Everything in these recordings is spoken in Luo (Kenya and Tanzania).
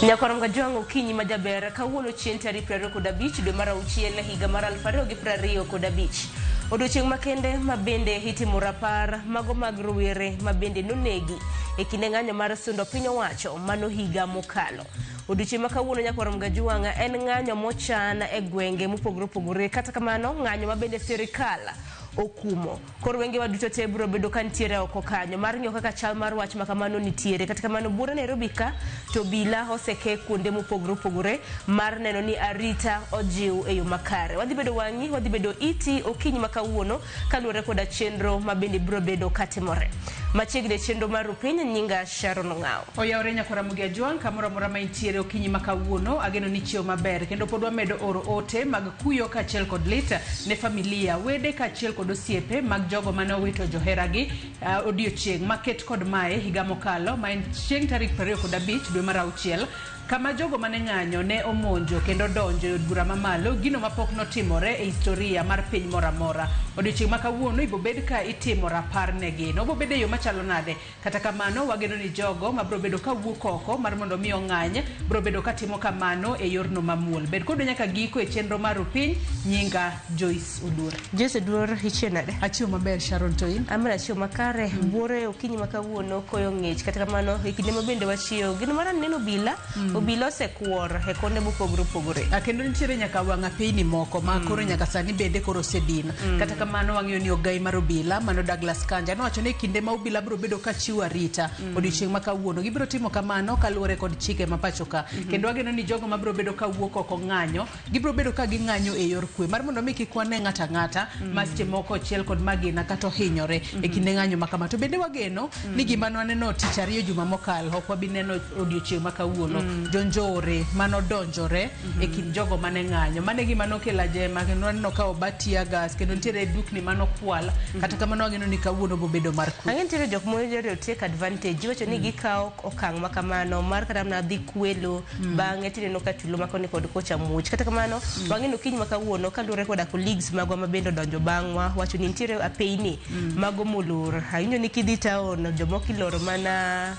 Nyakoronga Jwang' okinyi ma jaber kawuono chieng' tarik 25 dwe mar auchiel higa mar 2025. Odiochieng' makende ma bende itimo rapar mago mag rowere ma bende nonegi e kinde ng'anyo mar sundo piny owacho mano higa mokalo. Odiochieng' ma kawuono Nyakoronga Jwang' en ng'anyo mochan e gwenge mopogore opogore, kata kamano ng'anyo ma bende sirikal okumo. Koro wengewa duto te biro bedo ka nitiere oko kanyo mar ng'iyo kaka chal mar wach ma kamano nitiere. Kata kamano buore Nairobi ka to obila oseke kuonde mopogore opogore mar neno ni arita ojiw e yo makare. Wadhi bedo wang'i, wadhi bedo iti okinyi ma kawuono kaluwore koda chenro ma bende biro bedo katimore. Machiegni e chenro mar Rupiny, nyinga Sharon Ong'awo. Oyawore nyakwa Ramogi Ajwang' kamoro amora ma intiere okinyi ma kawuono, ageno ni ichiew maber kendo pod wamedo oro ote mag kuyo kaachiel kod lit ne familia, wede kaachiel kod osiepe mag jogo mane owito joheragi odiochieng' maket kod mae higa mokalo ma en chieng' tarik 25 dwe mar auchiel kama jogo mane ng'anyo ne omonjo kendo donjo e od bura mamalo, gino mapok notimore e historia mar piny moro amora. Odiochieng' ma kawuono ibobed ka itimo rapar negi. Nobobed e yo machalo nade? Kata kamano, wageno ni jogo ma biro bedo ka wuok oko mar mondo mi ong'any biro bedo ka timo kamano e yorno mamuol. Bed kodwa nyaka giko e chenro mar Rupiny. Nyinga Joyce Oduor. Joyce Oduor, ichiew nade? Achiew maber Sharon, to in? An bende achiew makare. Buore okinyi ma kawuono koyo ng'ich. Kata kamano, e kinde ma bende wachiew, gino mar aneno obila, obila osekuor e konde mopogore opogore. Kendo nitiere nyaka wang' apeyni moko ma koro nyaka sani bende koro osedin. Kata kamano wang'eyo ni ogai mar obila mano Douglas Kanja nowacho ni kinde ma obila biro bedo ka chiwo arita odiochieng' ma kawuono gibiro timo kamano kaluwore kod chike ma pacho ka. Kendo wageno ni jogo mabiro bedo ka wuok oko ng'anyo gibiro bedo ka ging'anyo e yor kwe mar mondo mi kik wane ng'ato ang'ata ma seche moko ochiel kod magina kata ohinyore e kinde ng'anyo ma kama. To bende wageno ni gima nwaneno tich ariyo juma mokalo ok wabi neno odiochieng' ma kawuono. Jonjore manodonjore e kind jogo mane ng'anyo. Mano e gima nokelo ajema kendo waneno ka oba tear gas kendo nitiere dukni manokwal. Kata kamano wageno ni kawuono bobedo mar kwe. Ang'e nitiere jok mohero take advantage iwacho ni gikawo okang' ma kamano mar kata mana dhi kwelo bang'e tineno ka tulo ma koni kod kocha muoch. Kata kamano wang'e ni okinyi ma kawuono kaluwore koda colleagues magwa ma bende odonjo bang'wa wacho ni nitiere apeyni mago molor. Awinjo ni kidhi town jomoko iloro mana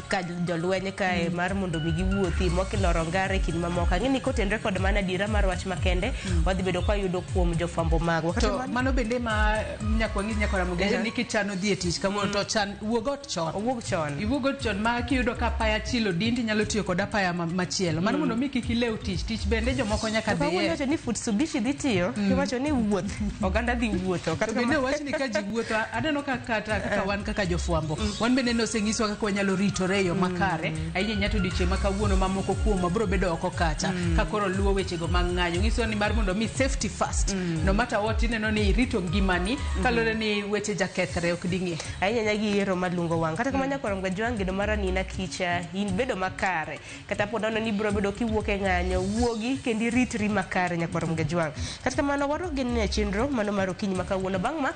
ka jolweny kae mar mondo mi giwuothi, moko iloro ngare e kind mamoko. Ang'e ni kotenre kod mana adiera mar wach makende wadhi bedo kwa yudo kuom jofwambo magwa. Kata To mano bende ma nyaka wang'is nyaka Ramogi ni kichano dhi e tich kawuono to chan wuog ot chon. Owuog chon. Iwuog ot chon ma kiyudo ka apaya chilo odin tinyalo tiyo kod apaya machielo. Mano mondo mi kik ilew tich. Tich bende jomoko nyaka To kawuono dhiye. iwacho ni Futsubishi dhi tiyo, iwacho ni wuoth, oganda dhi wuotho. Kata To bende wach ni ka ji wuotho, aneno ka kata kaka wan kaka jofwambo, wan bende noseng'iswa kaka wanyalo ritore e yo makare, ahinya ahinya to odiochieng' ma kawuono ma moko kuomwa biro bedo oko kacha, ka koro luwo wechego mag ng'anyo. Ng'iso ni mar mondo mi safety first, no matter what ineno ni irito ngimani, kaluwore ni weche jakethre ok ding'e. Ahinya ahinya gi yiero malungo wang'. Kata kamano nyakwar Mgajwang' geno mar anina kicha in bedo makare. Kata po nono ni ibiro bedo kiwuok e ng'anyo, wuogi kendo iritri makare nyakwar Mgajwang'. Kata kamano warwak geno e chenro mano mar okinyi ma kawuono. Bang' ma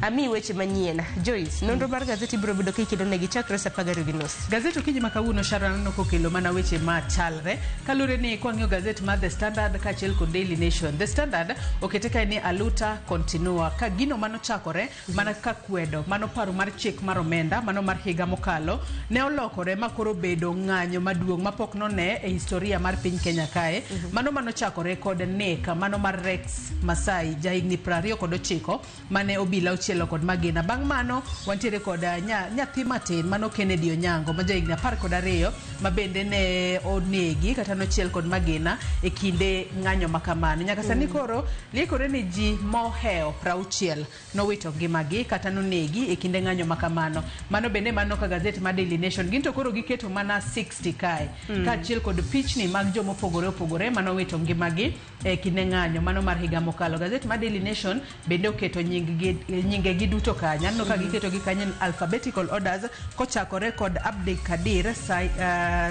amiyi weche manyien. Joyce, nonro mar gazeti biro bedo kikelo negi chakre saa 12:30. Gazet okinyi ma kawuono Sharon aneno kokelo mana weche machalre kaluwore ni kwang'iyo gazet mar The Standard kaachiel kod Daily Nation. The Standard okete kae ni aluta continua ka gino manochakore mana ka kwedo mano paro mar chik mar omenda mano mar higa mokalo ne olokore ma koro bedo ng'anyo maduong' mapok none e historia mar piny Kenya kae. Mano manochakore kod nek mano mar Rex Masai jahigni 29 mane obila ochielo kod magina. Bang' mano wantiere kod nyathi matin mano Kennedy Onyango ma jahigni 12 ma bende ne onegi kata nochiel kod magina e kinde ng'anyo ma kamano. Nyaka sani koro liekore ni ji mohewo 60 nowito ngimagi kata nonegi e kinde ng'anyo ma kamano. Mano bende mano ka gazet mar Daily Nation gin to koro giketo mana 60 kae kaachiel kod pichni mag jomopogore opogore manowito ngimagi e kinde ng'anyo mano mar higa mokalo. Gazet mar Daily Nation bende oketo nyingegi duto kanyo. Aneno ka giketo gi kanyo in alphabetical orders kochakore kod Abdikadir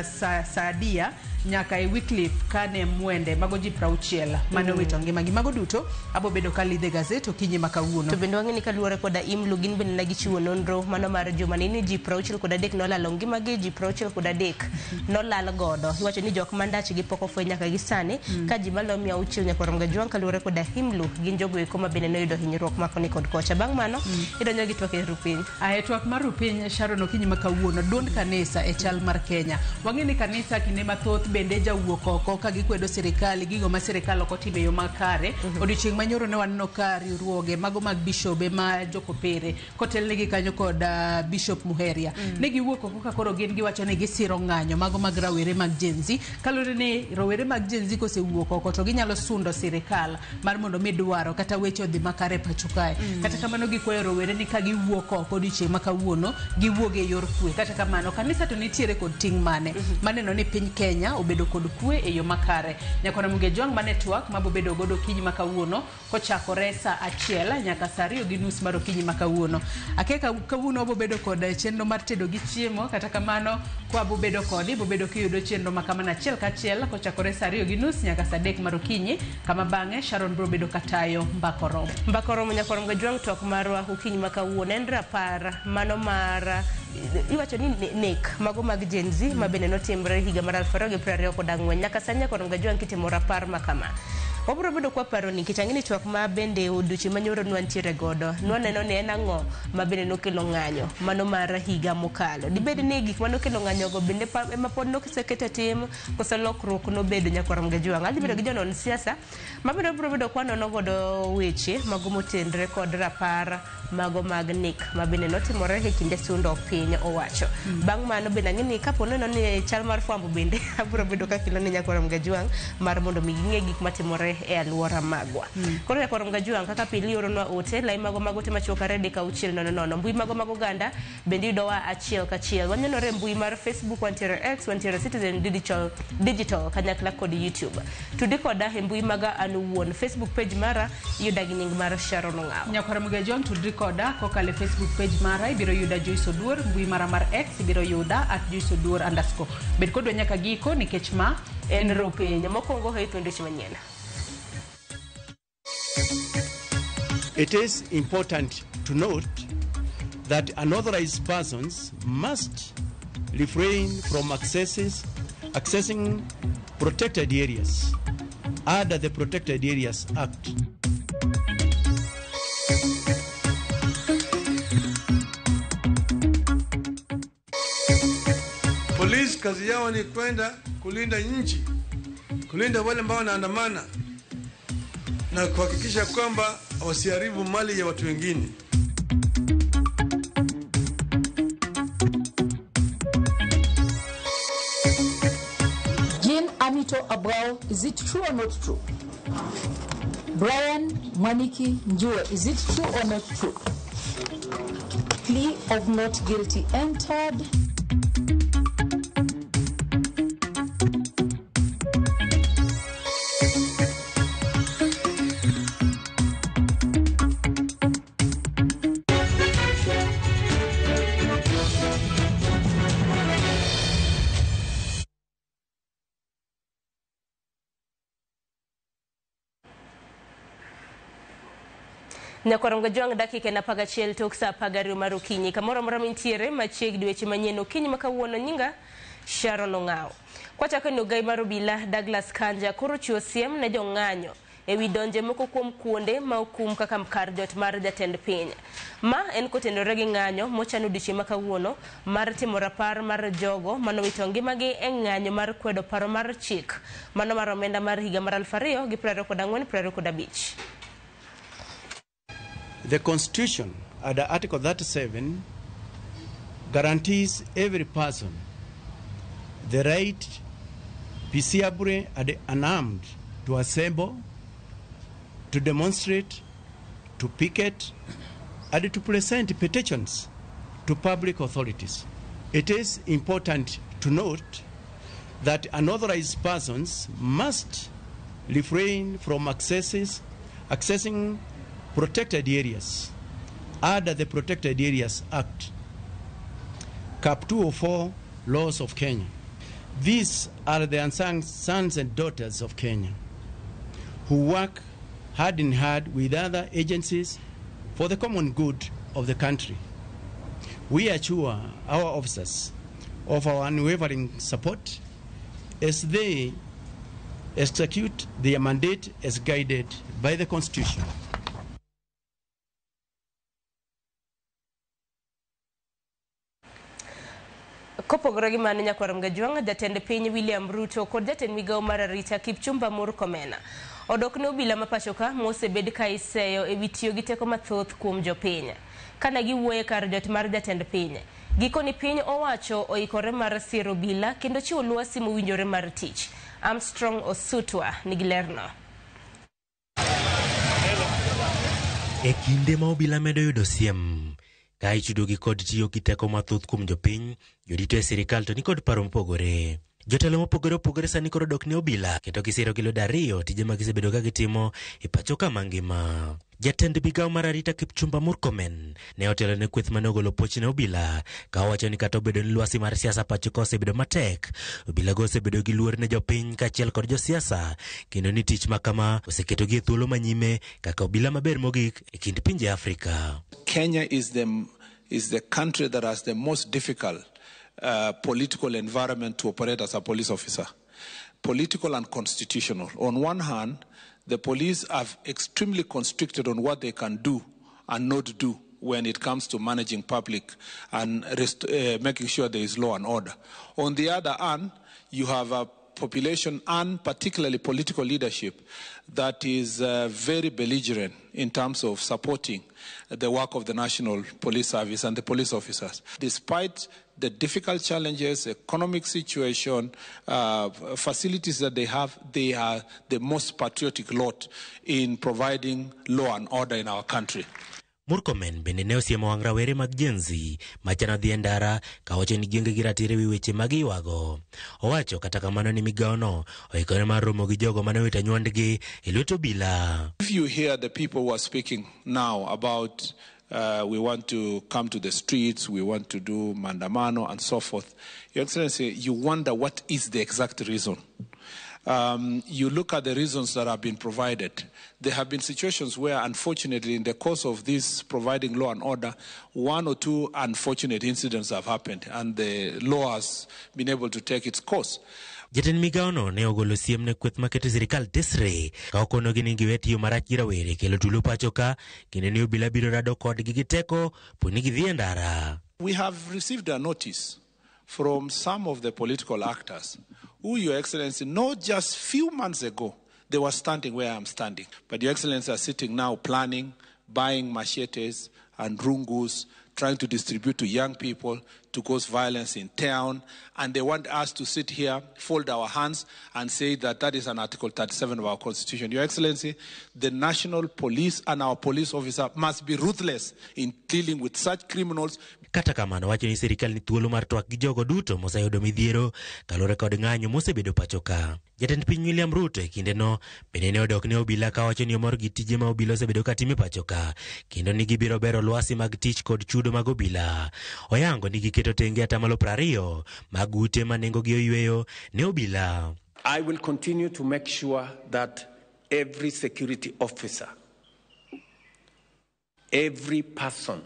Saadia nyaka e Wycliffe Kane Mwende. Mago ji 60 mane owito ngimagi. Mago duto abo bedo ka lidhe gazet okinyi ma kawuono. To bende wang'e ni kaluwore koda IMLU gin bende ne gichiwo nonro mano mar juma ni ji 63 nolalo ngimagi, ji 63 nolal godo. Iwacho ni jok ma ndachgi pok ofweny nyaka gi sani ka ji maloyo 600 nyaka orom Gajwang' kaluwore koda IMLU gin jogo eko ma bende noyudo hinyruok ma koni kod kocha. Bang' mano idonjo gi twak e Rupiny. Ae twak mar Rupiny Sharon okinyi ma kawuono duond kanisa e chal mar Kenya. Wang'e ni kanisa kinde mathoth bende jawuok oko ka gikwedo sirikal, gigo ma sirikal ok otimo e yo makare. Odiochieng' manyoro ne waneno ka riwruoge mago mag bishobe ma jokopere kotelnegi kanyo kod Bishop Muheria ne giwuok oko ka koro gin giwacho ni gisiro ng'anyo mago mag rawere mag Gen Z, kaluwore ni rowere mag Gen Z kosewuok oko to ginyalo sundo sirikal mar mondo mi dwaro kata weche odhi makare pacho kae. Kata kamano gikwayo rowere ni ka giwuok oko odiochieng' ma kawuono, giwuog e yor kwe. Kata kamano kanisa to nitiere kod ting' mane maneno ni piny Kenya obedo kod kwe e yo makare. Nyakora Muge Jwang' mane twak mabobedo godo okinyi ma kawuono kochakore saa 1 nyaka saa 2:30 mar okinyi ma kawuono. Akeka kawuono wabobedo kod chenro mar tedo gi chiemo, kata kamano kwa bobedo kodi bobedo kiyudo chenro ma kamano achiel kachiel kochakore saa 2:30 nyaka saa 3 mar okinyi, kama bang'e Sharon biro bedo katayo mbaka oromo. Mbaka oromo. Nyakwar Mgajwang', twak marwa okinyi ma kawuono en rapar mano mar iwacho ni nek mago mag Gen Z ma bende notimre higa mar 2024. Nyaka sani, nyakwar Mgajwang', kitimo rapar ma kama, wabiro bedo kwaparo ni nikech ang'e ni twak ma bende odiochieng' manyoro nwantiere godo nwaneno ni en ang'o ma bende nokelo ng'anyo mano mar higa mokalo. Dibed ni gik manokelo ng'anyo go bende ema pod noseket e tim koso lokruok nobedo? Nyakwar Mgajwang', adhi bedo gi jonon siasa ma bende wabiro bedo kwanono godo weche mago motenre kod rapar mago mag nek ma bende notimore e kinde sundo piny owacho. Bang' mano bende ang'e ni kapo neno ni chal mar fwambo bende abiro bedo kakelo ne nyakwar Mgajwang' mar mondo mi ging'e gik matimore e alwora magwa. Koro nyakwar Mgajwang', kaka pile ioronwa ote lai mago mag ote machuok 2 3 6 0 0, mbui mago mag oganda bende yudowa achiel kachiel. Wanenore e mbui mar Facebook, wantiere X, wantiere Citizen Digital kanyakla kod YouTube. Tudi koda e mbui maga an owuon, Facebook page mara iyuda gi nying mar Sharon Ong'awo. Nyakwara Mugajwang', tudri koda kokalo e Facebook page mara, ibiro yuda Joyce Oduor. Mbui mara mar X ibiro yuda @JoyceOduor_. Bed kodwa nyaka giko nikech ma en ropiny mokwongo e thuond weche manyien. It is important to note that unauthorized persons must refrain from accessing protected areas under the Protected Areas Act. Polisi kazi yao ni kwenda kulinda nchi, kulinda wale ambao wanaandamana na kuhakikisha kwamba wasiharibu mali ya watu wengine. Jean Amito Abrao, is it true or not true? Brian Mwaniki Njue, is it true or not true? Plea of not guilty entered. Nyakwar Mgajwang', dakika en 11 tok sa 12 mar okinyi. Kamoro amora mintiere machiegni, weche manyien okinyi ma kawuono. Nyinga Sharon Ong'awo. Kwachako ni ogai mar obila Douglas Kanja koro chiwo siem ne jong'anyo ewi donje moko kuom kuonde ma okum kaka kar jot mar jatend piny. Ma en kotenore gi ng'anyo mochan odiochieng' ma kawuono mar timo rapar mar jogo manowito ngimagi e ng'anyo mar kwedo paro mar chik mano mar omenda mar higa mar 2024-2025. The Constitution, under Article 37, guarantees every person the right peaceably and unarmed to assemble, to demonstrate, to picket, and to present petitions to public authorities. It is important to note that unauthorized persons must refrain from accessing protected areas under the Protected Areas Act, Cap 204, Laws of Kenya. These are the unsung sons and daughters of Kenya who work hand in hand with other agencies for the common good of the country. We assure our officers of our unwavering support as they execute their mandate as guided by the Constitution. Kopogore gi mano, nyakwar Mgajwang', jatend piny William Ruto kod jatend migawo mar arita Kipchumba Murkomen odok ne obila ma pacho ka mosebed ka iseyo ewi tiyo gi teko mathoth kuom jopiny. Kane giwuoyo e kar jot mar jatend piny, gikoni piny owacho oikore mar siro obila kendo chiwo lwasi mowinjore mar tich. Armstrong Osutwa nigi lerno. E kinde ma obila medo yudo siem ka itudogi kod tiyo gi teko mathoth kuom jopiny, jorito e sirikal to nikod paro mopogore. Jotelo mopogore opogore sani koro dok ne obila kendo gisiro gi lwedo ariyo tije ma gisebedo ka gitimo e pacho ka mangima. Jatend migawo mar arita Kipchumba Murkomen ne otelo ne kweth mane ogolo puoch ne obila ka owacho ni kata obedo ni lwasi mar siasa pacho ka osebedo matek, obila go osebedo gi luor ne jopiny kaachiel kod josiasa kendo ni tich ma kama oseketogi e thuolo manyime kaka obila maber mogik e kind pinje Afrika. Kenya is the country that has the most difficult political environment to operate as a police officer. Political and constitutional. On one hand, the police are extremely constricted on what they can do and not do when it comes to managing public and making sure there is law and order. On the other hand, you have a population and particularly political leadership that is very belligerent in terms of supporting the work of the National Police Service and the police officers. Despite the difficult challenges, economic situation, facilities that they have, they are the most patriotic lot in providing law and order in our country. Murkomen bende ne osiemo wang' rawere mag Gen Z machano dhi e ndara kawacho ni gionge gi ratiro ewi weche ma giywago. Owacho kata kamano ni migawono oikore mar romo gi jogo mane owito anyuondgi e lwet obila. If you hear the people who are speaking now about we want to come to the streets, we want to do maandamano and so forth, Your Excellency, you wonder what is the exact reason. You look at the reasons that have been provided. There have been situations where, unfortunately, in the course of this providing law and order, one or two unfortunate incidents have happened, and the law has been able to take its course. Jatend migawono ne ogolo siem ne kweth maketo sirikal tesre ka okonogi ni giwe tiyo marach gi rawere kelo tulo pacho ka kendo ni obila biro rado kodgi gi teko po ni gidhi e ndara. We have received a notice from some of the political actors who, Your Excellency, not just few months ago, they were standing where I'm standing. But Your Excellency are sitting now planning, buying machetes and rungus, trying to distribute to young people to cause violence in town. And they want us to sit here, fold our hands, and say that that is an Article 37 of our Constitution. Your Excellency, the national police and our police officer must be ruthless in dealing with such criminals. Kata kamano wacho ni sirikal ni thuolo mar twak gi jogo duto moseyudo midhiero kaluwore kod ng'anyo mosebedo pacho ka. Jatend piny William Ruto e kindeno bende ne odok ne obila kawacho ni omor gi tije ma obila osebedo ka timo e pacho ka kendo ni gibiro bero lwasi mag tich kod chudo mag obila. Oyango ni giketo tenge atamalo 20 mag ute ma nengogi oyweyo ne obila. I will continue to make sure that every security officer, every person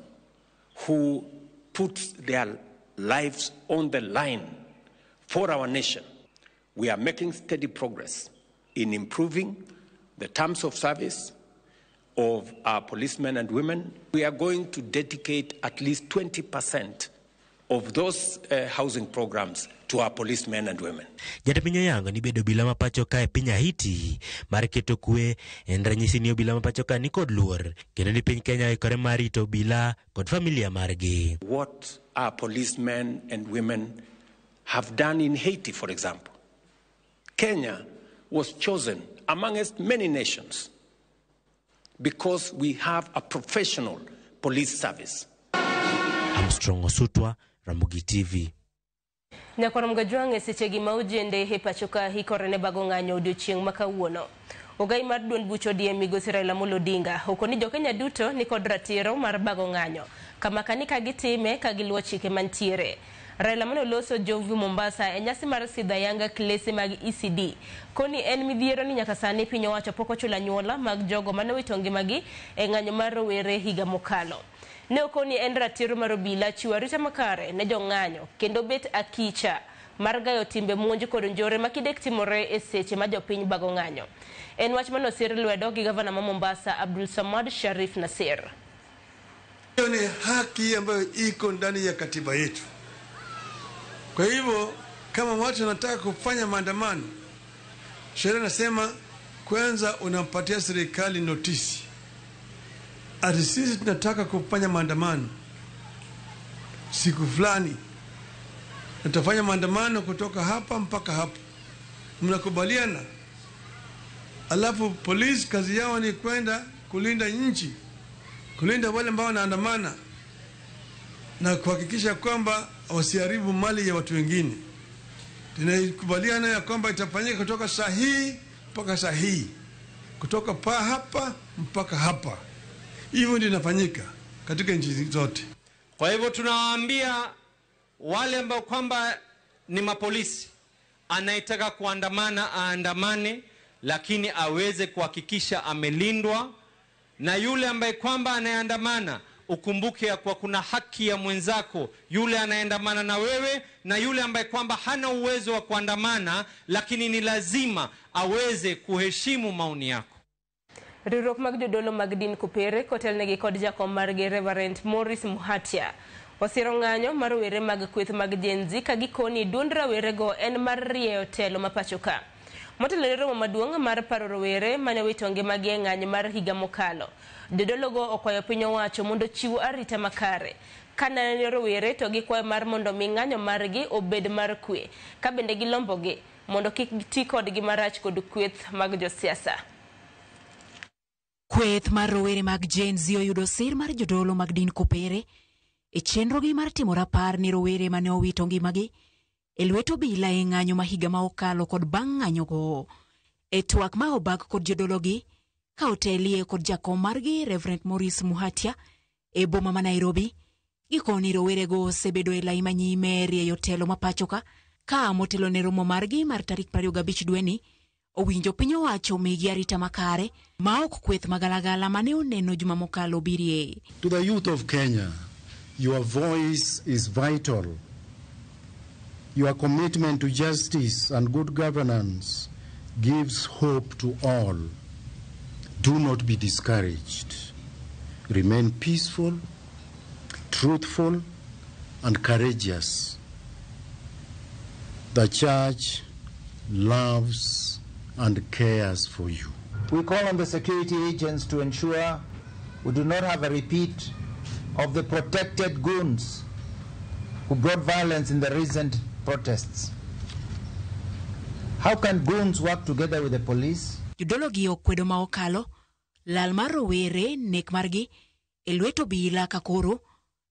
who puts their lives on the line for our nation, we are making steady progress in improving the terms of service of our policemen and women. We are going to dedicate at least 20% of those housing programs to our policemen and women. Jatend piny oyango ni bedo obila ma pacho ka e piny Haiti mar keto kwe en ranyisi ni obila ma pacho ka ni kod luor kendo ni piny Kenya oikore mar rito obila kod familia margi. What our policemen and women have done in Haiti, for example. Kenya was chosen amongst many nations because we have a professional police service. Armstrong Osutwa, Ramogi TV. Nyakwar Mgajwang' e sechegi ma ojende e pacho ka hikore ne bago ng'anyo odiochieng' ma kawuono. Ogai mar duond buch ODM migosi Raila Amolo Odinga okoni jokenya duto nikod ratiro mar bago ng'anyo kama kani ka gitime ka giluwo chike mantiere. Raila mane oloso Jomvu Mombasa e nyasi mar sidho ayanga klese mag ECD koni en midhiero ni nyaka sani piny owacho pok ochulo anyuola mag jogo mane owito ngimagi e ng'anyo mar rowere higa mokalo. Ne okoni en ratiro mar obila chiwo arita makare ne jong'anyo kendo bet akicha mar gayo timbe monj kod njore ma kidek timore e seche ma jopiny bago ng'anyo. En wach mane osir lwedo gi gavana ma Mombasa Abdul Samad Sharif Nasir. Hiyo ni haki ambayo iko ndani ya katiba yetu. Kwa hivyo kama watu wanataka kufanya maandamano, sheria nasema kwanza unampatia serikali notisi ati sisi tunataka kufanya maandamano siku fulani, tutafanya maandamano kutoka hapa mpaka hapa, mnakubaliana? Alafu polisi kazi yao ni kwenda kulinda nchi, kulinda wale ambao wanaandamana na kuhakikisha kwamba wasiharibu mali ya watu wengine. Tunakubaliana ya kwamba itafanyika kutoka saa hii mpaka saa hii, kutoka pa hapa mpaka hapa. Hivyo ndio inafanyika katika nchi zote. Kwa hivyo tunawaambia wale ambao kwamba ni mapolisi, anayetaka kuandamana aandamane, lakini aweze kuhakikisha amelindwa, na yule ambaye kwamba anayeandamana ukumbuke ya kuwa kuna haki ya mwenzako yule anayeandamana na wewe, na yule ambaye kwamba hana uwezo wa kuandamana, lakini ni lazima aweze kuheshimu maoni yako. Riwruok mag jodolo mag din Kopere kotelnegi kod jakom margi Reverend Maurice Muhatia osiro ng'anyo mar rowere mag kweth mag Gen Z ka gikoni duond rawerego en mar rieyo telo ma pacho ka. Motelo ne romo maduong' mar paro rowere mane owito ngimagi e ng'anyo mar higa mokalo. Jodologo okwayo piny owacho mondo ochiw arita makare. Ka neno rowere to gikwayo mar mondo mi ng'anyo margi obed mar kwe, ka bende gilombogi mondo kik ti kodgi marach kod kweth mag josiasa. Kweth mar rowere mag Gen Z oyudo sir mar jodolo mag din Kopere e chenrogi mar timo rapar ne rowere mane owito ngimagi e lwet obila e ng'anyo ma higa ma okalo kod bang' ng'anyogo. E twak ma obag kod jodologi ka otelie kod jakom margi Reverend Maurice Muhatia e boma ma Nairobi, gikoni rowerego osebedo e lai manyime e rieyo telo ma pacho ka ka motelo ne romo margi mar tarik 25 dweni owinjo piny owacho migi arita makare ma ok kweth magalagala mane oneno juma mokalo birie. To the youth of Kenya, your voice is vital. Your commitment to justice and good governance gives hope to all. Do not be discouraged. Remain peaceful, truthful, and courageous. The church loves and cares for you. We call on the security agents to ensure we do not have a repeat of the protected goons who brought violence in the recent protests. How can goons work together with the police? Jodologi okwedo ma okalo lal mar rowere nek margi e lwet obila ka koro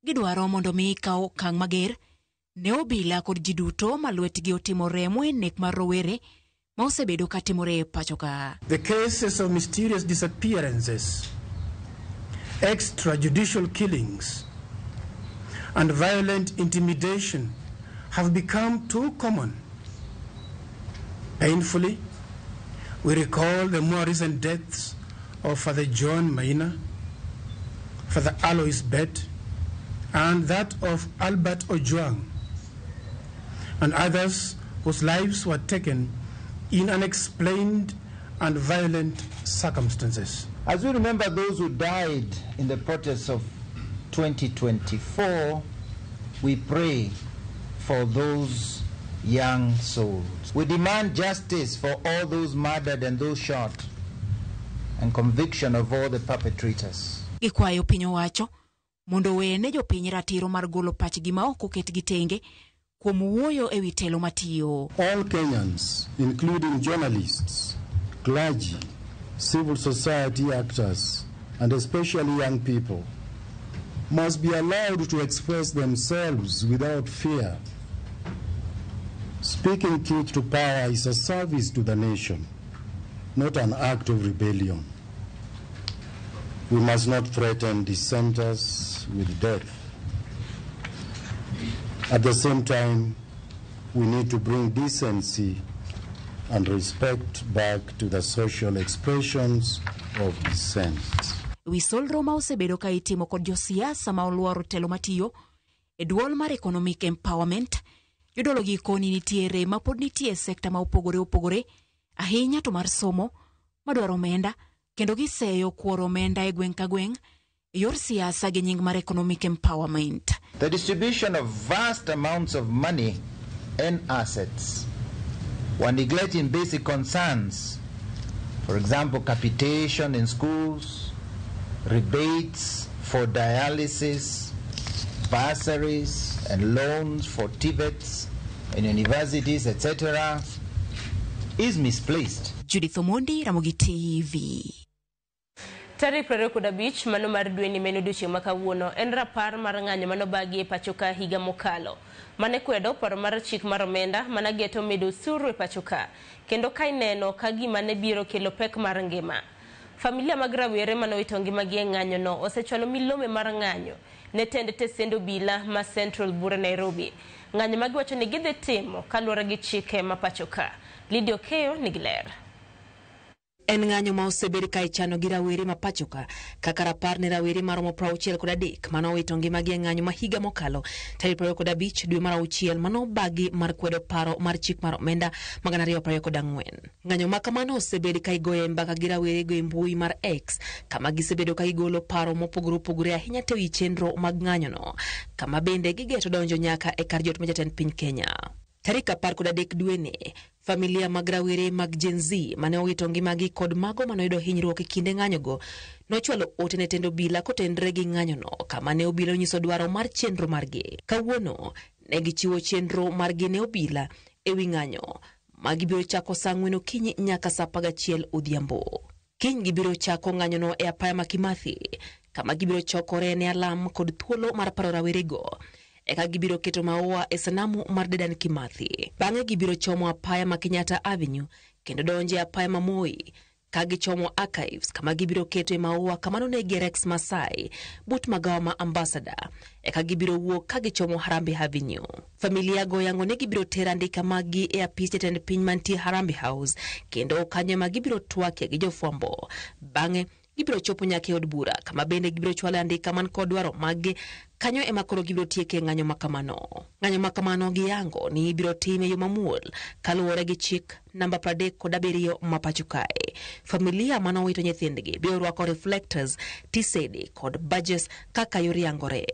gidwaro mondo mi kaw okang' mager ne obila kod ji duto ma lwetgi otimo remo e nek mar rowere ma osebedo ka timore e pacho ka. The cases of mysterious disappearances, extrajudicial killings, and violent intimidation have become too common. Painfully, we recall the more recent deaths of Father John Maina, Father Alois Bett, and that of Albert Ojwang, and others whose lives were taken in unexplained and violent circumstances. As we remember those who died in the protests of 2024, we pray for those young souls. We demand justice for all those murdered and those shot, and conviction of all the perpetrators. Gikwayo piny owacho mondo wene jopiny ratiro mar golo pachgi ma ok oketgi tenge kuom wuoyo e wi telo matiyo. All Kenyans, including journalists, clergy, civil society actors, and especially young people, must be allowed to express themselves without fear. Speaking truth to power is a service to the nation, not an act of rebellion. We must not threaten dissenters with death. At the same time, we need to bring decency and respect back to the social expressions of dissent. Wi solro ma osebedo ka itimo kod josiasa ma oluoro telo matiyo e duol mar economic empowerment, jodolo gi koni nitiere ma pod nitie e sekta ma opogore opogore, ahinya to mar somo madwaro omenda, kendo giseyo kuoro omenda e gweng' ka gweng' e yor siasa gi nying mar economic empowerment. The distribution of vast amounts of money and assets, while neglecting basic concerns, for example, capitation in schools, rebates for dialysis, bursaries and loans for TVETs and universities, etc., is misplaced. Judith Omondi, Ramogi TV. Tarik 25 mano mar dweni meno odiochieng' ma kawuono en rapar mar ng'anyo manobagi e pacho ka higa mokalo. Mane kwedo paro mar chik mar omenda mana geto medo osuru e pacho ka kendo ka ineno ka gima ne biro kelo pek mar ngima. Familia mag rawere manowito ngimagi e ng'anyo no osechwalo milome mar ng'anyo ne tend tesend obila ma Central Bura Nairobi. Ng'anyo magiwacho ni gidhi timo kaluwore gi chike ma pacho ka. Lydia Okeyo nigi ler. En ng'anyo ma osebed ka ichano gi rawere ma pacho ka kaka rapar ne rawere maromo 63 manowito ngimagi e ng'anyo ma higa mokalo tarik 25 dwe mar auchiel manobagi mar kwedo paro mar chik mar omenda ma 2024. Ng'anyo ma kamano osebed ka igoyo e mbaka gi rawere go e mbui mar X kama gisebedo ka gigolo paro mopogore opogore ahinya te wi chenro mag ng'anyono kama bende gigeto donjo nyaka e kar jot ma jatend piny Kenya. Tarik 13 dweni, familia mag rawere mag Gen Z mane owito ngimagi kod mago manoyudo hinyruok e kinde ng'anyogo nochwalo ote ne tend obila kotenre gi ng'anyono kama ne obila onyiso dwaro mar chenro margi. Kawuono ne gichiwo chenro margi ne obila e wi ng'anyo ma gibiro chako saa 4 okinyi nyaka saa 11 odhiambo. Kiny gibiro chako ng'anyono e apaya ma Kimathi kama gibiro chokore ne alam kod thuolo mar paro rawerego. Eka gibiro keto maua e sanamu mar Dedan Kimathi. Bang'e gibiro chomo apaya ma Kenyatta Avenue kendo donjo e apaya ma Moi ka gichomo Archives kama gibiro keto e maua kama nonegi Rex Masai but magawa ma Ambassador. Eka gibiro wuok ka gichomo Harambee Avenue. Familia go yango ne gibiro tero andika maggi e apis jatend piny mantie Harambee House kendo kanyo ema gibiro twakie gi jofwambo. Bang'e gibiro chopo nyaka e od bura kama bende gibiro chwalo andika man kod dwaro maggi kanyo ema koro gibiro tieke ng'anyo makamano. Ng'anyo makamano giyango ni ibiro tim e yo mamuol kaluwore gi chik namba 37 ma pacho kae. Familia manowito nyithindgi biro rwako reflectors, tisede kod badges kaka yor yangore.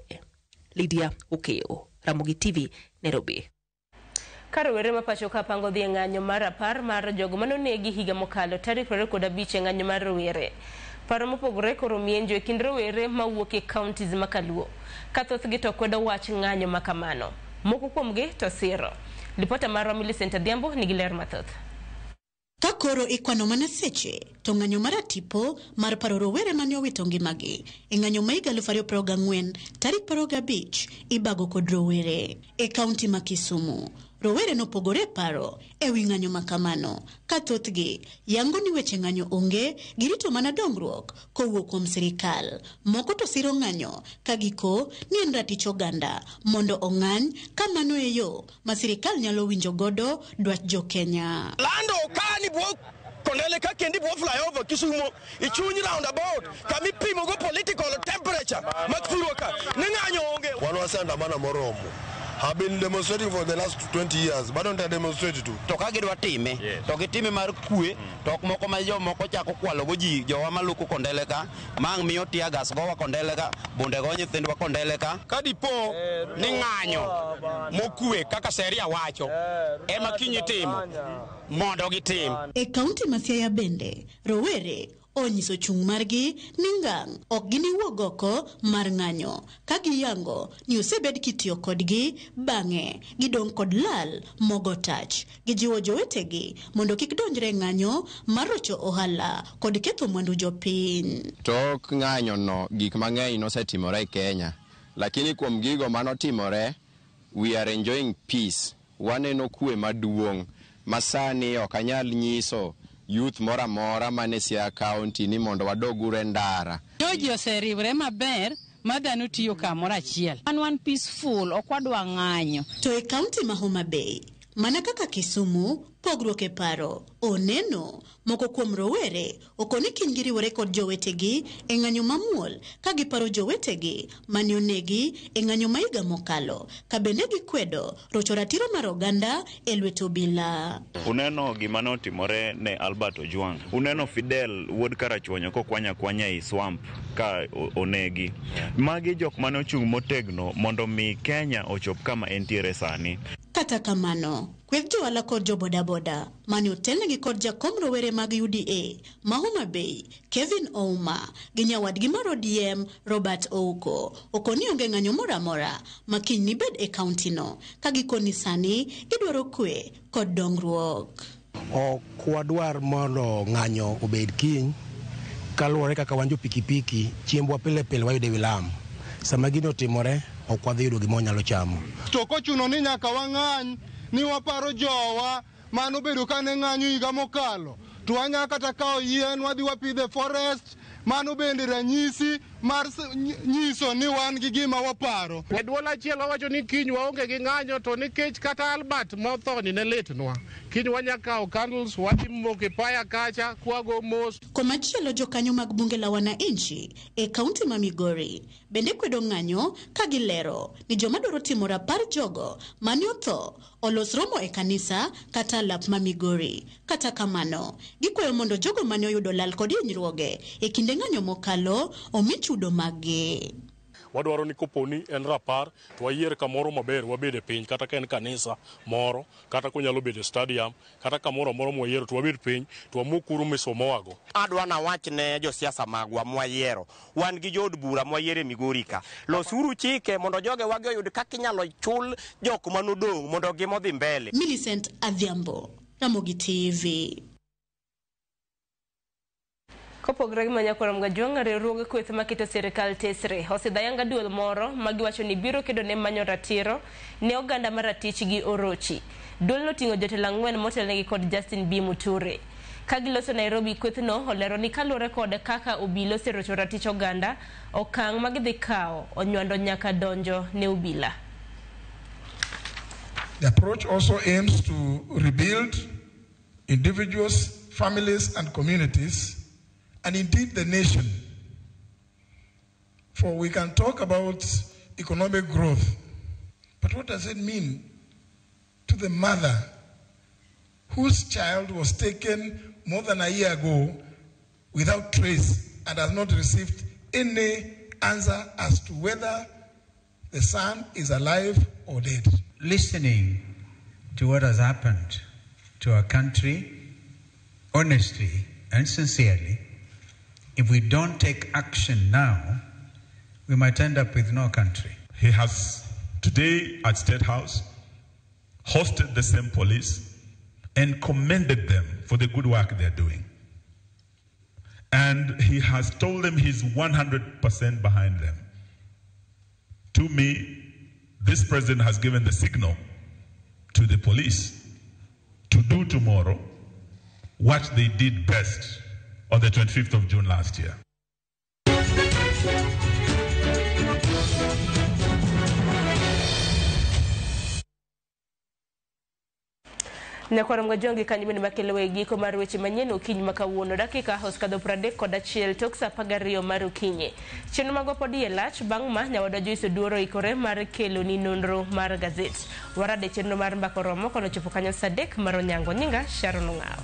Lydia Okeyo, Ramogi TV, Nairobi. Ka rowere ma pacho ka pango dhi e ng'anyo mar rapar mar jogo manonegi higa mokalo tarik 25 e ng'anyo mar rowere. Paro mopogore koro mienjo e kind rowere mawuok e counties ma Kaluo. Ka thothgi to kwedo wach ng'anyo ma kamano. Moko kuomgi to siro. Lipota marwa Millicent Adhiambo nigi ler mathoth. Ka koro ikwano mana seche to ng'anyo mar atipo mar paro rowere mane owito ngimagi e ng'anyo ma higa 2024 tarik 25 ibago kod rowere e kaunti ma Kisumu. Rowere nopogore paro e wi ng'anyo ma kamano ka thothgi yango ni weche ng'anyo onge, girito mana dongruok kowuok kuom sirikal. Moko to siro ng'anyo ka giko ni en ratich oganda mondo ong'any ka mano e yo ma sirikal nyalo winjo godo dwach jo Kenya. Lando kani bwo Kondele ka kendi bwo flyover Kisumo ichuny roundabout kama ipimo go political temperature mag thurwa ka ni ng'anyo onge. Wan waseandamana moromo. Have been demonstrating for the last 20 years. Bado nita demonstrate tu. To ka gidwa time, to gitime mar kwe, to ok moko ma jomoko chako kwalo go ji, jowa maluko Kondele ka, mang miyo tear gas gowa Kondele ka, bunde go nyithindwa Kondele ka. Ka dipo ni ng'anyo mokwe kaka sheria wacho ema kiny itimo mondo gitim. E kaunti ma Siaya bende, rowere onyiso chung' margi ni ngang' ok giniwuog oko mar ng'anyo ka giyango ni osebed kitiyo kodgi bang'e gidong' kod lal mogo tach. Gijiwo jowetegi mondo kik donjre e ng'anyo mar rocho ohala kod ketho mwandu jopiny. Tok ng'anyo no gik mang'eny nosetimore e Kenya, lakini kuom gigo manotimore, we are enjoying peace. Waneno kwe maduong' ma sani ok anyal nyiso youth moro amora mane Siaya County ni mondo wadog uru e ndara. Jo ji oseriwre maber ma dhano tiyo kamoro achiel. Wan peaceful, ok wadwa ng'anyo. To e kaunti ma Homa Bay, mana kaka Kisumu, pogruok e paro oneno moko kuom rowere okoni kiny giriwore kod jowetegi e ng'anyo mamuol ka giparo jowetegi mane onegi e ng'anyo ma higa mokalo ka bende gikwedo rocho ratiro mar oganda e lwet obila. Uneno gima notimore ne Albert Ojwang. Uneno Fidel wuod Karachuonyo kokwanya kwanya ei swamp ka onegi. Magi jok mane ochung' motegno mondo mi Kenya ochop kama entiere sani. Kata Kata kamano, kweth johala kod jo bodaboda mane otelnegi kod jakom rowere mag UDA ma Homa Bay, Kevin Ouma gi nyawadgi mar ODM Robert Ouko okoni onge ng'anyo moro amora ma kiny nibed e kauntino ka gikoni sani gidwaro kwe kod dongruok. Ok wadwar mondo ng'anyo obed kiny kaluwore kaka wan jo pikipiki chiembwa pile pile wayudo e wi lam. Sama gini otimore ok wadhi yudo gima wanyalo chamo. To kochuno ni nyaka wang'any ni waparo jowa manobedo kane ng'anyo higa mokalo to wanya kata kawo yien wadhi wapidhe forest mano bende ranyisi mar nyiso ni wan gi gima waparo. E duol achiel wawacho ni kiny waonge gi ng'anyo to nikech kata Albert mothoni ne litnwa. Kiny wanya kawo candles wadhi moko e paya kacha kwago mos. Komachielo jokanyo mag bunge la wananchi e kaunti ma Migori bende kwedo ng'anyo ka gilero ni joma dwaro timo rapar jogo mane otho olos romo e kanisa kata lap ma Migori. Kata kamano, gikwayo mondo jogo mane oyudo lal kod hinyruoge e kinde ng'anyo mokalo omi chudo maggi. Wadwaro ni koponi en rapar to wayier kamoro maber wabed e piny kata ka en kanisa moro kata konyalo bedo e stadium kata kamoro amora mwayiero to wabed piny to wamok uru misomowago. Adwa nawach ne josiasa magwa mwayiero, wan gi jood bura mwayiero e Migori ka, losuru chike mondo joge wagi oyud kaka inyalo chul jok manodong' mondo gima odhi mbele. Millicent Adhiambo, Ramogi TV. Kopogore gi Manyakoro Mgajwang', riwruoge kweth maketo sirikal tesre osidho ayanga duol moro ma giwacho ni biro kedo ne manyo ratiro ne oganda ma ratichgi orochi. Duolno oting'o jotelo 4 motelnegi kod Justin B. Muturi. Ka giloso Nairobi, kwethno olero ni kaluwore kod kaka obila oserocho ratich oganda, okang' ma gidhi kawo onywando nyaka donjo ne obila. The approach also aims to rebuild individuals, families and communities, and indeed the nation. For we can talk about economic growth, but what does it mean to the mother whose child was taken more than a year ago without trace and has not received any answer as to whether the son is alive or dead? Listening to what has happened to our country, honestly and sincerely, if we don't take action now, we might end up with no country. He has today at State House hosted the same police and commended them for the good work they're doing. And he has told them he's 100% behind them. To me, this president has given the signal to the police to do tomorrow what they did best on the 25th of June last year. Nyakwaro Mgajwang' kanyo bende makelo e giko mar weche manyien okinyi ma kawuono dakika osekadho 31 tok saa 12 mar okinyi. Chenro magwa pod iye lach bang' ma nyawadwa Joyce Oduor oikore mar kelo ni nonro mar gazet. Warade chenro mar mbako romo kono chopo kanyo saa 3 mar onyango. Nyinga Sharon Ong'awo.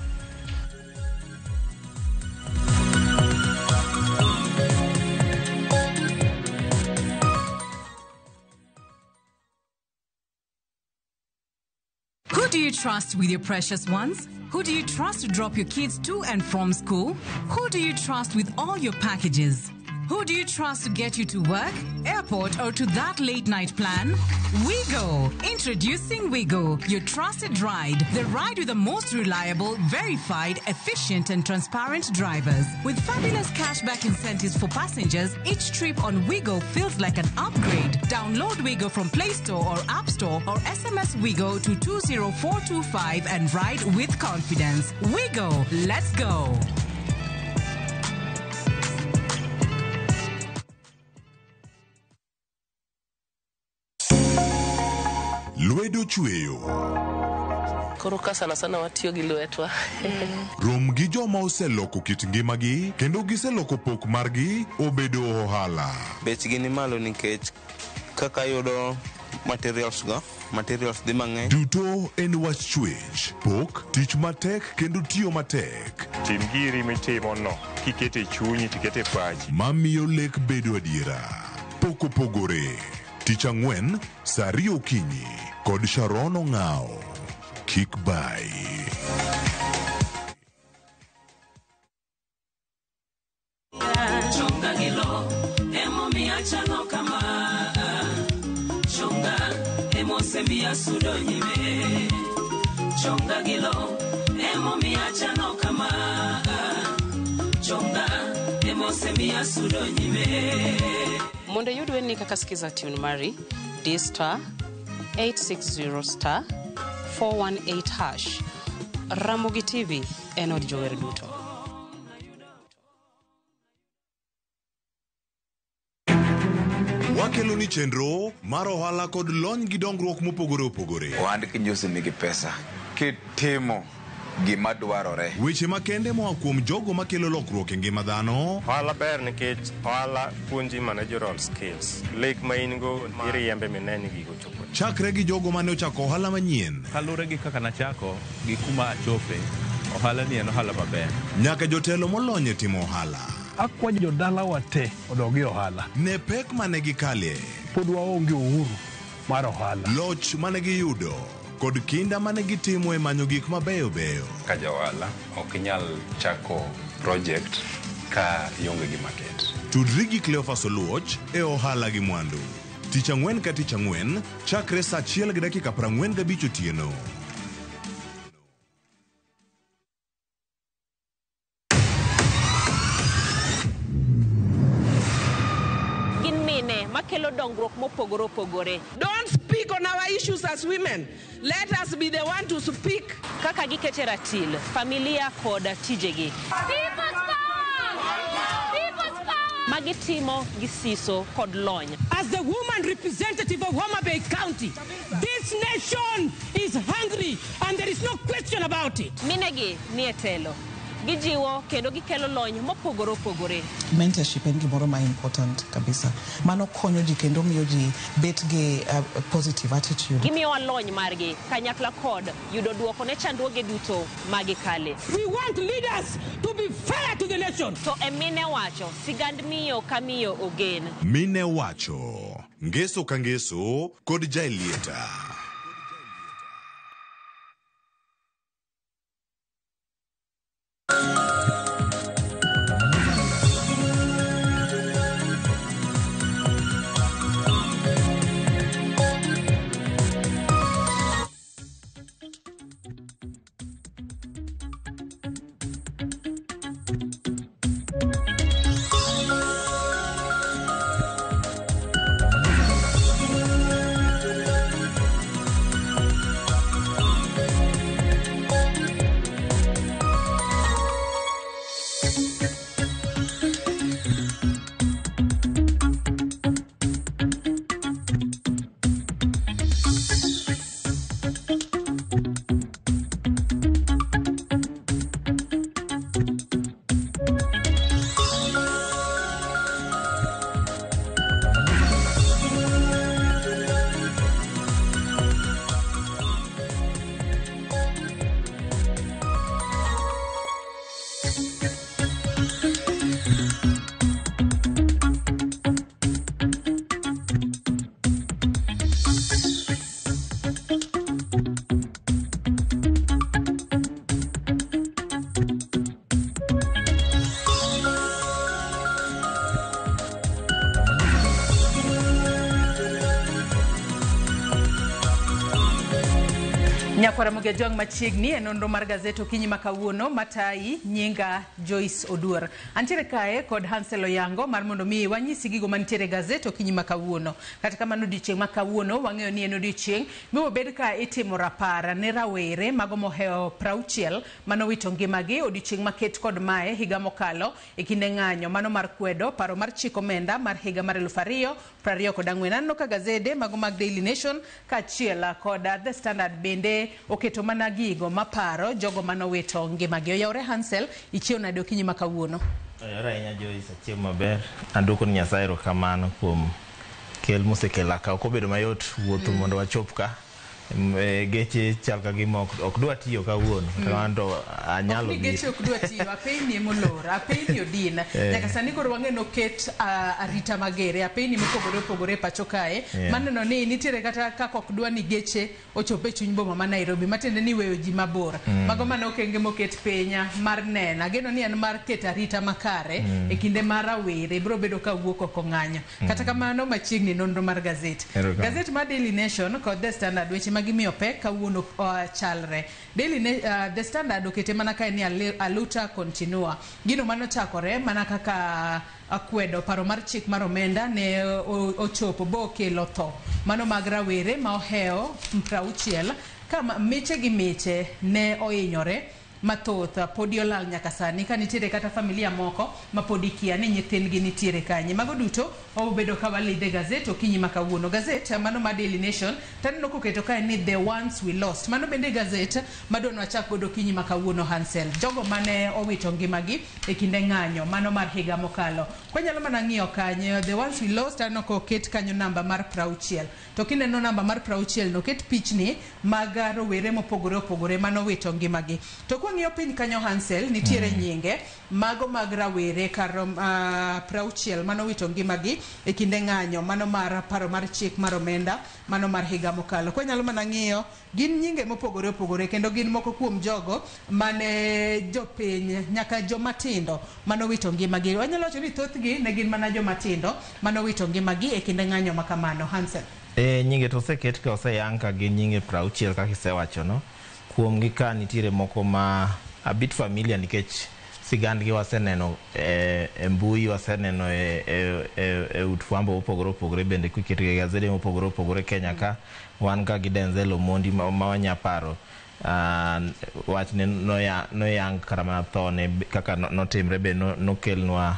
Who do you trust with your precious ones? Who do you trust to drop your kids to and from school? Who do you trust with all your packages? Who do you trust to get you to work, airport, or to that late night plan? Wigo! Introducing Wigo, your trusted ride. The ride with the most reliable, verified, efficient, and transparent drivers. With fabulous cashback incentives for passengers, each trip on Wigo feels like an upgrade. Download Wigo from Play Store or App Store or SMS Wigo to 20425 and ride with confidence. Wigo, let's go! Lwedo chweyo. Koro ka sana sana watiyo gi lwetwa. Rom gi joma oseloko kit ngimagi kendo giseloko pok margi obedo ohala. Bechgi ni malo nikech kaka yudo materials go, materials dhi mang'eny. Duto en wach chwech, pok, tich matek kendo tiyo matek. Tim giri mitimo no kikete chunyi tikete pachi. Mamiyo lek bedo adiera. Pok opogore. Tich ang'wen saa 2 okinyi kod Sharon Ong'ao. Kik bayi. Chonga gi lo emomiyo achalo kama. Chonga emosemiyo asudo nyime. Chonga gi lo emomiyo achalo kama. Chonga emosemiyo asudo nyime. Mondo iyud wendni kaka Skiza tune mari, di star 860 star 418 hash. Ramogi TV en od jower duto. Wakelo ni chenro mar ohala kod lony gi dongruok mopogore opogore. Ohand kinyosi nigi pesa kitimo gima dwarore. Weche makende moa kuom jogo makelo lokruok e ngima dhano. Ohala ber nikech ohala puonji managerial skills. Lek ma in go iriembe mine ni gigo chopo. Chakre gi jogo mane ochako ohala manyien. Kaluwore gi kaka nachako gi kuma achope, ohala ni en ohala maber. Nyaka jotelo molony e timo ohala. Akwayo jodalawa te odog e ohala. Ne pek mane gikale. Pod waonge uhuru mar ohala. Loch mane giyudo kod kinda mane gitimo e manyo gik mabeyo beyo. Ka ja ohala ok inyal chako project ka ionge gi market. Tudri gi Cleophas Oluoch e ohala gi mwandu. Tich ang'wen ka tich ang'wen chakre saa 1:45 otieno. Gin mine makelo dongruok mopogore opogore. Don't speak on our issues as women. Let us be the one to speak. Kaka gikete ratil, familia kod tijegi. Magitimo gi siso kod lony. As the woman representative of Homa Bay County, this nation is hungry and there is no question about it. Minegi nie telo. Gijiwo kendo gikelo lony mopogore opogore. Mentorship en gimoro ma important kabisa. Mano konyo ji kendo miyo ji bet gi positive attitude. Gimiyowa lony margi kanyakla kod yudo duoko ne chandruoge duto magikale. We want leaders to be fair to the nation. To e mine wacho, sigand miyo ka miyo ogen. Mine wacho, ngeso ka ngeso kod Jaelieta. Nyakwara Mogejwang' machiegni e nonro mar gazet okinyi ma kawuono matayi nyinga Joyce Oduor. Antiere kae kod Hansel Oyango mar mondo mi wanyisi gigo mantiere e gazet okinyi ma kawuono. Kata kamano odiochieng' ma kawuono wang'eyo ni en odiochieng' mibobed ka itimo rapar ne rawere mago mohewo 60 manowito ngimagi odiochieng' maket kod mae higa mokalo e kinde ng'anyo mano mar kwedo paro mar chik omenda mar higa mar 2024. Aneno ka gazede mago mag Daily Nation kaachiel kod The Standard bende oketo mana gigo maparo jogo manowito ngimagi. Oyawore Hansel, ichiew nade okinyi ma kawuono? Oyawore ahinya Joyce, achiew maber. Aduoko ni Nyasaye erokamano kuom kel mosekela ka. Ok obedo mayot wuotho mondo wachop ka. Geche chal ka gima ok dwa tiyo kawuono. Kata kamano to anyalo Ok ni geche biro. ok dwa tiyo, apeyni emolor, apeyni odin. Nyaka sani koro wang'e noket arita mager e apeyni mopogore opogore e pacho kae. Maneno ni nitiere kata kaka ok dwa ni geche ochop e chuny boma ma Nairobi, matiende ni weyo ji mabor. Mago mana okenge moket piny mar neno. Ageno ni en mar keto arita makare e kinde ma rawere biro bedo ka wuok oko ng'anyo. Kata kamano machiegni nonro mar gazet. Erokamano. Gazet mar Daily Nation kod The Standard weche ma gimiyo pek kawuono chalre. The Standard okete mana kae ni aluta continua. Gino manochakore mana kaka akwedo paro mar chik mar omenda ne ochopo bo okelo tho. Mano mag rawere ma ohewo 60 ka miche gi miche ne ohinyore mathoth podi olal nyaka sani ka nitiere kata familia moko ma pod ikia ni nyithindgi nitiere kanye. Mago duto wabobedo ka walidhe gazet okinyi ma kawuono. Gazet mano mar Daily Nation taneno koketo kae ni the ones we lost. Mano bende gazet madwa ni wachak godo okinyi ma kawuono Hansel. Jogo mane owito ngimagi e kinde ng'anyo mano mar higa mokalo. Kwanyalo mana ng'iyo kanyo the ones we lost aneno koket kanyo namba mar 60. To kineno namba mar 60 no oket pichni mag rowere mopogore opogore manowito ngimagi. To kwang'iyo piny kanyo Hansel nitiere nyinge mago mag rawere kar 60 manowito ngimagi e kinde ng'anyo mano mar paro mar chik mar omenda mano mar higa mokalo. Kwanyalo mana ng'iyo gin nyinge mopogore opogore kendo gin moko kuom jogo mane jopiny nyaka joma tindo manowito ngimagi. Wanyalo wacho ni thothgi ne gin mana joma tindo manowito ngimagi e kinde ng'anyo ma kamano. Hansel. Nyinge to oseket ka oseyang ka gin nyinge 60 kaka isewacho no. Kuomgi ka nitiere moko ma a bit familiar nikech sigandgi waseneno e mbui, waseneno e ut fwambo mopogore opogore bende kiketogi e gazede mopogore opogore Kenya ka. Wan ka gi Denzel Omondi ma wanya paro wachne noyang kata mana thone kaka notimre be nokelnwa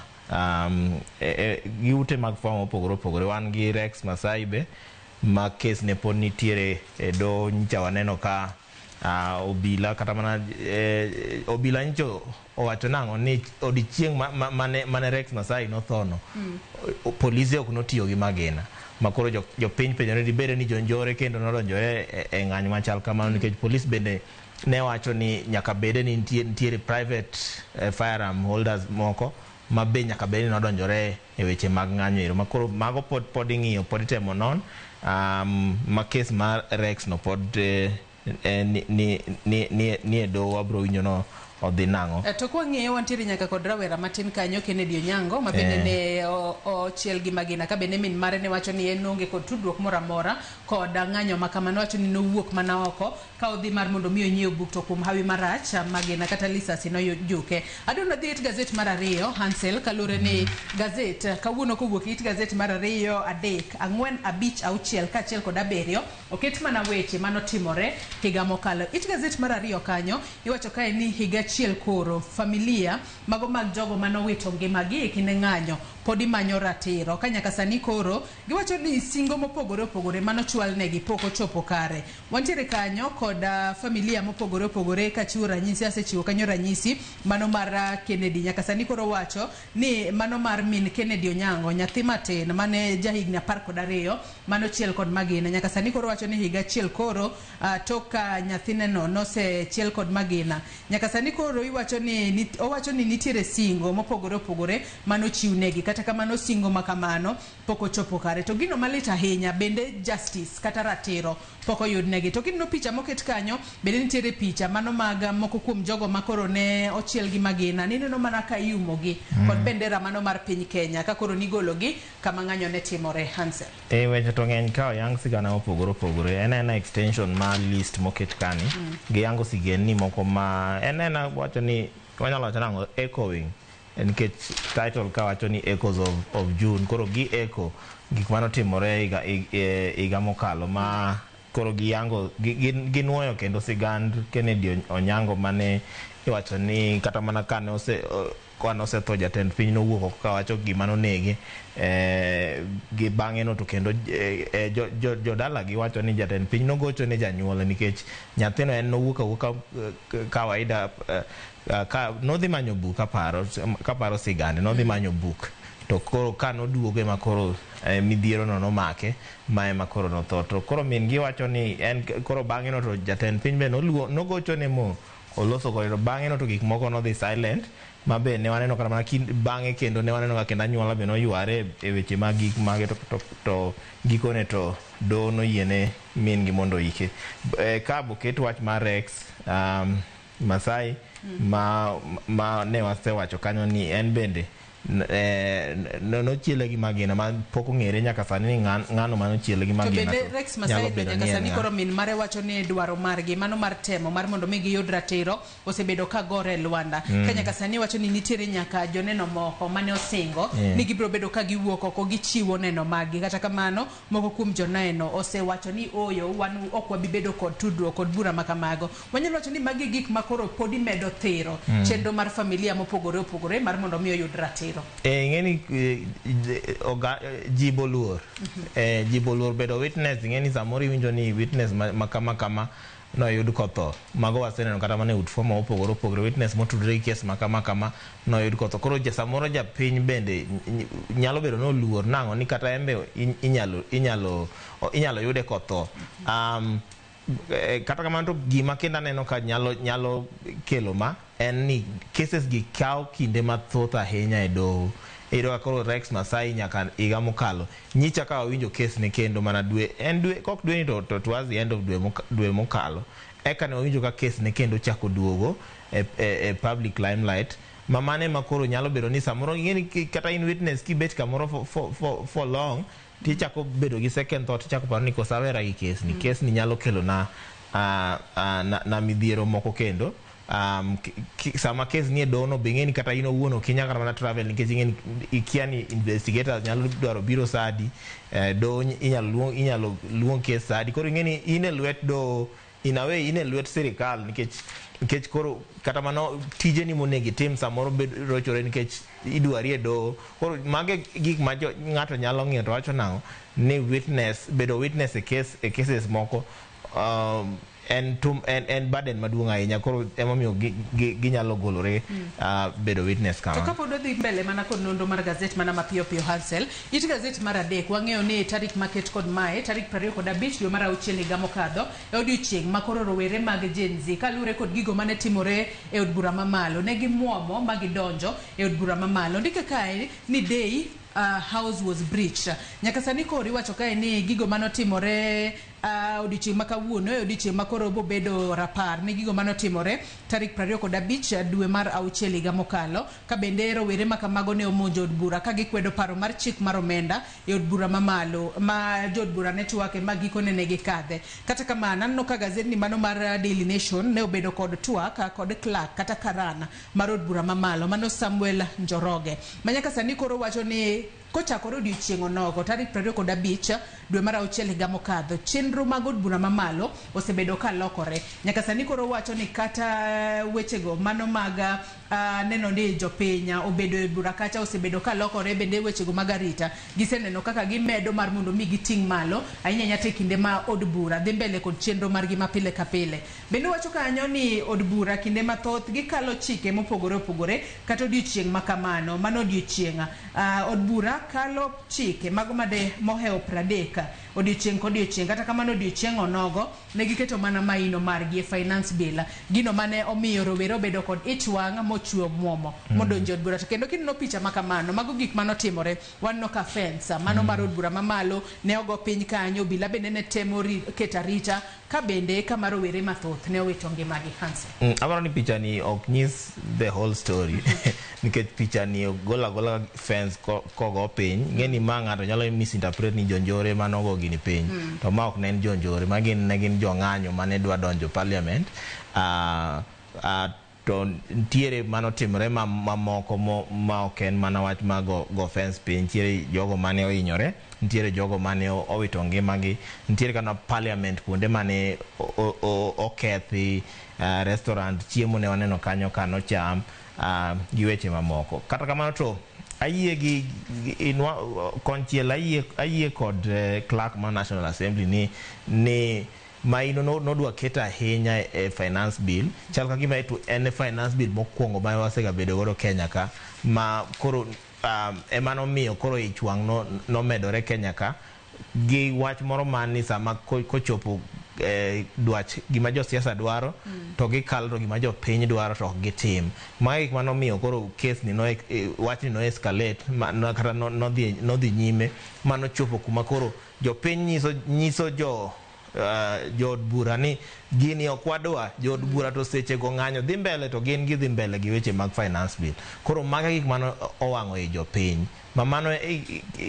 gi ute mag fwambo mopogore opogore. Wan gi Rex Masai be ma kes ne pod nitiere e doho. Nyicha waneno ka obila kata mana obila nyicho owacho nang'o ni odiochieng' mane Rex Masai nothono polise ok notiyo gi magina ma koro jopiny penjore dibed ni jonjore kendo nodonjore e ng'anyo machal kamano nikech polis bende ne wacho ni nyaka bede ni nitiere private firearm holders moko ma be nyaka bed ni nodonjore e weche mag ng'anyo ero ma koro mago pod ing'iyo pod itemo non ma kes mar Rex no pod ni e doho wabro winjo no odhi nang'o. To kwang'iyo wantiere nyaka kod rawera matin kanyo Kennedy Onyango ma bende ne ochiel gi magina ka bende min mare ne wacho ni en onge kod tudruok moro amora kod ng'anyo ma kamano. Wacho ni nowuok mana oko ka odhi mar mondo mi onyiew buk to kuom hawi marach magina kata lisasi nojuke. Adwa ni wadhi it gazet mar 2 Hansel kaluwore ni gazet kawuono kowuok it gazet mar 2, 3, 4, 5, 6 kaachiel kod 7 oket mana weche manotimore higa mokalo. It gazet mar 2 kanyo iwacho kae ni higa achiel koro familia mago mag jogo manowito ngimagi e kinde ng'anyo pod imanyo ratiro ka nyaka sani koro giwacho ni singo mopogore opogore manochwal negi pok ochopo kare. Wantiere kanyo kod familia mopogore opogore kachiwo ranyisi, asechiwo kanyo ranyisi mano mar Kennedy. Nyaka sani koro wacho ni mano mar min Kennedy Onyango nyathi matin mane jahigni 12 manochiel kod magina. Nyaka sani koro wacho ni higa achiel koro tok ka nyathineno nosechiel kod magina. Nyaka sani koro iwacho ni owacho ni nitiere singo mopogore opogore manochiw negi, kata kamano singo ma kamano pok ochopo kare. To gino malit ahinya bende justice kata ratiro pok oyud negi. To kineno picha moket kanyo bende nitiere picha mano mag moko kuom jogo ma koro ne ochiel gi magina. Nineno mana ka iumogi kod bendera mano mar piny Kenya ka koro nigologi kama ng'anyo ne timore. Hansel. Weche to ng'eny ka oyang sigana mopogore opogore. En ena extension mar list moket kani. Giyango sigendni moko ma en ena wacho ni wanyalo wacho nang'o echoing nikech title ka wacho ni Echoes of June. Koro gi echo gik manotimore higa mokalo ma koro giyango ginuoyo kendo sigand Kennedy Onyango mane iwacho ni kata mana kane osetho jatend piny nowuok oko kawacho gima nonege gi bang'e no to kendo jodala gi wacho ni jatend piny nogocho ne janyuol nikech nyathino en nowuok awuoka kawaida ka nodhi manyo buk kaparo sigande nodhi manyo buk To koro ka noduogo ema koro midhiero no nomake ma ema koro notho. To koro min gi wacho ni en koro bang'e no to jatend piny be nogochone mo oloso kode, to bang'e no to gik moko nodhi silent, ma be ne waneno kata mana bang'e kendo ne waneno ka kendo anyuola be noyware e weche mag gik mage, to gikone to doho noyiene min gi mondo oike. Ka boket wach mar Rex Masai ma ne wasewacho kanyo ni en bende nochiele gi magina ma pok ong'ere nyaka sani ni ng'ano manochiele gi magina. To bende Rex Masai nyaka sani koro min mare wacho ni dwaro margi mano mar temo mar mondo mi giyud ratiro osebedo ka gore e lwanda. Ka nyaka sani wacho ni nitiere nyaka joneno moko mane osingo ni gibiro bedo ka giwuok oko gichiwo neno maggi. Kata kamano moko kuom joneno osewacho ni oyo wan ok wabi bedo kod tudruok kod bura ma kamago. Wanyalo wacho ni magi gik ma koro podi medo thiro chenro mar familia mopogore opogore mar mondo mi oyud ratiro. Ing'eni ji boluor. Ji boluor bedo witness. Ing'eni samoro iwinjo ni witness ma kama kama noyud kotho. Mago waseneno kata mana e ut fwambo mopogore opogore, witness motudore gi kes ma kama kama noyud kotho. Koro samoro japiny bende nyalo bedo noluor nang'o ni kata en be inyalo yude kotho. Kata kamano to gima kendo aneno ka nyalo kelo ma en ni cases gi kawo kinde mathoth ahinya e doho. Iyudo ka koro Rex Masai nyaka higa mokalo nyicha ka wawinjo kes ne kendo mana dwe en dwe kok dwe ni to towards the end of dwe mokalo eka ne wawinjo ka kes ne kendo chako duogo e public limelight. Ma mane ma koro nyalo bedo ni samoro ing'eni kata in witness kibet kamoro for long tichako bedo gi second thought, tichako paro ni koso awera gi kes ni. Kes ni nyalo kelo na midhiero moko kendo. Sama kes ni e doho no be ing'eni kata in owuon ok inyal kata mana travel nikech ing'eni ikia ni investigators nyalo dwaro biro sa adi, doho inyalo luong kes sa adi. Koro ing'eni in e lwet doho, in a way in e lwet sirikal nikech koro kata mano tijeni monego itim samoro rochore nikech idwari e doho. Koro mago e gik ma ng'ato nyalo ng'iyo to wacho nang'o ni witness bedo witness e case e cases moko en burden maduong' ahinya. Koro emomiyo ginyalo golore bedo witness To kama. Kapod wadhi mbele mana kod nonro mar gazet mana mapiyo piyo, Hansel, it gazet mar adek wang'eyo ni tarik maket kod mae tarik 25 dwe mar auchiel higa mokadho e odiochieng' ma koro rowere mag Gen Z kaluwore kod gigo mane timore e od bura mamalo ne gimuomo ma gidonjo e od bura mamalo. Ndike kae ni day house was breached. Nyaka sani koro iwacho kae ni gigo manotimore odiochieng' ma kawuono e odiochieng' ma koro bobedo rapar ni gigo manotimore tarik 25 dwe mar auchiel higa mokalo, ka bende rowere ma kamago ne omonjo od bura ka gikwedo paro mar chik mar omenda e od bura mamalo ma jood bura ne twake ma gikone ne gikadhe. Kata kamano aneno ka gazetni mano mar Daily Nation ne obedo kod twak kod clerk kata karan mar od bura mamalo mano Samuel Njoroge ma nyaka sani koro wacho ni kochakore odiochieng' onogo tarik 25 dwe mar auchiel higa mokadho, chenro mag od bura mamalo osebedo ka lokore. Nyaka sani koro wacho ni kata wechego mano mag neno ni jopiny obedo e bura kacha osebedo ka lokore, bende wechego mag arita giseneno kaka gimedo mar mondo mi giting' malo ahinya ahinya te kinde ma od bura dhi mbele kod chenro margi ma pile ka pile. Bende wacho kanyo ni od bura kinde mathoth gikalo chike mopogore opogore kata odiochieng' ma kamano mano odiochieng' od bura kalo chike mago made mohewo 30 odiochieng' kodiochieng'. Kata kamano odiochieng' onogo ne giketo mana maino margi e finance bill, gino mane omiyo rowere obedo kod ich wang' mochwe muomo modonjo e od bura. To kendo kineno picha ma kamano, mago gik manotimore, waneno ka fence mano mar od bura mamalo ne ogo piny kanyo, obila bende ne temo keto arita ka bende kama rowere mathoth ne owito ngimagi. Hansen. Aparo ni picha ni ok nyis the whole story nikech picha ni ogolo agola fence kogo piny. Ng'eni ma ng'ato nyalo misinterpret ni jonjore manogo gini piny. To ma ok ne en jonjore, ma gin ne gin jong'anyo mane dwa donjo parliament. To ntiere manotimore mamoko ma ok en mana wach mar go fence piny. Ntiere jogo mane ohinyore, ntiere jogo mane owito ngimagi, ntiere kata parliament kuonde mane okethi, restaurant chiemo ne waneno kanyo ka nocham, gi weche mamoko. Kata kamano to ayie gi konchiel ayie kod clerk mar National Assembly ni maino nodwa keto ahinya e finance bill. Chal ka gima en e finance bill mokwongo ma wasega bedo godo Kenya ka ma koro Ema nomiyo koro ich wang' nomedore Kenya ka gi wach moro man ni sama kochopo dwach gima josiasa dwaro to gikalo, to gima jopiny dwaro to ok gitim. Mago gik manomiyo koro case ni no, wachni no escalate kata nodhi nyime manochopo kuma koro jopiny nyiso jo jood bura ni gini ok wadwa. Jood bura to seche go ng'anyo dhi mbele, to gin gidhi mbele gi weche mag finance bill. Koro mago gik mano owang'o i jopiny ma mano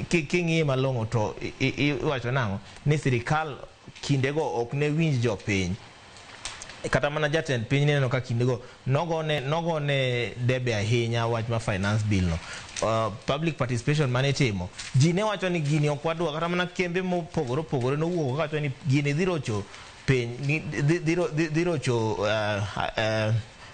king'iye malong'o to iwacho nang'o ni sirikal kindego ok ne winj jopiny. Kata mana jatend piny nineno ka kindego nogone debe ahinya wach ma finance bill no. Public participation mane itimo, ji ne wacho ni gini ok wadwa. Kata mana kembe mopogore opogore nowuok kawacho ni gini dhi rocho piny, dhi rocho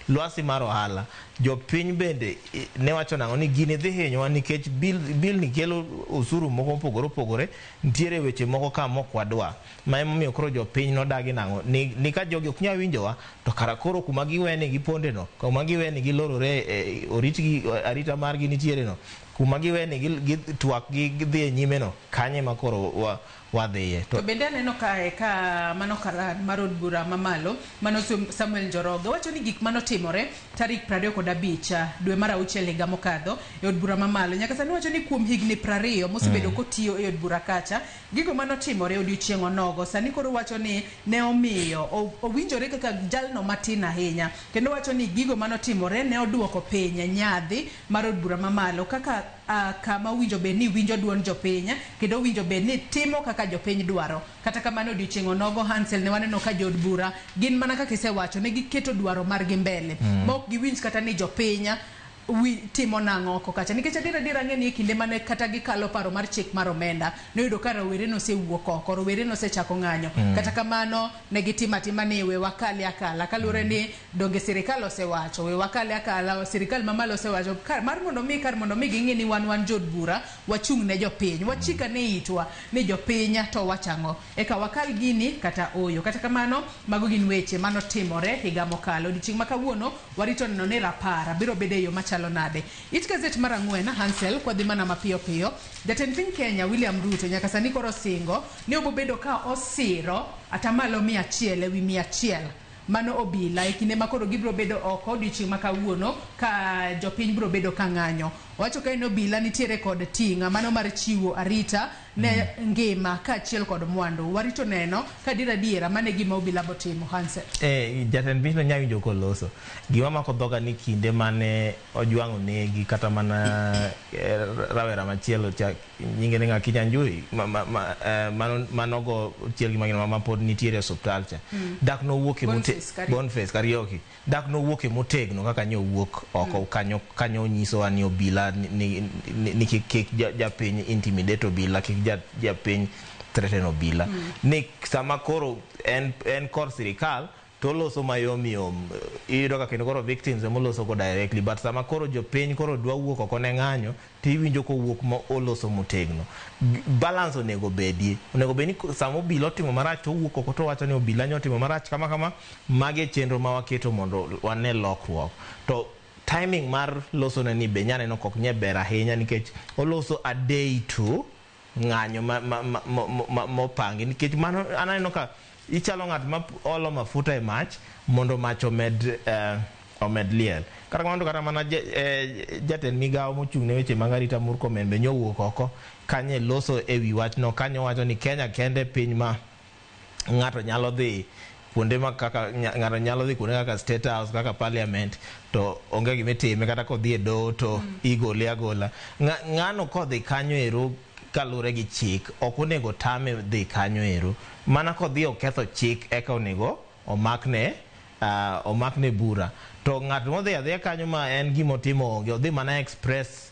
lwasi mar ohala. Jopiny bende ne wacho nang'o ni gini dhi hinyowa nikech bill ni kelo osuru moko mopogore opogore, nitiere weche moko ka mok wadwa. Ma emomiyo koro jopiny nodagi nang'o ni ka jogi ok nyal winjowa to kara koro kuma giweni giponde no, kuma giweni gilorore, oritgi, arita margi nitiere no, kuma giweni gi twak gi dhi e nyime no, kanye ma koro wadhiye. To bende aneno kae ka mano karan mar od bura mamalo mano Samuel Njoroge wacho ni gik manotimore tarik 25 dwe mar auchiel higa mokadho e od bura mamalo nyaka sani, wacho ni kuom higni 20 mosebedo kotiyo e od bura kacha, gigo manotimore e odiochieng' onogo sani koro wacho ni ne omiyo owinjore kaka jalno matin ahinya, kendo wacho ni gigo manotimore ne oduoko piny nyadhi mar od bura mamalo kaka kama owinjo bed ni winjo duond jopiny kendo owinjo bed ni timo kaka jopiny dwaro. Kata kamano, odiochieng' onogo, Hansel, ne waneno ka jood bura gin mana kaka isewacho, ne giketo dwaro margi mbele ma ok giwinj kata ni jopiny timo nang'o oko kacha, nikech adier adier ang'e ni e kinde mane kata gikalo paro mar chik mar omenda, noyudo ka rowere nosewuok oko, rowere nosechako ng'anyo. Kata kamano ne gitimo atima ni we wakale akala kaluwore ni donge sirikal osewacho we wakale akala, sirikal mamalo osewacho mar mondo mi kar mondo mi ging'e ni wan jood bura wachung' ne jopiny, wachik ane itwa ni jopiny to wachang'o eka wakal gini kata oyo. Kata kamano mago gin weche manotimore higa mokalo. Odiochieng' ma kawuono warito neno ni rapar biro bedo e yo machalo nade. It gazet mar ang'wen, Hansel, kwadhi mana mapiyo piyo, jatend piny Kenya William Ruto nyaka sani koro singo ni obobedo ka osiro atamalo 100% mano obila e kinde ma koro gibiro bedo oko odiochieng' ma kawuono ka jopiny biro bedo ka ng'anyo. Owacho ka en obila nitiere kod ting'a mano mar chiwo arita ne ngima kaachiel kod mwandu. Warito neno ka adier adiera mano e gima obila botimo, Hansel. Jatend pinyno nya winjo koloso. Gima mako dhoga ni kinde mane ojwang'o negi kata mana rawera machielo cha, nyinge ne ng'a, Kinyanjui manogo chiel gi magina ma pod nitiere e osuptal cha. Dak nowuok e Boniface Kariuki. Boniface Kariuki. Dak nowuok e motegno kaka nyo owuok oko kanyo, kanyo onyisowa ni obila ni kik japiny intimidate obila, kik japiny threaten obila. Ni sama koro en kor sirikal to oloso mayom yom, iyudo ka kendo koro victims ema oloso go directly, but sama koro jopiny koro dwa wuok oko ne ng'anyo to iwinjo kowuok ma oloso motegno. Balance onego bedie, onego bed ni sama obila otimo marach to owuok oko to owacho ni obila nyo otimo marach kama kama. Magi e chenro ma waketo mondo wane lokruok. To timing mar loso ne ni be nyaneno kok nye ber ahinya nikech oloso a day to ng'anyo ma mopangi, nikech mano aneno ka ichalo ng'at ma olo mafuta e mach mondo mach omed liel. Kata kamano to kata mana jatend migawo mochung' ne weche mag arita Murkomen be nyowuok oko kanye loso e wi wachno kanyo, wacho ni Kenya kende piny ma ng'ato nyalo dhi kuonde ma kaka ng'ato nyalo dhi kuonde kaka State House, kaka Parliament, to onge gima itime, kata kodhi e doho to igole agola. Ng'ano kodhi kanyo ero kaluwore gi chik ok onego tame dhi kanyo ero, mana kodhi oketho chik eka onego omakne bura. To ng'at modhi adhiya kanyo ma en gimotimo onge, odhi mana express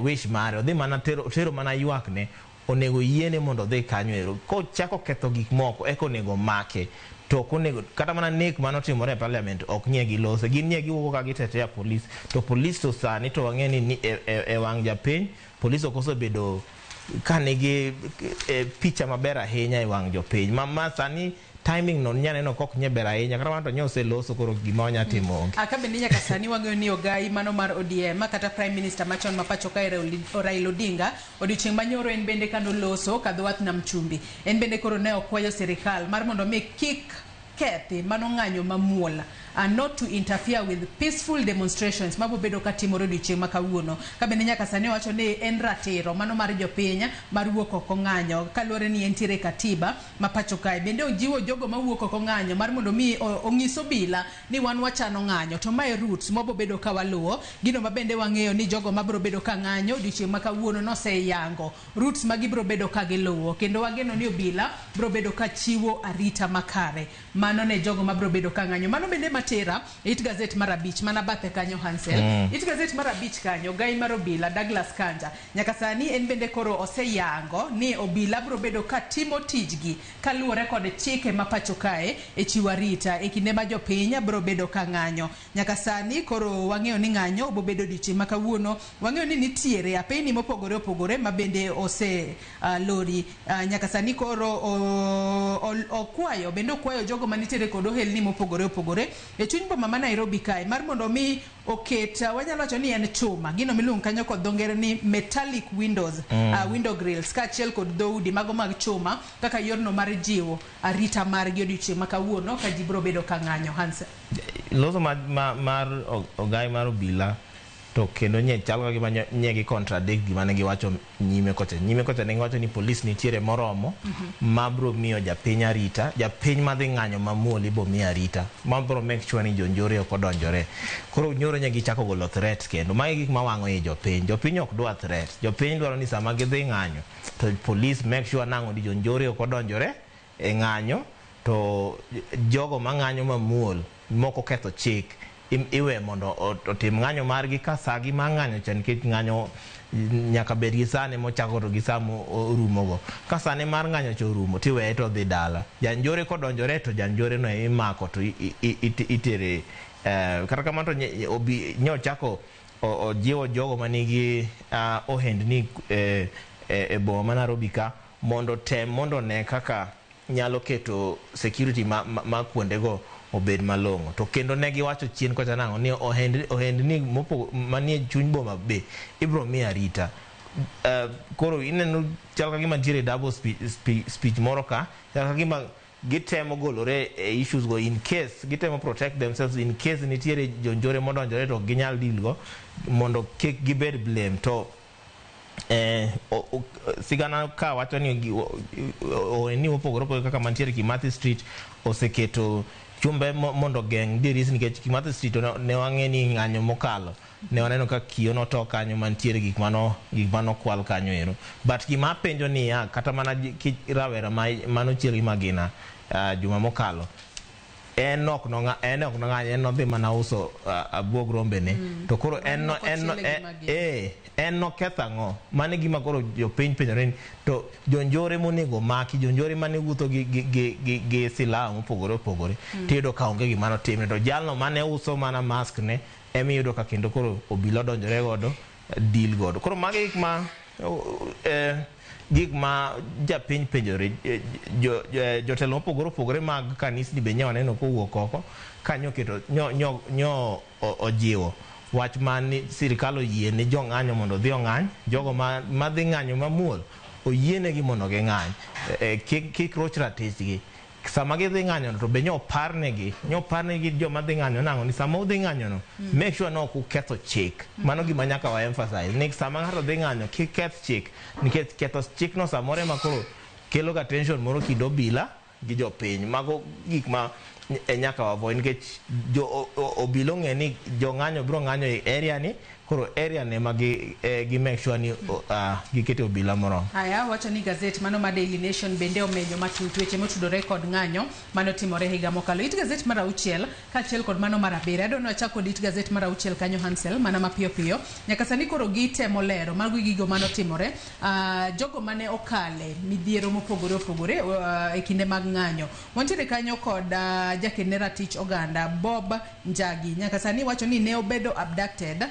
wish mare, odhi mana tero mana ywakne, onego yiene mondo odhi kanyo ero. Kochako ketho gik moko eka onego make. To ok onego kata mana nek manotimore e Parliament ok nye gilose, gin nye giwuok ka gitetea polis to polis to sani to wang'e ni e wang' japiny polis ok osebedo ka nigi picha maber ahinya e wang' jopiny ma sani. Timing no nya neno kok nye ber ahinya, kata kamano to nye oseloso, koro gima wanya timo onge. Aka bende nyaka sani wang'eyo ni ogai mano mar ODM kata Prime Minister machon ma pacho kae Raila Odinga, odiochieng' manyoro en bende kanoloso kadho wath nam chumbi, en bende koro ne okwayo sirikal mar mondo mi kik kethi mano ng'anyo mamuol, not to interfere with peaceful demonstrations mabobedo katimore odiochieng' ma kawuono. Ka bende nyaka sani owacho ni en ratiro mano mar jopiny mar wuok oko ng'anyo kaluwore ni entiere katiba ma pacho kae. Bende ojiwo jogo mawuok oko ng'anyo mar mondo mi onyis obila ni wan wachano ng'anyo, to mae routes mabobedo ka waluwo. Gino ma bende wang'eyo ni jogo mabiro bedo ka ng'anyo odiochieng' ma kawuono noseyango routes ma gibiro bedo ka giluwo, kendo wageno ni obila biro bedo ka chiwo arita makare mano ne jogo mabiro bedo ka ng'anyo. Mano bende matera it gazet mar 5 mana bathe kanyo, Hansel. It gazet mar 5 kanyo, gai mar obila Douglas Kanja nyaka sani en bende koro oseyango ni obila biro bedo ka timo tijgi kaluwore kod chike ma pacho kae e chiwo arita e kinde ma jopiny biro bedo ka ng'anyo. Nyaka sani koro wang'eyo ni ng'anyo obobedo odiochieng' ma kawuono. Wang'eyo ni nitiere apeyni mopogore opogore ma bende ose lori. Nyaka sani koro okwayo, bende okwayo jogo manitiere kod ohelni mopogore opogore e chuny boma ma Nairobi kae mar mondo mi oket, wanyalo wacho ni en chuma, gino miluongo kanyo kod dho ngere ni metallic windows, window grills, kaachiel kod dhoudi mago mag chuma kaka yorno mar jiwo arita margi odiochieng' ma kawuono ka ji biro bedo ka ng'anyo. Hansel. Loso mar ogai mar obila to kendo nye chal ka gima nye gi contradict gima ne giwacho nyime kocha. Nyime kocha ne giwacho ni polis nitiere moromo ma biro miyo japiny arita, japiny madhi ng'anyo mamuol ibo mi arita, ma biro make sure ni jonjore ok odonjore. Koro nyoro nye gichako golo threat kendo. Magi gik mawang'o i jopiny. Jopiny ok dwa threat. Jopiny dwaro ni sama gidhi ng'anyo to police make sure nang'o ni jonjore ok odonjore e ng'anyo, to jogo mang'anyo mamuol moko ketho chik iwe mondo otim ng'anyo margi ka sagi mar ng'anyo cha, nikech ng'anyo nyaka bed gi sane mochako to gi sa orumogo. Ka sane mar ng'anyo cha orumo tiweye to odhi dala. Janjore kodonjore to janjore no imako to itere. Kata kamano to nye ochako ojiwo jogo manigi ohendni e boma ma Nairobi ka mondo tem mondo ne kaka nyalo keto security ma kuondego obed malong'o. To kendo ne giwacho chien kocha nang'o ni ohendni manie chuny boma be ibiro mi arita. Koro ineno chal ka gima nitiere double speech moro ka, chal ka gima gitemo golore e issues go in case gitemo protect themselves in case nitiere jonjore modonjore to ok ginyal deal go mondo kik gibed blame. To sigana ka wacho ni ohendni mopogore opogore kaka mantiere Kimathi Street oseketo chumbe mondo ogeng' diris, nikech Kimathi Street ne wang'e ni ng'anyo mokalo ne waneno ka kiyo noto kanyo mantiere gik mano kwal kanyo ero. But gima apenjo niya, kata mana rawera manochiel gi magina juma mokalo, en ok nong'anyo, en nodhi mana uso abuog rombene. To koro en no, en no, en noketho ang'o? Mano e gima koro jopiny penjore ni to jonjore monego maki, jonjore mane wuotho gi silaha mopogore opogore, tiyudo ka onge gima notimne, to jalno mane uso mana mask ne emiyudo ka kendo koro obila odonjore godo, deal godo. Koro magi gik ma japiny penjore. Jotelo mopogore opogore mag kanisni be nye waneno kowuok oko ka nyoketo nyo ojiwo wach ma ni sirikal oyie ne jong'anyo mondo odhi ong'any. Jogo madhi ng'anyo mamuol oyienegi mondo ging'any, kik roch ratichgi sama gidhi ng'anyo. To be nyo parnegi joma dhi ng'anyo nang'o ni sama udhi ng'anyo no, make sure no ok uketho chik. Mano gima nyaka wa emphasize ni sama ng'ato dhi ng'anyo kik keth chik, nikech ketho chik no samoro ema koro kelo ga tension moro kind obila gi jopiny. Mago gik ma nyaka wa avoid, nikech jo obila ong'e ni jong'anyo biro ng'anyo e area ni, koro area ne ma gi make sure ni giketo obila moromo. Haya, wacho ni gazet mano ma Daily Nation bende omenyo matut weche motudore kod ng'anyo manotimore higa mokalo. It gazet mar 6 kaachiel kod mano mar 7. Adwa ni wachak kod it gazet mar 6 kanyo, Hansel, mana mapiyo piyo. Nyaka sani koro gitemo lero mago gigo manotimore. Jogo mane okale midhiero mopogore opogore e kinde mag ng'anyo. Wantiere kanyo kod Jaked ne ratich oganda Bob Njagi nyaka sani wacho ni ne obedo abducted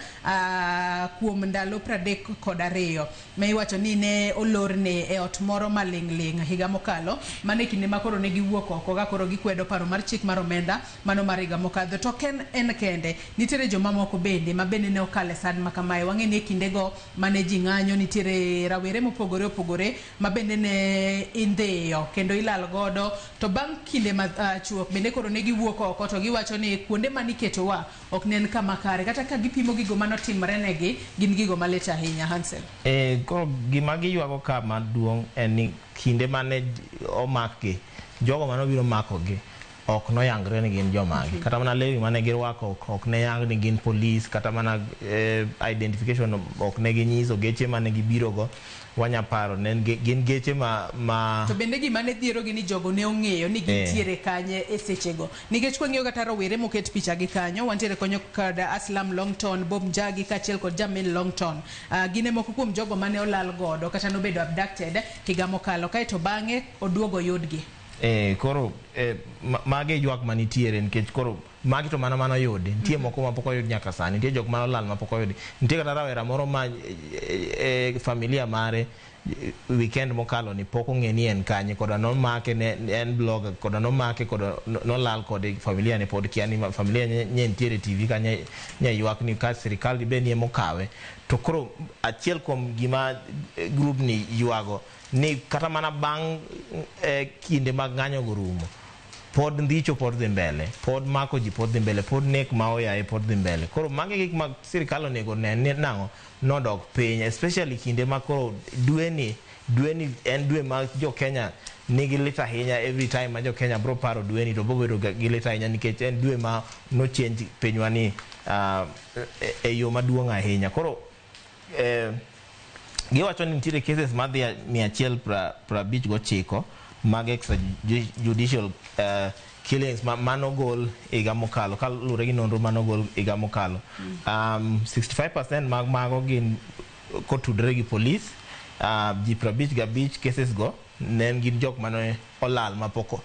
kuom ndalo 32 ma iwacho ni ne olorne e ot moro maling'ling' higa mokalo. Mano e kinde ma koro ne giwuok oko ka koro gikwedo paro mar chik mar omenda mano mar higa mokadho. To ok en kende, nitiere jomamoko bende ma bende ne okale sand ma kamae. Wang'e ni e kindego mane ji ng'anyo nitiere rawere mopogore opogore ma bende ne indhiyo kendo ilal godo, to bang' kinde machuok bende koro ne giwuok oko to giwacho ni kuonde maniketowa ok ne en kama kare, kata ka gipimo gigo manotimre negi gin gigo malit ahinya. Hansel. Koro gima giywago ka maduong' en ni kinde mane omakgi, jogo manobiro makogi ok noyangre ni gin jomage. Kata mana lewni mane girwako ok ne yang ni gin polis, kata mana identification ok ne ginyiso, geche mane gibirogo wanya paro ne gin geche ma To bende gima ne dhierogi ni jogo ne ong'eyo ni gintiere kanye e sechego, nikech kwang'iyo kata rowere moket picha gi kanyo, wantiere kanyo kod Aslam Longton, Bob Njagi kaachiel kod Jamil Longton. Gin e moko kuom jogo mane olal godo kata nobedo abducted higa mokalo, kaeto bang'e oduogo yudgi. Koro mage ywak manitiere nikech koro magi to mana manoyudi, nitie moko mapok oyud nyaka sani, nitie jok manolal mapok oyudi, nitie kata rawera moro ma familia mare weekend mokalo ni pok ong'e ni en kanye, koda nomake ne en blogger, koda nomake koda nolal kode, familia ne pod kia ni familia nye nitiere TV ka nye ywak ni ka sirikal dibed ni emokawe. To koro achiel kuom gima group ni ywago ni kata mana bang' kinde mag ng'anyo go rumo, pod ndicho pod dhi mbele, pod mako ji pod dhi mbele, pod nek ma oyaye pod dhi mbele. Koro magi gik ma sirikal onego ne ni nang'o nodok piny, especially kinde ma koro dweni en dwe ma jo Kenya nigi lit ahinya. Every time ma jo Kenya bro paro dweni to bro bedo gi lit ahinya nikech en dwe ma no change pinywa ni e yo maduong' ahinya. Koro giwacho ni nitiere cases madhi 159 mag extrajudicial killings manogol higa mokalo, kaluwore gi nonro manogol higa mokalo. 65% mag mago gin kotudore gi polis. Ji 55 cases go ne gin jok mane olal ma pok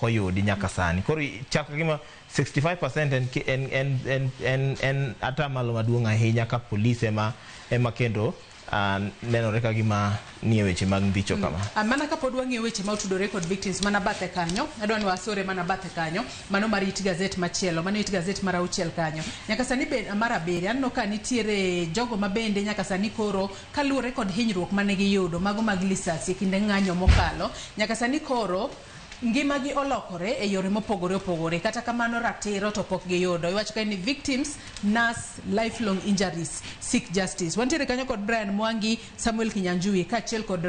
oyudi nyaka sani. Koro chak gima 65% en atamalo maduong' ahinya ka polis ema kendo nenore ka gima nie weche mag ndicho kama. Mana kapod wang'iyo weche ma otudore kod victims mana bathe kanyo, adwa ni wasore mana bathe kanyo, mano mar it gazet machielo, mano it gazet mar 6 kanyo. Nyaka sani mar 7 aneno ka nitiere jogo ma bende nyaka sani koro kaluwore kod hinyruok mane giyudo mago mag lisasi kinde ng'anyo mokalo, nyaka sani koro ngimagi olokore e yore mopogore opogore, kata kamano ratiro to pok giyudo. Iwacho ka ni victims nurse lifelong injuries seek justice. Wantiere kanyo kod Brian Mwangi, Samuel Kinyanjui kaachiel kod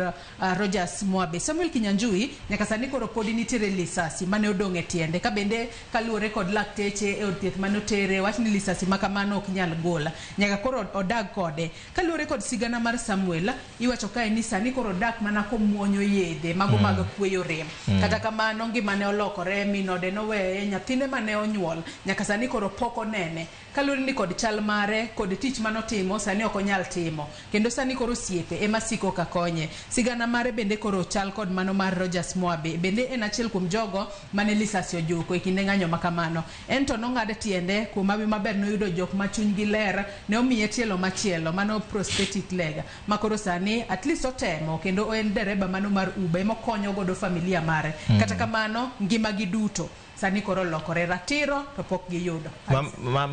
Rogers Mwabe. Samuel Kinyanjui nyaka sani koro podi nitiere lisasi mane odong' e tiende, ka bende kaluwore kod lakteche e od thieth mane otere, wach ni lisasi ma kamano ok nyal gol, nyaka koro odag kode. Kaluwore kod sigana mar Samuel, iwacho kae ni sani koro odak mana komuonyo yedhe mago mag kweyo rem. Kata kamano ngimane olokore, minode noweye, nyathine mane onyuol nyaka sani koro pok onene. Kaluwore ni kod chal mare kod tich manotimo sani ok onyal timo, kendo sani koro osiepe ema siko ka konye. Sigana mare bende koro chal kod mano mar Rogers Mwabe, bende en achiel kuom jogo mane lisasi ojuko e kinde ng'anyo ma kamano. En to nong'ad tiende kuom hawi maber noyudo jok ma chunygi ler, ne omiye tielo machielo mano prosthetic leg ma koro sani at least otemo, kendo en dereba mano mar Uber emokonyo godo familia mare. Kata kamano ngimagi duto sani koro olokore, ratiro to pok giyudo.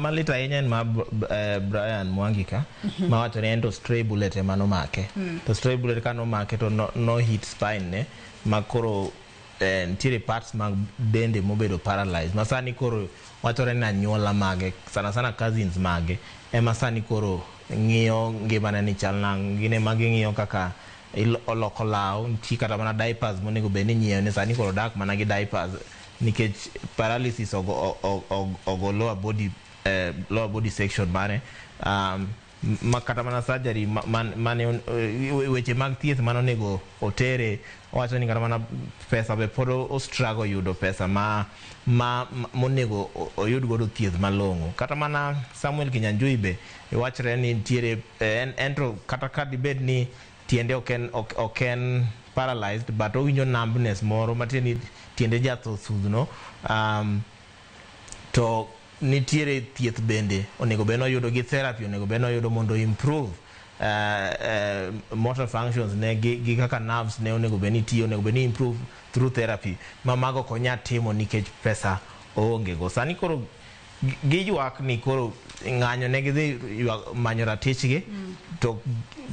Malit ahinya en ma Brian Mwangi ka, ma wacho ni en to stray bullet ema nomake. To stray bullet ka nomake to no hit spine ne, ma koro nitiere parts mag dende mobedo paralyzed. Ma sani koro wachore ni anyuola mage, sana sana cousins mage, ema sani koro ng'iyo ngimane ni chal nang'o. Gin ema ging'iyo kaka oloko law, nitie kata mana diapers monego bed ni inyiewo ne, sani koro odak mana gi diapers nikech paralysis ogo lower body section mare. Ma kata mana surgery mane weche mag thieth mane onego otere, owacho ni kata mana pesa be pod o struggle yudo pesa ma monego oyud godo thieth malong'o. Kata mana Samuel Kinyanjui be wachre ni nitiere en to kata ka dibed ni tiende ok en paralyzed, but owinjo numbness moro matiende ni tiende jatho sudhno. To nitiere thieth bende onego bed noyudo gi therapy onego bed noyudo mondo improve motor functions ne gi kaka nerves ne onego bed ni tiyo, onego bed ni improve through therapy ma mago ok onyal timo nikech pesa oonge go. Sani koro giywak ni koro ng'anyo ne gidhi ywak manyo ratichgi to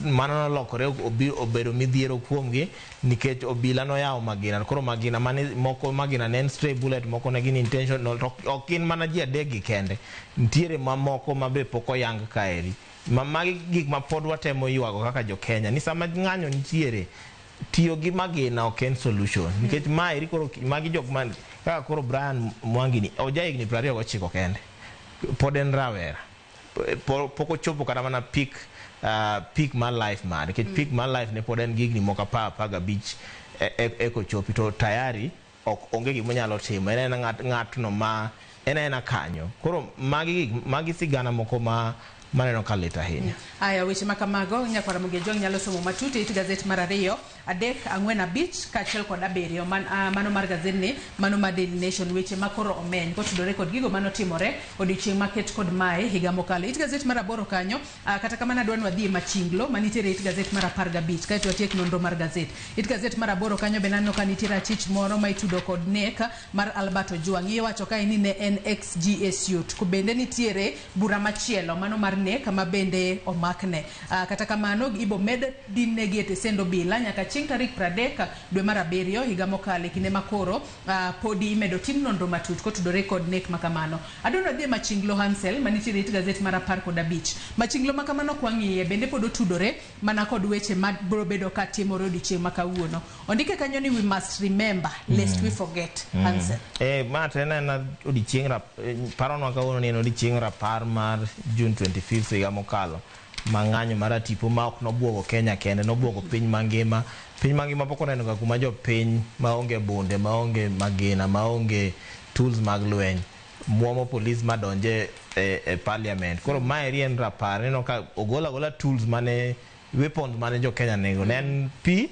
mano nolokore obedo midhiero kuomgi nikech obila noyawo magina. Koro magina mane moko magina ne en stray bullet, moko ne gin intentional, to ok gin mana ji adek gi kende, nitiere mamoko ma be pok oyang kaeri. Ma magi gik ma pod watemo ywago kaka jo Kenya ni sama ng'anyo nitiere, tiyo gi magina ok en solution nikech maeri koro magi jok man kaka koro Brian Mwangi ni oja higni 29 kende, pod en rawera, pok ochopo kata mana peak mar life mare nikech peak mar life ne pod en gi higni moko 10 15 eko chopi to tayari ok onge gima onyalo timo, en ena ng'atno ma en aena kanyo. Koro magi gik magi sigana moko ma maneno ka lit ahinya. Aya, weche ma kamago nyakwara Mugeljwang' nyalo somo matut e it gazet mar 2, 3, 4, 5 kaachiel kod 7 mano mar gazetni, mano mar Daily Nation, weche ma koro omeny kotudore kod gigo manotimore odiochieng' maket kod mae higa mokalo. It gazet mar 8 kanyo, kata kamano adwa ni wadhi e machinglo manitiere it gazet mar 15 kaeto watiek nonro mar gazet. It gazet mar 8 kanyo bende aneno ka nitiere achich moro ma itudo kod nek mar Albert Ojwang'. Iwacho kae ni ne en ex GSU. To bende nitiere bura machielo mano mar nek ma bende omakne. Kata kamano ibo med dinnegi e tesend obila nyaka chieng' tarik 30 dwe mar 7 higa mokalo, e kinde makoro podi imedo tim nonro matut kotudore kod nek makamano. Adwa ni wadhi e machinglo Hansel manitiere it gazet mar 15. Machinglo makamano kwang'iye bende pod otudore mana kod weche ma biro bedo ka timore odiochieng' ma kawuono. Ondike kanyo ni we must remember lest we forget. Hansel. Ma to en aena odiochieng' paronwa kawuono ni en odiochieng' rapar mar June 25 higa mokalo ma ng'anyo mar atipo ma ok nobuogo Kenya kende, nobuogo piny mangima. Piny mangima pok oneno ga kuma jopiny maonge bunde, maonge magina, maonge tools mag lweny muomo polis madonje e parliament. Koro maeri en rapar, ineno ka ogol agola tools mane weapons mane jo Kenya nego ne en pi,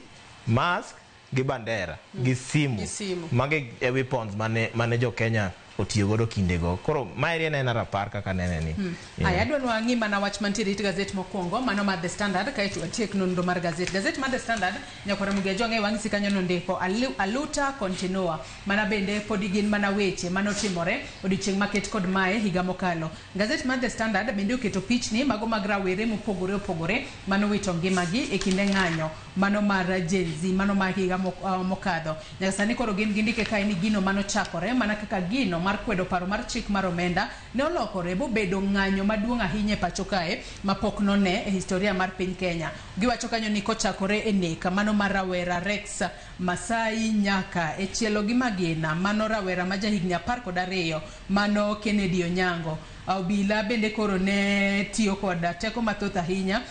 mask gi bandera gi simu. Gi simu. Magi e weapons mane jo Kenya otiyo godo kindego. Koro maeri en aena rapar kaka nene ni. Yeah. Aya, adwa ni wang'i mana wach mantiere it gazet mokwongo, mano mar The Standard, kaeto watiek nonro mar gazet. Gazet mar The Standard, nyakwara Mugeljwang' e wang' si kanyo nondiko aluta continua, mana bende podi gin mana weche manotimore odiochieng' maket kod mae higa mokalo. Gazet mar The Standard bende oketo pichni mago mag rawere mopogore opogore manowito ngimagi e kinde ng'anyo mano mar Gen Z mano mar higa mokadho. Nyaka sani koro gin gindike kae ni gino manochakore mana kaka gino mar kwedo paro mar chik mar omenda ne olokore bobedo ng'anyo maduong' ahinya e pacho kae ma pok none e historia mar piny Kenya. Giwacho kanyo ni kochakore e nek mano mar rawera Rex Masai nyaka e chielo gi magina mano rawera ma jahigni 12 mano Kennedy Onyango. Obila bende koro ne tiyo kod teko mathoth ahinya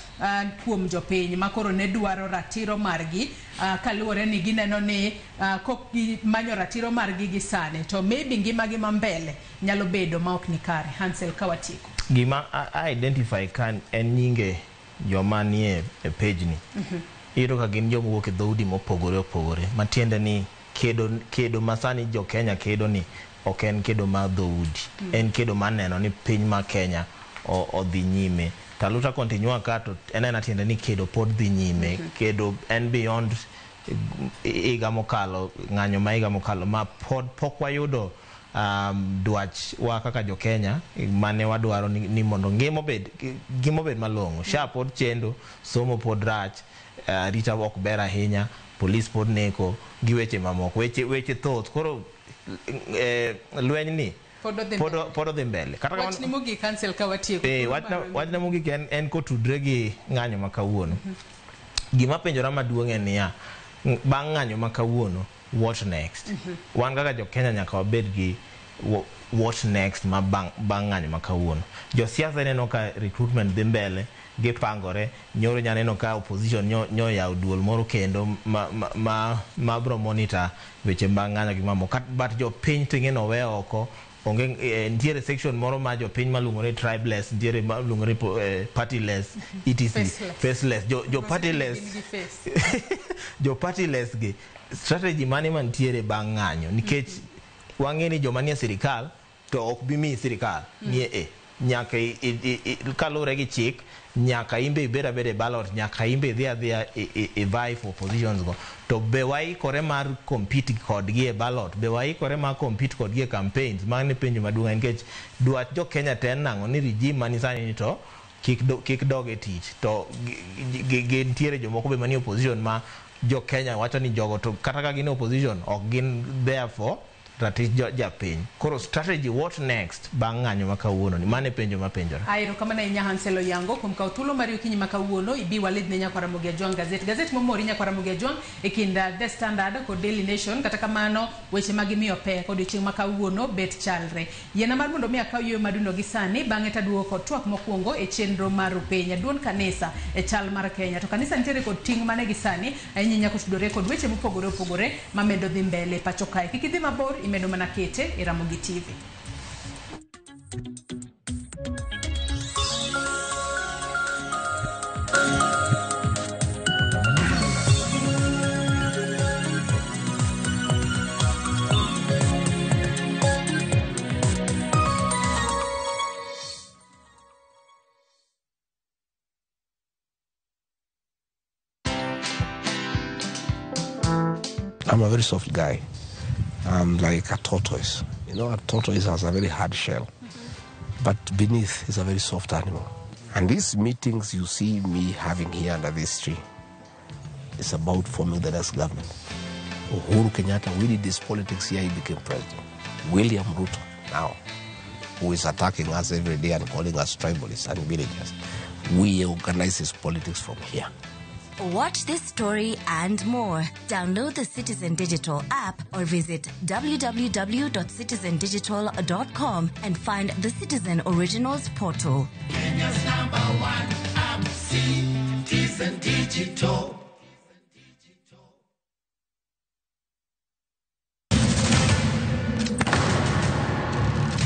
kuom jopiny ma koro ne dwaro ratiro margi, kaluwore ni gineno ni kok gimanyo ratiro margi gi sani to maybe ngimagi ma mbele nyalo bedo ma ok ni kare. Hansel, ka watieko. Gima a identify ka en nyinge joma nie e page ni. Iyudo ka gin joma wuok e dhoudi mopogore opogore. Matiende ni kedo masani jo Kenya kedo ni ok en kedo mar dhoudi. En kedo mar neno ni piny mar Kenya odhi nyime. To aluta continua ka to en aena tiende ni kedo pod dhi nyime. Kedo en beyond higa mokalo, ng'anyo ma higa mokalo ma pod pok wayudo dwach wa kaka jo Kenya mane wadwaro ni mondo ngima obed malong'o. SHA pod chendo, somo pod rach, arita ok ber ahinya, polis pod neko gi weche mamoko. Weche thoth. Koro lweny ni pod odhi pod pod odhi mbele. Kata kamano Wachni mogik, Hansel, ka watieko. Wachna mogik en kotudre gi ng'anyo ma kawuono. Gima penjora maduong' en niya, bang' ng'anyo ma kawuono, what next? Wan kaka jo Kenya nyaka wabed gi what next ma bang' ng'anyo ma kawuono. Josiasa ineno ka recruitment dhi mbele, gipangore, nyoro nyaneno ka opposition nyo yawo duol moro kendo ma bro monitor weche mag ng'anyo gi mamoko. But jopiny to ing'e nowe oko, onge nitiere section moro ma jopiny maluongore tribeless, nitiere maluongore partyless, etc. Faceless. Faceless. Jo partyless Gin gi face. Jo partyless gi strategy mane mantiere bang' ng'anyo nikech wang'e ni joma nie sirikal To ok bi miyi sirikal nie e nyaka kaluwore gi chik, nyaka imbe ibed abeda e ballot, nyaka imbe idhi adhiya e vie for positions go. To be waikore mar compete kodgi e ballot? Be waikore mar compete kodgi e campaigns? Mano e penjo maduong', nikech dwach jo Kenya te en nang'o? Ni regime mani sani ni to kik dog e tich. To gintiere jomoko be manie opposition ma jo Kenya wacho ni jogo to kata ka gin e opposition, ok gin there for ratich japiny. Koro strategy, what next bang' ng'anyo ma kawuono ni? Mano e penjo mapenjore. Erokamano ahinya, Hansel Oyango, kuom kawo thuolo mari okinyi ma kawuono ibi walidh ne nyakwar Ramogi Ajwang' gazet. Gazet momori, nyakwar Ramogi Ajwang', e kind The Standard kod Daily Nation. Kata kamano, weche ma gimiyo pek odiochieng' ma kawuono bet chalre. Yiena mar mondo mi akaw yueyo madundo gi sani, bang'e taduogo kod twak mokwongo e chenro mar Rupenya. Duond kanisa e chal mar Kenya. To kanisa nitiere kod ting' mane gi sani, ahinya ahinya kotudore kod weche mopogore opogore mamedo dhi mbele pacho kae. Kik idhi mabor, imedo mana kete e Ramogi TV. I'm a very soft guy. I'm like a tortoise. A tortoise has a very hard shell, but beneath is a very soft animal. And these meetings you see me having here under this tree is about forming the next government. Uhuru Kenyatta, we did this politics here, he became president. William Ruto now, who is attacking us every day and calling us tribalists and villagers, we organize his politics from here. Watch this story and more. Download the Citizen Digital app or visit www.citizendigital.com and find the Citizen Originals portal. Kenya's number one app, Citizen Digital.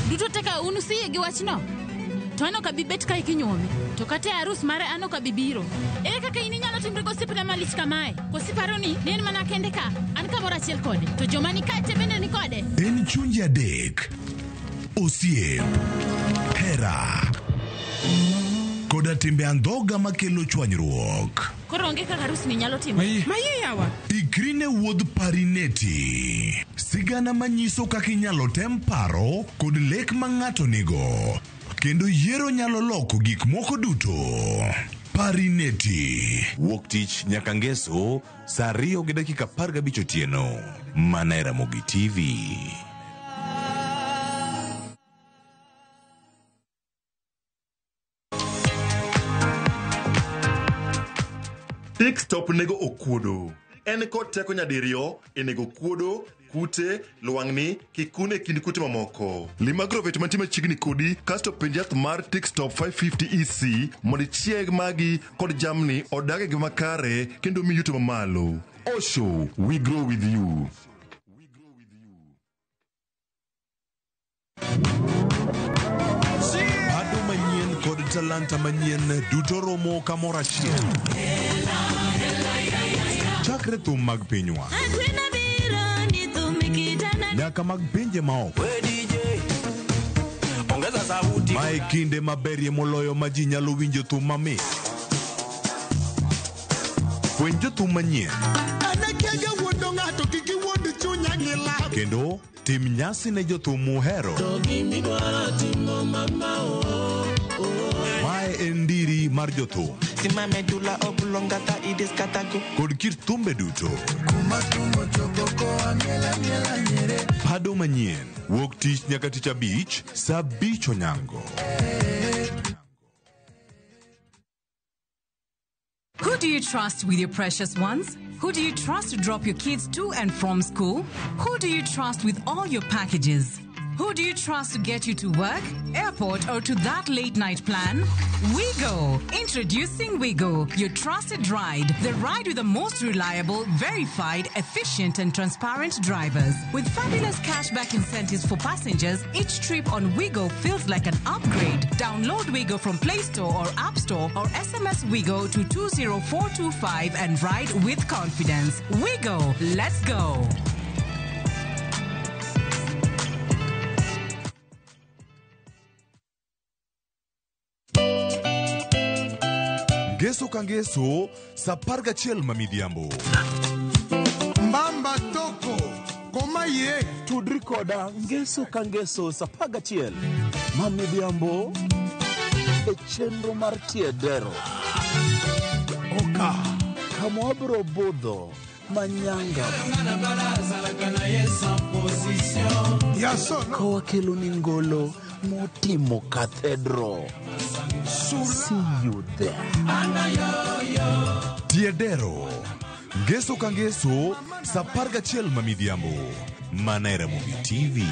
Duto te ka un usiyie gi wachno, to an ok abi bet kae kinyuomi, to kata e arus mare an ok abi biro. Ere kaka in inyalo timri gosiepna malich kamae? Koso iparo ni ne en mana kende ka an kamoro achiel kode, to joma ni kae te bende ni kode? En chunje adek, osiep, hera, koda timbe andhoga makelo chwanyruok. Koro onge kaka arus ni nyalo timore. Maye yawa. Ikri ne wuodh Parineti. Sigana manyiso kaka inyalo tem paro kod lek ma ng'ato nigo. Kendo yiero nyalo loko gik moko duto. Parineti. Wuok tich nyaka ngeso saa 2:15 otieno. Mana e Ramogi TV. Tick Stop nego okuodo. En kod teko nyadiriyo e nego kuodo, kute, lwang'ni, kikun e kind kute mamoko. Lim agrovet mantie machiegni kodi kasto penj yath mar Tick Stop 550 EC mondo ichieg magi kod jamni odag e ngima makare kendo mi yuto mamalo. Osho, we grow with you. Bado manyien kod talanta manyien duto romo kamoro achiel. Chakre thum mag pinywa nyaka mag pinje maoko. Mae kinde maberie moloyo ma ji nyalo winjo thum mamit. Fweny jothum manyien kendo tim nyasi ne jothum muhero. Mae en ndiri mar jothum kod kit thumbe duto. Pado manyien wuok tich nyaka tich abich saa 5 onyango. Who do you trust with your precious ones? Who do you trust to drop your kids to and from school? Who do you trust with all your packages? Who do you trust to get you to work, airport, or to that late night plan? WeGo! Introducing WeGo, your trusted ride. The ride with the most reliable, verified, efficient, and transparent drivers. With fabulous cashback incentives for passengers, each trip on WeGo feels like an upgrade. Download WeGo from Play Store or App Store or SMS WeGo to 20425 and ride with confidence. WeGo! Let's go! Ngeso ka ngeso sa 11 ma midhiambo. Mbamba toko koma ye. Tudri koda ngeso ka ngeso sa 11 ma midhiambo e chenro mar Tiedero. Oka. Kama wabiro budho manyanga. Ka wakelo ni ngolo motimo cathedral. See you there. Tiedero. Ngeso ka ngeso sa 11 ma midhiambo. Mana e Ramogi TV.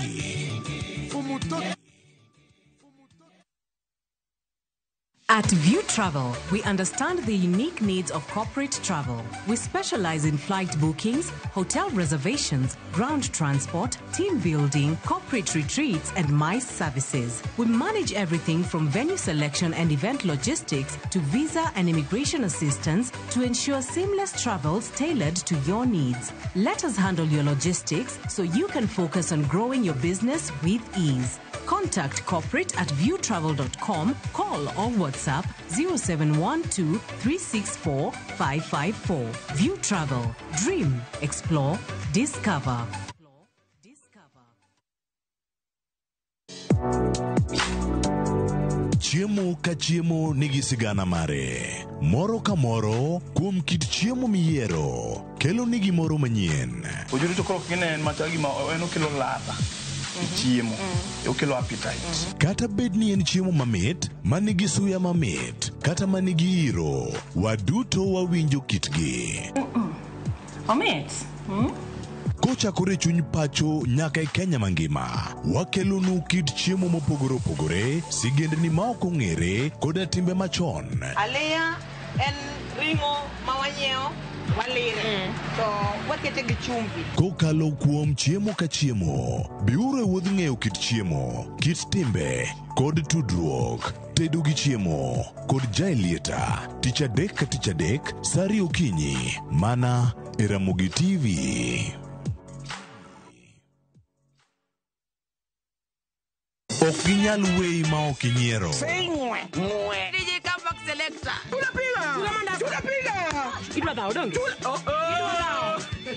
At View Travel, we understand the unique needs of corporate travel. We specialize in flight bookings, hotel reservations, ground transport, team building, corporate retreats, and MICE services. We manage everything from venue selection and event logistics to visa and immigration assistance to ensure seamless travels tailored to your needs. Let us handle your logistics so you can focus on growing your business with ease. Contact corporate at viewtravel.com, call or WhatsApp 0712 364 554. View Travel. Dream, explore, discover. Chiemo ka chiemo nigi sigana mare. Moro ka moro kuom kit chiemo miyiero kelo ni gimoro manyien. Ojuri to koro kine en machal gima en okelo ladha e chiemo, okelo appetite. Kata bed ni en chiemo mamit, manigi suya mamit, kata manigi iro, waduto wawinjo kitgi. Omit. Kochakore chuny pacho nyaka e Kenya mangima, wakelonu kit chiemo mopogore opogore, sigendni ma ok ong'ere, koda timbe machon. Aliya en ring'o ma wanyiewo walire to wakete gi chumbi. Kokalo kuom chiemo ka chiemo, biuru e wuodh ng'eyo kit chiemo, kit timbe, kod tudruok. Tedo gi chiemo kod Jaelieta, tich adek ka tich adek, sa ariyo okinyi, mana e Ramogi TV. Ok ginyal weyi ma ok inyiero. DJ Comeback Selector. Tunapiga. Idwa dhawo donge?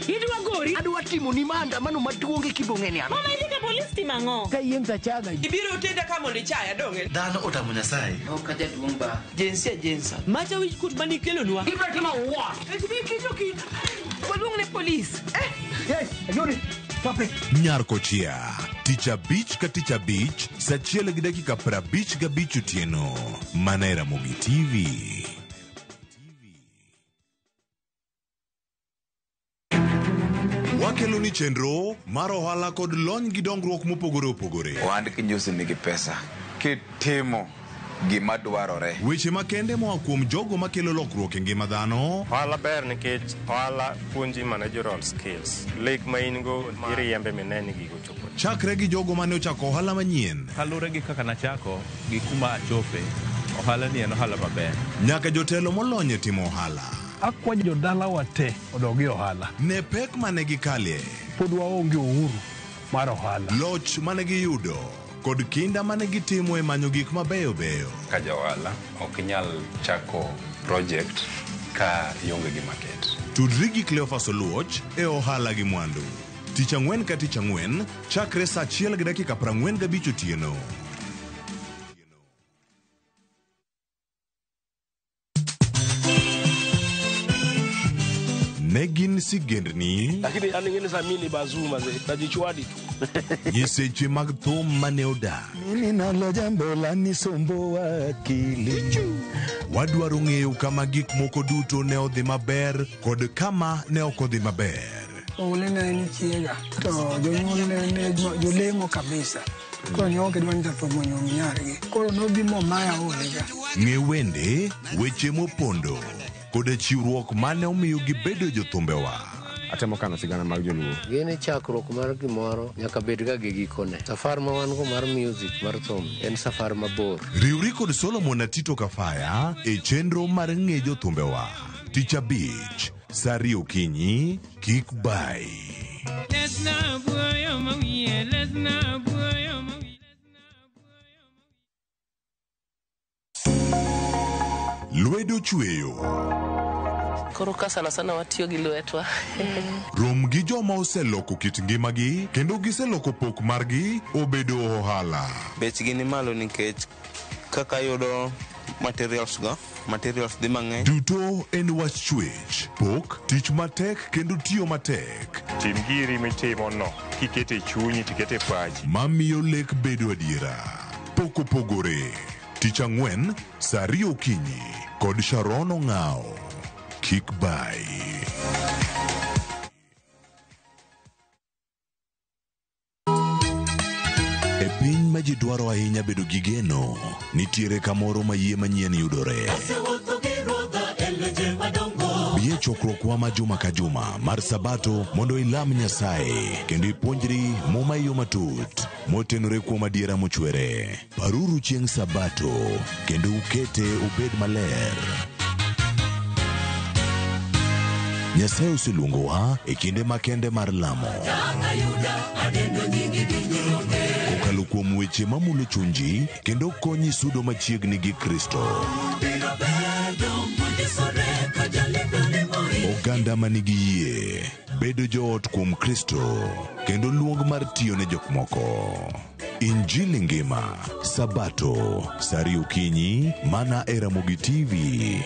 Idwa gori. Adwa timo ni maandamano maduong' e kibong'e ni an. Mama idhi ka polis timo ang'o? Ka yiem tachaga. Ibiro tenda ka mondo ichaya donge? Dhano otamo Nyasaye. Ok ajaduong' ba. Jinsia jinsa. Macha wich kut manikelonwa. Ibiro timo what? Waluong ne polis. Yes, ayori. Stop it. Nyar Kochia, tich abich ka tich abich, sa 1:55 otieno, mana e Ramogi TV. Wakelo ni chenro mar ohala kod lony gi dongruok mopogore opogore. Ohand kinjusi nigi pesa. Kitimo gima dwarore. Weche makende moa kuom jogo makelo lokruok e ngima dhano. Ohala ber nikech ohala puonji managerial skills. Lek ma in go iriembe mine ni gigo chopo. Chakre gi jogo mane ochako ohala manyien. Kaluwore gi kaka nachako gi kuma achope, ohala ni en ohala maber. Nyaka jotelo molony e timo ohala. Akwa jodalawa te odog e ohala. Ne pek mane gikalie. Pod waonge uhuru mar ohala. Loch mane giyudo kod kinda mane gitimo e manyo gik mabeyo beyo. Ka ja ohala ok inyal chako project ka ionge gi market. Tudri gi Cleophas Oluoch e ohala gi mwandu. Tich ang'wen ka tich ang'wen, chakre sa 1:45 otieno. Ne gin sigendni, Lakini yani ngine sa mimi ni bazuu mazee, najichwadi tu. nyiseche mag thum mane odak. Mimi nalo jambo la nisumbuwa akili. Wadwaro ng'eyo kama gik moko duto ne odhi maber kod kama ne ok odhi maber. Oule ne en chiega to jonyuol ne jolemo kabisa. Koro ne ok gidwa ni jathum onyuom nyargi. Koro nobi momaya olega. Ng'e wende, weche mopondo koda chiwruok mane omiyo gibedo jothumbewa. Atemo kano sigana mag joluo. Gini chakruok mar gimoro nyaka bed ga gi gikone. Safar ma wan go mar music mar thum en safar mabor. Riwri kod Solomon Atito Kafaya e chenro mar ng'e jothumbewa. Tich abich, sa ariyo okinyi, kik bai. Lwedo chweyo. Koro ka sana sana watiyo gi lwetwa. Rom gi joma oseloko kit ngimagi kendo giseloko pok margi obedo ohala. Bechgi ni malo nikech kaka yudo materials go, materials dhi mang'eny. Duto en wach chwech, pok, tich matek kendo tiyo matek. Tim giri mitimo no kikete chunyi tikete pachi. Mamiyo lek bedo adiera. Pok opogore. Tich ang'wen, saa ariyo okinyi kod Sharon Ong'ao. Kik bai. E piny ma ji dwaro ahinya bedo gi geno, nitiere kamoro ma yie manyien yudore. Bi e chokruokwa ma juma ka juma mar Sabato mondo ilam Nyasaye kendo ipuonjri Muma e yo matut motenore kuom adiera mochwere. Paruru chieng' Sabato kendo ukete obed maler. Nyasaye oseluongowa e kinde makende mar lamo. Kokalo kuom weche mamulo chunji kendo konyi sudo machiegni gi Kristo. Oganda ma nigi yie bedo joot kuom Kristo kendo luong mar tiyo ne jok moko. Injili ngima, Sabato, saa ariyo okinyi, mana e Ramogi TV.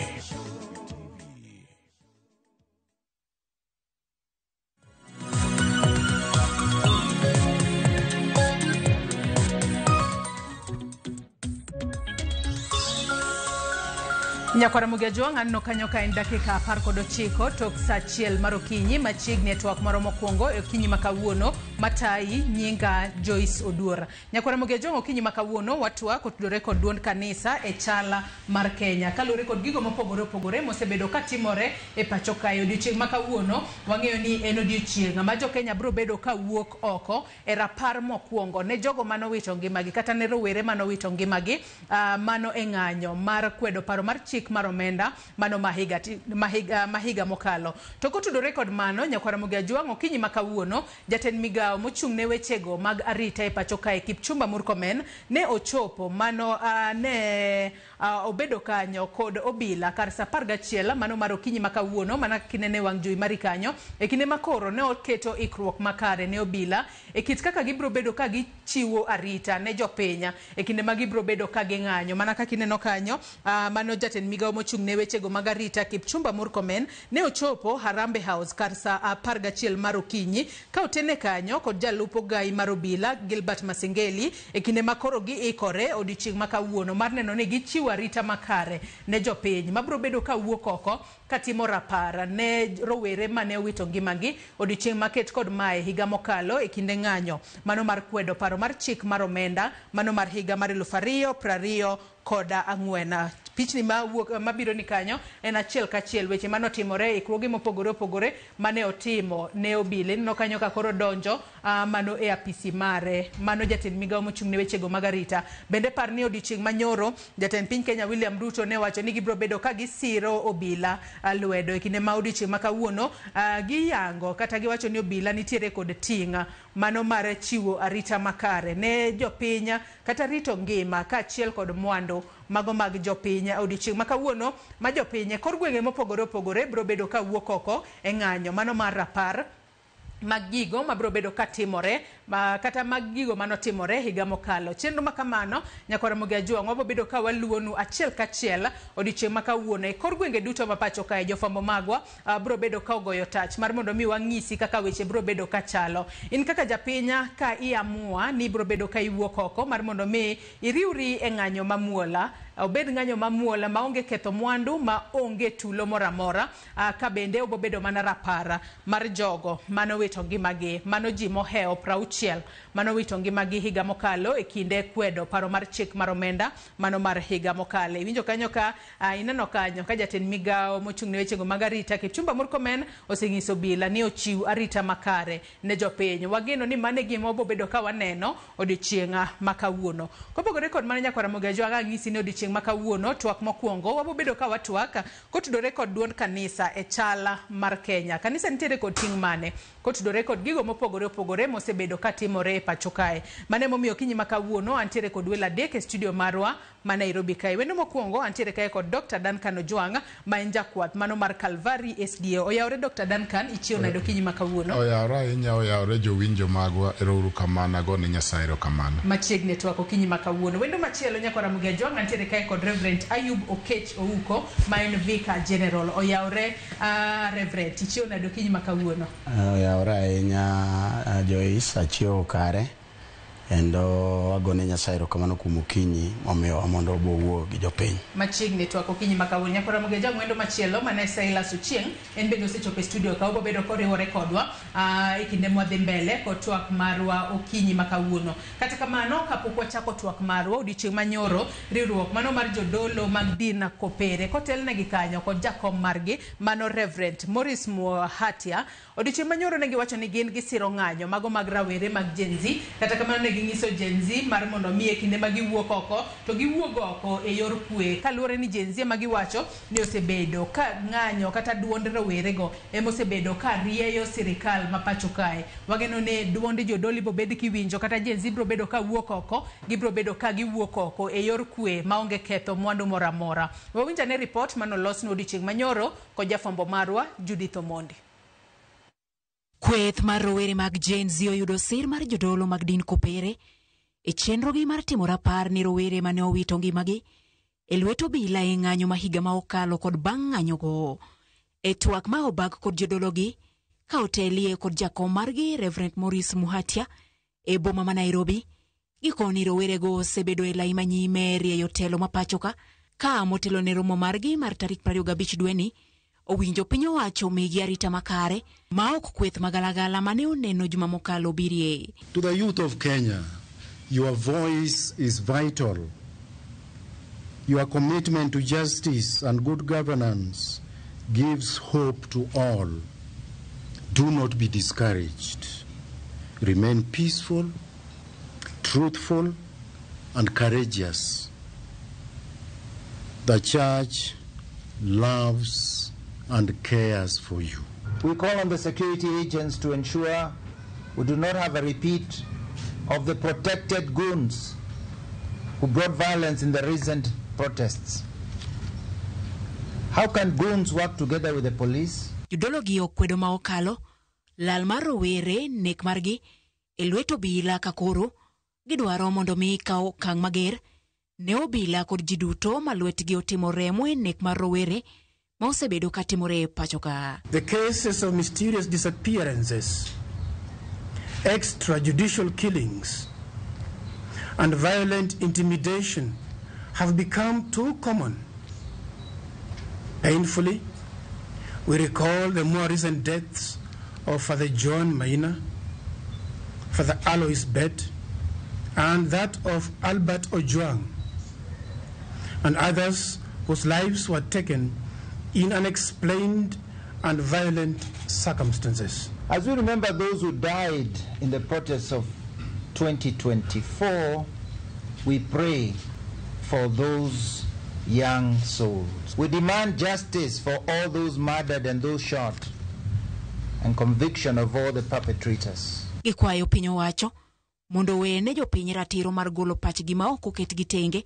Nyakwara Mugejuang' aneno kanyo ka en dakika 19 tok saa 1 mar okinyi machiegni e twak moro mokwongo e okinyi ma kawuono matayi nyinga Joyce Oduor. Nyakwara Mugejuang' okinyi ma kawuono watwak otudore kod duond kanisa e chala mar Kenya kaluwore kod gigo mopogore opogore mosebedo katimore e pacho kae. Odiochieng' ma kawuono wang'eyo ni en odiochieng' ma jo Kenya biro bedo kawuok oko e rapar mokwongo ne jogo manowito ngimagi kata ne rowere manowito ngimagi mano e ng'anyo mar kwedo paro mar chik mar omenda mano mahiga mokalo. To kotudore kod mano, Nyakwara Mugejuang' okinyi ma kawuono jatend migawo mochung' ne wechego mag arita e pacho kae Kipchumba Murkomen ne ochopo mano ne obedo kanyo kod obila kar saa 11 mano mar okinyi ma kawuono mana kinene wang' jowi mari kanyo e kinde ma koro ne oketo ikruok makare ne obila e kit kaka gibiro bedo ka gichiwo arita ne jopiny e kinde ma gibiro bedo ka ging'anyo mana kaka ineno kanyo mano jatend migawo mochung' ne wechego mag arita Kipchumba Murkomen ne ochopo Harambee House kar saa 11 mar okinyi ka otene kanyo kod jalup ogai mar obila Gilbert Masengeli e kinde ma koro giikore odiochieng' ma kawuono mar neno ni gichiwo arita makare ne jopiny mabiro bedo ka wuok oko katimo rapar ne rowere mane owito ngimagi odiochieng' maket kod mae higa mokalo e kinde ng'anyo mano mar kwedo paro mar chik mar omenda mano mar higa mar 2024. Pichni mabiro ni kanyo en achiel kachiel weche manotimore ikruoge mopogore opogore mane otimo ne obila. Ineno kanyo ka koro donjo mano e apisi mare mano jatend migawo mochung' ne wechego mag arita. Bende par ni odiochieng' manyoro jatend piny Kenya William Ruto ne wacho ni gibiro bedo ka gisiro obila lwedo e kinde ma odiochieng' ma kawuono giyango kata giwacho ni obila nitiere kod ting' mano mar chiwo arita makare ne jopiny kata rito ngima kaachiel kod mwandu mago mag jopiny. Odiochieng' ma kawuono ma jopiny e kor gwenge mopogore opogore biro bedo ka wuok oko e ng'anyo mano mar rapar mag gigo mabiro bedo katimore kata mag gigo manotimore higa mokalo. Chenro ma kamano Nyakwara Mugejuang' wabiro bedo ka waluwonu achiel kachiel odiochieng' ma kawuono e kor gwenge duto ma pacho kae. Jofwambo magwa biro bedo ka ogoyo tach mar mondo mi wang'isi kaka weche biro bedo ka chalo. In kaka japinya ka iamua ni ibiro bedo ka iwuok oko mar mondo mi iriwri e ng'anyo mamuola, obed ng'anyo mamuola maonge ketho mwandu maonge tulo moro amora, ka bende obobedo mana rapara mar jogo manowito ngimagi, mano ji mohewo 60 manowito ngimagi higa mokalo e kinde kwedo paro mar chik mar omenda mano mar higa mokalo. Iwinjo kanyo ka ineno kanyo ka jatend migawo mochung' ne wechego mag arita Kipchumba Murkomen oseng'iso obila ni ochiw arita makare ne jopiny. Wageno ni mano e gima wabobedo ka waneno odiochieng' ma kawuono. Kopogore kod mano, Nyakwara Mugejuang' ang'isi ni odiochieng' Odiochieng' ma kawuono twak mokwongo wabobedo ka watwak kotudore kod duond kanisa e chala mar Kenya. Kanisa nitiere kod ting' mane kotudore kod gigo mopogore opogore mosebedo katimore e pacho kae. Mano emomiyo okinyi ma kawuono antiere kod welo adek e studio marwa ma Nairobi kae. Wendo mokwongo antiere kae kod Dr. Duncan Ojwang' ma en jakwath mano mar Calvary SDA. Oyawore Dr. Duncan, ichiew nade okinyi ma kawuono? Oyawore ahinya, oyawore jowinjo magwa, ero uru kamano, agone Nyasaye erokamano. Machiegni e twak okinyi ma kawuono. Wendo machielo nyakwar Ramogi Ajwang' antiere kae kod Reverend Ayub Okech Ouko ma en Vicar General. Oyawore Reverend, ichiew nade okinyi ma kawuono? Oyawore ahinya Joyce, achiewo kare kendo agone Nyasaye erokamano kuom okinyi momiyowa mondo wabowuo gi jopiny. Machiegni twak okinyi ma kawuono. Nyakwar Ramogi Ajwang' wendo machielo mane Silas Ochieng' en bende osechopo e studio ka obobedo koriwore kodwa e kinde mwadhi mbele kod twak marwa okinyi ma kawuono. Kata kamano kapok wachako twak marwa odiochieng' manyoro, riwruok mano mar jodolo mag din Kopere kotelnegi kanyo kod jakom margi mano Reverend Maurice Muhatia. Odiochieng' manyoro ne giwacho ni gin gisiro ng'anyo mago mag rawere mag Gen Z. Kata kamano ne ginyiso Gen Z mar mondo mi e kinde ma giwuok oko to giwuog oko e yor kwe, kaluwore ni Gen Z ema giwacho ni osebedo ka ng'anyo kata duond rowerego ema osebedo ka rieyo sirikal ma pacho kae. Wageno ni duond jodolo ibiro bed kiwinjo kata Gen Z biro bedo ka wuok oko, gibiro bedo ka giwuok oko e yor kwe maonge ketho mwandu moro amora. Wawinj ane ripot manolosnwa odiochieng' manyoro kod jafwambo marwa Judith Omondi. Kweth mar rowere mag Gen Z oyudo sir mar jodolo mag din Kopere e chenrogi mar timo rapar ni rowere mane owito ngimagi e lwet obila e ng'anyo ma higa ma okalo kod bang' ng'anyogo. E twak ma obag kod jodologi ka otelie kod jakom margi Reverend Maurice Muhatia e boma ma Nairobi, gikoni rowerego osebedo e lai manyime e rieyo telo ma pacho ka ka motelo ne romo margi mar tarik 25 dweni. Owinjo piny owacho migi arita makare ma ok kweth magalagala mane oneno juma mokalo birie. To the youth of Kenya, your voice is vital. Your commitment to justice and good governance gives hope to all. Do not be discouraged. Remain peaceful, truthful, and courageous. The church loves and cares for you. We call on the security agents to ensure we do not have a repeat of the protected goons who brought violence in the recent protests. How can goons work together with the police? Jodolo gi okwedo ma okalo lal mar rowere nek margi e lwet obila ka koro gidwaro mondo mi kaw okang' mager ne obila kod ji duto ma lwetgi otimo remo e nek mar rowere ma osebedo katimore e pacho ka. The cases of mysterious disappearances, extrajudicial killings, and violent intimidation have become too common. Painfully, we recall the more recent deaths of Father John Maina, Father Alois Bett, and that of Albert Ojwang, and others whose lives were taken in unexplained and violent circumstances. As we remember those who died in the protests of 2024, we pray for those young souls. We demand justice for all those murdered and those shot, and conviction of all the perpetrators. Gikwayo piny owacho mondo wene jopiny ratiro mar golo pachgi ma ok oketgi tenge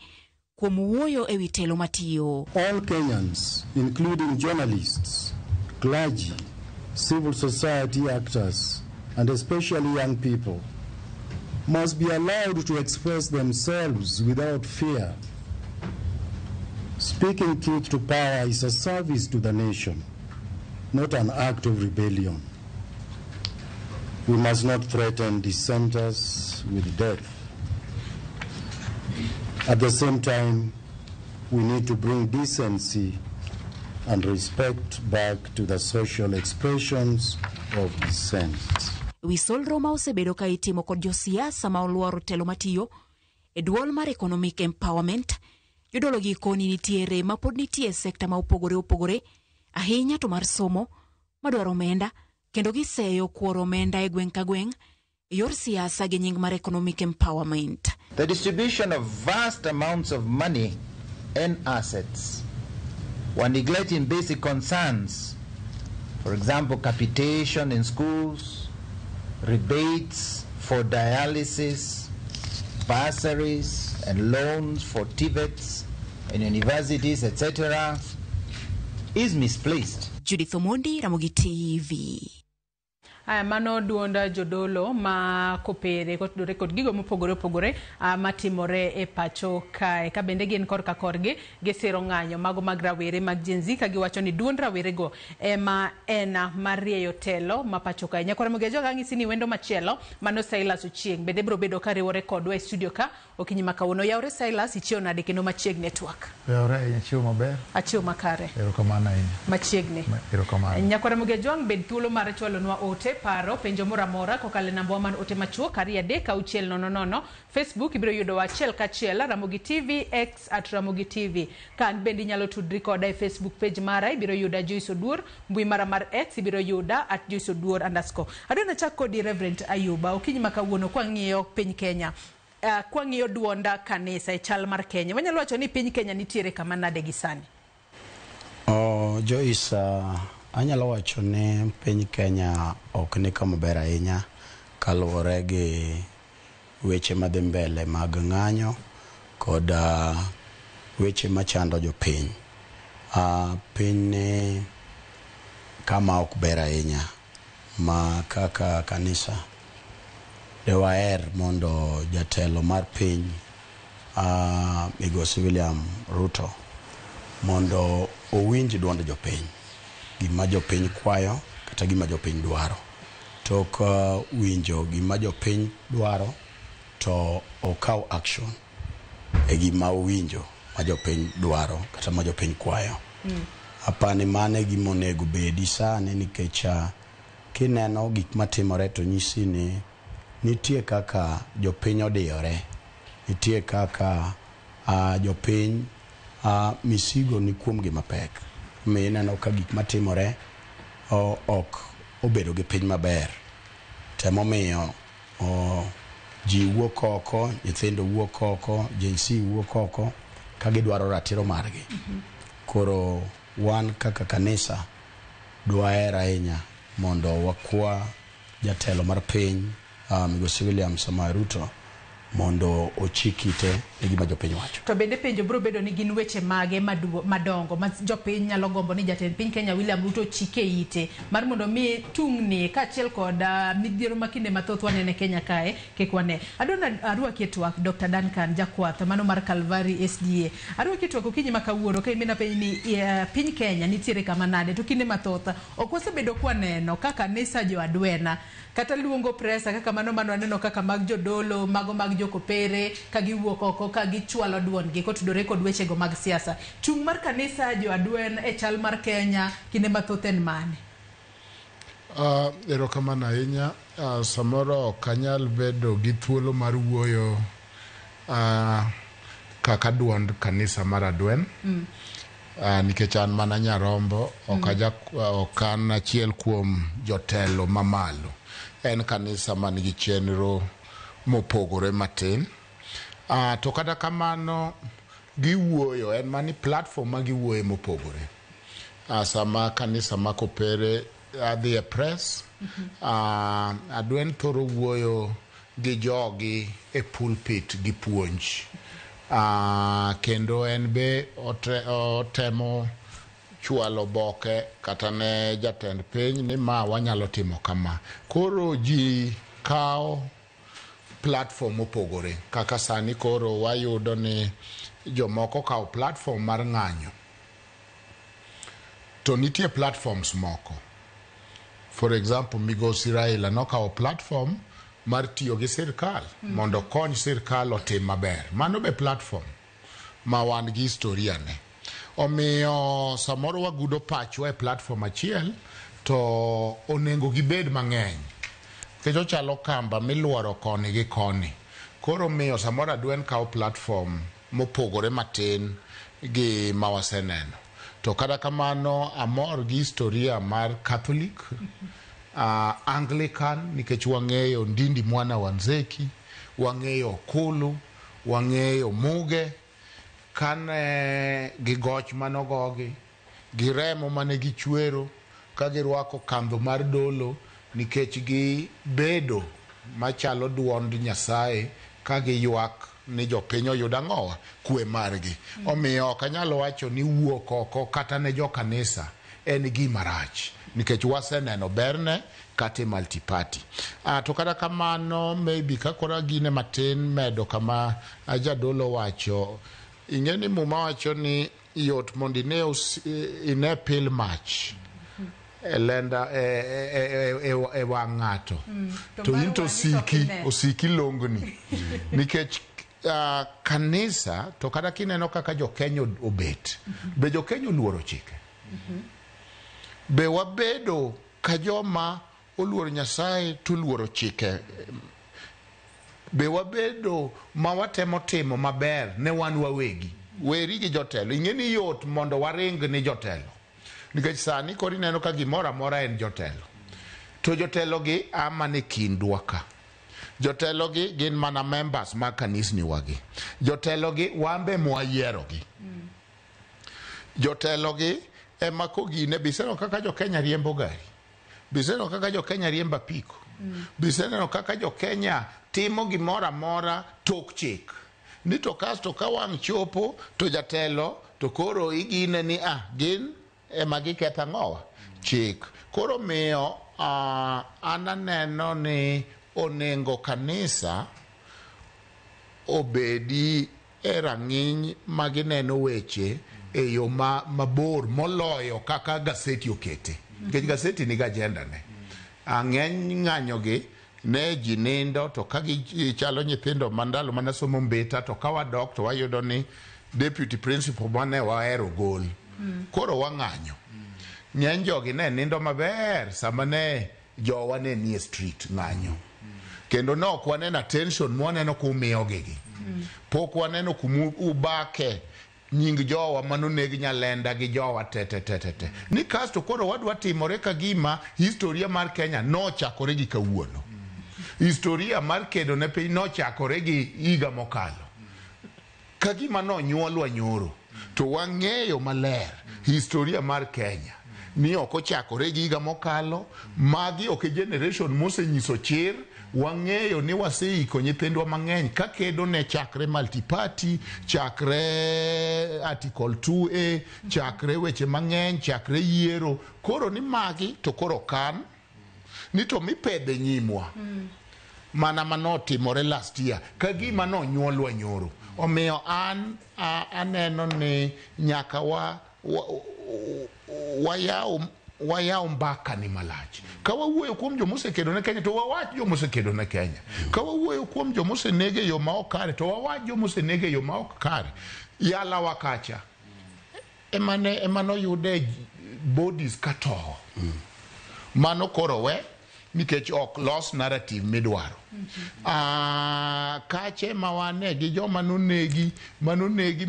kuom wuoyo e wi telo matiyo. All Kenyans, including journalists, clergy, civil society actors, and especially young people, must be allowed to express themselves without fear. Speaking truth to power is a service to the nation, not an act of rebellion. We must not threaten dissenters with death. At the same time, we need to bring decency and respect back to the social expressions of dissent. Wi solro ma osebedo ka itimo kod josiasa ma oluoro telo matiyo e duol mar economic empowerment, jodolo gi koni nitiere ma pod nitie e sekta ma opogore opogore, ahinya to mar somo madwaro omenda, kendo giseyo kuoro omenda e gweng' ka gweng' e yor siasa gi nying mar economic empowerment. The distribution of vast amounts of money and assets, while neglecting basic concerns, for example, capitation in schools, rebates for dialysis, bursaries and loans for TVETs and universities, etc., is misplaced. Judith Omondi, Ramogi TV. Aya, mano duond jodolo ma kopere kotudore kod gigo mopogore opogore matimore e pacho kae, ka bende gin korka korgi gisiro ng'anyo mago mag rawere mag Gen Z, ka giwacho ni duond rawerego ema en mar rieyo telo ma pacho kae. Nyakwar Ramogi Ajoga, ang'isi ni wendo machielo mano Silas Ochieng' bende biro bedo kariwore kodwa e studio ka okinyi ma kawuono. Yaure Silas, ichiew nade kendo machiegni e twak? Yaure ahinya, chiwo maber. Achiew makare. Erokamano ahinya. Machiegni. Erokamano. Nyakwar Ramogi Ajwang', bed thuolo mar chwalonwa ote, paro, penjo moro amora kokalo e namba wa mar ote machuok 23600. Facebook ibiro yudo wa achiel kachiel Ramogi TV, X at Ramogi TV. Ka an bende inyalo tudri koda e Facebook page mara, ibiro yuda Joyce Oduor. Mbui mara mar X ibiro yuda at Joyce Oduor underscore. Adwa nachak kodi Reverend Ayuba, okinyi ma kawuono kwang'iyo piny Kenya, kwang'iyo duonda kanisa e chal mar Kenya, wanyalo wacho ni piny Kenya nitiere kama nade gi sani? Oh, Joyce, anyalo wacho ni piny Kenya ok ni kama ber ahinya kaluwore gi weche madhi mbele mag ng'anyo kod weche machando jopiny. Piny ni kama ok ber ahinya ma kaka kanisa de waher mondo jatelo mar piny, Migosi William Ruto, mondo owinj duond jopiny, gima jopiny kwayo kata gima jopiny dwaro. Tok winjo gima jopiny dwaro to okaw action e gima owinjo ma jopiny dwaro kata ma jopiny kwayo. Apani mano e gima onego bedi sani, nikech kineno gik matimore to nyisi ni nitie kaka jopiny odiyore, nitie kaka jopiny misigo ni kuomgi mapek. Omiyo ineno ka gik matimore ok obedo gi piny maber. Temomiyo ji wuok oko, nyithindo wuok oko, Gen Z wuok oko ka gidwaro ratiro margi. Koro wan kaka kanisa dwaher ahinya mondo wakwa jatelo mar piny, Migosi William Samoei Ruto, mondo ochik ite e gima jopiny wacho. To bende penjo biro bedo ni gin weche mage madongo ma jopiny nyalo gombo ni jatend piny Kenya William Ruto ochike ite mar mondo mi tungni kaachiel kod midhiero ma kinde mathoth waneno e Kenya kae kik wane. Adwa arwaki e twak Dr. Duncan Jakwath mano mar Calvary SDA. Arwaki e twak okinyi ma kawuono ka imina penj ni piny Kenya nitiere kama nade, to kinde mathoth ok wasebedo kwaneno ka kanisa jo adwena kata luongo presa kaka mano waneno kaka mag jodolo, mago mag jokopere ka giwuok oko ka gichwalo duondgi kotudore kod wechego mag siasa. Chung' mar kanisa jo adwen e chal mar Kenya kinde mathoth en mane? Erokamano ahinya. Samoro ok anyal bedo gi thuolo mar wuoyo kaka duond kanisa mar adwen. Nikech an mana nyarombo, ok an achiel kuom jotelo mamalo. En kanisa man gi chenro mopogore matin. To kata kamano giwuoyo, en mani platform ma giwuoye mopogore. Sama kanisa ma Kopere adhi e press, adwen thoro wuoyo gi jogi e pulpit gi puonj. Kendo en be otemo chwalo boke kata ne jatend piny ni ma wanyalo timo kama. Koro ji kawo platform mopogore. Kaka sani koro wayudo ni jomoko kawo platform mar ng'anyo. To nitie platforms moko. For example, Migosi Raila nokawo platform mar tiyo gi sirkal mondo okony sirkal otim maber. Mano be platform ma wan gi historia ne. Omiyo samoro wagudo pachwa e platform achiel to onego gibed mang'eny. Nikech ochalo kamba miluoro koni gi koni. Koro miyo samoro adwen kawo platform mopogore matin gi ma waseneno. To kata kamano amor gi historia mar Catholic, Anglican, nikech wang'eyo Ndindi Mwana Wanzeki, wang'eyo Okulu, wang'eyo Muge. Kane gi goch manogogi, gi remo mane gichwero ka girwako kandho mar dolo nikech gibedo machalo duond Nyasaye ka giywak ni jopiny oyud ang'owa kwe margi. Omiyo ok anyal wacho ni wuok oko kata ne jokanisa en gima rach nikech waseneno berne kata e multiparty. To kata kamano maybe ka koro agine matin medo kama jadolo wacho, ing'e ni muma wacho ni yot mondo ine, ine pil mach e lenda e wang' ng'ato to in to osiki osiki longni nikech kanisa to kata kineno kaka jo-Kenya obet be jo-Kenya oluoro chike be wabedo ka joma oluoro Nyasaye to oluoro chike be wabedo ma watemo timo maber ne wan wawegi weri gi jotelo ing'e ni yot mondo waring ni jotelo nikech sani koro ineno ka gimoro amora en jotelo to jotelo gi a mana e kindwa ka jotelo gi gin mana members mag kanisni wagi jotelo gi wan be mwayierogi jotelo gi ema kogine biseneno kaka jo-Kenya riembo gari biseneno kaka jo-Kenya riembo apiko biseneno kaka jo-Kenya timo gimoro amora tok chik ni to kasto ka wang' chopo to jatelo to koro igine ni ah gin ema giketho ang'owa chik koro miyo an aneno ni onengo kanisa obedi e rang'iny ma gineno weche e yo ma mabor moloyo kaka gaseti okete nikech gaseti nigi agenda ne ng'eny ng'anyo gi ne ji nindo to ka gichalo nyithindo ma ndalo mana somo mbita to ka wadok to wayudo ni deputy principal mane wahero gol koro wang'anyo ng'eny jogi ne nindo maber sama ne jowa ne nie street ng'anyo kendo ne ok waneno attention mwaneno kumiyogi pok waneno kuma ubake nying jowa manoneg Nyalenda gi jowa te te te te te ni kasto koro wadwa timore ka gima historia mar Kenya nochakore gi kawuono historia mar kedo ne piny nochakore gi higa mokalo ka gima nonyuolwa nyoro to wang'eyo maler historia mar Kenya ni ok ochakore gi higa mokalo magi ok e generation mosenyiso chir wang'eyo ni waseiko nyithindwa mang'eny ka kedo ne chakre multiparty chakre article 2a chakre weche mang'eny chakre yiero koro ni magi to koro kan ni to mipedhe nyimwa mana manotimore last year ka gima nonyuolwa nyoro omiyo an aneno ni nyaka wa wayaw mbaka ni malach ka wawuoyo kuom jomosekedo ne Kenya to wawach jomosekedo ne Kenya ka wawuoyo kuom jomoseneg e yo ma ok kare to wawach jomoseneg e yo ma ok kare yalawa kacha emane emanoyude bodies katowo mano koro we nikech ok los narrative midwaro kache ma wane gi joma nonegi manonegi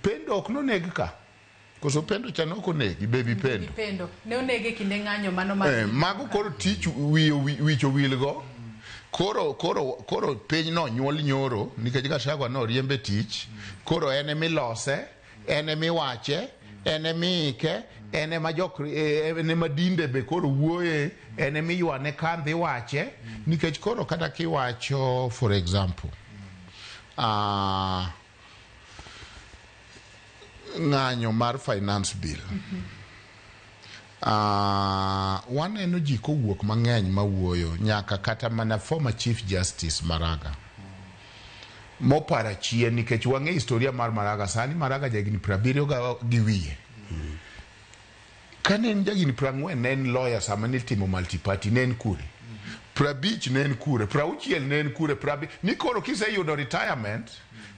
Pendo ok noneg ka koso Pendo cha nok onegi baby Pendo Pendo ne onege kinde ng'anyo mano mar mago koro tich wich owilgo koro koro koro piny no nyuol nyoro nikech Gachagua noriembe tich koro en emilose en emiwache en emiike en ema jok en ema dinde be koro wuoye en emiywane kandhi iwache nikech koro kata kiwacho for example ng'anyo mar finance bill waneno ji kowuok mang'eny mawuoyo nyaka kata mana former chief justice Maraga mopara chien nikech wang'e historia mar Maraga sani Maraga jahigni 70 gi wiye kane en jahigni 40 ne en lawyer sama nitimo multiparty ne en kure 50 ne en kure 60 ne en kure ni koro kiseyudo retirement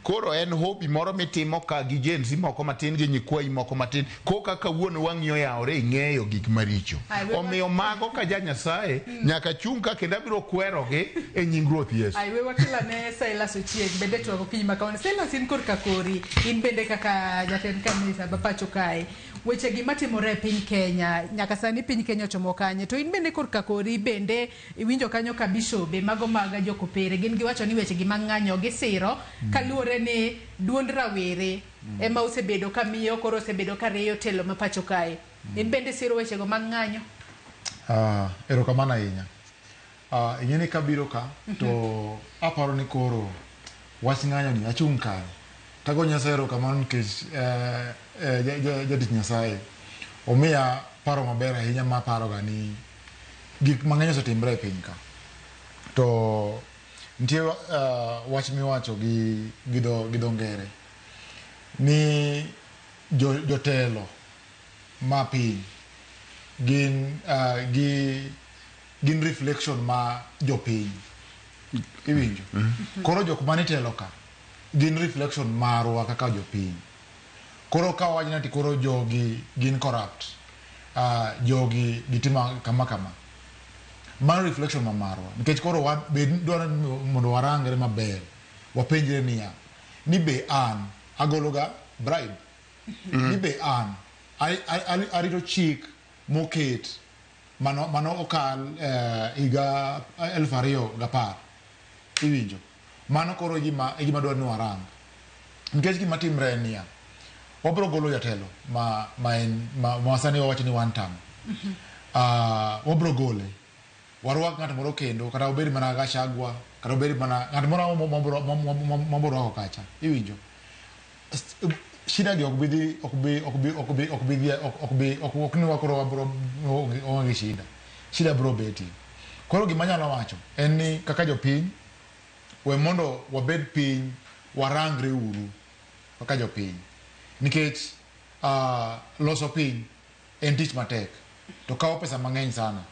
koro en hobby moro mitimo ka gi Gen Z moko matin gi nyikwayi moko matin koka kawuono wang'i oyawore ing'eyo gik maricho omiyo mago ka ja Nyasaye nyaka chung' ka kendo abiro kwerogi e nying Ruoth Yesu. Ai we wakila ne Silas Ochieng bende twak okinyi ma kawuono. Silas in korka kori in bende kaka jatend kanisa ma pacho kae weche gi matimore e piny Kenya nyaka sani piny Kenya ochomo kanye to in bende korka kori bende iwinjo kanyo ka bishobe mago mag jokopere gin giwacho ni weche gi mag ng'anyo gisiro kaluwore ni duond rawere ema osebedo ka miyo koro osebedo ka rieyo telo ma pacho kae. In bende siro wechego mag ng'anyo? Erokamano ahinya. Ing'e ni kabiro ka to aparo ni koro wach ng'anyo ni achung' kare. Tago Nyasaye erokamano nikech jatich Nyasaye omiya paro maber ahinya ma aparoga ni gik mang'eny osetimre e piny ka. To nitie wach miwacho gi dho ngere ni jotelo ma piny gin gin reflection ma jopiny. Iwinjo? Koro jok mane telo ka gin reflection marwa kaka jopiny. Koro ka wawach ni koro jogi gin corrupt, jogi gitimo kama kama, mano reflection ma marwa. Nikech koro dwaro mondo warangre maber, wapenjre niya, ni be an agologa bribe? Ni be an arito chik moket mano okal higa 2010. Iwinjo? Mano koro e gima dwaro ni warang. Nikech gima timre en niya, wabiro golo jatelo ma sani wawacho ni one term. Wabiro gole. Warwak ng'at moro kendo, kata obed mana Gachagua, kata obed mana ng'at moro mabiro rwako kacha. Iwinjo? Shida gi ok bi dhi, ok ni wakoro wabiro onge shida. Shida biro betie. Koro gima anyalo wacho en ni kaka jopiny, we mondo wabed piny, warangre uru kaka jopiny. Nikech loso piny en tich matek, to kawo pesa mang'eny sana.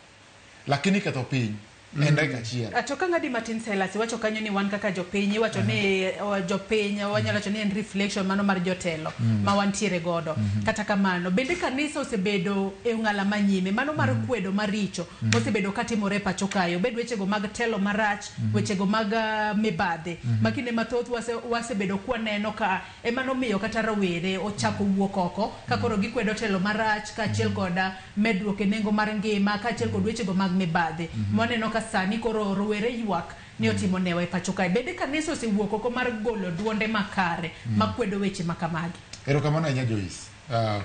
Lakini ketho piny en dakika achiel. To ka ng'adi matin Silas, iwacho kanyo ni wan kaka jopiny, iwacho ni jopiny, wanyalo wacho ni en reflection mano mar jotelo ma wantiere godo. Kata kamano, bende kanisa osebedo e ong'ala manyime, mano mar kwedo maricho mosebedo katimore pacho kae, obed wechego mag telo marach, wechego mag mibadhi. Ma kinde mathoth wasebedo kwaneno ka ema nomiyo kata rawere ochako wuok oko ka koro gikwedo telo marach kaachiel kod medruok e nengo mar ngima kaachiel kod wechego mag mibadhi. Mwaneno ka sani koro rowere ywak ni otimo newa e pacho kae. Bende kanisa osewuok oko mar golo duonde makare makwedo weche makamagi? Erokamano ahinya Joyce,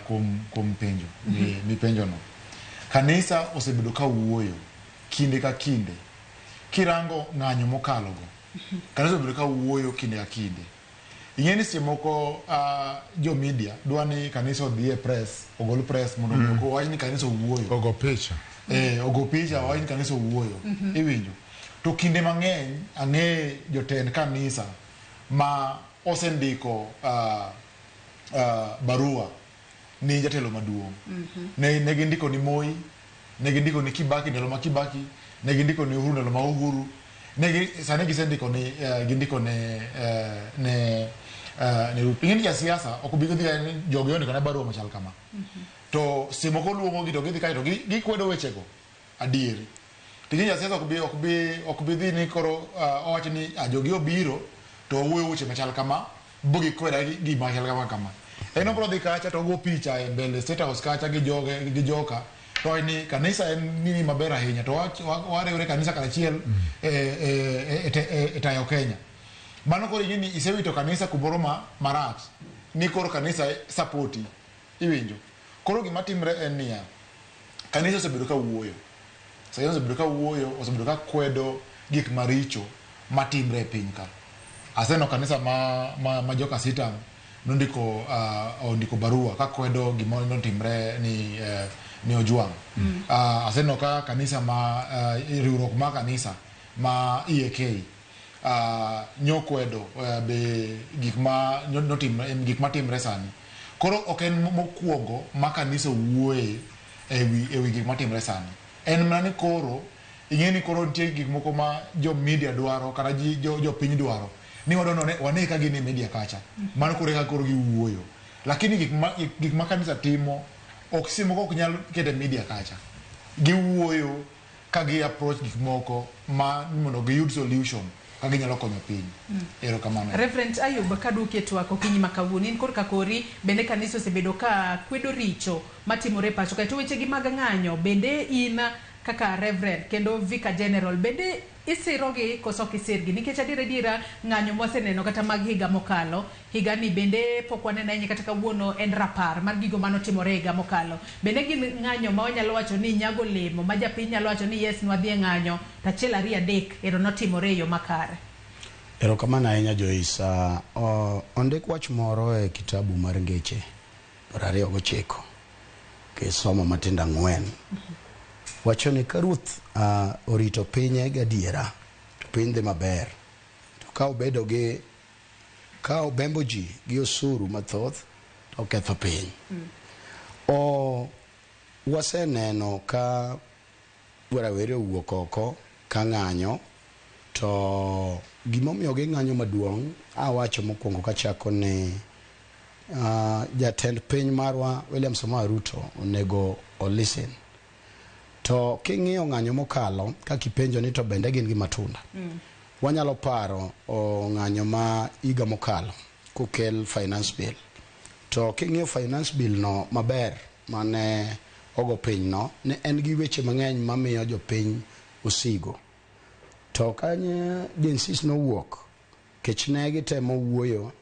kuom penjo mipenjono. Kanisa osebedo ka wuoyo kinde ka kinde. Kirango ng'anyo mokalogo, kanisa osebedo ka wuoyo kinde ka kinde. Ing'e ni seche moko jo media dwa ni kanisa odhi e press, ogol press mondo owach ni kanisa owuoyo. Ogo picha. Ogo picha owach ni kanisa owuoyo. Iwinjo? To kinde mang'eny ang'e jotend kanisa ma osendiko barua ni jatelo maduong'. Ne gindiko ni Moi, ne gindiko ni Kibaki ndalo ma Kibaki, ne gindiko ni Uhuru ndalo ma Uhuru. Sani gisendiko ni gindiko ne Ruto. Ing'e ni jasiasa ok obi dhi jogi ondiko na barua machal kama. To seche moko luongo gi to gidhi kae to gikwedo wechego adieri. To ing'e jasiasa ok bi dhi ni koro owacho ni jogi obiro to owuoyo weche machal kama, bo gikweda gima chal kama kama. En obiro dhi kacha to ogo picha e mbele State House kacha gi joge gi joka. To ni kanisa en nini maber ahinya to wariwre kanisa karachiel e tayo Kenya. Mano koro ing'e ni isewito kanisa kumoro marach ni koro kanisa sapoti. Iwinjo? Koro gima timre en niya, kanisa osebedo ka wuoyo. Sani osebedo ka wuoyo, osebedo ka kwedo gik maricho matimre e piny ka. Aseneno kanisa ma joka Sitam nondiko ondiko barua ka kwedo gima notimre ni Ojwang'. Aseneno ka kanisa ma riwruok ma kanisa ma EAK nyokwedo be gik ma notimre, gik matimre sani. Koro ok en mokwongo ma kanisa wuoye ewi gik matimre sani. En mana ni koro ing'e ni koro nitie gik moko ma jo media dwaro kata jopiny dwaro ni wadwaro wane ka gin e media kacha. Mano koro eka koro giwuoyo. Lakini gik ma kanisa timo ok seche moko ok nyal keto e media kacha. Giwuoyo ka gi approach gik moko ma mondo giyud solution ka ginyalo konyo piny. Erokamano. Reverend Ayub, kaduoki e twak okinyi ma kawuono, in korka kori bende kanisa osebedo ka kwedo richo matimore e pacho kae to weche gi mag ng'anyo bende in kaka Reverend kendo Vicar General, bende isirogi koso ok isirgi? Nikech adier adiera ng'anyo mwaseneno kata mag higa mokalo, higani bende pok waneno ahinya kata kawuono en rapar mar gigo manotimore higa mokalo. Bende gin ng'anyo ma wanyalo wacho ni nyago olemo ma japiny nyalo wacho ni yes nwadhi e ng'anyo to achiel ariyo adek ero notimore e yo makare. Erokamano ahinya Joyce. Uh, ondik wach moro e kitabu mar Ngeche 29 kisomo matindo ang'wen. Wacho ni ka ruoth uh, orito pinye gadiera to piny dhi maber. To ka obedo gi ka obembo ji gi osuru mathoth to oketho piny. O waseneno ka rawere owuok oko ka ng'anyo to gimomiyo ging'anyo maduong' awacho mokwongo kachako ni uh, jatend piny marwa William Samoei Ruto onego o listen. To king'iyo ng'anyo mokalo kaka ipenjo ni to bende gin gi matunda. Wanyalo paro o ng'anyo ma higa mokalo kokel finance bill. To king'iyo finance bill no maber mane ogo piny no, ne en gi weche mang'eny mamiyo jopiny osigo. To kanye Gen Zs nowuok, kech ne gitemo wuoyo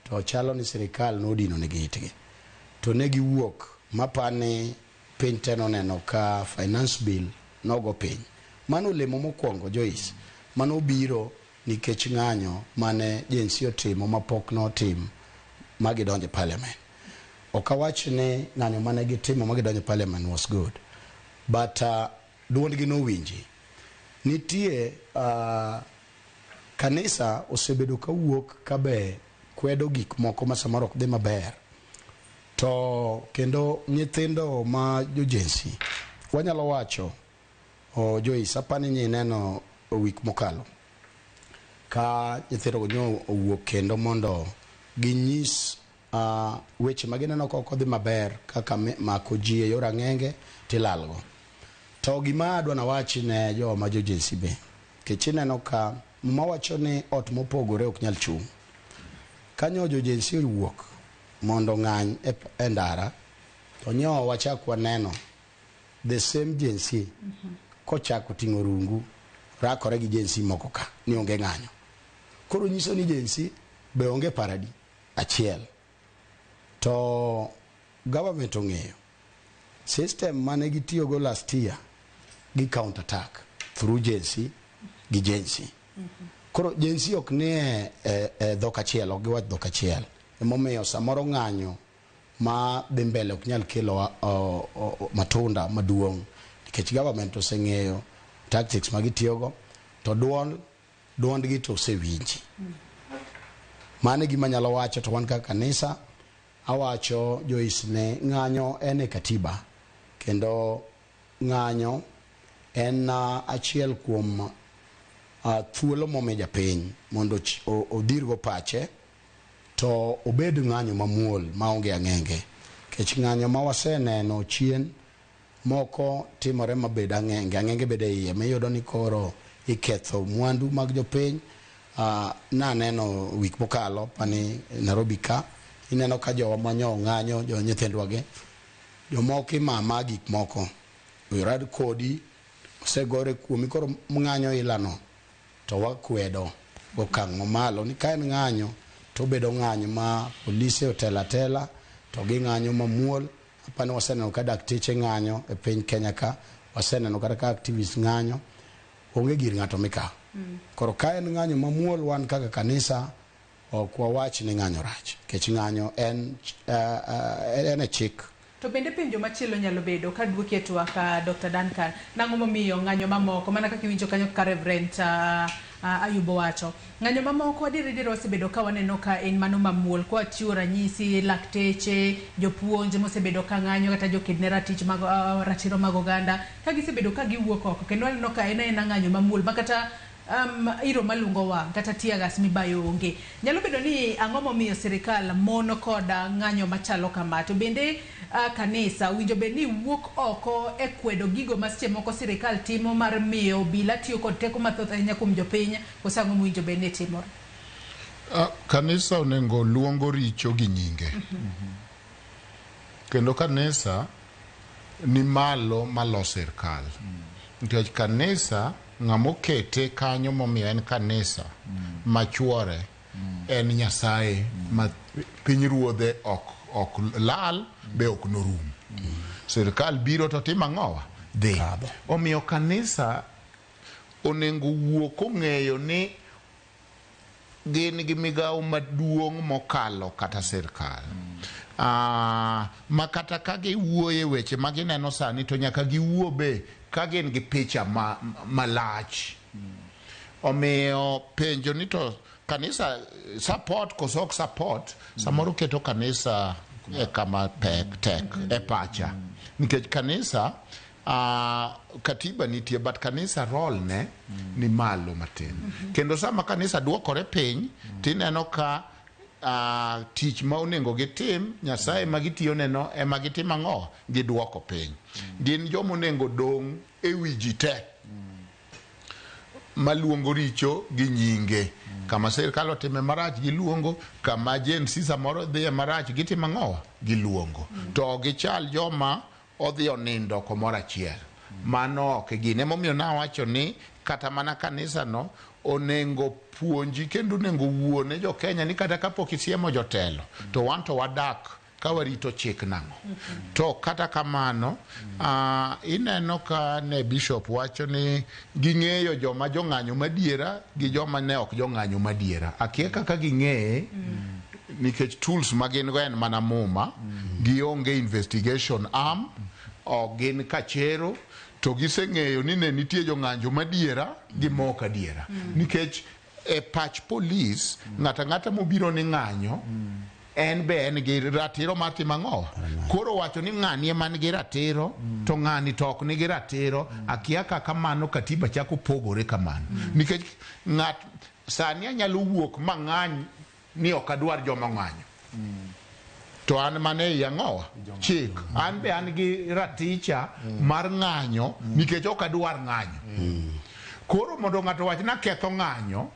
to chalo ni sirikal nodino negi itgi. To ne giwuok mapani piny te noneno ka finance bill nogo piny. Mano olemo mokwongo Joyce, manobiro nikech ng'anyo mane Gen Z otimo mapok notim ma gidonjo e parliament. Ok awach ni ng'anyo mane gitimo ma gidonjo e parliament was good, but uh, duondgi nowinji. Nitie uh, kanisa osebedo kawuok kabe kwedo gik moko ma samoro ok dhi maber. To kendo nyithindo ma jo Gen Z, wanyalo wacho o Joyce, apani ni ineno wik mokalo ka nyithindo go nyo owuok kendo mondo ginyis uh, weche ma gineno ka ok odhi maber kaka mako ji e yor ang'enge tilalgo. To gima adwa nawachi ne joma jo Gen Z be, nikech ineno ka Muma wacho ni ot mopogore ok nyal chung'. Kanyo jo Gen Z owuok mondo ong'any e, e ndara, to nyo wachak waneno the same Gen Z kochako ting'o rungu rakore gi Gen Z moko ka ni onge ng'anyo. Koro nyiso ni Gen Z be onge paradi achiel. To government ong'eyo system mane gitiyogo last year gi counter attack through Gen Z gi Gen Z. Koro Gen Z ok nie e, e dhok achiel, ok giwach dhok achiel. Emomiyo samoro ng'anyo ma dhi mbele ok nyal kelo o, o, matunda maduong' nikech government oseng'eyo tactics ma gitiyogo to duol duondgi to osewinji. Mano e gima anyalo wacho to wan kaka kanisa awacho Joyce ne ng'anyo en e katiba kendo ng'anyo en achiel kuom uh, thuolo momi japiny mondo odhirgo pache to obed ng'anyo mamuol maonge ang'enge kech ng'anyo ma waseneno chien moko timore mabed ang'enge ang'enge bede iye miyudo ni koro iketho mwandu mag jopiny uh, naneno wik mokalo pani Nairobi ka ineno ka jowa manyo ng'anyo jo nyithindwa gi jomoko imama gik moko orad kodi osegore kuomi koro ng'anyo ilano to wakwedo gokang' mamalo ni ka en ng'anyo to obedo ng'anyo ma polise otelo atela to ging'anyo mamuol apani waseneno ka dakteche ng'anyo e piny Kenya ka waseneno kata ka activists ng'anyo onge gir ng'ato mikawo koro ka en ng'anyo mamuol wan kaka kanisa ok wawach ni ng'anyo rach nikech ng'anyo en, uh, uh, en e chik To bende penjo machielo nyalo bedo ka duoki e twak uh, Dr. Duncan, nang'o momiyo ng'anyo mamoko mana kaka iwinjo kanyo kaka Reverend uh, uh, Ayub owacho ng'anyo mamoko adier adier wasebedo ka waneno ka en mano mamuol kwa chiwo ranyisi lakteche jopuonj mosebedo ka ng'anyo kata joked ne ratich mag, uh, ratiro mag oganda ka gisebedo ka giwuok oko kendo waneno ka en aena ng'anyo mamuol ma kata um, iro malungo wang' kata tear gas mibayo onge. Nyalo bedo ni ang'o momiyo sirikal mon koda ng'anyo machalo kama to bende uh, kanisa owinjo bed ni wuok oko e kwedo gigo ma seche moko sirikal timo mar miyo obila tiyo kod teko mathoth ahinya kuom jopiny koso ang'o mowinjo bed ni timore? Uh, kanisa onego luongo richo gi nyinge. Kendo kanisa ni malo malo sirkal. Nikech kanisa ng'ama okete kanyo momiyo en kanisa machuore en Nyasaye ma piny ruodhe ok ok lal be ok norum. Sirkal biro to timo ang'owa? Dhi. Omiyo kanisa onengo wuo kong'eyo ni gin gi migawo maduong' mokalo kata sirkal. Ma kata ka giwuoye weche ma gineno sani to nyaka giwuo be ka gin gi picha malach. Omiyo penjo ni to kanisa support koso ok support, samoro keto kanisa e kama pek tek e pacha. Nikech kanisa katiba nitie but kanisa role ne ni malo matin. Kendo sama kanisa duokore piny tineno ka tich ma onego gitim Nyasaye ma gitiyo neno ema gitimo ang'o? Giduoko piny. Gin joma onego dong' e wi ji te maluongo richo gi nyinge. Kama sirkal otime marach giluongo, kama Gen Z samoro dhiye marach gitimo ang'o? Giluongo. To ok gichal joma odhi onindo komoro achiel. Mano ok e gine. Emomiyo nawacho ni kata mana kanisa no onengo puonji kendo onengo wuo ne jo Kenya ni kata kapok isiemo jotelo to wan to wadak ka warito chik nang'o. To kata kamano ineno ka ne bishop wacho ni ging'eyo joma jong'anyo madiera gi joma ne ok jong'anyo madiera. Akia kaka ging'eye nikech tools ma gin go en mana muma, gionge investigation arm, ok gin kachero, to giseng'eyo ni ne nitie jong'anjo madiera gi mok adiera. Nikech e pach polis, ng'ato ang'ata mobiro ni ng'anyo, en be en gi ratiro mar timo ang'o? Koro wacho ni ng'ani ema nigi ratiro, to ng'ani to ok nigi ratiro, akia kaka mano katiba chako pogore kamano. Nikech ng'at sani anyalo wuok mang'any ni ok adwar joma ng'anyo. To an mana ei ang'owa? Chik. An be an gi raticha mar ng'anyo nikech ok adwar ng'anyo. Koro mondo ng'ato owach ni aketho ng'anyo,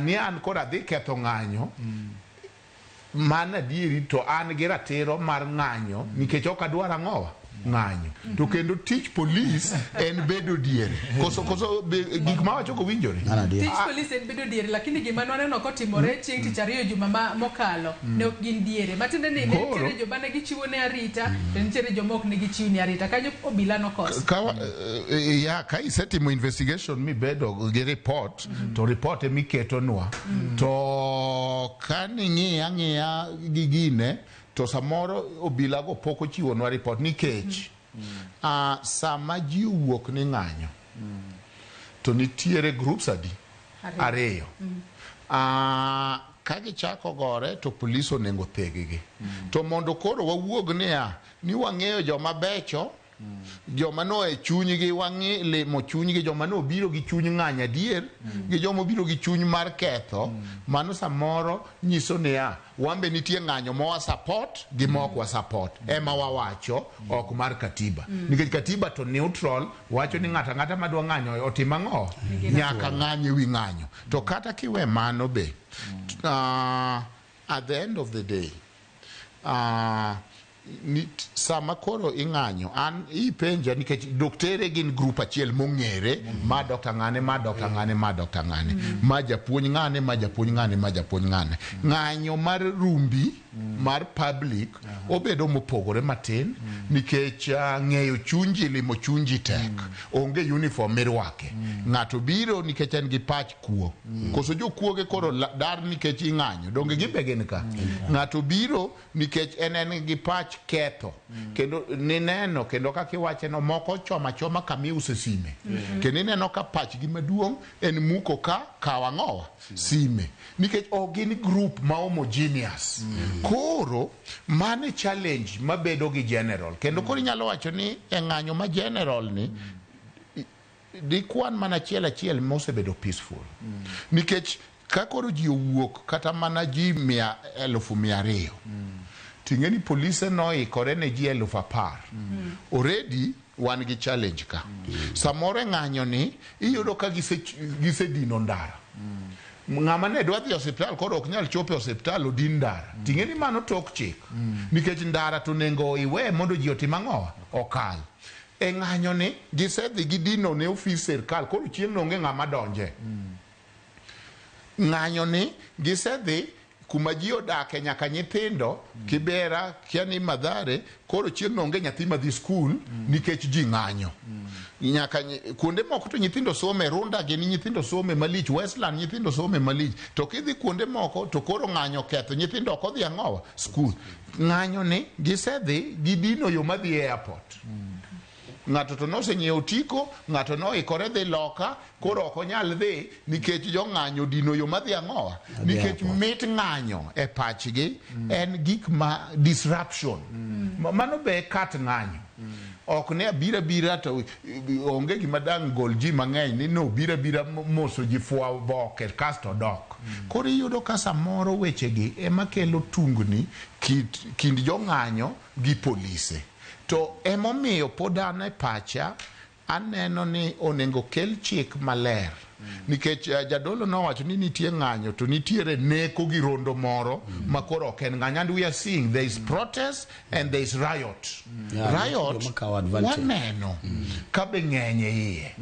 ni an koro adhi ketho ng'anyo, mano adieri to an gi ratiro mar ng'anyo nikech ok adwar ang'owa? Ng'anyo. To kendo tich polis en bedo diere. Koso koso gik mawacho go winjore? Tich polis en bedo diere, lakini gima nwaneno kotimore chieng' tich ariyo juma ma mokalo ne ok gin diere. Matiende ni ne nitiere joma ne gichiwo ne arita, to nitiere joma ok ne gichiw ne arita. Kanyo obila nokoso. Ka, ya, ka isetimo investigation mibedo gi report, to report emiketonwa. To ka ning'iya ang'iya gi gine, to samoro obila go pok ochiwonwa report nikech sama ji owuok ni ng'anyo, to nitiere groups adi? Ariyo. Ka gichako gore to polis onego theggi. To mondo koro wawuog niya, ni wang'eyo joma becho, joma no e chunygi wang'i limo chunygi, joma no obiro gi chuny ng'anyo adier, gi joma obiro gi chuny mar ketho, mano samoro nyiso niya, wan be nitie ng'anyo ma wa support gi ma ok wa support. Ema wawacho ok mar katiba. Nikech katiba to neutral, wacho ni ng'ato ang'ata madwa ng'anyo otim ang'o? Nyaka ng'any ewi ng'anyo. To kata kiwe mano be, at the end of the day, sama koro ing'anyo, an ipenja nikech doktere gin group achiel mong'ere, ma dokta ng'ane, ma dokta ng'ane, ma dokta ng'ane, ma japuonj ng'ane, ma japuonj ng'ane, ma japuonj ng'ane. Ng'anyo mar rumbi mar public obedo mopogore matin nikech ng'eyo chunji, limo chunji tek. Onge uniform mirwake. Ng'ato biro nikech en gi pach kuo. Koso jokuoge koro dar nikech ing'anyo. Donge gimbe gin ka? Ng'ato biro nikech en en gi pach ketho. Kendo nineno, kendo kaka iwache no, moko choma choma kama iuse sime. Kendo ineno ka pachgi maduong' en muko ka kaw ang'owa? Sime. Nikech ok gin group ma homogeneous. Koro mano e challenge mabedo gi general. Kendo koro inyalo wacho ni e ng'anyo ma general ni, dikwan mana achiel achiel mosebedo peaceful. Nikech ka koro ji owuok kata mana ji 200,000, ting'e ni polise noikore ne ji 10,000. Already wan gi challenge ka. Samoro e ng'anyo ni iyudo ka gisedino ndara. Ng'ama ne dwa dhi e osiptal koro ok nyal chopo e osiptal odin ndara. Ting'e ni mano tok chik. Nikech ndara to onego iwe mondo ji otim ang'o? Okal. E ng'anyo ni gisedhi gidino ne ofis sirkal koro chieng' no onge ng'ama donje. Ng'anyo ni gisedhi kuma ji odake nyaka nyithindo Kibera kia ni Mathare koro chieng' no onge nyathi madhi skul nikech ji ng'anyo. Nyaka kuonde moko to nyithindo some Runda gini nyithindo some malich Westland nyithindo some malich to kidhi kuonde moko to koro ng'anyo ketho nyithindo ok odhi ang'owa skul. Ng'anyo ni gisedhi gidino yo madhi e airport. Ng'ato to nosenyiewo otiko, ng'ato noikore dhi loka, koro ok onyal dhi nikech jong'anyo odino yo madhi ang'owa. Nikech mit ng'anyo e pachgi en gik ma disruption. Mano be e kat ng'anyo. Ok ne abira abira to onge gima dang' gol ji mang'eny ni nobiro abira moso ji fwa oboke kasto odok. Koro iyudo ka samoro wechegi ema kelo tungni kind jong'anyo gi polise. To emomiyo pod an e pacha aneno ni onego kel chik maler. Nikech jadolo nowacho ni nitie ng'anyo to nitiere neko gi rondo moro ma koro ok en ng'anyo. And we are seeing there is protest and there is riot. Yeah, riot joma kawo advantage. waneno ka be ng'eny e iye.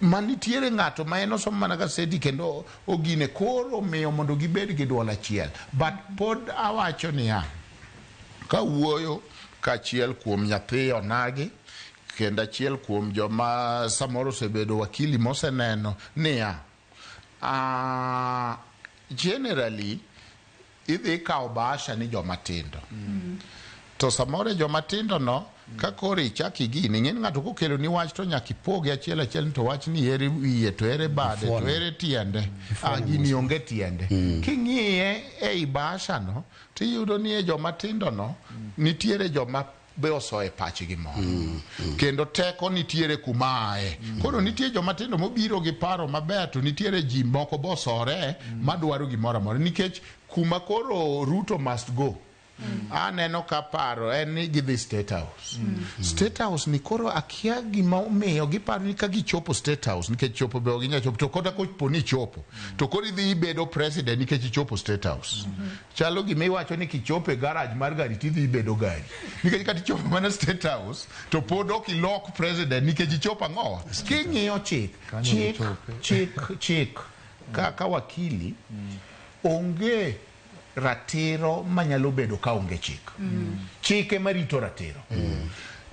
Ma nitiere ng'ato ma en osomo mana gaseti kendo ogine koro miyo mondo gibed gi duol achiel. But pod awacho niya, kawuoyo kachiel kuom nyathi onagi kendo achiel kuom joma samoro osebedo wakili moseneno niya generally idhi kawo bahasha ni joma tindo to samoro e joma tindo no ka koro ichak igini ing'e ni ng'ato kokelo ni wach to nyaka ipoge achiel achiel ni to wach ni ere wiye to ere bade to ere tiende gini onge tiende king'iye ei bahasha no tiyudo ni e joma tindo no nitiere joma be osoe pachgi moro kendo teko nitiere kuma aye koro nitie joma tindo mobiro gi paro maber to nitiere ji moko bosore madwaro gimoro amora nikech kuma koro Ruto must go aneno ka paro en ni gidhi State House. State House ni koro akia gima omiyo giparo ni ka gichopo State House nikech chopo be ok ginyal chopo to kata kopo ni ichopo to koro idhi ibedo president nikech ichopo State House. Chalo gima iwacho ni kichopo e garage mar gari tidhi ibedo gari nikech kata ichopo mana State House to pod ok ilok president nikech ichopo ang'owa. King'iyo chik chik chik chik kaka wakili onge ratiro manyalo bedo ka onge chik. Chik ema rito ratiro.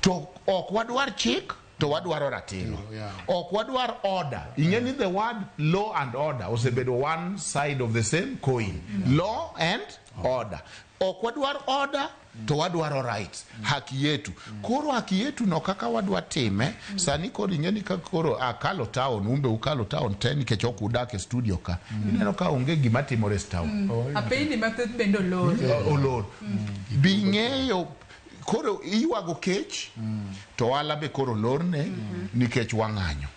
To ok wadwar chik to wadwaro ratiro. Ok wadwar order. Ing'e ni the word law and order osebedo one side of the same coin. Law and order. Ok wadwar order to wadwaro rights. Haki yetu. Koro haki yetu no kaka wadwa time, sani koro ing'e ni ka koro akalo town, umbe ukalo town te nikech ok udak e studio ka. Ineno ka onge gima timore e town. Apeyni mathoth bende olor. Olor. Bi ng'eyo koro iywago kech to ohala be koro olorne nikech wang'anyo.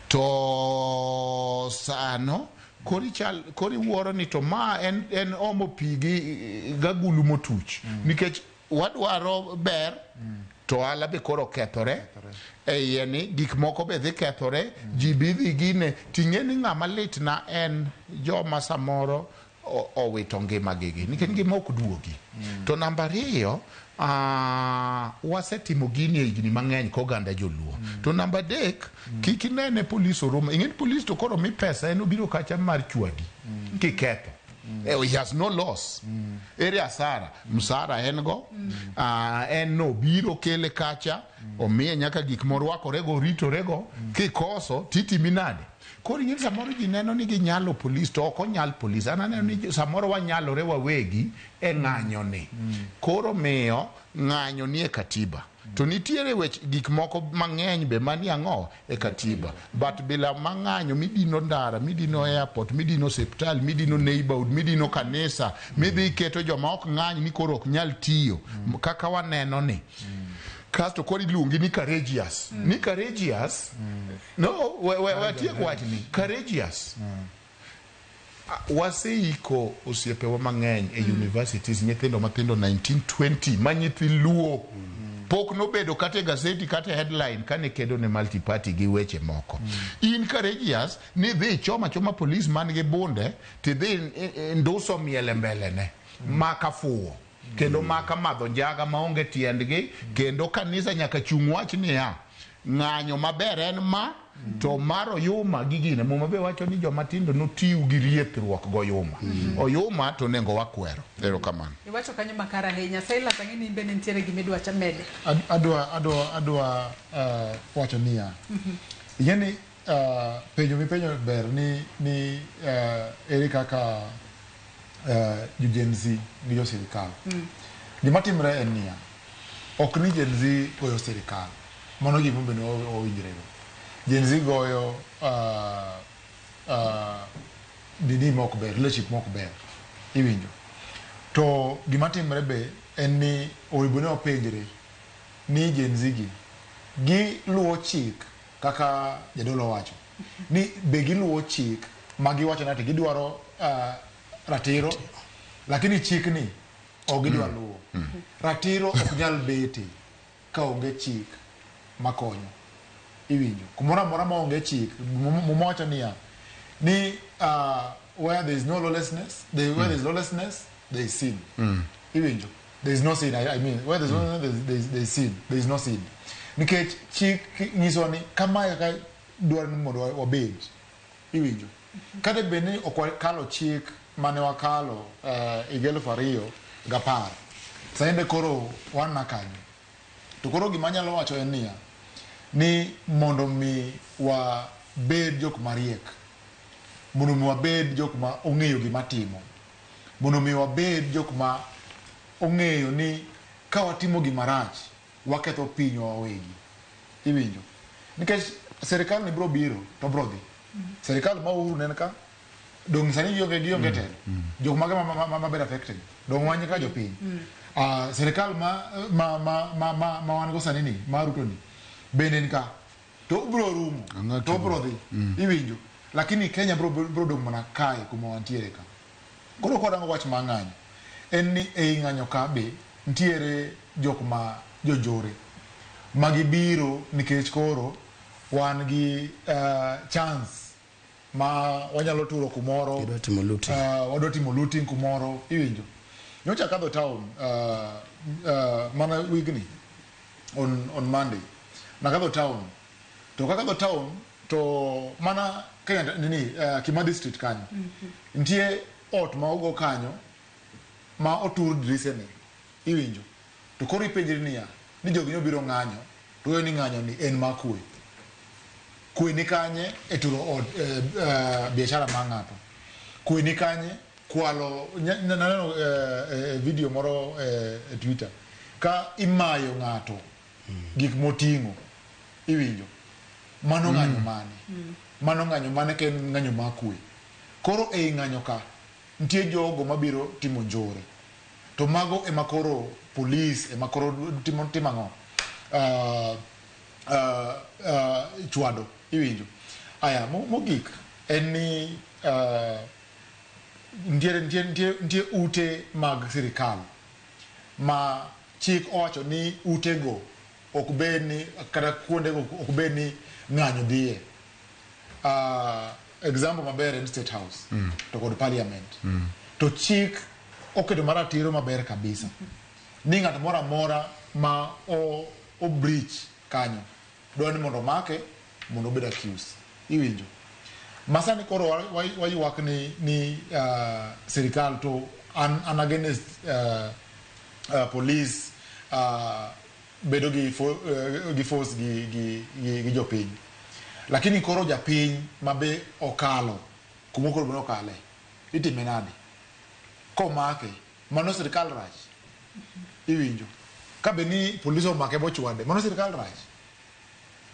To sano koro ichal koro iwuoro ni to ma en omo pi gi gagulu motuch nikech wadwaro ber to ohala be koro kethore e iye ni gik moko be dhi kethore ji bi dhi gine ting'e ni ng'ama litna en joma samoro owito ngimagi gi nikech ngima ok duogi. To namba ariyo wasetimo gini e higni mang'eny koganda joluo. To namba adek kik inene polis oromo ing'e ni polis to koro mi pesa en obiro kacha mar chwadi kiketho. He has no loss. Ere asara msara en go en no biro kele kacha omiye nyaka gik morwakorego oritorego kikoso titimi nade. Koro ing'e ni samoro ji neno ni ginyalo polis to ok onyal polis. An aneno ni samoro wanyalore wawegi e ng'anyo ni. Koro miyo ng'anyo ni e katiba. To nitiere wech gik moko mang'eny be mani ang'o e katiba. But bila mang'anyo midino ndara, midino airport, midino osiptal, midino neighborhood, midino kanisa, midhi keto joma ok ng'any ni koro ok nyal tiyo kaka waneno ni. Kasto koro iluongi ni courageous. Ni courageous. No, we watiek wachni. Courageous. Waseiko osiepewa mang'eny e universities nyithindo mathindo 1920 ma nyithi Luo pok nobedo kata e gazeti kata e headline kane kedo ne multi-party gi weche moko. In courageous ni dhi ichoma choma polis man gi bunde tidhi nduso miele mbele ne maka fuwo kendo maka madho njaga maonge tiendgi kendo kanisa nyaka chung wach niya Ng'anyo maber en ma to mar oyuma gi gine. Muma be wacho ni joma tindo notiw gi riethruok goyuma. Oyuma to onego wakwero. Erokamano. Iwacho kanyo makare ahinya. Silas ang'e ni in bende nitiere gima idwa cha mede. Adwa adwa adwa wacho niya. Ing'e ni penjo mipenjo ber ni ni ere kaka jo Gen Z gi jo sirikal. Gima timre en niya, ok ni Gen Z goyo sirikal. Mano gima bende owinjrego. Gen Z goyo nini mok ber, leadership mok ber. Iwinjo. To gima timre be en ni onego ni wapenjre ni Gen Z gi giluwo chik kaka jadolo owacho. Ni be giluwo chik ma giwacho ni ati gidwaro ratiro, lakini chik ni ok gidwa luwo. Ratiro ok nyal bete ka onge chik makonyo. Iwinjo. Kumoro amora ma onge chik, Muma wacho niya, ni where there is no lawlessness, where there is lawlessness, there is sin. Iwinjo. There is no sin, I mean, where there is no lawlessness, there is sin. There is no sin. Nikech chik nyiso ni kamae kaka dwaro ni mondo wabed. Iwinjo. Kata bed ni ok wakalo chik mane wakalo higa 2010. Sani koro wan na kanyo. To koro gima anyalo wacho en niya, ni mondo mi wabed jok mariek, mondo mi wabed jok ma ong'eyo gima timo, mondo mi wabed jok ma ong'eyo ni ka watimo gima rach, waketho pinywa wawegi. Iwinjo? Nikech sirikal ni biro biro to biro dhi. Sirikal ma Uhuru ne ka, dong' sani gionge telo. Jok mage ma bedo affected. Dong' wan kaka jopiny. Sirikal ma wan go sani ni, ma Ruto ni, bende ni ka. To obiro rumo, to obiro dhi. Iwinjo? Lakini Kenya biro dong' mana kae kuma wantiere ka. Koro kwarango wach mar ng'anyo, en ni ei ng'anyo ka be nitiere jok ma jonjore ma gibiro nikech koro wan gi chance ma wanyalo turo kumoro. Gidwa timo looting. Wadwa timo looting kumoro, iwinjo. Nyocha akadho town mana wigni on Monday. Nakadho town. To kakadho town to mana Kenya nini Kimathi Street kanyo. Nitie ot ma ogo kanyo ma otur dirisene. Iwinjo. To koro ipenjri niya, ni jogi nobiro ng'anyo, to weyo ni ng'anyo ni en mar kwe. Kwe ni kanye e turo ot biashara mar ng'ato. Kwe ni kanye kwalo naneno video moro e Twitter ka imayo ng'ato gik moting'o. Iwinjo. Mano ng'anyo mane? Mano ng'anyo mane ka en ng'anyo mar kwe. Koro ei ng'anyo ka nitie jogo mabiro timo njore. To mago ema koro police ema koro timo ang'o? Chwado, iwinjo. Aya, mogik en ni nitie ute mag sirikal ma chik owacho ni utego ok bed ni kata kuondego ok bed ni ng'anyo dhiye. Example maber en State House to kod Parliament. To chik oketo maratiro maber kabisa ni ng'at moro amora ma o breach kanyo dwaro ni mondo omake mondo obed accused. Iwinjo. Masani koro waywak ni sirikal to an against police bedo gi gi force gi jopiny. Lakini koro japiny mabe okalo kuma koro bende okale itime nade? Komake mano sirikal rach. Iwinjo. Ka be ni police omake bochwade mano sirikal rach.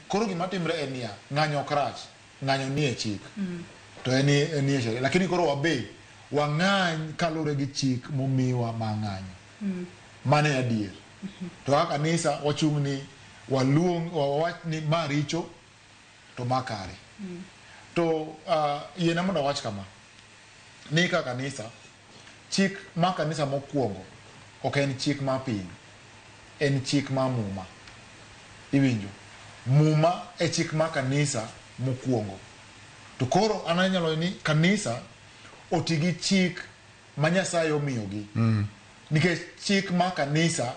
Koro gima timre en niya, ng'anyo ok rach, ng'anyo nie chik. To en nie sheria. Lakini koro wabe wang'any kaluwore gi chik momiwa mar ng'anyo. Mano e adier. To kaka kanisa wachung' ni waluong wawach ni ma richo to ma kare. To yiena mondo awach kama. Ni kaka kanisa, chik ma kanisa mokwongo ok en chik mar piny. En chik mar Muma. Iwinjo. Muma e chik mar kanisa mokwongo. To koro an anyalo ni kanisa oti gi chik ma Nyasaye omiyogi. Nikech chik mar kanisa,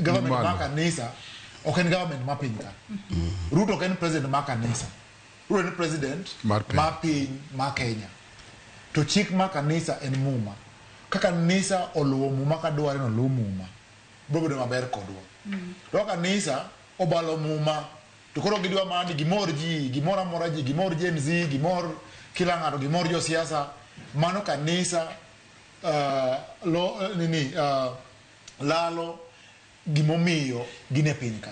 government mar kanisa Ok en government ma piny ka. Ruto ok en president ma kanisa. Ruto en president Mar piny. ma piny ma Kenya. To chik ma kanisa en muma. Ka kanisa oluwo muma ka dware ni oluw muma, biro bedo maber kodwa. To ka kanisa obalo muma, to koro gidwa mana ni gimor ji, gimor amora ji, gimor Gen Z, gimor kila ng'ato, gimor josiasa. Mano kanisa lalo gimomiyo gin e piny ka.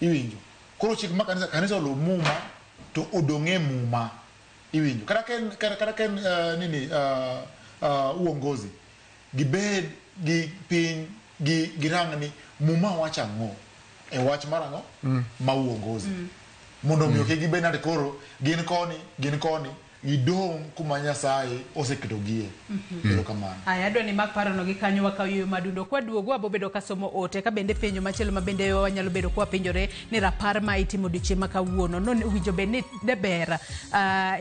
Iwinjo. Koro chik ma kanisa, kanisa oluw muma to odong' e muma. Iwinjo. Kata ka en uongozi, gibed gi piny gi girang ni muma wacho ang'o e wach mar ang'o ma uongozi. Mondo omiyo kik gibed nade koro gin koni gin koni gidong' kuma Nyasaye oseketogie. Erokamano. Aya, adwa ni mak parono gi kanyo wakaw yueyo madundo. Kwaduogo wabobedo ka somo ote ka bende penjo machielo ma bende wanyalo bedo kwapenjore ni rapar ma itimo odiochieng' ma kawuono no owinjo bed ni ne ber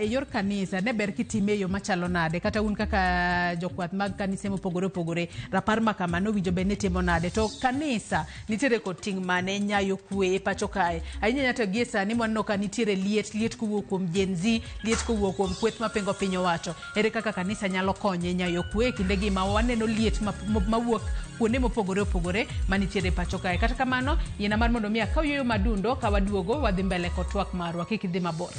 e yor kanisa ne ber kitime e yo machalo nade kata un kaka jokwath mag kanise mopogore opogore rapar ma kama nowinjo bed ni timo nade to kanisa nitiere kod ting' mane nyayo kwe e pacho kae ahinya ahinya to gie sani mwaneno ka nitiere liet liet kowuok kuom Gen Z liet kowuok kuom kweth mapingo piny owacho ere kaka kanisa nyalo konye nyayo kwe e kindegi ma waneno liet mawuok kuonde mopogore opogore manitiere e pacho kae kata kamano yiena mar mondo mi akaw yueyo madundo ka waduogo wadhi mbele kod twak marwa kik idhi mabor.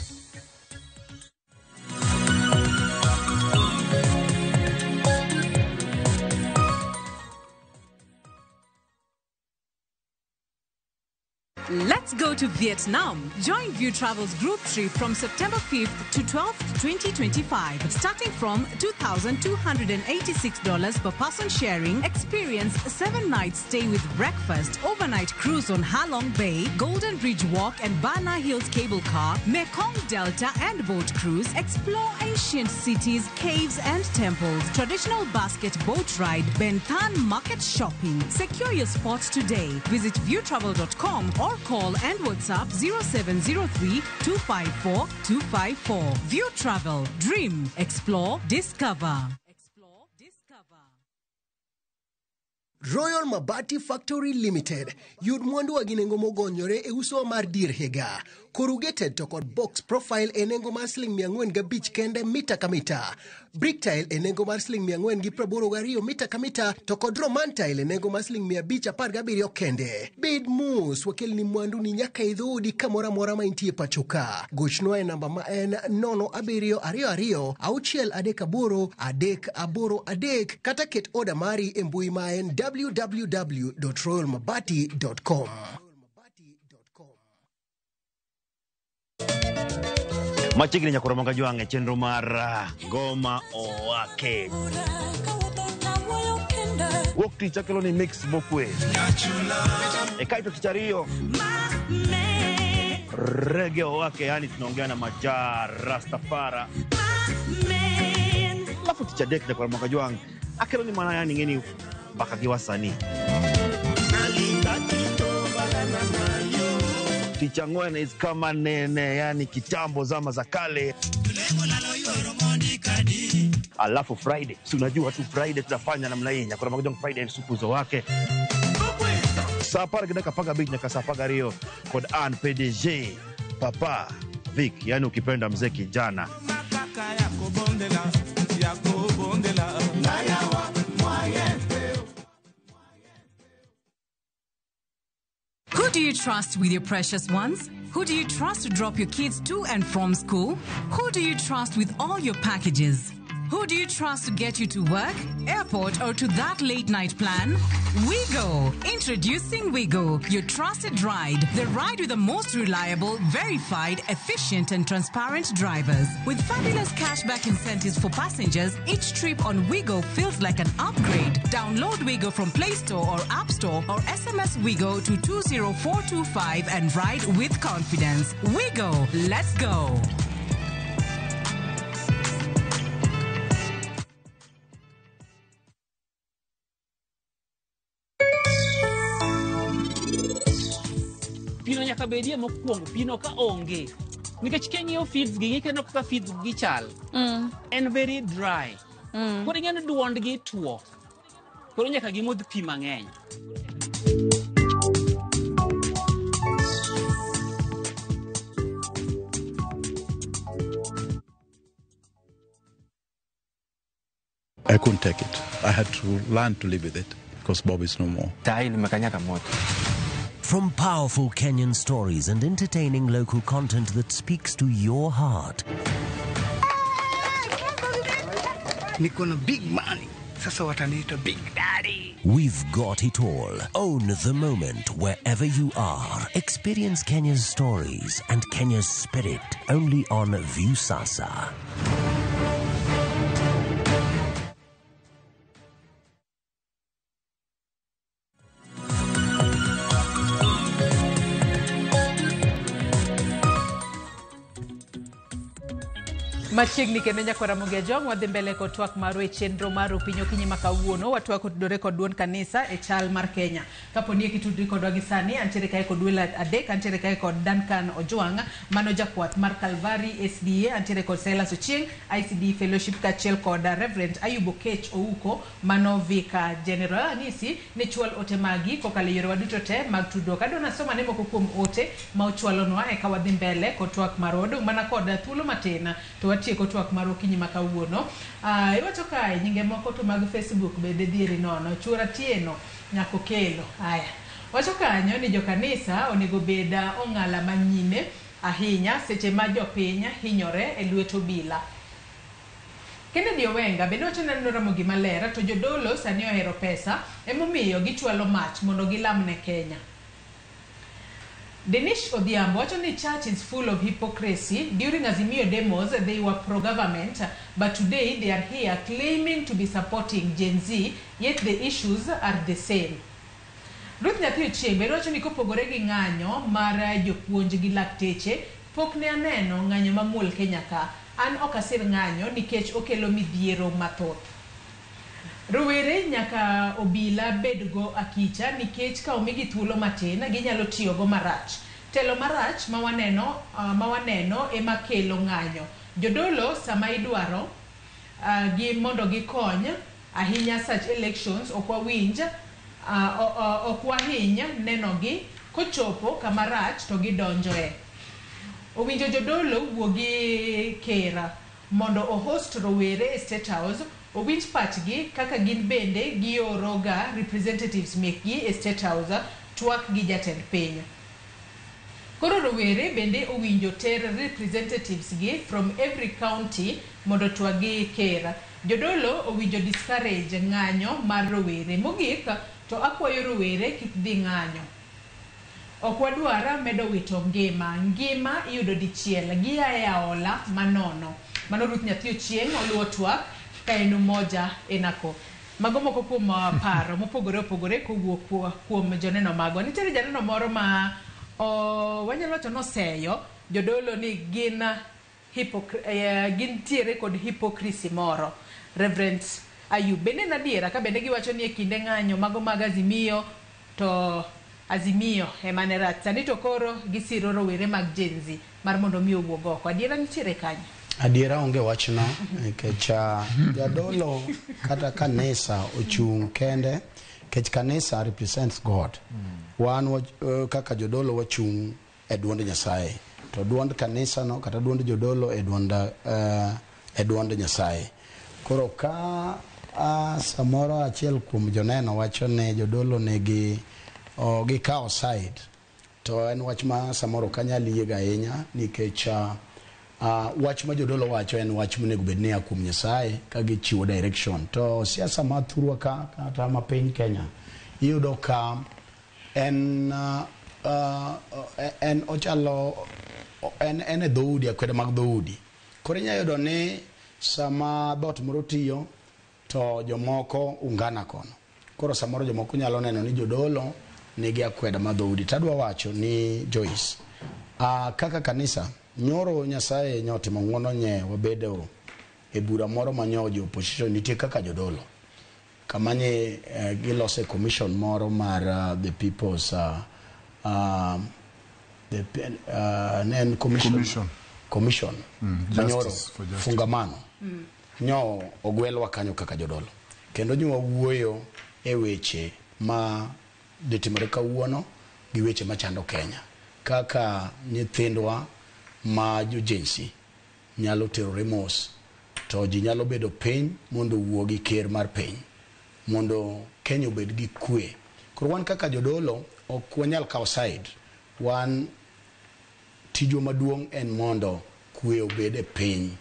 Let's go to Vietnam. Join View Travel's group trip from September 5th to 12th, 2025. Starting from $2,286 per person sharing, experience 7 night stay with breakfast, overnight cruise on Halong Bay, Golden Bridge Walk and Bana Hills Cable Car, Mekong Delta and boat cruise, explore ancient cities, caves and temples, traditional basket boat ride, Ben Thanh market shopping. Secure your spot today. Visit viewtravel.com or call and WhatsApp 0703 254 254. View Travel. Dream, explore, discover. Royal Mabati Factory Limited yud mwanduwa gi nengo mogonyore e uso mar dier higa. Corrugated to kod box profile e nengo mar siling 405 kende mita ka mita. Brick tile e nengo mar siling 482 mita ka mita to kod Roman tile e nengo mar siling 517 kende. Bed mos wakelni mwandu ni nyaka e dhoodi kamoro amora ma intie pacho ka. Gochnwa e namba ma en 0722 638 383 kata ket oda mari e mbui ma en www.royalmabati.com. Machiegni nyakoro manga jwang' e chenro mar Ngoma Owake. Wuok tich akelo ni mix mokwe. E kaeto tich ariyo Reggae Owake, yani tunaongea na Maja Rastafara. Alafu tich adek nyakoro manga jwang' akelo ni mana yani ng'eni mbaka gi wasanii. Tich ang'wen is kama nene, yani kitambo zama za kale. Alafu Friday, si unajua tu Friday tutafanya namna hii nyakoro manga jwang' Friday supu zo wake saa 10:15 nyaka saa 12 kod an PDG Papa Vic, yani ukipenda mzee kijana. Who do you trust with your precious ones? Who do you trust to drop your kids to and from school? Who do you trust with all your packages? Who do you trust to get you to work, airport, or to that late night plan? Wigo! Introducing Wigo, your trusted ride. The ride with the most reliable, verified, efficient, and transparent drivers. With fabulous cashback incentives for passengers, each trip on Wigo feels like an upgrade. Download Wigo from Play Store or App Store or SMS Wigo to 20425 and ride with confidence. Wigo, let's go! Pino nyaka bedie mokwongo. Pino ka onge nikech king'iyo feeds gi kineno kaka feeds gi chal, en very dry. Koro ing'e ni duondgi tuo, koro nyaka gimodh pi mang'eny. I couldn't take it. I had to learn to live with it because Bob is no more. From powerful Kenyan stories and entertaining local content that speaks to your heart. Niko na big money. Sasa wataniita big daddy. We've got it all. Own the moment wherever you are. Experience Kenya's stories and Kenya's spirit only on Viusasa. Machiegni kendo nyakwara Ramogi Ajwang', wadhi mbele kod twak marwa e chenro mar Opinyi Okinyi ma kawuono. Watwak otudore kod duond kanisa e chal mar Kenya. Kapo ni kitudri kodwa gi sani, antiere kae kod welo adek, antiere kae kod Duncan Ojwang', mano jakwath mar Calvary SDA, antiere kod Silas Ochieng', ICD Fellowship, kaachiel kod Reverend Ayub Okech Ouko, mano Vicar General. Anyisi ni chwal ote magi kokalo e yorewa duto te mag tudruok. Adwa nasoma ne moko kuom ote ma ochwalonwa eka wadhi mbele kod twak marwa. Wadong' mana kod thuolo matin to watieko twak mar okinyi ma kawuono. Iwacho kae nyinge moko to mag Facebook bende dhieri nono. Chuora Tieno nyako kelo. Aya. Wacho kanyo ni jokanisa onego bed ong'ala manyime ahinya seche ma jopiny hinyore e lwet obila. Kennedy Owenga bende wacho ni Ramogi maler to jodolo sani ohero pesa emomiyo gichwalo mach mondo gilam ne Kenya. Denish Odhiambo wacho ni church is full of hypocrisy. During Azimio demos, they were pro-government, but today they are here claiming to be supporting Gen Z, yet the issues are the same. Ruth Nyathi Ochieng bende wacho ni kopogore gi ng'anyo mar jopuonj gi lakteche, pok ne aneno ng'anyo mamuol Kenya ka. An ok asir ng'anyo nikech okelo midhiero mathoth. Rowere nyaka obila bedgo akicha nikech ka omigi thuolo matin ginyalo tiyogo marach. Telo marach ma waneno ema kelo ng'anyo. Jodolo sama idwaro gi mondo gikony ahinya such elections ok wawinj ok wahiny nenogi kochopo kama rach to gidonjoe. Owinjo jodolo wuogi kera mondo ohost rowere e State House, owinj pachgi kaka gin bende gioro ga representatives mekgi e State House twak gi jatend piny. Koro rowere bende owinjo ter representatives gi from every county mondo twak gi kera. Jodolo owinjo discourage ng'anyo mar rowere. Mogik to akwayo rowere kik dhi ng'anyo. Ok wadwar medo wito ngima. Ngima iyudo dichiel gia e aola manono. Mano Ruth Nyathi Ochieng' oluwo twak ka en umoja enako. Mago moko kuom paro mopogore opogore kowuok kuom joneno magwa. Nitiere janeno moro ma wanyalo wacho noseyo jodolo ni gin gintiere kod hypocrisy moro. Reverend Ayub bende en adiera ka bende giwacho ni e kinde ng'anyo mago mag Azimio to Azimio ema ne rach. Sani to koro gisiro rowere mag Gen Z mar mondo mi owuog oko. Adiera nitiere kanyo? Adiera onge wachno nikech jadolo kata kanisa ochung' kende nikech kanisa represents God. Wan kaka jodolo wachung' e duond Nyasaye. To duond kanisa no kata duond jodolo e duond Nyasaye. Koro ka samoro achiel kuom joneno wacho ni jodolo nigi gikawo side to en wach ma samoro ok anyal yiego ahinya nikech wach ma jodolo wacho en wach monego bed ni a kuom Nyasaye ka gichiwo direction. To siasa ma thurwa ka kata ma piny Kenya iyudo ka en ochalo en e dhoudi akwede mag dhoudi. Koro inyalo yudo ni sama dhoot moro tiyo to jomoko ungana kono. Koro samoro jomoko nyalo neno ni jodolo nigi akweda ma dhoudi. Tadwa wacho ni Joyce, kaka kanisa nyoro Nyasaye nyotimo ng'wono nye wabedo e bura moro ma nyo jo opposition nitie kaka jodolo. Kama nye gilose commission moro mar the people's ne commission manyoro fungamano. Nyo ogwelwa kanyo kaka jodolo. Kendo nyo wawuoyo e weche ma ditimore kawuono gi weche machando Kenya. Kaka nyithindwa ma jo Gen Z nyalo terore mos To ji nyalo bedo piny mondo owuo gi ker mar piny mondo Kenya obed gi kwe. Koro wan kaka jodolo ok wanyal kawo side. Wan tijwa maduong' en mondo kwe obed e piny.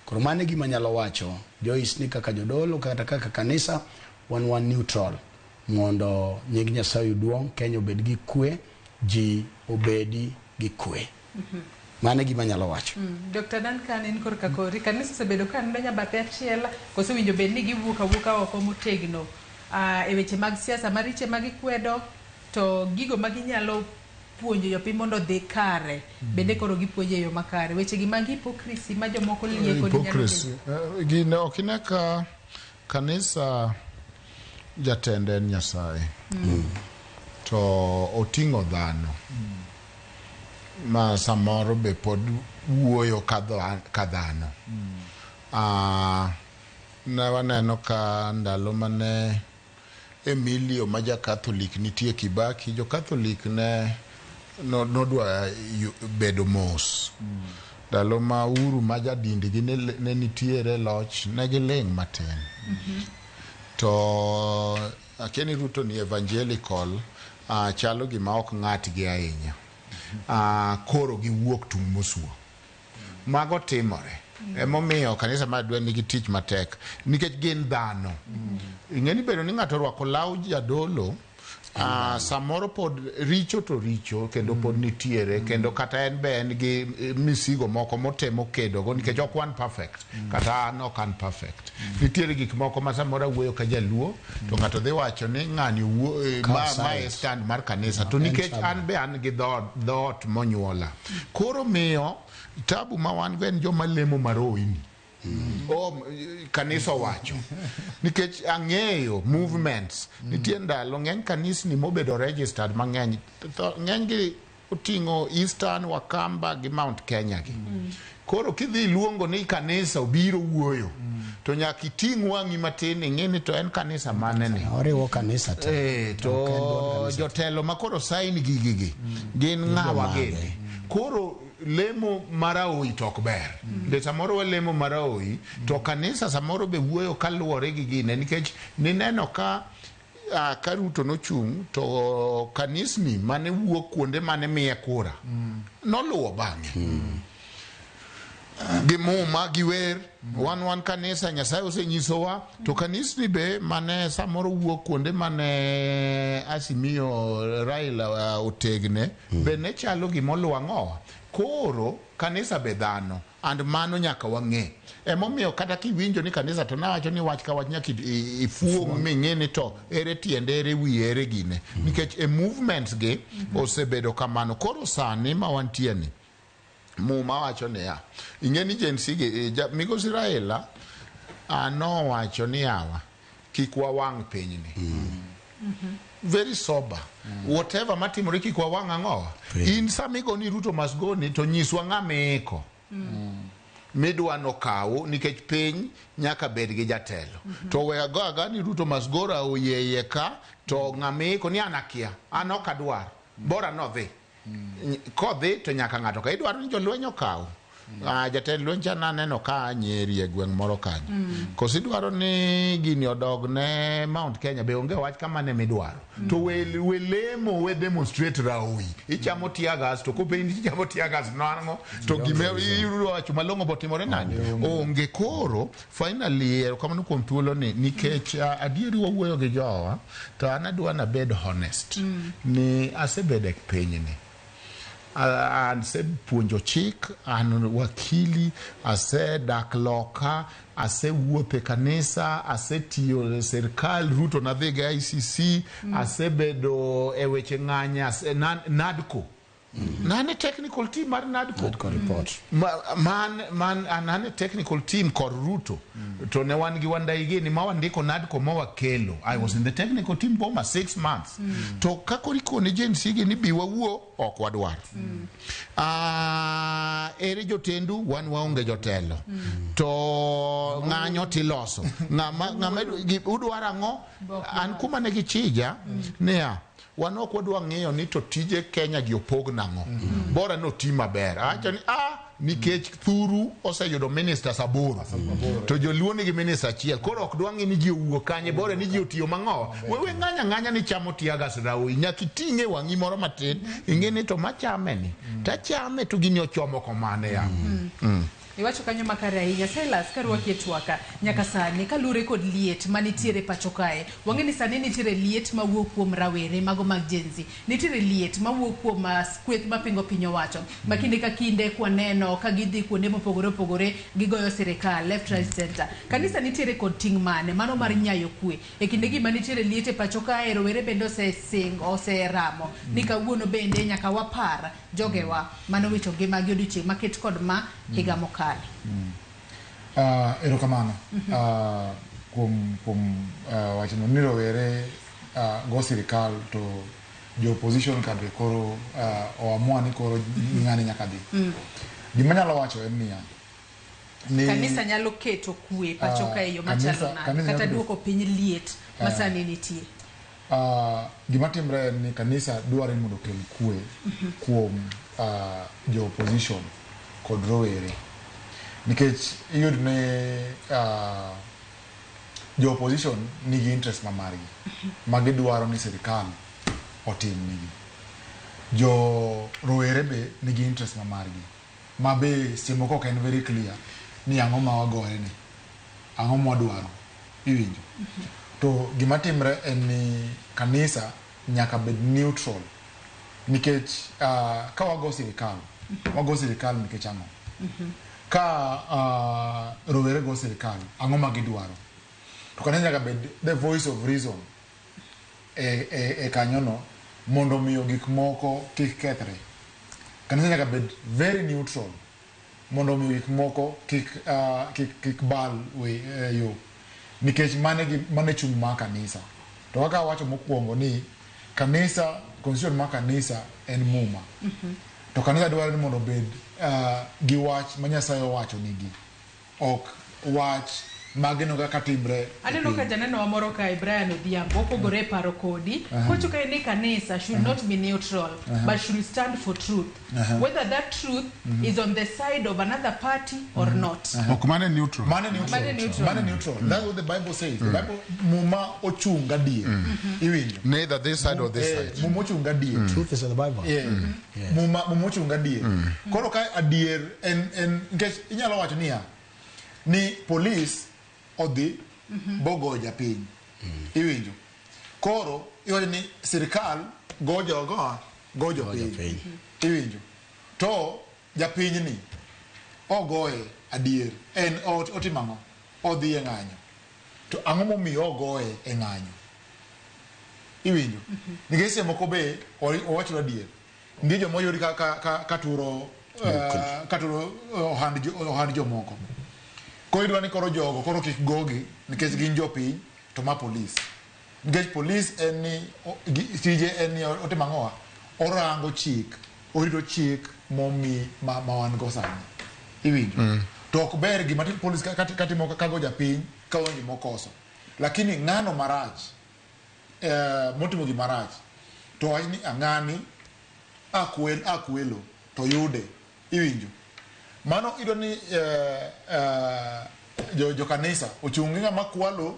Koro mano e gima anyalo wacho Joyce ni kaka jodolo kata kaka kanisa wan wan neutral mondo nying Nyasaye oyud duong', Kenya obed gi kwe, ji obedi gi kwe. Mano e gima anyalo wacho. Dr. Duncan in korka kori kanisa osebedo ka nindo nyabathe achiel koso winjo bed ni giwuok awuoka oko motegno e weche mag siasa mariche ma gikwedo to gigo ma ginyalo puonjo jopiny mondo odhi kare bende koro gipuonjo e yo makare weche gi mag hypocrisy ma jomoko lieko ni nyalo Hypocrisy. Gine ok ine ka kanisa jatende en Nyasaye. To oting'o dhano. Ma samoro be pod wuoyo ka dhano. Ne waneno ka ndalo mane Emilio ma ja Catholic nitie Kibaki, jo Catholic ne nodwa bedo mos. Ndalo ma Uhuru ma jadindgi ne nitiere loch, ne giling' matin. To akia ni Ruto ni evangelical, chalo gima ok ng'atgi ahinya. Koro giwuok tung' mosuo. Mago timore. Emomiyo kanisa mar dwe nigi tich matek nikech gin dhano. Ing'e ni bedo ni ng'ato orwako law jadolo, samoro pod richo to richo kendo pod nitiere kendo kata en be en gi misigo moko motemo kedogo nikech ok wan perfect. Kata an ok an perfect. Nitiere gik moko ma samoro awuoyo ka jaluo to ng'ato dhi wacho ni ng'ani ma e stand mar kanisa to nikech an be an gi dhoot monyuola. Koro miyo tabu ma wan go en joma lemo maroini. Kanisa owacho nikech ang'eyo movements nitie ndalo ng'eny kanisni mobedo registered mang'eny ng'eny gi oting'o Eastern Wakamba gi Mount Kenya gi. Koro kidhi iluongo ni kanisa obiro wuoyo to nyaka iting' wang'i matin ing'e ni to en kanisa mane ni. Oriwo kanisa te. To jotelo ma koro sign gigi gi gin ng'awa gini. Koro lemo maraoi to ok ber. De samoro walemo maraoi to kanisa samoro be wuoyo kaluwore gi gine nikech nineno ka ka Ruto nochung' to kanisni mane wuok kuonde mane miye kura noluwo bang'e. Gi muma gi wer wan kanisa Nyasaye osenyisowa to kanisni be mane samoro wuok kuonde mane Azimio Raila otegne be ne chalo gimoluwo ang'owa. Koro kanisa be dhano and mano nyaka wang'e. Emomiyo kata kiwinjo ni kanisa to nawacho ni wach ka wach nyaka ifuong' ming'e ni to ere tiende ere wiye ere gine. Nikech e movements gi osebedo kamano. Koro sani ma wantie ni Muma wacho niya, ing'e ni Gen Z gi migosi Raila nowacho ni yawa kik wawang' pinyni. Very sober. Whatever matimore kik wawang' ang'owa. In sama igo ni Ruto must go ni to nyiswa ng'ama iiko. Midwa nokawu nikech piny nyaka bed gi jatelo. To we ago aga ni Ruto must go ra oyeye ka to ng'ama iiko ni an akia, an ok adwar. Bora nodhi. Kodhi to nyaka ng'ato ka idwaro ni jolweny okaw. Jatend lweny cha naneno ka Nyeri e gweng' moro kanyo. Koso idwaro ni gini odog ne Mount Kenya be onge wach kama ne midwaro. To we lemo we demonstrate raoi. Ichamo tear gas to kopenji ichamo tear gas nang'o to gime iyudo wacho malong'o botimore nade? Onge. Koro finally erokamano kuom thuolo ni nikech adieri wawuoyo gi jowa to an adwa nabed honest ni asebedo e pinyni. Asepuonjo chik, an wakili, asedak loka, asewuotho e kanisa, asetiyo e sirkal, Ruto nadhi go ICC, asebedo e weche ng'anya, NADCO. Nane technical team mar NADCO. NADCO report. Man technical team kor Ruto. To ne wan gi Wandayi gini ma wandiko NADCO ma wakelo. I was in the technical team Boma 6 months. To kakoro ikone Gen Z gi ni bi wawuo ok wadwar. Ere jotendu wan waonge jotelo. To ng'anyo tiloso. Ng'ama udwaro ang'o? An kuma ne gichija niya. wan ok wadwa ng'iyo ni to tije Kenya gi opog nang'o. Bora ni oti maber. Awacho ni nikech thuru oseyudo ministers 8 to joluo nigi minister 1, koro ok dwa ng'i ni ji owuok kanye, bora ni ji otiyo mang'o. Wewe ng'anya ng'anya ni chamo tiagas raoi, nyaka iting'e wang'i moro matin, ing'e ni to machame ni tachame to gini ochomo komane ya. Iwacho kanyo makare ahinya. Silas, karwaki e twaka nyaka sani kaluwore kod liet manitiere pacho kae, wang'e ni sani nitiere liet mawuok kuom rawere mago mag Gen Z, nitiere liet mawuok kuom kweth mapingo piny owacho ma kinde ka kinde kwaneno ka gidhi kuonde mopogore opogore gigoyo sirikal left, right, center. Kanisa nitiere kod ting' mane mano mar nyayo kwe e kinde gi manitiere liet e pacho kae? Rowere bende osesingo, oseramo ni kawuono bende nyaka wapar jogewa manowito ngimagi odiochieng' maket kod ma higa mokalo. Erokamano kuom wachno ni rowere go sirikal to jo opposition ka be koro oamua ni koro ng'ani nyaka dhi. Gima anyalo wacho en niya, ni kanisa nyalo keto kwe pacho ka e yo machalo nade kata duoko piny liet ma sani nitie? Gima timre en ni kanisa dwaro ni mondo okel kwe kuom jo opposition kod rowere, nikech iyud ni jo opposition nigi interest ma margi ma gidwaro ni sirikal otim nigi. Jo rowere be nigi interest ma margi ma be seche moko ok en very clear ni ang'o ma wagore ni, ang'o ma wadwaro, iwinjo. To gima timre en ni kanisa nyaka bed neutral, nikech ka wago sirikal, wago sirikal nikech ang'o? Ka rowere go sirikal, ang'o ma gidwaro? To kanisa nyaka bed the voice of reason e kanyono mondo miyo gik moko kik kethre. Kanisa nyaka bed very neutral mondo miyo gik moko kik bal we yo, nikech mane chung' mar kanisa. To kaka awacho mokwongo ni kanisa, constitution mar kanisa en Muma. To kanisa dwaro ni mondo obed gi wach ma Nyasaye owacho nigi, ok wach mageno kaka timre. Aneno ka janeno wa moro kae, Brian Odhiambo, opogore e paro kodi. Kowacho kae ni kanisa should not be neutral but should stand for truth, whether that truth is on the side of another party or not. Ok mane neutral. Mane neutral. Mane neutral. Mane neutral. That's what the Bible says. The Bible, Muma ochung' gadier. Iwinjo. Neither this side or this side. Muma ochung' gadier. Truth is in the Bible. Yeah. Muma ochung' gadier. Koro ka adier en nikech inyalo wacho niya ni police odhi bogoyo japiny. Iwinjo. Koro iwacho ni sirikal gojo go jopiny. Iwinjo. To japiny ni ogoye adier, en otimo ang'o? Odhi e ng'anyo. To ang'o momiyo ogoye e ng'anyo? Iwinjo. Nikech seche moko be owacho adier. Nitie joma oyudi ka turo ohand jomoko. Koro idwa ni koro jogo koro kik gogi nikech gin jopiny to ma polis. Nikech polis en ni tije en ni otimo ang'owa? Orango chik, orito chik momi ma wan go sani. Iwinjo. To ok ber gima polis katimo kago japiny ka onge gima okoso. Lakini ng'ano marach motimo gima rach to wach ni ang'ani akwelo to yude. Iwinjo. Mano iyudo ni jo kanisa ochung' gi ng'ama kwalo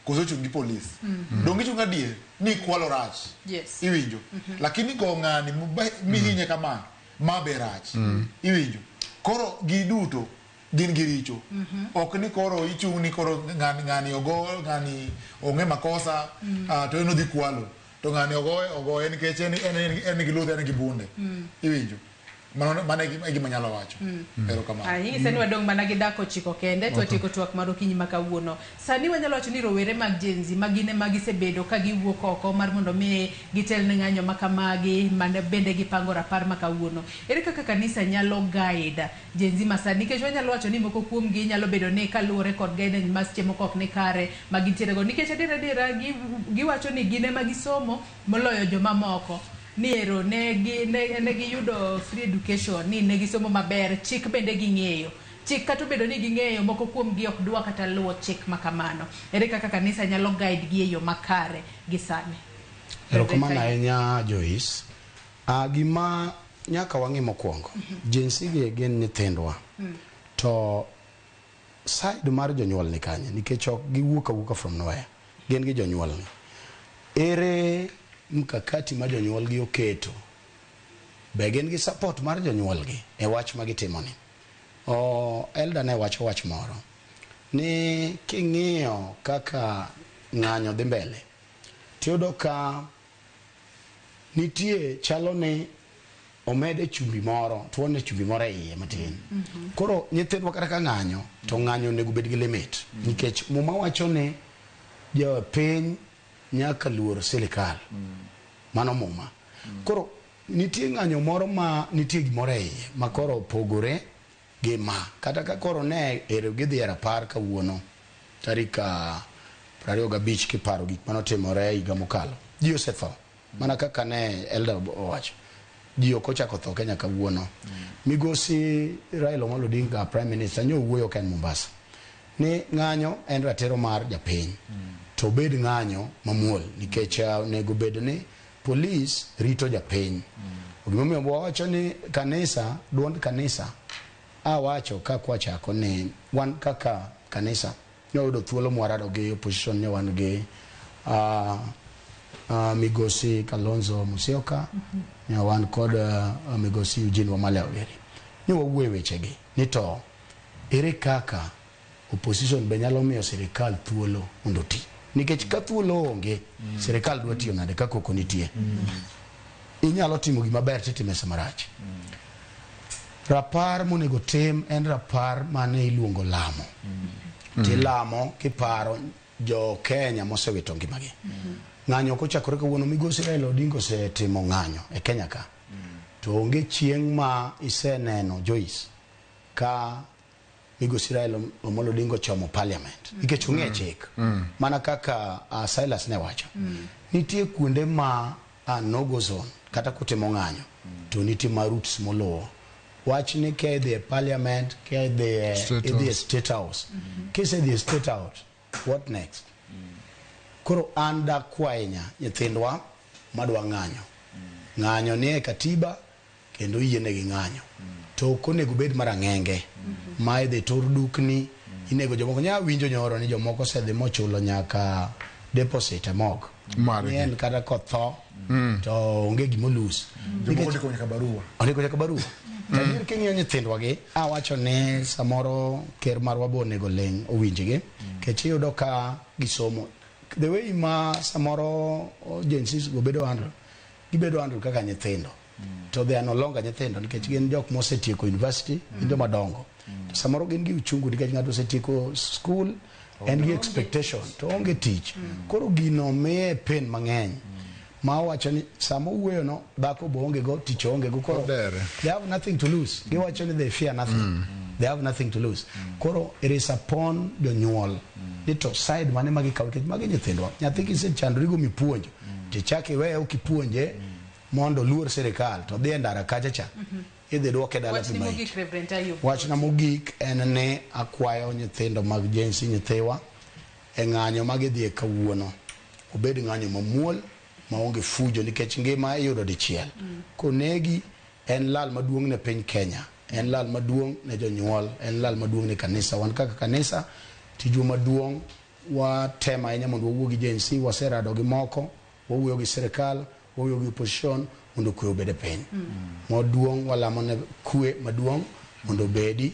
koso ochung' gi polis. Donge ichung' adier ni kwalo rach. Yes. Iwinjo. Lakini go ng'ani mihinye kama ma be rach. Iwinjo. Koro giduto gin gi richo. Ok ni koro ichung' ni koro ng'ani ogo, ng'ani onge makosa, to en odhi kwalo. To ng'ani ogoye nikech en gi luth, en gi bunde. Iwinjo. Mano e gima anyalo wacho. Erokamano. Inyise ni wadong' mana gi dak 9 kende to watieko twak mar okinyi ma kawuono. Sani wanyalo wacho ni rowere mag Gen Z ma gin ema gisebedo ka giwuok oko mar mondo mi gitel ne ng'anyo ma kamagi mane bende gipango rapar ma kawuono. Ere kaka kanisa nyalo guide Gen Z ma sani? Nikech wanyalo wacho ni moko kuom gi nyalo bedo ni kaluwore kod guidance ma seche moko ok ni kare ma gintiere go. Nikech adier adiera giwacho ni gin ema gisomo moloyo joma moko. Ni ero ne giyudo free education, ni ne gisomo maber, chik bende ging'eyo. Chik kata obedo ni ging'eyo, moko kuom gi ok dwa kata luwo chik ma kamano. Ere kaka kanisa nyalo guide gi e yo makare gi sani? Erokamano ahinya Joyce. Gima nyaka wang'i mokwongo, Gen Z gi gin nyithindwa. To side mar jonyuol ni kanye? Nikech ok giwuok awuoka from nowhere. Gin gi jonyuol ni. Ere mkakati ma jonyuol gi oketo? Be gin gi support mar jonyuol gi e wach ma gitimo ni? O Elda ne wacho wach moro ni king'iyo kaka ng'anyo dhi mbele tiyudo ka nitie chalo ni omede chumbi moro tuone chumbi moro e iye matin. Koro nyithindwa kata ka ng'anyo to ng'anyo onego bed gi limit nikech muma wacho ni jopiny nyaka luor sirikal. Mano muma. Koro nitie ng'anyo moro ma nitie gimoro e iye ma koro opogore gi ma kata ka koro ne ero gidhi e rapar kawuono tarik 25 kiparo gik manotimore higa mokalo ji osetho mana kaka ne Elder owacho ji ok ochako tho Kenya kawuono. Migosi Raila Amolo Odinga Prime Minister nyo owuoyo ka en Mombasa ni ng'anyo en ratiro mar japiny to obed ng'anyo mamuol nikech onego bed ni polis rito japiny. Gimomiyo wawacho ni kanisa duond kanisa awacho ka kwachako ni wan kaka kanisa ne wayudo thuolo mwarado gi opposition ne wan gi Migosi Kalonzo Musyoka, ne wan kod Migosi Eugene Wamalwa giri. Ne wawuoyo wechegi ni to ere kaka opposition be nyalo miyo sirikal thuolo mondo oti. Nikech ka thuolo onge, sirikal dwa tiyo nade ka koko nitie. Inyalo timo gima ber titime sama rach. Rapar monego tim en rapar mane iluongo lamo. Tilamo kiparo jo Kenya mosewito ngimagi. Ng'anyo ok ochakore kawuono, Migosi Raila Odinga osetimo ng'anyo e Kenya ka. To onge chieng' ma iseneno Joyce ka Migosi Raila Amolo Odinga ochomo parliament nikech ong'e chik. Mana kaka Silas ne wacho. Nitie kuonde ma no go zone kata kutimo ng'anyo to nitie ma routes moluwo. Wach ni ka idhi e parliament, ka idhi e idhi e State House. Kisedhi e State House, what next? Koro an dakwa ahinya nyithindwa madwa ng'anyo. Ng'anyo ni e katiba kendo oyienegi ng'anyo. To ok onego bed marang'enge ma idhi tur dukni, inego jomoko. Nya winjo nyoro ni jomoko osedhi mochulo nyaka deposit e mog. Ni en kata kotho to onge gimolus. Jomoko ndiko nyaka barua. Ondiko nyaka barua. Adier king'iyo nyithindwa gi, awacho ni samoro ker marwa bo onego ling' owinjgi. Nikech iyudo ka gisomo. The way ma samoro Gen Z go bedo handle, gibedo handle kaka nyithindo. To they are no longer nyithindo nikech gin jok mosetieko university, gin joma dongo. To samoro gin gi uchungu nikech ng'ato osetieko school, en gi expectation to onge tich. Koro gino miye pain mang'eny. Ma owacho ni sama owuoyo no dhako bo onge go tich onge go koro they have nothing to lose. Giwacho ni they fear nothing. They have nothing to lose. Koro it is upon jonyuol ni to side mane ma gikawo nikech magi nyithindwa. Nyathi kisechandorigo mipuonjo tichak iweye ok ipuonje mondo oluor sirikal to dhi e ndara kacha cha idhi duoke dala Wachni pi maiti. mogik Reverend Ayub. Wachna mogik en ni akwayo nyithindo mag Gen Z nyithiwa e ng'anyo ma gidhiye kawuono obed ng'anyo mamuol maonge fujo nikech ngima iyudo dichiel. Konegi en lal maduong' ne piny Kenya, en lal maduong' ne jonyuol, en lal maduong' ne kanisa. Wan kaka kanisa tijwa maduong' watemo ahinya mondo wawuo gi Gen Z, waserado gi moko, wawuoyo gi sirikal, wawuoyo gi opposition mondo kwe obed e piny. Maduong' walamo ne kwe maduong' mondo obedi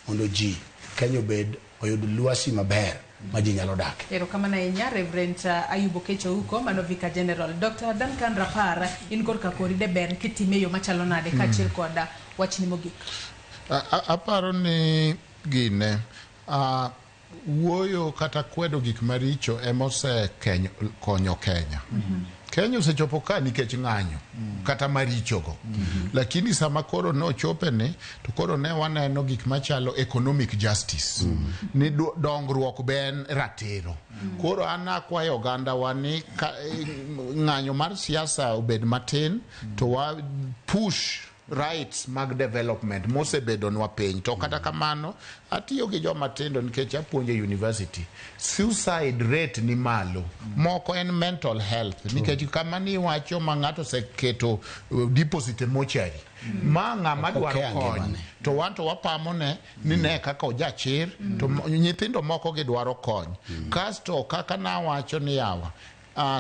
mondo ji Kenya obed oyud lwasi maber ma ji nyalo dake. Erokamano ahinya Reverend Ayub Okecho Uko, mano Vicar General. Dr. Duncan Rapar, in korka kori de ber kitime e yo machalo nade kaachiel kod wachni mogik? Aparo ni gine wuoyo kata kwedo gik maricho ema osekonyo Kenya. Kenya osechopo ka nikech ng'anyo kata marichogo. Lakini sama koro nochope ni to koro ne waneno gik machalo economic justice. Ni dongruok be en ratiro. Koro an akwayo oganda wa ni ng'anyo mar siasa obed matin to wa push rights mag development mosebedonwa piny. To kata kamano, atiyo gi joma tindo nikech apuonjo e university. Suicide rate ni malo. Moko en mental health nikech kama ni iwacho ma ng'ato oseketo deposit e mochari. Ma ng'ama dwaro Okea kony. ngimane. To wan to wapamone ni ne kaka ojachir to nyithindo moko gidwaro kony. Kasto kaka nawacho ni yawa,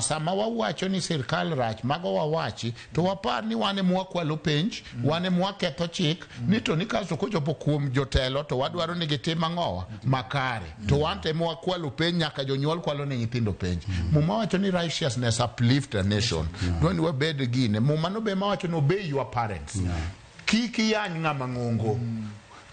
sama wawacho ni sirkal rach, mago wawachi, to wapar ni wan ema wakwalo penj, wan ema waketho chik, ni to ni kasto kochopo kuom jotelo to wadwaro ni gitim ang'owa makare. To wan to ema wakwalo penj, nyaka jonyuol kwalo ne nyithindo penj. Muma wacho ni righteousness uplift a nation. Dwa ni wabed gine. Muma no be ema wacho ni obey your parents. Kik iyany ng'ama ng'ongo.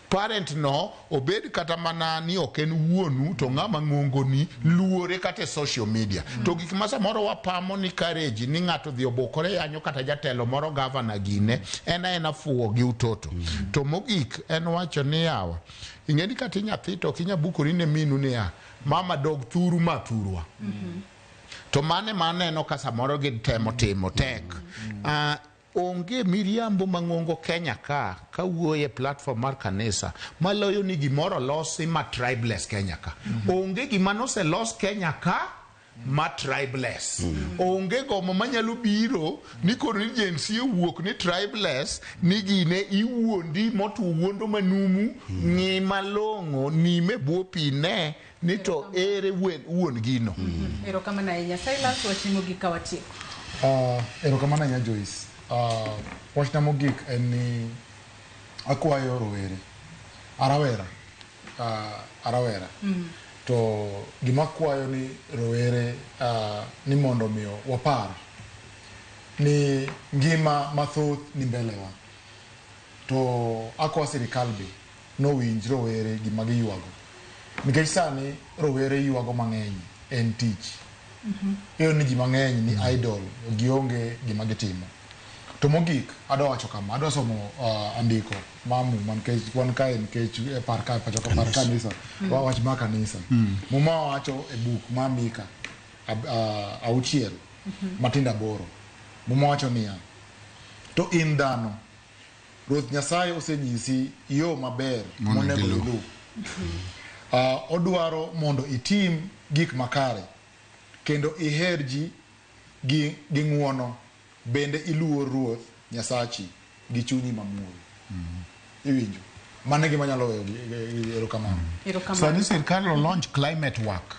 Parent no obed kata mana ni ok en wuonu to ng'ama ng'ongo ni luore kata e social media. To gik ma samoro wapamo ni courage ni ng'ato dhi obukore yanyo kata jatelo moro gavana gine en aena fuwo gi utoto. To mogik en wacho ni yawa, ing'e ni kata inyathi to ok inya bukori ne minu niya, mama dog thuru ma thurwa. To mane maneno ka samoro gitemo timo tek. Onge miriambo mang'ongo Kenya ka kawuoyo e platform mar kanisa maloyo ni gimoro losi ma tribeless Kenya ka. Onge gima noselos Kenya ka ma tribeless. Onge gomo manyalo biro ni koro ni Gen Z owuok ni tribeless ni gine iwuondi motuo wuondo manumu ng'i malong'o nime bwo pi ne ni to ere wuon gino. Erokamano ahinya. Silas, wachni mogik ka watieko. Erokamano ahinya Joyce. Wachna mogik en ni akwayo rowere arawera arawera to gima akwayo ni rowere ni mondo miyo wapar ni ngima mathoth ni mbelewa to akwa sirikal be nowinj rowere gima giywago nikech sani rowere ywago mang'eny en tich. Iyudo ni ji mang'eny ni idle, gionge gima gitimo. To mogik adwa wacho kama, adwa somo andiko mar Muma nikech wan kae nikech e par ka pacho ka par kanisa, wach mar kanisa. Muma wacho e buk mar Mika 6 matindo 8. Muma wacho niya, to in dhano, Ruoth Nyasaye osenyisi yo maber monego iluw. Odwaro mondo itim gik makare kendo iher ji gi ng'uono, bende iluor Ruoth Nyasachi gi chunyi mamuol. Iwinjo? Mano e gima nyalo weyo erokamano. Sani sirkal olaunch climate work.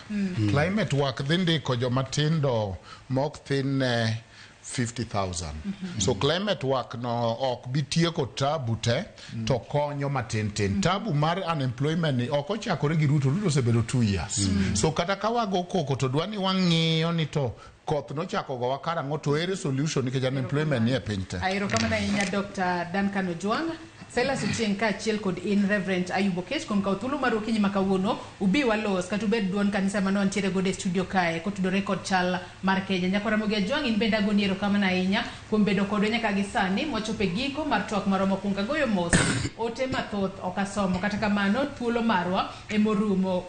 Climate work dhi ndiko joma tindo mok thin ne 50,000. So climate work no ok bi tieko tabu te to konyo matin tin. Tabu mar unemployment ni ok ochakore gi Ruto, Ruto osebedo 2 years. So kata ka wago koko to dwa ni wang'iyo ni to koth nochako gowa karang'o to ere solution nikech unemployment ni e piny te. Erokamano ahinya Dr. Duncan Ojwang', Silas Ochieng' kaachiel kod in Reverend Ayub Okech kuom kawo thuolo mar okinyi ma kawuono ubi walos kata ubed duond kanisa mane wantiere godo e studio kae kotudore kod chal mar Kenya. Nyakwa Ramogi Ajwang' in bende agoni erokamano ahinya kuom bedo kodwa nyaka gi sani mwachopo e giko mar twak marwa mokwongo. Agoyo mos ote mathoth ok asomo, kata kamano thuolo marwa emorumo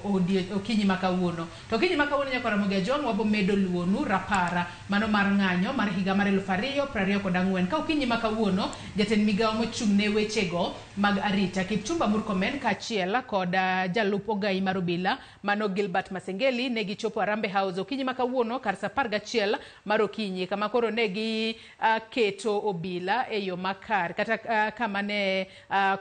okinyi ma kawuono. To okinyi ma kawuono Nyakwa Ramogi Ajwang' wabo medo luonu rapara mano mar ng'anyo mar higa mar 2024 ka okinyi ma kawuono jatend migawo mochung' ne wechego mag arita Kipchumba Murkomen kaachiel kod jalup ogai mar obila mano Gilbert Masengeli ne gichopo Harambee House okinyi ma kawuono kar saa 11 mar okinyi kama koro ne gi keto obila e yo makare kata kama ne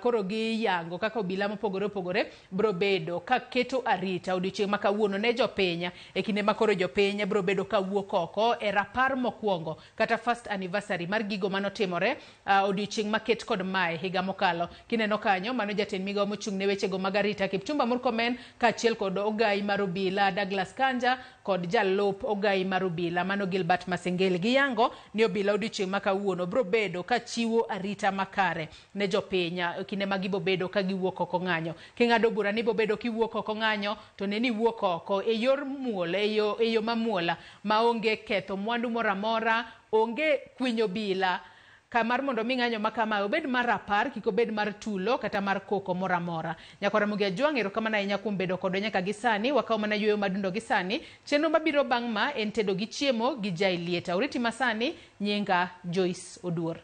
koro giyango kaka obila mopogore opogore bro bedo ka keto arita odiochieng' ma kawuono ne jopiny e kinde ma koro jopiny bro bedo ka wuok oko e rapar mokwongo kata first anniversary mar gigo manotimore odiochieng' maket kod mae higa mokalo. Kineno kanyo mano jatend migawo mochung' ne wechego mag arita Kipchumba Murkomen kaachiel kod ogai mar obila Douglas Kanja kod jalup ogai mar obila mano Gilbert Masengeli. Giyango ni obila odiochieng' ma kawuono bro bedo ka chiwo arita makare ne jopiny kinde ma gibo bedo ka giwuok oko ng'anyo. King'ado bura ni bobedo kiwuok oko ng'anyo to ne ni wuok oko e yor muol, e yo mamuola maonge ketho mwandu moro amora, onge kwinyo obila. Kamar mondo mi ng'anyo ma kama obed mar rapar, kik obed mar tulo kata mar koko moro amora. Nyakwa Ramogi Ajwang', erokamano ahinya kuom bedo kodwa nyaka gi sani. Wakawo mana yueyo madundo gi sani. Chenro mabiro bang' ma en tedo gi chiemo gi Jai Lieta. Oriti masani, nyinga Joyce Oduor.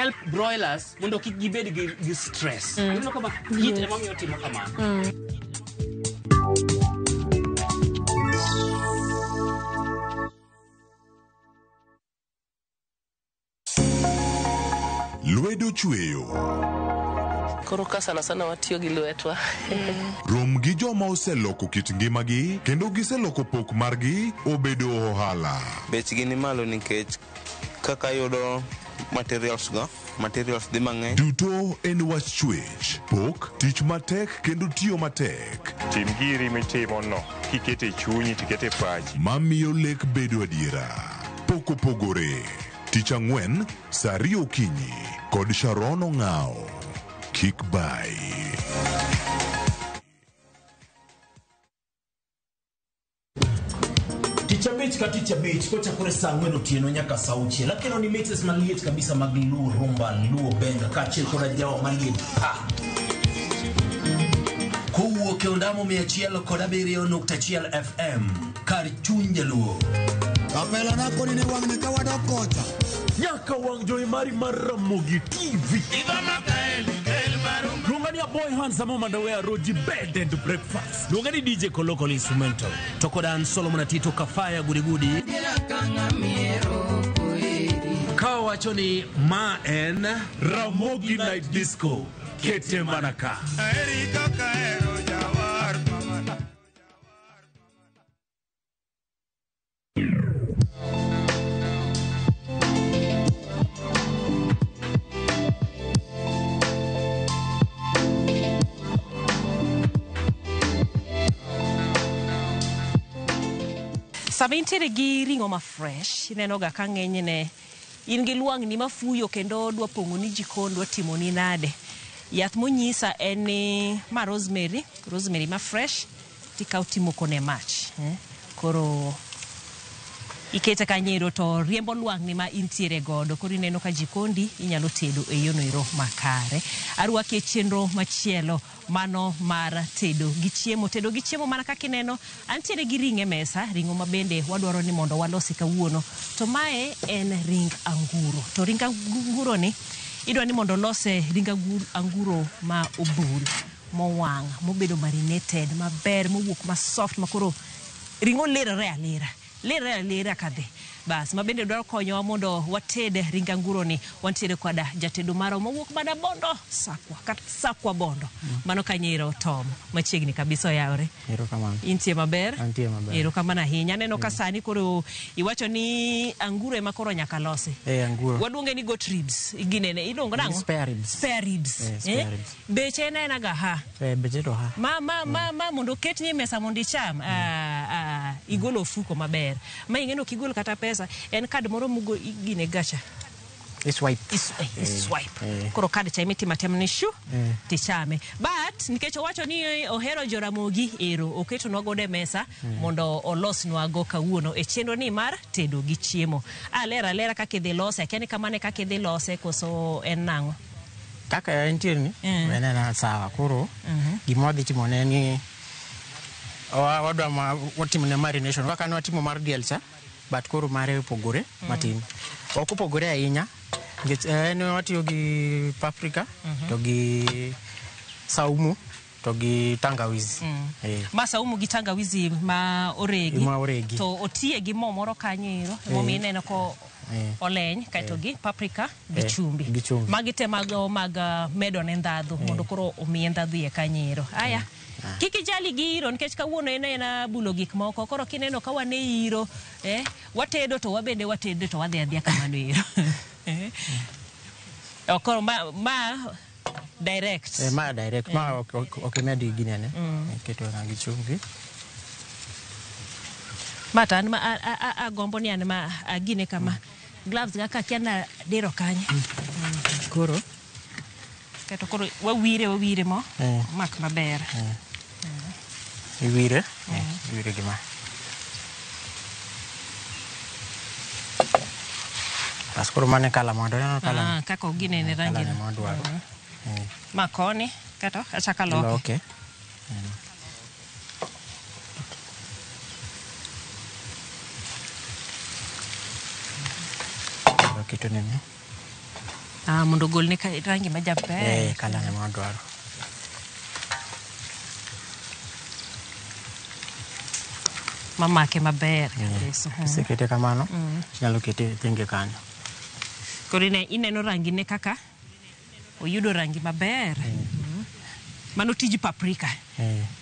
help broilers mondo kik gibed gi stress. Ineno kama heat ema miyo timo kamano. Lwedo chweyo. Koro ka sana sana watiyo gi lwetwa. Rom gi joma oseloko kit ngimagi kendo giseloko pok margi obedo ohala. Bechgi ni malo nikech kaka yudo materials go, materials dhi mang'eny. Duto en wach chwech, pok, tich matek kendo tiyo matek. Tim giri mitimo no, kikete chunyi tikete pachi. Mamiyo lek bedo adiera. Pok opogore. Tich ang'wen, saa ariyo okinyi kod Sharon Ong'ao. Kik bai. Tich abich ka tich abich kochakore saa ang'wen otieno nyaka saa auchiel akelo ni mixes maliet kabisa mag Luo Rumba, Luo Benga kaachiel koda jawa maliet pa. Kowuok e ondamo 107.1 FM kar chuny jaluo. Kapela na koni ni wang'ni ka wadok kocha. Nyaka wang' jowi mari mar Ramogi TV. Luonga ni a boy handsome mondo we aroji bed and breakfast. Luonga ni DJ Koloko Instrumental. To koda an Solomon Atito Kafaya Gudigudi. Ka wacho ni ma en Ramogi Night Disco. Kete mana ka. Sama intiere gi ring'o ma fresh, ineno ga ka ng'enyne in gi lwang'ni mafuyo kendo dwa pong'o ni jikon, dwa timoni nade. Yath monyisa en ni ma rosemary, rosemary ma fresh, tikawo timoko ne mach. Koro ikete kanyo to riembo lwang'ni ma intiere godo. Koro ineno ka jikondi inyalo tedo e yono ero makare. Arwaki e chenro machielo mano mar tedo gi chiemo. Tedo gi chiemo mana kaka ineno, antiere gi ring'o e mesa, ring'o ma bende wadwaro ni mondo walosi kawuono. To mae en ring anguro. To ring anguro ni idwa ni mondo olose ring anguro ma obul, mowang', mobedo marinated maber, mowuok ma soft, ma koro ring'o lerore alera. Lera lera kadhi. Bas, ma bende dwaro konyowa mondo wated ring anguro ni. Wantiere koda jatedo marwa mowuok mana Bondo, Sakwa, kata Sakwa Bondo. Mano kanyero Tom, machiegni kabisa oyawre. Erokamano. Intie maber? Antie maber. Erokamano ahinya. Aneno ka sani koro iwacho ni anguro ema koro nyaka losi. Anguro. Waluonge ni goat ribs. Ginene, iluongo nang'o? Spare ribs. Spare ribs. Spare ribs. Beche en aena ga ha. Beche to ha. Ma mondo oketni e mesa mondo icham. Igolo ofuko maber. Ma ing'e ni ok igol kata pesa, en kad moro mugo igine gacha. Iswipe. Iswipe. Koro kad cha imitimo atima ni shu tichame. But nikech owacho ni ohero Joramogi ero oketonwa godo e mesa mondo olosnwago kawuono e chenro ni mar tedo gi chiemo. Alera alera kaka idhi lose, akia ni kamano e kaka idhi lose koso en nang'o? Kaka entie ni, en ena sawa. Koro gima wadhi timo ne ni wadwa watimo ne marination kaka ne watimo mar diel cha, but koro mare opogore matin. Ok opogore ahinya nikech en watiyo gi paprika to gi saumu to gi tangawizi. Ma saumu gi tangawizi ma oregi. Ma oregi. To otiye gi mo moro kanyo ero, momiyo ineno ko oleny kaeto gi paprika gi chumbi. Magi te mago mag medo ne ndhadhu mondo koro omiye ndhadhu iye kanyo ero. Aya. Kik ijali gi iro nikech kawuono en aena bulo gik moko. Koro kineno ka wan e iro, watedo to wabende watedo to wadhi adhiya kamano iro. Koro ma direct. Ma direct. Ma ok imedi ginene. Iketo na gi chumbi. Ma to an ma agombo ni an ma agine kama. Gloves ga ka kia na diro kanye. Koro Kato koro wawire mo. Mak maber. Iwire. Iwire gi ma. Bas koro mane kala mondo neno kala. Kaka oginene rangi. Kala modwaro. Ma koni kato achaka loke. Loke. Loke to nene. Ah, mondo ogolne rangi majaber. Eh, colour ne mwadwaro. Mamake maber kabisa. Kisekete kamano, inyalo kete thenge kanyo. Koro ineno rangi ne kaka oyudo rangi maber. Mano tij paprika.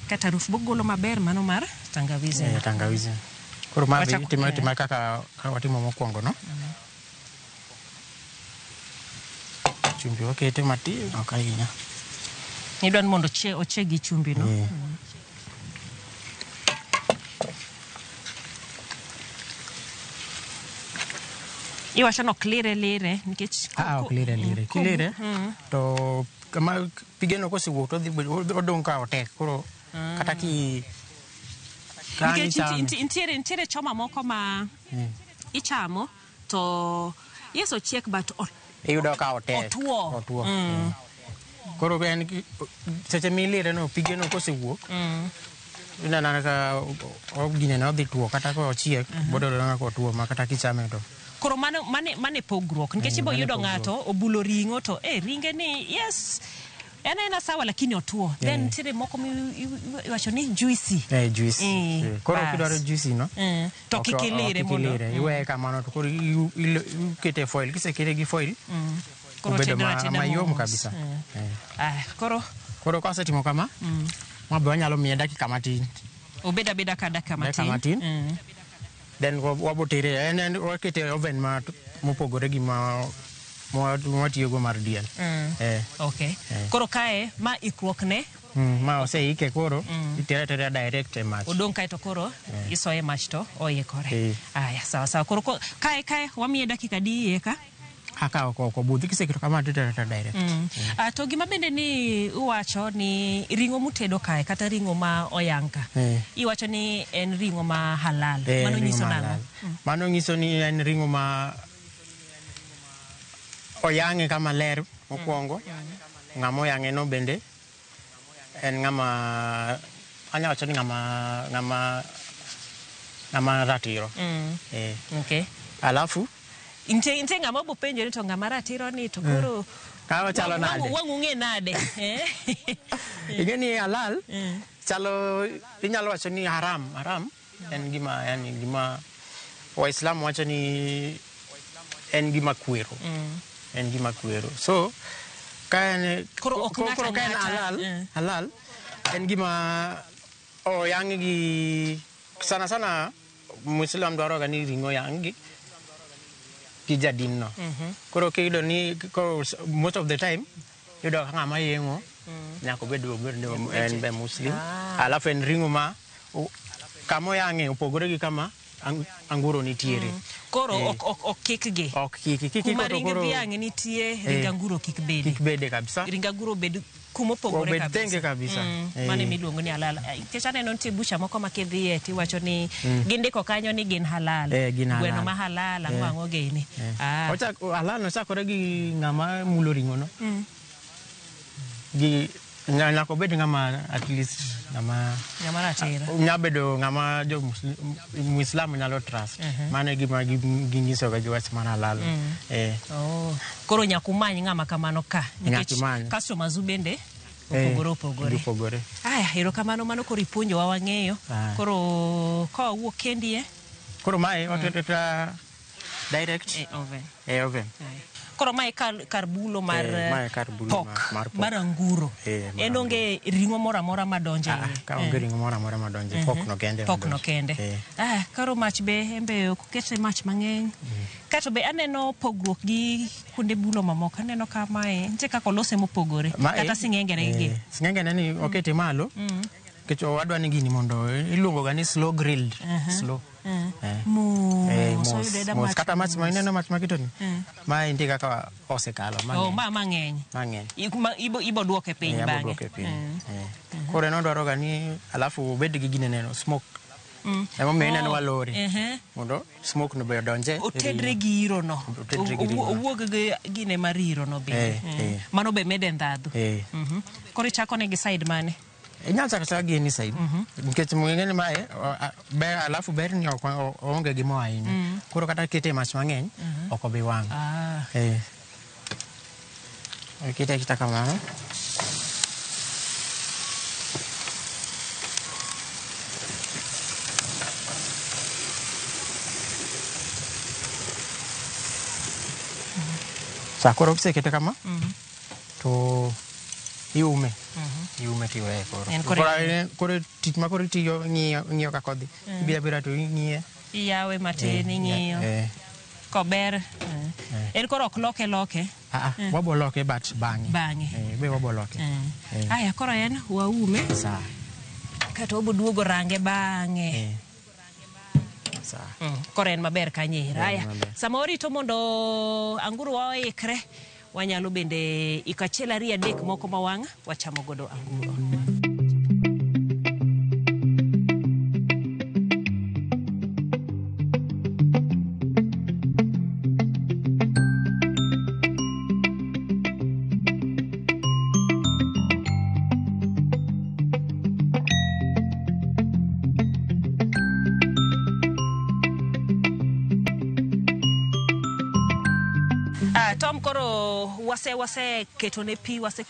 Kata harufu bogolo maber mano mar tangawizi. Tangawizi. Koro ma be Wachako- itimo itima kaka watimo mokwongo no. Chumbi wakete matin, ok ahinya. Idwa ni mondo ochieg gi chumbi no. Iwacho ni ok lire lire nikech Ah, ok lire lire. Kilire to kama pigeno kosewuok to odhi bedo odong' ka otek. Koro kata ki ka nikech ichame. nitiere choma moko ma ichamo to yes ochiek but Iyudo ka otek. Otuo. Otuo. Koro en seche milire no pigeno kosewuok ineno anena ka ginene odhi tuo kata ka ochiek bododong' ka otuo ma kata kichame to Koro mano mane pogruok nikech ibo Mano e yudo pogruok. ng'ato obulo ring'o to ringe ni yes en aena sawa lakini otuo. Then nitiere moko iwacho ni juicy. Juicy. Koro Bas. kidwaro juicy no To kik ilire ok mondo ilire. Iweye kamano to koro ikete e foil. Kisekete gi foil Koro obedo tedo ateda mayom mos. kabisa. Ah, Koro kawasetimo kama, ma be wanyalo miye dakika matin. Obed abeda ka dakika Dakika matin. matin. Then wabotere en wakete e oven ma mopogore gi ma mwatiyogo mar diel. Okay. Koro kae ma ikruok ne Ma oseike koro itere atera direct e mach. Odong' kae to koro isoye mach to oikore. Aya, sawa sawa. Koro kae wamiye dakika di iye ka? Aka ok obudhi kiseketo kamano to itere atera direct. To gima bende ni uwacho ni ring'o mutedo kae kata ring'o ma oyang' ka. Iwacho ni en ring'o ma halal. Mano Ring'o nyiso ma nang'o? halal. Mano nyiso ni en ring'o ma oyang'e kama ler mokwongo. Ng'ama oyang'e no bende en ng'ama anyalo wacho ni ng'ama ratiro. Okay. Alafu Nitie ng'ama bo penjore to ng'ama ratiro ni to koro Ka ochalo nade? Wang' ung'e nade? Ing'e ni halal chalo inyalo wacho ni haram. Haram en gima, yani gima Waislamu wacho ni en gima kwero. En gima kwero. So ka en Koro ok ng'ato koro ka en ang'ata, halal, halal en gima oyang' gi sana sana Muislam dwaro ga ni ring'o oyang' gi jadin no. Koro kiyudo ni koro most of the time iyudo ka ng'ama yeng'o nyaka obed ni en be Muslim. Alafu en ring'o ma kama oyang'e opogore gi kama anguro nitiere. Koro ok kikgi. Ok kiki. Kiki Kuma to ring koro dhiang' nitie, ring anguro kik bede. Kik bede kabisa. Ring anguro obed kuma opogore Obed kabisa. tenge kabisa. Mano emiluongo ni halal. Nikech aneno nitie bucha moko ma kidhiye tiwacho ni gindiko kanyo ni gin halal. Gin halal. Gweno ma halal, ang'o ang'o gini. Halal nochakore gi ng'ama mulo ring'o no. Gi nyaka obed ng'ama at least ng'ama Ng'ama ratiro. Nya bedo ng'ama jo Muislamu nyalo trust. Mano e gima ginyisoga gi wach mar halal. Koro nyaka umany ng'ama kamano ka. Nyaka Nikech imany. customers u bende opogore opogore. Opogore. Aya, erokamano mano koro ipuonjowa wang'eyo. Koro ka wawuok kendi Koro mae waketo direct e oven. E oven. Koro mae kar bulo mar Mae kar bulo pork, mar pork. mar anguro. Mar En onge ring'o moro amora madonjo e iye. Ka onge ring'o moro amora madonjo, pork no kende Pork no madonjo. kende. Koro mach be en be ok okete mach mang'eny. Kato be aneno pogruok gi kuonde bulo mamoko. Aneno ka mae nitie kaka olose mopogore. Kata sing'enge ne gi. Sing'enge ne ni okete malo. Nikech wadwa ni gini mondo iluongo ga ni slow grilled. Slow. Mos, Mos, oyudo eda mos. mach Kata mach ma mos. ineno mach maketo ni. Mae nitie kaka osekalo mang'eny. Ma mang'eny. Mang'eny. Ibo duoke piny Ibo bang'e. duoke piny. Koro en odwaro ga ni alafu obed gi ginene no smoke. Emomiyo ineno walore. Mondo smoke no be odonje. Otedre gi iro no. Otedre gi ring'o. Owuog gi gine mar iro no bende. Mano be mede ndhadhu. Koro ichako ne gi side mane? Inyalo chako achaka gi any side. Nikech ng'eny mae, ber, alafu ber ni ok oonge gi mo ahinya. Koro kata kete e mach mang'eny, ok obi wang'. Ikete aketa kamano. Sa koro kisekete kama to iume. Iume tiweye koro. En koro Koro tich ma koro itiyo ng'iyo kaka odhi. Ibiro abira to ing'iye. Iyawe matin ing'iyo. Kober. En koro ok loke loke. Wabo loke but bang'e. Bang'e. Be wabo loke. Aya koro en waume. Sawa. Kato wabo duogo range bang'e. Sawa. Koro en maber kanyo. Aya. Maber. Sama warito mondo anguro wa oikre, wanyalo bende iko achiel ariyo adek moko ma wang' wachamo godo anguro. Tom koro wase ketone pi, wase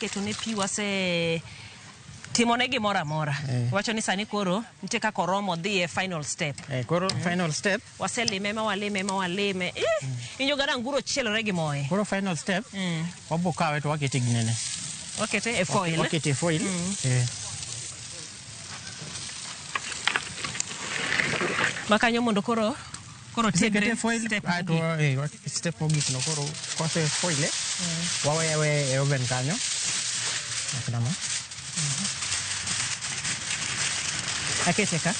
timone gimoro amora. Wacho ni sani koro nitie kaka oromo dhi e final step. Koro final step. Waselime ma walime. Injo gara anguro chielore gi moe. Koro final step. Wabo kawe to wakete ginene. Wakete e foil. Wakete e foil. Makanyo mondo koro Kete foil ato step mogik no koro kose foil wawe e oven kanyo. Akadama. Akete ka?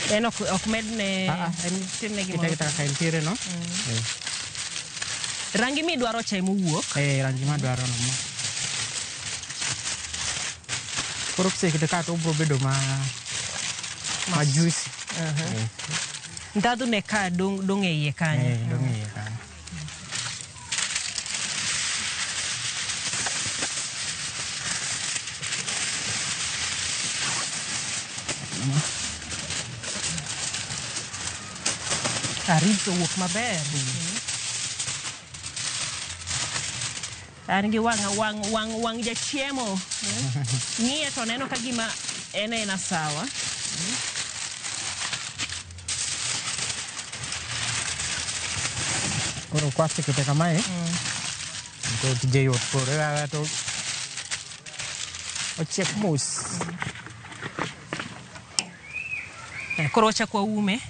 En ok medne timne gimoro. Kete kaka entiere no. Rangi midwaro cha emowuok. Rangi madwaro no. Koro kisekete ka to obiro bedo ma juicy. Ndhadhu ne ka dong' e iye kanyo. Dong' e iye kanyo. Ribs owuok maber. An gi wang' jachiemo. Ng'iye to neno ka gima en ena sawa. Koro kwasekete kamae, to tije yot koro to ochiek mos. Koro wachako waume.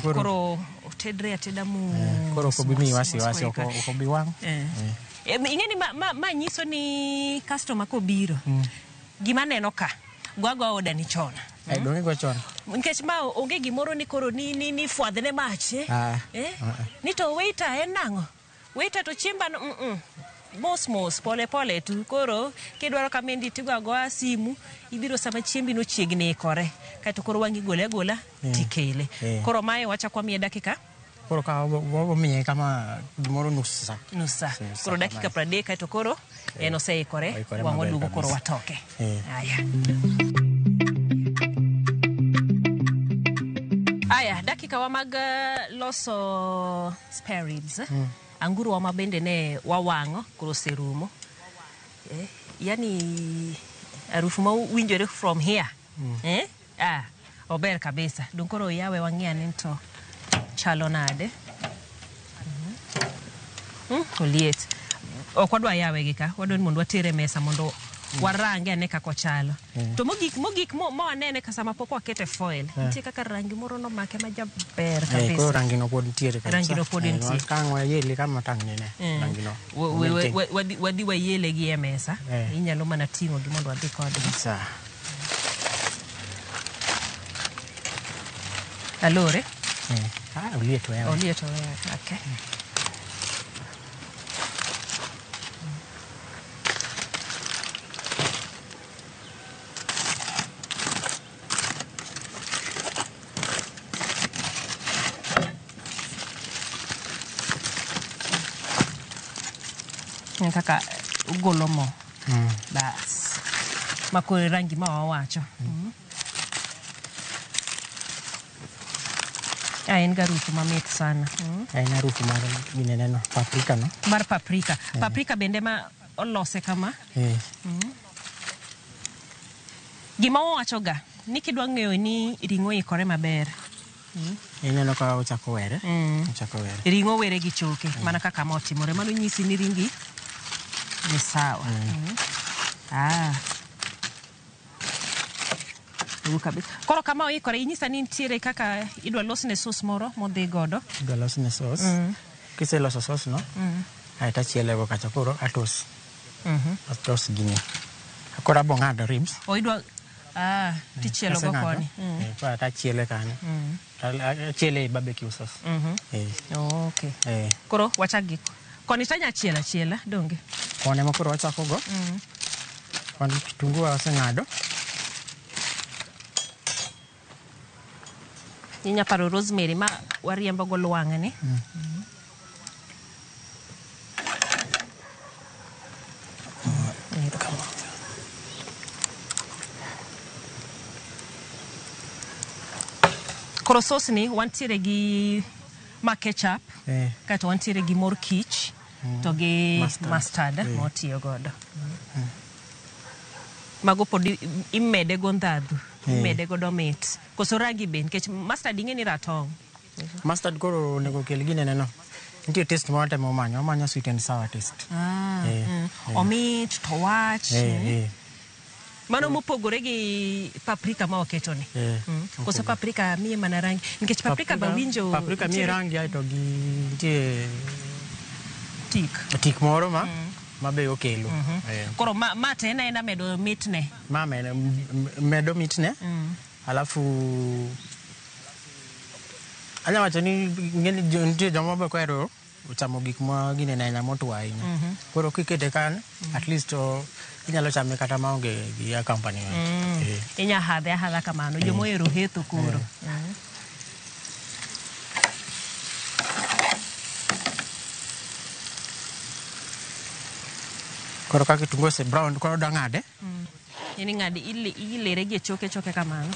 Koro otedre ateda mos. Koro ok obi miyi wasiwasi, ok obi wang'. Ing'e ni ma nyiso ni customer kobiro, gima aneno ka, go agoa order ni chon. Dong' igo chon. Nikech ma onge gimoro ni koro ni fwadhne mach. Ni to waiter en nang'o? Waiter to chiemba no mos mos, pole pole tu. Koro kidwaro kamendi tigo agoa simu, ibiro sama chiembi no chiegni ikore. Kaeto koro wang' igole agola tikele. Koro mae wachako wamiye dakika? Koro ka wamiye kama gimoro nus sa. Nus sa. Koro dakika 30 kaeto koro en oseikore, wang' waduogo koro watoke. Aya. Aya, dakika wa mag loso spare ribs. Anguro wa mabende ne wawang'o koro oserumo. Yani harufu ma winjore from here. Ober kabisa. Dong koro yawe wang'i ane to chalo nade. Oliet. Ok wadwa yawe gi ka, wadwa ni mondo watere mesa mondo warange ane kaka ochalo. To mogik mo wanene ka sama pok wakete foil. Nitie kaka rangi moro nomake ma jaber kabisa. Koro rangi no pod nitiere kabisa. Rangi no pod nitie. Ka ang' wayele kama tang' nene rangi no. Wadhi wayele gi e mesa. Inyalo mana ting'o gi mondo wadhi kodgi. Sawa. Alore? Oliet wewe. Oliet wewe. Okay. Kaka ugolo mo. Bas. Makoro e rangi ma wawacho. Ah, en gi harufu mamit sana. En harufu mar gineneno, paprika no. Mar paprika. Paprika bende ma olose kama. Gima wawacho ga ni kidwa ng'eyo ni ring'o oikore maber. Ineno ka ochako were. Ochako were. Ring'o were gi choke mana kaka ma otimore. Mano nyisi ni ringi ni sawa. Ah. Uru kabisa. Koro kama oikore inyisa ni nitiere kaka idwa losne sauce moro modhi godo. Idwa losne sauce. Kiseloso sauce no, aeto achiele go kacha koro atos. Atos gini. Koro abo ng'ado ribs. O idwa tichielo go Kaseng'ado, koni. Koro achiele kanyo. Achiele e barbecue sauce. Okay. Koro wachak gi koni tanya achiel achiela donge. Koni ema koro wachako go. Koni kitungu waseng'ado. Inya paro rosemary ma wariembo go lwang'ni. Koro sauce ni wantiere gi ma ketchup, kaeto wantiere gi mor kich to gi Mustard. mustard motiyo godo. Mago pod imede go ndhadhu, imede godo mit. Koso rangi be, nikech mustard ing'e ni ratong'. Mustard koro onego kel ginene no. Nitie taste ma watemo manyo, wamanyo sweet and sour taste. Omit to wach. Mano mopogore gi paprika ma waketo ni. Koso paprika miye mana rangi. Nikech paprika ba winjo Paprika miye rangi aeto gi nitie tik. Tik moro ma ma be okelo. Koro ma to en aena medo mitne. Ma medo mitne. Alafu anya wacho ni ng'eni nitie joma be kohero chamo gik ma ginene ahinya motwo ahinya. Koro kikete kanyo, at least inyalo chame kata maonge gi accompaniment. Inya hadhe ahadha kamano. Joma ohero hetho koro. Koro ka kitungu ose brown, koro odwa ng'ade. In ing'ade ilere gi e choke choke kamano.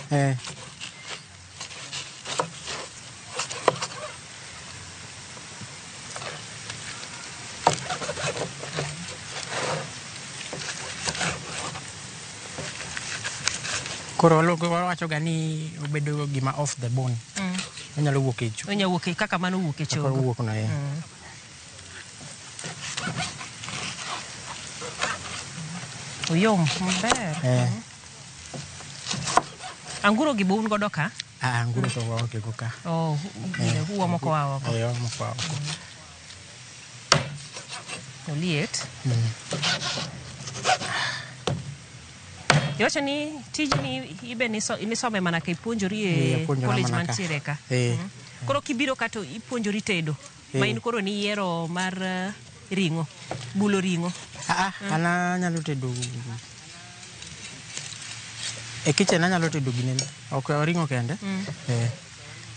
Koro wawacho ga ni obedo gima off the bone. Onyalo wuok e cho. Onyalo wuok e kaka mano wuok e Kaka chogo. owuok no, eh. Oyom maber. Anguro gi be un godo ka? Ah, anguro to waonge go ka. Oh, uomo koa oko. Omo koa oko. Oliet. Iwacho ni tijni ibe nisome mana ka ipuonjori e Apuonjora college mana ka. mantiere ka. Koro kibiro ka to ipuonjori tedo. Ma in koro niyiero mar ring'o, bulo ring'o. An anyalo tedo e kitchen, anyalo tedo ginene. Ok ring'o kende.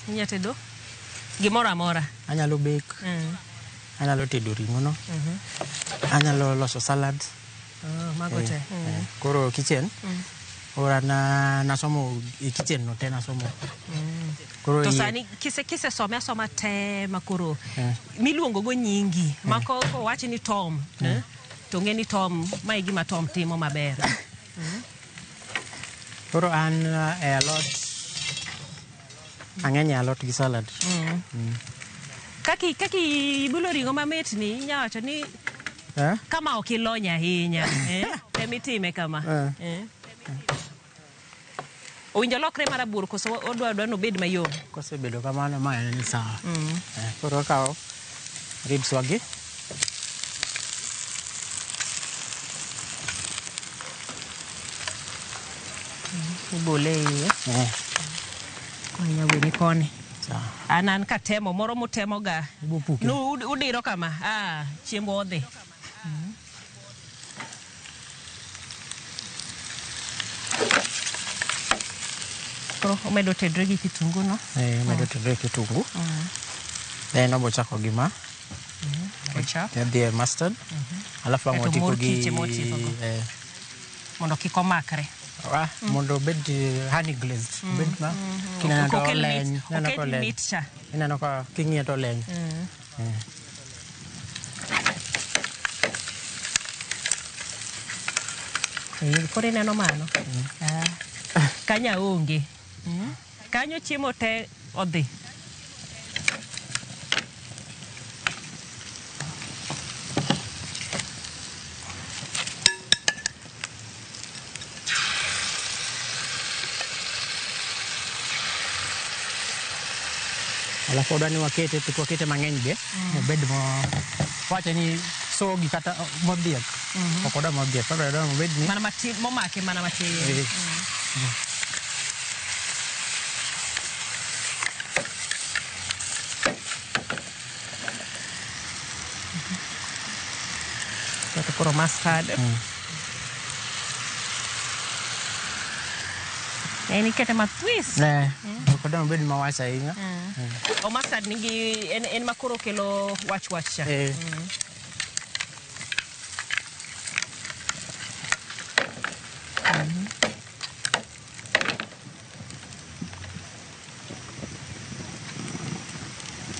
Inya tedo gimoro amora. Anyalo bake. Anyalo tedo ring'o no. Anyalo loso salad. Mago te. Koro kitchen. Ora na nasomo e kitchen no te nasomo. Koro To sani kise some asoma te makoro miluongo go nyingi ma kowach ni Tom, to ng'e ni Tom ma e gima Tom timo maber. Koro an e alot ang'eny e alot gi salad. Kaki ibulo ring'o mamit ni inya wacho ni kama ok ilony ahinya, temitime kama. Owinjo lokre marabuor koso odwa ni obed mayom? Kosebedo kamano ma en ni sawa. Koro wakawo ribs wagi. Ibole iye. Inya weni koni. Sawa. An katemo moro mutemo ga. Ibopuke. No udiro kama. Chiembo odhi. Koro omedo tedre gi kitungu no? Omedo tedre gi kitungu. Then obo chako gi ma. Ketchup. Adhi e mustard. Alafu ang' Kaeto watieko mor gi kich ema otiekogo. Mondo kik omakre. Mondo obed honey glazed. Obed ma kineno to Ok okel oleny. mit- Ineno ka okel oleny. mit cha. Ineno ka king'iye to oleny. Koro ineno mano. Ah. Kanyo aonge. Kanyo chiemo te odhi. Alafu odwa ni wakete to wakete mang'eny be. Obed mo wache ni sogi kata modhiek. Ok odwa modhiek. Koro odwa mobed ni Mana matin momake mana matin. Keto koro mustard. En ikete mathwis. Ne. Ok odwa mobed mawach ahinya. O mustard nigi en makoro kelo wach wach cha.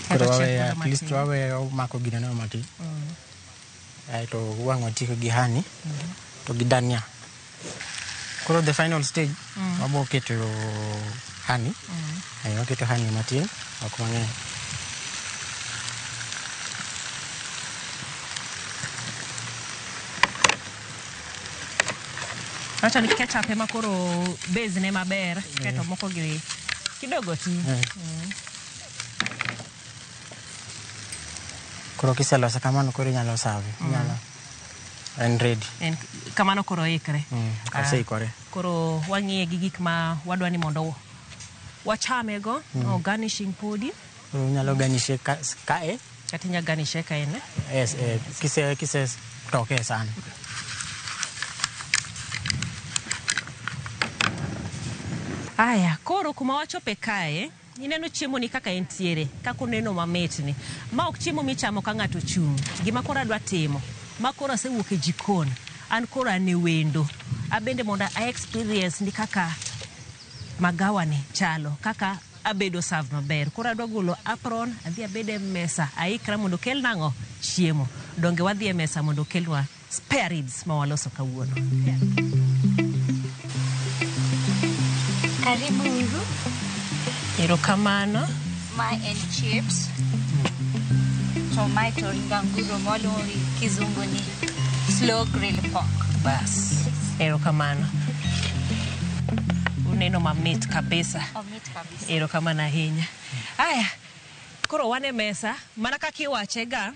Koro Keto chiek wawe mondo at least matin. wawe omako gineno matin. Aeto wang' watieko gi honey to gi dania. Koro the final stage wabo keto honey. Waketo honey matin, ok mang'eny. Wacho ni ketchup ema koro base ne maber, keto moko gi kidogo tu. Koro kiselose kamano koro inyalo serve. Inyalo en ready. En kamano koro ikre. Oseikore. Koro wang'iye gi gik ma wadwa ni mondo wachamego, no garnishing podi, Koro inyalo garnish kae. Kata inya garnish ka en. Yes, kise toke e san. Aya, koro kuma wachope kae, ineno chiemo ni kaka entiere, kaka oneno mamit ni. Ma ok chiemo michamo ka ng'ato chung'. Gima koro adwa timo, ma koro asewuok e jikon, an koro an e wendo. Abende mondo a experience ni kaka magawa ni chalo, kaka abedo serve maber. Koro adwa golo apron, adhi abed e mesa, aikra mondo okel nang'o? Chiemo. Donge wadhi e mesa mondo okelnwa spare ribs ma waloso kawuono. Karibu uru. Erokamano. Mae en chips. To mae to ring anguro mwaluongo gi kizungu ni slow grill pork. Bas. Erokamano. Uneno mamit kabisa. Omit kabisa. Erokamano ahinya. Aya, koro wan e mesa, mana kaka iwache ga,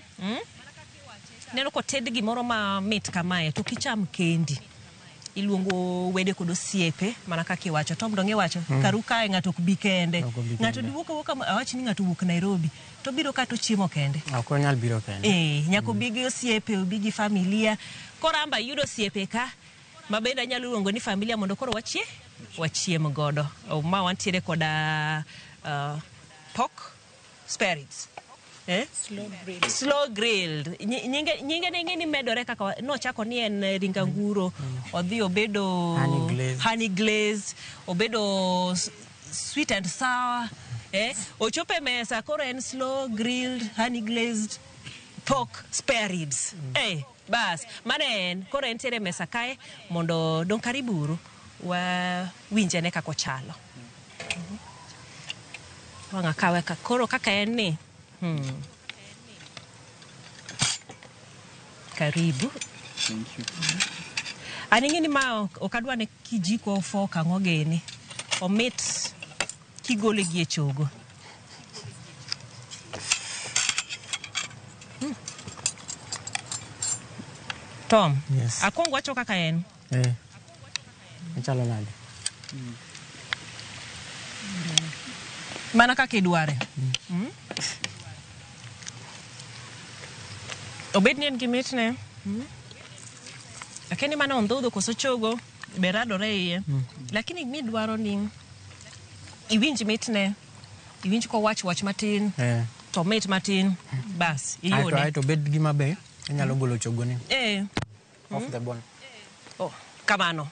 Neno koted gimoro mamit kamae to kicham kendi. Iluongo wede kod osiepe mana kaka iwacho. Tom dong iwacho, karu kae ng'ato ok bi kende. Ng'ato diwuok awuoka, awach ni ng'ato wuok Nairobi, to biro ka to chiemo kende. Ok onyal biro kende. Nyaka obi gi osiepe, obi gi familia. Koro amba yudo osiepe ka, ma bende anyalo luongo ni familia mondo koro wachiem godo. Ma wantiere koda pork spare ribs. Slow grilled. Slow grilled. Nyinge ne ing'e ni medore kaka nochako ni en ring anguro, odhi obedo Honey glazed. honey glazed, obedo sweet and sour. Ochopo e mesa koro en slow grilled, honey glazed pork spare ribs. Bas, mano en, koro entiere e mesa kae mondo dong karibu uru wa winjene kaka ochalo. Wang' akawe ka koro kaka en ni. Karibu. Thank you. An ing'e ni ma ok adwa ni kijiko fork ang'o gini. Omit kigole gi e chogo. Tom, Yes. akwongo wacho kaka en. Ochalo nade? Mana kaka idware. Obed ni en gi mitne. Akia ni mano ondhudho koso chogo be radore e iye. Lakini midwaro ni iwinj mitne, iwinj kowach wach matin. To mit matin bas Aeto iyude. aeto bed gima be inyalo golo chogoni off the bone. Oh, kamano.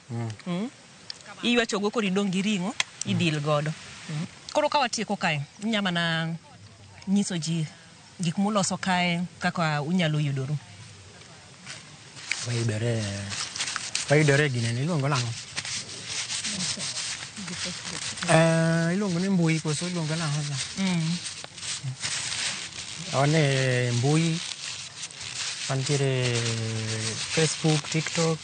Iywa chogo koro idong' gi ring'o idil godo. Koro ka watieko kae, inya mana nyiso ji gik muloso kae kaka unyalo yudoru. Wayudore ginene iluongo nang'o? Iluongo ni mbui koso iluongo nang'o? Wan e mbui, wantiere Facebook, TikTok,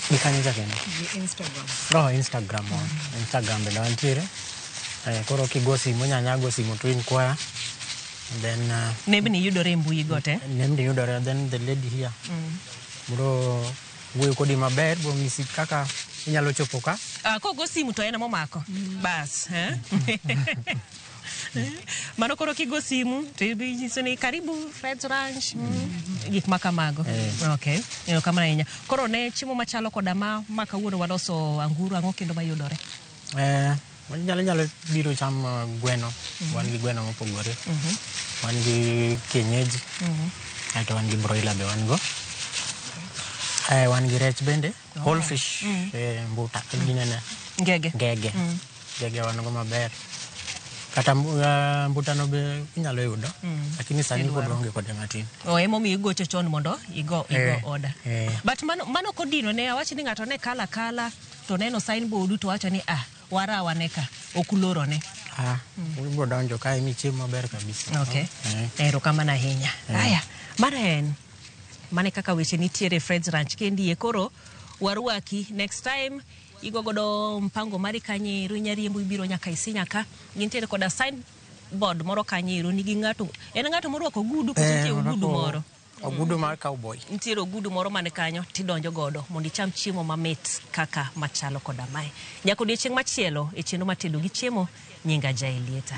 gi kanyo cha kendo. Gi Instagram. Oh, Instagram on. Instagram bende wantiere. Koro kigo simu inya nya go simu to inquire. Then Nembni yudore e mbui go te. Nembni yudore, then the lady here bro wuoyo kodi maber, bro nyisi kaka inyalo chopo ka. Ah, kogo simu to en emomako. Bas, eh? Mano koro kigo simu to ibinyiso ni karibu Fred's Ranch. Gik ma kamago. Okay. Erokamano ahinya. Koro ne chiemo machalo koda ma kawuono waloso anguro ang'o kendo mayudore? Inyalo biro cham gweno. Wan gi gweno mopogore. Wan gi kienyeji. Aeto wan gi broiler be wan go. Wan gi rech bende. Whole fish. Mbuta. Ginene. Ngege. Ngege. Ngege wan go maber. Kata mbuta no be inyalo yudo. Lakini sani pod Idwaro. waonge kode matin. Oh, emomiyo igocho chon mondo igo order. But mano kodino ne awach ni ng'ato ne kala kala to neno signboard to wacho ni ah warawa ne ka ok ulorone. Ah, ibiro donjo kae michiem maber kabisa. Okay. Erokamano ahinya. Aya, mano en mane kaka weche nitiere Fred's Ranch kendie koro warwaki next time igo godo mpango mari kanye ero inya riembo ibiro nyaka Isinya ka gintiere koda signboard moro kanye ero nigi ng'ato en ng'ato morwako ogudu koso nitie ogudu moro Ogudu mar cowboy. Nitiere ogudu moro man kanyo tidonjo godo mondo icham chiemo mamit kaka machalo koda mae. Nyaka odiochieng' machielo e chenro matedo gi chiemo nyinga Jaelieta.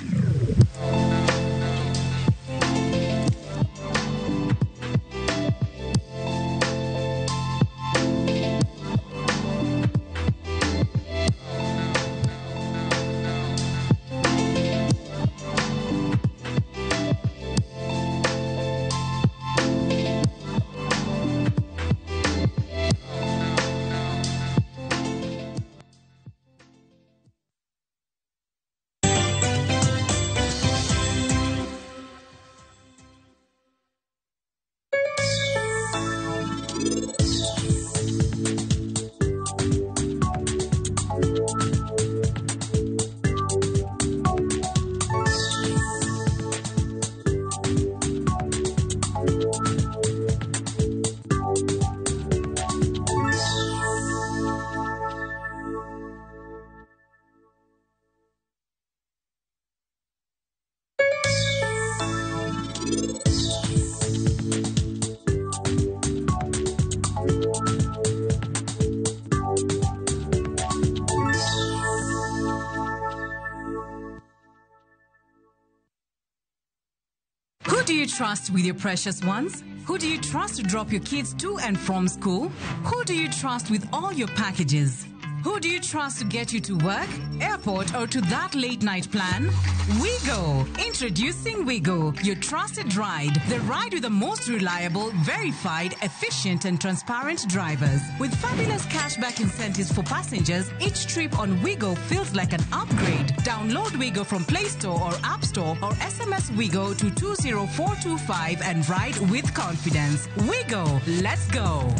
Who do you trust with your precious ones? Who do you trust to drop your kids to and from school? Who do you trust with all your packages? Who do you trust to get you to work, airport, or to that late night plan? WeGo! Introducing WeGo, your trusted ride. The ride with the most reliable, verified, efficient, and transparent drivers. With fabulous cashback incentives for passengers, each trip on WeGo feels like an upgrade. Download WeGo from Play Store or App Store or SMS WeGo to 20425 and ride with confidence. WeGo! Let's go!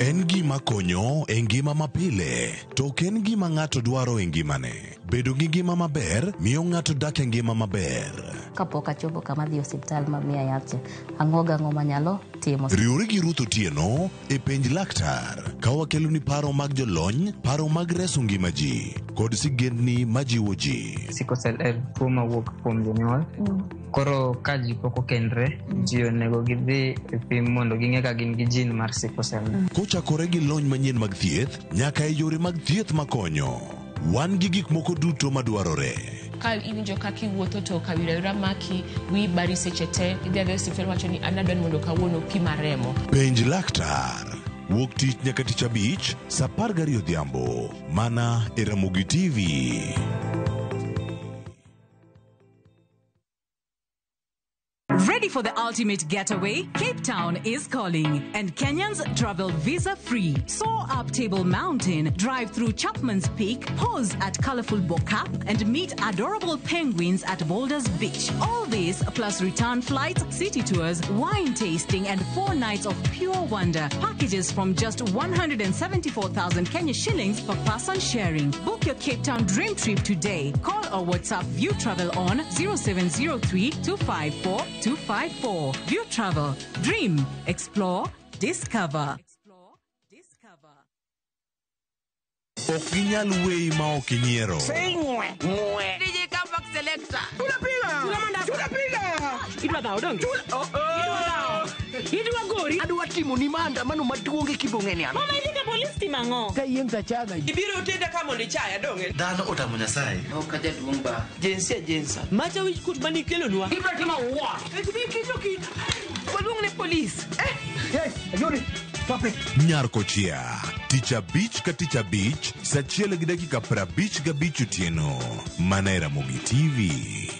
En gima konyo e ngima mapile, to ok en gima ng'ato dwaro e ngimane. Bedo gi ngima maber miyo ng'ato dak e ngima maber. Kapok achopo kama dhi osiptal ma miya yath cha, ang'o gang'o manyalo timo. Riwri gi Ruth Otieno e penj laktar ka wakeloni paro mag jolony, paro mag reso ngima ji kod sigendni majiwo ji. Sickle cell en tuo mawuok kuom jonyuol. Koro ka ji pok okendre, ji onego gidhi e pim mondo ging'e ka gin gi gene mar sickle cell. Kochakore gi lony manyien mag thieth nyaka e yore mag thieth makonyo. Wan gi gik moko duto madwarore. Ka iwinjo kaka iwuotho to kawira awira maki, wiyi bari seche te, idhi adhiya e osiptal iwacho ni an adwa ni mondo kawuono opima remo. Penj laktar. Wuok tich nyaka tich abich, saa 12 odhiambo. Mana e Ramogi TV. Ready for the ultimate getaway? Cape Town is calling, and Kenyans travel visa free. Soar up Table Mountain, drive through Chapman's Peak, pause at colorful Bo-Kaap, and meet adorable penguins at Boulders Beach. All this plus return flights, city tours, wine tasting, and 4 nights of pure wonder. Packages from just 174,000 Kenya shillings per person sharing. Book your Cape Town dream trip today. Call or WhatsApp View Travel on 0703 254 254. View Travel. Dream, explore, discover. Ok ginyal weyi ma ok inyiero. DJ Comeback Selector. Tunapiga. Tunapiga. Idwa dhawo donge? Oh, oh. Idwa gori. Adwa timo ni maandamano maduong' e kibong'e an. Mama idhi ka polis timo ang'o? Ka yieng' tachaga. Ibiro tenda ka mondo ichaya donge? Dhano otamo Nyasaye. Ok ajaduong' ba. Jinsia jinsa. Macha wich kut manikelonwa. Ibiro timo what? Ibi kicho kit. Waluong ne polis. Eh? Hey, Ayori. Stop it. Nyar Kochia. Tich abich ka tich abich, saa 1:55 otieno. Mana e Ramogi TV.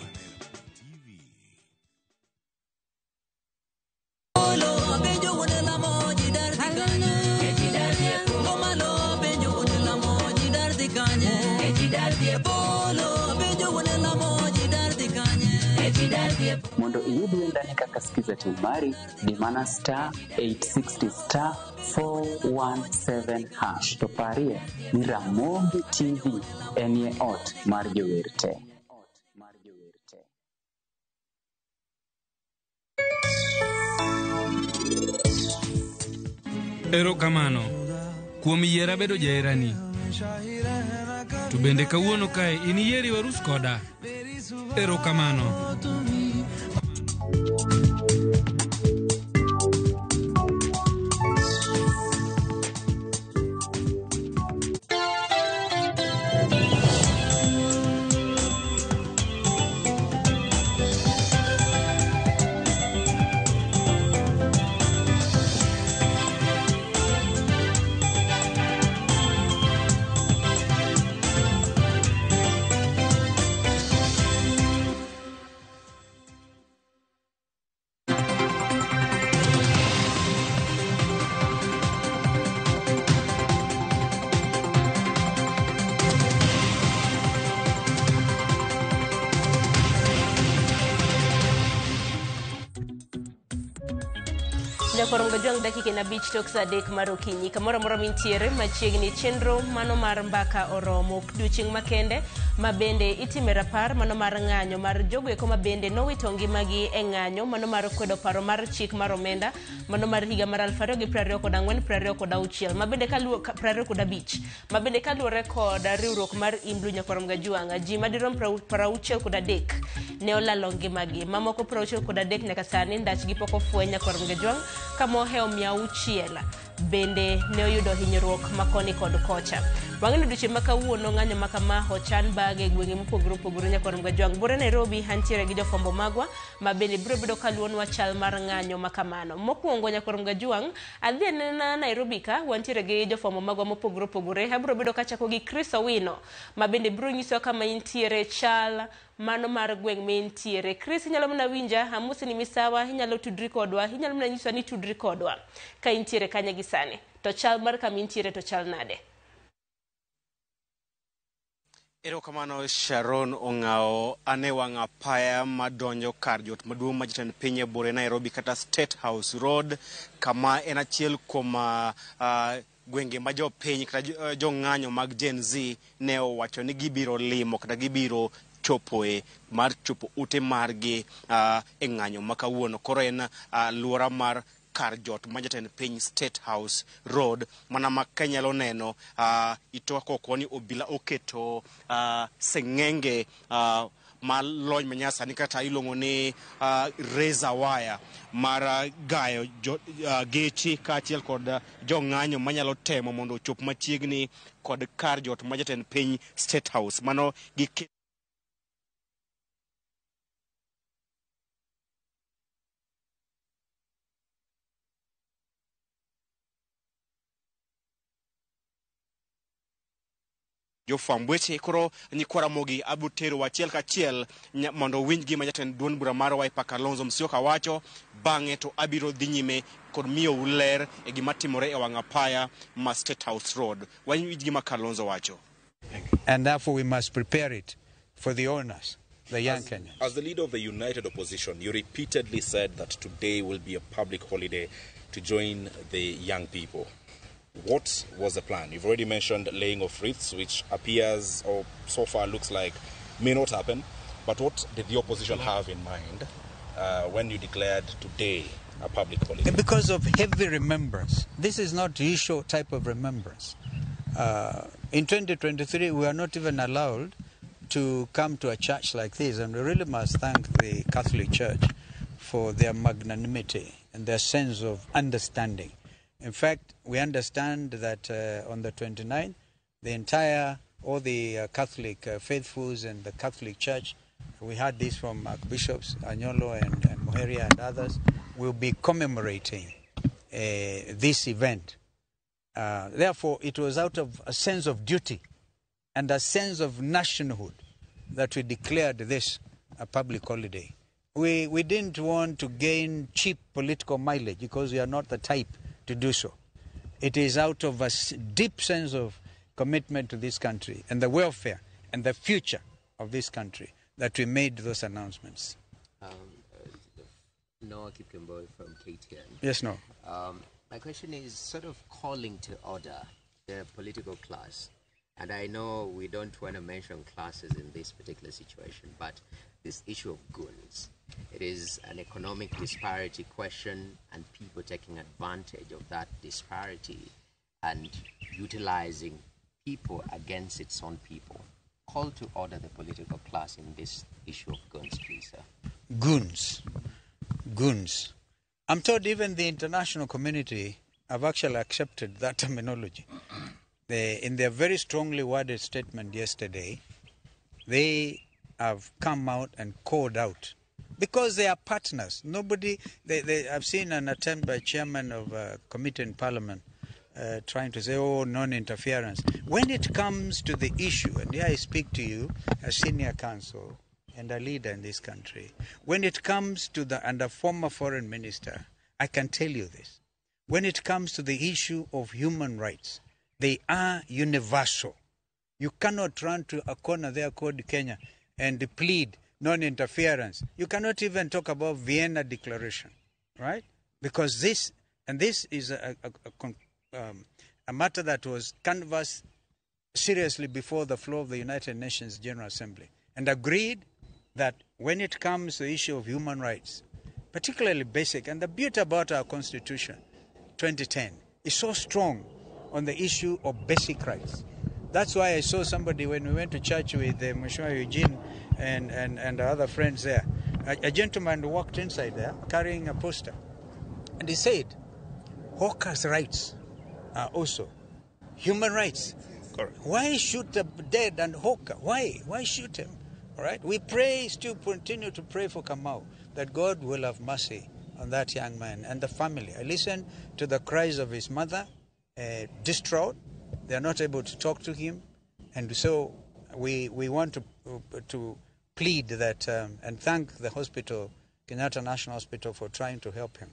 Mondo iyud wendani kaka Skiza Tune mari, di mana star 860 star 417 hash. To parie ni Ramogi TV enie ot mar jower te. Erokamano kuom yiera bedo jaherani. To bende kawuono kae in iyieri warus koda. Erokamano. Nyakorongo jwang' dakika en 5 tok saa 3 mar okinyi. Kamoro amora mintiere machiegni chenro mano mar mbaka oromo odiochieng' makende ma bende itime rapar mano mar ng'anyo mar jogo eko ma bende nowito ngimagi e ng'anyo mano mar kwedo paro mar chik mar omenda mano mar higa mar 2024 26 ma bende kaluwo 25 ma bende kaluwore kod riwruok mar Imblu Nyakorongo Jwang' ji madirom 63 ne olalo ngimagi mamoko 63 nyaka sani ndachgi pok ofweny Nyakorongo Jwang' kamoheo 600 bende ne oyudo hinyruok makoni kod kocha. Wang'eni odiochieng' ma kawuono ng'anyo ma kama ochan bage e gwenge mopogore opogore Nyakorongo Jwang'. Buore Nairobi antiere gi jofwambo magwa ma bende biro bedo kaluwonwa chal mar ng'anyo ma kamano. Mokwongo Nyakorongo Jwang' adhi anena Nairobi ka wantiere gi jofwambo magwa mopogore opogore. Abiro bedo kachako gi Chris Owino ma bende biro nyisowa kama intiere chal mano mar gweng' mintiere. Chris, inyalo mana winja, amosi ni misawa, inyalo tudri kodwa, inyalo mana nyiswa ni tudri kodwa ka intiere kanye gi sani. To chal mar kama intiere to chal nade? Erokamano Sharon Ong'ao, ane wang' apaya madonjo kar jot maduong' ma jatend piny e buore Nairobi kata State House Road, kama en achiel kuom gwenge ma jopiny kata jong'anyo mag Gen Z ne owacho ni gibiro limo kata gibiro chopoe mar chopo ute margi e ng'anyo ma kawuono. Koro en aluora mar kar jot ma jatend piny State House Road, mana ma kanyalo neno itoka koko ni obila oketo seng'enge ma lony manyasani kata iluongo ni razor wire mar gayo geche kaachiel kod jong'anyo manyalo temo mondo ochop machiegni kod kar jot ma jatend piny State House. Mano gi Jofwamb weche koro nyikwa Ramogi abiro tero achiel kachiel mondo winj gima jatend duond bura mar Wiper Kalonzo Musyoka wacho. Bang'e to abiro dhi nyime kod miyou ler e gima timore e wang' apaya ma State House Road. Wawinj gima Kalonzo wacho. And therefore we must prepare it for the owners, the young Kenyans. As the leader of the United Opposition, you repeatedly said that today will be a public holiday to join the young people. What was the plan? You've already mentioned laying of wreaths, which appears or so far looks like may not happen. But what did the opposition have in mind when you declared today a public holiday? Because of heavy remembrance. This is not usual type of remembrance. In 2023, we are not even allowed to come to a church like this, and we really must thank the Catholic Church for their magnanimity and their sense of understanding. In fact, we understand that on the 29th, the entire, all the Catholic faithfuls and the Catholic Church, we had this from Archbishops Anyolo and Muheria and others, will be commemorating this event. Therefore, it was out of a sense of duty and a sense of nationhood that we declared this a public holiday. We didn't want to gain cheap political mileage because we are not the type to do so. It is out of a deep sense of commitment to this country and the welfare and the future of this country that we made those announcements. Noah Kipkemboi from KTN. Yes, Noah. My question is sort of calling to order the political class. And I know we don't want to mention classes in this particular situation, but this issue of goons, it is an economic disparity question and people taking advantage of that disparity and utilizing people against its own people. Call to order the political class in this issue of goons, please, sir. Goons. Goons. I'm told even the international community have actually accepted that terminology. In their very strongly worded statement yesterday, they have come out and called out because they are partners. Nobody, I've seen an attempt by chairman of a committee in parliament trying to say, oh, non-interference. When it comes to the issue, and here I speak to you as senior counsel and a leader in this country, when it comes to the, and a former foreign minister, I can tell you this. When it comes to the issue of human rights, they are universal. You cannot run to a corner there called Kenya and plead non-interference. You cannot even talk about Vienna Declaration, right? Because this, and this is a matter that was canvassed seriously before the floor of the United Nations General Assembly and agreed that when it comes to the issue of human rights, particularly basic, and the beauty about our Constitution, 2010, is so strong on the issue of basic rights. That's why I saw somebody when we went to church with Mheshimiwa Eugene and other friends there. A gentleman walked inside there carrying a poster. And he said, hawkers' rights are also human rights. Correct. Why shoot the dead and hawker? Why? Why shoot him? All right? We pray, still continue to pray for Kamau, that God will have mercy on that young man and the family. I listened to the cries of his mother, distraught. They are not able to talk to him. And so we want to plead that and thank the hospital, Kenyatta National Hospital, for trying to help him,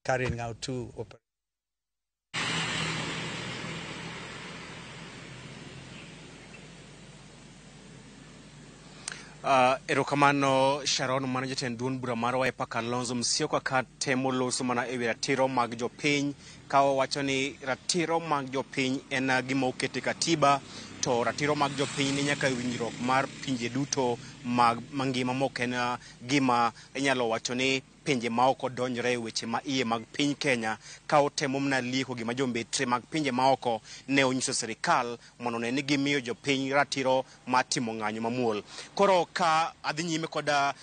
carrying out 2 operations. Erokamano Sharon, mano jatend duond bura mar Wiper Kalonzo Musyoka ka temo loso mana ewi ratiro mag jopiny, ka owacho ni ratiro mag jopiny en gima oket e katiba, to ratiro mag jopiny ni nyaka winjruok mar pinje duto mag mangima mok en gima inyalo wacho ni pinje ma oko donjore e weche ma iye mag piny Kenya, ka otemo mana lieko gima jombetre mag pinje ma oko ne onyiso sirikal mondo one ni gimiyo jopiny ratiro mar timo ng'anyo mamuol. Koro ka adhi nyime koda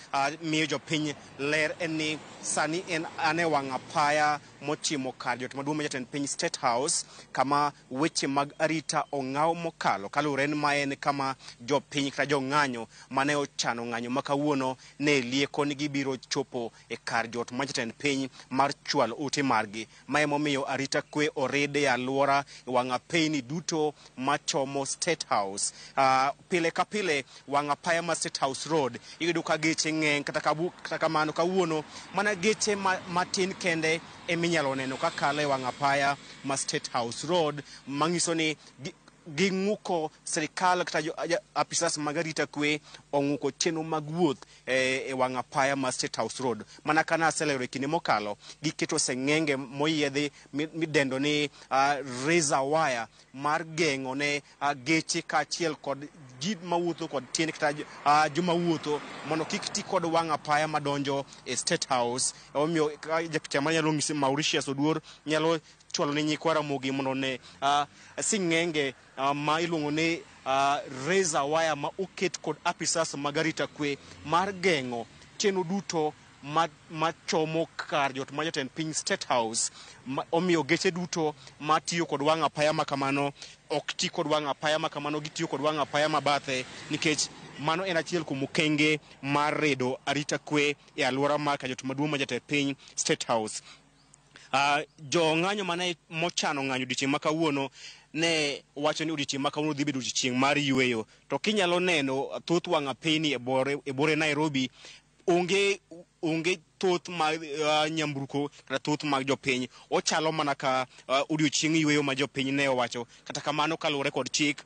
miyo jopiny ler en ni sani en an e wang' apaya mochimo kar jot maduong' ma jatend piny State House, kama weche mag arita ong'aw mokalo kaluwore ni ma en kama jopiny kata jong'anyo mane ochano ng'anyo ma kawuono ne lieko ni gibiro chopo e kar jot ma jatend piny mar chwalo ote margi. Ma emomiyo arita kwe orid e alwora e wang' apeyni duto machomo State House. Pile ka pile wang' apaya ma State House Road iyudo ka geche ng'eny, kata kamano kawuono mana geche matin kende eminyalo neno ka kalo e wang' apaya ma State House Road, manyiso ni ging'uko sirikal kata apisas mag arita kwe ong'uko chenro mag wuoth e wang' apaya ma State House Road. Mana ka naselero e kinde mokalo, giketo seng'enge moyiedhi midendo ni razor wire mar geng'o ne geche kaachiel kod ji mawuotho kod tiend kata joma wuotho mondo kik ti kod wang' apaya madonjo e State House. Omiyo japicha manyalo nyisi Mauritius Oduor nyalo chwalo ne nyikwa Ramogi mondo ne sing'enge ma iluongo ni razor wire ma oket kod apisas mag arita kwe mar geng'o chenro duto machomo kar jot ma jatend piny State House. Omiyo geche duto matiyo kod wang' apaya ma kamano ok ti kod wang' apaya ma kamano, gitiyo kod wang' apaya ma bathe, nikech mano en achiel kuom okenge mar redo arita kwe e alwora mar kar jot maduong' ma jatend piny State House. Jo ng'anyo mane mochano ng'anyo odiochieng' ma kawuono ne wacho ni odiochieng' ma kawuono dhi bedo odiochieng' mar yueyo. To kinyalo neno thoth wang' apeyni e bore Nairobi onge thoth mag nyamburko kata thoth mag jopiny, ochalo mana ka odiochieng' yueyo ma jopiny ne owacho. Kata kamano kaluwore kod chik,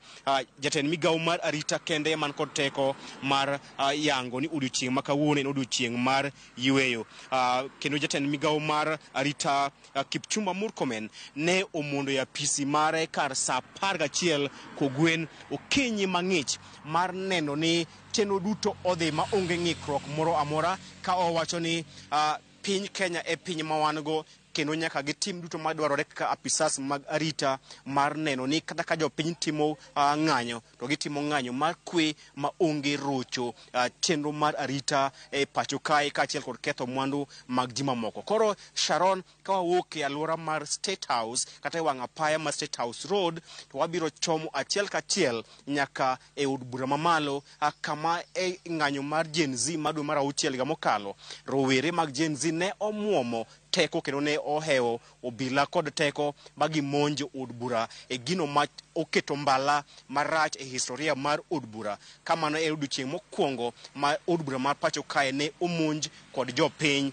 jatend migawo mar arita kende man kod teko mar yango ni odiochieng' ma kawuono en odiochieng' mar yueyo. Kendo jatend migawo mar arita Kipchumba Murkomen ne omondo e apisi mare kar saa 11 kogwen okinyi mang'ich mar neno ni chenro duto odhi ma onge ng'ikruok moro amora, ka owacho ni piny Kenya e piny ma wan go kendo nyaka gitim duto madwarore kaka apisas mag arita mar neno ni kata ka jopiny timo ng'anyo to gitimo ng'anyo mar kwe ma onge rocho chenro mar arita e pacho kae kaachiel kod ketho mwandu mag ji mamoko. Koro Sharon, ka wawuok e alwora mar State House kata e wang' apaya mar State House Road, to wabiro chomo achiel kachiel nyaka e od bura mamalo, kama e ng'anyo mar Gen Z ma dwe mar auchiel higa mokalo, rowere mag Gen Z ne omuomo teko kendo ne ohewo obila kod teko ma gimonjo od bura e gino ma oketo mbala marach e historia mar od bura. Kamano e odiochieng' mokwongo ma od bura mar pacho kae ne omonj kod jopiny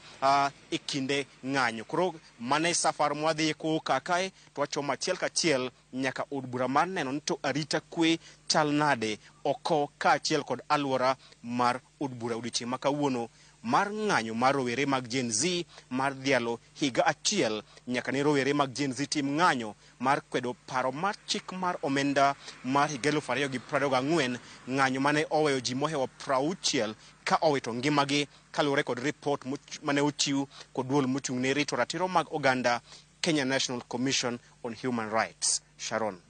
e kinde ng'anyo. Koro mano e safar mwadhiye kowuok kae to wachomo achiel kachiel nyaka od bura mar neno ni to arita kwe chal nade oko kaachiel kod alwora mar od bura odiochieng' ma kawuono mar ng'anyo mar rowere mag Gen Z mar dhialo higa achiel nyaka ne rowere mag Gen Z tim ng'anyo mar kwedo paro mar chik mar omenda mar higa 2024, ng'anyo mane oweyo ji mohewo 60 ka owito ngimagi kaluwore kod ripot mane ochiw kod duol mochung' ne rito ratiro mag oganda Kenya National Commission on Human Rights. Sharon.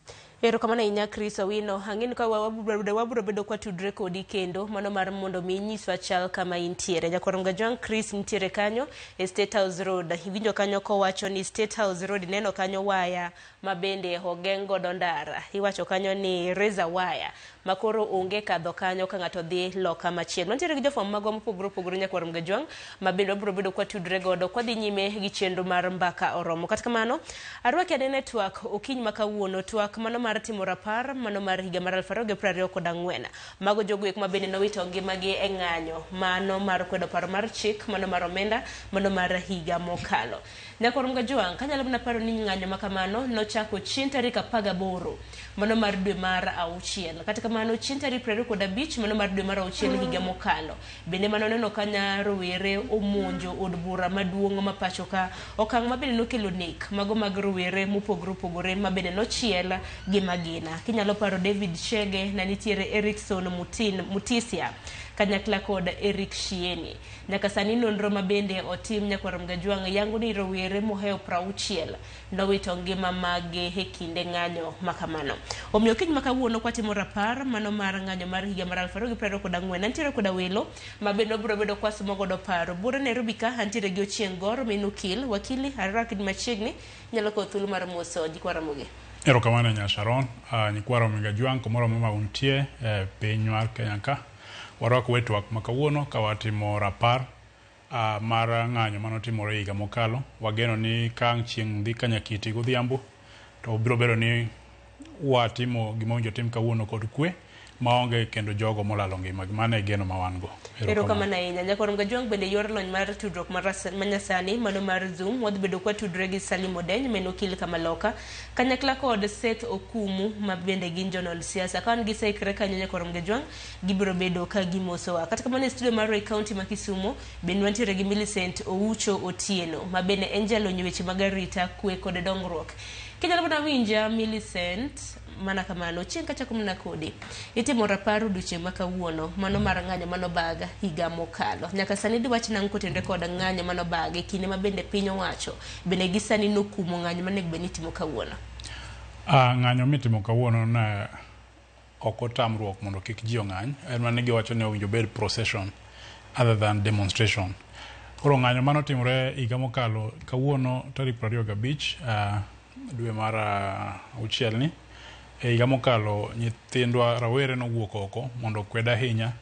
Erokamano ahinya Chris Owino. Ang'e ka wabiro bedo kwa tudre kodi kendo mano mar mondo mi inyiswa chal kama intiere. Nyakwar Mgajwang' Chris nitiere kanyo e State House Road. Iwinjo kanyo kowacho ni State House Road ineno kanyo waya ma bende ogeng' godo ndara. Iwacho kanyo ni razor wire ma koro onge kadho kanyo ka ng'ato dhi loka machielo. Wantiere gi jofwambo magwa mopogore opogore Nyakwar Mgajwang' ma bende wabiro bedo kwa tudre godo kwadhi nyime gi chenro mar Mbaka Oromo. Kata kamano, arwaki anene twak okinyi ma kawuono, twak mano mar timo rapar mano mar higa mar 2024. Mago jogo eko ma bende nowito ngimagi e ng'anyo mano mar kwedo paro mar chik mano mar omenda mano mar higa mokalo. Nyakwar Mgajwang' kanyalo mana paro ni ng'anyo ma kamano nochako chieng' tarik 18 mano mar dwe mar auchiel. Kata kamano chieng' tarik 25 mano mar dwe mar auchiel higa mokalo bende mano neno kanya rowere omonjo od bura maduong' ma pacho ka, okang' ma bende nokelo nek mago mag rowere mopogore opogore ma bende nochiel gi magina. Kinyalo paro David Chege na nitiere Erikson Mutisia kanyakla kod Eric Shieni. Nyaka sani nonro ma bende otim nyakwar Mgajwang' yango ni rowere mohewo 60 nowito ngima mage e kinde ng'anyo makamano. Omiyo kiny ma kawuono kwatimo rapar mano mar ng'anyo mar higa mar 2024 antiere koda welo ma bende wabiro bedo kwasomo godo paro. Buore Nairobi ka antiere gi Ochieng' Gor min okil, wakili arwakni machiegni nyalo kawo thuolo mar moso nyikwa Ramogi. Erokamano nya Sharon, nyikwa Ramogi Ajwang' kumoro amora ma untie e piny mar Kenya ka. Warwako e twak ma kawuono ka watimo rapar mar ng'anyo manotimore higa mokalo. Wageno ni ka ang' chieng' dhi ka nyakiti godhiambo to biro bedo ni watimo gima owinjo tim kawuono kod kwe maonge kendo jogo molalo ngimagi. Mano e geno ma wan go. Erokamano ahinya. Nyakwar Mgajwang' bende yor lony mar tudruok manyasani mano mar Zoom wadhi bedo kwatudre gi Salim Odeny ma en okil Kamaloka kanyakla kod Seth Okumu ma bende gin jonon siasa. Ka wan giseikre kanyo Nyakwar Mgajwang' gibiro bedo ka gimosowa. Kata kamano e studio mar e county ma Kisumo bende wantiere gi Millicent Oucho Otieno ma bende en jalony e weche mag arita kwe kod dongruok. Kinyalo mana winja Millicent mana kamano chieng' kachako mana kodi itimo rapar odiochieng' ma kawuono mano mar ng'anyo manobag higa mokalo. Nyaka sani diwach nang'o kotenore kod ng'anyo manobag e kinde ma bende piny owacho bende gi sani nokumo ng'anyo manego bed ni itimo kawuono? Ng'anyo mitimo kawuono ne ok otamruok mondo kik ji ong'any, en mana ni giwacho ni owinjo bed procession other than demonstration. Koro ng'anyo manotimore higa mokalo kawuono tarik 25 dwe mar auchiel ni e higa mokalo nyithindwa rawere nowuok oko mondo okwed ahinya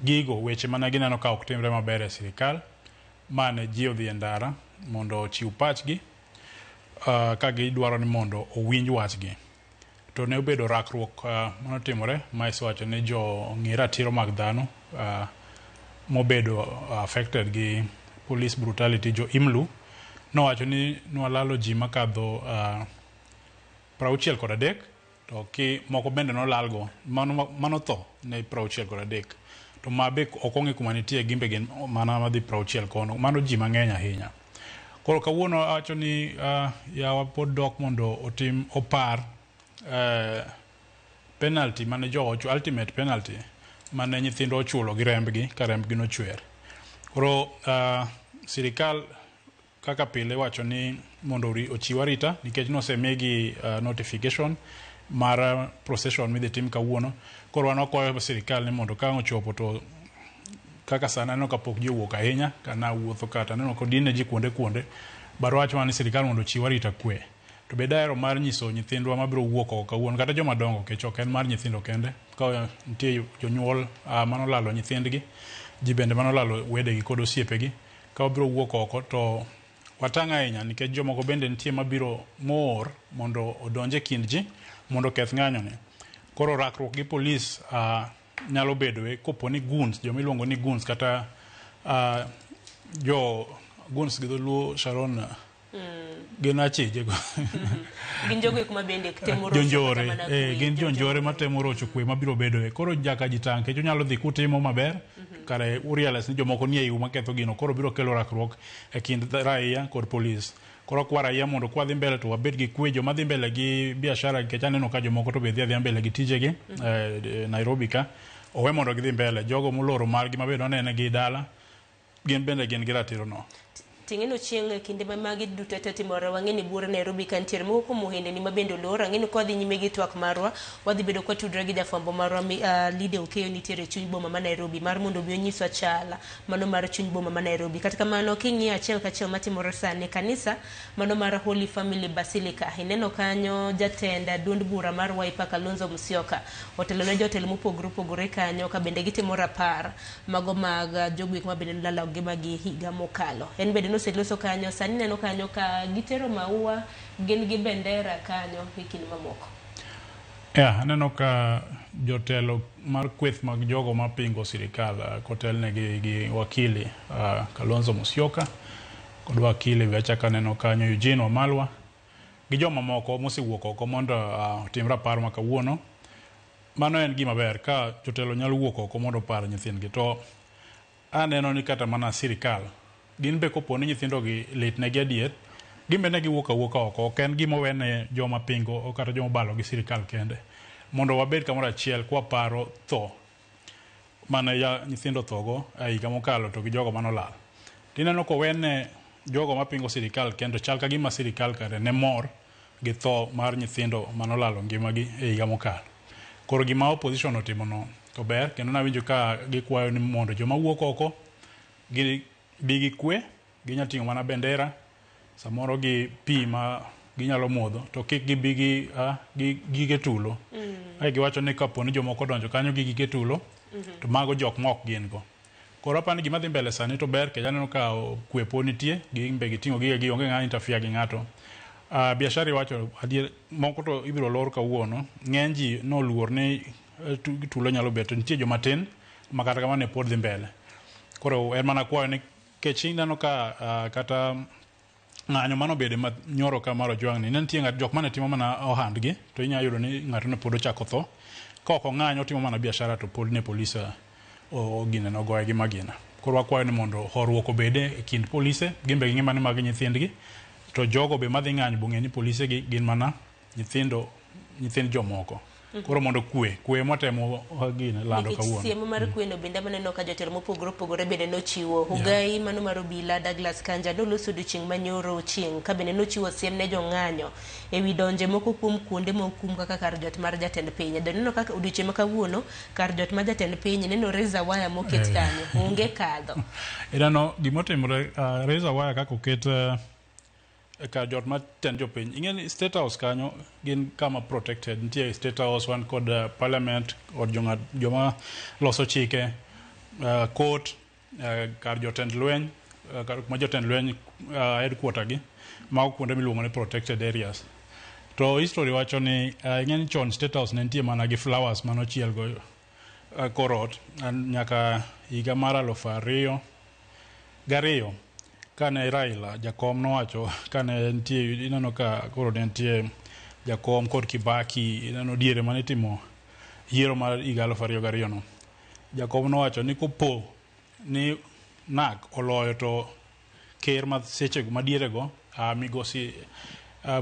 gigo weche mane gineno ka ok timre maber e sirikal mane ji odhi e ndara mondo ochiw pachgi ka gidwaro ni mondo owinj wachgi. To ne obedo rakruok manotimore ma isewacho ni jo ng'i ratiro mag dhano mobedo affected gi police brutality jo IMLU nowacho ni nwalalo ji makadho 63 to ki moko bende nolalgo mano tho ne 63 to ma be ok ong'e kuma nitie gimbe gin mana madhi 60 kono mano ji mang'eny ahinya. Koro kawuono awacho ni yawa pod dok mondo otim opar penalty mane jogo ultimate penalty mane nyithindo ochulo gi rembgi ka rembgi nochwer. Koro sirikal kaka pile wacho ni mondo ochiw arita nikech nosemigi notification mar procession midhi tim kawuono. Koro wan wakwayo sirikal ni mondo ka ang' ochopo to kaka sani aneno kapok ji owuok ahinya kana wuotho kata aneno kodine ji kuonde kuonde but wacho mana ni sirikal mondo ochiw arita kwe. To be dahero mar nyiso nyithindwa mabiro wuok oko kawuono kata joma dongo nikech ok en mar nyithindo kende ka nitie jonyuol manolalo nyithindgi ji bende manolalo wedegi kod osiepegi ka wabiro wuok oko to watang' ahinya nikech jomoko bende nitie mabiro moor mondo odonj e kind ji mondo oketh ng'anyo ni. Koro rakruok gi polis nyalo bedoe kopo ni goons joma iluongo ni goons kata jo goons gi dholuo Sharon gin achije go. Gin jogo eko ma bende temo rocho jonjore kata mana kwe, gin jonjore matemo rocho kwe mabiro bedoe. Koro nyaka ji tang' nikech unyalo dhi kutimo maber kare urealize ni jomoko nie iu maketho gino koro biro kelo rakruok e kind raia kod polis. Koro kwa raia mondo kwadhi mbele to wabed gi kwe joma dhi mbele gi biashara nikech aneno ka jomoko to be dhi adhiya mbele gi tijegi Nairobi ka owe mondo gidhi mbele. Jogo moloro margi mabende wanene gi dala gin bende gin gi ratiro no. Ting'eno chieng' kinde ma magi duto te timore wang'e ni buore Nairobi ka nitiere moko kuom ohendni ma bende olor ang'e ni kwadhi nyime gi twak marwa wadhi bedo kwatudre gi jafwambo marwa Lydia Okeyo nitiere e chuny boma ma Nairobi mar mondo obi onyiswa chal mano mar chuny boma ma Nairobi. Kata kamano king'iyo achiel kachiel matimore sani kanisa mano mar Holy Family Basilica ineno kanyo jatend duond bura mar Wiper Kalonzo Musyoka otelo ne jotelo mopogore opogore kanyo ka bende gitimo rapar mago mag jogo eko ma bende nolalo ngimagi higa mokalo. En bende noseloso kanyo sani neno kanyo ka gitero maua gin gi bendera kanyo e kind mamoko. Yeah, aneno ka jotelo mar kweth mag jogo mapingo sirikal kotelnegi gi wakili Kalonzo Musyoka kod wakili be achako aneno kanyo Eugene Wamalwa gi joma moko mosewuok oko mondo otim rapar ma kawuono. Mano en gima ber ka jotelo nyalo wuok oko mondo opar nyithindgi to aneno ni kata mana sirikal gin be kopo ni nyithindogi litnegi adier gin be ne giwuok awuoka oko ok en gima owene joma pingo kata joma obalo gi sirikal kende mondo wabed kamoro achiel kwaparo tho mane ya nyithindo thogo e higa mokalo to gi jogo manolal. Tineno kowene jogo mapingo sirikal kendo chal ka gima sirikal kare ne mor gi tho mar nyithindo manolalo ngimagi e higa mokalo. Koro gima opposition otimono to ber, kendo nawinjo ka gikwayo ni mondo joma wuok oko gi bi gi kwe, ginyalo ting'o mana bendera, samoro gi pi ma ginyalo modho, to kik gibi gi gi gige tulo. Ae giwacho ni kapo ni jomoko odonjo kanyo gi gige tulo, to mago jok mok gin go. Koro apani gima dhi mbele sani to ber, kendo aneno ka kwe pod nitie, gin be giting'o gige gi, onge ng'a interfere gi ng'ato. Biashara iwacho adier, moko to ibiro lor kawuono, ng'eny ji noluor ni tulo nyalo bet, to nitie joma tin ma kata kamano ne pod dhi mbele. Koro en mana kwayo ni kech ineno ka kata ng'anyo manobede ma nyoro ka mar Ojwang' ni ne nitie ng'at jok mane timo mana ohandgi to inya yudo ni ng'ato ne pod ochako tho. Ka ok ong'anyo otimo mana biashara to pod ne polis gine nogoye gi magina. Koro wakwayo ni mondo horuok obede e kind polise, gin be ging'e mana ni magi nyithindgi, to jogo be madhi ng'anyo bong'e ni polise gi gin mana nyithindo, nyithind jomoko. Koro mondo kwe, kwe mwatemo gine lando Nikech kawuono. siem mar kweno bende maneno ka jotelo mopogore opogore bende nochiwo. Hugai mano mar obila Douglas Kanja noloso odiochieng' manyoro chieng' ka bende nochiwo siem ne jong'anyo ewi donje moko kuom kuonde mokum kaka kar jot mar jatend piny. Doneno kaka odiochieng' ma kawuono kar jot mar jatend piny neno razor wire moket kanyo, onge kadho. Ineno gimotimore, razor wire kaka oket kar jot mar tend jopiny. Ing'e ni State House kanyo gin kama protected. Nitie State House, wan kod parliament, od jong'ad joma loso chike, court, kar jotend lweny, kar kuma jotend lweny headquarter gi, mago kuonde miluongo ni protected areas. To history wacho ni ing'e ni chon State House ne nitie mana gi flowers manochiel go kor ot nyaka higa mar 2002 kane Raila jakom nowacho kane nitie, ineno ka koro ne nitie jakom kod Kibaki, ineno diere mane itimo yiero mar higa 2002 no, jakom nowacho ni kopo ni NARC oloyo to ker ma sechego madierego migosi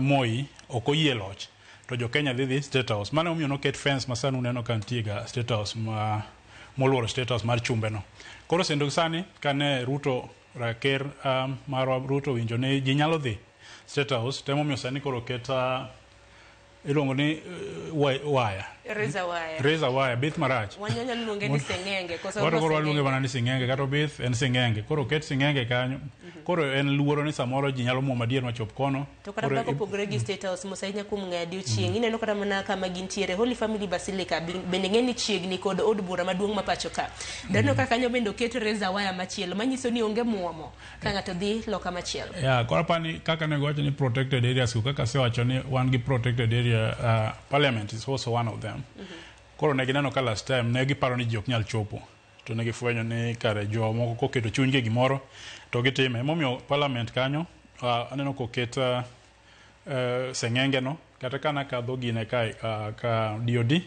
Moi ok oyie loch to jo Kenya dhi State House. Mano emomiyo noket fence ma sani uneno ka nitie ga State House ma moluoro State House mar chumbe no. Koro sendo sani kane Ruto ker marwa Ruto winjo ni ji nyalo dhi State House, to emomiyo sani koro oket iluongo ni waya. Razor wire. Razor wire, bith marach. Wanyalo luonge ni seng'enge. Koso Wato koro waluonge mana ni sing'enge, kata obith en sing'enge. Koro oket sing'enge kanyo. Koro en luoro ni samoro ji nyalo muomo adier machop kono. To kata Koro mana kopogore gi State House mos ahinya kuom ng'eyo odiochieng', ineno kata mana kama gintiere Holy Family Basilica bende ng'e ni chiegni kod od bura maduong' ma pacho ka. Daneno ka kanyo bende oket razor wire machielo manyiso ni onge muomo ka ng'ato dhi loka machielo. Yeah, koro apani kaka ne giwacho ni protected areas go, kaka asewacho ni wan gi protected area, parliament is also one of them. Koro ne gineno ka last time ne giparo ni ji ok nyal chopo, to ne gifwenyo ni kare jomoko koketo chunygi e gimoro to gitime. Emomiyo parliament kanyo aneno koket seng'enge no, kata ka nakadho gine ka, ka DOD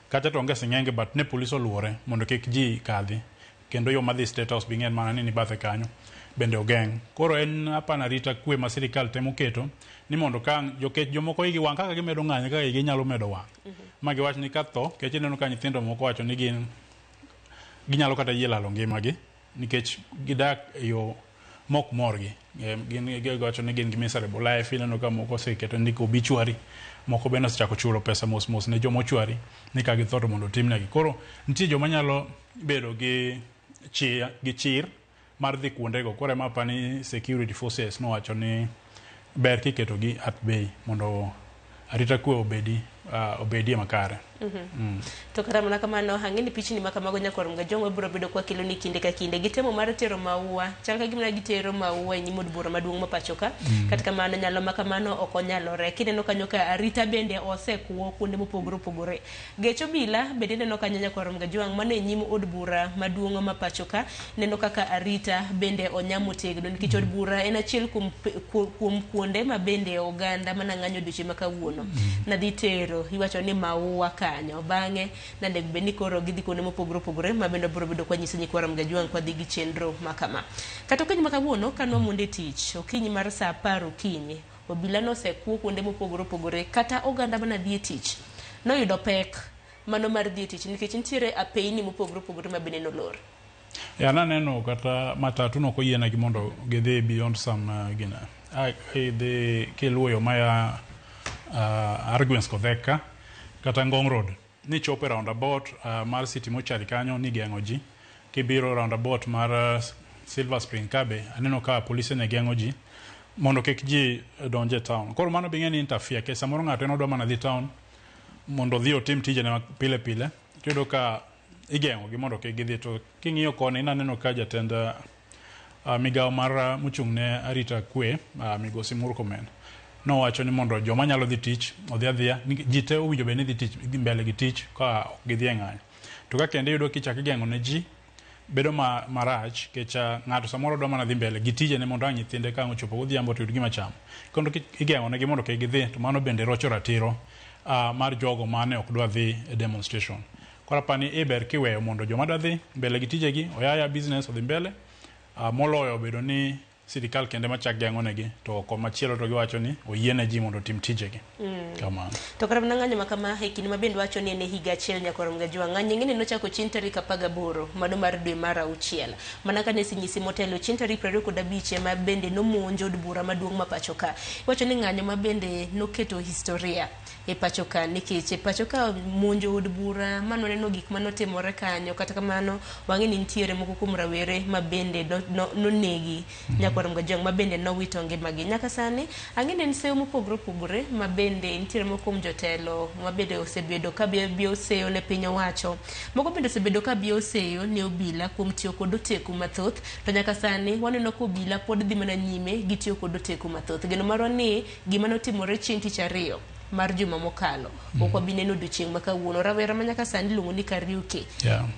kata to onge seng'enge, but ne polis oluore mondo kik ji kadhi, kendo yo madhi State House bi ng'en mana ni bathe kanyo bende ogeng'. Koro en apana arita kwe ma sirikal temo keto ni mondo ka jokech jomoko igi wang' kaka gimedo ng'anyo kaka igi nyalo medo wang' ma giwach ni ka tho kech ineno ka nyithindo moko wacho ni gin ginyalo kata yie lalo ngimagi nikech gidak e yo mok morgi. Gin giwacho ni gin gi miserable life. Ineno ka moko oseketo ndiko obituary, moko bende osechako chulo pesa mos mos ne joma ochwari ni ka githo to mondo otimnegi. Koro nitie joma nyalo bedo gi chir, gi chir mar dhi kuondego. Koro ema apani security forces nowacho ni ber kiketogi at bay mondo arita kwe obedi obedie makare. To kata mana kamano, ang'e ni pichni ma kamago nyakwar Mgajong'o biro bedo kwa kelo ni kinde ka kinde. Gitemo mar tero maua, chal ka gima gitero maua e nyim od bura maduong' ma pacho ka. Kata kamano, nyalo ma kamano ok onyalore. Kineno kanyo ka arita bende osekuo kuonde mopogore opogore. Gech obila bende ineno kanyo nyakwar Mgajwang' mano e nyim od bura maduong' ma pacho ka. Neno kaka arita bende onyamo tegno nikech od bura en achiel kuom kuom kuonde ma bende oganda mana ng'anyo odiochieng' ma kawuono. Nadhi tero iwacho ni maua kanyo. Bang'e nanego bed ni koro gidhi kuonde mopogore opogore ma bende biro bedo kwa nyiso nyikwa Ramogi Ajwang' kwa dhi gi chenro ma kama. Kata okinyi ma kawuono ka nwamondo e tich, okinyi mar saa 10 okinyi, obila nosekuo kuonde mopogore opogore kata oganda mana dhi e tich noyudo pek mano mar dhi e tich nikech nitiere apeyni mopogore opogore ma bende nolor. Ya naneno kata matatu nok oyienegi mondo gidhi beyond some gina. Idhi kiluwo yo maya Argwings Kodhek kata Ngong Road nichopo e roundabout mar City Mortuary kanyo nigeng'o ji. Kibiro roundabout mar Silver Spring kabe aneno ka polise ne geng'o ji mondo kik ji donj e town. Koro mano be ing'e ni interfere nikech samoro ng'ato en odwa mana dhi town mondo odhi otim tijene ma pile pile tiyudo ka igeng'o gi mondo kik gidhi to king'iyo koni naneno ka jatend migawo mar mochung' ne arita kwe migosi Murkomen nowacho ni mondo joma nyalo dhi tich odhi adhiya ji te owinjo bed ni dhi tich dhi mbele gi tich ka ok gidhi e ng'anyo to ka kendo iyudo kichako igeng'o ne ji bedo marach nikech ng'ato samoro dwa mana dhi mbele gi tijene mondo ang' nyithinde ka ang' ochopo godhiambo to yud gima chamo kendo igeng'o negi mondo kik gidhi to mano bende rocho ratiro mar jogo mane ok dwa dhi e demonstration. Koro apani e ber kiweyo mondo joma dwa dhi mbele gi tijegi oyaya business odhi mbele moloyo bedo ni sirikal kende machak geng'o negi to komachielo to giwacho ni oyiene ji mondo otim tijegi. Kamano. To kata mana ng'anyo ma kama e kinde ma bende wacho ni en e higa achiel nyaka rom gajwa ng'anyo ing'e ni nochako chieng' tarik 18 mano mar dwe mar auchiel mana kane osenyisi motelo chieng' tarik 25 ema bende nomonj od bura maduong' ma pacho ka iwacho ni ng'anyo ma bende noketo historia e pacho ka nikech e pacho ka monjo od bura manwaneno gik manotimore kanyo kata kamano wang'e ni nitiere moko kuom rawere ma bende nonegi nyakwar Mgajwang' ma bende nowito ngimagi nyaka sani ang'e ni en seyo mopogore opogore ma bende nitiere moko kuom jotelo ma bende osebedo ka biyo seyo ne piny owacho moko bende osebedo ka biyo seyo ne obila kuom tiyo kod oteku mathoth to nyaka sani waneno ka obila pod dhi mana nyime gi tiyo kod oteku mathoth geno marwa ni gima notimore chieng' tich ariyo mar juma mokalo ok wabi neno odiochieng' ma kawuono rawera ma nyaka sani iluongo ni Kariuki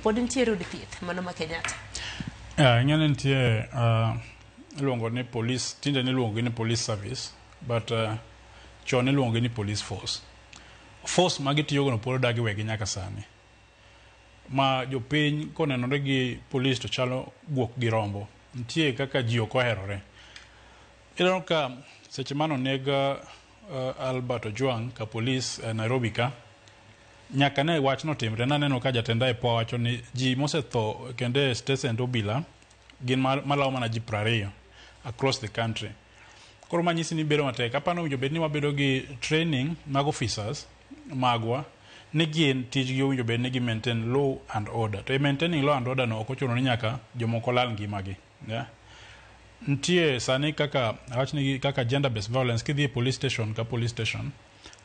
pod nitiere od thieth mano ma Kenyatta. Ing'e ni nitie iluongo ni police tinde niluongo ni police service but chon iluongo ni police force. Force ma gitiyogo no pod odagi wegi nyaka sani ma jopiny konenore gi police to chalo guok gi rombo nitie kaka ji ok oherore ineno ka seche manoneg Albert Ojwang ka police Nairobi ka nyaka ne wachno timre naneno ka jatend IPOA wacho ni ji mosetho kendo e stesend obila gin malawo mana ji 20 across the country. Koro manyisi ni bedo matek apano owinjo bed ni wabedo gi training mag officers magwa ni gin tijgi owinjo bed ni gi maintain law and order to e maintaining law and order no ok ochuno ni nyaka jomoko lal ngimagi yeah? Nitie sani kaka awach ni kaka gender based violence kidhi e police station ka police station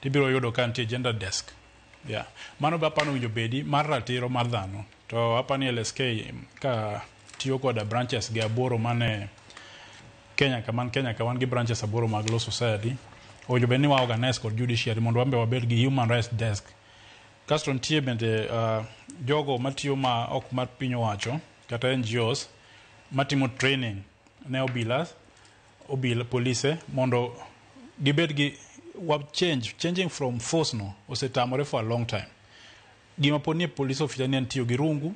tibiro yudo ka nitie gender desk yeah. Mano be apani owinjo bedi mar ratiro mar dhano to apani LSK ka tiyo koda branches gi 8 mane Kenya ka man Kenya ka wan gi branches 8 mag Law Society owinjo bed ni wa organize kod judiciary mondo wan be wabed gi human rights desk. Kasto nitie bende jogo matiyo ma ok mar piny owacho kata NGOs matimo training ne obila polise mondo gibed gi wa change changing from force no osetamore for a long time. Gima pod nie police officer ni en tiyo gi rungu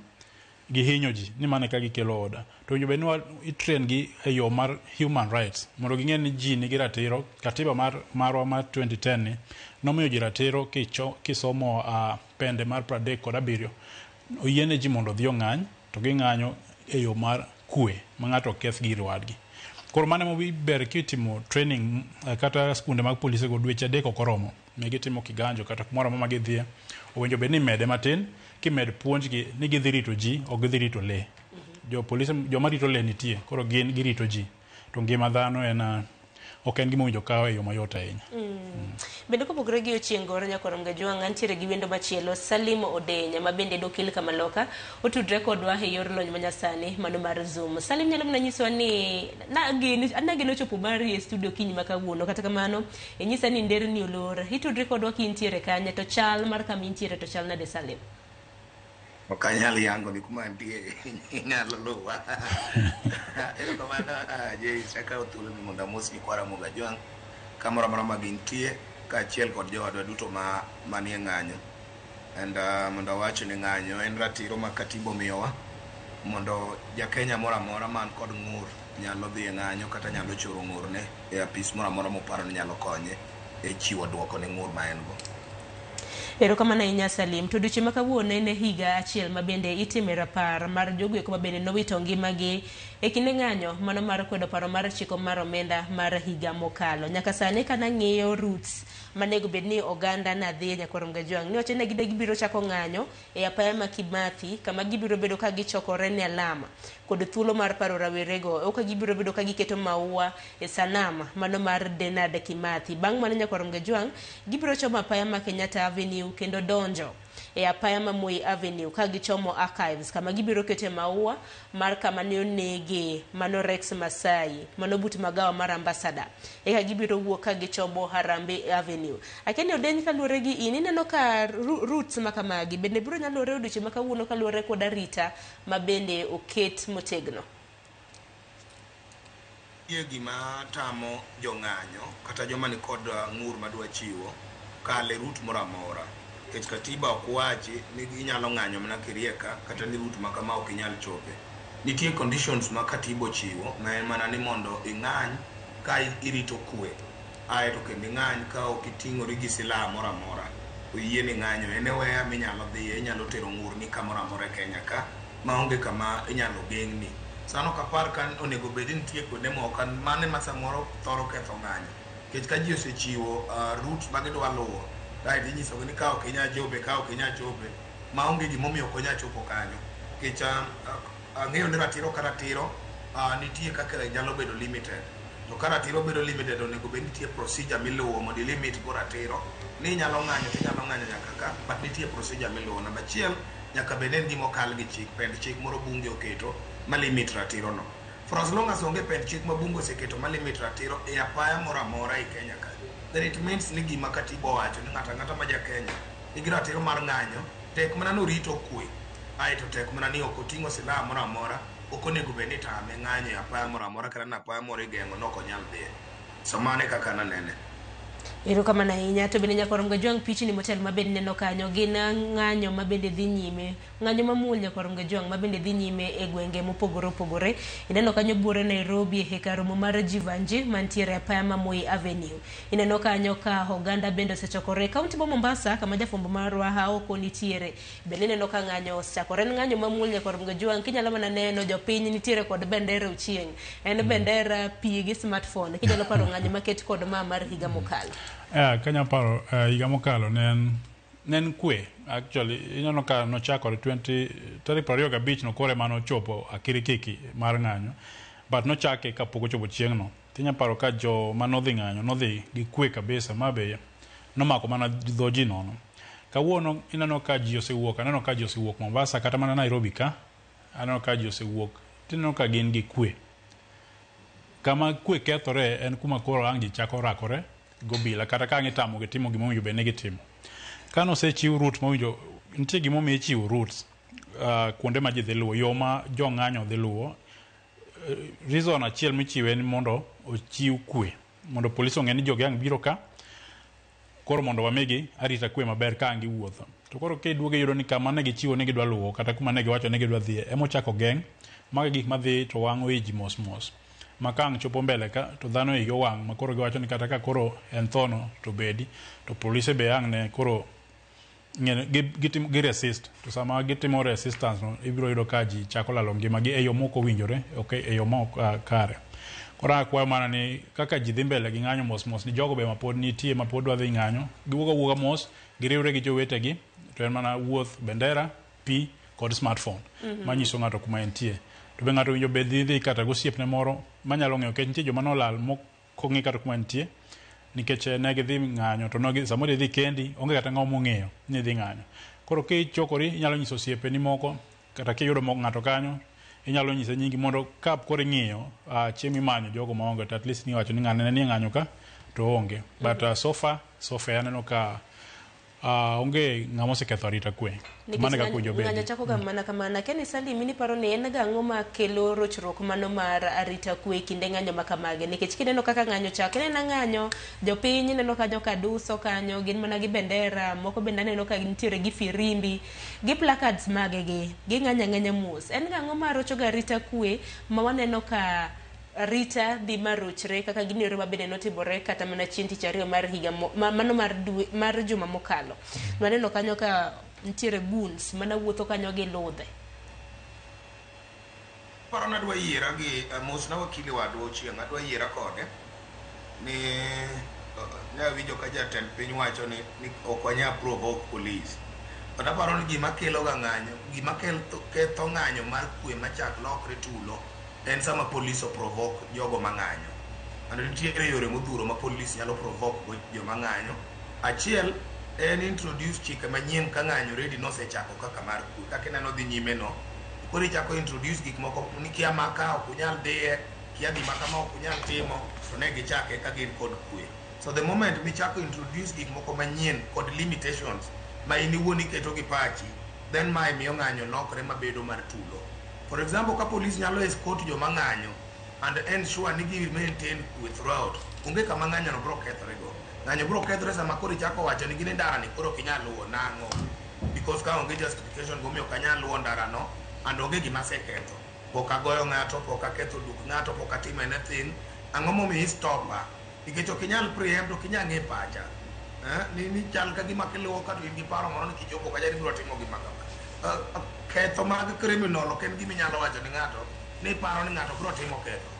gi hinyo ji ni mane ka gikelo order to owinjo bed ni i train gi e yo mar human rights mondo ging'e ni ji nigi ratiro. Katiba marwa mar 2010 ni nomiyo ji ratiro kisomo pende mar 37 oyiene ji mondo odhi ong'any to ging'anyo e yo mar kwe ma ng'ato ok keth gir wadgi. Koro mano emomiyo ber kitimo training kata skunde mag polise go dweche 3 ok oromo me gitimo kiganjo kata kumoro amora ma gidhiye owinjo bed ni imede matin kimed puonjgi ni gidhi rito ji ok gidhi rito lee. Jo polise joma rito lee nitie koro gin girito ji to ngima dhano en ok en gima owinjo kaw e yo mayot ahinya. Bende kopogore gi Ochieng' Goro nyakwar Mgajwang' antiere gi wendo machielo Salim Odeny ma bende dokil Kamaloka otudre kodwa e yor lony manyasani mano mar Zoom. Salim nyalo mana nyisowa ni nageno chopo mari e studio kiny ma kawuono kata kamano inyisa ni nderni olor. Itudri kodwa kintiere kanye to chal mar kama intiere to chal nade Salim? Ok anyal yango ni kuma antie inyalo luwa. Erokamano Joyce, akawo thuolo ni mondo amos nyikwa Ramogi Ajwang' kamoro amora ma gintie kaachiel kod jowadwa duto manie ng'anyo. And mondo awach ni ng'anyo en ratiro ma katiba omiyowa mondo ja Kenya moro amora man kod ng'ur nyalo dhi e ng'anyo kata nyalo choro ng'urne e apis moro amora moparo ni nyalo konye e chiwo duoko ne ng'ur ma en go. Erokamano ahinya Salim. To odiochieng' ma kawuono en higa achiel ma bende itime rapar mar jogo eko ma bende nowito ngimagi e kinde ng'anyo mano mar kwedo paro mar chiko mar omenda mar higa mokalo. Nyaka sani ka nang'iyo routes manego bed ni oganda nadhiye Nyakwar Mgajwang' ni wacho ni gibiro chako ng'anyo e apaya ma Kimathi kama gibiro bedo ka gichokore ne alama kod thuolo mar paro rawerego eka gibiro bedo ka giketo maua e sanam mano mar Denard Kimathi. Bang' mano Nyakwar Mgajwang' gibiro chomo apaya ma Kenyatta Avenue kendo donjo e apaya ma Moi Avenue ka gichomo Archives kama gibiro kete maua mar kama ne onege mano Rex Masai mano but magawa mar Ambassador eka gibiro wuok ka gichomo Harambee Avenue. Akia ni Odeny kaluwore gi in ineno ka routes ma kamagi bende biro nyalore odiochieng' ma kawuono kaluwore kod arita ma bende oket motegno. Nitie gima tamo jong'anyo kata joma nikod ng'ur madwa chiwo kale route moro amora. Nikech katiba ok wachi ni inyalo ng'anyo mana kirieka kata ni route ma kama ok inyal chope. Nitie conditions ma katiba ochiwo ma en mana ni mondo ing'any ka irito kwe. Aeto kendo ing'any ka ok iting'ori gi silaha moro amora. Oyieni ng'anyo anywhere minyalo dhiye, inyalo tero ng'urni kamoro amora e Kenya ka maonge kama inyalo geng'ni. Sano ok apar ka onego bed ni nitie kuonde moko mano ema samoro thoro ketho ng'anyo. Nikech ka ji osechiwo routes ma gidwa luwo, kaeto inyisogi ni ka ok inyal chope, ka ok inyal chope, maonge gimomiyo ok onyal chopo kanyo. Nikech ang'eyo ni ratiro ka ratiro nitie kaka nyalo bedo limited. To ka ratiro bedo limited, onego bed nitie procedure miluwo mondo ilimit go ratiro. Ni inyalo ng'anyo to inyalo ng'anyo nyaka ka, but nitie procedure miluwo. Namba achiel, nyaka bed ni en gima okal gi chik, pend chik moro bunge oketo ma limit ratiro no. For as long as onge pend chik ma bunge oseketo ma limit ratiro e apaya moro amora e Kenya ka, then it means ni gima katiba owacho ni ng'ato ang'ata ma ja Kenya nigi ratiro mar ng'anyo, tek mana ni orito kwe. Aeto tek mana ni ok oting'o silaha moro amora, ok onego bed ni tame ng'anyo e apaya moro amora kata na apaya moro igeng'o ni ok onyal dhiye. So mano e kaka nanene. Erokamano ahinya. To bende Nyakwar Mgajwang' pichni motelo ma bende neno kanyo gin ng'anyo ma bende dhi nyime. Ng'anyo mamuol Nyakwar Mgajwang' ma bende dhi nyime e gwenge mopogore opogore. Ineno kanyo buore Nairobi e kar romo mar Jivanji mantiere e apaya ma Moi Avenue. Ineno kanyo ka oganda bende osechokore e kaunti ma Mombasa kama jafwambo marwa Aoko nitiere. Bende ineno ka ng'anyo osechakore. En ng'anyo mamuol Nyakwar Mgajwang' kinyalo mana neno jopiny nitiere kod bendera ochieng'. En bendera pi gi smartphone. Kinyalo paro ng'anyo maket kod ma mar higa mokalo. Kanya paro higa mokalo ne en kwe actually. Ineno ka nochakore 20 tarik 25 no kore mane ochopo akirikiki mar ng'anyo, but nochake kapok ochopo chieng'no. Tinya paro ka jo manodhi ng'anyo nodhi gi kwe kabisa ma be nomako mana dho ji nono. Kawuono ineno ka ji osewuok, aneno ka ji osewuok Mombasa kata mana Nairobi ka aneno ka ji osewuok, tineno ka gin gi kwe. Kama kwe kethore en kuma koro ang' ji chako rakore gobila kata ka ang' itamogi timo gima owinjo bed ni gitimo. Kane osechiw route mowinjo, nitie gimomiyo ichiwo routes kuonde ma ji dhi luwo, yo ma jong'anyo dhi luwo. Reason achiel michiwe en mondo ochiw kwe, mondo polis ong'e ni jogi ang' biro ka, koro mondo wamigi arita kwe maber ka ang' giwuotho. To koro kiduogo iyudo ni kama ne gichiwo ni gidwa luwo kata kuma ne giwacho ni gidwa dhiye emochako geng', mago e gik madhi to wang'o i ji mos mos. Ma ka ang' chopo mbele ka to dhano igi owang' ma koro giwacho ni kata ka koro en thono to bedi to polise be ang' ne koro gi resist. To sama gitimo resistance no ibiro yudo ka ji chako lalo ngimagi e yo mok owinjore, ok e yo mok kare. Koro akwayo mana ni kaka ji dhi mbele gi ng'anyo mos mos ni jogo be mapod nitie mapod dwa dhi ng'anyo giwuog awuoga mos giriwre gi jowetegi to en mana wuoth bendera pi kod smartphone manyiso ng'ato kuma entie. To be ng'ato owinjo bed dhi kata gosiepne moro manyalo ng'eyo nikech nitie joma nolal mok ong'e kata kuma entie nikech ne gidhi ng'anyo to samoro idhi kendi onge kata ng'ama ong'eyo ni idhi ng'anyo. Koro kichokori inyalo nyiso osiepeni moko kata kiyudo ng'ato kanyo inyalo nyise nyingi mondo ka koro ing'iyo chieng' mimanyo jogo maonge to at least iwacho ni ng'ane ne nie ng'anyo ka to oonge. But so far so fair aneno ka onge ng'ama oseketho arita kwe. Mano e kaka owinjo Ng'anyo obedi. chako ga mana kamano. Akia ni Salim in iparo ni en ga ang'o makelo rochruok mano mar arita kwe e kinde ng'anyo ma kamagi? Nikech kineno kaka ng'anyo chako, ineno ng'anyo, jopiny ineno kanyo ka duso kanyo, gin mana gi bendera, moko bende aneno ka nitiere gi firimbi, gi placards mage gi, ging'anyo ang'anya mos. En ga ang'o ma rocho ga arita kwe ma waneno ka arita dhi marochre kaka ginero mabende notimore kata mana chieng' tich ariyo mar higa mano mar dwe mar juma mokalo. Waneno kanyo ka nitiere goons mana wuotho kanyo gi ludhe. Paro nadwa yiera gi mos na wakili wadwa Ochieng', adwa yiera kode ni ne awinjo ka jatend piny wacho ni ok wanyal provoke police. But aparo ni gima kelo ga ng'anyo, gima ketho ng'anyo mar kwe machak lokre tulo en sama police o provoke jogo mang'anyo. And nitiere yore modhuro ma police nyalo provoke go joma ng'anyo. Achiel en introduce chike manyien ka ng'anyo already nosechako kaka mar kwe. Kaka ineno dhi nyime no, koro ichako introduce gik moko ni kia maka ok unyal dhiye, kia gima kama ok unyal timo, to ne gichake ka gin kod kwe. So the moment michako introduce gik moko manyien kod limitations ma in iwuon iketo gi pachi, then mae miyo ng'anyo lokre mabedo mar tulo. For example, ka police nyalo escort joma ng'anyo and ensure ni gi maintain kwe throughout, onge kama ng'anyo no bro kethore go. Ng'anyo bro kethore sama koro ichako wacho ni gin e ndara ni koro ok inyal luwo nang'o. Because ka onge justification gomiyo ok anyal luwo ndara no and onge gima aseketho. Pok agoyo ng'ato, pok aketho duk ng'ato, pok atimo anything. Ang'o momiyo i stopa? Nikech ok inyal preempt, ok inyal ng'e pacha. Ni chal ka gima kiluwo ka to in gi paro moro ni kichopo kacha ni ibiro timo gima kama. Ketho mag criminal ok en gima inyalo wacho ni ng'ato ni iparo ni ng'ato biro timo ketho.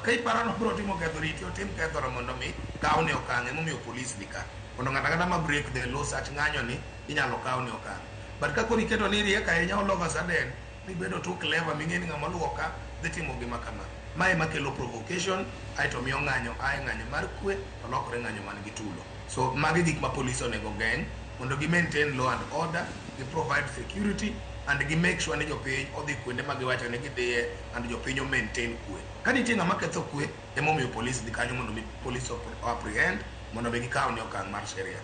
Ka iparo ni obiro timo ketho, riti otim kethono mondo mi kawne okang'. Emomiyo police ni ka. Mondo ng'ato ang'ata ma break the law sach ng'anyo ni inyalo kawne okang'. But ka koro iketo ni iriek ahinya all of a sudden mibedo too clever ming'e ni ng'ama oluwo ka dhi timo gima kama. Mae ema kelo provocation aeto miyo ng'anyo ae ng'anyo mar kwe to lokore ng'anyo man gi tulo. So magi gik ma police onego geng' mondo gi maintain law and order, gi provide security and gi make sure ni jopiny odhi kuonde ma giwacho ni gidhiye and jopiny o maintain kwe. Ka nitie ng'ama ketho kwe, emomiyo police dhi kanyo mondo mi police apprehend mondo mi gikaw ne okang' mar sheria.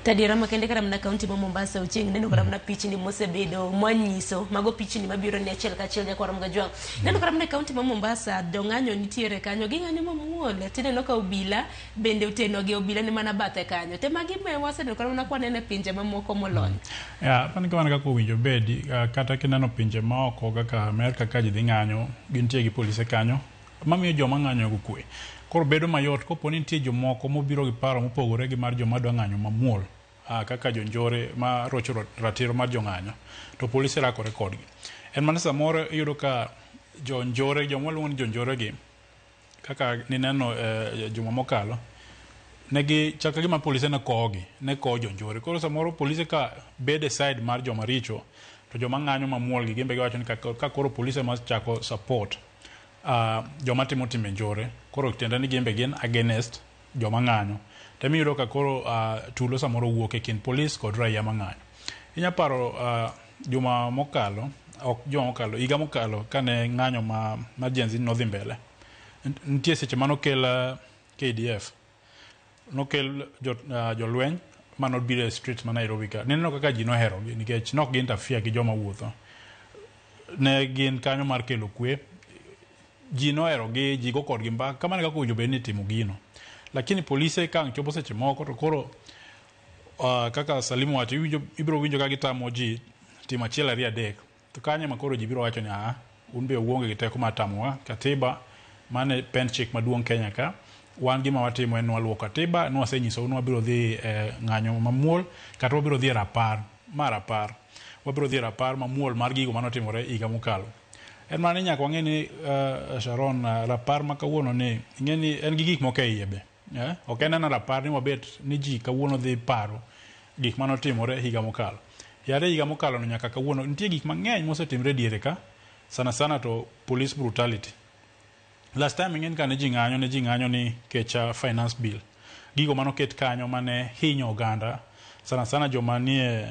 Tadiera makende kata mana kaunti ma Mombasa Ochieng neno kata mana pichni mosebedo mwanyiso mago pichni mabiro ni achiel kachiel nyakwar Mgajwang'. Neno kata mana e kaunti ma Mombasa jong'anyo nitiere kanyo ging'anyo mamuol tineno ka obila bende oteno gi obila ni mana bathe kanyo te magi me waseneno kata mana kwaneno e pinje mamoko molony. Ya, apani kamano kaka owinjo bedi, kata kineno pinje maoko kaka Amerka ka ji dhi ng'anyo, gintie gi polise kanyo, mamiyo joma ng'anyo go kwe. Koro bedo mayot kopo ni nitie jomoko mobiro gi paro mopogore gi mar joma dwa ng'anyo mamuol, kaka jonjore ma rocho ratiro mar jong'anyo, to polise rakore kodgi. En mana samoro iyudo ka jonjore, joma waluongo ni jonjore gi, kaka nineno juma mokalo, negi chal ka gima polise ne kowogi, ne kowo jonjore. Koro samoro polise ka bedo e side mar joma richo, to joma ng'anyo mamuol gi gin be giwacho ni ka koro polise ma chako support joma timo timbe njore, koro tiende ni gin be gin against joma ng'anyo. Temiyudo ka koro tulo samoro wuok e kind polis kod raia mang'anyo. Inya paro juma mokalo, ok juma mokalo, higa mokalo kane ng'anyo ma Gen Z nodhi mbele. Nitie seche manokel KDF, nokel jolweny manobiro e street ma Nairobi ka. Nineno kaka ji noherogi nikech nok gi interfere gi joma wuotho. Ne gin kanyo mar kelo kwe. Ji noherogi, ji go kodgi mbaka, kamano e kaka owinjo bed ni itimo gino. Lakini polise ka ang' chopo seche moko to koro kaka Salim wacho, ibiro winjo ka gitamo ji timo achiel ariyo adek. To kanyo ema koro ji biro wacho ni un be uonge gi teko mar tamowa. Katiba mane pend chik maduong' Kenya ka, wan gima watimo en waluwo katiba, nwasenyisou ni wabiro dhi e ng'anyo mamuol kata wabiro dhi e rapar, ma rapar. Wabiro dhi e rapar mamuol mar gigo manotimore higa mokalo. En mana ni nyaka wang'e ni Sharon, rapar ma kawuono ni ing'e ni en gi gik moko e iye be. Ok en ena rapar ni wabet ni ji kawuono dhi paro gik manotimore higa mokalo. Yare higa mokalo no nyaka kawuono nitie gik mang'eny mosetimre diere ka, sana sana to police brutality. Last time ing'e ni kane ji ng'anyo, ne ji ng'anyo ni kech finance bill. Gigo manoket kanyo mane hinyo oganda, sana sana joma nie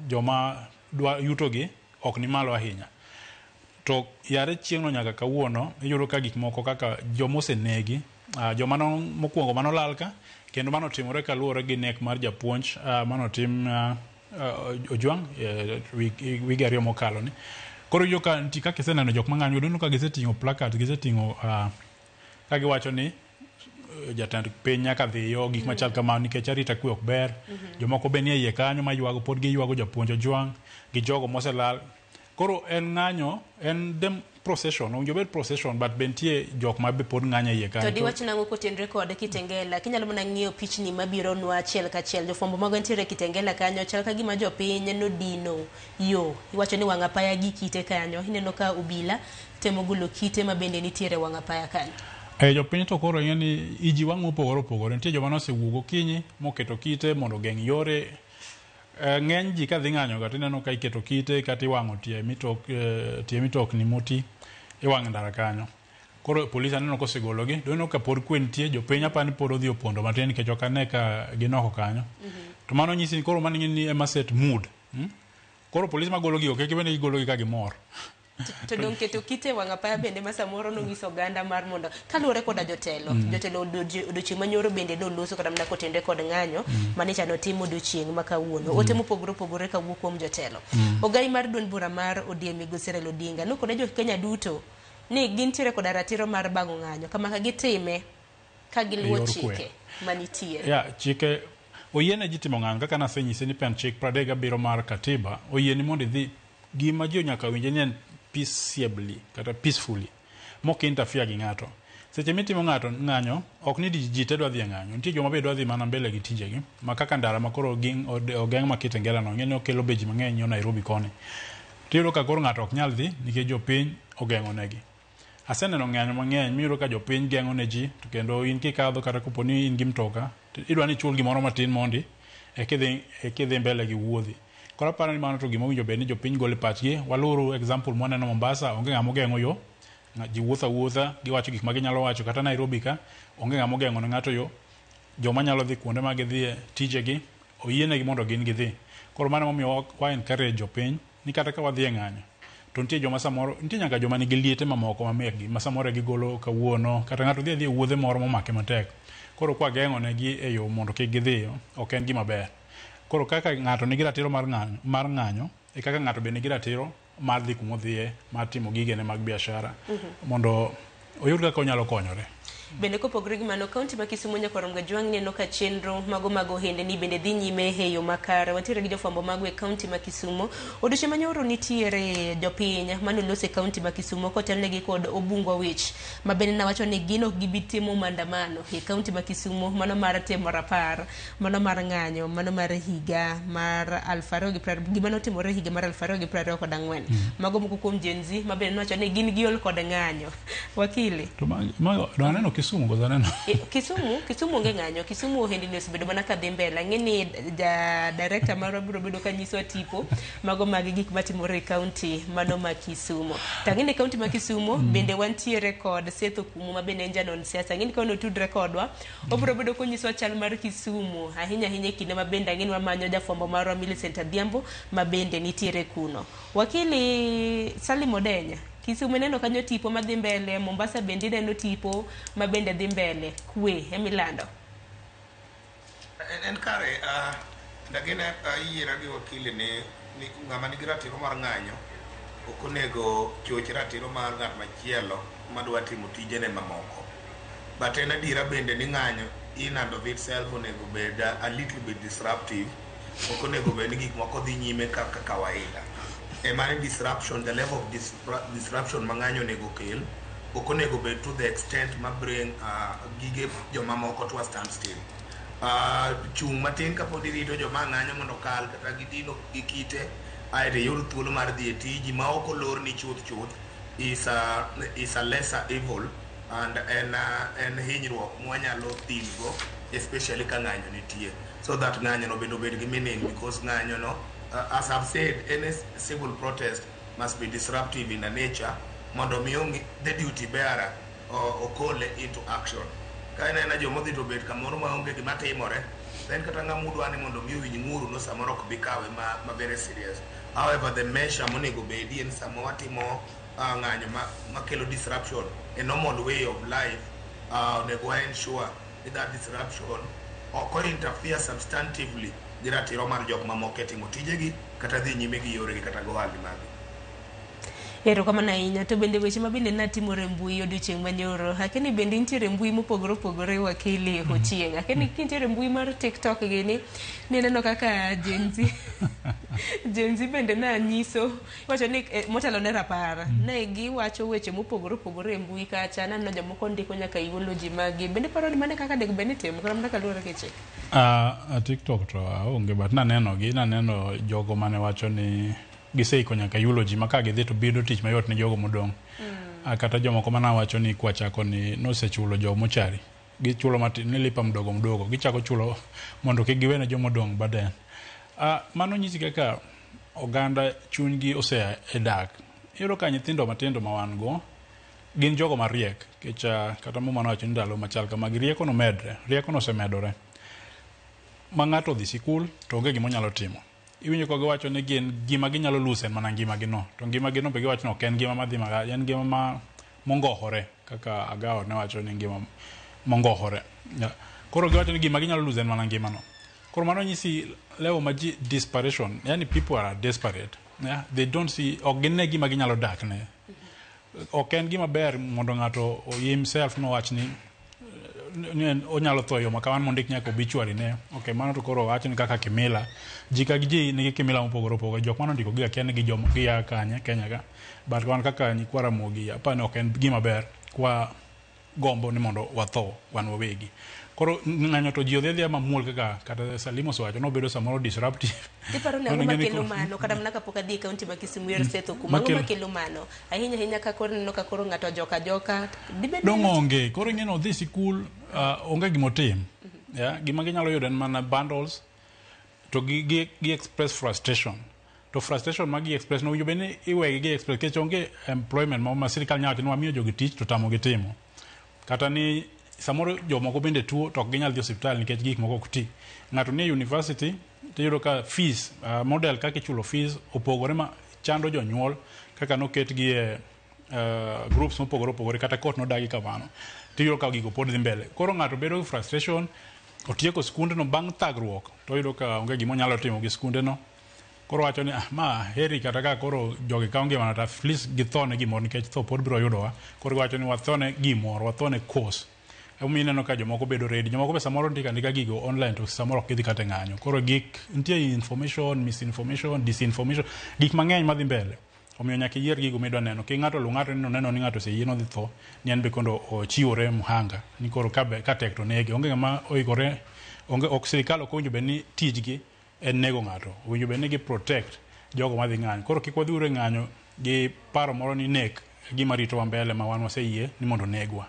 joma dwa yutogi ok ni malo ahinya. To yare chieng'no nyaka kawuono, iyudo ka gik moko kaka joma osenegi, joma no, mokwongo manolal ka, kendo manotimore kaluwore gi nek mar japuonj manotim Ojwang' wige 2 mokalo ni. Koro iyudo ka nitie kaka iseneno jok mang'anyo, ineno ka giseting'o placard, giseting'o ka giwacho ni jatend piny nyaka dhiyo, gik machal kamano nikech arita kwe ok ber. Jomoko be nie iye kanyo maywago, pod giywago japuonj Ojwang' gi jogo moselal. Koro en ng'anyo, en procession, owinjo bed procession, but be nitie jok ma be pod ng'anyo e iye To kanyo. diwach nang'o kotenre kod Kitengela? Kinyalo mana ng'iyo pichni mabiro nwa achiel kachiel. Jofwambo magwa nitiere Kitengela kanyo, chal ka gima jopiny nodino yo. Iwacho ni wang' apaya gi kite kanyo. Ineno ka obila temo golo kite ma bende nitiere wang' apaya kanyo. E jopiny to koro ing'e ni iji wang' mopogore opogore. Nitie joma nosewuok gokinyi moketo kite mondo ogeng' yore. Ng'eny ji kadhi ng'anyo ga tineno ka iketo kite kata iwang'o tie tie mitokni moti iwang'o e ndara kanyo. Koro polis aneno kosegologi, to ineno ka pod kwe nitie, jopiny apani pod odhi opondo matin nikech ok ane ka ginoko kanyo. To mano nyisi ni koro mano ing'e ni ema set mood. Koro polis magolo gigo kik bende gigologi ka gimor. To dong keto kite e wang' apaya bende ma samoro nonyiso oganda mar mondo kaluwore koda jotelo. Jotelo odiochieng' manyoro bende noloso kata mana kotenre kod ng'anyo manicha notim odiochieng' ma kawuono. Ote mopogore opogore kawuok kuom jotelo. Ogai mar duond bura mar ODM Migosi Raila Odinga nokone jo Kenya duto ni gintiere koda ratiro mar bago ng'anyo kama ka gitime ka giluwo E yor kwe. chike manitiere. Ya, chike oyiene ji timo ng'anyo kaka nasenyisi ni pend chik 37 mar katiba oyieni mondo idhi gima ji nyaka winje ni en peaceably kata peacefully mok interfere gi ng'ato. Seche mitimo ng'ato ng'anyo ok ni ji te dwa dhi e ng'anyo, nitie joma be dwa dhi mana mbele gi tijegi ma kaka ndara ma koro ogeng' ma Kitengela no ing'e ni okelo be ji mang'eny yo Nairobi koni. Tiyudo ka koro ng'ato ok nyal dhi nikech jopiny ogeng'o negi. Aseneno ng'anyo mang'eny miyudo ka jopiny geng'o ne ji to kendo in kikadho kata kopo ni in gi mtoka to idwa ni ichul gimoro matin mondi ekidhi mbele gi wuodhi. Koro aparo ni mano to gima owinjo bed ni jopiny golo e pachgi. Waluru example mwaneno Mombasa, onge ng'ama ogeng'o yo, ji wuotho awuotha, giwacho gik ma ginyalo wacho. Kata Nairobi ka, onge ng'ama ogeng'o ne ng'ato yo. Joma nyalo dhi kuonde ma gidhiye tijegi, oyienegi mondo gin gidhi. Koro mano emomiyo wa encourage jopiny ni kata ka wadhi e ng'anyo, to nitie joma samoro, nitie nyaka joma nigi liete mamoko ma mekgi, ma samoro gigolo kawuono, kata ng'ato dhi adhiya e wuodhe moro momake matek. Koro kwa geng'o negi e yo mondo kik gidhiyo, ok en gima ber. Koro kaka ng'ato nigi ratiro mar ng'anyo, e kaka ng'ato be nigi ratiro mar dhi kumodhiye, mar timo gigene mag biashara, mondo oyud kaka onyalo konyore. Bende kopogore gi mano, kaunti ma Kisumu Nyakwar Mgajwang' neno ka chenro mago mag ohendni bende dhi nyime e yo makare. Wantiere gi jofwambo mago e kaunti ma Kisumu. Odiochieng' manyoro nitiere jopiny manoloso e kaunti ma Kisumu kotelnegi kod Obungo Wich, ma bende nawacho ni gin ok gibi timo maandamano e kaunti ma Kisumu, mano mar timo rapar, mano mar ng'anyo, mano mar higa mar 2020, gima notimore higa mar 2024. Mago moko kuom Gen Z ma bende nowacho ni gin giol kod ng'anyo. Wakili. To ma aneno Kisumu koso aneno? Kisumu onge ng'anyo. Kisumu ohendni osebedo mana ka dhi mbele. Ang'e ni ja director marwa biro bedo ka nyisowa tipo mago mag gik matimore e kaunti mano ma Kisumu. To ang'e ni kaunti ma Kisumu bende wantiere kod Seth Okumu ma bende en janon siasa. Ang'e ni ka otudre kodwa, obiro bedo konyisowa chal mar Kisumu ahinya ahinya e kinde ma bende ang'e ni wamanyo jafwambo marwa Millicent Adhiambo ma bende nitiere kuno. Wakili Salim Odenya, Kisumu ineno kanyo tipo madhi mbele, Mombasa bende ineno tipo ma bende dhi mbele. Kwe emilando. En kare, ndagine ayiera gi wakili ni ng'ama nigi ratiro mar ng'anyo ok onego choch ratiro mar ng'at machielo madwa timo tijene mamoko. But en adiera bende ni ng'anyo in and of itself onego bed a little bit disruptive. Ok onego bed ni gik moko dhi nyime kaka kawaida. Ema ni disruption, the level of disruption ma ng'anyo onego kel ok onego bed to the extent ma bring gige jomamoko to a standstill. Chung' matin kapod irito joma ng'anyo mondo okal kata gidino gi kite aeto iyud thuolo mar dhi e tiji ma ok olorni chuth chuth is a lesser evil and en hinyruok mwanyalo deal go, especially ka ng'anyo nitie, so that ng'anyo no bende obed gi meaning, because ng'anyo no, as I've said, any civil protest must be disruptive in a nature mondo mi the duty bearer okole into action. Ka ineno joma odhi to bet kamoro maonge gima timore, then kata ng'ama udwa ni mondo mi owinj ng'uru no samoro ok bi kawe ma very serious. However, the measure monego bedi en sama watimo ng'anyo makelo disruption a normal way of life, onego wa ensure ni that disruption ok interfere substantively gi ratiro mar jok mamoko e timo tijegi kata dhi nyime gi yoregi kata go ohalni maggi. Erokamano ahinya. To bende weche ma bende natimore e mbui odiochieng' manyoro. Akeni bende nitiere mbui mopogore opogore wakili Ochieng'. Akeni kintiere mbui mar TikTok gini, nineno kaka Gen Z Gen Z bende nanyiso wacho ni motelo ne rapar. Ne giwacho weche mopogore opogore e mbui kacha. Naneno jomoko ndiko nyaka eulogy maggi. Bende paro ni mano e kaka onego bed ni itimo kata mana kaluwore gi chik. TikTok to aonge, but naneno gi, naneno jogo mane wacho ni giseiko nyaka eulogy ma ka gidhi to bedo tich mayot ne jogo modong'. Kata jomoko mana wacho ni kwachako ni nosechulo jomochari, gichulo matin ni lipa mdogo mdogo, gichako chulo mondo kik giwene jomodong' burden. Mano nyisi kaka oganda chunygi osea e dak. Iyudo ka nyithindo matindo ma wan go gin jogo mariek, nikech kata Muma nowacho ni ndalo machal kamagi rieko nomedre, rieko nosemedore. Ma ng'ato odhi sikul to onge gima onyalo timo. Iwinjo ka giwacho ni gin gima ginyalo lose en mana ngimagi no. To ngimagi no be giwacho ni ok en ngima madhi marach, en ngima ma mongohore kaka Agawo ne wacho ni ngima mongohore. Koro giwacho ni gima ginyalo lose en mana ngimano. Koro mano nyisi level ma ji desperation, yani people are desperate. Yeah? They don't see, ok gine gima ginyalo dak ne. Ok en gima ber mondo ng'ato himself nowach ni onyalo tho e yo ma kamano mondik nyaka obituary ne. Okay, mano to koro wach ni kaka kimila. Ji ka ji nigi kimila mopogore opogore. Jok mano ndiko gi akia ni gi joma gia kanye Kenya ka. But wan kaka nyikwa Ramogi apani ok en gima ber kwa gombo ni mondo watho wan wawegi. Koro ng'anyo to ji odhi adhiya mamuol kaka kata Salim osewacho nobedo samoro disruptive. Iparo ni ang'o makelo mano kata mana kapok adhi e kaunti ma Kisumu yor Seth Okumu, ang'o makelo mano? Ahinya ahinya ka koro ineno ka koro ng'ato ojok ajoka. Dibed ni Dong' onge, koro ing'e ni odhi sikul, onge gimotim. Yeah, gima ginyalo yudo en mana bundles to gi express frustration. To frustration ma gi express no, owinjo bed ni iwegi gi express nikech onge employment ma sirikal nyalo wacho ni wamiyo jogi tich to tamogi timo. Kata ni samoro jomoko bende tuo to ok ginyal dhi osiptal nikech gik moko ok ti. Ng'ato nie university tiyudo ka fees, model kaka ichulo fees opogore ma chando jonyuol kaka noketgi e groups mopogore opogore kata court nodagi kamano. Tiyudo ka gigo pod dhi mbele. Koro ng'ato bedo gi frustration, otieko skundno bang' thagruok to oyudo ka onge gima onyalo timo gi skundeno. Koro wacho ni ma heri kata ka koro jogi kawo ngimana to at least githone gimoro nikech tho pod biro yudowa. Koro giwacho ni wathone gimoro, wathone course. Emomiyo ineno ka jomoko bedo ready. Jomoko be samoro ndiko andika gigo online to samoro ok gidhi kata e ng'anyo. Koro gik nitie information, misinformation, disinformation, gik mang'eny madhi mbele. Omiyo nyaka iyier gigo midwa neno. Kik ng'ato luw ng'ato ni oneno ni ng'ato oseyie nodhi tho, ni en be kondo ochiwore mhanga. Ni koro ka tek to nege. Onge ng'ama oikore, onge ok sirikal ok owinjo bed ni tijgi en nego ng'ato. Owinjo bed ni gi protect jogo madhi ng'anyo. Koro kik wadhi uru e ng'anyo gi paro moro ni nek gima ritowa mbele ma wan waseyie ni mondo negwa.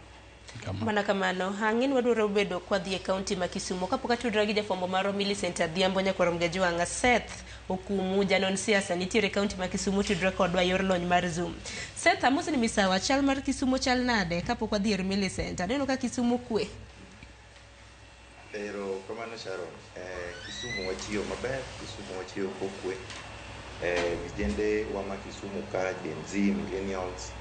Mana kamano, ang'e ni wadwaro bedo kwadhi e kaunti ma Kisumu. Kapok atudra gi jafwambo marwa Millicent Adhiambo nyakwar Mgajwang'a, Seth Okumu, janon siasa nitiere e kaunti ma Kisumu, tudre kodwa yor lony mar Zoom. Seth, amosi ni misawa, chal mar Kisumu chal nade kapok wadhi ir Millicent? Aneno ka Kisumu kwe. Ero kamano Sharon. Kisumu wachiyo maber, Kisumu wachiyo kokwe. Vijende wa ma Kisumu ka Gen Z, millennials,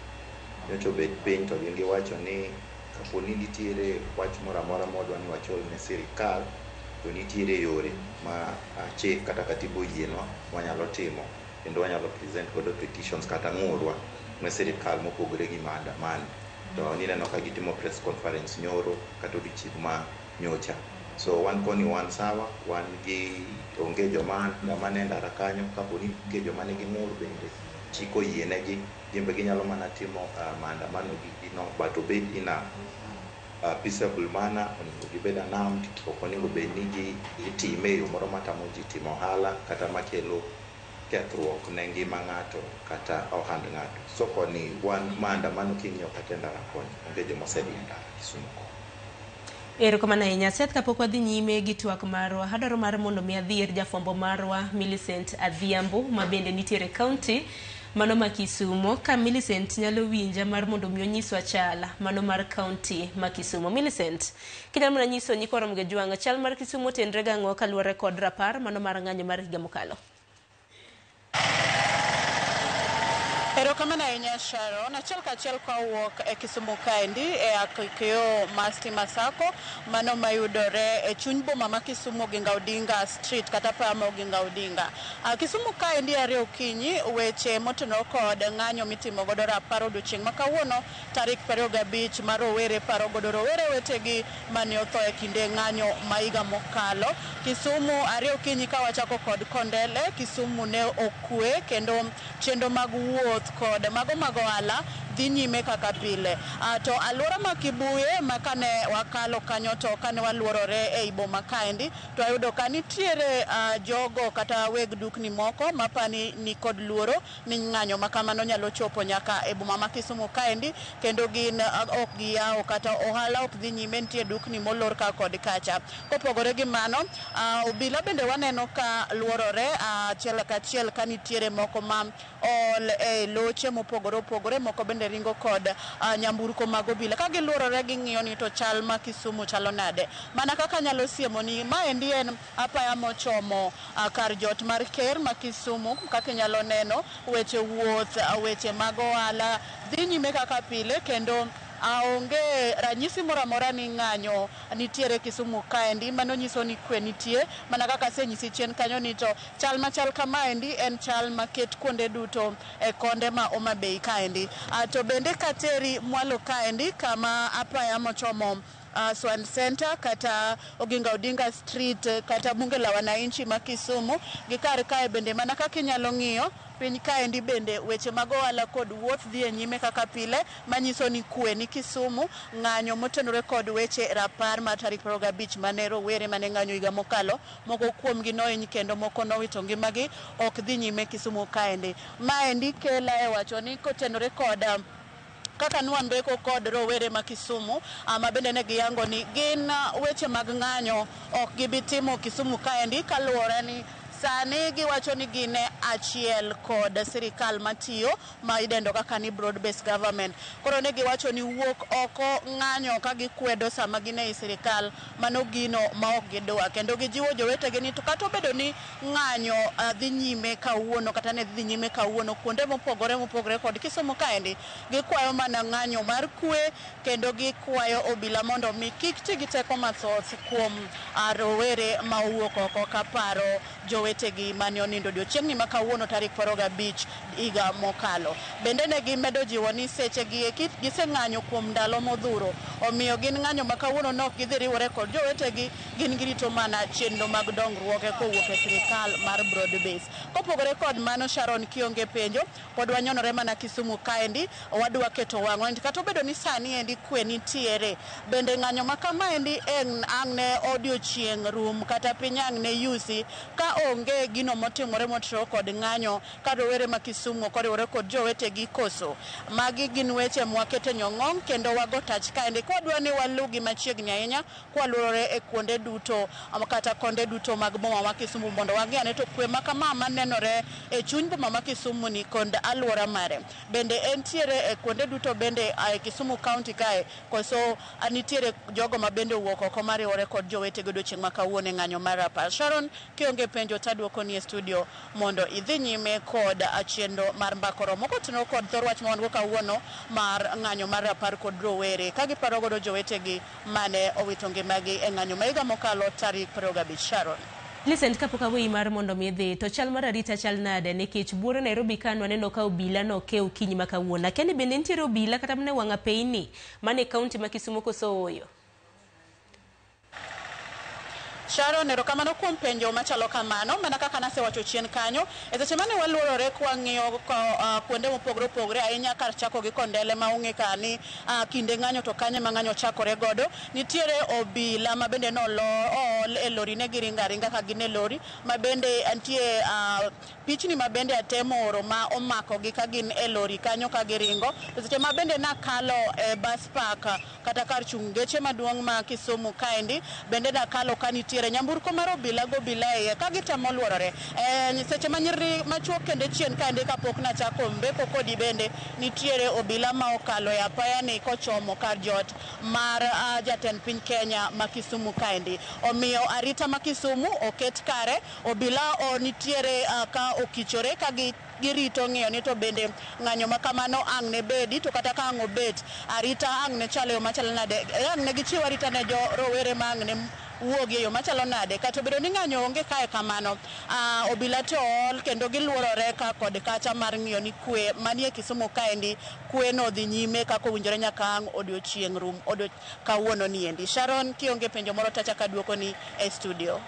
nyocha obet piny to gin giwacho ni kapo ni nitiere wach moro amora ma wadwa ni wachol ne sirikal, to nitiere yore ma chik kata katiba oyienwa wanyalo timo kendo wanyalo present godo petitions kata ng'urwa ne sirikal mopogore gi maandamano. To nineno ka gitimo press conference nyoro kata odiochieng' ma nyocha. So wan koni wan sawa, wan gi onge joma andamano e ndara kanyo, kapo ni nitie joma nigi ng'ur bende chik oyienegi, gin be ginyalo mana timo maandamano gi no, but obed in a peaceable manner, onego gibed unarmed, ok onego bed ni gitime e yo moro matamo ji timo ohala kata makelo kethruok ne ngima ng'ato kata ohand ng'ato. So koni wan maandamano king'iyo kata e ndara koni, onge joma osedhi e ndara Kisumu koni. Erokamano ahinya. Seth, kapok wadhi nyime gi twak marwa, adwaro mar mondo mi adhi ir jafwambo marwa Millicent Adhiambo ma bende nitiere e kaunti mano ma Kisumo. Ka Millicent nyalo winja mar mondo mi onyiswa chal mano mar kaunti ma Kisumo. Millicent, kinyalo mana nyiso nyikwa Ramogi Jwang', chal mar Kisumo otenre gang'o kaluwore kod rapar mano mar ng'anyo mar higa mokalo? Erokamano ahinya Sharon. Achiel kachiel kawuok e Kisumu kaendi e akikio mar Stima Sacco mano mayudore e chuny boma ma Kisumu Oginga Odinga Street kata apaya ma Oginga Odinga. Kisumu kaendi ariyo okinyi weche motenore kod ng'anyo mitimo godo rapar odiochieng' ma kawuono tarik 25 mar rowere paro godo rowere wetegi mane otho e kinde ng'anyo ma higa mokalo. Kisumu ariyo okinyi ka wachako kod Kondele, Kisumu ne okwe kendo chenro mag wuoth kod mago mag ohala dhi nyime kaka pile. To alwora ma Kibuye ma kane wakalo kanyo to kane waluorore ei boma kaendi to wayudo ka nitiere jogo kata weg dukni moko mapani ni kod luoro ni ng'anyo ma kamano nyalo chopo nyaka e boma ma Kisumu kaendi kendo gin ok giyawo kata ohala ok dhi nyime, nitie dukni molor ka kod kacha. Kopogore gi mano, obila bende waneno ka luorore achiel kachiel ka nitiere moko ma ool e loche mopogore opogore, moko bende ringo kod nyamburko mag obila. Ka giluorore ging'iyo ni to chal ma Kisumu chalo nade. Mana kaka anyalo siemo ni maendi en apaya mochomo kar jot mar ker ma Kisumu, kaka inyalo neno weche wuoth, weche mag ohala dhi nyime kaka pile kendo onge ranyisi moro amora ni ng'anyo nitiere Kisumu kaendi. Mano nyiso ni kwe nitie, mana kaka asenyisi chien kanyo ni to chal machal kamaendi en chal maket kuonde duto e konde ma Homa Bay kaendi. To bende kateri mwalo kaendi kama apaya mochomo Swan Center kata Oginga Odinga Street kata Bunge la Wananchi ma Kisumu gi kar kae bende mana kaka inyalo ng'iyo piny kaendi bende weche mag ohala kod wuoth dhi e nyime kaka pile, manyiso ni kwe ni Kisumu. Ng'anyo motenore kod weche rapar mar tarik 25 mane rowere mane ng'anyo higa mokalo, moko kuomgi nohiny kendo moko nowito ngimagi, ok dhi nyime Kisumu kaendi. Maendi kela e wacho ni kotenore kod kaka nwambeko kod rowere ma Kisumu ma bende ne giyango ni gin weche mag ng'anyo ok gibi timo Kisumu kaendi kaluwore ni sani giwacho ni gin achiel kod sirikal matiyo ma idendo kaka ni broad based government. Koro ne giwacho ni wuok oko ng'anyo ka gikwedo sama gin ei sirikal, mano gino ma ok gidwa, kendo gijiwo jowetegi ni to kata obedo ni ng'anyo dhi nyime kawuono kata ne dhi nyime kawuono kuonde mopogore mopogore kod Kisumu kaendi, gikwayo mana ng'anyo mar kwe kendo gikwayo obila mondo mi kik ti gi teko mathoth kuom rowere ma owuok oko kaparo jowetegi mane onindo odiochieng'ni ma kawuono tarik 25 higa mokalo. Bende ne gimedo jiwo ni seche gi eki giseng'anyo kuom ndalo modhuro, omiyo gin ng'anyo ma kawuono nok gidhi riwore kod jowetegi, gin girito mana chenro mag dongruoge kowuok e sirikal mar broad base. Kopogore kod mano, Sharon, kionge penjo, pod wanyonore mana Kisumu kaendi, wadwa keto wang'wa kata obedo ni sani endi kwe nitiere, bende ng'anyo ma kamaendi en ang' ne odiochieng' rum kata piny ang' ne yusi ka onge gino motimore motenore kod ng'anyo ka rowere ma Kisumu ok oriwore kod jowetegi koso. Magi gin weche mwakete nyong'ong kendo wago tach kaendi kwadwa ni walugi machiegni ahinya kwaluorore e kuonde duto kata konde duto mag boma ma Kisumu mondo wang'i ane to kwe ma kama manenore e chuny boma ma Kisumu ni kod alwora mare bende entiere e kuonde duto bende e Kisumu County kae koso nitiere jogo ma bende owuok oko mariwore kod jowetegi odiochieng' ma kawuono e ng'anyo mar rapar. Sharon, kionge penjo taduoko ni e studio mondo idhi nyime kod chenro mar mbako romo kotenore kod thor wach ma wan go kawuono mar ng'anyo mar rapar kod rowere ka giparo godo jowetegi mane owito ngimagi e ng'anyo ma higa mokalo tarik 25. Sharon. Listen, kapok aweyi mar mondo mi idhi, to chal mar arita chal nade? Nikech buore Nairobi ka waneno ka obila noke okinyi ma kawuono. Akia ni bende nitiere obila kata mana e wang' apeyni mane kaunti ma Kisumu koso ooyo? Sharon, erokamano kuom penjo machalo kamano. Mana kaka nasewacho chien kanyo, e seche mane waluorore kwang'iyo kuonde mopogore opogore ahinya kar chako gi Kondele ma ong'e ka ni kinde ng'anyo to kanye ma ng'anyo chakore godo, nitiere obila ma bende nool e lori, ne giringo aringa ka gin e lori, ma bende nitie pichni ma bende atemo oro ma omakogi ka gin e lori kanyo ka giringo. E seche ma bende nakalo e bus park kata kar chung' geche maduong' ma Kisumu kaendi, bende nakalo ka nitiere nitiere nyamburko mar obila go obila e iye ka gitemo luorore. Seche ma nyiri machuok kendo chien kaendi kapok nachako mbeko kodi bende nitiere obila ma okalo e apaya ni kochomo kar jot mar jatend piny Kenya ma Kisumu kaendi. Omiyo arita ma Kisumu oket kare, obila o nitiere ka okichore ka girito ng'iyo ni to bende ng'anyo ma kamano ang' ne bedi, to kata ka ang' obet, arita ang' ne chalo e yo machalo nade, ang' ne gichiw arita ne jo rowere ma ang' ne wuogi e yo machalo nade. Kata obedo ni ng'anyo onge kae kamano, obila to ool kendo giluorore ka kod kacha mar ng'iyo ni kwe manie Kisumu kaendi, kwe no dhi nyime kaka owinjore nyaka ang' odiochieng' rum kawuono niendi. Sharon, kionge penjo moro tachako aduokoni e studio.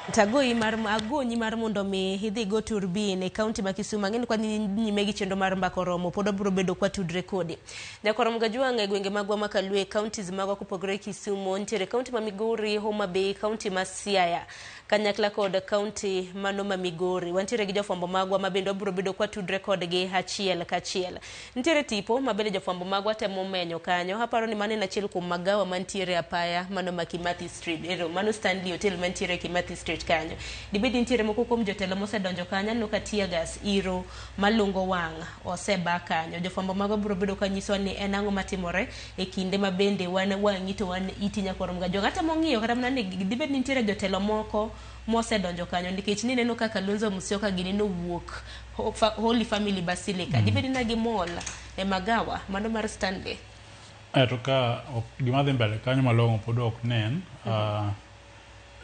Tagoyi mar agonyi mar mondo mi idhi go turbin e kaunti ma Kisumu. Ang'e ni kwa nyime gi chenro mar mbako romo pod wabiro bedo kwa tudre kodi. Nyakwarom Gajwang' e gwenge magwa ma Kalwe, counties magwa kopogore Kisumu, nitiere kaunti ma Migori, Homa Bay, kaunti ma Siaya kanyakla kod kaunti mano ma Migori. Wantiere gi jofwambo magwa ma bende wabiro bedo kwa tudre kodgi achiel kachiel. Nitiere tipo ma bende jofwambo magwa temo menyo kanyo. Aparo ni mano en achiel kuom magawa mantiere apaya mano ma Kimathi Street. Ero, mano Stanley Hotel mantiere Kimathi Street kanyo. Dibed nitiere moko kuom jotelo mosedonjo kanyo, aneno ka tear gas iro malungo wang' oseba kanyo. Jofwambo magwa biro bedo ka nyisowa ni en ang'o matimore e kinde ma bende wan wang'i to wan iti nyakwar Gajwang'. Atemo ng'iyo kata mana ni dibed ni nitiere jotelo moko mosedonjo kanyo, nikech nineno kaka Kalonzo Musyoka gini nowuok Holy Family Basilica. Dibed ni gimol e magawa mano mar Stanley. To ka gima dhi mbele kanyo malong'o pod ok nen.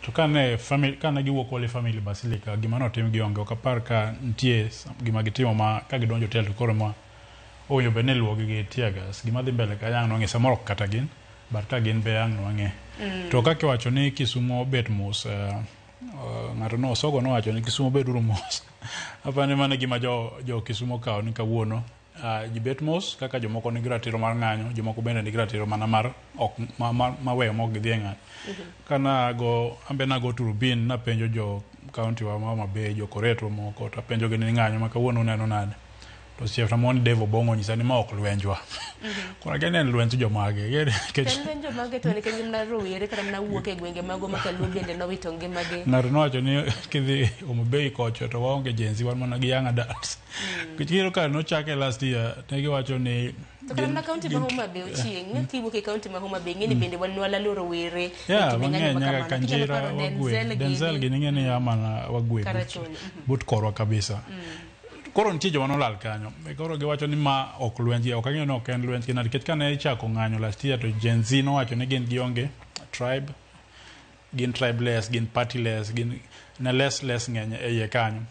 To kane family kane giwuok Holy Family Basilica, gima notim gi onge, ok apar ka nitie gima gitimo ma ka gidonjo hotel to koro ma owinjo bed ni iluwogi gi tear gas. Gima dhi mbele kanyo ang' nwang'e samoro ok kata gin, but ka gin be ang' nwang'e. To kaka iwacho ni Kisumu obet mos, ng'ato no Osogo nowacho ni Kisumu beduru mos. Aparo ni mano e gima jo Kisumu okawo ni kawuono ji bet mos kaka jomoko nigi ratiro mar ng'anyo, jomoko bende nigi ratiro mana mar ok ma weyo mok gidhi e ng'anyo. Kana go ambe nago turbin napenjo jo kaunti wa ma Homa Bay, jo Koreto moko, to apenjo gi ni ng'anyo ma kawuono uneno nade. To osiepna moro ni Dave Obong'o onyisa ni ma ok lwenjwa. Koro akia ni en lwenj jomage. Nikech En lwenj jomage to nikech mana rowere kata mana wuok e gwenge mago ma Kaluo bende nowito ngimagi. Ng'ato nowacho ni kidhi Homa Bay kocho to waonge Gen Z, wan mana gi young adults. Nikech iyudo ka nochake last year, ne giwacho ni To kata mana kaunti ma Homa Bay ochieng', kiwuok e kaunti ma Homa Bay, ing'e ni bende wan walalo rowere e kinde ng'anyo mang'eny ma nyaka kamano. Kinyalo Kanjira, paro Wagwe, Denzel Denzel gini. gini ing'e ni ya mana Wagwe Karachuonyo. but korwa kabisa. Koro nitie joma nolal kanyo. Koro giwacho ni ma ok lwenjgi, ok ang'eyo ni ok en lwenjgi nade. Nikech kane ichako ng'anyo last year to Gen Z nowacho ni gin gionge tribe, gin tribeless, gin partyless, gin ne less less ng'eny e iye kanyo.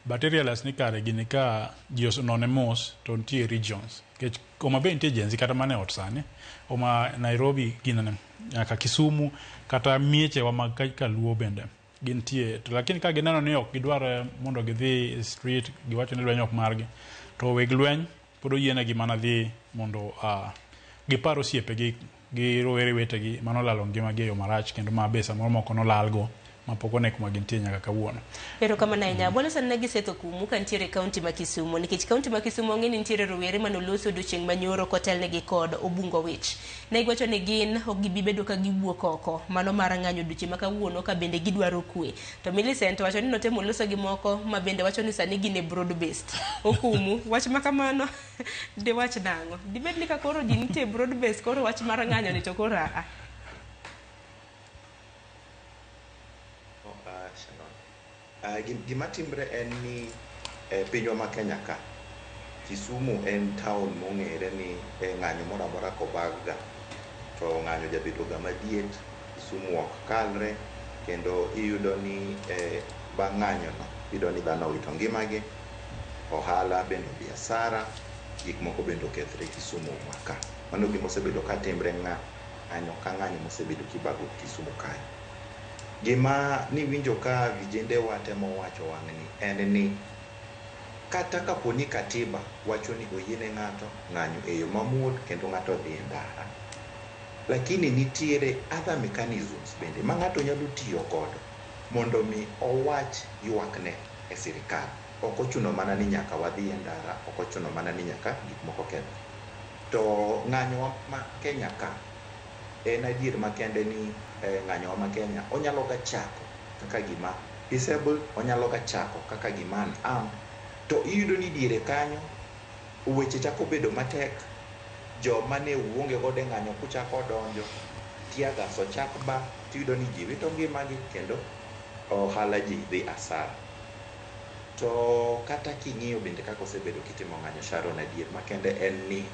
But i realize ni kare gini ka ji osenone mos to nitie regions. Nikech Homa Bay nitie Gen Z kata mana e ot sani. Homa Nairobi ginene, nyaka Kisumu kata miechewa mag Kaluo bende gintie. To lakini ka gineno ni ok gidwar mondo gidhi street, giwacho ni lweny ok margi, to weg lweny pod oyienegi mana dhi mondo gipar osiepegi gi rowere wetegi manolalo ngimagi e yo marach kendo ma be samoro moko nolalgo mapok one kuma gintie nyaka kawuono. Erokamano ahinya. Bwana sani ne gisetho kumu ka nitiere e kaunti ma Kisumu, nikech kaunti ma Kisumu ong'e ni nitiere rowere manoloso odiochieng' manyoro kotelnegi kod Obungo Wich. Ne giwacho ni gin ok gibi bedo ka giwuok oko mano mar ng'anyo odiochieng' ma kawuono ka bende gidwaro kwe. To Millicent wacho ni notemo loso gi moko ma bende wacho ni sani gin e broad based. Okumu, wach ma kamano diwach nang'o? Dibed ni ka koro ji nitie e broad based koro wach mar ng'anyo ni to koro aa. Gima timre en ni pinywa ma Kenya ka, Kisumu en town mong'ere ni ng'anyo moro amora kobag ga to ng'anyo jabedo ga madiet, Kisumu ok kalre, kendo iyudo ni bang' ng'anyo no, iyudo ni dhano owito ngimagi, ohala bende odhi asara, gik moko bende okethre Kisumu ma ka. Mano gima osebedo ka timre ng'anyo ka ng'anyo mosebedo kibago Kisumu kae. Gima niwinjo ka vijende wa temo wacho wang'ni en ni kata kapo ni katiba wacho ni oyiene ng'ato ng'anyo e yo mamuol kendo ng'ato dhi e ndara, lakini nitiere other mechanisms bende ma ng'ato nyalo tiyo godo mondo mi owach ywakne e sirikal. Ok ochuno mana ni nyaka wadhi e ndara, ok ochuno mana ni nyaka gik moko kethre. To ng'anyo ma Kenya ka en adier makende ni ng'anyowa ma Kenya, onyalo ga chako kaka gima peaceable, onyalo ga chako kaka gima unarmed, to iyudo ni diere kanyo weche chako bedo matek. Joma ne uonge godo e ng'anyo kuchako donjo, tear gas ochak ba, tiyudo ni ji wito ngimagi kendo ohala ji dhi asara. To kata king'iyo bende kaka osebedo kitimo ng'anyo, Sharon, adier makende en ni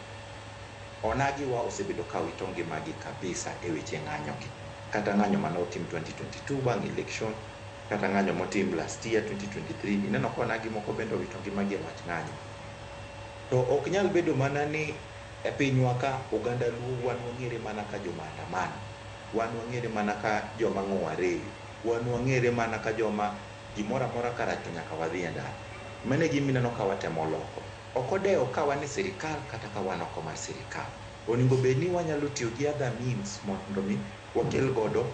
onagiwa osebedo ka wito ngimagi kabisa e weche ng'anyo gi. Kata ng'anyo mane otim 2022 bang' election, kata ng'anyo motim last year 2023, ineno ka onagi moko bende owito ngimagi e wach ng'anyo. To ok nyal bedo mana ni e pinywa ka oganda Luo wan wang'ere mana ka joma andamano, wan wang'ere mana ka joma ng'o ariyo, wan wang'ere mana ka joma gimoro amora karach to nyaka wadhi e ndara. Mano e gima ineno ka watemo loko. Ok odewo ka wan e sirikal kata ka wan oko mar sirikal. Onego bed ni wanyalo tiyo gi other means mondo mi wakel godo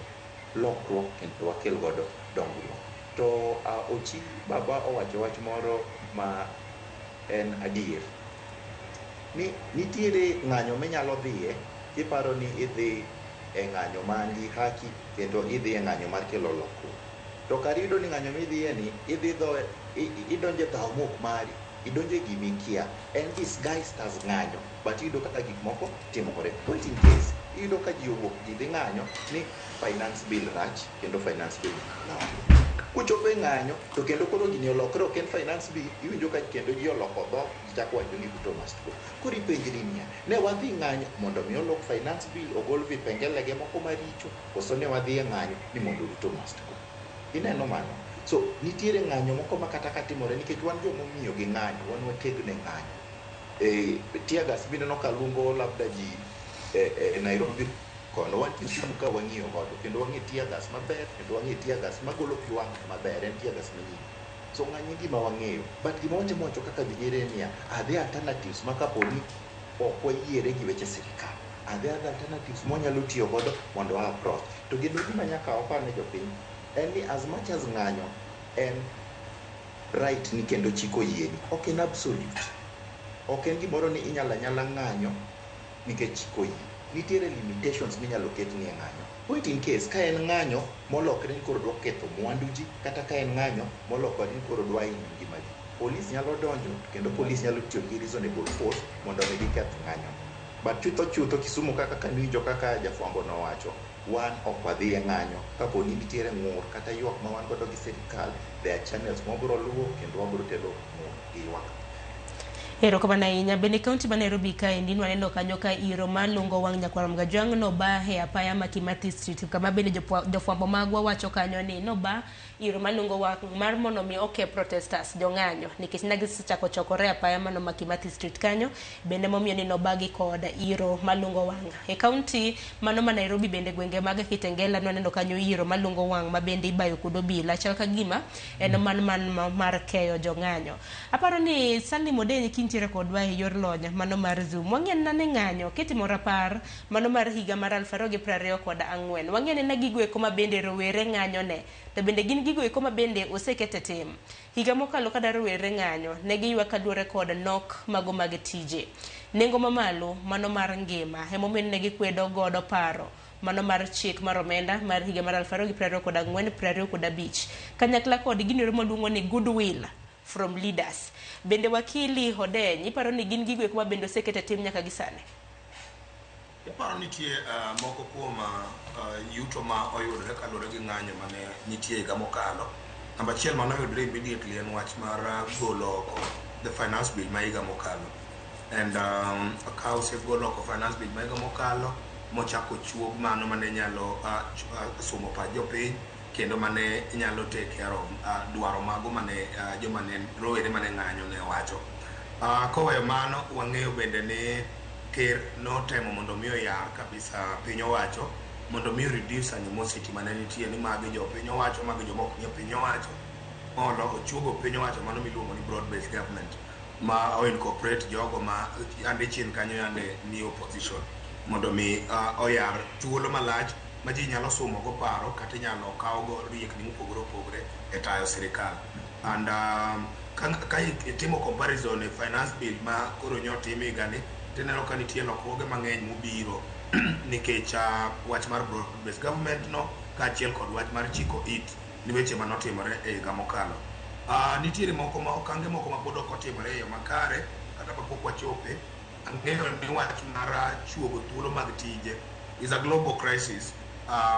lokruok kendo wakel godo dongruok. To Ochi baba owacho wach moro ma en adier. Ni nitiere ng'anyo minyalo dhiye kiparo ni idhi e ng'anyo man gi haki kendo idhi e ng'anyo mar kelo lokruok. To kar iyudo ni ng'anyo midhiye ni idhi dho idonjo e dhawo mok mari, idonjo e gimikia. En disguised as ng'anyo, but iyudo kaka gik moko timore. Point in case, iyudo ka ji owuok, ji dhi ng'anyo ni finance bill rach kendo finance bill lok. Kochopo e ng'anyo to kendo koro gini olokre, ok en finance bill, iwinjo ka kendo ji oloko dhok, ji chako wacho ni Ruto must go. Koro ipenjri niya, ne wadhi ng'anyo mondo mi olok finance bill, ogol vipengele ge moko maricho, koso ne wadhi e ng'anyo ni mondo Ruto must go? Ineno mano? So nitiere ng'anyo moko ma kata katimore nikech wan jomong'iyo gi ng'anyo, wan wategno e ng'anyo. Tear gas mineno ka luongo labda ji e Nairobi kono, wan Kisumu ka wang'iyo godo kendo wang'e tear gas maber kendo wang'e tear gas magolo pi wang' maber, en tear gas manyien. So ng'anyo e gima wang'eyo, but gima watemo wacho kaka vijende en niya, are there alternatives ma kaponi ok wayiere gi weche sirikal, are there other alternatives mwanyalo tiyo godo mondo wa approach? To kendo gima nyaka wapar ne jopiny en ni as much as ng'anyo en right ni kendo chik oyieni, ok en absolute. Ok en gimoro ni inyalo anyala ng'anyo nikech chik oyie. Nitiere limitations minyalo ketni e ng'anyo. Point in case, ka en ng'anyo molokre ni koro dwa ketho mwandu ji, kata ka en ng'anyo molokore ni koro dwa hinyo ngima ji, polis nyalo donjo kendo polis nyalo tiyo gi reasonable force mondo mi giketh ng'anyo. But chutho chutho Kisumu kaka kaniwinjo kaka jafwambo nowacho, wan ok wadhi e ng'anyo. Kapo ni nitiere ng'ur kata ywak ma wan godo gi sirikal, there are channels mwabiro luwo kendo wabiro tero ng'ur gi ywak. Erokamano ahinya. Bende kaunti ma Nairobi kaendi nwaneno kanyo ka iro malungo wang' nyakwar Mgajwang' noba e apaya ma Kimathi Street, kama bende jofwambo magwa wacho kanyo ni noba iro malungo wang' mar mondo mi oke protesters, jong'anyo, nikech ne gisechako chokore e apaya mano ma Kimathi Street kanyo, bende momiyo ni nobagi kod iro malungo wang'. E kaunti mano ma Nairobi bende gwenge mag Kitengela nwaneno kanyo iro malungo wang' ma bende ibayo kod obila, chal ka gima en man mar keyo jong'anyo. Aparo ni Salim Odeny kintiere kodwa e yor lony mano mar Zoom. Wang'e nane ng'anyo kitimo rapar mano mar higa mar 2024. Wang'e nena gigo eko ma bende rowere ng'anyo ne, to bende gin gigo eko ma bende oseket e tim. Higa mokalo kada rowere ng'anyo, ne giywak kaluwore kod nok mago mag tije. Nengo mamalo mano mar ngima emomiyo ne gikwedo godo paro mano mar chik mar omenda mar higa mar 2024 25 kanyakla kod gino maluongo ni goodwill from leaders. Bende wakili Odeny, iparo ni gin gigo eko ma bende oseket e tim nyaka gi sani? Aparo nitie moko kuom yuto ma oyudore kaluwore gi ng'anyo mane nitie higa mokalo. Namba achiel mane oyudore immediately en wach mar golo oko the finance bill ma higa mokalo. And ka osegol oko finance bill ma higa mokalo, mochako chuog mano mane nyalo sumo pach jopiny kendo mane nyalo take care of dwaro mago mane joma ne rowere mane ng'anyo ne wacho. Koweyo mano, wang'eyo bende ni ker notemo mondo mi oyar kabisa piny owacho mondo mi reduce animosity mane nitie ni magi jo piny owacho, magi joma ok nie piny owacho, mondo ochuogo piny owacho mano miluongo ni broad based government ma o incorporate jogo ma yande chien kanyo yande ni opposition mondo mi oyar thuolo malach ma ji nyalo sumo go paro kata inyalo kaw go riekni mopogore opogore e tayo sirikal. And ka itimo comparison e finance bill ma koro nyotim higani, tineno ka nitie lokruoge mang'eny mobiro. Nikech wach mar broad based government no kaachiel kod wach mar chiko it ni weche manotimore e higa mokalo. Nitiere moko ma okange moko ma pod ok otimore e yo makare kata kapok wachope. Ang'eyo ni wach mar chuogo thuolo mag tije is a global crisis,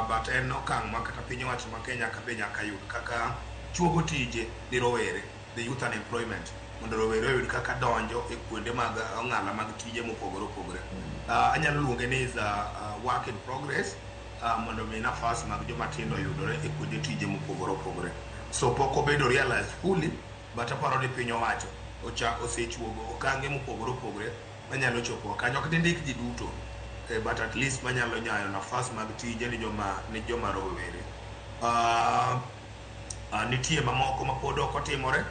but en okang' ma kata piny owacho ma Kenya ka be nyaka yud kaka chuogo tije ni rowere, the youth unemployment, mondo rowere oyud kaka donjo e kuonde mag ong'ala mag tije mopogore opogore. Anyalo luonge ni is a work in progress, mondo mi nafas mag joma tindo oyudore e kuonde tije mopogore opogore. So pok obedo realized fully, but aparo ni piny owacho ocha osechuogo okange mopogore opogore manyalo chopo kanyo. Ok dindik ji duto, but at least manyalo nyayo nafas mag tije ni joma rowere. Nitie mamoko ma pod ok otimore,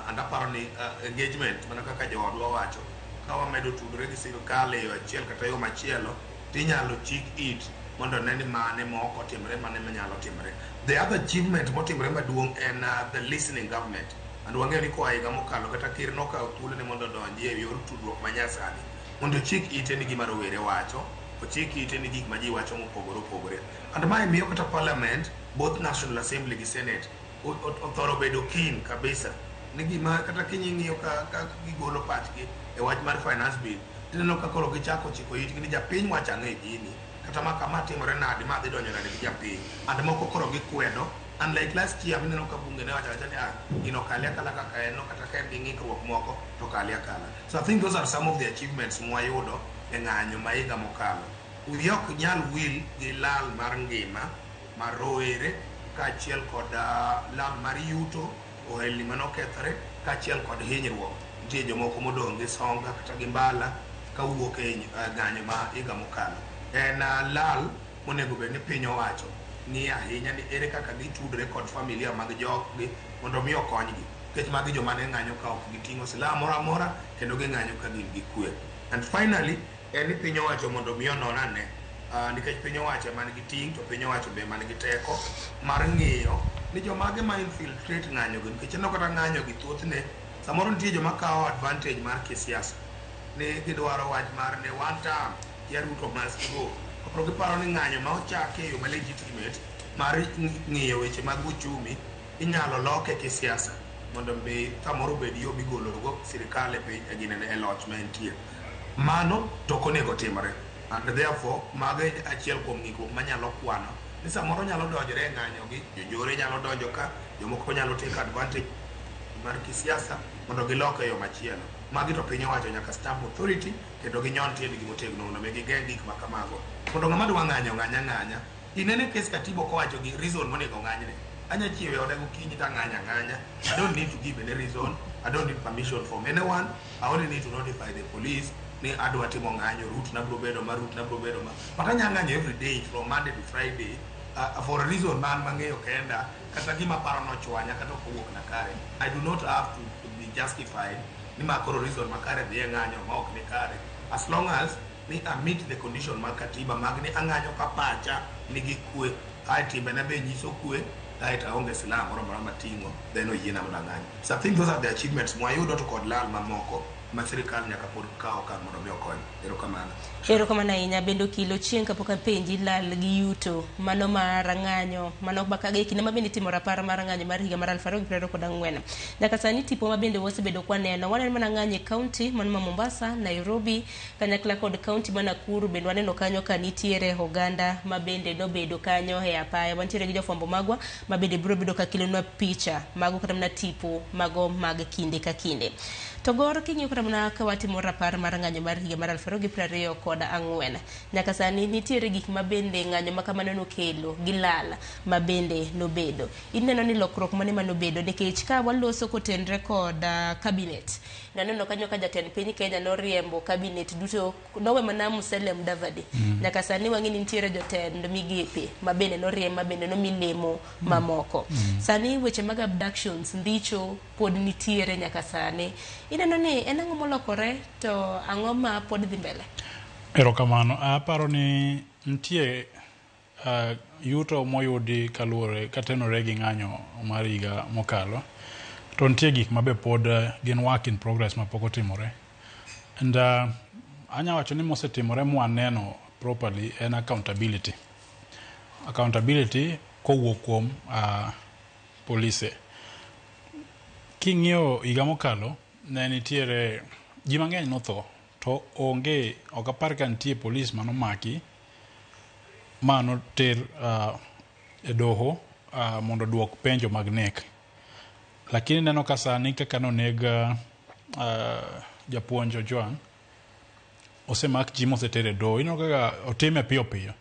and aparo ni engagement mana kaka joodwa wacho, ka wamedo tudore gi sirikal e yo achiel kata yo machielo, tinyalo chik it mondo ne ni mane ma ok otimore, mane manyalo timore. The other achievement motimore maduong' en the listening government, and wang'eyo ni koa higa mokalo kata ker nokawo thuolone mondo odonji e yor tudruok manyasani mondo ochik ite ni gima rowere wacho, ochik ite ni gik ma ji wacho mopogore opogore. And mae miyo kata parliament, both National Assembly gi Senate, othoro bedo keen kabisa ni gima kata kinying'iyo ka gigolo pachgi e wach mar finance bill, tineno ka koro gichako chiko itgi ni japiny wacho ang'o e gini, kata ma kama timore nade, ma dhi donjo nade gi japiny. And moko koro gikwedo, unlike last year mineno ka bunge ne wacho awacha ni, ah, gino kali akala kaka en no, kata ka en gi ng'ikruok moko to kali akala. So I think those are some of the achievements mwayudo e ng'anyo ma higa mokalo. Wiya ok nyal wil gi lal mar ngima mar rowere kaachiel kod lal mar yuto, ohelni manokethore, kaachiel kod hinyruok. Nitie jomoko modong' gi songa kata gi mbala kawuok e ng'anyo ma higa mokalo. En lal monego bed ni piny owacho ng'iyo ahinya ni ere kaka gitudore kod familia mag joggi mondo mi okonygi, nikech magi joma ne ng'anyo ka ok giting'o silaha moro amora kendo ging'anyo ka gin gi kwe. And finally, en ni piny owacho mondo mi onon ane, nikech piny owacho ema nigi ting' to piny owacho be ema nigi teko mar ng'iyo ni jomage ma infiltrate ng'anyo gi, nikech ineno kata ng'anyo gi thothne samoro nitie joma kawo advantage mar kisiasa ni gidwaro wach mar ne one term ya Ruto must go. Koro giparo ni ng'anyo ma ochaki e yo ma legitimate mar ng'iyo weche mag uchumi inyalo loke kisiasa mondo mi samoro obed yo migologo sirikal e piny e ginene e loch ma entie. Mano to ok onego timre, and therefore mago e achiel kuom ng'ikruok manyalo kwano ni samoro nyalo donjore e ng'anyo gi jonjore nyalo donjo ka jomoko nyalo take advantage mar kisiasa mondo gilok e yo machielo. Magi to piny owacho nyaka stamp authority kendo ginyon tiendgi motegno mondo mi gigeng' gik ma kamago, mondo ng'ama dwa ng'anyo ng'any ang'anya. Inene kes katiba ok owacho gi reason monego ng'anyne. Anya chiewo e oda gokinyi to ang'anyo ang'anya. I don't need to give any reason, I don't need permission from anyone. I only need to notify the police ni adwa timo ng'anyo, route na biro bedo ma, route na biro bedo ma. But anya ng'anyo every day from Monday to Friday for a reason man mang'eyo kenda kata gima paro nochwanya kata ok owuok na kare. I do not have to be justified ni ma koro reason makare dhi e ng'anyo ma ok ni kare, as long as ni I meet the condition mag katiba mag ni ang'anyo ka pacha nigi kwe, ae timbena be nyiso kwe, ae to aonge silaha moro amora mating'o, then oyiena mondo ang'any. So I think those are the achievements mwayudo, to kod lal mamoko ma sirikal nyaka pod kaw okang' mondo mi okony. Erokamano. Erokamano ahinya. Bende okil Ochieng', kapok apenji lal gi yuto mano mar ng'anyo mano e kinde ma bende itimo rapar mar ng'anyo mar higa mar 2024 nyaka sani, tipo ma bende wasebedo kwaneno, waneno mana ng'anyo e kaunti mano ma Mombasa, Nairobi kanyakla kod kaunti ma Nakuru. Bende waneno kanyo ka nitiere oganda ma bende nobedo kanyo e apaya. Wantiere gi jofwambo magwa ma bende biro bedo ka kelonwa picha mago kata mana tipo mago mag kinde ka kinde. To gor king'iyo kata mana ka watimo rapar mar ng'anyo mar higa mar 2024 nyaka sani, nitiere gik ma bende ng'anyo ma kamano nokelo gi lal ma bende nobedo. Ineno ni lokruok mane manobedo? Nikech ka waloso kotenre kod cabinet, naneno kanyo ka jatend piny Kenya noriembo cabinet duto, nowe mana Musalia Mudavadi. Nyaka sani wang'e ni nitiere jotend migepe ma bende noriemb, ma bende nomi lemo mamoko. Sani weche mag abductions ndicho pod nitiere nyaka sani. Ineno ni en ang'o molokore to ang'o ma pod dhi mbele? Erokamano. Aparo ni nitie yuto moyudi kaluwore katenore gi ng'anyo mar higa mokalo, to nitie gik ma be pod gin work in progress ma pok otimore. And anya wacho ni mosetimore mwaneno properly en accountability. Accountability kowuok kuom polise. King'iyo higa mokalo, ne nitiere ji mang'eny notho to onge, ok apar ka nitie polis manomaki manoter e doho mondo oduok penjo mag nek. Lakini neno ka sani kaka noneg japuonj Ojwang', osemak ji moseter e doho. Ineno kaka otime piyo piyo.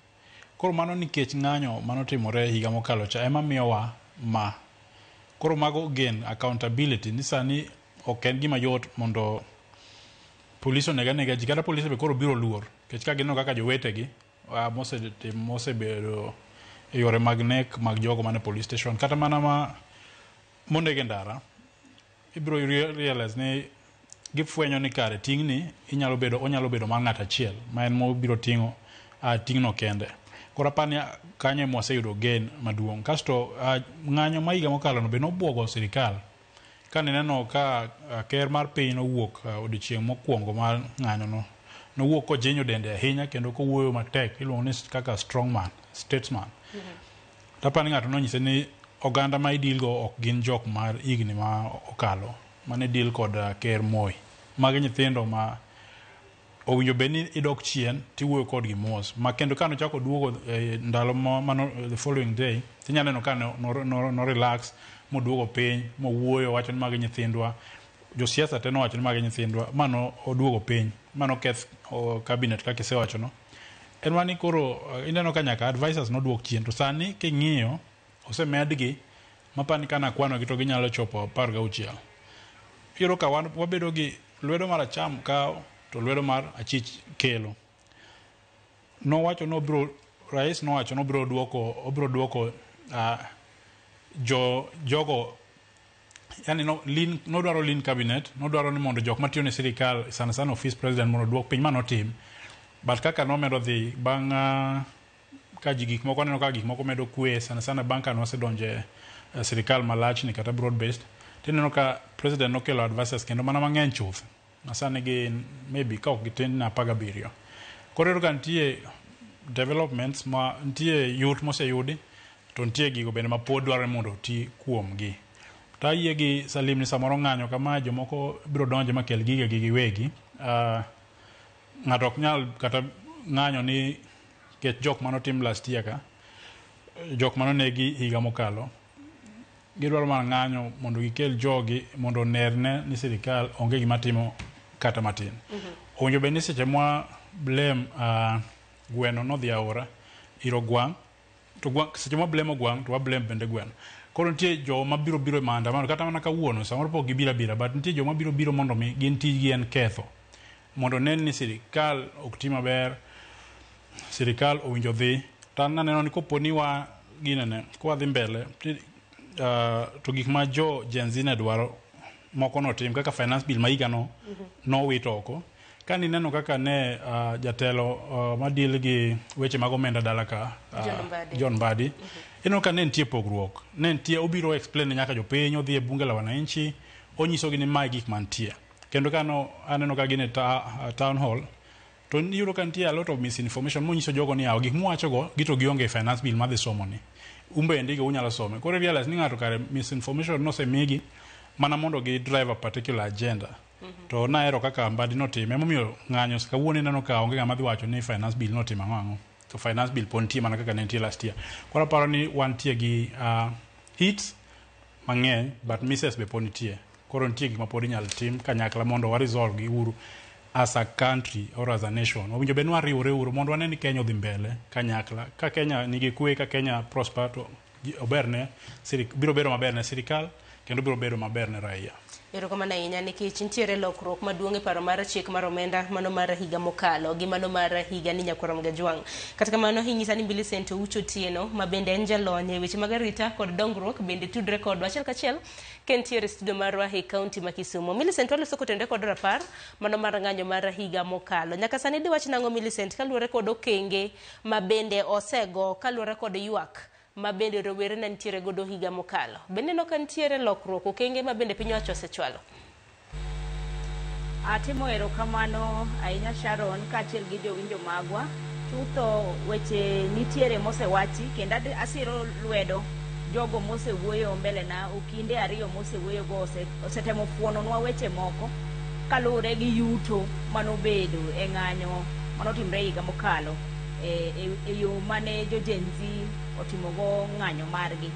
Koro mano nikech ng'anyo manotimore higa mokalo cha ema miyowa ma. Koro mago again accountability ni sani ok en gima yot mondo polis oneg anega ji, kata polise be koro biro luor nikech ka gineno kaka jowetegi mosebedo e yore mag nek mag jogo mane police station kata mana ma moneg e ndara, ibiro realize ni gifwenyo ni kare ting'ni inyalo bedo, onyalo bedo mar ng'ato achiel ma en mobiro ting'o ting'no kende. Koro apani kanyo ema waseyudo gain maduong'. Kasto ng'anyo ma higa mokalo no be nobuogo sirikal. Kane neno ka ker mar piny nowuok odiochieng' mokwongo mar ng'anyo no, nowuok kojinyo dende ahinya kendo kowuoyo matek, iluongo ni kaka strong man, statesman. Tapani ng'ato nonyise ni oganda ma idil go ok gin jok mar higni ma okalo mane deal kod ker Moi. Magi nyithindo ma owinjo bed ni idok chien tiwuoyo kodgi mos. Ma kendo kane ochako duogo ndalo mano the following day, tinya neno ka no relax moduogo piny mowuoyo wacho ni magi nyithindwa. Josiasa te nowacho ni magi nyithindwa, mano oduogo piny, mano keth cabinet kaka isewacho no. En mani koro ineno ka nyaka advisors noduok chien to sani king'iyo osemedgi mapani kana kwano gi to ginyalo chopo 16. Iyudo ka wan wabedo gi lwedo mar acham kawo to lwedo mar achich kelo. Nowacho nobiro, rais nowacho nobiro duoko, obiro duoko jogo, yani no, lean, nodwaro lean cabinet, nodwaro ni mondo jok matiyo ne sirikal sana sana office president mondo oduok piny, ma notim. But kaka nomedo dhi bang' ka ji gik moko neno ka gik moko medo kwe sana sana bang' ka nosedonje sirikal malach ni kata broad based, tineno ka president nokelo advisors kendo mana mang'eny chuth. Ma sani gin maybe ka ok gitin na 17. Koro iyudo ka nitie developments ma nitie yut moseyudi to nitie gigo bende ma pod dwarore mondo oti kuomgi. To ayie gi Salim ni samoro ng'anyo kama jomoko biro donje makel gigegi giwegi. Ng'ato ok nyal kata ng'anyo ni kech jok manotim last year ka, jok manonegi higa mokalo, gidwaro mana ng'anyo mondo gikel jogi mondo onerne ni sirikal onge gima timo kata matin. Owinjo bed ni seche mwa blame gweno nodhi aora ir ogwang', to gwang', seche mwa blame ogwang' to wa blame bende gweno. Koro nitie joma biro biro e maandamano kata mana kawuono samoro pok gibiro abira, but nitie joma biro biro mondo mi gin tijgi en ketho. Mondo nen ni sirikal ok ti maber, sirikal owinjo dhi. To an aneno ni kopo ni wa ginene, kwa dhi mbele, to gik ma jo Gen Z ne dwaro moko notim kaka finance bill ma higa no nowit oko. Ka nineno kaka ne jatelo ma deal gi weche mag omenda dala ka, John Mbadi. John Mbadi, ineno ka ne nitie pogruok. Ne nitie, obiro explain ne nyaka jopiny, odhi e bunge la wananchi, onyisogi ni mae gik mantie. Kendo kano aneno ka gin e town hall, to iyudo ka nitie a lot of misinformation monyiso jogo ni yawa gik muwachogo gi to gionge e finance bill madhi somo ni. Un bende go unyalo some. Koro i realize ni ng'ato kare misinformation nosemigi mana mondo gi drive a particular agenda. To nahero kaka Mbadi notime, emomiyo ng'anyo kawuono ineno ka onge ng'ama dhi wacho ni finance bill notimo ang'o ang'o. To finance bill pod nitie mana kaka ne nitie last year. Koro aparo ni wantie gi hits mang'eny but misses be pod nitie. Koro nitie gik ma pod inyalo tim kanyakla mondo wa resolve gi uru as a country or as a nation. Owinjo bed ni wariwore uru mondo wane ni Kenya odhi mbele kanyakla. Ka Kenya nigi kwe, ka Kenya prosper to ober ne biro bedo maber ne sirikal kendo biro bedo maber ne raia. Erokamano ahinya nikech nitiere lokruok maduong' e paro mar chik mar omenda mano mar higa mokalo gi mano mar higa ni nyakwar Gajwang'. Kata kamano inyisa ni Millicent Oucho Otieno ma bende en jalony e weche mag arita kod dongruok bende tudre kodwa achiel kachiel ka entiere e studio marwa e kaunti ma Kisumu. Millicent, waloso kotenore kod rapar mano mar ng'anyo mar higa mokalo. Nyaka sani diwach nang'o Millicent kaluwore kod okenge ma bende osego kaluwore kod ywak ma bende rowere ne nitiere godo higa mokalo. Bende neno ka nitiere lokruok okenge ma bende piny owacho osechwalo. Atimo erokamano ahinya Sharon kaachiel gi jowinjo magwa. Chutho weche nitiere mosewachi kendo asiro lwedo jogo mosewuoyo mbele na okinde ariyo mosewuoyogo osetemo fuononwa weche moko kaluwore gi yuto manobedo e ng'anyo manotimre higa mokalo e yo mane jo Gen Z otimogo ng'anyo margi.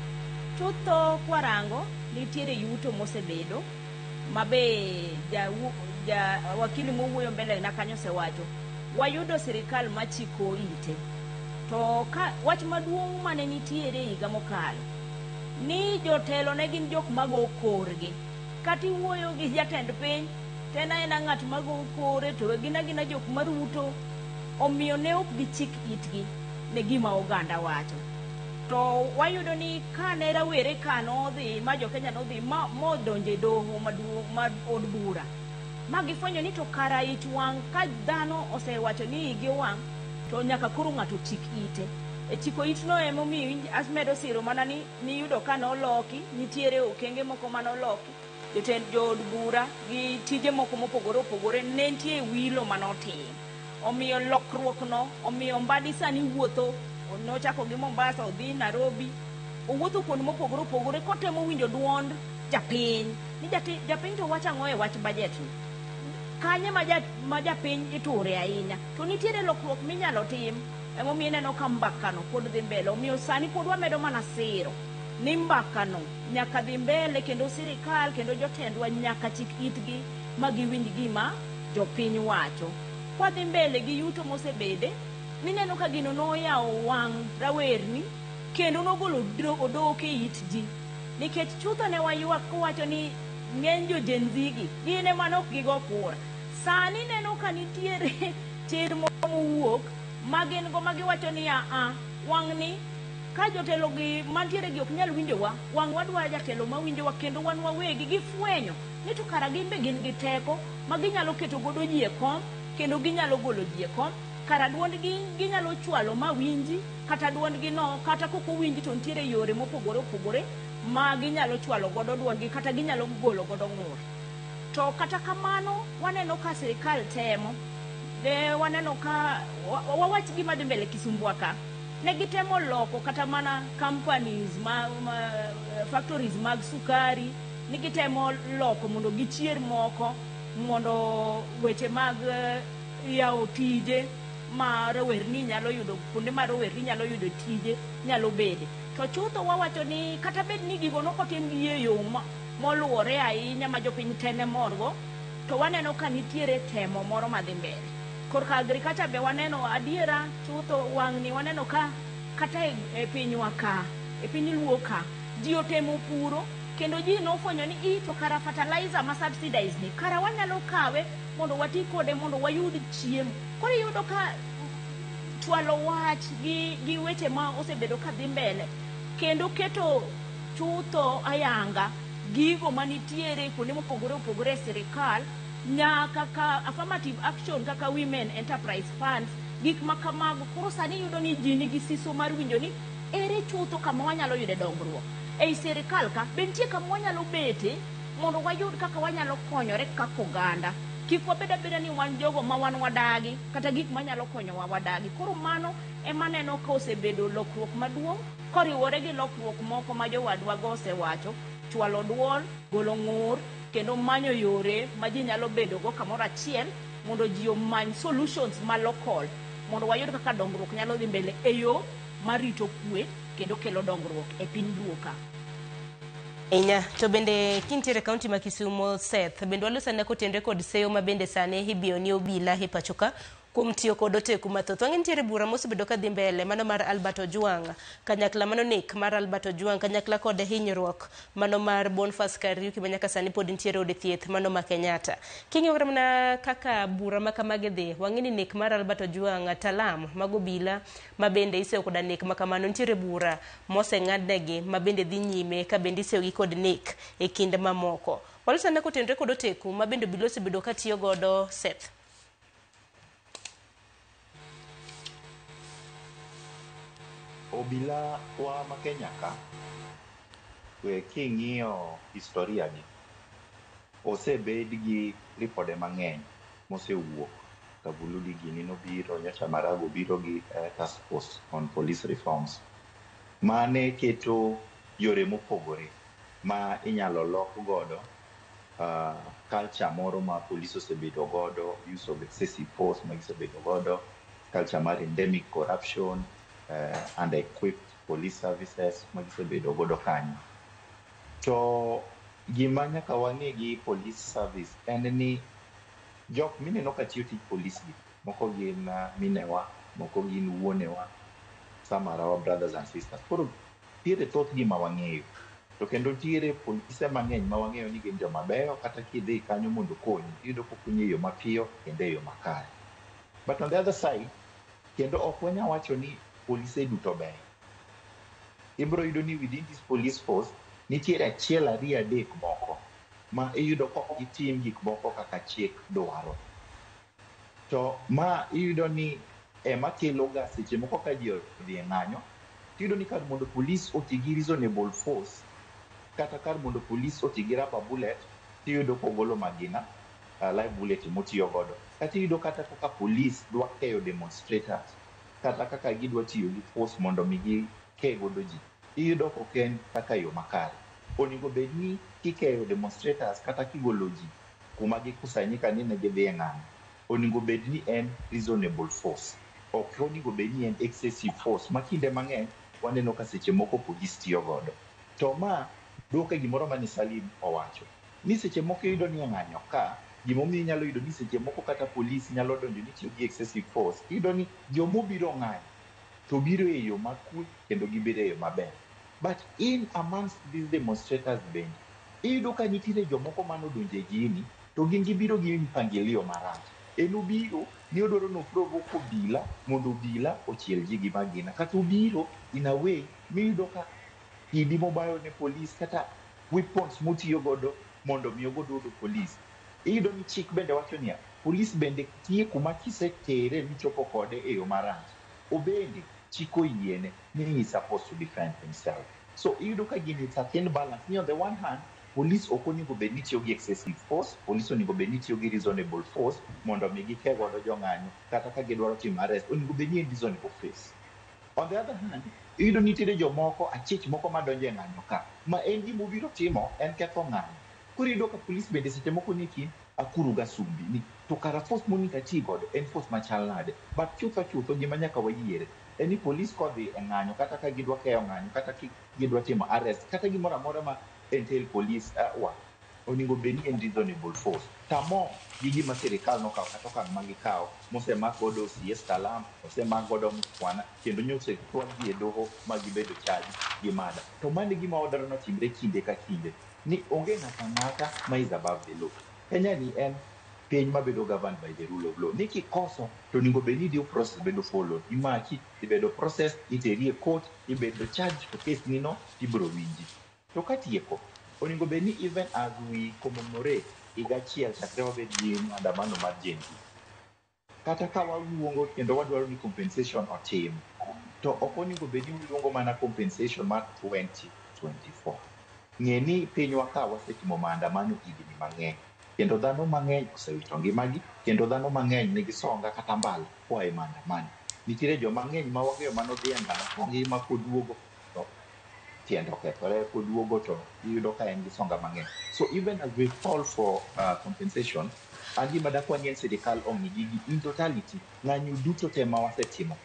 Chutho kwarango nitiere yuto mosebedo mabe ja wakili mowuoyo mbele na kanyo osewacho. Wayudo sirikal machiko ite. To ka wach maduong' mane nitiere higa mokalo ni jotelo ne gin jok mago korgi. Kata iwuoyo gi jatend piny to en aena ng'at mago kore to gin agina jok maruto, omiyo ne ok gichik itgi ne gima oganda wacho. To wayudo ni kane rawere ka nodhi ma jo Kenya nodhi ma modonjo e doho maduong' mar od bura ma gifwenyo ni to kara ich wang' ka dhano osewacho ni igi owang' to nyaka koro ng'ato chik ite. E chiko itno emomiyo amedo siro mana ni niyudo ka noloki, nitiere okenge moko manoloki, jotend jood bura gi tije moko mopogore opogore ne nitie wilo manotim. Omiyo lokruok no, omiyo Mbadi sani wuotho, nochako gi Mombasa, odhi Nairobi, owuotho kuonde mopogore opogore kotemo winjo duond japiny. Ni japiny to wacho ang'o e wach budget ni? Kanye ma japiny iture ahinya. To nitiere lokruok minyalo tim, emomiyo ineno ka mbakano pod dhi mbele. Omiyo sani pod wamedo mana siro ni mbakano nyaka dhi mbele kendo sirikal kendo jotendwa nyaka chik itgi ma giwinj gima jopiny wacho. Kwadhi mbele gi yuto mosebede, nineno ka gino noyawo wang' rawerni kendo nogolo odok e it ji. Nikech chutho ne waywak kowacho ni ng'eny jo Gen Z gi gin ema ne ok gigo kura. Sani neno ka nitiere chir moro mowuok ma gin go ma giwacho ni aa wang'ni ka jotelo gi mantiere gi ok nyal winjowa, wang' wadwa jatelo mawinjowa kendo wan wawegi gifwenyo ni to kara gin be gin gi teko ma ginyalo keto godo ji e kom kendo ginyalo golo ji e kom. Kara duondgi ginyalo chwalo ma winji kata duondgi no kata kok owinji to nitiere yore mopogore opogore ma ginyalo chwalo godo duondgi kata ginyalo golo godo ng'ur. To kata kamano waneno ka sirikal temo. Ne waneno ka wawach gima dhi mbele Kisumbwa ka. Ne gitemo loko kata mana companies ma factories mag sukari, ni gitemo loko mondo gichier moko mondo weche mag yawo tije ma rowerni nyalo yudo kuonde ma rowerni nyalo yudo tije nyalo bede. To chutho wawacho ni kata bed ni gigo nokotim gi e yo moluwore ahinya ma jopiny te ne morgo, to waneno ka nitiere temo moro madhi mbele. Korka agriculture be waneno adiera chutho wang'ni waneno ka kata e pinywa ka, e piny Luo ka, ji otemo puro kendo ji nofwenyo ni i to kara fertilizer ma subsidized ni kara wanyalo kawe mondo wati kode mondo wayud chiemo. Koro iyudo ka chwalo wach gi weche ma osebedo ka dhi mbele kendo keto chutho ayanga gigo manitiere kuonde mopogore opogore e sirikal nyaka ka affirmative action kaka women enterprise funds, gik ma kamago. Koro sani iyudo ni ji nigi siso mar winjo ni ere chutho kama wanyalo yude dongruok ei sirikal ka, be nitie kama wanyalo bete mondo wayud kaka wanyalo konyore kaka oganda. Kik wabed abeda ni wan jogo ma wan wadagi kata gik manyalo konyowa wadagi. Koro mano ema neno ka osebedo lokruok maduong' koriwore gi lokruok moko ma jowadwa go osewacho, chwalo duol, golo ng'ur kendo manyo yore ma ji nyalo bedo go kamoro achiel mondo ji omany solutions ma local mondo wayud kaka dongruok nyalo dhi mbele e yo marito kwe kendo kelo dongruok e piny Luo ka. Inya, to bende kintiere kaunti ma Kisumo Seth, bende waloso ane kotenre kod seyo ma bende sani ibiyo ni obila e pacho ka kuom tiyo kod oteku mathoth. Wang'e nitiere bura mosebedo ka dhi mbele mano mar Albert Ojwang, kanyakla mano nek mar Albert Ojwang, kanyakla kod hinyruok mano mar Boniface Kariuki ma nyaka sani pod nitiere od thieth mano ma Kenyatta. King'iyo kata mana kaka bura ma kamagi dhi, wang'e ni nek mar Albert Ojwang, Talam mag obila ma bende iseyo koda nek ma kamano, nitiere bura moseng'adnegi ma bende dhi nyime ka bende iseyogi kod nek e kinde mamoko. Waloso ane kotenre kod oteku ma bende obila osebedo ka tiyo godo Seth. Obila wa ma Kenya ka, we king'iyo historia gi, osebed gi ripode mang'eny mosewuok Kavuludi gini nobiro, nyocha Marago biro gi task force on police reforms. Mane keto yore mopogore ma inyalo lok godo culture moro ma police osebedo godo, use of excessive force ma gisebedo godo, culture mar endemic corruption, under equipped police services ma gisebedo godo kanyo. To gima nyaka wang'e gi police service en ni jok mineno ka tiyo tij police gi, moko gin minewa, moko gin wuonewa, some are our brothers and sisters. Koro nitiere thoth gi ma wang'eyo. To kendo nitiere polise mang'eny ma wang'eyo ni gin joma beyo kata kidhi kanyo mondo okonyi, iyudo kokonyi e yo mapiyo kendo e yo makare. But on the other side, kendo ok wanyal wacho ni polise duto beyo. Ibiro yudo ni within this police force, nitiere achiel ariyo adek moko ma iyudo ka ok gitim gik moko kaka chik dwaro. To ma iyudo ni ema kelo ga seche moko ka ji odhi e ng'anyo, tiyudo ni kar mondo police oti gi reasonable force, kata kar mondo police oti gi rubber bullet, tiyudo kogolo magina, live bullet motiyo godo. Kata iyudo kata kaka police dwa keyo demonstrators, kata kaka gidwa tiyo gi force mondo mi gike godo ji, iyudo kok en kaka yo makare. Onego bed ni kikeyo demonstrators kata kigolo ji kuma gikusanyika ni ne gidhi e ng'anyo, onego bed ni en reasonable force. Ok onego bed ni en excessive force ma kinde mang'eny waneno ka seche moko police tiyo godo. To ma duoke gimoro mane Salim owacho, ni seche moko iyudo ni e ng'anyo ka, gimomiyo inyalo yudo ni seche moko kata police nyalo donjo ni tiyo gi excessive force, iyudo ni jomobiro ng'anyo to biro e yo makwe kendo gibiro e yo maber. But in amongst these demonstrators bende, iyudo ka nitiere jomoko manodonjo e gini, to gin gibiro gi mpangilio marach. En obiro ni odwaro ni oprovoke obila mondo obila ochiel ji gi magina. Kata obiro in a way miyudo ka kidi mobayo ne police kata weapons motiyo godo mondo mi ogo godo police. Iyudo ni chik bende wacho niya, police bende tie kuma kisetere michopo kode e yo marach, obende chik oyiene ni he is supposed to defend himself. So iyudo ka gini it's a thin balance. Ni on the one hand, police ok onego bed ni tiyo gi excessive force, police onego bed ni tiyo gi reasonable force mondo mi gike godo jong'anyo, kata ka gidwaro timo arrest, onego bed ni en reasonable force. On the other hand, iyudo nitiere jomoko, achich moko madonjo e ng'anyo ka, ma en gimobiro timo en ketho ng'anyo. Koro iyudo ka police bende seche moko nie kind akuru gasumbi ni to kara force monego ati godo en force machal nade. But chutho chutho gima nyaka wayiere en ni police kodhi e ng'anyo kata ka gidwa keyo ng'anyo kata gidwa timo arrest kata gimoro amora ma entail police work, onego bed ni en reasonable force. Tamo gi gima sirikal nokawo kata okang' ma gikawo mosemak godo CS Kalam, osemak godo Mukhwana, kendo nyocha ochwal ji e doho ma gibedo charged gi murder. To mano e gima wadwaro notimre kinde ka kinde, ni onge ng'ato ang'ata ma is above the law. Kenya ni en piny mabedo governed by the rule of law. Ni kikoso to onego bed ni due process bedo followed. Imaki, ibedo process, iteri e court, ibedo charged to case ni no ibiro winji. To katieko, onego bed ni even as we commemorate higa achiel chakre wabed gi maandamano mar Gen Z, kata ka waluongo kendo wadwaro ni compensation otim, to ok onego bed ni waluongo mana compensation mar 2024. Ng'e ni pinywa ka wasetimo maandamano higni mang'eny, kendo dhano mang'eny osewito ngimagi, kendo dhano mang'eny nigi songa kata mbala koa e maandamano. Nitiere joma ng'eny ma wang'eyo manodhi e ndara kongima koduogo to tiende okethore koduogo to iyudo ka en gi songa mang'eny. So even as we call for compensation, an gima dakwa ni en sirikal ong'i gigi in totality, ng'anyo duto te ma wasetimo,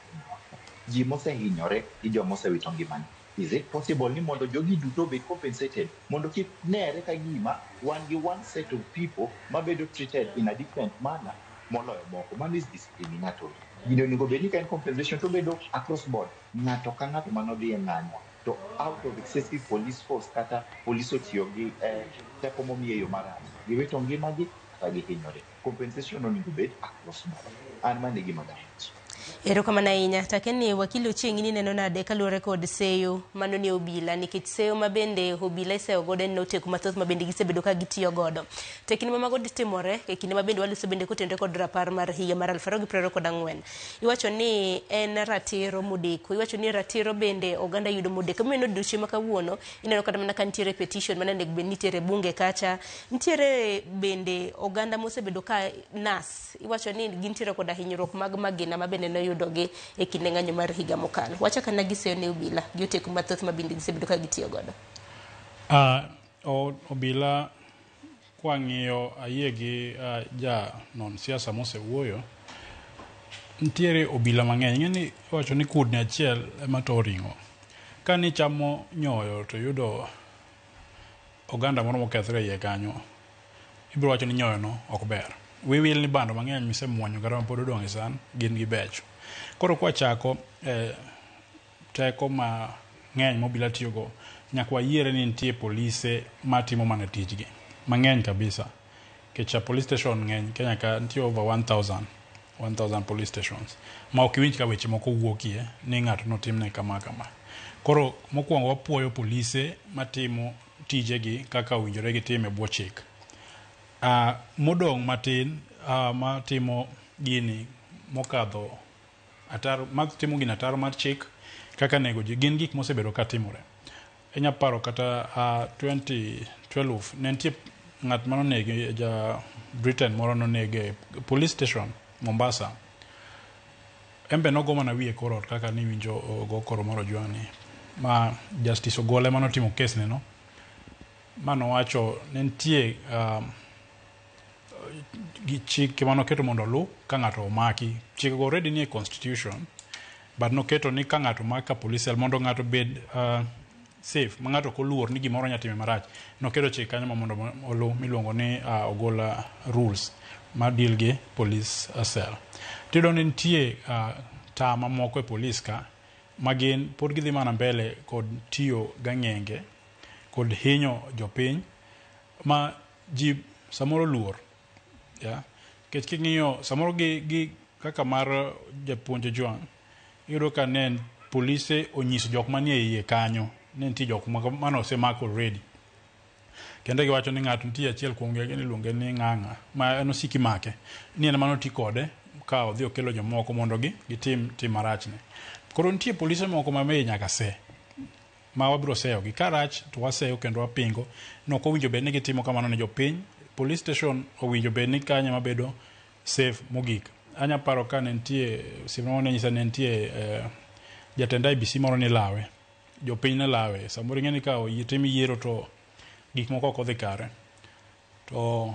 ji mosehinyore gi joma osewito ngimagi. Is it possible ni mondo jogi duto obed compensated mondo kik nere ka gima wan gi one set of people mabedo treated in a different manner moloyo moko? Mano is discriminatory. Gini onego bed ni ka en compensation to bedo across board. Ng'ato ka ng'ato manodhi e ng'anyo to out of excessive police force kata police otiyo gi teko momiye yo marach, giwito ngimagi kata gihinyore. Compensation onego bed across board. An mano e gima dawach. Erokamano ahinya. Takeni wakili Ochieng' in ineno nade kaluwore kod seyo mano ni obila nikech seyo ma bende obila iseyo godo en oteku mathoth ma bende gisebedo ka gitiyo godo. To e kinde ma mago timore, e kinde ma bende waloso bende kotenore kod rapar mar higa mar 2024. Iwacho ni en ratiro modeko, iwacho ni ratiro bende oganda yudo modeko. Emomiyo odiochieng' ma kawuono ineno kata mana ka nitiere petition mane onego bed ni itere bunge kacha. Nitiere bende oganda mosebedo ka nas, iwacho ni gintiere koda hinyruok mag magina ma bende noyudogi e kinde ng'anyo mar higa mokalo. Wacha kana giseyo ne obila gi oteku mathoth ma bende gisebedo ka gitiyo godo. Obila kwang'iyo ayie gi ja non siasa mosewuoyo, nitiere obila mang'eny. Ing'e ni iwacho ni kudni achiel ema to ring'o. Ka nichamo nyoyo to yudo oganda moro mokethore iye kanyo, ibiro wacho ni nyoyo no ok ber. Wiwil ni bando mang'eny misemuonyo kata mapod odong' e san gin gi becho. Koro kwachako teko ma ng'eny ma obila tiyogo, nyaka wayiere ni nitie polise matimo mana tijgi mang'eny kabisa. Nikech police station ng'eny Kenya ka nitie over 1000 police stations ma ok iwinj ka weche moko wuokie ni ng'ato notimne kama kama. Koro mokwongo wapuoyo polise matimo tijegi kaka owinjore gitim e bwo chik. Modong' matin matimo gini mokadho ataro, matimo gini ataro mar chik kaka nego ji gin gik mosebedo ka timore. Inya paro kata 2012 ne nitie ng'at manonegi ja Britain moro nonege police station Mombasa. En be nogo mana wiye kor ot kaka niwinjo ogo koro moro Ojwang' ma Justice Ogola ema notimo kes ne no ma nowacho ne nitie gi chike manoketo mondo oluw ka ng'ato omaki. Chikego already nie constitution but noketo ni ka ng'ato omak ka police cell mondo ng'ato bed safe ma ng'ato ok oluor ni gimoro nyalo time marach. Noketo chik kanyo ma mondo oluw miluongo ni Ogola rules ma deal gi police cell. Tiyudo ni nitie taa mamoko e police ka ma gin pod gidhi mana mbele kod tiyo gang'enge kod hinyo jopiny ma ji samoro luor. Yeah. Nikech king'iyo samoro gi kaka mar japuonj Ojwang', iyudo ka ne polise onyiso jok manie iye kanyo ne nitie jok mane osemak already. Kendo giwacho ni ng'ato nitie achiel kuom gi iluonge ni Ng'ang'a ma en osiki make ni en ema noti kode ka odhi okelo jomoko mondo gi gitim tim marachne. Koro nitie polise moko ma be nyaka se ma wabiro seyogi. Ka rach to waseyo kendo wapingo. Nok owinjo bed ni gitimo kamano ne jopiny. Police station owinjo bed ni kanyo ema bedo safe mogik. Anya paro ka ne nitie osiepna moro ne nyisa ne nitie jatend IEBC moro ne lawe. Jopiny ne lawe. Samoro ing'e ni ka otim yiero to gik moko ok odhi kare. To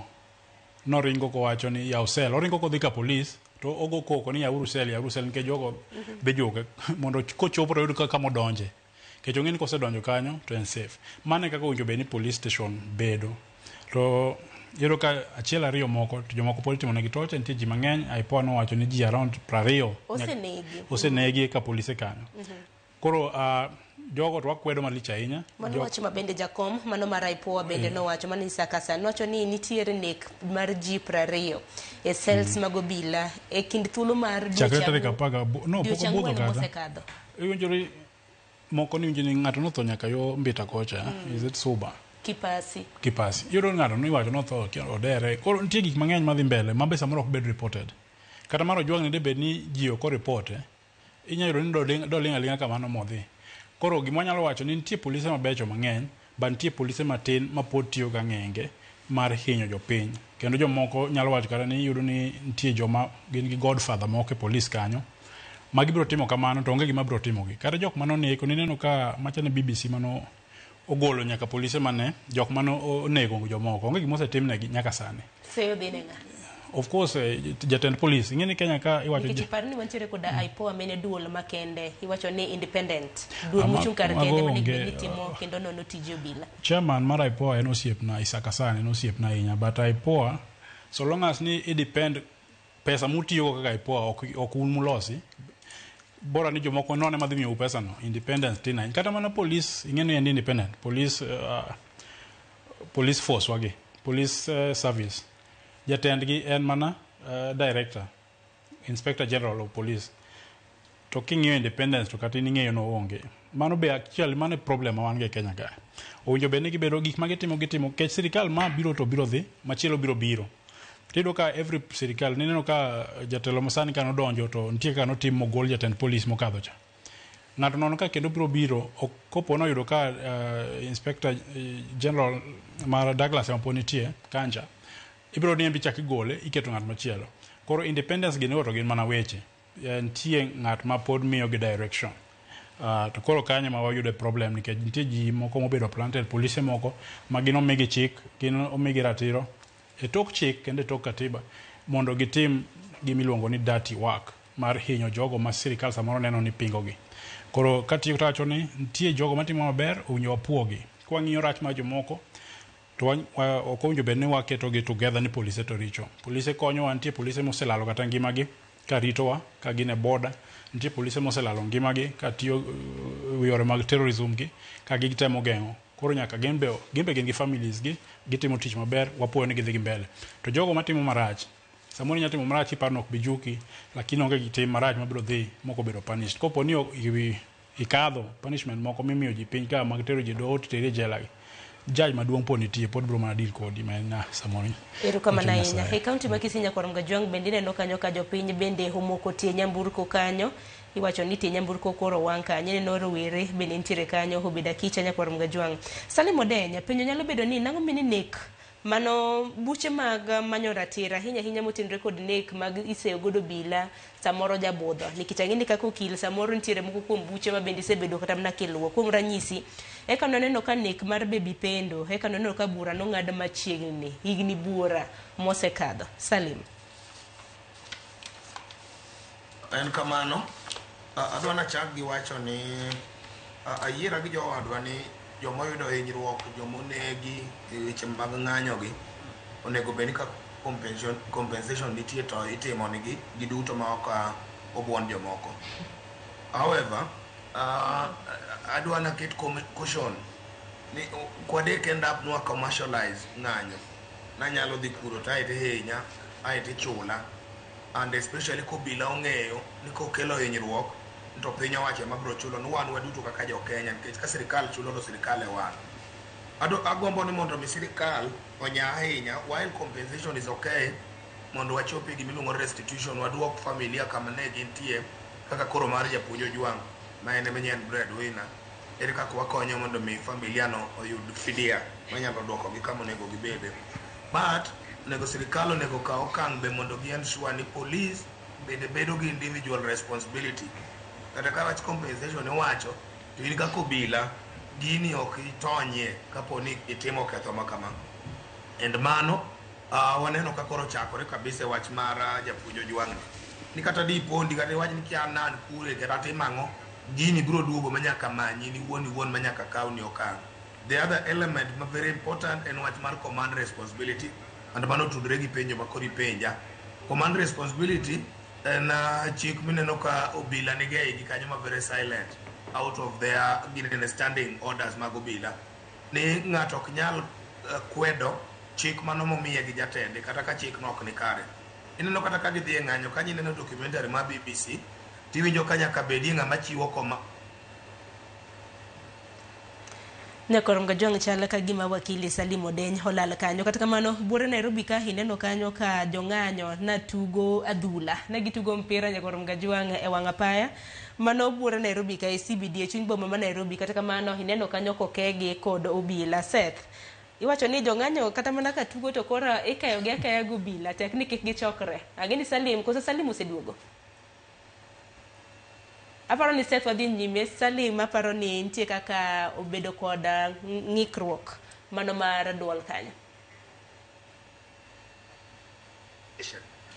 noringo kowacho ni yaw cell. Oringo kodhi ka police to ogo koko ni yawuru cell, yawuru cell nikech jogo dhi juke mondo kochopo to oyud kama odonje. Nikech ong'e ni kosedonjo kanyo to en safe. Mano e kaka owinjo bed ni police station bedo. To iyudo ka achiel ariyo moko to jomoko pod itimo negi torture, nitie ji mang'eny. IPOA nowacho ni ji around 20 Osenegi. osenegi ka polise kanyo. Koro jogo to wakwedo malich ahinya. Mano wach ma bende jakom mano mar IPOA bende nowacho mano Isaac Hassan nowacho ni nitiere nek mar ji 20 e cells mag obila e kind thuolo mar Chakre tarik 18 no pok dweche obudho ang'wen kata. mosekadho. Iwinjori moko ni winjo ni ng'ato notho nyaka yo Mbita kocha, is it Suba? Kipasi. Kipasi. Iyudo ni ng'ato niwacho notho odere. Koro nitie gik mang'eny madhi mbele ma be samoro ok bed reported. Kata mar Ojwang' ni de bed ni ji ok oripote, inya yudo ni doling' aling'a kamano modhi. Koro gima wanyalo wacho ni nitie polise mabecho mang'eny, but nitie polise matin ma pod tiyo gang'enge mar hinyo jopiny. Kendo jomoko nyalo wacho kata ni iyudo ni nitie joma gin gi godfather moko e polis kanyo ma gibiro timo kamano to onge gima biro timogi. Kata jok mane oneko nineno ka macha ne BBC mano ogolo nyaka polise mane jok mane onego jomoko onge gima osetimnegi nyaka sani. Seyo dhi ne ng'a? Of course jatend polis ing'e ni Kenya ka iwacho Nikech ipar ni wantiere koda IPOA mene duol makende iwacho ni independent duol mochung' kar kende mago mane onge, ni timo kendo nono tije obila. Chairman mar IPOA en osiepna Isaac Hassan en osiepna ahinya but IPOA so long as ni i depend pesa mutiyogo kaka IPOA ok un mulosi bora ni jomoko none madhi miyou pesa no independence tin ahinya kata mana police ing'e ni en independent police police force wagi police service jatendgi en mana director inspector general of police To king'iyo independence to kata in ing'eyo noonge. Mano be actually mano e problem ma wan go e Kenya ka. Owinjo bed ni gibedo gik ma gitimo gitimo nikech sirikal ma biro to biro dhi, machielo biro biro. Tiyudo ka every sirikal nineno ka jatelo masani ka nodonjo to nitie kaka notim mogol jatend polis mokadho cha. Ng'ato nono ka kendo biro biro kopo noyudo ka inspector general mar Douglas ema pod nitie Kanja, ibiro ni en be ichak igole iketo ng'at machielo. Koro independence gini go to gin mana weche. Nitie ng'at ma pod miyogi direction. To koro kanyo ema wayude problem nikech nitie ji moko mobedo planted, polise moko ma gin omigi chik, gin omigi ratiro e tok chik kendo e tok katiba mondo gitim gimiluongo ni dirty work mar hinyo jogo ma sirikal samoro neno ni pingo gi. Koro katieko to awacho ni nitie jogo matimo maber owinjo wapuogi. Kwang'iyo rach mar jomoko to ok owinjo bed ni waketo gi together ni polise to richo. Polise konyowa, nitie polise moselalo kata ngimagi ka ritowa ka gin e border, nitie polise moselalo ngimagi ka tiyo yore mag terrorism gi ka gitemo geng'o. Koro nyaka gin be gin gi families gi, gitimo tich maber, wapuoyo ni gidhi gi mbele. To jogo matimo marach, samoro inya timo marach iparo ni ok bi juki, lakini onge gi tim marach mabiro dhi mok obedo punished. Kopo ni ikadho punishment moko mimiyo ji piny ka mag tero ji e doho titeri e jela gi, judge maduong' pod nitie, pod biro mana deal kodi ma en ng'a samoro. Erokamano Ochuno ahinya. Nyasaye. E kaunti ma Kisii Nyakwar Mgajwang' bende ineno kanyo ka jopiny bende omoko tie nyamburko kanyo. Iwacho ni tie nyamburko koro wang' kanyo. Ineno rowere bende nitiere kanyo obedo akicha Nyakwar Mgajwang'. Salim Odeny, penjo nyalo bedo ni nang'o mini nek mano buche mag manyo ratiro ahinya ahinya motenore kod nek mag iseyo godo obila samoro jabudho nikech ang'e ni kaka okil samoro nitiere moko kuom buche ma bende isebedo kata mana kiluwo. Kuom ranyisi, eka nwaneno ka nek mar Baby Pendo, eka nwaneno ka bura nong'ad machiegni higni buora mosekadho. Salim. En kamano, adwa nachak gi wacho ni ayiera gi jowadwa ni joma oyudo hinyruok, joma onegi e weche mag ng'anyo gi, onego bed ni ka compensation nitie to itimo nigi giduto ma ok obuon jomoko. However, adwa naket caution ni kwadek end up nwa commercialize ng'anyo. Nanyalo dhi kuro to ae tihinya, ae tichula. And especially kobila ong'eyo ni kokelo hinyruok to piny owacho ema biro chulo ni wan waduto kaka jo Kenya nikech ka sirikal chulo to sirikal e wan. Agombo ni mondo mi sirikal onya ahinya while compensation is okay mondo wachop e gimiluongo ni restitution waduok familia kama ne gintie kaka koro mar japuonj Ojwang' ma en ema en breadwinner. Ere kaka wakonyo mondo mi familia no oyud fidia manyalo duokogi kama onego gibede. But onego sirikal onego kaw okang' be mondo gi ensure ni police bende bedo gi individual responsibility. Kata ka wach compensation iwacho to in kaka obila gini ok itonyie kapo ni itimo ketho ma kama. And mano waneno ka koro ochakore kabisa e wach mar japuonj Ojwang' ni. Ni kata dipondi kata iwach ni kia nan kure kata tim ang'o, gini biro duogo ma nyaka manyi ni wuon iwuon ma nyaka kawni okang'. The other element ma very important en wach mar command responsibility and mano otudore gi penjo ma koro ipenja. Command responsibility en chik mineno ka obila nigo e igi kanyo ma very silent out of their ginene standing orders mag obila ni ng'ato ok nyal kwedo chik mano momiye gi jatende kata ka chik no ok ni kare. Ineno kata ka gidhi e ng'anyo kanyo ineno documentary mar BBC tiwinjo ka nyaka bedie ng'ama chiwo koma Nyakwar Mgajwang' chal ka gima wakili Salim Odeny olal kanyo. Kata kamano, buore Nairobi ka ineno kanyo ka jong'anyo na tugo adhula. Ne gitugo mpira Nyakwar Mgajwang' e wang' apaya. Mano buore Nairobi ka e CBD e chuny boma ma Nairobi. Kata kamano, ineno kanyo kokegi kod obila. Seth, iwacho ni jong'anyo kata mana ka tugo to koro ikeyogi akeya gi obila tek ni kik gichokre. Ang'e ni Salim, koso Salim oseduogo? Aparo ni Seth wadhi nyime. Salim aparo ni nitie kaka obedo kod ng'ikruok mano mar duol kanyo.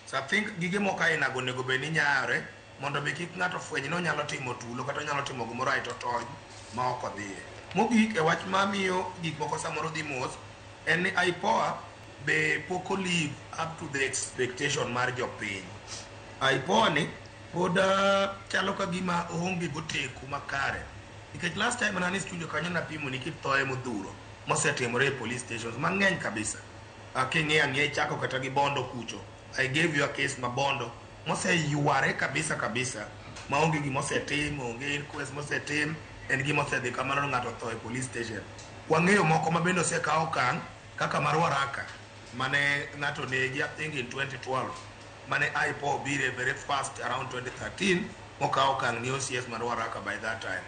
So I think gige moko ainago onego bed ni nyayore mondo mi kik ng'ato fweny ni onyalo timo tulo kata onyalo timo gimoro aeto otony ma ok odhiye. Mogik e wach mamiyo gik moko samoro dhi mos en ni IPOA be pok o live up to the expectation mar jopiny. IPOA ni pod chalo ka gima oonge goteku makare. Nikech last time mane an e studio kanyo napimo ni kit thoe modhuro mosetimore e police stations mang'eny kabisa. King'iyo ang'iya ichako kata gi Bondo kucho. I gave you a case ma Bondo moseyuare kabisa kabisa. Maonge gima osetim, onge inquest mosetim, en gima osedhi kamano no ng'ato otho e police station. Wang'eyo moko ma bende osekaw okang' kaka mar Waraka mane ng'ato negi, I think in 2012, mane IPOA obire very fast around 2013 mokaw okang' ni OCS mar Waraka by that time.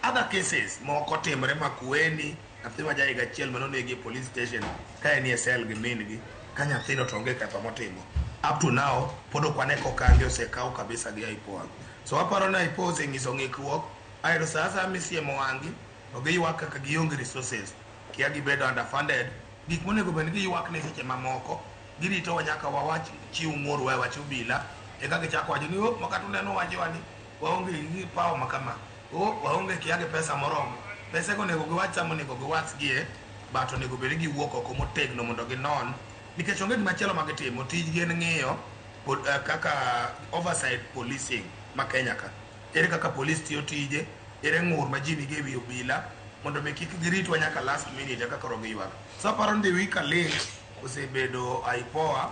Other cases moko timre Makueni, nyathi ma ja higa achiel manonegi e police station ka en e cell gi min gi, ka nyathino to onge ketho motimo. Up to now pod ok wane kokange osekaw kabisa gi IPOA. So aparo ni IPOA osenyiso ng'ikruok aeto sa asaya misiemo wang'gi to giywak kaka gionge resources, kia gibedo underfunded. Gik monego bed ni giywak ne seche mamoko giritowa nyaka wawach chiw ng'ur e wach obila eka gichako wacho ni oh, makata uneno wachowa ni waonge gi power ma kama, oh, waonge kia gi pesa moromo. Pesa go onego giwach sama onego giwachgie, but onego bed ni giwuok oko motegno mondo ginon, nikech onge gimachielo ma gitimo. Tijgi en ng'iyo kaka oversight policing ma Kenya ka, ere kaka police tiyo tije, ere ng'ur ma ji nigo ewi obila, mondo mi kik giritwa nyaka last minute eka koro giywak. So aparo ni the weaker link osebedo IPOA,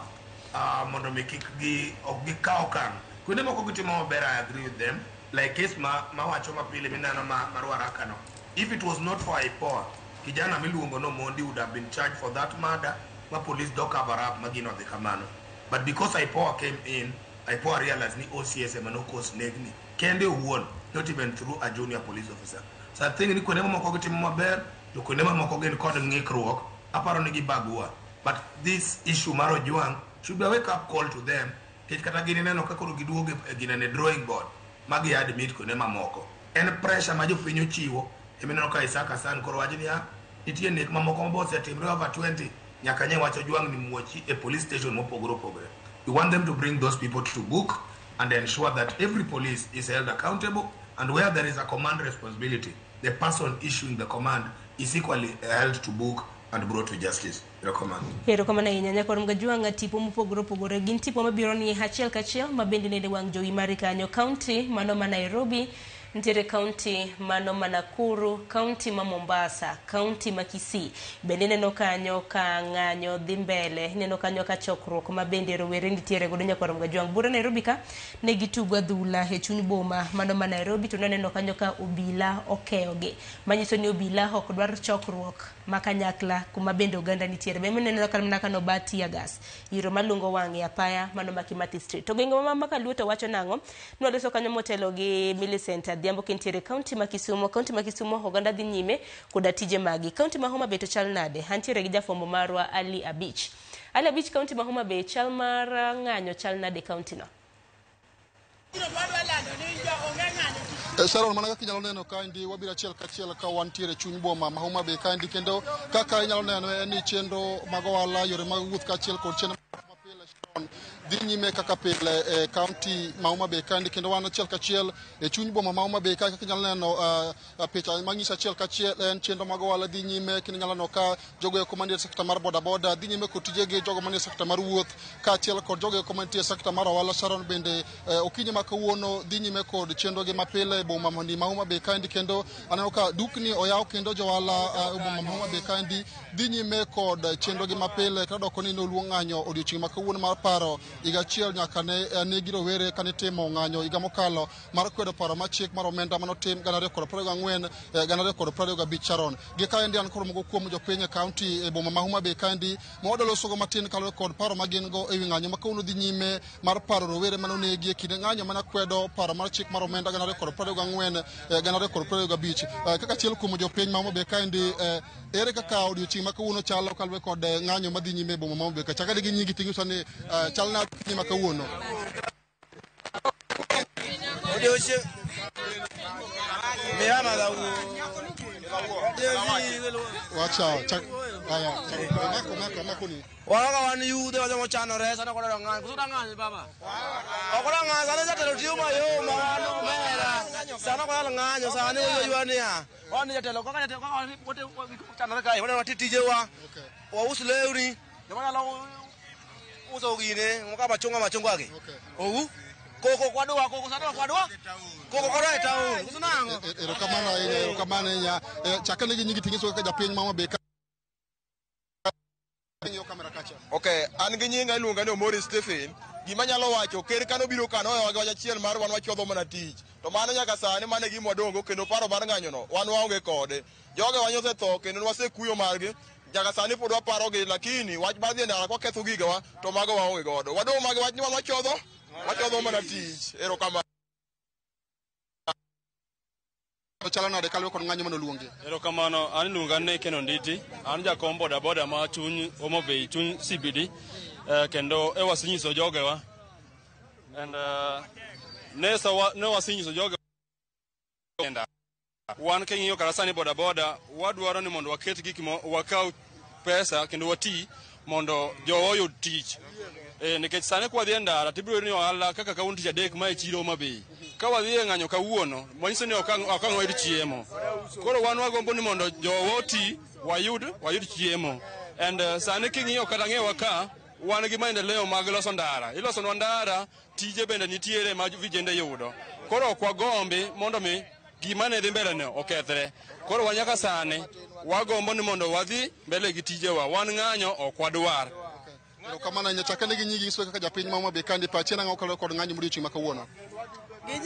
mondo mi kik gi ok gikaw okang'. Kuonde moko gitimo maber, I agree with them, like case ma mawacho mapile mineno ma mar Waraka no. If it was not for IPOA, kijana miluongo no Mondi would have been charged for that murder ma police do cover up ma gino odhi kamano. But because IPOA came in, IPOA realized ni OCS ema nokos negni kende owuon, not even through a junior police officer. So I think ni kuonde mamoko gitimo maber, to kuonde mamoko gin kod ng'ikruok, aparo ni gibagua. But this issue mar Ojwang should be a wake up call to them, nikech kata gin ineno ka koro giduogo e ginene drawing board ma gi admit kuonde mamoko. En pressure ma jopiny ochiwo emineno ka Isaac Hassan koro wacho niya nitie nek mamoko ma osetimre over 20 nyaka nye wach Ojwang ni muochi e police station mopogore opogore. We want them to bring those people to book and ensure that every police is held accountable, and where there is a command responsibility, the person issuing the command is equally held to book and brought to justice. Erokamano. Erokamano ahinya nyakwar Mgajwang'. Tipo mopogore opogore gin tipo mabiro ni achiel kachiel ma bende nene wang' jowi mari kanyo. Kaunti mano ma Nairobi nitiere, kaunti mano ma Nakuru, kaunti ma Mombasa, kaunti ma Kisii bende ineno kanyo ka ng'anyo dhi mbele. Ineno kanyo ka chokruok ma bende rowere nitiere godo. Nyakwar Mgajwang', bura Nairobi ka ne gitugo adhula e chuny boma mano ma Nairobi, to naneno kanyo ka obila okeyogi, manyiso ni obila ok dwar chokruok ma kanyakla kuma bende oganda nitiere. Be mineno ka mana ka noba tear gas iro malungo wang' e apaya mano ma Kimathi Street. To gwenge ma Kaluo to wacho nang'o? Nwaloso kanyo motelo gi Millicent Adhiambo kintiere kaunti ma Kisumu. Kaunti ma Kisumu oganda dhi nyime koda tije magi. Kaunti ma Homa Bay to chal nade? Antiere gi jafwambo marwa Ali Abich. Ali Abich, kaunti ma Homa Bay chal mar ng'anyo chal nade kaunti no? Sharon, mana kaka inyalo neno kaendi, wabiro achiel kachiel ka wantiere chuny boma ma Homa Bay kaendi, kendo kaka inyalo neno en ni chenro mag ohala, yore mag wuoth kaachiel kod chenro mapile, Sharon, dhi nyime kaka pile e kaunti ma Homa Bay kaendi, kendo wan achiel kachiel e chuny boma ma Homa Bay kae. Kaka inyalo neno, picha manyiso achiel kachiel en chenro mag ohala dhi nyime, kendo inyalo neno ka jogo eko manie sekta mar bodaboda dhi nyime kod tijegi, jogo manie sekta mar wuoth kaachiel kod jogo eko mantie e sekta mar ohala, Sharon, bende okinyi ma kawuono dhi nyime kod chenrogi mapile e boma ma Homa Bay kaendi, kendo aneno ka dukni oyaw kendo johala e boma ma Homa Bay kaendi dhi nyime kod chenrogi mapile. Kata doko ni noluong ng'anyo odiochieng' ma kawuono mar paro higa achiel nyaka ne negi rowere kane timo ng'anyo higa mokalo mar kwedo paro mar chik mar omenda manotim 2024 2025. Sharon, gi kaendi an kod moko kuom jopiny e kaunti e boma ma Homa Bay kaendi ma wadwa losogo matin kaluwore kod paro ma gin go ewi ng'anyo ma kawuono dhi nyime mar paro rowere manonegi e kinde ng'anyo mana kwedo paro mar chik mar omenda 2024 2025. Kaka achiel kuom jopiny ma Homa Bay kaendi, ere kaka odiochieng' ma kawuono chalo kaluwore kod ng'anyo madhi nyime e boma ma Homa Bay ka? Chakadi gi nyingi ting'iso ni chal nade okinyi ma kawuono? Odiochieng' Miyama da Wacha chak aya chak mako mako mako ni Waka wan yudhe wacho mochanore sana koda ng'anyo koso ng'anyo baba. Ok oda ng'anyo sani jatelo tiyo mayom ma wan omera sana ok onyal ng'anyo sani oywa niya wan ni jatelo kaka jatelo kaka wan wote chanore kae wadwa wati tijewa waus lewni joma nyalo uso gine kaka machunga machungwa gi ou koko kwadwa koko sani ok wadwa koko kwadwa e town koso nang'o. Erokamano ahinya, erokamano ahinya. Chakane gi nyingi ting'iso kaka japiny ma Homa Bay ka ng'iyo kamera kacha. Okay, an gi nyinga iluonga ni Omori Stephen. Gima nyalo wacho ker kano biro kano owewa gi wach achiel mar wan wachodho mana tich. To mano nyaka sani mano e gima wadong'go kendo paro mar ng'anyono wan waonge kode. Joge wa osetho kendo wasekuyo margi. Nyaka sani pod waparogi lakini wach mar dhi e ndara kwaketho gigewa to mago waonge godo. Wadong' mag wach ni wan wachodho mana tich. Erokamano. Chalo nade kaluwore kod ng'anyo manoluongi? Erokamano, an iluonga ni Ken Onditi, an jakom bodaboda ma chuny Homa Bay, chuny CBD, kendo e wasenyiso jogewa and ne wasenyiso jogewa wan king'iyo kata sani bodaboda wadwaro ni mondo waket gik mo wakaw pesa kendo wati mondo jowa oyud tich. Nikech sani kwa wadhi e ndara tibiro yudo ni ohala kaka kawuono tich adek ma e chiro Homa Bay. Ka wadhi e ng'anyo kawuono, manyiso ni ok ang' wayud chiemo. Koro wan wagombo ni mondo jowa oti wayud chiemo. And sani king'iyo kata ng'ewa ka wan gi maendeleo mag loso ndara. Ilosonwa ndara, tije bende nitiere ma vijende yudo. Koro ok wagombi mondo mi gima ne dhi mbele no okethre. Koro wan nyaka sani wagombo ni mondo wadhi mbele gi tijewa. Wan ng'anyo ok wadwar. Erokamano ahinya. Chak ane gi nyingi nyiso kaka japiny ma Homa Bay kandi pachi en ang'o kaluwore kod ng'anyo modiochieng' ma kawuono? Gi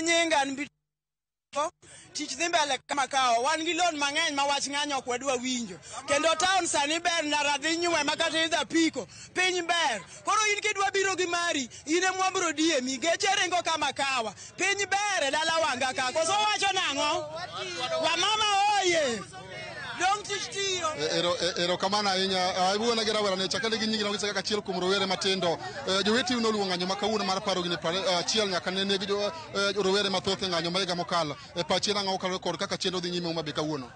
nyinga an Bito. Tich dhi mbele kama kawa. Wan gi loan mang'eny ma wach ng'anyo ok wadwa winjo. Kendo town sani ber, ndara dhi nywe ma kata idho apiko. Piny ber. Koro in kidwa biro gi mari, in ema wabro diemi. Geche ringo kama kawa. Piny ber e dala wanga ka. Koso wacho nang'o? Wamama oye! Dong' tich tiyo. Erokamano ahinya. Iwuona gi rawera ne chak ane gi nyingi nogise kaka achiel kuom rowere matindo. Joweteu noluongo ng'anyo ma kawuono mar paro gini 21 nyaka ne neg rowere mathoth e ng'anyo ma higa mokalo. Pachi en ang'o kaluwore kod kaka chenro dhi nyime Homa Bay kawuono?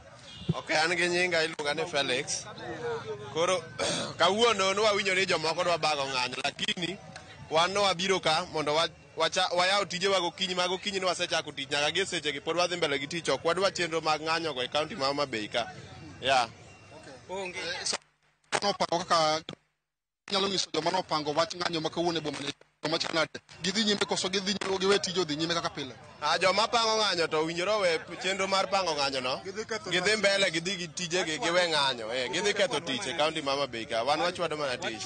Ok, an gi nyinga iluonga ni Felix. Koro kawuono nwawinjo ni jomoko dwa bago ng'anyo, lakini wan nwabiro ka mondo wayaw tijewa gokinyi ma gokinyi nwasechako tich nyaka gi e sechegi pod wadhi mbele gi tich ok wadwa chenro mag ng'anyo go e kaunti ma Homa Bay ka. Yeah. Nopango kaka nyalo nyiso joma nopango wach ng'anyo ma kawuono e boma ni joma chalo nade? Gidhi nyime koso gidhi nyime giwe tije odhi nyime kaka pile? Ah, joma pango ng'anyo to owinjore owe chenro mar pango ng'anyo no. Gidhi mbele gidhi gi tijegi giwe ng'anyo. Gidhi ketho tich e kaunti ma Homa Bay ka. Wan wachwado mana tich.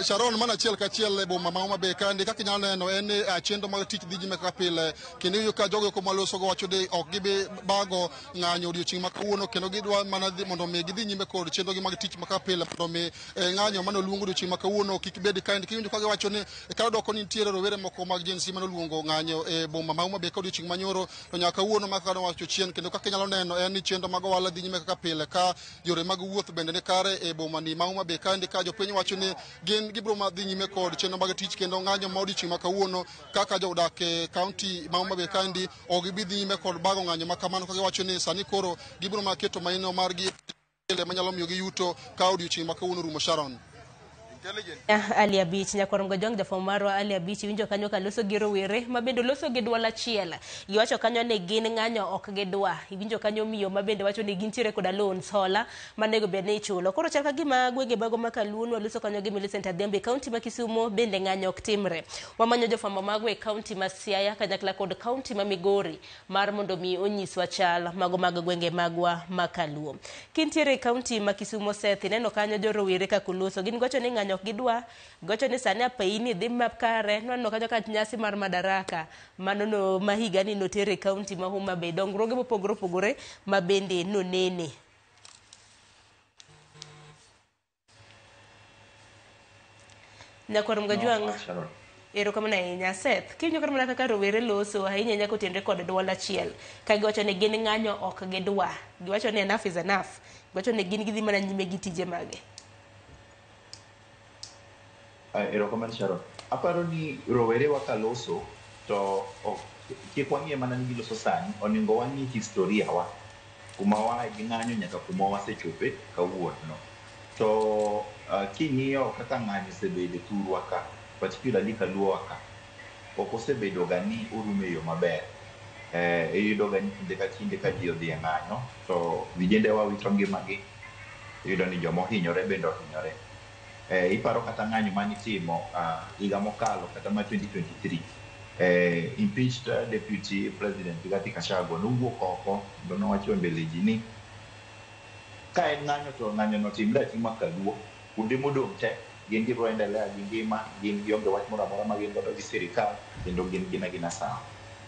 Sharon, mana achiel kachiel e boma ma Homa Bay kandi kaka inyalo neno en ni chenro mag tich dhi nyime kaka pile kendo iyudo ka jogo eko malosogo wacho ni ok gibi bago ng'anyo odiochieng' ma kawuono kendo gidwa mana dhi mondo mi gidhi nyime kod chenro gi mag tich ma kaka pile mondo mi ng'anyo mane oluong odiochieng' ma kawuono kik bed kaendi. Kiwinjo ka giwacho ni ka doko ni nitiere rowere moko mag Gen Z mane oluongo ng'anyo e boma ma Homa Bay ka odiochieng' manyoro to nyaka kawuono ma kaka nowacho chien kendo kaka inyalo neno en ni chenro mag ohala dhi nyime kaka pile ka yore mag wuoth bende ni kare e boma ni ma Homa Bay kaendi ka jopiny wacho ni gin gibiro ma dhi nyime kod chenro mag tich kendo ng'anyo ma odiochieng' ma kawuono kaka jodak e kaunti ma Homa Bay kaendi ok gibi dhi nyime kod bago ng'anyo ma kamano ka giwacho ni sani koro gibiro ma keto maino margi manyalo miyo gi yuto ka odiochieng' ma kawuono rumo. Sharon. Ali Abich nyakwar Mgajwang' jafwambo marwa Ali Abich iwinjo kanyo ka loso gi rowere ma bende loso gi duol achiel. Giwacho kanyo ni gin ng'anyo ok gidwa. Iwinjo kanyo miyo ma bende wacho ni gintiere koda loans hola manego bed ni ichulo. Koro chal ka gima gwenge mago ma Kaluo loso kanyo gi Millicent Adhiambo e kaunti ma Kisumo bende ng'anyo ok timre. Wamanyo jofwambo mago e kaunti ma Siaya kanyakla kod kaunti ma Migori mar mondo mi onyiswa chal mago mag gwenge magwa ma Kaluo. Kintiere e kaunti ma Kisumo Seth ineno kanyo jorowere kaka oloso gin giwacho ni ng'anyo ok gidwa giwacho ni sani apeini dhi makare nwaneno kanyo ka nyasi mar Madaraka mano no ma higani noter e kaunti ma Homa Bay dongruoge mopogore opogore ma bende nonene. Nyakwar Mgajwang' Sharon. Erokamano ahinya Seth. Kiwinjo kata mana kaka rowere loso ahinya ahinya kotenore kod duol achiel ka giwacho ni gin ng'anyo ok gidwa. Giwacho ni enough is enough. Giwacho ni gin gidhi mana nyime gi tije mage. Erokamano Sharon. Aparo ni rowerewa ka loso to ok kik wang'iye mana ni giloso sani, onego wang'i historia wa kuma waaye gi ng'anyo nyaka kuma wasechope kawuono. To king'iyo kaka ng'anyo osebedo e thurwa ka, particularly kaluowa ka, ok osebedo ga ni orumo e yo maber. Iyudo ga ni kinde ka kinde ka ji odhi e ng'anyo to vijendewa wito ngimagi, iyudo ni jomohinyore bende ohinyore. Iparo kata ng'anyo manitimo higa mokalo kata ma 2023 impeached deputy president Rigathi Gachagua nowuok oko kendo nowacho e mbele ji ni ka en ng'anyo to ng'anyo no timre atima kaluo kuonde modong' te Gin gibiro endelea gi ngima, gin gionge wach moro amora ma gin godo gi sirikal, kendo gin gin agina sawa.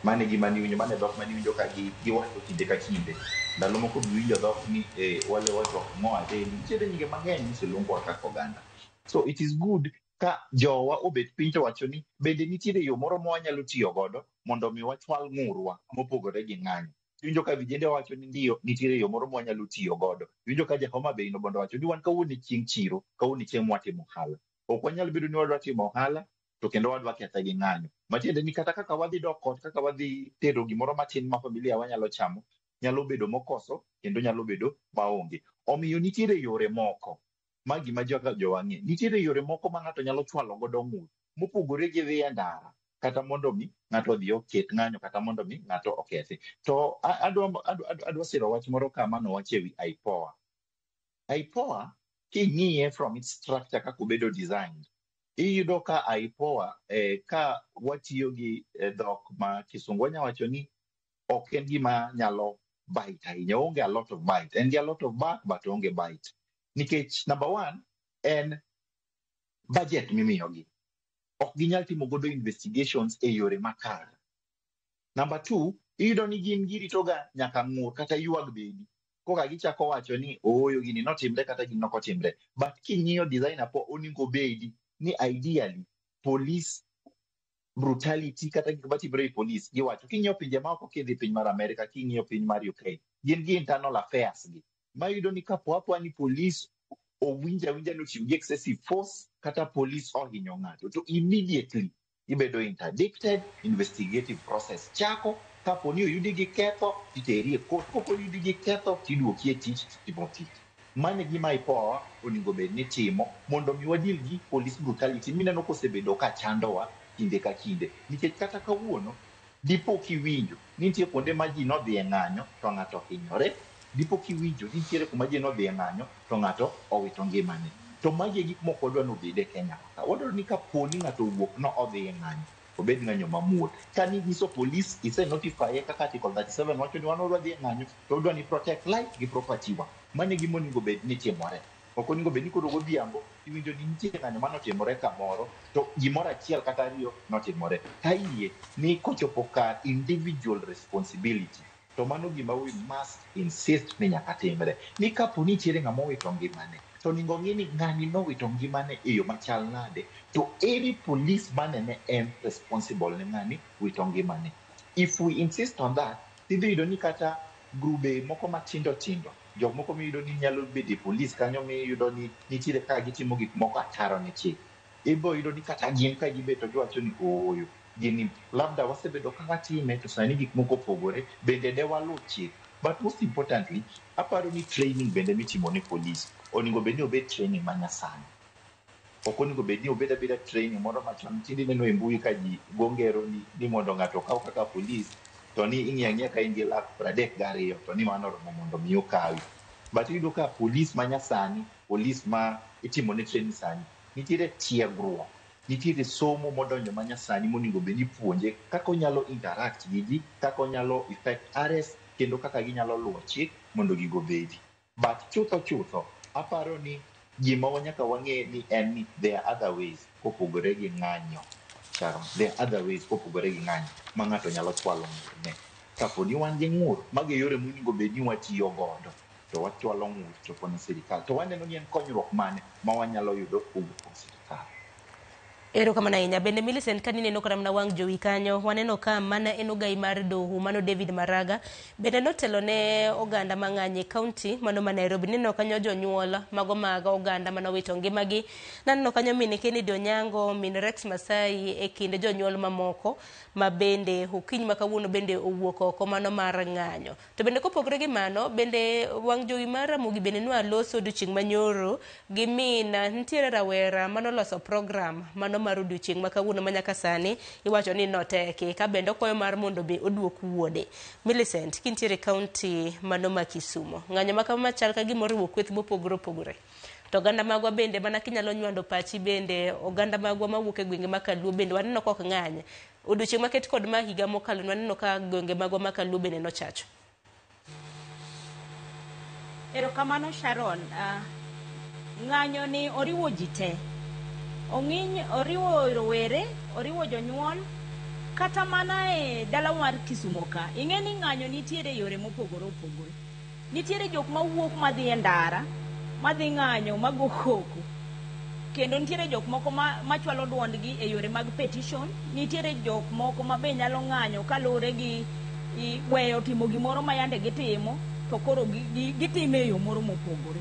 Mano e gima niwinjo, mano e dhok maniwinjo ka giwacho kinde ka kinde. Ndalo moko biwinjo dhok ni wale watu wa kung'oa reli. Nitiere nyinge mang'eny moseluongwa kaka oganda. So it is good ka jowa obet piny to wacho ni bende nitiere yo moro ma wanyalo tiyo godo mondo mi wachwal ng'urwa mopogore gi ng'anyo. Iwinjo ka vijende wacho ni ndiyo nitiere yo moro ma wanyalo tiyo godo. Iwinjo ka ja Homa Bay no bondo wacho ni wan kawuono e chieng' chiro, kawuono e chieng' mwatimo ohala. Ok wanyal bedo ni wadwa timo ohala to kendo wadwa kethe gi ng'anyo. Matiende ni kata kaka wadhi dok ot, kaka wadhi tedo gimoro matin ma familia wanyalo chamo, nyalo bedo mokoso kendo nyalo bedo maonge. Omiyo nitiere yore moko ma gima joka jowa ng'e. Nitiere yore moko ma ng'ato nyalo chwalo godo ng'ur mopogore gi dhi e ndara kata mondo mi ng'ato odhi oket ng'anyo kata mondo mi ng'ato okethi. To adwa siro wach moro ka manowach ewi IPOA. IPOA king'iye from its structure kaka obedo designed, iyudo ka IPOA ka watiyo gi dhok ma kisungu wanya wacho ni ok en gima nyalo bite ahinya, oonge a lot of bite. En gi a lot of bark but oonge bite. Nikech number one en budget mimiyogi. Ok ginyal timo godo investigations e yore makare. Number two, iyudo ni gin giritoga nyaka ng'ur kata ywag bedi. Koka gichako wacho ni ooyo gini notimre kata gini nokotimre. But king'iyo design apo onego bedi ni ideally police brutality kata gik matimore e police giwacho. King'iyo pinje maoko kidhi piny mar America, king'iyo piny mar UK, gin gi internal affairs gi. Mayudo ni kapo apoa ni police owinjo awinja ni otiyo gi excessive force kata police ohinyo ng'ato to immediately ibedo interdicted, investigative process chako, kapo ni oyudi gi ketho titeri e court, kok oyudi gi ketho tiduoki e tich titimo tich. Mano e gima IPOA onego bed ni timo mondo mi wadil gi police brutality mineno kosebedo ka chandowa kinde ka kinde. Nikech kata kawuono dipo kiwinjo ni nitie kuonde ma ji nodhi e ng'anyo to ng'ato ohinyore, dipo kiwinjo ni nitiere kuma ji nodhi e ng'anyo to ng'ato owito ngimane. To magi e gik mok wadwa ni obed e Kenya ka. Wadwaro ni kapo ni ng'ato owuok no odhi e ng'anyo, obed ng'anyo mamuol. Ka ninyiso police, ise notify kaka Article 37 wacho ni wan wadwa dhi e ng'anyo to wadwa ni protect life gi property wa. Mano e gima onego bed ni timore. Ok onego bed ni koro godhiambo iwinjo ni nitie ng'anyo manotimore kamoro to gimoro achiel kata ariyo notimore. Ka yie ni kochopo kar individual responsibility to mano gima we must insist ni nyaka timre. Ni kapo ni nitiere ng'ama owito ngimane to onego ng'i ni ng'ani nowito ngimane e yo machal nade to ere police mane ne en responsible ne ng'ani wito ngimane. If we insist on that, tidhi yudo ni kata grube moko matindo tindo, jok moko miyudo ni nyalo bedo e police kanyo miyudo ni nitiere kaka gitimo gik moko ataro ne chik. Ibo yudo ni kata gin ka gibet to giwacho ni ooyo, gini labda wasebedo ka watime to sani gik moko opogore, bende de waluw chik. But most importantly, aparo ni training bende mitimo ne police onego bed ni obed training manyasani. Ok onego bed ni obed abeda training moro machon. Tinde ineno e mbui ka ji go ngero ni mondo ng'ato okaw kaka police to ni ing'iyo ang'iya ka in gi lak 32 to ni mano oromo mondo mi okawi. But iyudo ka police manyasani, police ma itimo ne training sani, nitiere tiegruok, nitiere somo modonjo manyasani monego bed ni ipuonje kaka onyalo interact gi ji, kaka onyalo effect arrest, kendo kaka ginyalo luwo chik mondo gigo obedi. But chutho chutho, aparo ni gima nyaka wang'e ni en ni there are other ways kopogore gi ng'anyo. Sharon, there are other ways kopogore gi ng'anyo ma ng'ato nyalo chwalo ng'urne. Kapo ni wan gi ng'ur, mago e yore monego bed ni watiyo godo to wachwalo ng'ur chopo ne sirikal. To waneno ni en konyruok mane ma wanyalo yudo kowuok kuom sirikal. Erokamano ahinya. Bende Millicent ka nineno kata mana wang' jowi kanyo, waneno ka mana en ogai mar doho mano David Maraga bende notelo ne oganda mang'any e kaunti mano ma Nairobi. Nineno kanyo jonyuol mago mag oganda manowito ngimagi. Naneno kanyo min Kennedy Onyango, min Rex Masai e kind jonyuol mamoko ma bende okinyi ma kawuono bende owuok oko mano mar ng'anyo. To bende kopogore gi mano, bende wang' jowi mar Ramogi bende nwaloso odiochieng' manyoro gi min nitiere rawera manoloso program mano mar odiochieng' ma kawuono ma nyaka sani iwacho ni noteki ka bende okwayo mar mondo be oduok wuode. Millicent, kintiere e kaunti mano ma Kisumo, ng'anyo ma kama machal ka gima oriwo kweth mopogore opogore. To oganda magwa bende mana kinyalo nywando pachi bende oganda magwa mawuok e gwenge ma Kaluo bende waneno ka ok ng'any. Odiochieng' maket kod ma higa mokalo waneno ka gwenge magwa ma Kaluo bende nochacho. Erokamano Sharon. Ng'anyo ni oriwo ji te. Ong'iny oriwo rowere, oriwo jonyuol, kata mana e dala mar Kisumo ka. Ing'e ni ng'anyo nitiere yore mopogore opogore. Nitiere jok mawuok madhi e ndara, madhi ng'anyo, mago koko. Kendo nitiere jok moko machwalo duondgi e yore mag petition. Nitiere jok moko ma be nyalo ng'anyo kaluwore gi weyo timo gimoro ma yande gitimo, to koro gitime e yo moro mopogore.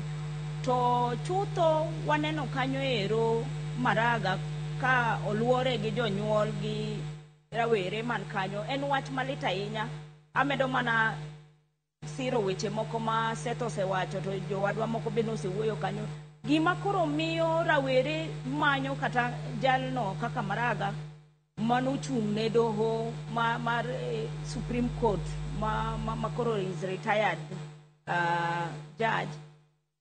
To chutho waneno kanyo ero Maraga ka oluore gi jonyuol gi rawere man kanyo. En wach malit ahinya. Amedo mana siro weche moko ma Seth osewacho to jowadwa moko bende osewuoyo kanyo. Gima koro miyo rawere manyo kata jalno kaka Maraga manochung' ne doho mar Supreme Court ma koro is retired judge,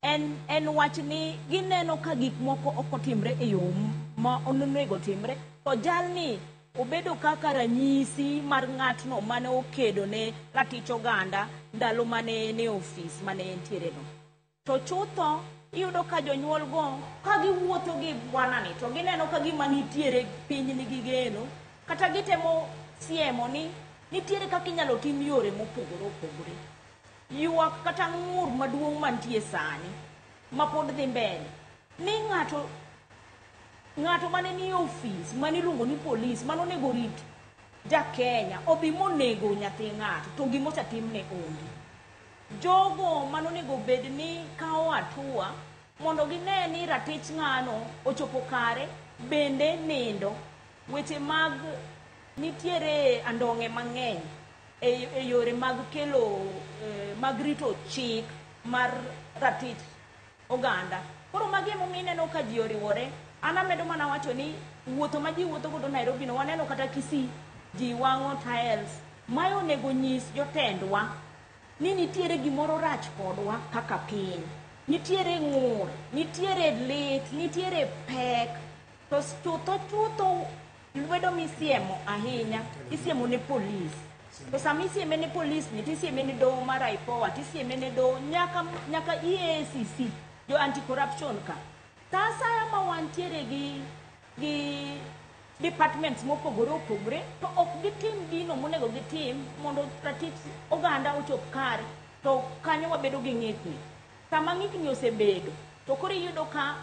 en wach ni gineno ka gik moko ok otimre e yo ma onego timre, to jalni obedo kaka ranyisi mar ng'atno mane okedo ne ratich oganda ndalo mane en e ofis mane entiere no. To chutho iyudo ka jonyuol go ka giwuotho gi bwanani to gineno ka gima nitiere piny nigi geno, kata gitemo siemo ni nitiere kaka inyalo tim yore mopogore opogore. Ywak kata ng'ur maduong' mantie sani ma pod dhi mbele ni ng'ato mane ni e ofis mane iluongo ni polis mane onego rit ja Kenya odhi monego nyathi ng'ato to gima osetimne onge. Jogo mane onego bed ni kawo hatua mondo gine ni ratich ng'ano ochopo kare bende nindo. Weche mag nitiere andong'e mang'eny e yore mag kelo mag rito chik mar ratich oganda. Koro magi emomiyo ineno ka ji oriwore. An amedo mana wacho ni wuotho ma ji wuotho godo Nairobi no waneno kata Kisii ji wang'o tiles. Mae onego nyis jotendwa ni nitiere gimoro rach kodwa kaka piny. Nitiere ng'ur, nitiere lit, nitiere pek. To chutho chutho lwedo misiemo ahinya, isiemo ne polis. To sama isieme ne polis ni, tisieme ne doho mar IPOA, tisieme ne doho nyaka EACC, jo anti-corruption ka. Sa asaya ma wantiere gi departments mopogore opogore, to ok gitim gino monego gitim mondo ratich oganda ochop kare, to kanyo wabedo gi ng'ikni. Sama ng'ikni osebedo, to koro iyudo ka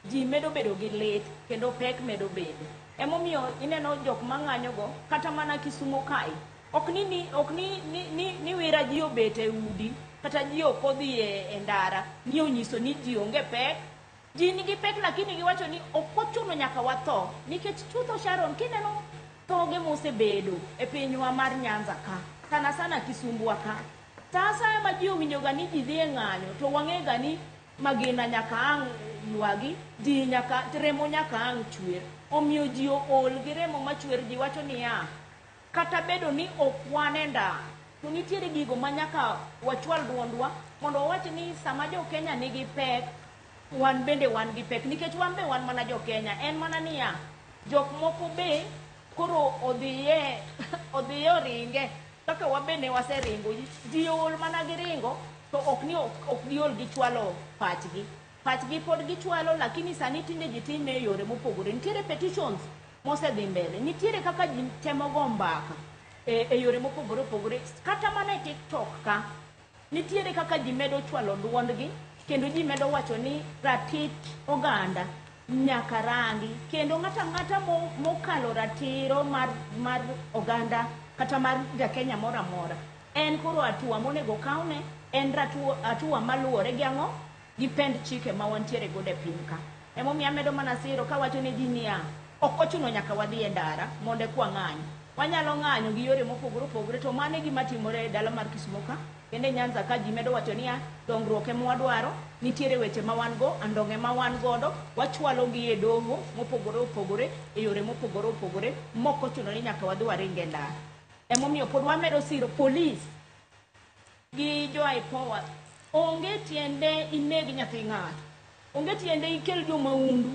ji medo bedo gi lit kendo pek medo bedo. Emomiyo ineno jok mang'anyo go kata mana Kisumo kae. Ok ni wira ji obet e udi kata ji ok odhi e ndara ni onyiso ni ji onge pek. Ji nigi pek lakini giwacho ni ok ochuno nyaka watho nikech chutho Sharon kineno thoge mosebedo e pinywa mar Nyanza ka, sana sana Kisumbwa ka. Sa asaya ma ji owinjo ga ni ji dhi e ng'anyo to wang'e ga ni magina nyaka ang' ywagi, ji nyaka remo nyaka ang' chwer. Omiyo ji ool gi remo machwer, ji wacho niya, kata bedo ni ok wan e ndara, to nitiere gigo ma nyaka wachwal duondwa mondo wawach ni sama jo Kenya nigi pek, wan bende wan gi pek nikech wan be wan mana jo Kenya. En mana niya, jok moko be koro odhiye oringe kaka wabende waseringo. Ji ool mana gi ringo to ok ni ok giol gi chwalo pachgi. Pachgi pod gichwalo lakini sani tinde ji time e yore mopogore. Nitiere petitions mosedhi mbele, nitiere kaka ji temo go mbaka e yore mopogore opogore. Kata mana e TikTok ka, nitiere kaka ji medo chwalo duondgi kendo ji medo wacho ni ratich oganda nyaka rangi kendo ng'ato ang'ata mokalo ratiro mar oganda kata mar ja Kenya moro amora en koro hatua monego kawne en hatua maluwore gi ang'o gi pend chike ma wantiere godo e piny ka. Emomiyo amedo mana siro kawacho ne ji niya, ok ochuno nyaka wadhi e ndara mondo eka wang'any. Wanyalo ng'anyo gi yore mopogore opogore to mano e gima timore e dala mar Kisumo ka kendo e Nyanza ka ji medo wacho niya, dongruok ema wadwaro, nitiere weche ma wan go, andong'e ma wan godo, wachwalo gi e doho mopogore opogore e yore mopogore opogore mok ochuno ni nyaka wadhi waring e ndara. Emomiyo pod wamedo siro polis gi jo IPOA. Onge tiende ineg nyathi ng'ato. Onge tiende ikel jo maundu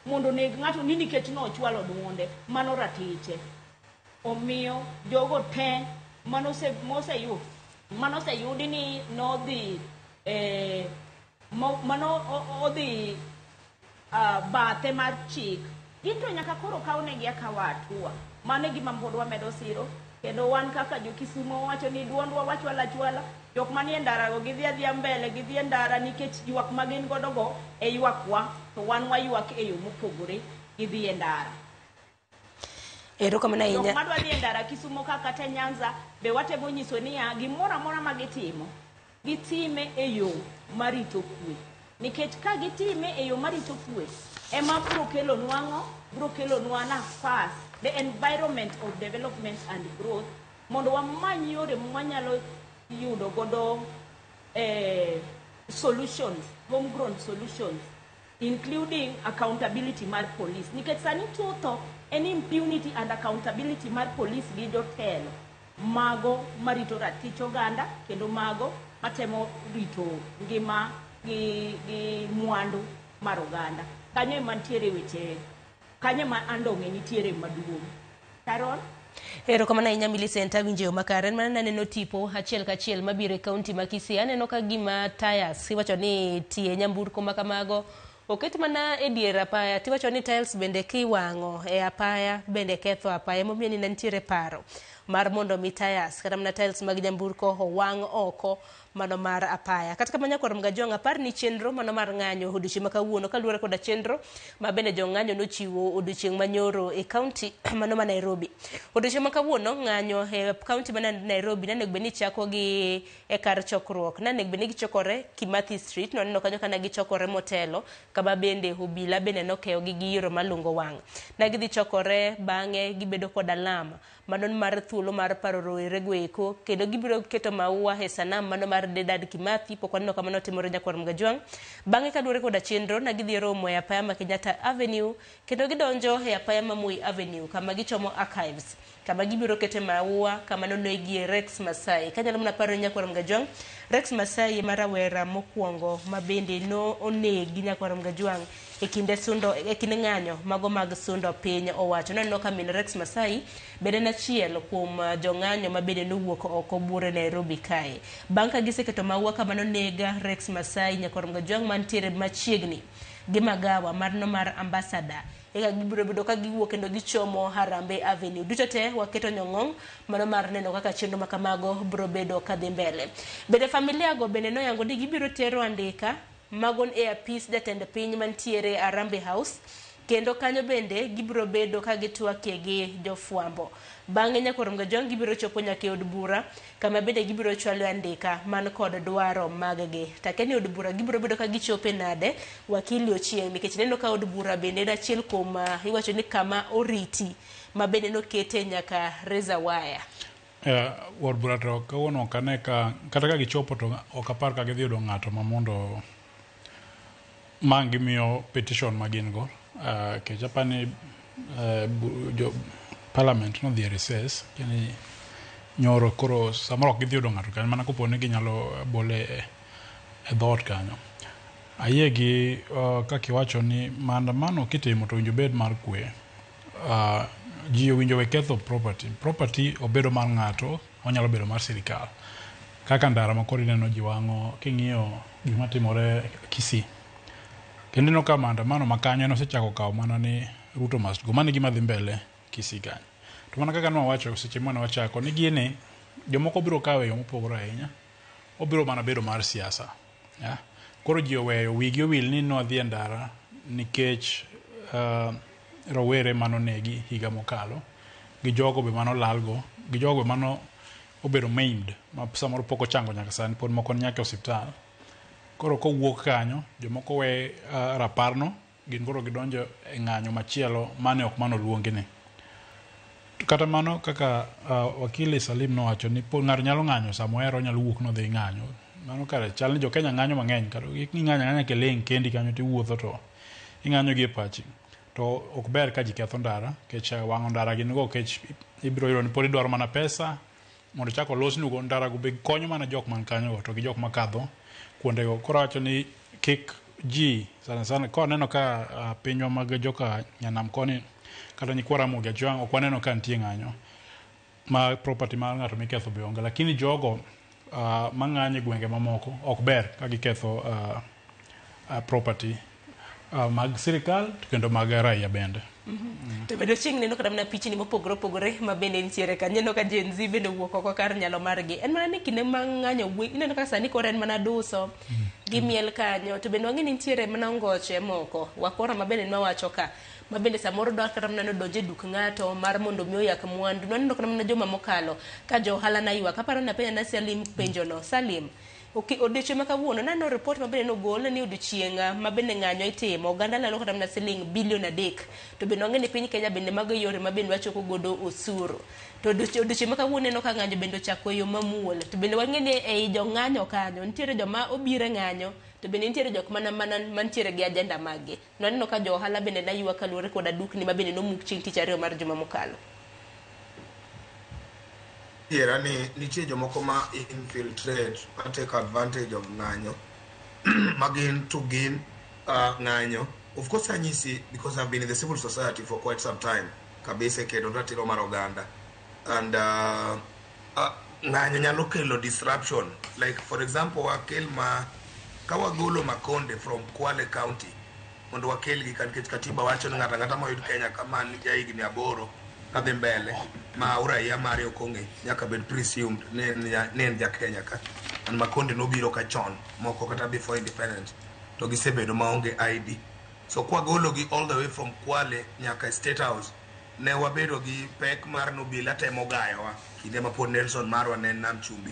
mondo oneg ng'ato ni nikech nochwalo duonde. Mano ratiche. Omiyo jogo te manoseyudi ni nodhi mano odhi bathe mar chik Gin to nyaka koro kawnegi akawa hatua. Mano e gima pod wamedo siro kendo wan kaka jo Kisumo wawacho ni duondwa wachwalo achwala. Jok manie ndara go gidhi adhiya mbele, gidhi e ndara nikech ywak ma gin godo go e ywakwa to wan waywak e yo mopogore gidhi e ndara. Erokamano Jok ahinya. madwa dhi e ndara Kisumo ka kata Nyanza be watemo nyiso niya gimoro amora ma gitimo gitime e yo marito kwe. Nikech ka gitime e yo marito kwe ema biro kelonwa ang'o? Biro kelonwa nafas, the environment of development and growth mondo wamany yore mwanyalo yudo godo solutions, homegrown solutions including accountability mar police. Nikech sani chutho en impunity and accountability mar police gi jotelo mago marito ratich oganda kendo mago matemo rito ngima gi mwandu mar oganda. Kanyo ema nitiere weche, kanyo ema andong'e nitiere maduong'. Sharon? Erokamano ahinya Millicent, awinjo yo makare. En mana naneno tipo achiel kachiel mabiro e kaunti ma Kisii. Aneno ka gima tires iwacho ni tie nyamburko ma kamago oket mana e dier apaya. Tiwacho ni tiles bende kiwang'o e apaya bende ketho apaya. Emomiyo ni ne nitiere paro mar mondo mi tires kata mana tiles mag nyamburko owang' oko mano mar apaya. Kata kamano nyakwar Mgajwang' apar ni chenro mano mar ng'anyo odiochieng' ma kawuono kaluwore koda chenro ma bende jong'anyo nochiwo odiochieng' manyoro e kaunti mano ma Nairobi. Odiochieng' ma kawuono ng'anyo e kaunti ma Nairobi nonego bed ni chako gi e kar chokruok. Nonego bed ni gichokore Kimathi Street, nwaneno kanyo kana gichokore motelo kama bende obila bende nokeyo gi gi malungo wang'. Ne gidhi chokore bang'e gibedo kod alam mano mar thuolo mar paro rowere go eko kendo gibiro keto maua e sanam mano mar Dedan Kimathi pok waneno ka mano timore nyakwar Mgajwang'. Bang'e kaluwore koda chenro ne gidhi romo e apaya ma Kenyatta Avenue kendo gidonjo e apaya ma Moi Avenue kama gichomo archives kama gibiro kete maua kama nonegie Rex Masai. Kanyalo mana paro nyakwar Mgajwang', Rex Masai ema rawera mokwongo ma bende no onegi nyakwar Mgajwang' e kinde sundo e kinde ng'anyo mago mag sundo piny owacho. Naneno ka min Rex Masai bende en achiel kuom jong'anyo ma bende nowuok oko buore Nairobi kae. Bang' ka giseketo maua kama nonega Rex Masai nyakwar Mgajwang' mantiere machiegni gi magawa marno mar Ambassador eka gibiro bedo ka giwuok kendo gichomo Harambee Avenue. Duto te waketo nyong'ong' mano mar neno kaka chenro ma kamago biro bedo kadhi mbele. Bende familia go bende noyango ni gibiro tero andika mago e apis jatend piny mantiere Harambee House kendo kanyo bende gibiro bedo ka gitwakie gi jofwambo. Bang'e nyakwar Mgajwang' gibiro chopo nyaka e od bura kama bende gibiro chwalo andika man kod dwaro mag-gi. Takia ni od bura gibiro bedo ka gichope nade wakili Ochieng' nikech neno ka od bura bende en achiel kuom iwacho ni kama oriti ma bende nokete nyaka razor wire. Od bura to kawuono ok ane ka kata ka gichopo to ok apar ka gidhi yudo ng'ato ma mondo ma gimiyo petition ma gin go kech apani jo parliament nodhi e recess yani nyoro koro samoro ok gidhi yudo ng'ato kanyo mana kopo ni ginyalo bole e dhoot kanyo. Ayie gi kaka iwacho ni maandamano kitimo to owinjo bed mar kwe. Ji owinjo we ketho property. Property obedo mar ng'ato, onyalo bedo mar sirikal. Kaka ndara ma koro ineno ji wang'o king'iyo gima timore Kisii. Kendo ineno ka maandamano ma kanyo en osechako kawo mana ni Ruto must go. Mano e gima dhi mbele Kisii kanyo. To mana kaka nwawacho seche mane wachako ni gini jomoko biro kawe e yo mopogore ahinya. Obiro mana bedo mar siasa. Yeah? Koro ji oweyo wigi owil ni nwadhi e ndara nikech rowere manonegi higa mokalo gi jogo be manolalgo gi jogo be mano obedo maimed ma samoro pok ochango nyaka sani pod moko ni nyaka e osiptal. Koro kowuok kanyo jomoko we raparno gin koro gidonjo e ng'anyo machielo mane ok mano luongi ni. To kata mano kaka wakili Salim nowacho ni ng'ato nyalo ng'anyo sama ohero onyalo wuok nodhi ng'anyo. Mano kare chal ni jo Kenya ng'anyo mang'eny kare ing'anyo ang'anya kiling' kendi kanyo tiwuotho to ing'anyo gi e pachi. To ok ber ka ji ketho ndara nikech wang'o ndara gin go nikech ibiro yudo ni pod idwaro mana pesa mondo chak olosnigo ndara go be konyo mana jok man kanyo go to gi jok makadho kuondego. Koro awacho ni kik ji sana sana ka waneno ka pinywa mag joka nyanam koni kata nyikwa Ramogi Ajwang' ok waneno ka nitie ng'anyo ma property mar ng'ato miketho be onge lakini jogo mang'anyo e gwenge mamoko ok ber ka giketho property mag sirikal to kendo mag raia bende. To bende chieng' neno kata mana pichni mopogore opogore ma bende nitiere ka. Neno ka Gen Z bende owuok oko kar nyalo margi. En mana ni kinde ma ng'anyo wuok, ineno ka sani koro en mana duso, gimiel kanyo. To bende wang'e ni nitiere mana ngoche moko, wakora ma bende nwawacho ka, ma bende samoro dwa kata mana nodonj e duk ng'ato mar mondo mi oyak mwandu. Nwaneno kata mana juma mokalo ka jo ohala na ywak. Aparo ni apenjo na Salim penjono. Salim, odiochieng' ma kawuono naneno report ma bende nogol ni odiochieng' ma bende ng'anyo itimo oganda lalo kata mana siling bilion 3 to bende wang'e ni piny Kenya bende mago e yore ma bende wachoko godo osuru to odiochieng' ma kawuono neno ka ng'anyo bende ochako e yo mamuol to bende wang'e ni ei jong'anyo kanyo nitiere joma obiro e ng'anyo to bende nitiere jok mana mantiere gi agenda maggi. Nwaneno ka jo ohala bende ne ywak kaluwore koda dukni ma bende nomuk chieng' tich ariyo mar juma mokalo. Adiera ni nitie jomoko ma infiltrate, ma take advantage of ng'anyo, ma gin to gin ng'anyo. Of course anyisi, because I've been in the civil society for quite some time, kabisa kedo ratiro mar oganda. And ng'anyo nyalo kelo disruption. Like for example, wakel ma, ka wagolo Makonde from Kwale County, mondo wakelgi ka nikech katiba wacho ni ng'ato ang'ata moyud Kenya ka man jahigni 8 kadhi mbele ma uraia mare ok ong'e nyaka bed presumed ni en ja Kenya ka. And Makonde nobiro ka chon, moko kata before independence, to gisebedo maonge ID. So kwagologi all the way from Kwale nyaka State House, ne wabedo gi pek mar nobila temo gayowa kinde ma pod Nelson marwa ne en Nam Chumbi.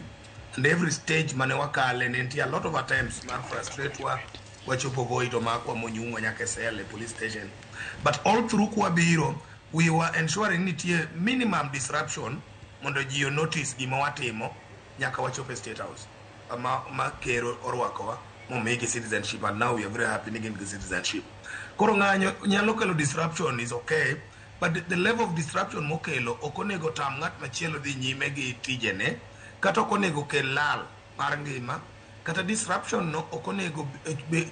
And every stage mane wakale ne nitie a lot of attempts mar frustrate wa, wachopo Voi to makwa monyung'wa nyaka e cell e police station. But all through kwabiro, we were ensuring nitie minimum disruption mondo ji o notice gima watimo nyaka wachopo e State House. Ma ker orwakowa momigi citizenship, and now we are very happy ni gin gi citizenship. Koro ng'anyo nyalo kelo disruption is okay, but the level of disruption mokelo ok onego tam ng'at machielo dhi nyime gi tijene, kata ok onego kel lal mar ngima, kata disruption no ok onego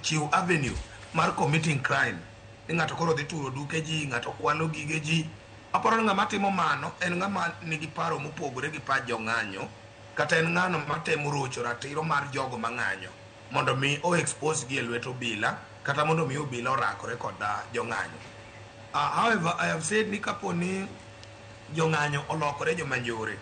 chiw avenue mar committing crime. Ni ng'ato koro dhi turo duke ji, ng'ato kwalo gige ji. Aparo ni ng'ama timo mano en ng'ama nigi paro mopogore gi pach jong'anyo, kata en ng'ano matemo rocho ratiro mar jogo mang'anyo mondo mi o expose gi e lwet obila, kata mondo mi obila orakore kod jong'anyo. However, I have said ni kapo ni jong'anyo olokore joma njore,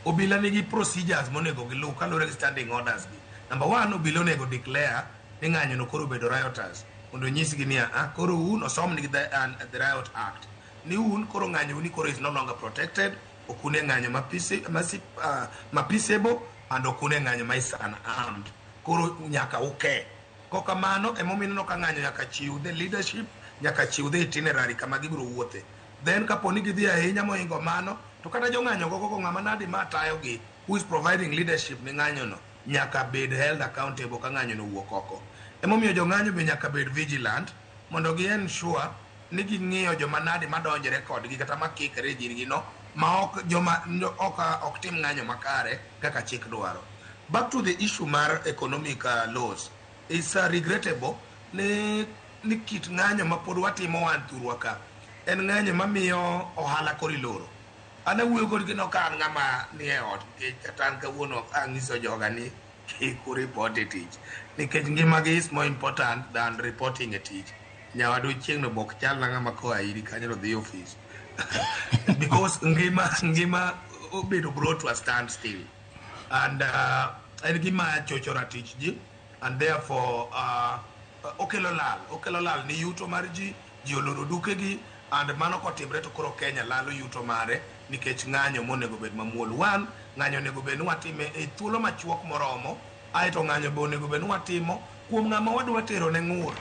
obila nigi procedures monego giluw kaluwore gi standing orders gi. Number one, obila onego declare ni ng'anyo no koro obedo rioters, mondo onyisgi ni koro un osomnigi the Riot Act. Ni un koro ng'anyo ni koro is no longer protected, ok un e ng'anyo ma peaceable, and ok un e ng'anyo ma is unarmed. Koro nyaka uke. Kokamano, emomiyo ineno ka ng'anyo nyaka chiw the leadership, nyaka chiw the itinerary kama gibiro wuothe. Then kapo ni gidhi ahinya mohingo mano, to kata jong'anyo go koko ng'ama nadi ma tayogi, who is providing leadership ni ng'anyo no, nyaka bed held accountable ka ng'anyo no wuok oko. Emomiyo jong'anyo be nyaka bed vigilant, mondo gi ensure ni ging'iyo joma nadi madonjore kodgi kata makikre e dirgi no, ma ok joma ok tim ng'anyo makare kaka chik dwaro. Back to the issue mar economic laws, it's regrettable ni kit ng'anyo ma pod watimo wan thurwa ka en ng'anyo mamiyo ohala koro iloro. An awuoyo kodgi no ka an ng'ama ni e ot, nikech kata an kawuono ang'iso joga ni kik uripot e tich, nikech ngimagi is more important than reporting e tich. Nyawadu chieng' no bok chal na ng'ama koa iri kanyo to dhi ofis. Because ngima obedo brought to a standstill. And en gima chocho ratich ji, and therefore okelo lal ni yuto mar ji, ji oloro dukegi, and mano kotimre to koro Kenya lalo yuto mare nikech ng'anyo monego bed mamuol. One, ng'anyo onego bed ni watime e thuolo machuok moromo, aeto ng'anyo be onego bed ni watimo kuom ng'ama wadwa tero ne ng'ur.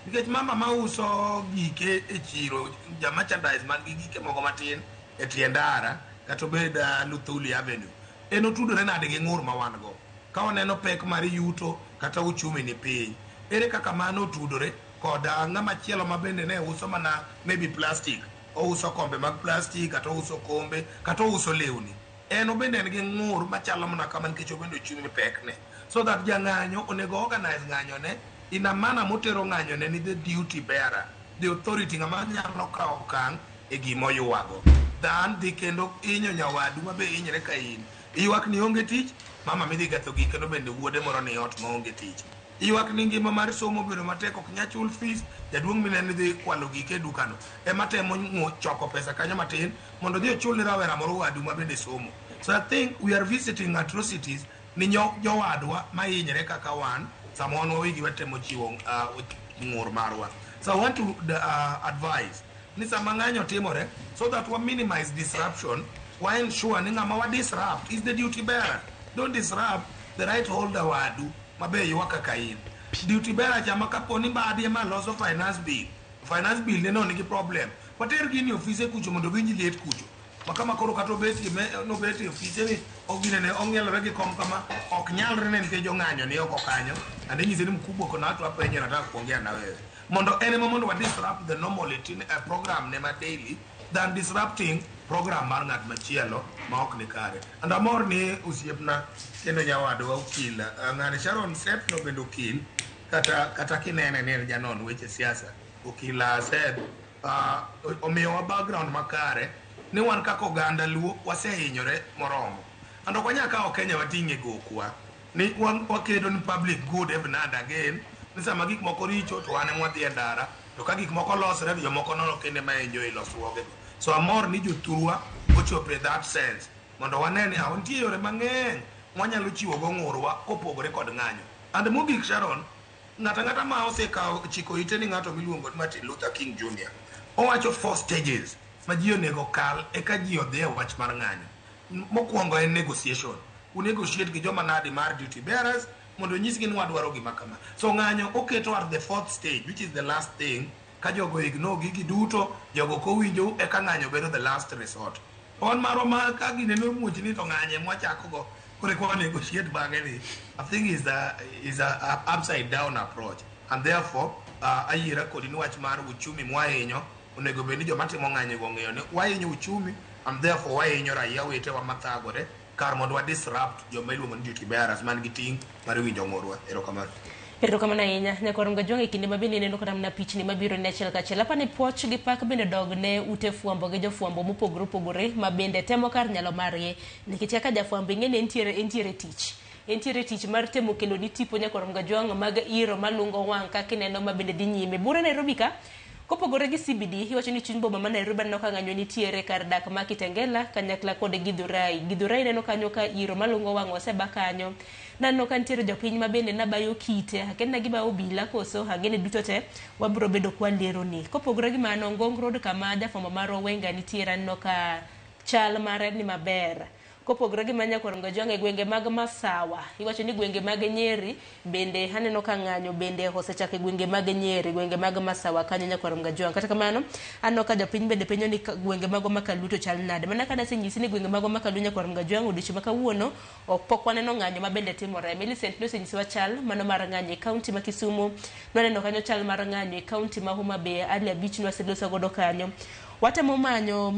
Nikech mama mauso gike e chiro, ja merchandise man gi gike moko matin e tie ndara, kata obed Luthuli Avenue, en otudore nade gi ng'ur ma wan go? Ka waneno pek mar yuto kata uchumi ni piny, ere kaka mano otudore kod ng'ama chielo ma bende ne uso mana maybe plastic, ouso kombe mag plastic, kata ouso kombe, kata ouso lewni. En obende en gi ng'ur machalo mana kama nikech obende ochumi ni pekne. So that jang'anyo onego organize ng'anyo ne in a manner motero ng'anyo ne ni the duty bearer, the authority, ng'ama nyalo kawo okang' e gima oywago. Than dhi kendo hinyo nyawadu ma be hinyre ka in. Ywak ni onge tich, mama midhi ketho gike no bende wuode moro ni ot maonge tich. Ywak ni ngima mar somo obedo matek, ok nyal chul fees, jaduong' mineno dhi kwalo gike e dukano ema temo choko pesa kanyo matin mondo odhi ochul ne rawera moro wadu ma bende somo. So I think we are visiting atrocities ni jowadwa mahinyre kaka wan sama wan wawegi watemo chiwo ng'ur marwa. So I want to advise ni sama ng'anyo timore, so that wa minimize disruption, wa ensure ni ng'ama wa disrupt is the duty bearer. Don't disrupt the right holder wadu mabe ywak kaka in. Duty bearer chama kapo ni Mbadi ema loso finance bill, finance bill ne no nigi problem, water gini e ofise kucho mondo winj liet kucho ma kama koro kata obetie nobetie ofise ni oginene ong'ielore gi kom kama ok nyalre ne nikech jong'anyo ni oko kanyo, and inyise ni mkubwa, kuna watu hapa nje nataka kuongea na wewe, mondo en ema mondo wa disrupt the normal program ne ma daily than disrupting program mar ng'at machielo ma ok ni kare. And amor ni osiepna kendo nyawadwa okil ng'ani Sharon Seth no bende okil kata kinene ni en janon weche siasa, okil Seth omiyowa background makare ni wan kaka oganda Luo wasehinyore moromo and ok wanyal kawo Kenya wating'e gokwa ni wan wakedo ni public good every now and again, ni sama gik moko richo to wan ema wadhi e ndara, to ka gik moko losre to jomoko nono kende ma enjoy losruogego. So amor ni jothurwa ochopo e that sense mondo wane ni ah, nitie yore mang'eny mwanyalo chiwogo ng'urwa kopogore kod ng'anyo. And mogik, Sharon, ng'ato ang'ata ma osekawo chiko ite ni ng'ato miluongo ni Martin Luther King Jr. owacho four stages ma ji onego kal eka ji odhi e wach mar ng'anyo. Mokwongo en negotiation. U negotiate gi joma nadi mar duty bearers mondo onyisgi ni wadwaro gima kama. So ng'anyo oketo at the fourth stage, which is the last thing. Ka jogo ignore gigi duto, jogo kowinjo, eka ng'anyo bedo the last resort. Wan marwa ma ka gineno muoch ni to ng'anyo ema wachako go koro eka wa negotiate bang'e ni I think is a upside down approach, and therefore ayiera kodi ni wach mar uchumi mwahinyo onego bed ni joma timo ng'anyo go ong'eyo ni wahinyo uchumi and therefore wahinyo raia wetewa mathagore kar mondo wa disrupt joma iluongo ni duty bearers man gi ting' mar winjo ng'urwa. Erokamano. Erokamano ahinya, nyakwar Mgajwang'. E kinde ma bende ineno kata mana pichni mabiro ni achiel kachiel, apa ni puoch gi pak bende dog ne ute fwambo gi jofwambo mopogore opogore ma bende temo kar nyalo margi, nikech kaka jafwambo ing'e ni entiere tich mar temo kelo ni tipo, nyakwar Mgajwang', mag iro malungo wang' kaka ineno ma bende dhi nyime bure Nairobi ka. Kopogore gi CBD, iwacho ni chuny boma ma Nairobi aneno ka ng'anyo nitiere kar dak ma Kitengela kanyakla kod Githurai. Githurai ineno kanyo ka iro malungo wang' oseba kanyo. Naneno ka nitiere jopiny ma bende nabayo kite, akia ni gibayo obila koso ang'e ni duto te wabiro bedo kwaleroni. Kopogore gi mano, Ngong Road kama jafwambo marwa Wenga nitiere, aneno ka chal mare ni maber. Kopogore gi mano, nyakwar Mgajwang', e gwenge mag Masawa, iwacho ni gwenge mag Nyeri bende aneno ka ng'anyo bende osechako e gwenge mag Nyeri, gwenge mag Masawa kanyo, nyakwar Mgajwang'. Kata kamano, aneno ka jopiny bende penjo ni gwenge magwa ma Kaluo to chal nade. Mana ka nasenyisi ni gwenge magwa ma Kaluo, nyakwar Mgajwang', odiochieng' ma kawuono ok pok waneno ng'anyo ma bende timore. Millicent nosenyisowa chal mano mar ng'anyo e kaunti ma Kisumu. Nwaneno kanyo chal mar ng'anyo e kaunti ma Homa Bay, Ali abich nwaseloso godo kanyo. Watemo manyo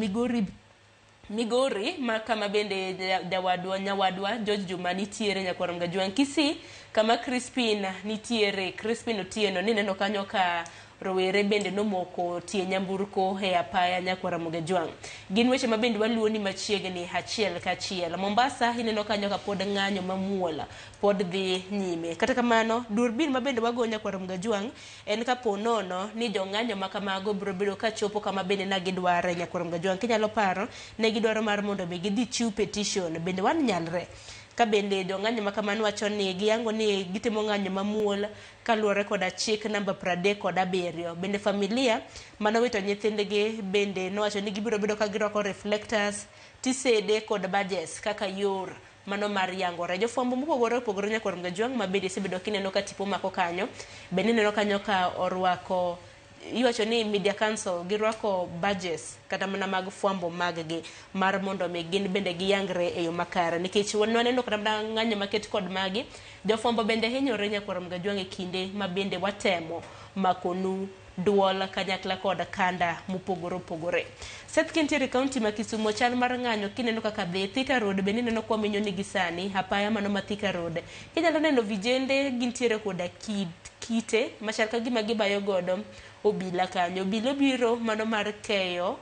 Migori ma kama bende jawadwa nyawadwa George Juma nitiere, nyakwar Mgajwang'. Kisii kama Crispin nitiere, Crispin Otieno, nineno kanyo ka rowere bende nomoko tie nyamburko e apaya, nyakwar Mgajwang'. Gin weche ma bende waluwo ni machiegni achiel kachiel. Mombasa ineno kanyo ka pod ng'anyo mamuol pod dhi nyime. Kata kamano, durbin ma bende wago, nyakwar Mgajwang', en kapo nono ni jong'anyo ma kamago biro bedo ka chopo kama bende na gidware, nyakwar Mgajwang'. Kinyalo paro ne gidwaro mar mondo mi gidhi chiw petition, bende wan nyalre ka bende jong'anyo ma kamano wacho ni giyango ni gitimo ng'anyo mamuol kaluwore koda chik namba 37. Bende familia manowito nyithindgi bende nowacho ni gibiro bedo ka girwako reflectors, tisede kod badges kaka yor mano mar yangore. Jofwambo mopogore opogore, nyakwar Mgajwang', ma bende isebedo kineno ka tipo mako kanyo, bende ineno kanyo ka orwako, iwacho ni media council girwako badges kata mana mag fwambo mag gi mar mondo mi gin bende giyangre e yo makare, nikech waneno kata mana ng'anyo maket kod magi jofwambo bende hinyore, nyakwar Mgajwang', e kinde ma bende watemo makonu duol kanyakla kod kanda mopogore opogore. Seth, kintiere e kaunti ma Kisumo, chal mar ng'anyo kineno kaka dhi Thika Road bende ineno kwa menyo nigi sani apaya mano ma Thika Road, kinyalo neno vijende gintiere koda kite machal ka gima gibayo godo obila kanyo. Obila obiro mano mar keyo,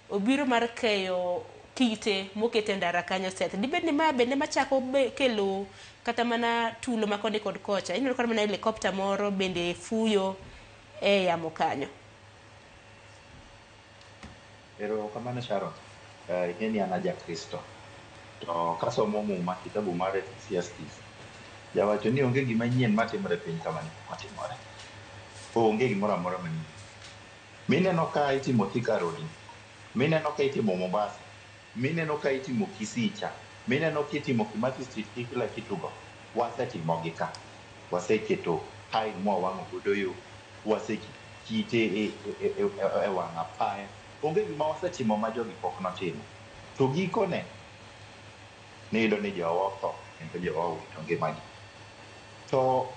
obiro mar keyo kite mokete ndara kanyo Seth. Dibed ni ma bende machako kelo kata mana tulo ma koni kod kocha. Ineno kata mana helikopta moro bende fuyo e yamo kanyo. Erokamano Sharon. Ing'e ni an aja Kristo. To kasomo muma kitabu mar Ecclesiastes, jawacho ni onge gima nyien matimore e piny kama ni otimore. Onge gimoro amora manyien. Mineno ka itimo Thika Road, mineno ka itimo Mombasa, mineno ka itimo Kisii cha, mineno ka itimo Kimathi Street gi kila kitu go, wasetimogi ka. Waseketo tail mwawang'o godo yo, wasekite e wang' apaya. Onge gima wasetimo ma jogi pok notimo. To gikone, niyudo ni jowa otho kendo jowa owito ngimagi. To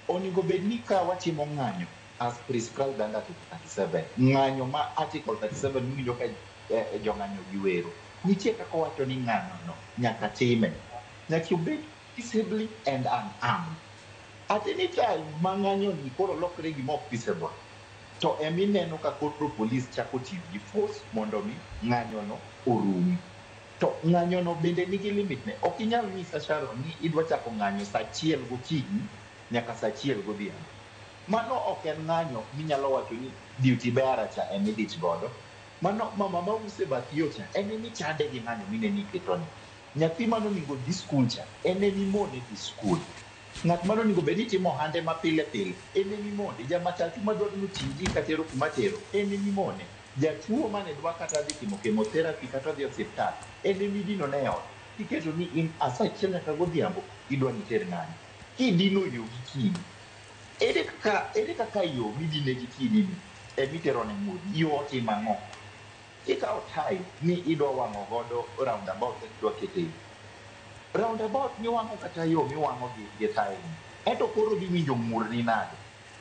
onego bed ni ka watimo ng'anyo as prescribed under Article 37, ng'anyo ma Article 37 miwinjo ka jong'anyo giwero, nitie kaka owacho ni ng'anyo no nyaka time. Nyaka obed peaceably and unarmed. At any time ma ng'anyo ni koro lokre gima ok peaceable, to emineno ka koro police chako tiyo gi force mondo mi ng'anyo no orum. To ng'anyo no bende nigi limit ne. Ok inyal nyisa Sharon ni idwa chako ng'anyo saa achiel gokinyi nyaka saa achiel godhiambo. Mano ok en ng'anyo minyalo wacho ni duty bearer cha ema idich godo. Mano mama mauso e bath yo cha en emichande gi ng'anyo mineno iketoni. Nyathi manonego dhi skul cha en emimone dhi skul. Ng'at manonego bed ni timo ohande mapile pile en emimone. Jamatatu madwaro ni oting' ji katero kuma tero en emimone. Jatuo mane dwa kata dhi timo chemotherapy kata odhi e osiptal en emidinone e ot. Iketo ni in saa achiel nyaka godhiambo idwa ni iter ng'anyo. Kidino yo gi kidi, ere kaka yo midine gi kidi ni emitero ne ng'udi? Yo otimo ang'o? Ikawo tail ni idwa wang'o godo roundabout kaka idwa kete yo. Roundabout miwang'o kata yo miwang'o gi tail ni. Ento koro dhi winjo ng'urni nade?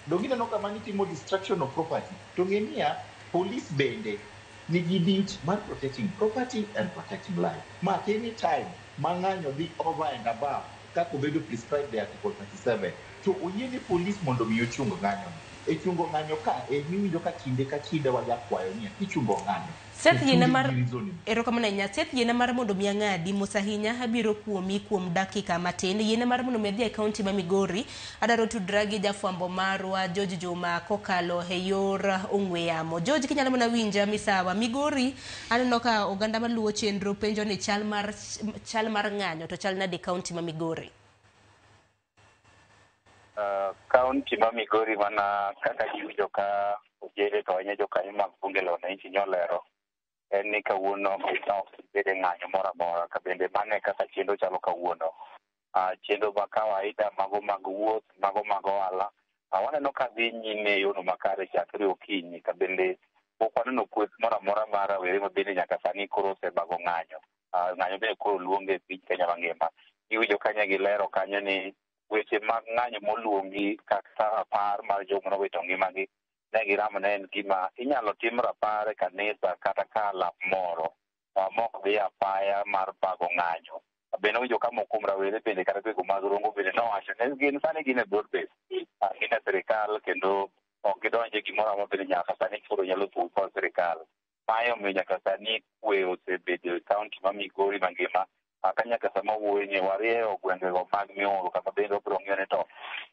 Donge ineno ka mano itimo destruction of property? To ng'e niya, police bende nigi duty mar protecting property and protecting life. Ma at any time ma ng'anyo dhi over and above kaka obedo prescribed e Article 37, to oyiene police mondo mi ochung ng'anyo no. E chungo ng'anyo ka, emiwinjo ka kinde ka kinde wajakwayo niya, kichungo ng'anyo, Seth to yiena chunge mar gi reasoning. Erokamano ahinya. Seth yiena mar mondo mi ang'adi mos ahinya abiro kuomi kuom dakika matin. Yiena mar mondo mi adhi e kaunti ma Migori. Adwaro tudra gi jafwambo marwa George Juma kokalo e yor ong'we yamo. George kinyalo mana winja misawa. Migori aneno ka oganda maluwo chenro penjo ni chal mar ng'anyo to chal nade e kaunti ma Migori. Kaunti ma Migori mana kaka ji winjo ka ojere to ahinya jokanyo mag bunge la wananchi nyolero en ni kawuono ok bede ng'anyo moro amora ka bende mano e kaka chenro chalo kawuono. Chenro ma kawaida mago mag wuoth, mago mag ohala, waneno ka dhi nyime e yono makare chakre okinyi ka bende pok waneno kweth moro amora mar rawere ma bende nyaka sani koro osebago ng'anyo. Ng'anyo bende koro luonge e piny Kenya mangima. Iwinjo kanyo gilero kanyo ni weche mag ng'anyo moluongi kaka rapar mar jogo manowito ngimagi ne giramo ne en gima inyalo tim rapar e kanisa kata ka lap moro mok dhi apaya mar bago ng'anyo. Bende owinjo ka moko kuom rawere bende kata gwego mag Rongo bende nowacho ni gin sani gin e broad base, gin e sirikal kendo ok gidonje gimoro amora bende nyaka sani koro nyalo pogo kod sirikal. Mae omiyo nyaka sani kwe osebedo e kaunti ma Migori mangima. Ka nyaka sama wuoyo ni warieyo gwengego mag Mioro kama bende wabiro ng'iyo ni to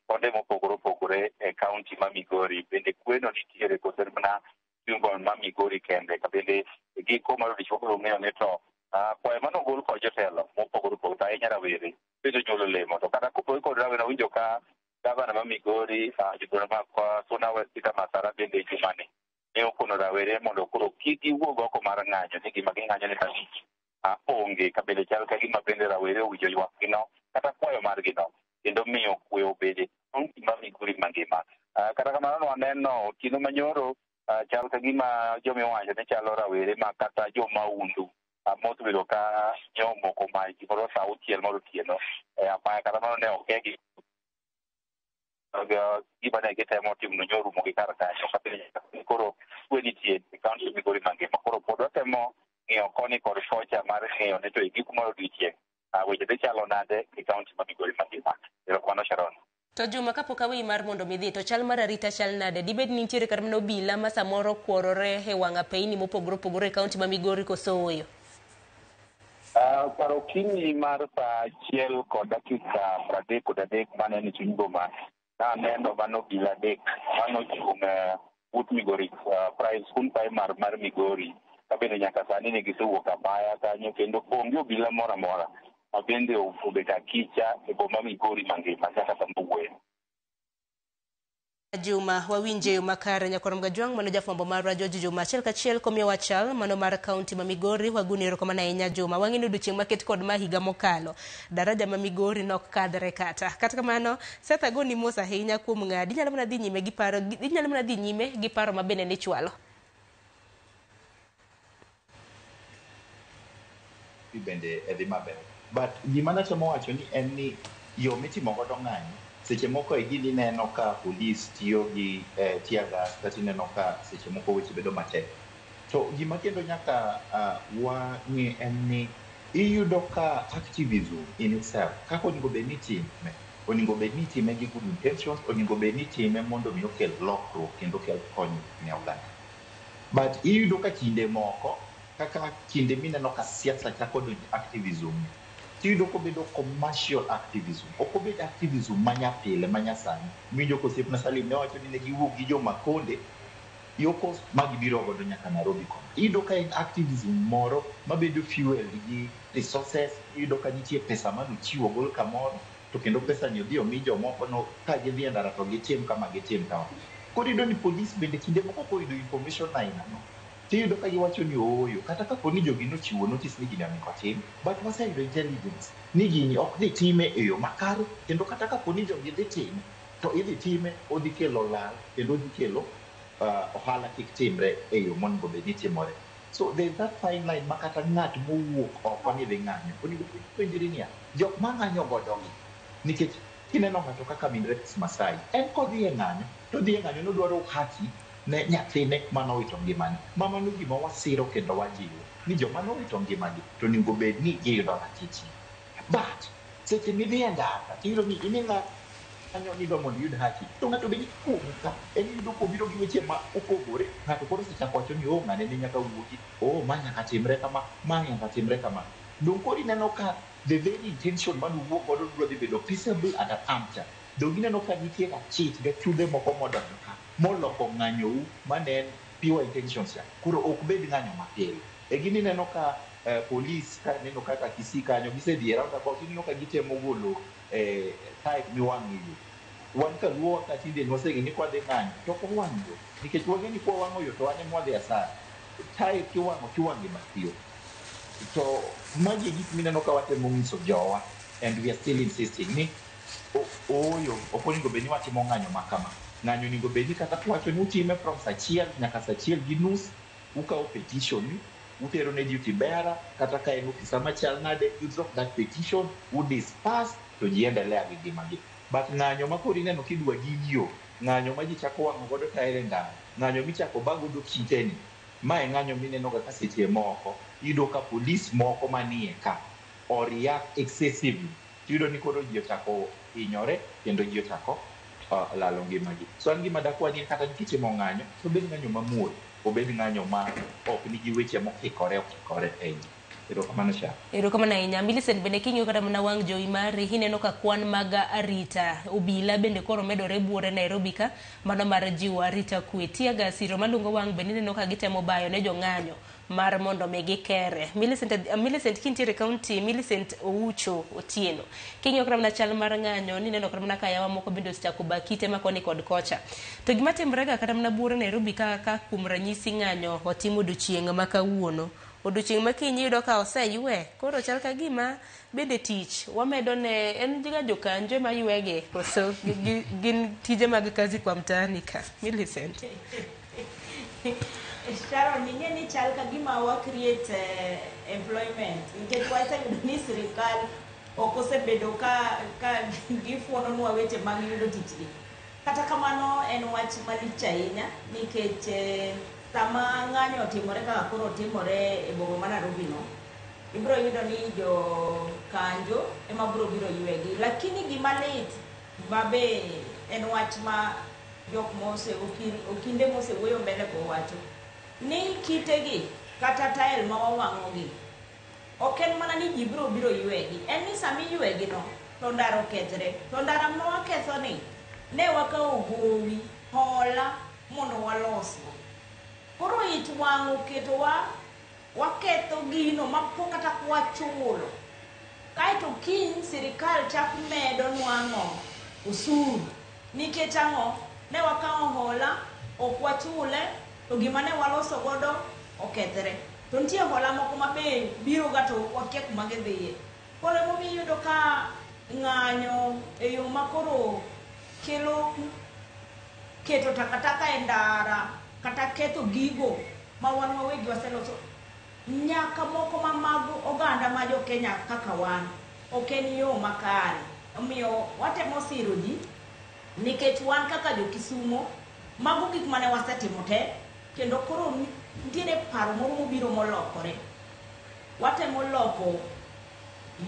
konde mopogore opogore e kaunti ma Migori bende kweno nitiere koso en mana jumbo ma Migori kende ka bende giko mar odiechieng' wabiro ng'iyo ni to kwayo manogol kod jotelo mopogore opogore to ahinya rawere bende onyuolo olemo to kata kopogore kod rawere awinjo ka gavana ma Migori jobura ma Suna West Peter Masara bende jumani ne okono rawere mondo koro kik giwuog oko mar ng'anyo ni gima ging'anyo ni malich onge ka bende chal ka gima bende rawere owinjo ywakgi no kata kwayo margi no kendo miyo kwe obede kaunti ma Migori mangima. Kata kamano nwaneno otieno manyoro chal ka gima jomiwacho ni chalo rawere ma kata jomaundu mosebedo ka nyomoko mach gimoro saa auchiel mar otieno e apaya kata mano ne okegi gima ne gitemo timo nyorumo gi kar kanyo ka bende koro kwe nitie e kaunti Migori mangima. Koro pod watemo ng'iyo koni kod kocha mar ng'iyo ni to e giko mar odiochieng' weche dhi chalo nade e kaunti ma Migori mangima. Erokamano Sharon. To Juma kapok aweyi mar mondo midhi to chal mar arita chal nade? Dibed ni nitiere kata mana obila ma samoro kworore e wang' apeini mopogore opogore e kaunti ma Migori koso ooyo? Kar okinyi mar saa 1:33 mane ni chuny boma, naneno mano obila 3 manochung' but Migori skund primar mar Migori, ka bende nyaka sani ne gisewuok apaya kanyo kendo onge obila moro amora ma bende obet akicha e boma Migori mangima nyaka sama wuoyo. Juma wawinje yo makare nyakwar Mgajwang' mano jafwambo marwa George Juma achiel kachiel komiyowa chal mano mar kaunti ma Migori. Waguni erokamano ahinya Juma. Wang'e ni odiochieng' maket kod ma higa mokalo daraja ma Migori nok kadhre kata kamano Seth agoni mos ahinya kuom ng'adi. Inyalo mana dhi nyime gi paro, inyalo mana dhi nyime gi paro ma bende nichwalo. Bende dhi maber. But gima natemo wacho ni en ni yo mitimo godo ng'anyo seche moko e gini ineno ka polis tiyo gi tear gas kata ineno ka seche moko weche bedo matek. To gima kendo nyaka wang'e en ni iyudo ka activism in itself kaka onego bed ni itime, onego bed ni itime gi good intentions, onego bed ni itime mondo mi okel lokruok kendo okel konyruok ne oganda. But iyudo ka kinde moko kaka kinde mineno ka siasa chako donjo activism, tiyudo kobedo commercial activism, ok obed activism manyapile manyasani. Miwinjo ka osiepna Salim ne wacho ni ne giwuok gi jo Makonde yo Coast ma gibiro godo nyaka Nairobi kono. Iyudo ka en activism moro mabedo fueled gi resources, iyudo ka nitie pesa manochiwo ogol kamoro to kendo pesa ni odhi omi jomoko no ka gidhi e ndara to gitim kama gitim kama. Koro iyudo ni polis bende kinde moko koyudo information aina no tiyudo ka giwacho ni ooyo kata kapo ni jogi nochiwo notice ni gini onego otim, but waseyudo intelligence ni gini ok dhi time e yo makare, kendo kata kapo ni jogi dhi time to idhi time odhi kelo lal kendo odhi kelo ohala kik timre e yo monego bed ni timore. So there is that fine line ma kata ng'at mowuok oko ni dhi ng'anyo onego bed penjri niya jok ma ng'anyo godo gi, nikech kineno ng'ato kaka min Rex Masai en kodhi e ng'anyo to odhi e ng'anyo nodwaro haki ne nyathine manowito ngimane. Ma mano gima wasiro kendo wajiwo ni joma nowito ngimagi to onego bed ni giyudo ratichgi. But seche midhi e ndara tiyudo ni in ing'anyo ni idwa mondo iyud haki to ng'ato be nikuomi ka en iyudo kobiro gi weche ma opogore. Ng'ato koro osechako wacho ni oh ng'ane ne nyaka wuogi, oh ma nyaka timre kama, ma nyaka timre kama. Dong' koro ineno ka the very intention manuwuok godo dwa dhi bedo peaceable and unarmed cha. Dong' ineno ka nitie achich gachudhe moko modonjo ka moloko ng'anyou mane en pure intentions cha koro ok bed ng'anyo mapile. E gini ineno ka police ka neno kaka Kisii kanyo gisedhi e roundabout ineno ka gitemo golo tyre miwang'o e yo. Wan kaluowa ka tinde nwaseng'e ni kwadhi ng'anyo to ok wawang' yo nikech wang'e ni kwawang'o yo to wan ema wadhi asara. Tyre kiwang'o tiwang'o e bath yo. To magi e gik mineno ka watemo nyiso jowa and we are still insisting ni ooyo ok onego bed ni watimo ng'anyo ma kama. Ng'anyo onego bed ni kata kuwacho ni utime from saa 1 nyaka saa 1:30, ukawo petition utero ne duty bearer kata ka en ofisa machal nade, you drop that petition, u disperse to ji endelea gi ngimagi. But ng'anyo ma koro ineno kidwa gin yo, ng'anyo ma ji chako wang'o godo taere e ndara, ng'anyo michako ba godo kite ni, ma e ng'anyo mineno ga ka seche moko iyudo ka polis moko manie ka o react excessively. Tiyudo ni koro ji ochako hinyore kendo ji ochako lalo ngimagi. So an gima dakwa ni kata kitimo ng'anyo to obed ng'anyo mamuol, obed ng'anyo ma ok nigi weche mokikore okikore e iye. Erokamano Sharon. Erokamano ahinya. Millicent bende king'iyo kata mana wang' jowi mari ineno ka kwan mag arita obila bende koro medore buore Nairobi ka mano mar jiwo arita kwe. Tear gas siro malungo wang' bende ineno ka gitemo bayo ne jong'anyo mar mondo mi gikere. Millicent kintiere kaunti, Millicent Oucho Otieno. King'iyo kata mana chal mar ng'anyo nineno kata mana ka yawa moko bende osechako ba kite ma koni kod kocha. To gima timore ga kata mana buore Nairobi ka kuom ranyisi ng'anyo otim odiochieng' ma kawuono. Odiochieng' ma kiny iyudo ka oseywe, koro chal ka gima bende tich wamedo ne en ga jokanjo ema ywege koso gin tije mag kazi kwa mtaani ka. Millicent. Sharon, ing'e ni chal ka gima wa create employment nikech waseyudo ni sirikal ok osebedo ka gifuononwa weche mag yudo tich gi. Kata kamano en wach malich ahinya nikech sama ng'anyo otimore kaka koro otimore e boma ma Nairobi no, ibiro yudo ni jo kanjo ema biro biro ywegi. Lakini gima lit ma be en wach ma jok mose okinde mosewuoyo mbele go wacho ni kitegi kata tael ma wawang'o gi Ok en mana ni ji biro biro ywegi, en ni sama iywegi no to ndara okethre. To ndara ma waketho ni ne wakawo gowi, hola mondo walosgo. Koro ich wang' oketowa waketho gino mapok kata wachulo. Kaeto kiny sirikal chak medo nwang'o osuru. Nikech ang'o? Ne wakawo hola, ok wachule, to gima ne waloso godo okethre. To nitie hola moko ma be biro ga to wakia kuma gidhiye. Koro emomiyo iyudo ka ng'anyo e yo ma koro kelo keto takataka e ndara kata ketho gigo ma wan wawegi waseloso nyaka moko ma mag oganda ma jo Kenya kaka wan ok en yo makare. Omiyo watemo siro ji nikech wan kaka jo Kisumo mago gik mane wasetimo te kendo koro nitiere paro moro mobiro molokore. Watemo loko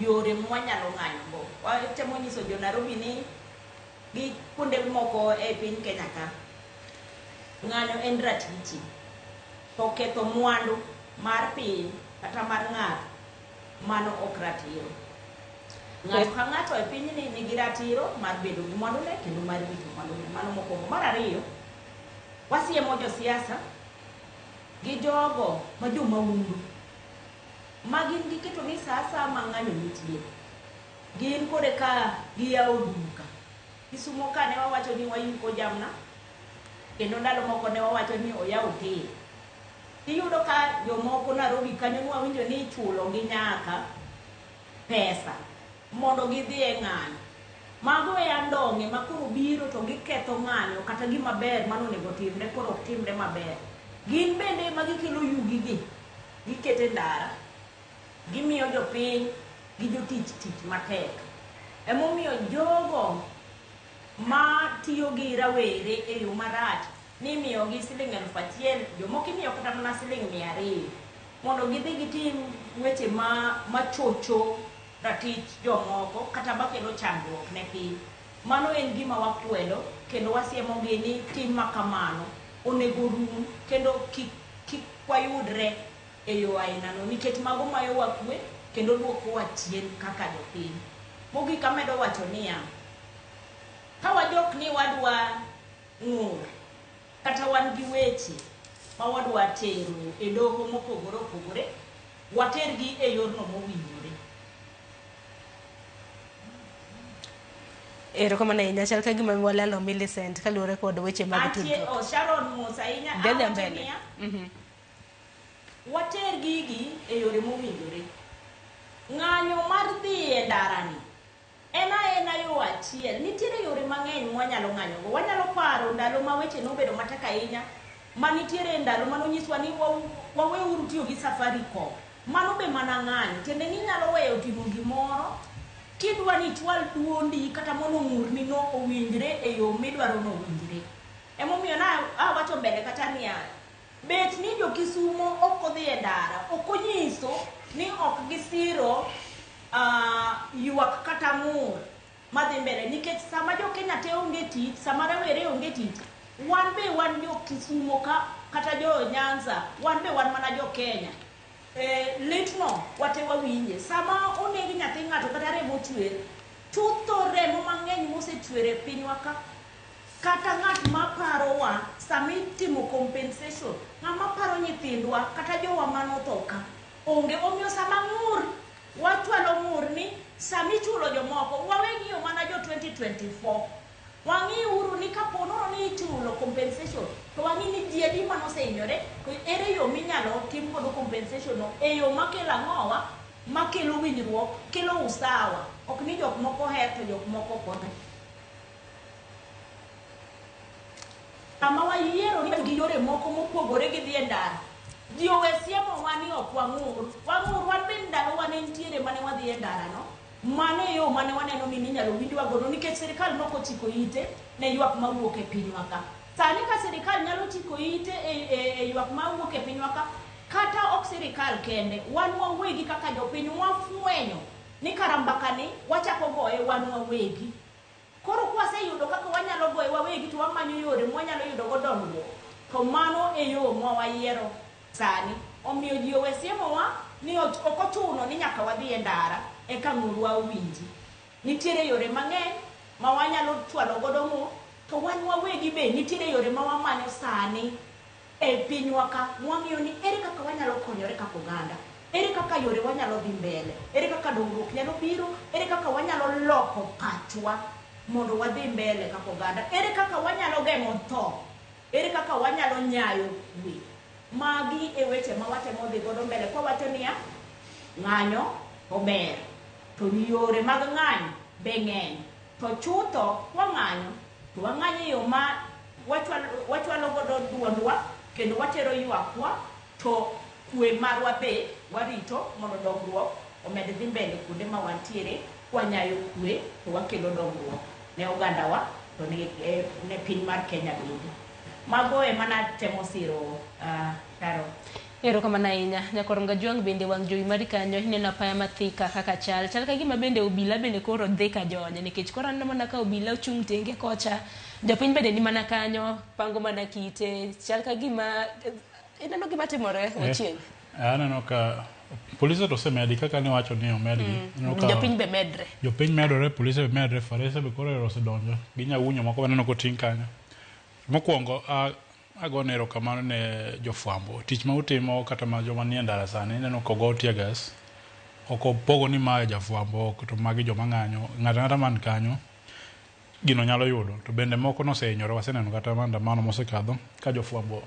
yore mwanyalo ng'anyo go. Watemo nyiso jo Nairobi ni gi kuonde moko e piny Kenya ka ng'anyo en ratichi to ketho mwandu mar piny kata mar ng'ato mano ok ratiro. Ng'ato ka ng'ato e pinyni nigi ratiro mar bedo gi mwandune kendo mar rito mwandune. Mano mokwongo. Mar ariyo, wasiemo josiasa gi jogo ma jomahundu ma gin giketo ni sa asaya ma ng'anyo nitie gin kore ka giyawo duka. Kisumo ka ne wawacho ni wayuko jamna kendo ndalo moko ne wawacho ni oyaw hotel. Iyudo ka jomoko Nairobi kanyo nwawinjo ni ichulo gi nyaka pesa mondo gidhi e ng'anyo. Mago e andong'e ma koro biro to giketho ng'anyo kata gima ber mano onego timre koro ok timre maber. Gin bende ema gikelo yugi gi giketo e ndara, gimiyo jopiny gi jotich tich matek. Emomiyo jogo ma tiyo gi rawere e yo marach ni imiyogi siling 1000, jomoko imiyo kata mana siling 200 mondo gidhi gitim weche machocho ratich jomoko kata makelo chandruok ne piny. Mano en gima wakwedo kendo wasiemogi ni tim makamano onego rum kendo kik wayudre e yo ainano nikech mago mayowa kwe kendo duokowa chien kaka jopiny. Mogik amedo wacho niya, ka wajok ni wadwa ng'ur kata wan gi weche ma wadwa tero e doho mopogore opogore, watergi e yorno mowinjore. Erokamano ahinya, chal ka gima walalo Millicent kaluwore kod weche mag tudruok. Sharon mos ahinya. Dhi mbele. Water gigi e yore mowinjore. Ng'anyo mar dhi e ndarani en aena yo achiel. Nitiere yore mang'eny mwanyalo ng'anyogo. Wanyalo paro ndalo ma weche nobedo matek ahinya, ma nitiere ndalo manonyiswa ni waweuru tiyo gi Safaricom. Mano be mana ng'anyo. Tiende ni inyalo weyo timo gimoro kidwa ni ichwal duondi kata mondo ng'urni no owinjre e yo midwaro no owinjre. Emomiyo na awacho mbele kata niya, bet ni jo Kisumo ok odhi e ndara, ok onyiso ni ok gisiro ywak kata ng'ur madhi mbele, nikech sama jo Kenya te onge tich, sama rawere onge tich, wan be wan jo Kisumo ka kata jo Nyanza, wan be wan mana jo Kenya. Litno wate wawinje. Sama oneg nyathi ng'ato kata remo chwer, chutho remo mang'eny mosechwer e pinywa ka, kata ng'at maparowa sama itimo compensation, ng'ama paro nyithindwa kata jowa manotho ka onge. Omiyo sama ng'ur wachwalo ng'ur ni sama ichulo jomoko, wawe ng'iyo mana jo 2024. Wang'i uru ni kapo nono ni ichulo compensation, to wang'i ni ji adi manosehinyore, to ere yo minyalo tim godo compensation no e yo makelo ang'owa, makelo winjruok, kelo usawa. Ok ni jok moko oher to jok moko ok oher. Sama wayiero ni gi yore moko mopogore gi dhi e ndara, ji owe siemowa ni ok wang'ur. Wang'ur wan be ndalo wane nitiere mane wadhi e ndara no. Mano e yo mane waneno ni inyalo winjwa godo nikech sirikal nokochiko ite ne ywak mawuok e pinywa ka. Sani ka sirikal nyalo chiko ite e ywak mawuok e pinywa ka, kata ok sirikal kende, wan wawegi kaka jopiny wafwenyo ni kara mbakani wachako goye wan wawegi. Koro kwaseyudo kaka wanyalo goye wawegi to wamanyo yore mwanyalo yudo go dongruok, to mano e yo mwawayiero sani. Omiyo ji owe siemowa ni ok ochuno ni nyaka wadhi e ndara eka ng'urwa owinji. Nitiere yore mang'eny ma wanyalo chwalo godo ng'ur, to wan wawegi be nitiere yore ma wamanyo sani e pinywa ka mwang'iyo ni ere kaka wanyalo konyore kaka oganda, ere kaka yore wanyalo dhi mbele, ere kaka dongruok nyalo biro, ere kaka wanyalo loko pachwa mondo wadhi mbele kaka oganda, ere kaka wanyalo geng'o tho, ere kaka wanyalo nyayo kwe. Magi e weche ma watemo dhi godo mbele kwawacho niya, ng'anyo ober, to yore mag ng'anyo be ng'eny, to chutho kwang'anyo to wang'anyo e yo ma wachwalo godo duondwa kendo watero ywakwa, to kwe marwa be warito mondo dongruok omed dhi mbele kuonde ma wantiere. Kwanyayo kwe to wakelo dongruok ne ogandawa to ne piny mar Kenya bende. Mago ema natemo siro Sharon. Erokamano ahinya. Nyakor Ngajwang' bende wang' jowi mari kanyo ineno apaya mathika kaka chal. Chal ka gima bende obila bende koro dhi ka jonye nikech koro aneno mana ka obila ochung' tenge kocha. Jopiny bende ni mana kanyo pango mana kite. Chal ka gima ineno gima timore ochieng'. Aneno ka polise to osemedi kaka ne wacho ni omedgi. Jopiny be medre. Jopiny medore, polise be medre, farese be koro osedonjo. Gi nyawunyo moko aneno koting' kanyo. Mokwongo agone erokamano ne jofwambo. Tich ma utimo kata ma joma nie ndara sani ineno kogo tear gas. Ok opogo ni mae jafwambo to magi joma ng'anyo. Ng'ato ang'ata man kanyo gino nyalo yudo. To bende moko nosehinyore, waseneno kata maandamano mosekadho ka jofwambo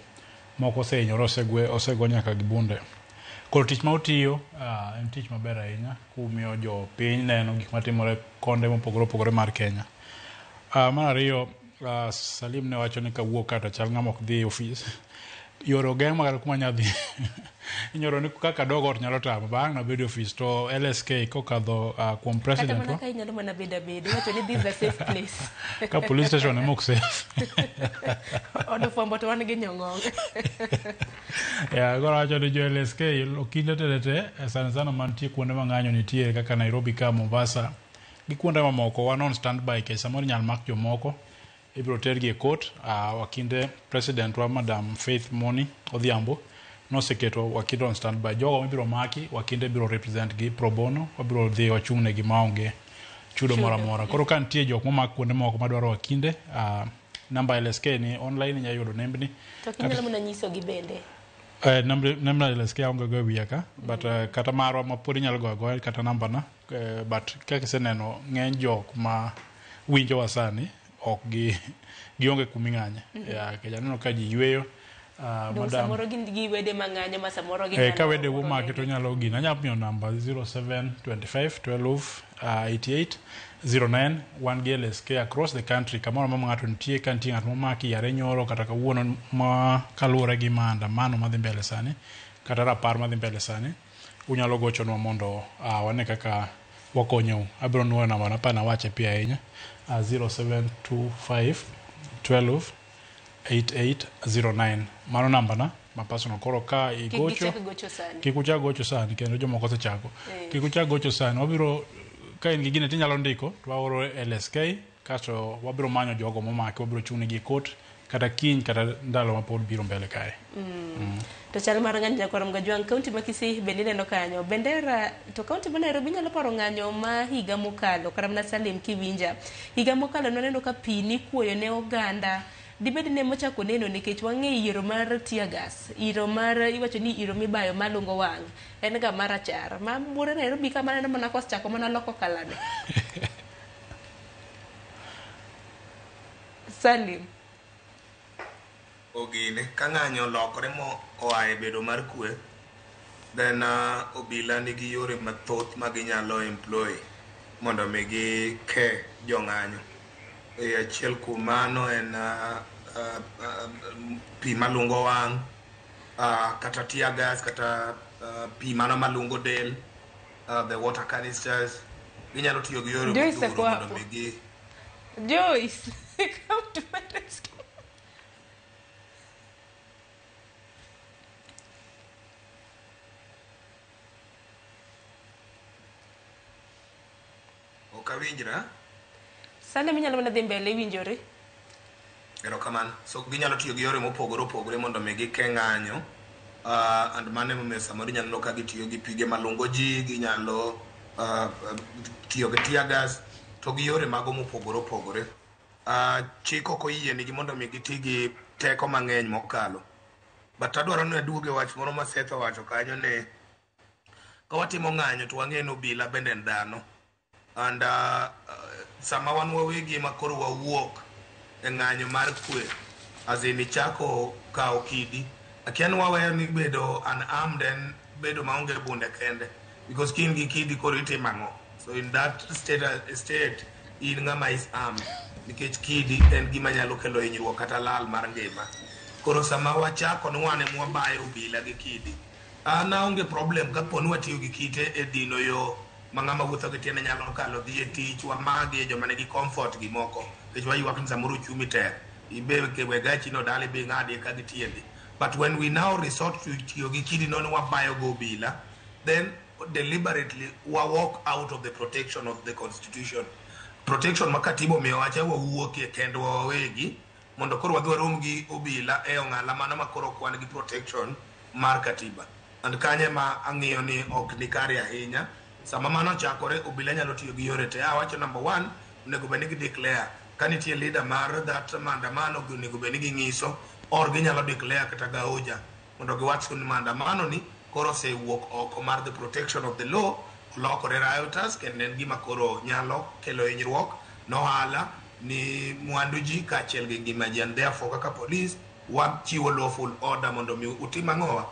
moko osehinyore, osego nyaka gi bunde. Koro tich ma utiyo en tich maber ahinya kumiyo jopiny neno gik matimore konde mopogore opogore mar Kenya. Mar ariyo, Salim ne wacho ni kawuok kata chal ng'ama ok dhi e ofis. Yore ogeng' ma kata kuma anya dhi. Inyoro ni kaka dog ot nyalo tamo, bang' nabed e ofis to LSK kokadho kuom president Kata mana ka inyalo mana bedo abeda, iwacho ni this is a safe place. Ka police station ema ok safe. Od fwambo to wan gi nyong'ong'. Yeah, koro awacho ni jo LSK okinde tete sana sana mantie kuonde ma ng'anyo nitie kaka Nairobi ka Mombasa gi kuonde mamoko wan on standby nikech samoro inyal mak jomoko ibiro tergi e court. Wakinde president wa Madam Faith Moni Odhiambo noseketo wakinde on standby. Jogo mibiro maki wakinde biro represent gi pro bono, wabiro dhi wachung' negi maonge chudo moro amora. Koro ka nitie jok momak kuonde moko madwaro wakinde, namba LSK ni online inyalo yudo nembni. To kinyalo mana nyisogi bende. Namba LSK aonge go e wiya ka, but kata marwa ma pod inyalo goyo agoya kata namba na, but kaka iseneno ng'eny jok ma winjowa sani ok gi gionge kuming'anye. Yeah, nikech aneno ka ji yweyo. Dong samoro gin gi wede mang'anyo ma samoro ginyalo ka wede omaki to nyalo gino. Anyalo miyo namba 0725 12 88 09. Wan gi LSK across the country. Kamoro amora ma ng'ato nitie, ka nitie ng'at momaki yare nyoro kata kawuono ma kaluwore gi maandamano madhi mbele sani, kata rapar madhi mbele sani, unyalo gochonwa mondo wane kaka wakonyou. Abiro nuoyo namba na pa nawache piyo ahinya. 0725 12 8809. Mano namba na ma personal. Koro ka igocho, Kik gichak gocho sani. Kik uchak gocho sani kendo jomoko osechako. Kik uchak gocho sani. Wabiro ka in gi gine tinyalo ndiko to waoro LSK kasto wabiro manyo jogo momaki, wabiro chung' negi e court kata kiny kata ndalo ma pod biro mbele kae. To chal mar ng'anyo nyakwar Mgajwang', kaunti ma Kisii bende ineno kanyo bendera, to kaunti ma Nairobi inyalo paro ng'anyo ma higa mokalo kata mana Salim kiwinja higa mokalo nwaneno ka pi nikuoyo ne oganda. Dibed ni emochako neno nikech wang'e iro mar tear gas, iro mar iwacho ni iro mibayo malungo wang' en ga marachar ma buore Nairobi ka maneno mana kosechako mana loko kalane. Salim. Ogine ka ng'anyo olokore mo oa e bedo mar kwe, then obila nigi yore mathoth ma ginyalo employ mondo mi gike jong'anyo. Achiel kuom mano en pi malungo wang', kata tear gas, kata pi mano malungo del, the water canisters. Ginyalo tiyo gi yore Joyce modhuro ako mondo hapo. mi gi Joyce, come to my rescue. Ok awinjra. Salim inyalo mana dhi mbele iwinjori. Erokamano. So ginyalo tiyo gi yore mopogore opogore mondo mi gike ng'anyo. And mano emomiyo samoro inyalo neno ka gitiyo gi pige malungo ji, ginyalo tiyo gi tear gas to gi yore mago mopogore opogore. Chik ok oyienigi mondo mi giti gi teko mang'eny mokalo. But adwaro ni aduog e wach moro ma Seth owacho kanyo ni ka watimo ng'anyo to wang'e ni obila bende en dhano. And sama wan wawegi ma koro wawuok e ng'anyo mar kwe, as in ichako kawo kidi, akia ni waweyo ni bedo unarmed en bedo maonge bunde kende. Because ka in gi kidi koro itimo ang'o? So in that state in ng'ama is armed. Nikech kidi en gima nyalo kelo hinyruok kata lal mar ngima. Koro sama wachako ni wan ema wabayo obila gi kidi, an aonge problem kapo ni watiyo gi kite e dino yo ma ng'ama wuotho gi tiende nyalo kalo dhi e tich, wamagi joma nigi comfort gi moko. Nikech waywak ni samoro uchumi tek, ibe we gachi no dala ibi ing'adi ka gi tiendi. But when we now resort to tiyo gi kidi no ni wabayo go obila, then deliberately wa walk out of the protection of the constitution. Protection ma katiba omiyowa cha wawuokie kendwa wawegi mondo koro wadhi warom gi obila e ong'ala mano ma koro ok wan gi protection mar katiba. And kanyo ema ang'iyo ni ok ni kare ahinya. Sama mano ochakore, obila nyalo tiyo gi yore te. Awacho number one, onego bed ni gi declare. Ka nitie leader mar that maandamano, onego bed ni ging'iso, or ginyalo declare kata gaoja mondo giwach ni maandamano ni koro osewuok oko mar the protection of the law, olokore rioters, kendo en gima koro nyalo kelo hinyruok nohala ni mwandu ji kaachiel gi ngima ji. And therefore kaka police wachiwo lawful order mondo mi utim ang'owa,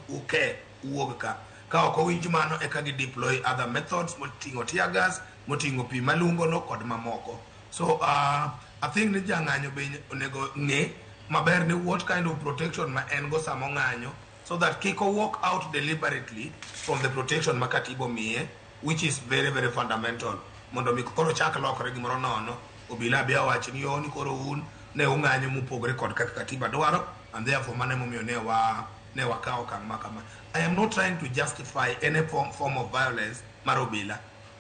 uke uwuog ka. Ka ok owinj mano eka gi deploy other methods moting'o tear gas, moting'o pi malungo no kod mamoko. So I think ni jang'anyo be onego ng'e maber ni what kind of protection ma en go sama ong'anyo, so that kik o walk out deliberately from the protection ma katiba omiye, which is very very fundamental. Mondo mi koro chak lokore gimoro nono, obila bia wach ni yo ni koro un ne ung'anyo mopogore kod kaka katiba dwaro, and therefore mano emomiyo ne wakawo okang' ma kama. I am not trying to justify any form of violence mar obila.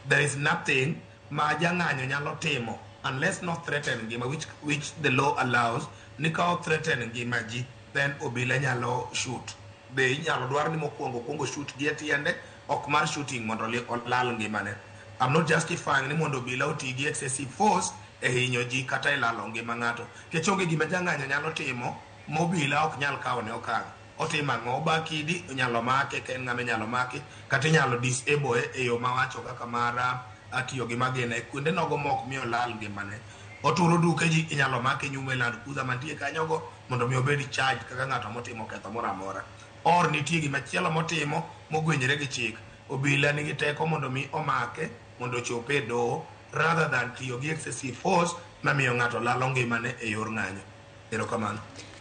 There is nothing ma jang'anyo nyalo timo unless not threaten ngima, which the law allows. Ni ka o threaten ngima ji, then obila nyalo shoot. Be inyalo dwar ni mokwongo kwongo shoot gi e tiende, ok mar shooting mondo olal ngimane. I'm not justifying ni mondo obila oti gi excessive force e hinyo ji kata e lalo ngima ng'ato. Nikech onge gima jang'anyo nyalo timo ma obila ok nyal kawo ne okang'. Otimo ang'o? Oba kidi, inyalo make, ka en ng'ama inyalo maki, kata inyalo disable e yo mawacho kaka mar tiyo gi magina e kuonde nogo ma ok mi olal ngimane. Oturo duke ji, inyalo make nyume e Land Cruiser mantie kanyogo mondo mi obed charged kaka ng'ato motimo ketho moro amora. Or nitie gimachielo motimo mogwenyore gi chik. Obila nigi teko mondo mi omake mondo ochope e doho rather than tiyo gi excessive force mamiyo ng'ato lalo ngimane e yor ng'anyo. Erokamano.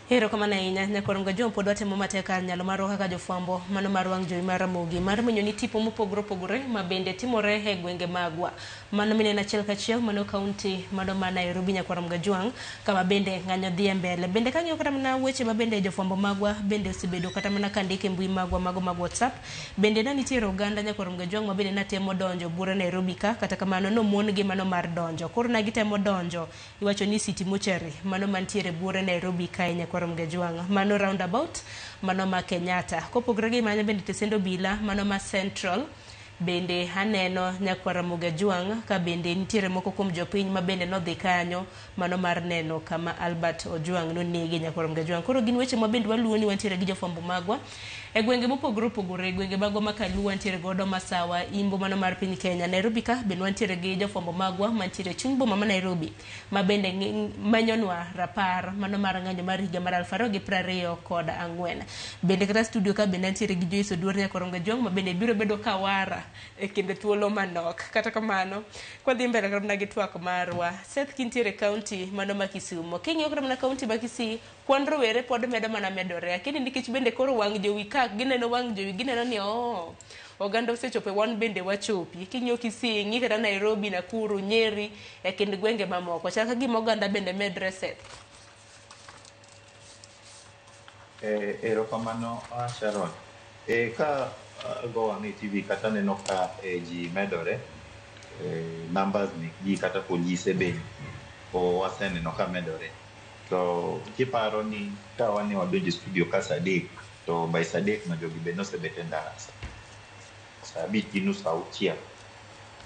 Erokamano ahinya nyakwar Mgajwang', pod watemo matek kar nyalo marwa kaka jofwambo mano mar wang' jowi mar Ramogi mar menyo ni tipo mopogore opogore ma bende timore e gwenge magwa. Mano mineno achiel kachiel mano kaunti mano ma Nairobi nyakwar Mgajwang', kama bende ng'anyo dhi e mbele. Bende kang'iyo kata mana weche ma bende jofwambo magwa bende osebedo kata mana kandiko e mbui magwa mago mag WhatsApp, bende na nitiere oganda nyakwar Mgajwang' ma bende natemo donjo buore Nairobi ka, kata kamano nomon gi mano mar donjo. Koro na gitemo donjo, iwacho ni City Mortuary mano mantiere buore Nairobi kae nyakwar Mgajwang', mano roundabout mano ma Kenyatta. Kopogore gi mano bende tesend obila mano ma Central bende aneno nyakwar Mgajwang' ka bende nitiere moko kuom jopiny ma bende nodhi kanyo mano mar neno kama Albert Ojwang' nonege nyakwar Mgajwang'. Koro gin weche ma bende waluwo ni wantiere gi jofwambo magwa e gwenge mopogore opogore, gwenge magwa ma Kaluo wantiere godo Masawa, Imbo mano mar piny Kenya, Nairobi ka bende wantiere gi jofwambo magwa mantiere chuny boma ma Nairobi ma bende manyonwa rapar mano mar ng'anyo mar higa mar 2024. Bende kata studio ka bende antiere gi Joyce Oduor nyakwar Mgajwang' ma bende biro bedo kawara e kinde thuolo manok. Kata kamano, kwadhi mbele kata mana gi twak marwa, Seth kintiere kaunti mano ma Kisumo, king'iyo kata mana kaunti ma Kisii, kwan rowere pod medo mana medore. Akeni nikech bende koro wang' jowi ka gineno wang' jowi gineno ni oo oganda osechopo wan bende wachopi. King'iyo Kisii, ing'i kata Nairobi, Nakuru, Nyeri e kind gwenge mamoko, chal ka gima oganda bende medre Seth. Erokamano Sharon. Ka ago wang'e TV kata neno ka ji medore, numbers mek ji kata polise be waseneno ka medore. To kiparo ni ka wane wadonjo e studio ka saa 3 to by saa 3 no jogi be nosebet e ndara saa 5:30 6:00.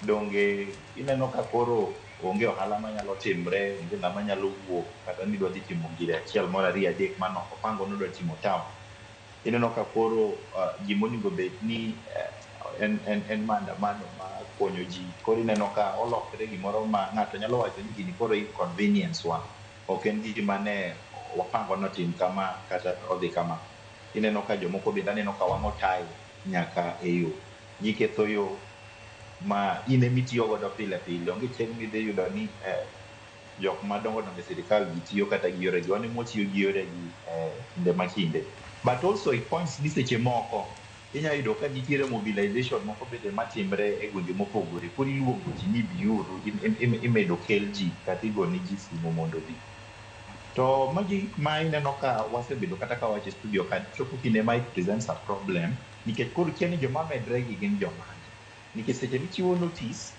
Donge ineno ka koro onge ohala manyalo timre, onge ng'ama nyalo wuok kata ni dwa dhi timo gire achiel moro ariyo adek mano opango ni odwa timo town. Ineno ka koro gimonego bed ni en maandamano ma konyo ji. Koro ineno ka olokre gimoro ma ng'ato nyalo wacho ni gini koro inconvenience wa. Ok en gima ne wapango notim kama kata odhi kama. Ineno ka jomoko bende aneno ka wang'o tai nyaka e yo. Giketho yo ma in emitiyo godo pile pile. Onge chieng' midhi yudo ni jok madongo dongo e sirikal ji tiyo kata gi yoregi. Wan ema watiyo gi yoregi kinde ma kinde. But also it points ni seche moko inyalo yudo ka nitiere mobilization moko bende matimre e gwenge mopogore. Koro iluongo ji ni biuru, imedo kel ji kata igone ji simu mondo obi. To magi gik ma ineno ka wasebedo kata ka wacho e studio ka chopo kinde ma it presents a problem nikech koro ikia ni joma medre gi gin jomage. Nikech seche michiwo notice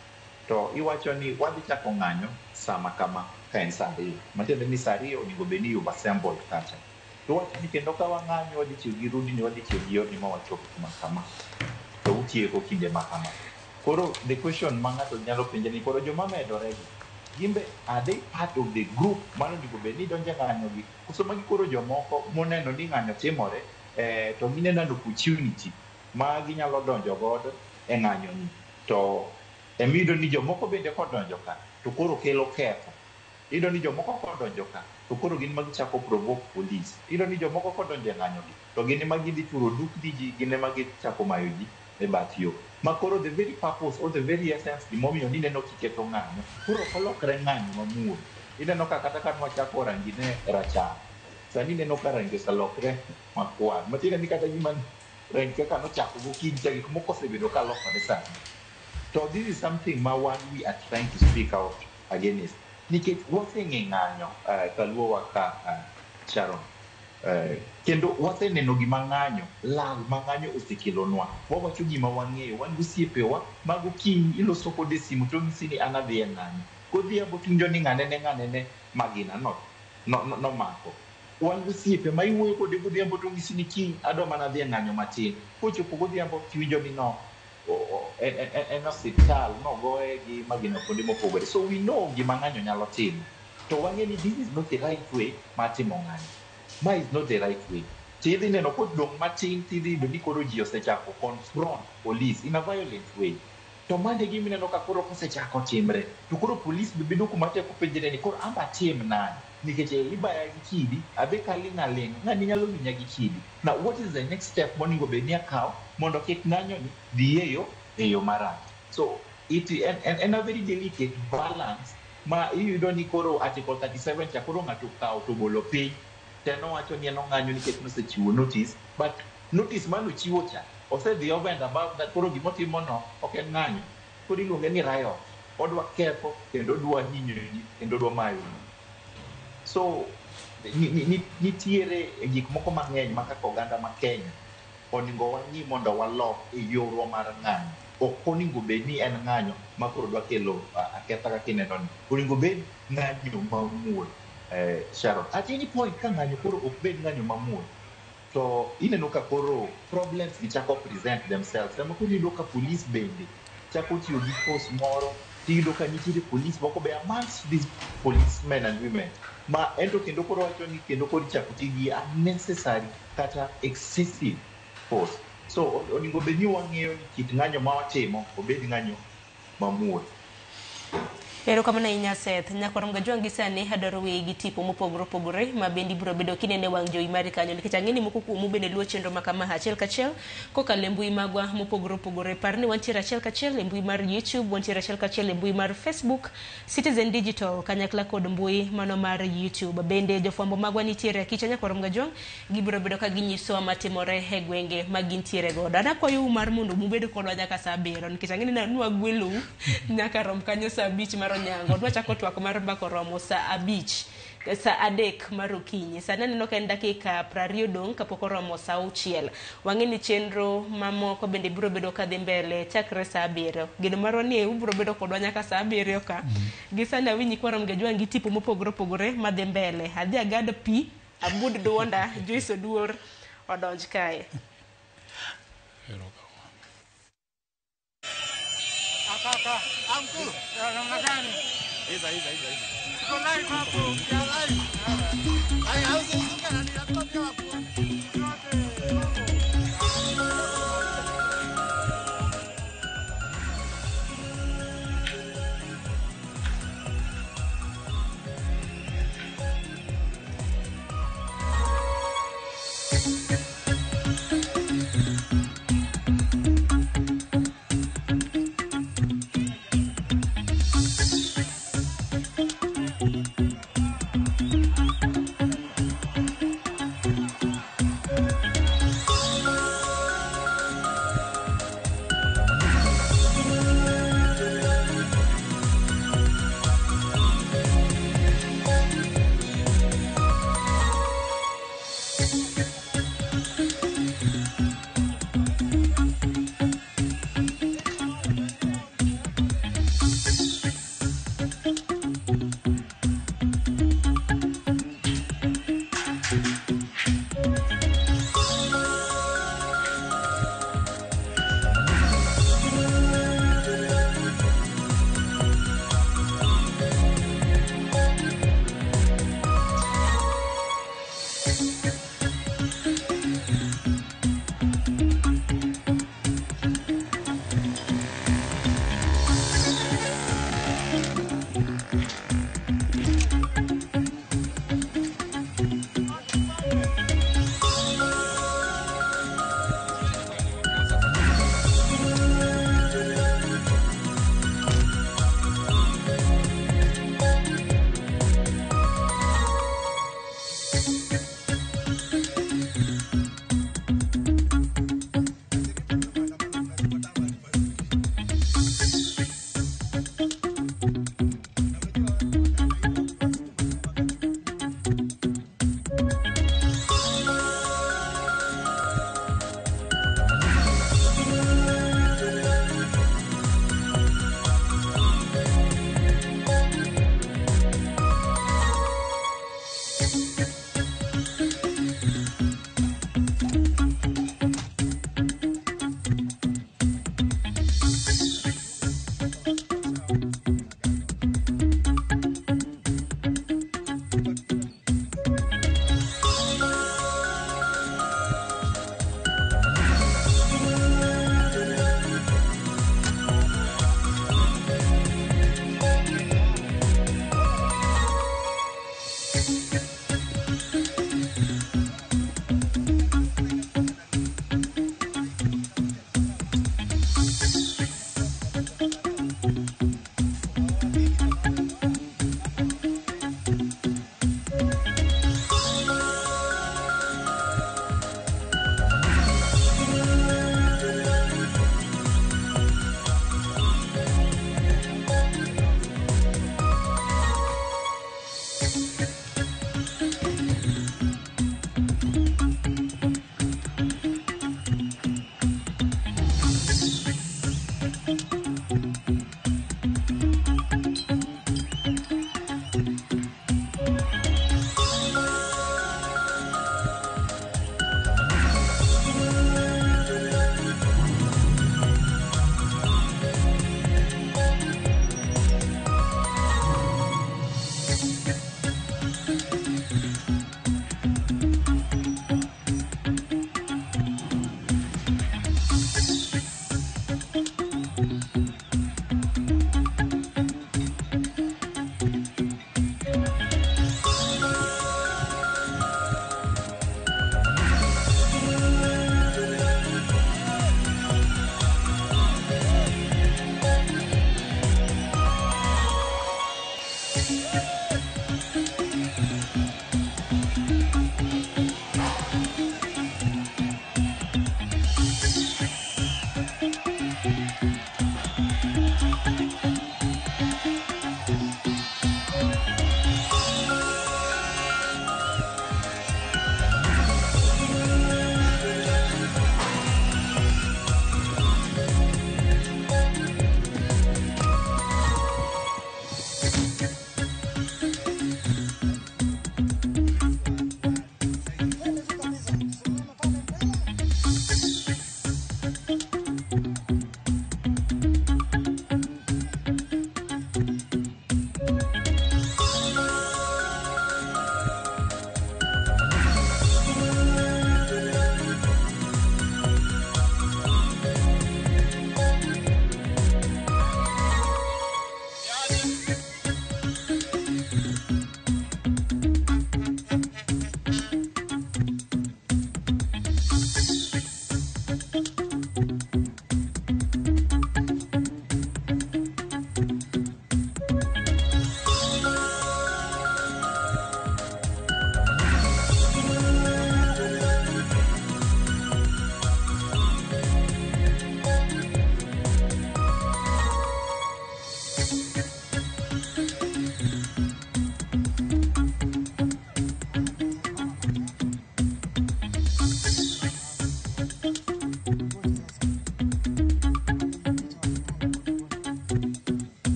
to iwacho ni wadhi chako ng'anyo sama kama ka en saa 2. Matiende ni saa 2 onego bed ni you've assembled kacha. To wacho ni kendo ka wang'anyo wadhi tiyo gi rudni wadhi tiyo gi yorni ma wachop kuma kama. To utieko kinde ma kama. Koro the question ma ng'ato nyalo penje ni koro joma medore gi gimbe are they part of the group mano onego bed ni donjo e ng'anyo gi koso magi koro jomoko moneno ni ng'anyo timore to gineno an opportunity ma ginyalo donjo godo e ng'anyo ni to emiyudo ni jomoko bende kodonjo ka to koro kelo ketho. Iyudo ni jomoko kodonjo ka to koro gin ma gichako provoke police. Iyudo ni jomoko kodonjo e ng'anyo gi to gin ema gidhi turo dukni ji, gin ema gichako mayo ji e bath yo. Ma koro the very purpose or the very essence gimomiyo nineno kiketo ng'anyo koro ok olokre ng'anyo mamuol. Ineno ka kata ka nwachako rangi ne rachar, sani ineno ka rangi oselokre makwar. Matiende ni kata gima rangi kaka nochako gokinyi cha gik moko osebedo ka lokore sani. To this is something ma wan we are trying to speak out against. Nikech waseng'e ng'anyo kaluowa ka Sharon. Kendo waseneno gima ng'anyo, lal ma ng'anyo osekelonwa. Wawacho gima wang'eyo, wan gi osiepewa ma gokinyi iloso kode simu to onyisi ni an adhi e ng'anyo. Godhiambo tiwinjo ni ng'anene ng'anene magina nomako. Wan gi osiepe ma iwuoyo kode godhiambo to onyisi ni kiny adwa mana dhi e ng'anyo matin. Kochopo godhiambo tiwinjo ni no en osiptal nogoye gi magina kuonde mopogore. So we know gima ng'anyo nyalo timo. To wang'e ni this is not the right way mar timo ng'anyo. Ma is not the right way. Tidhi neno kodong' matin tidhi yudo ni koro ji osechako confront police in a violent way. To mano e gima ineno ka koro kosechako timre to koro police be bedo kuma tek openjre ni koro amba atim nade? Nikech ibaya gi kidi, abe kaling' aling'a, ng'ani nyalo hinya gi kidi. Now what is the next step monego bed ni akawo mondo kik ng'anyo ni dhi e yo marach. So it en a very delicate balance ma iyudo ni koro Article 37 cha koro ng'ato okawo to ogolo piny to en owacho ni en ong'anyo nikech nosechiwo notice but notice manochiwo cha osedhi over and above that koro gimotimo no ok en ng'anyo. Koro iluonge ni riot. Odwa ketho kendo odwa hinyo ji kendo odwa mayo ji. So nitiere gik moko mang'eny ma kaka oganda ma Kenya onego wang'i mondo walok e yorwa mar ng'anyo. Ok onego bed ni en ng'anyo ma koro dwa kelo aketha kaka ineno ni. Onego bed ng'anyo mamuol, Sharon. At any point ka ng'anyo koro ok bed ng'anyo mamuol, to ineno ka koro problems gi chako present themselves. Ema koro iyudo ka police bende chako tiyo gi force moro, tiyudo ka nitiere police moko be amongst these policemen and women ma ento kendo koro wacho ni kendo koro ichako ti gi unnecessary kata excessive force. So onego bed ni wang'eyo ni kit ng'anyo ma watimo obed ng'anyo mamuol. Erokamano ahinya Seth. Nyakwar Mgajwang' gi sani adwaro weyi gi tipo mopogore opogore ma bende ibiro bedo kinene wang' jowi mari kanyo nikech ang'e ni moko kuomu bende luwo chenro ma kama achiel kachiel kokalo e mbui magwa mopogore opogore. Par ni wantiere achiel kachiel e mbui mar YouTube, wantiere achiel kachiel e mbui mar Facebook, Citizen Digital kanyakla kod mbui mano mar YouTube. Bende jofwambo magwa nitiere akicha Nyakwar Mgajwang' gibiro bedo ka ginyisowa matimore e gwenge ma gintiere godo. An akwayou mar mondo mubed kodwa nyaka saa 7 nikech ang'e ni nwagwelou nyaka rom kanyo saa 5 mar onyango. Dwa chako twak mar mbaka oromo saa 5. Sa 3 mar okinyi. Sani aneno ka en dakika 20 dong' kapok oromo sa 6. Wang'e ni chenro mamoko bende biro bedo kadhi mbele chakre sa 7. Geno marwa ni ubiro bedo kodwa nyaka sa 7 ka. Gi sani awinji kwarom gajwang' gi tipo mopogore opogore madhi mbele. Adhi agad pi, abud duonda, Joyce Oduor odonj kae.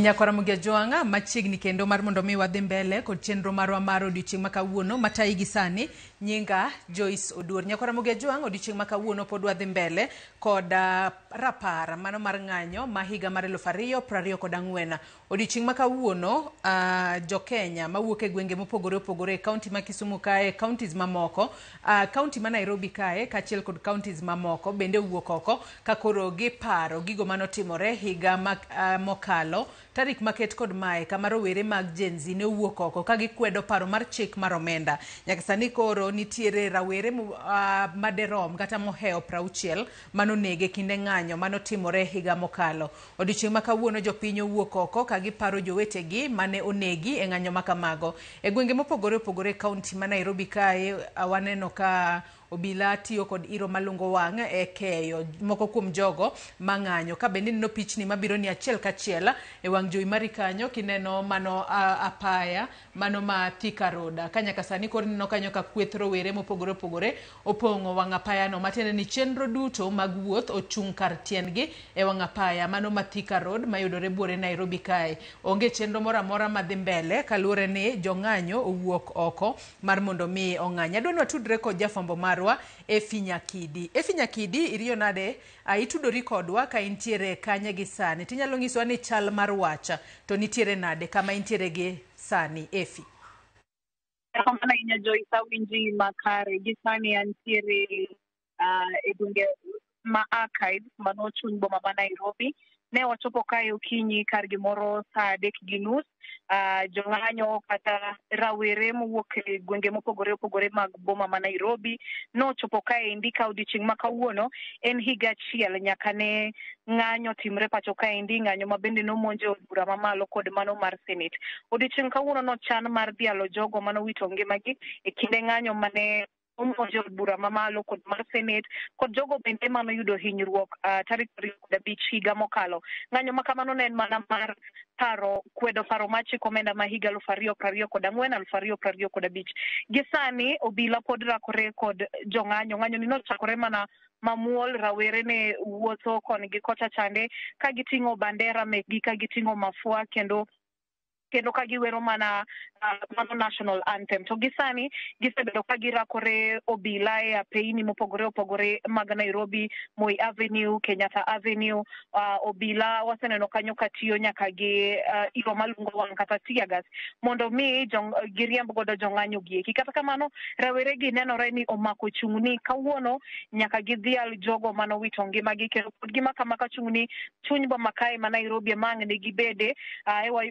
Nyakwara Mugia Jwang'a machiegni kendo mar mondo mi wadhi mbele kod chenro marwa mar odiochieng' ma kawuono matayi gi sani nyinga Joyce Oduor. Nyakwara Mugia Jwang' odiochieng' ma kawuono pod wadhi mbele kod rapar mano mar ng'anyo ma higa mar 2024. Odiochieng' ma kawuono jo-Kenya mawuok e gwenge mopogore opogore e kaunti ma Kisumu kae, counties mamoko, kaunti ma Nairobi kae kaachiel kod counties mamoko bende owuok oko ka koro giparo gigo manotimore higa mokalo tarik maket kod mae kama rowere mag Gen Z ne owuok oko ka gikwedo paro mar chik mar omenda. Nyaka sani koro nitiere rawere maderom kata mohewo 60 manonege kinde ng'anyo manotimore higa mokalo. Odiochieng' ma kawuono jopiny owuok oko ka giparo jowetegi mane onegi e ng'anyo makamago. E gwenge mopogore opogore e kaunti ma Nairobi kae waneno ka obila tiyo kod iro malungo wang' e keyo moko kuom jogo mang'anyo. Ka bende ineno pichni mabiro ni achiel kachiel e wang' jowi mari kanyo kineno mano apaya mano ma Thika Road. Ka nyaka sani koro ineno kanyo ka kweth rowere mopogore opogore opong'o wang' apaya no, matiende ni chenro duto mag wuoth ochung' kar tiendgi e wang' apaya mano ma Thika Road mayudore buore Nairobi kae. Onge chenro moro amora madhi mbele kaluwore ni jong'anyo owuok oko mar mondo mi ong'any. Adwa ni watudre kod jafwambo marwa Efi Nyakidi. Efi Nyakidi, iriyo nade? Itudori kodwa ka intiere kanye gi sani. Tinyalo nyisowa ni chal mar wacha to nitiere nade kama intiere gi sani, Efi? Erokamano ahinya Joyce, awinji makare. Gi sani antiere e gwenge ma Archives mano chuny boma ma Nairobi. Ne wachopo kae okinyi kar gimoro saa 3:30. Jong'anyo kata rawere mowuok e gwenge mopogore opogore mag boma ma Nairobi nochopo kaendi ka odiochieng' ma kawuono en higa achiel nyaka ne ng'anyo timre pacho kaendi, ng'anyo ma bende nomonjo e od bura mamalo kod mano mar Senate. Odiochieng' kawuono nochan mar dhialo jogo manowito ngimagi e kinde ng'anyo mane omonjo od bura mamalo kod mar Senate kod jogo bende manoyudo hinyruok tarik 25 higa mokalo. Ng'anyo ma kamano ne en mana mar paro kwedo paro mar chik omenda ma higa 2024 2025. Gi sani obila pod rakore kod jong'anyo. Ng'anyo ni nochakore mana mamuol, rawere ne wuotho koni gi kocha chande ka giting'o bandera mekgi, ka giting'o mafua kendo ka giwero mana mano national anthem. To gi sani gisebedo ka girakore obila e apeini mopogore opogore mag Nairobi, Moi Avenue, Kenyatta Avenue. Obila waseneno kanyo katiyo nyaka gi iro malungo wang' kata tear gas mondo mi giriemb godo jong'anyo gieki. Kata kamano rawere gi nenore ni omako chung'ni kawuono nyaka gidhial jogo manowito ngimagi, kendo pod gimako amaka chung'ni chuny boma kae ma Nairobi ema ang' ne gibede. Ewa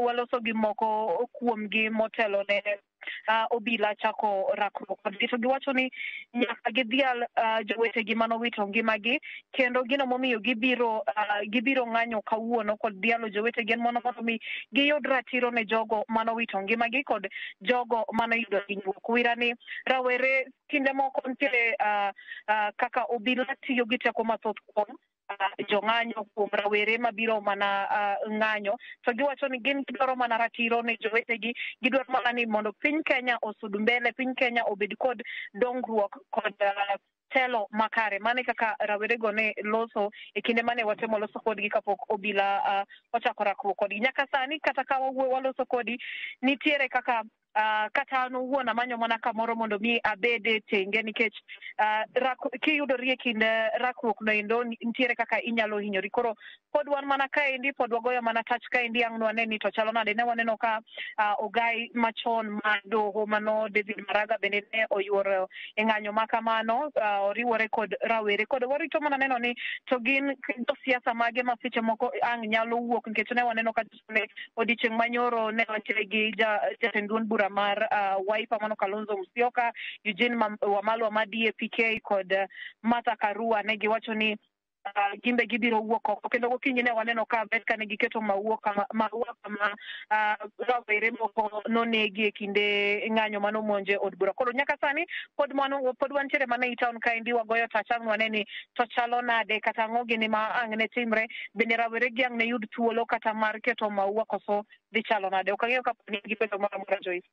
waloso gi moko kuomgi motelo ne obila chako rakruok kodgi, to giwacho ni nyaka gidhial jowetegi manowito ngimagi, kendo gino momiyo gibiro ng'anyo kawuono kod dhialo jowetegi en mondo mi giyud ratiro ne jogo manowito ngimagi kod jogo manoyudo hinyruok. Wira ni rawere kinde moko nitiere kaka obila tiyo gi teko mathoth kuom jong'anyo, kuom rawere mabiro mana ng'anyo, to giwacho ni gin gidwaro mana ratiro ne jowetegi, gidwaro mana ni mondo piny Kenya osud mbele, piny Kenya obed kod dongruok kod telo makare. Mane kaka rawerego ne loso e kinde mane watemo loso kodgi kapok obila ochako rakruok kodgi. Nyaka sani kata ka waloso kodi, nitiere kaka kata an owuon amanyo mana kamoro mondo mi abede tenge, nikech kiyudori e kind rakruok no endo nitiere kaka inyalo hinyori. Koro pod wan mana kaendi, pod wagoyo mana tach kaendi, ang' nwane ni to chalo nade. Ne waneno ka ogai machon ma doho mano David Maraga bende ne oyuoro e ng'anyo ma kamano, oriwore kod rawere. Kod warito mana neno ni to gin josiasa mage ma seche moko ang' nyalo wuok, nikech ne waneno ka odiochieng' manyoro ne wantiere gi jatend duond bura mar Wiper mano Kalonzo Musyoka, Eugene Wamalwa ma DAPK kod Martha Karua. Ne giwacho ni gimbe gibiro wuok oko, kendo gokinyi ne waneno ka bet kane giketo maua kama rawere moko nonegi e kinde ng'anyo manomonje od bura. Koro nyaka sani pod wantiere mana ei town kaendi, wagoyo tach ang' wane ni to chalo nade, kata ang'o gini ma ang' ne timre, bende rawere gi ang' ne yud thuolo kata mar keto maua koso dhi chalo nade. Ok ang'eyo kapo ni gi penjo moro amora, Joyce.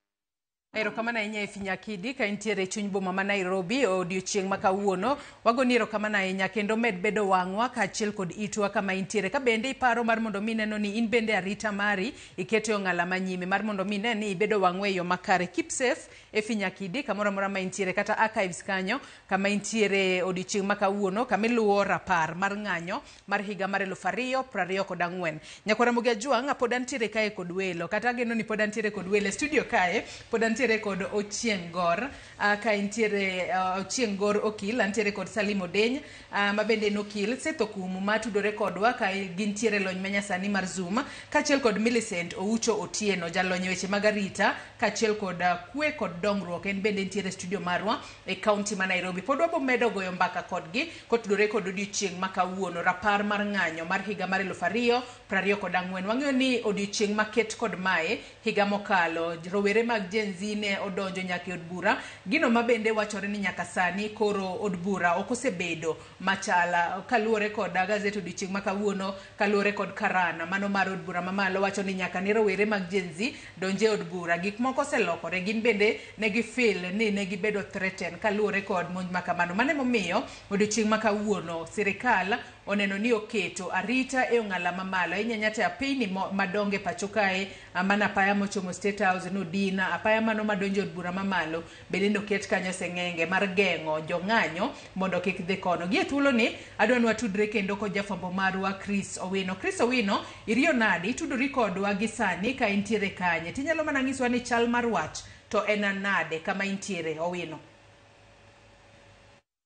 Erokamano ahinya Efi Nyakidi ka intiere e chuny boma ma Nairobi odiochieng' ma kawuono. Wagoni erokamano ahinya kendo med bedo wang'wa kaachiel kod itwa kama intiere. Ka bende iparo mar mondo mi neno ni in bende arita mari iketo e ong'ala manyime mar mondo mi ine ni ibedo wang'wa e yo makare. Keep safe Efi Nyakidi kamoro amora ma intiere kata archives kanyo kama intiere odiochieng' ma kawuono kama iluwo rapar mar ng'anyo mar higa mar 2024. Nyakwar Ramogi Ajwang' pod antiere kae kod welo kata ageno ni pod antiere kod welo e studio kae pod antiere kod Ochieng' Gor ka intiere Ochieng' Gor okil antiere kod Salim Odeny ma bende en okil Seth Okumu matudore kodwa ka gintiere lony manyasani mar Zoom kaachiel kod Millicent Oucho Otieno jalony e weche mag arita kaachiel kod kwe kod dongruok en bende entiere e studio marwa e kaunti ma Nairobi. Pod wabo medo goyo mbaka kodgi kotudore kod odiochieng' ma kawuono rapar mar ng'anyo mar higa mar 2024. Wang'eyo ni odiochieng' maket kod mae higa mokalo rowere mag Gen Z ne odonjo nyaka e od bura gino ma bende wachore ni nyaka sani koro od bura ok osebedo machala kaluwore kod gazet odiochieng' ma kawuono kaluwore kod karana mano mar od bura mamalo wacho ni nyaka ne rowere mag Gen Z donje e od bura gik moko oselokore gin bende ne gifeel ni ne gibedo threaten kaluwore kod monj ma kamano. Mano emomiyo odiochieng' ma kawuono sirikal oneno ni oketo arita e ong'ala mamalo ahinya ahinya to apeyni madongo e pacho kae mana apaya mochomo State House nodin apaya mano madonjo e od bura mamalo bende noket kanyo seng'enge mar geng'o jong'anyo mondo kik dhi kono. Gi e thuoloni adwa ni watudre kendo kod jafwambo marwa Chris Owino. Chris Owino, iriyo nade? Itudori kodwa gi sani ka intiere kanye? Tinyalo mana nyiswa ni chal mar wach to en nade kama intiere Owino?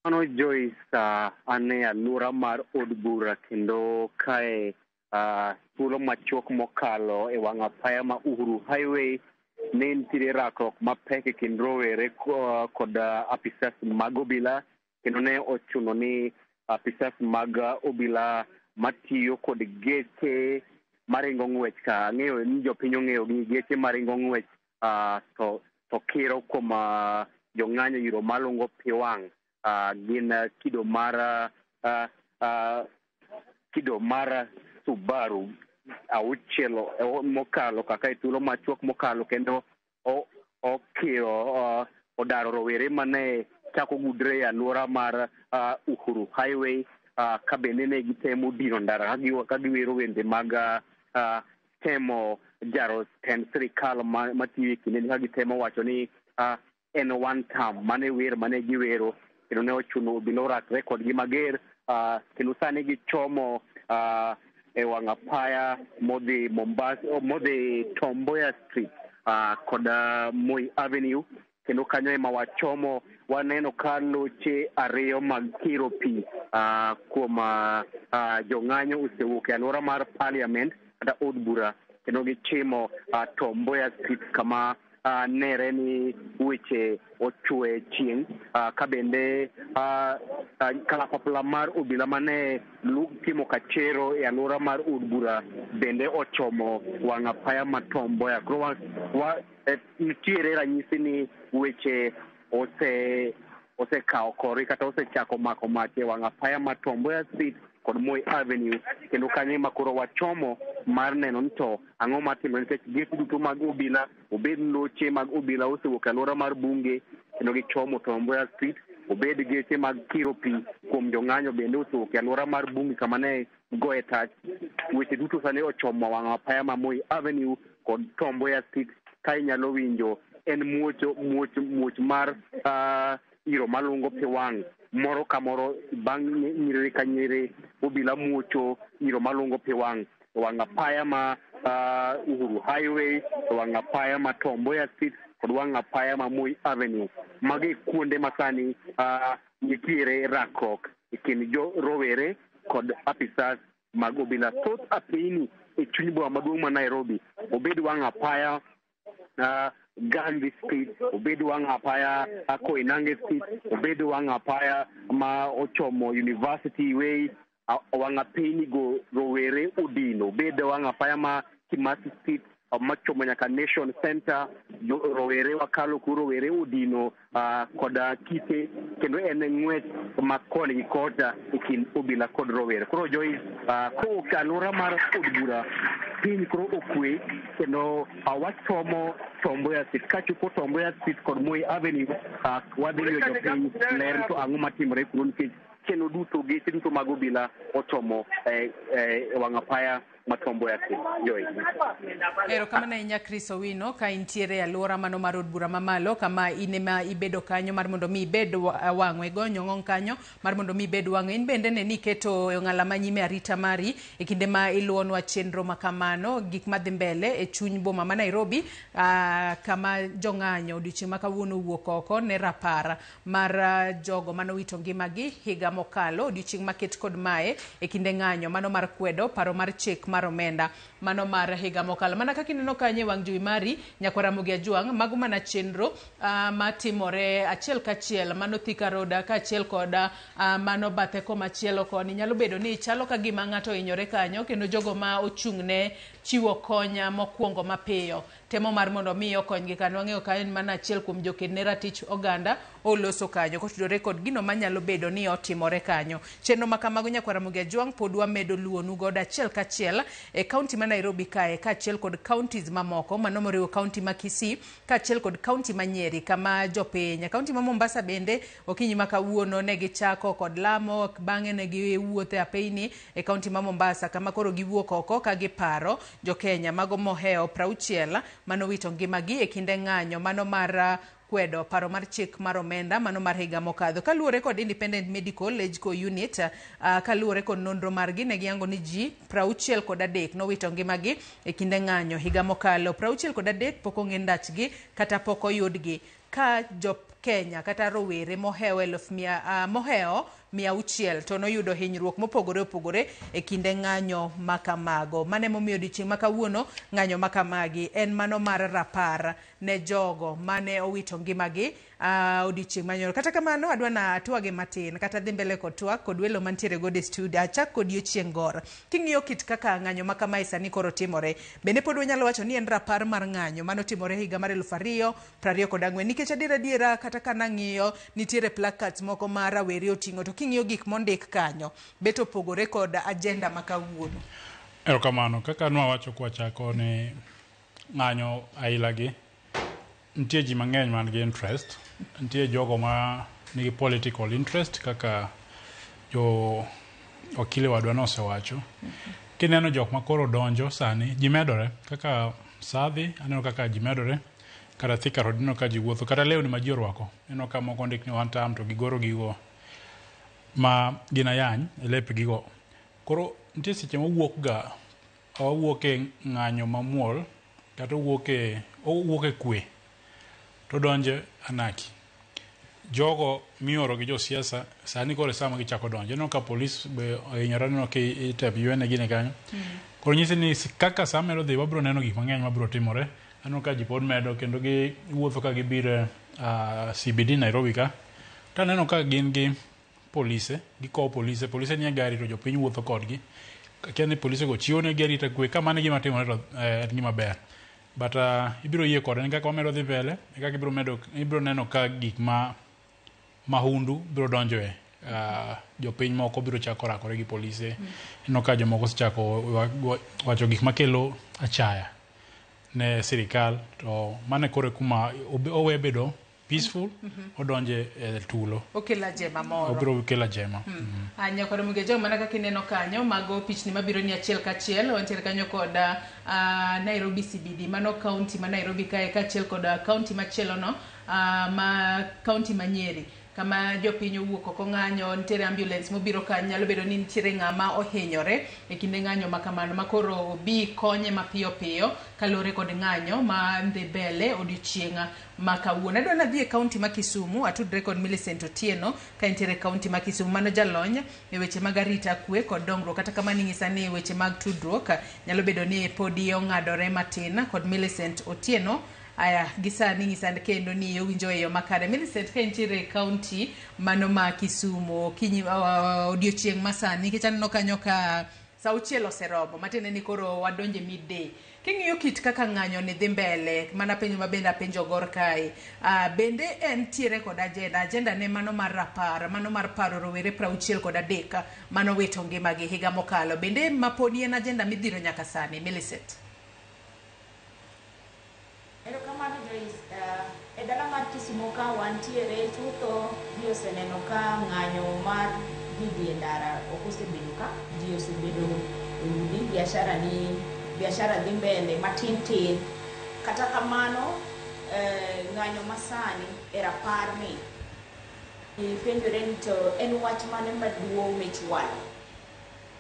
Mano Joyce, an e alwora mar od bura kendo kae thuolo machuok mokalo e wang' apaya ma Uhuru Highway ne nitiere rakruok mapek e kind rowere kod apisas mag obila kendo ne ochuno ni apisas mag obila matiyo kod geche maringo ng'wech ka ang'eyo ni jopiny ong'eyo gi geche maringo ng'wech to kiro kuom jong'anyo iro malungo pi wang' gin kido mar Subaru auchiel mokalo kaka e thuolo machuok mokalo kendo okiro odaro rowere mane chako gudre e alwora mar Uhuru Highway ka bende ne gitemo dino ndara ka giwero wende mag temo jaro tend sirikal matiyo e kindeni ka gitemo wacho ni en one term mane wer mane giwero kendo ne ochuno obila orakre kodgi mager kendo sani gichomo e wang' apaya modhi Mombasa modhi Tom Mboya Street kod Moi Avenue kendo kanyo ema wachomo waneno ka loche ariyo mag kiro pi kuom jong'anyo osewuok e alwora mar parliament kata od bura kendo gichimo Tom Mboya Street kama nere ni weche ochwe chieng' ka bende kalapapla mar obila mane timo kachero e alwora mar od bura bende ochomo wang' apaya ma Tom Mboya. Koro nitiere ranyisi ni weche osekawo korgi kata osechako mako mach e wang' apaya ma Tom Mboya Street kod Moi Avenue kendo kanyo ema koro wachomo mar neno ni to ang'o matimore nikech geche duto mag obila obed loche mag obila osewuok e alwora mar bunge kendo gichomo Tom Mboya Street obed geche mag kiro pi kuom jong'anyo bende osewuok e alwora mar bunge kama ne goye tach. Weche duto sani ochomo wang' apaya ma Moi Avenue kod Tom Mboya Street ka inyalo winjo en muoch mar iro malungo pi wang' moro ka moro bang' nyiriri ka nyiriri obila muocho iro malungo pi wang' e wang' apaya ma Uhuru Highway, e wang' apaya ma Tom Mboya Street kod wang' apaya ma Moi Avenue. Magi e kuonde ma sani nitiere rakruok e kind jo rowere kod apisas mag obila. Thoth apeyni e chuny boma maduong' ma Nairobi obed wang' apaya Gandhi Street, obed wang' apaya Koinange Street, obed wang' apaya ma ochomo University Way, wang' apeyni go rowere odino, obed wang' apaya ma Kimathi Street, Machomo nyaka Nation Center, rowere wakalo ku rowere odino koda kite, kendo en ng'wech ma koni gi kocha e kind obila kod rowere. Koro Joyce, kowuok e alwora mar od bura, piny koro okwe kendo wachomo Tom Mboya Street. Kachopo Tom Mboya Street kod Moi Avenue, wadhi miyo jopiny ler to ang'o matimore kuno, nikech chenro duto, geche duto mag obila ochomo wang' apaya ma Tom Mboya Street. Joyce. Erokamano ahinya Chris Owino, ka intiere e alwora mano mar od bura mamalo, kama in ema ibedo kanyo mar mondo mi ibed wang'o igonyo ng'ong kanyo mar mondo mi ibed wang'o. In bende ne ni iketo e ong'ala ma nyime arita mari e kinde ma iluwonwa chenro ma kamano, gik madhi mbele e chuny boma ma Nairobi, kama jong'anyo odiochieng' ma kawuono owuok oko ne rapar mar jogo manowito ngimagi higa mokalo, odiochieng' maket kod mae e kinde ng'anyo mano mar kwedo paro mar chik mar omenda mano mar higa mokalo. Mana kaka ineno kanyo e wang' jowi mari, nyakwar Ramogi Ajwang', mago mana chenro matimore achiel kachiel mano Thika Road kaachiel kod mano bathe komachielo koni. Nyalo bedo ni chalo ka gima ng'ato ohinyore kanyo, kendo jogo ma ochung' ne chiwo kony mokwongo mapiyo temo mar mondo mi okonygi kanyo. Wang'eyo ka en mana achiel kuom joked ne ratich oganda oloso kanyo kotudore kod gino manyalo bedo ni otimore kanyo. Chenro ma kamago, nyakwar Ramogi Ajwang', pod wamedo luwonu godo achiel kachiel e kaunti ma Nairobi kae, kaachiel kod counties mamoko mano moriwo kaunti ma Kisii kaachiel kod kaunti ma Nyeri, kama jopiny. Kaunti ma Mombasa bende okinyi ma kawuono ne gichako kod lamo, bang'e ne giwuotho e apeyni e kaunti ma Mombasa, kama koro giwuok oko ka giparo jo-Kenya mago mohewo 60 manowito ngimagi e kinde ng'anyo mano mar kwedo paro mar chik mar omenda mano mar higa mokadho. Kaluwore kod Independent Medical Legco Unit, kaluwore kod nonro margi, ne giyango ni ji 63 nowito ngimagi e kinde ng'anyo higa mokalo. 63 pok ong'e ndachgi kata pok oyudgi, ka jo Kenya kata rowere mohewo 600,000 to noyudo hinyruok mopogore opogore e kinde ng'anyo ma kamago. Mano emomiyo odiochieng' ma kawuono ng'anyo ma kamagi en mano mar rapar ne jogo mane owito ngimagi odiochieng' manyoro. Kata kamano, adwa na atwage matin kata dhi mbele kod twak kod welo mantiere godo e studio. Achak kod Ochieng' Gor. King'iyo kit kaka ng'anyo ma kamae sani koro timore, bende pod wanyalo wacho ni en rapar mar ng'anyo manotimore higa mar 2024, nikech adier adiera kata ka nang'iyo nitiere placards moko ma rawere oting'o, to king'iyo gik mondik kanyo bet opogore kod agenda ma kawuono. Erokamano. Kaka nwawacho kwachako ni ng'anyo aila gi, nitie ji mang'eny man gi interest. Nitie jogo ma nigi political interest, kaka jo wakili wadwa nosewacho. Kineno jok ma koro donjo sani, ji medore. Kaka Sadhi, aneno kaka ji medore. Kata Thika Road ineno ka ji wuotho. Kata lewni ma ji orwako, ineno ka moko ondik ni one term to gigoro gigo ma gin ayany e lepgi go. Koro nitie seche mowuok ga, wawuok e ng'anyo mamuol kata owuok e kwe to donjo anarchy. Jogo mioro gi josiasa sani koro e sama gichako donjo. Ineno ka polis be ohinyore, aneno ka item ywene gini kanyo. Koro nyisi ni kaka sa medo dhi, wabiro neno gik mang'eny mabiro timore. Aneno ka ji pod medo kendo giwuotho ka gibiro CBD Nairobi ka. To aneno ka gin gi polise, gikowo polise, polise nie gari to jopiny wuotho kodgi. Akia ni polise go chiwo negi arita kwe, ka mano e gima timore to en gima ber. But ibiro yie koda ni kaka wamedo dhi mbele, e kaka ibiro neno ka gik ma mahundu biro donjoe. Jopiny moko biro chako rakore gi polise. Ineno ka jomoko osechako wacho gik makelo achaya ne sirikal, to mano koro e kuma owe bedo peaceful, odonje e tulo. Okelo ajema moro. Obiro kelo ajema. Nyakwar Mugejo, mana kaka ineno kanyo, mago pichni mabiro ni achiel kachiel. Wantiere kanyo kod Nairobi CBD, mano kaunti ma Nairobi kae, kaachiel kod kaunti machielo no, ma kaunti ma Nyeri, kama jopiny owuok oko ng'anyo. Nitiere ambulance mobiro kanyo, nyalo bedo ni nitiere ng'ama ohinyore e kinde ng'anyo ma kamano, ma koro obi konye mapiyo piyo kaluwore kod ng'anyo ma dhi mbele odiochieng' ma kawuono. Adwa nadhi e kaunti ma Kisumu, atudre kod Millicent Otieno ka entiere e kaunti ma Kisumu, mano jalony e weche mag arita kwe kod dongruok. Kata kamano ing'isa ni weche mag tudruok nyalo bedo ni podi ong'adore matin kod Millicent Otieno. Aya, gi sani ng'isa kendo ni owinjo e yo makare. Millicent, ka intiere e kaunti mano ma Kisumu, okinyi odiochieng' ma sani, nikech aneno kanyo ka sa 6 oseromo, matiende ni koro wadonje midday. King'iyo kit kaka ng'anyo ni dhi mbele, mana penjo ma bende apenjo Gor kae, bende entiere kod agenda, agenda ne mano mar rapar, mano mar paro rowere 63 manowito ngimagi higa mokalo. Bende mapodi en agenda midhiro nyaka sani, Millicent? Erokamano Joyce. E dala mar Kisumo ka wantiere chutho ji oseneno ka ng'anyo mar ji dhi e ndara ok osebedo ka ji osebedo e udi biashara ni biashara dhi mbele matin tin. Kata kamano ng'anyo masani e rapar ni ipenjore ni to en wach mane maduong' michwalo.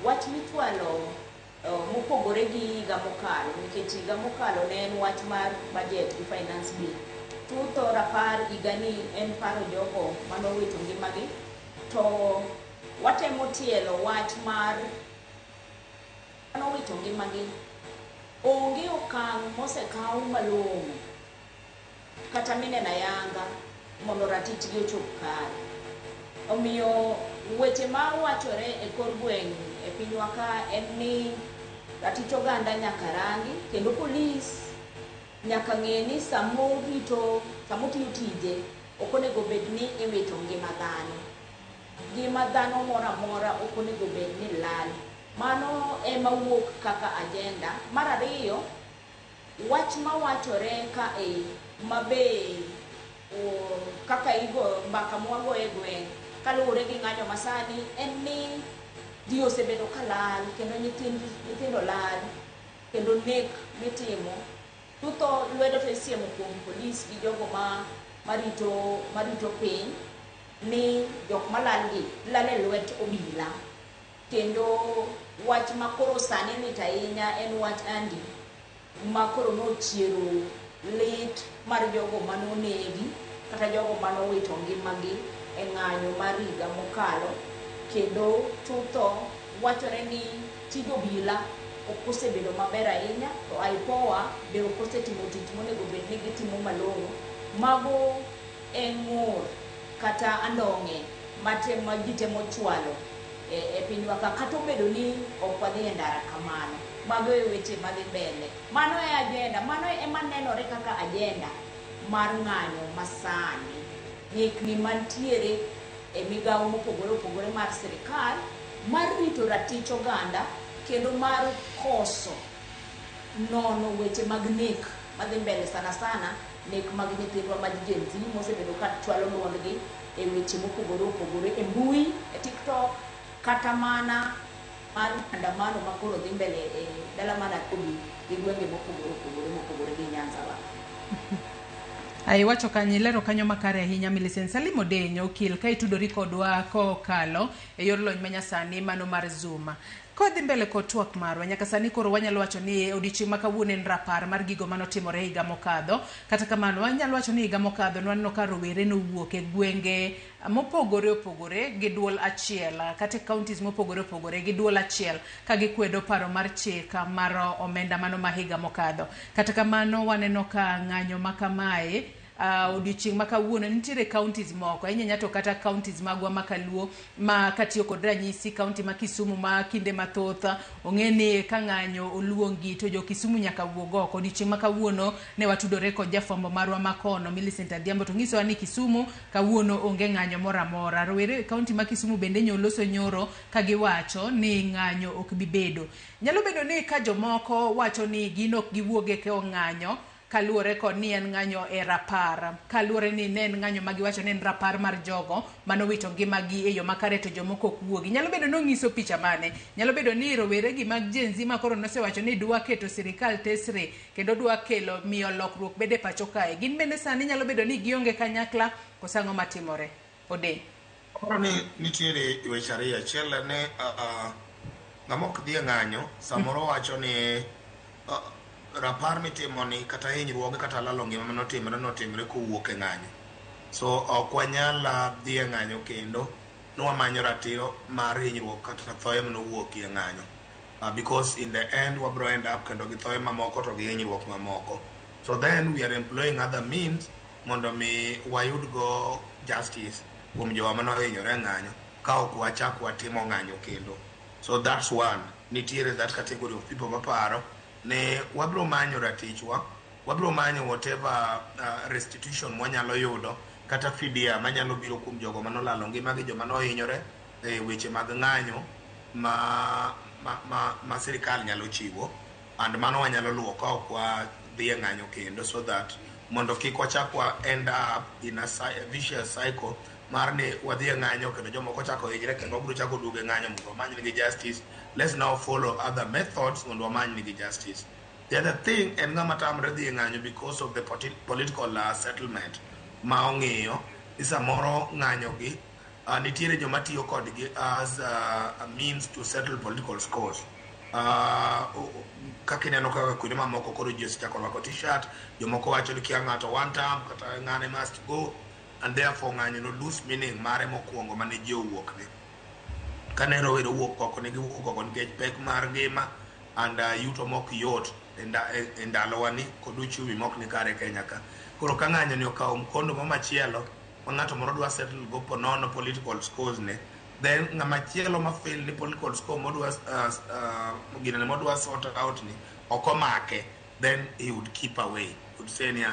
Wach michwalo mopogore gi higa mokalo nikech higa mokalo ne en wach mar budget gi finance bill. Chutho rapar higani en paro jogo manowito ngimagi to watemo tielo wach mar manowito ngimagi onge okang' mosekaw malong'o kata mineno ayanga mondo ratichgi ochop kare. Omiyo weche mawachore e kor gweng' e pinywa ka en ni ratich oganda nyaka rangi kendo polis nyaka ng'e ni samorito samotiyo tije ok onego bed ni iwito ngima dhano. Ngima dhano moro amora ok onego bed ni lal. Mano ema wuok kaka agenda. Mar ariyo, wach mawachore kae mabe kaka igo mbaka mwago e gweng' kaluwore gi ng'anyo masani en ni ji osebedo ka lal kendo nyithindo lal kendo nek mitimo chutho lwedo to isiemo kuom polis gi jogo marito piny ni jok malal gi lal e lwet obila kendo wach makoro sani lit ahinya en wach Andy makoro nochiero lit mar jogo manonegi kata jogo manowito ngimagi e ng'anyo mar higa mokalo kendo chutho wachore ni tij obila ok osebedo maber ahinya to IPOA be ok osetimo tich monego bed ni gitimo malong'o. Mago e ng'ur kata andong'e ma ji temo chwalo e pinywa ka kata obedo ni ok wadhi e ndara kamano. Mago e weche madhi mbele. Mano e agenda, mano ema nenore kaka agenda mar ng'anyo masani. Ng'ikni mantiere e migawo mopogore opogore mar sirikal mar rito ratich oganda kendo mar koso nono weche mag nek madhi mbele sana sana nek mag nyithindwa mag Gen Z mosebedo ka chwalo duondgi e weche mopogore opogore e mbui, e TikTok kata mana mar andamano makoro dhi mbele e dala mar Nairobi gi gwenge mopogore opogore mopogore gi Nyanza wa. Iwacho kanyo, ilero kanyo makare ahinya Millicent. Salim Odenyo, okil, ka itudori kodwa kokalo e yor lony manyasani mano mar Zoom. Kodhi mbele kod twak marwa, nyaka sani koro wanyalo wacho ni odiochieng' ma kawuono en rapar mar gigo manotimore higa mokadho. Kata kamano, wanyalo wacho ni higa mokadho nwaneno ka rowere nowuok e gwenge mopogore opogore gi duol achiel, kata e counties mopogore opogore gi duol achiel ka gikwedo paro mar chik mar omenda mano ma higa mokadho. Kata kamano, waneno ka ng'anyo ma kamae odiochieng' ma kawuono nitiere counties moko ahinya ahinya to kata counties magwa ma kaluo ma katiyo kod ranyisi county ma Kisumu ma kinde mathoth ong'e ni ka ng'anyo oluongi to jo Kisumu nyaka wuog oko. Odiochieng' ma kawuono ne watudore kod jafwambo marwa makono Millicent Adhiambo to nyisowa ni Kisumu kawuono onge ng'anyo moro amora. Rowere e county ma Kisumu bende nyoloso nyoro ka giwacho ni ng'anyo ok bi bedo. Nyalo bedo ni ka jomoko wacho ni gin ok giwuog e ng'anyo kaluwore kod ni en ng'anyo e rapar, kaluwore ni ne en ng'anyo ma giwacho ni en rapar mar jogo manowito ngimagi e yo makare to jomoko ok wuogi. Nyalo bedo ni ong'iso picha mane? Nyalo bedo ni rowere gi mag Gen Z ma koro nosewacho ni dwa keto sirikal tesre kendo dwa kelo miyo lokruok bede pacho kae. Gin bende sani nyalo bedo ni gionge kanyakla koso ang'o matimore? Ode. Koro ni nitiere weche ariyo. Achiel en ni ng'ama ok dhi e ng'anyo samoro wacho ni rapar mitimo ni kata hinyruoge kata lalo ngima manotimore notimore kowuok e ng'anyo. So ok wanyal dhi e ng'anyo kendo nwamanyo ratiro mar hinyruok kata thoye manowuok e ng'anyo. Because in the end wabro end up kendo gi thoye mamoko to gi hinyruok mamoko. So then we are employing other means mondo mi wayud go justice kuom jowa manohinyore e ng'anyo ka ok wachak watimo ng'anyo kendo. So that's one. Nitiere that category of people maparo Ni wabiro manyo ratichwa, wabiro manyo whatever restitution mwanyalo yudo kata fidia manyalo biro kuom jogo manolalo ngimagi, joma nohinyore e weche mag ng'anyo ma sirikal nyalo chiwo, and mano wanyalo luwo ka ok wadhi e ng'anyo kendo, so that mondo kik wachak wa end up in a vicious cycle mar ni wadhi e ng'anyo kendo jomoko chako hinyre kendo wabiro chako duogo e ng'anyo mondo wamany nigi justice. Let's now follow other methods mondo wamany nigi justice. The other thing en ng'ama tamre dhi e ng'anyo because of the political settlement ma ong'iyo ni samoro ng'anyo gi nitiere joma tiyo kodgi as a means to settle political scores. Kaka ineno kaka kuonde mamoko koro ji osechako rwako T-shirt, jomoko wacho ni kia ng'ato one term kata ng'ane must go, and therefore ng'anyo no lose meaning mare mokwongo mane ji owuok ne. Kane rowere owuok oko, ne giwuok oko nikech pek mar ngima and yuto mok yot e ndalowa ni kod uchumi mok ni kare e Kenya ka. Koro ka ng'anyo ni okawo mkondo mo machielo ma ng'ato moro dwa settle go ponono political scores ne, then ng'ama chielo ma feel ni political score modwa ginene modwa sort out ni ok omake, then he would keep away, would say ni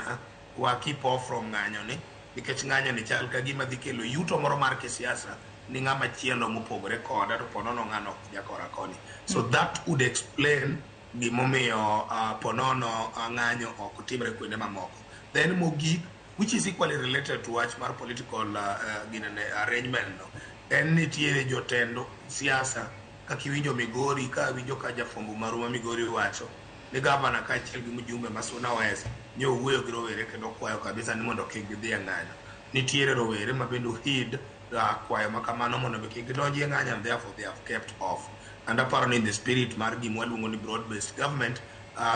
wa keep off from ng'anyo ni nikech ng'anyo ni chal ka gima dhi kelo yuto moro mar kisiasa ni ng'ama chielo mopogore koda to ponono ng'ano ok jakora koni. So that would explain gimomiyo ponono ng'anyo ok timre kuonde mamoko. Then mogik, which is equally related to wach mar political ginene arrangement no, en nitiere jotend siasa kaka iwinjo Migori, ka winjo ka jafwambo maru ma Migori wacho ni gavana kaachiel gi mjumbe ma Suna West ne owuoyo gi rowere kendo kwayo kabisa ni mondo kik gidhi e ng'anyo. Nitiere rowere ma bende ohid kwayo ma kamano mondo mi kik gidonji e ng'anyo, and therefore they have kept off. And aparo ni in the spirit mar gima waluongo ni broad based government,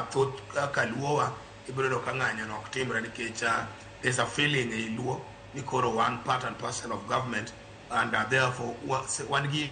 thoth kaka luowa ibiro yudo ka ng'anyo no ok timre nikech there's a feeling ei Luo ni koro one part and parcel of government, and therefore wan gi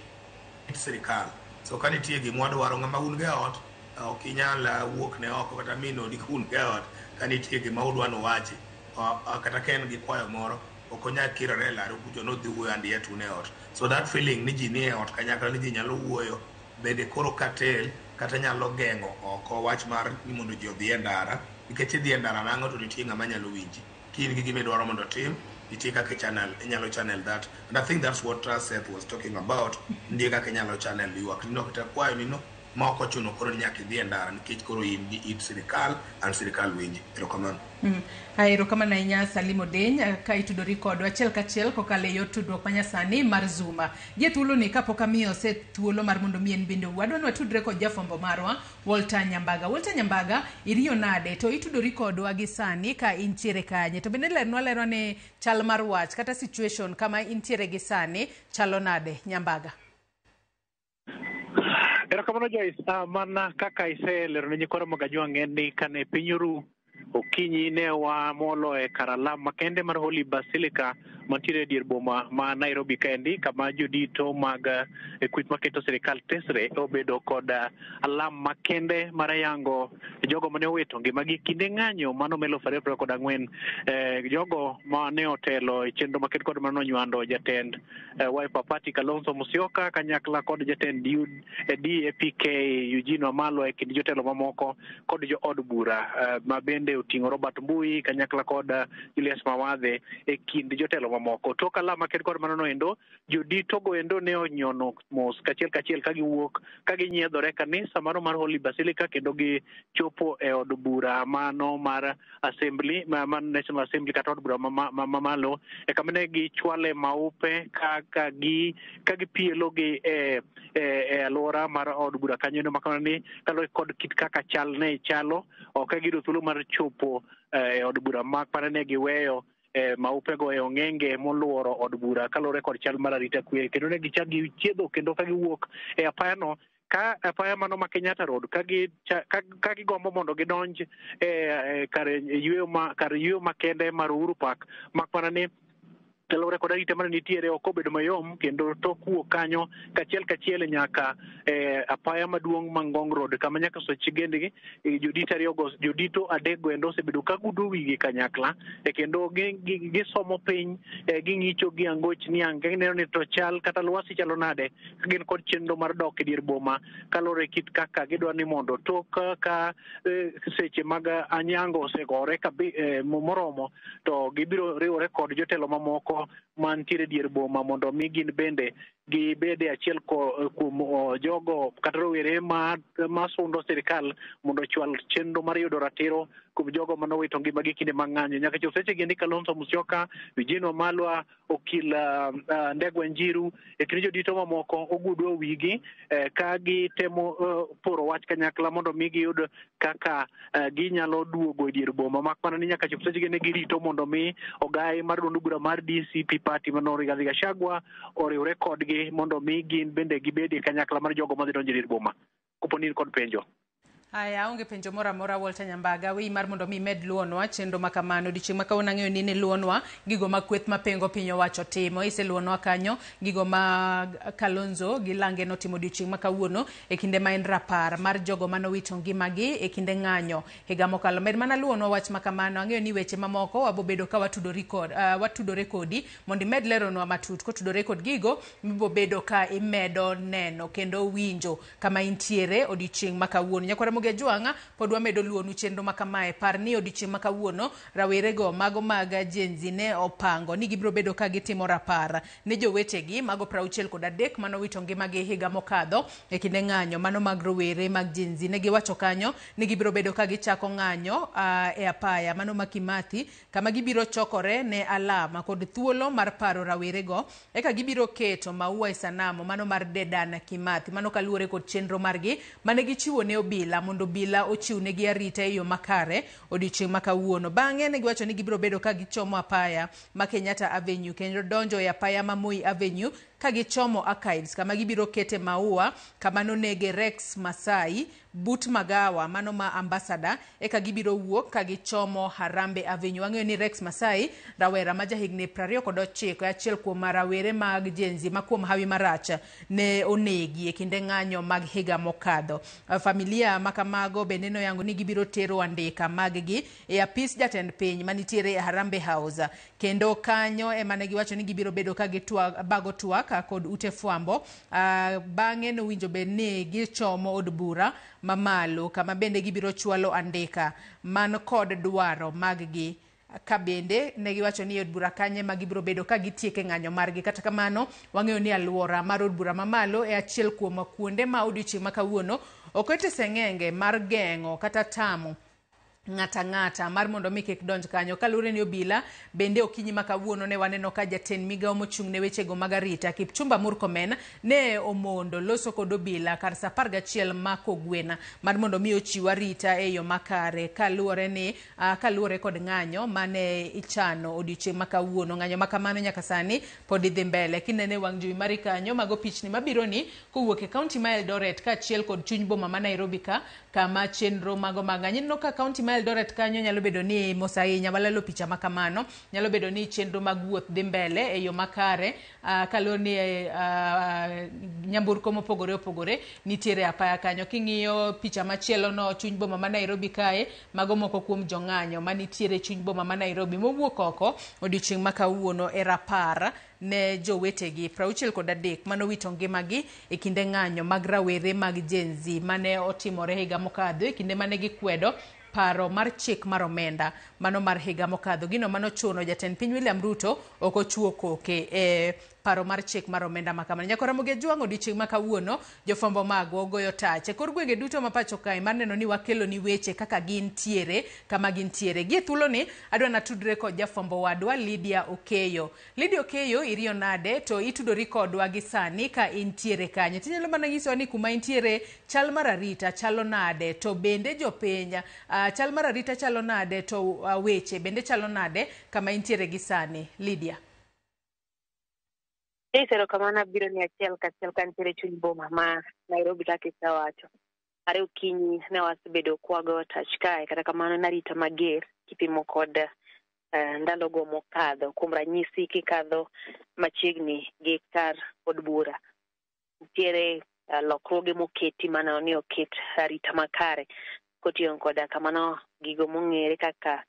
sirikal. So ka nitie gima wadwaro, ng'ama un go e ot ok inyal wuok ne oko kata min odi ka un go e ot, ka nitie gima udwa nuwachi, kata ka en gi kwayo moro ok onyal kirore e laru kucho nodhi wuoyo and yet un e ot. So that feeling ni ji ni e ot kanyakla ni ji nyalo wuoyo bende koro katel kata nyalo geng'o oko wach mar ni mondo ji odhi e ndara, nikech idhi e ndara nang'o to nitie ng'ama nyalo winji ka in gi gima idwaro mondo otim, nitie kaka channel inyalo channel that. And I think that's what Seth was talking about. Nitie kaka inyalo channel ywak nino kata kwayo nino ma ok ochuno koro ni nyaka idhi e ndara nikech koro in gi it sirikal and sirikal winji. Erokamano. Erokamano ahinya Salim Odeny ka itudori kodwa achiel kachiel kokalo e yor tudruok manyasani mar Zoom. Gi e thuoloni kapok amiyo Seth thuolo mar mondo mi en bende wadwa ni watudre kod jafwambo marwa Walter Nyambaga. Walter Nyambaga, iriyo nade to itudori kodwa gi sani ka intiere kanye? To bende lernwa lerwa ni chal mar wach kata situation kama intiere gi sani chalo nade, Nyambaga? Erokamano Joyce, mana kaka iselero ne nyikwa Ramogi Ajwang' en ni kane piny oru okinyi ne wamolo e kar alam makende mar Holy Basilica mantiere e dier boma ma Nairobi kaendi, kama jodito mag kweth maketo sirikal tesre obedo kod alam makende mar yango jogo mane owito ngimagi kinde ng'anyo mano ma 2024, jogo mane otelo e chenro makende kod mano nywando jatend Wiper Party Kalonzo Musyoka kanyakla kod jatend DAPK Eugene Wamalwa e kind jotelo mamoko kod jo od bura ma bende oting'o Robert Mbui kanyakla kod Julius Mawathe e kind jotelo mamoko. Tok alam makende kod mano endo, jodito go endo ne onyono mos kachiel kachiel ka giwuok ka ginyiedhore kanisa mano mar Holy Basilica kendo gichopo e od bura mano mar Assembly ma National Assembly kata od bura mamalo e kama ne gichwale maupe ka gipielo gi e alwora mar od bura kanyo makamano ni kaluwore kod kit kaka chal ne chalo ok giyudo thuolo mar chopo e od bura mak mana ne giweyo maupego e ong'enge moluoro od bura kaluwore kod chal mar arita kwe, kendo ne gichak gichiedho kendo ka giwuok e apayano ka apaya mano ma Kenyatta Road ka gigombo mondo gidonj e kar yweyo makende mar Uhuru Park, mak mana ni Kaluwore kod arita mane nitiere ok obedo mayom kendo tok wuok kanyo kachiel kachiel nyaka apaya maduong' ma Ngong Road kama nyaka seche gendgi jodito ariyogo jodito adek go endo osebedo ka gudo wigi kanyakla kendo gisomo piny ging'icho gi angoch niang' ka gineno ni to chal kata lwasi chalo nade ka gin kod chenro mar dok e dier boma kaluwore kit kaka gidwa ni mondo tok ka seche mag anyango osegore moromo to gibiro riwore kod jotelo mamoko mantiere dier boma mondo mi gin bende gibede achiel kuom jogo kata rowere ma sundo sirikal mondo ochwal chenro mar yudo ratiro kuom jogo manowito ngimagi kinde mag ng'anyo. Nyaka chop seche gi endi Kalonzo Musyoka, Eugene Wamalwa, Okil Ndegwa Njiru e kind jodito mamoko ogudo wigi ka gitemo poro wach kanyakla mondo mi giyud kaka ginyalo duogo e dier boma mak mana ni nyaka chop seche gi ne girito mondo mi ogai mar duond bura mar DCP party mano Rigathi Gachagua oriwre kodgi mondo mi gin bende gibedie kanyakla mar jogo madhi donjo e dier boma. Kopo ni in kod penjo. Aya, aonge penjo moro amora Walter Nyambaga, wiyi mar mondo mi imed luonwa chenro ma kamano. Odiochieng' ma kawuono ang'eyo ni niluonwa gigo ma kweth mapengo piny owacho timo. Iseluonwa kanyo gigo ma Kalonzo gi Lange notimo odiochieng' ma kawuono e kinde ma en rapar mar jogo manowito ngimagi e kinde ng'anyo higa mokalo. Med mana luonwa wach ma kamano. Ang'eyo ni weche mamoko wabobedo ka watudori kod, watudore kodi mondo imed leronwa matut kotudore kod gigo mibobedo ka imedo neno kendo winjo kama intiere odiochieng' ma kawuono. Nyakwara Ramogi Ajwang'a pod wamedo luonu chenro ma kamae. Par ni odiochieng' ma kawuono rawerego mago mag Gen Z ne opango ni gibiro bedo ka gitimo rapar ne jowetegi mago 63 manowito ngimagi higa mokadho e kinde ng'anyo mano mag rowere mag Gen Z. Ne giwacho kanyo ni gibiro bedo ka gichako ng'anyo e apaya mano ma Kimathi kama gibiro chokore ne alama kod thuolo mar paro rawerego eka gibiro keto maua e sanamu mano mar Dedan Kimathi. Mano kaluwore kod chenro margi mane gichiwo ne obila mondo obila ochiwnegi arita e yo makare odiochieng' ma kawuono. Bang'e ne giwacho ni gibiro bedo ka gichomo apaya ma Kenyatta Avenue kendo donjo e apaya ma Moi Avenue ka gichomo Archives kama gibiro kete maua kama nonege Rex Masai but magawa mano ma Ambassador eka gibiro wuok ka gichomo Harambe Avenue. Wang'eyo ni Rex Masai rawera ma jahigni 29 achiel kuom rawere mag Gen Z ma kuom hawi marach ne onegi e kinde ng'anyo mag higa mokadho. Familia makamago bende noyango ni gibiro tero andika mag-gi e apis jatend piny manitiere e Harambe House kendo kanyo ema ne giwacho ni gibiro bedo ka gibago twak kod ute fwambo. Bang'e nowinjo bed ni gichomo od bura mamalo kama bende gibiro chwalo andika man kod dwaro mag-gi ka bende ne giwacho ni od bura kanye ma gibiro bedo ka gitieke ng'anyo margi. Kata kamano wang'eyo ni alwora mar od bura mamalo e achiel kuom kuonde ma odiochieng' ma kawuono okete seng'enge mar geng'o kata tamo ng'ata ng'ata mar mondo mi kik donj kanyo. Kaluwore ni obila bende okinyi ma kawuono ne waneno ka jatend migawo mochung' ne wechego mag arita Kipchumba Murkomen ne omondo loso kod obila kar saa 11 ma kogwen mar mondo mi ochiw arita e yo makare kaluwore ni kaluwore kod ng'anyo mane ichano odiochieng' ma kawuono. Ng'anyo ma kamano nyaka sani pod idhi mbele. Kinene wang' jowi mari kanyo mago pichni mabiro ni kowuok e kaunti ma Eldoret kaachiel kod chuny boma ma Nairobi ka kama chenro mago mag ng'anyo. Ineno ka kaunti ma Eldoret kanyo nyalo bedo ni mos ahinya walalo picha ma kamano, nyalo bedo ni chenro mag wuoth dhi mbele e yo makare kaluwore ni nyamburko mopogore opogore nitiere apaya kanyo. King'iyo picha machielo no chuny boma ma Nairobi kae, mago moko kuom jong'anyo manitiere chuny boma ma Nairobi mowuok oko odiochieng' ma kawuono e rapar ne jowetegi 63 manowito ngimagi e kinde ng'anyo mag rawere mag Gen Z mane otimore higa mokadho e kinde mane gikwedo paro mar chik mar omenda mano mar higa mokadho. Gino manochuno jatend piny William Ruto ok ochuo koke e paro mar chik mar omenda ma kamano. Nyakora Ramogi Ajwang' odiochieng' ma kawuono jofwambo magwa ogoyo tach e kor gwenge duto ma pacho kae mar neno ni wakelo ni weche kaka gintiere kama gintiere. Gie thuoloni adwa natudre kod jafwambo wadwa Lydia Okeyo. Lydia Okeyo, iriyo nade to itudori kodwa gi sani ka intiere kanye? Tinyalo mana nyisowa ni kuma intiere chal mar arita chalo nade to bende jopiny chal mar arita chalo nade to weche bende chalo nade kama intiere gi sani? Lydia. Erokamano abiro ni achiel kachiel kantiere chuny boma ma Nairobi kaka isewacho. Are okinyi ne wasebedo kwago tach kae, kata kamano narita mager kipimo kod Ndalogo mokadho. Kuom ranyisi, kikadho machiegni gi kar od bura, nitiere lokruoge moketi mano ni oket arita makare kotiyo koda kamano gigo mong'ere kaka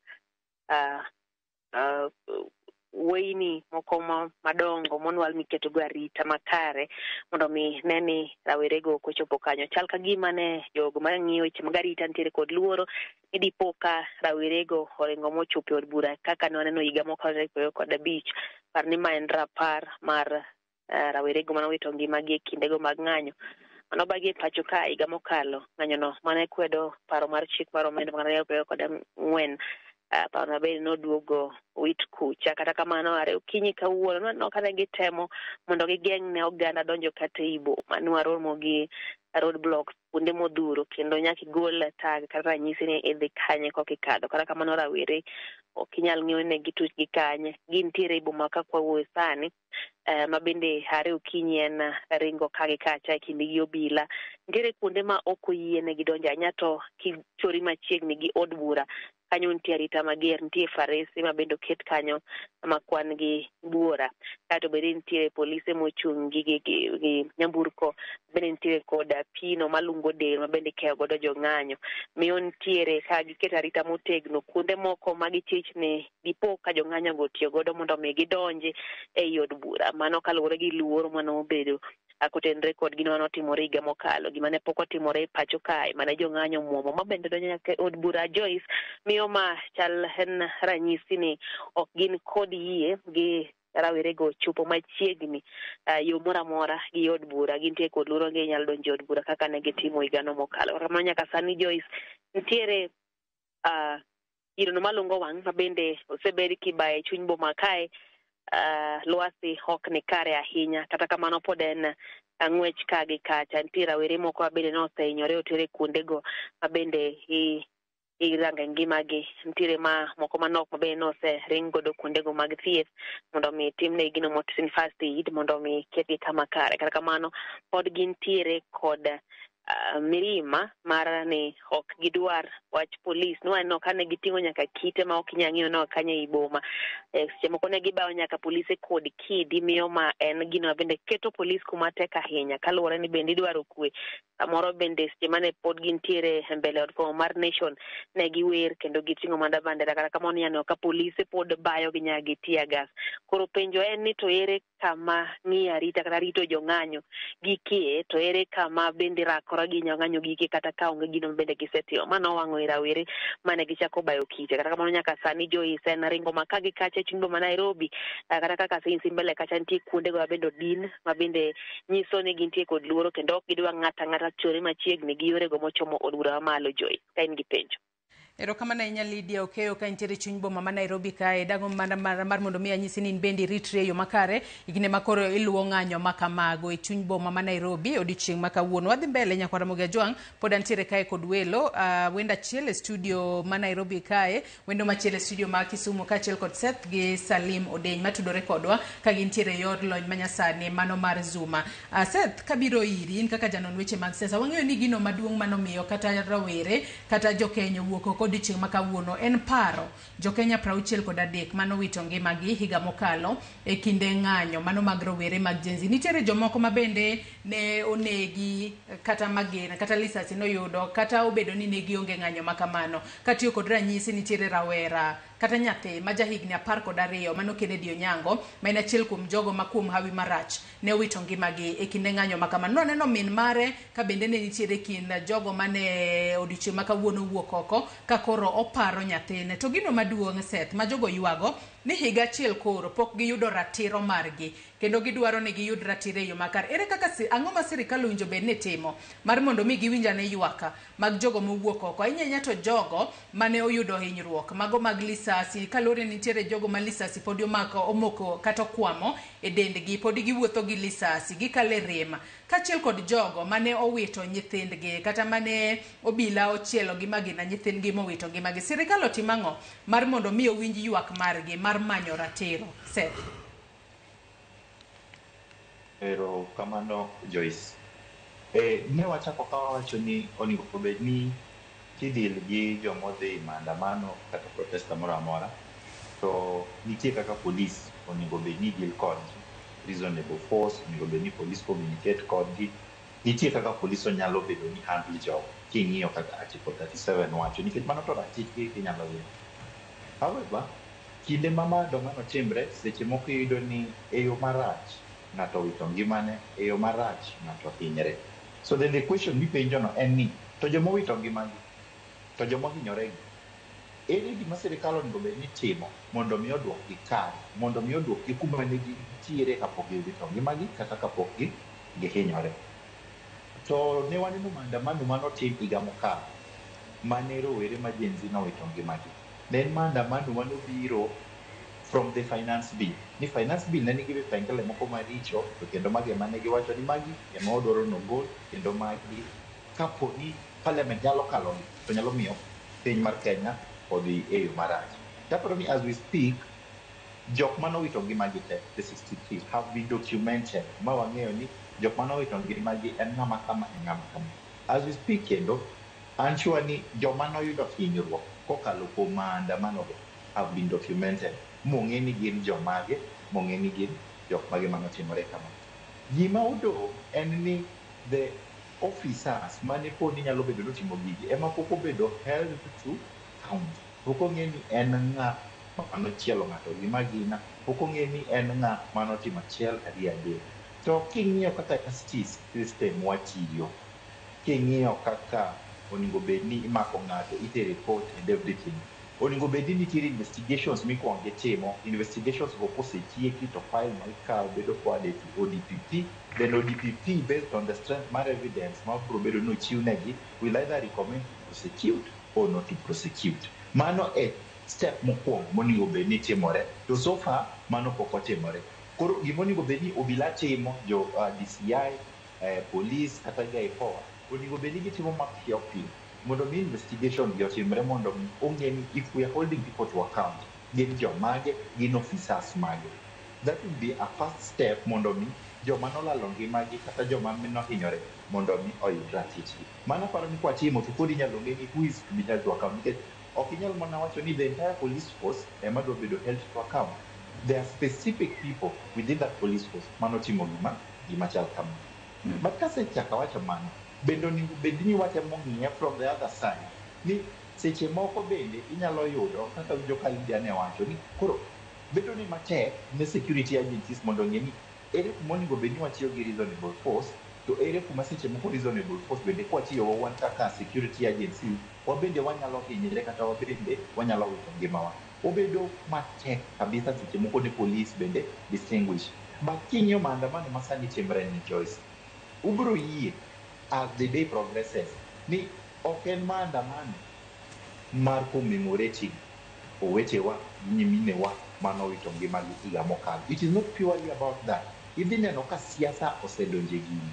weyni moko madongo monwal miketogo arita makare mondo mi ne ni rawerego ok ochopo kanyo. Chal ka gima ne jogo mang'iyo weche mag arita nitiere kod luoro ni dipo ka rawerego oringo mochopo e od bura kaka ne waneno higa mokalo 2025. Par ni ma en rapar mar rawerego manowito ngimagi e kindego mag ng'anyo manobagi e pacho ka higa mokalo. Ng'anyono mane kwedo paro mar chik mar omenda mar 2024, paro mabende noduogo wit kucha. Kata kamano, are okinyi kawuono nwaneno kane gitemo mondo gigeng' ne oganda donjo kata ei boma. Nwaromo gi road blocks kuonde modhuro kendo nyaka igol tag kata ranyisi ni idhi kanye koka ikadho. Kata kamano, rawere ok inyal ng'eyo ni gituch gi kanye. Gintiere ei boma ka kwawuoyo sani, ma bende are okinyi en ringo ka gi kacha e kindgi gi obila. Nitiere kuonde ma ok oyienegi donjo ahinya, to kichori machiegni gi od bura kanyo nitie arita mager, nitie farese ma bende oket kanyo ma kwan gi buora. Kaeto bende nitiere polise mochung' gi nyamburko, bende nitiere koda pino malungo del ma bende ikeyo godo jong'anyo. Miyo nitiere ka giketo arita motegno kuonde moko ma gichich ni dipo ka jong'anyo go otiyo godo mondo mi gidonji ei od bura. Mano kaluwore gi luoro manobedo kotenore kod gino manotimore higa mokalo, gima ne pok otimore e pacho kae mane jong'anyo omuomo ma bende donjo nyaka e od bura. Joyce, miyo ma chal en ranyisi ni ok gin kod yie gi rawerego chopo machiegni yo moro amora gi od bura. Gintie kod luoro ni ginyalo donjo e od bura kaka ne gitimo higano mokalo. Kata kamano, nyaka sani, Joyce, nitiere yirono malungo wang' ma bende osebed kibayo e chuny boma kae. Lwasi ok ni kare ahinya, kata kamano pod en ng'wech ka gi kacha. Nitie rawere moko ma bende nosehinyore otere kuondego ma bende irange ngimagi. Nitiere ma moko manok ma bende nosering godo kuondego mag thieth mondo mi timnegi gino motim first aid mondo mi ketgi kama kare. Kata kamano, pod gintiere kod mirima mar ni ok gidwar wach polis. Nwaneno ka ne giting'o nyaka kite ma ok inyal ng'iyo no kanyo ei boma. Seche moko ne gibayo nyaka polise kod kidi. Miyo ma en gino ma bende keto polis kuma tek ahinya kaluwore ni bende idwaro kwe. Samoro bende seche mane pod gintiere e mbele od fwambo mar Nation ne giwer kendo giting'o mana bandera. Kata kamano, inyaneno ka polise pod bayo gi nyaka gi tear gas. Koro penjo en ni to ere kama ng'iyo arita kata rito jong'anyo gikie, to ere kama bende rakore gi jong'anyo gikie kata ka onge gino bende gisetimo? Ma nowang'o i rawere mane gichako bayo kite. Kata kamano, nyaka sani, Joyce, en ringo ma ka gi kacha e chuny boma Nairobi. Kata kaka asenyisi mbele kacha, nitie kuondego ma bende odin ma bende nyiso ni gintie kod luoro kendo ok gidwa ng'ato ang'ata chore machiegni gi yorego mochomo od bura mamalo. Joyce, ka in gi penjo. Erokamano ahinya, Lydia Okeyo, ka intiere e chuny boma ma Nairobi kae. Dago mana mar mondo mi anyisi ni in bende iritri e yo makare e kinde ma koro iluwo ng'anyo ma kamago e chuny boma ma Nairobi odiochieng' ma kawuono. Wadhi mbele, nyakwar Ramogi Ajwang', pod antiere kae kod welo, wendo achiel e studio ma Nairobi kae, wendo machielo e studio ma Kisumu, kaachiel kod Seth gi Salim Odeny matudore kodwa ka gintiere e yor lony manyasani mano mar Zoom. Seth, kabiro iri in kaka janon weche mag siasa, wang'eyo ni gino maduong' manomiyo kata rawere kata jokenya owuok oko odiochieng' ma kawuono en paro jokenya 63 manowito ngimagi higa mokalo e kinde ng'anyo mano mag rowere mag Gen Z. Nitiere jomoko ma bende ne onegi kata magina kata lisasi noyudo kata obedo ni ne gionge ng'anyo ma kamano. Katiyo kod ranyisi, nitiere rawera kata nyathi ma jahigni 12 mano Kennedy Onyango, ma en achiel kuom jogo ma kuom hawi marach ne owito ngimagi e kinde ng'anyo ma kamano. Nwaneno min mare ka bende ne nitiere kind jogo mane odiochieng' ma kawuono owuok oko ka koro oparo nyathine. To gino maduong', Seth, ma jogo ywago ni higa achiel koro pok giyudo ratiro margi kendo gidwaro ni giyud ratiro e yo makare. Ere kaka ang'o ma sirikal owinjo bed ni timo mar mondo mi giwinj ane ywak mag jogo mowuok oko, ahinya ahinya to jogo mane oyudo hinyruok mago mag lisasi, kaluwore ni nitiere jogo ma lisasi podi omako omoko kata okwamo e dendgi, podi giwuotho gi lisasi gikale rem, kaachiel kod jogo mane owito nyithindgi kata mane obila ochielo gi magina nyithindgi mowito ngimagi? Sirikal otim ang'o mar mondo mi owinj ywak margi mar manyo ratiro, Seth? Erokamano, Joyce. Ne wachako ka wawacho ni onego obed ni kidil gi jomodhi maandamano kata protest moro amora to Nitie kaka police onego bed ni deal kodgi, reasonable force, onego bed ni police communicate kodgi. Nitie kaka police onyalo bedo ni handle jogo king'iyo kaka Article 37 wacho, nikech mano to ratichgi ginyalo yudo. However, kinde ma maandamano timre, seche moko iyudo ni e yo marach ng'ato owito ngimane, e yo marach ng'ato hinyre. So then the question mipenjono en ni, to joma owito ngimagi, to joma ohinyore gi, ere gima sirikal onego bed ni timo mondo mi oduokgi kare, mondo mi oduokgi kuma ne gintiere kapok giwito ngimagi kata kapok gihinyore. To ne waneno maandamano manotim higa mokalo, mane rowere ma Gen Z nowito ngimagi. Ne en maandamano manobiro from the finance bill. Ni finance bill ne nigi vipengele moko maricho, to kendo magi ema ne giwacho ni magi ema wadwaro nogol, kendo magi kapo ni parliament nyalo kalogi, to nyalo miyo piny mar Kenya odhi e yo marach. Taparo ni as we speak, jok manowito ngimagi te, the 63, have been documented, ma wang'eyo ni jok manowito ngimagi en ng'ama kama, en ng'ama kama. As we speak kendo, an sure ni joma noyudo hinyruok kokalo kuom maandamano go have been documented, mong'e ni gin jomage, mong'e ni gin jok mage manotimore kama. Gima odong' en ni the officers mane pod nyalo bedo notimo gigi ema pok obedo held to account. Pok ong'e ni en ng'a manochielo ng'ato gi magina, pok ong'e ni en ng'a manotimo achiel ariyo adek. To king'iyo kaka justice system watiyo, king'iyo kaka onego bed ni imako ng'ato itere court and everything, onego bed ni nitiere investigations mikwongo itimo. Investigations go kosetieki to file no ikawo bedo forwarded to ODPP, then ODPP, based on the strength mar evidence ma biro bedo ni ochiwnegi, will either recommend to prosecute or not to prosecute. Mano e step mokwongo monego bed ni timore, to so far mano pok otimore. Koro gimonego bed ni obila timo, jo DCI, police kata gi IPOA, onego bed ni gitimo mapiyo piyo mondo mi investigation gi otimre, mondo mi ong'e ni if we are holding people to account, gin jomage, gin officers mage. That will be a first step mondo mi joma nolalo ngimagi kata joma nohinyore mondo mi oyud ratichgi. Mano aparo ni kwatimo to koro inyalo ng'e ni who is to be held to account, nikech ok inyal mana wacho ni the entire police force ema dwa bedo held to account. There are specific people within that police force manotimo gima chal kama. But kasechako awacho mano, bende onego bed ni watemo ng'iye from the other side, ni seche moko bende inyalo yudo kaka winjo ka Lydia ne wacho ni koro bedo ni matek ne security agencies mondo ong'e ni ere kuma onego bed ni watiyo gi reasonable force, to ere kuma seche moko reasonable force bende kwatiyo wan kaka security agencies wabende wanyalo hinyre kata wabende wanyalo wito ngimawa. Obedo matek kabisa seche moko ne police bende distinguish. But king'iyo maandamano ma sani timre ni, Joyce, ubiro yie as the day progresses ni ok en maandamano mar commemorating owetewa gi nyiminewa manowito ngimagi higa mokalo. It is not purely about that. Idhi neno ka siasa osedonjo e gini.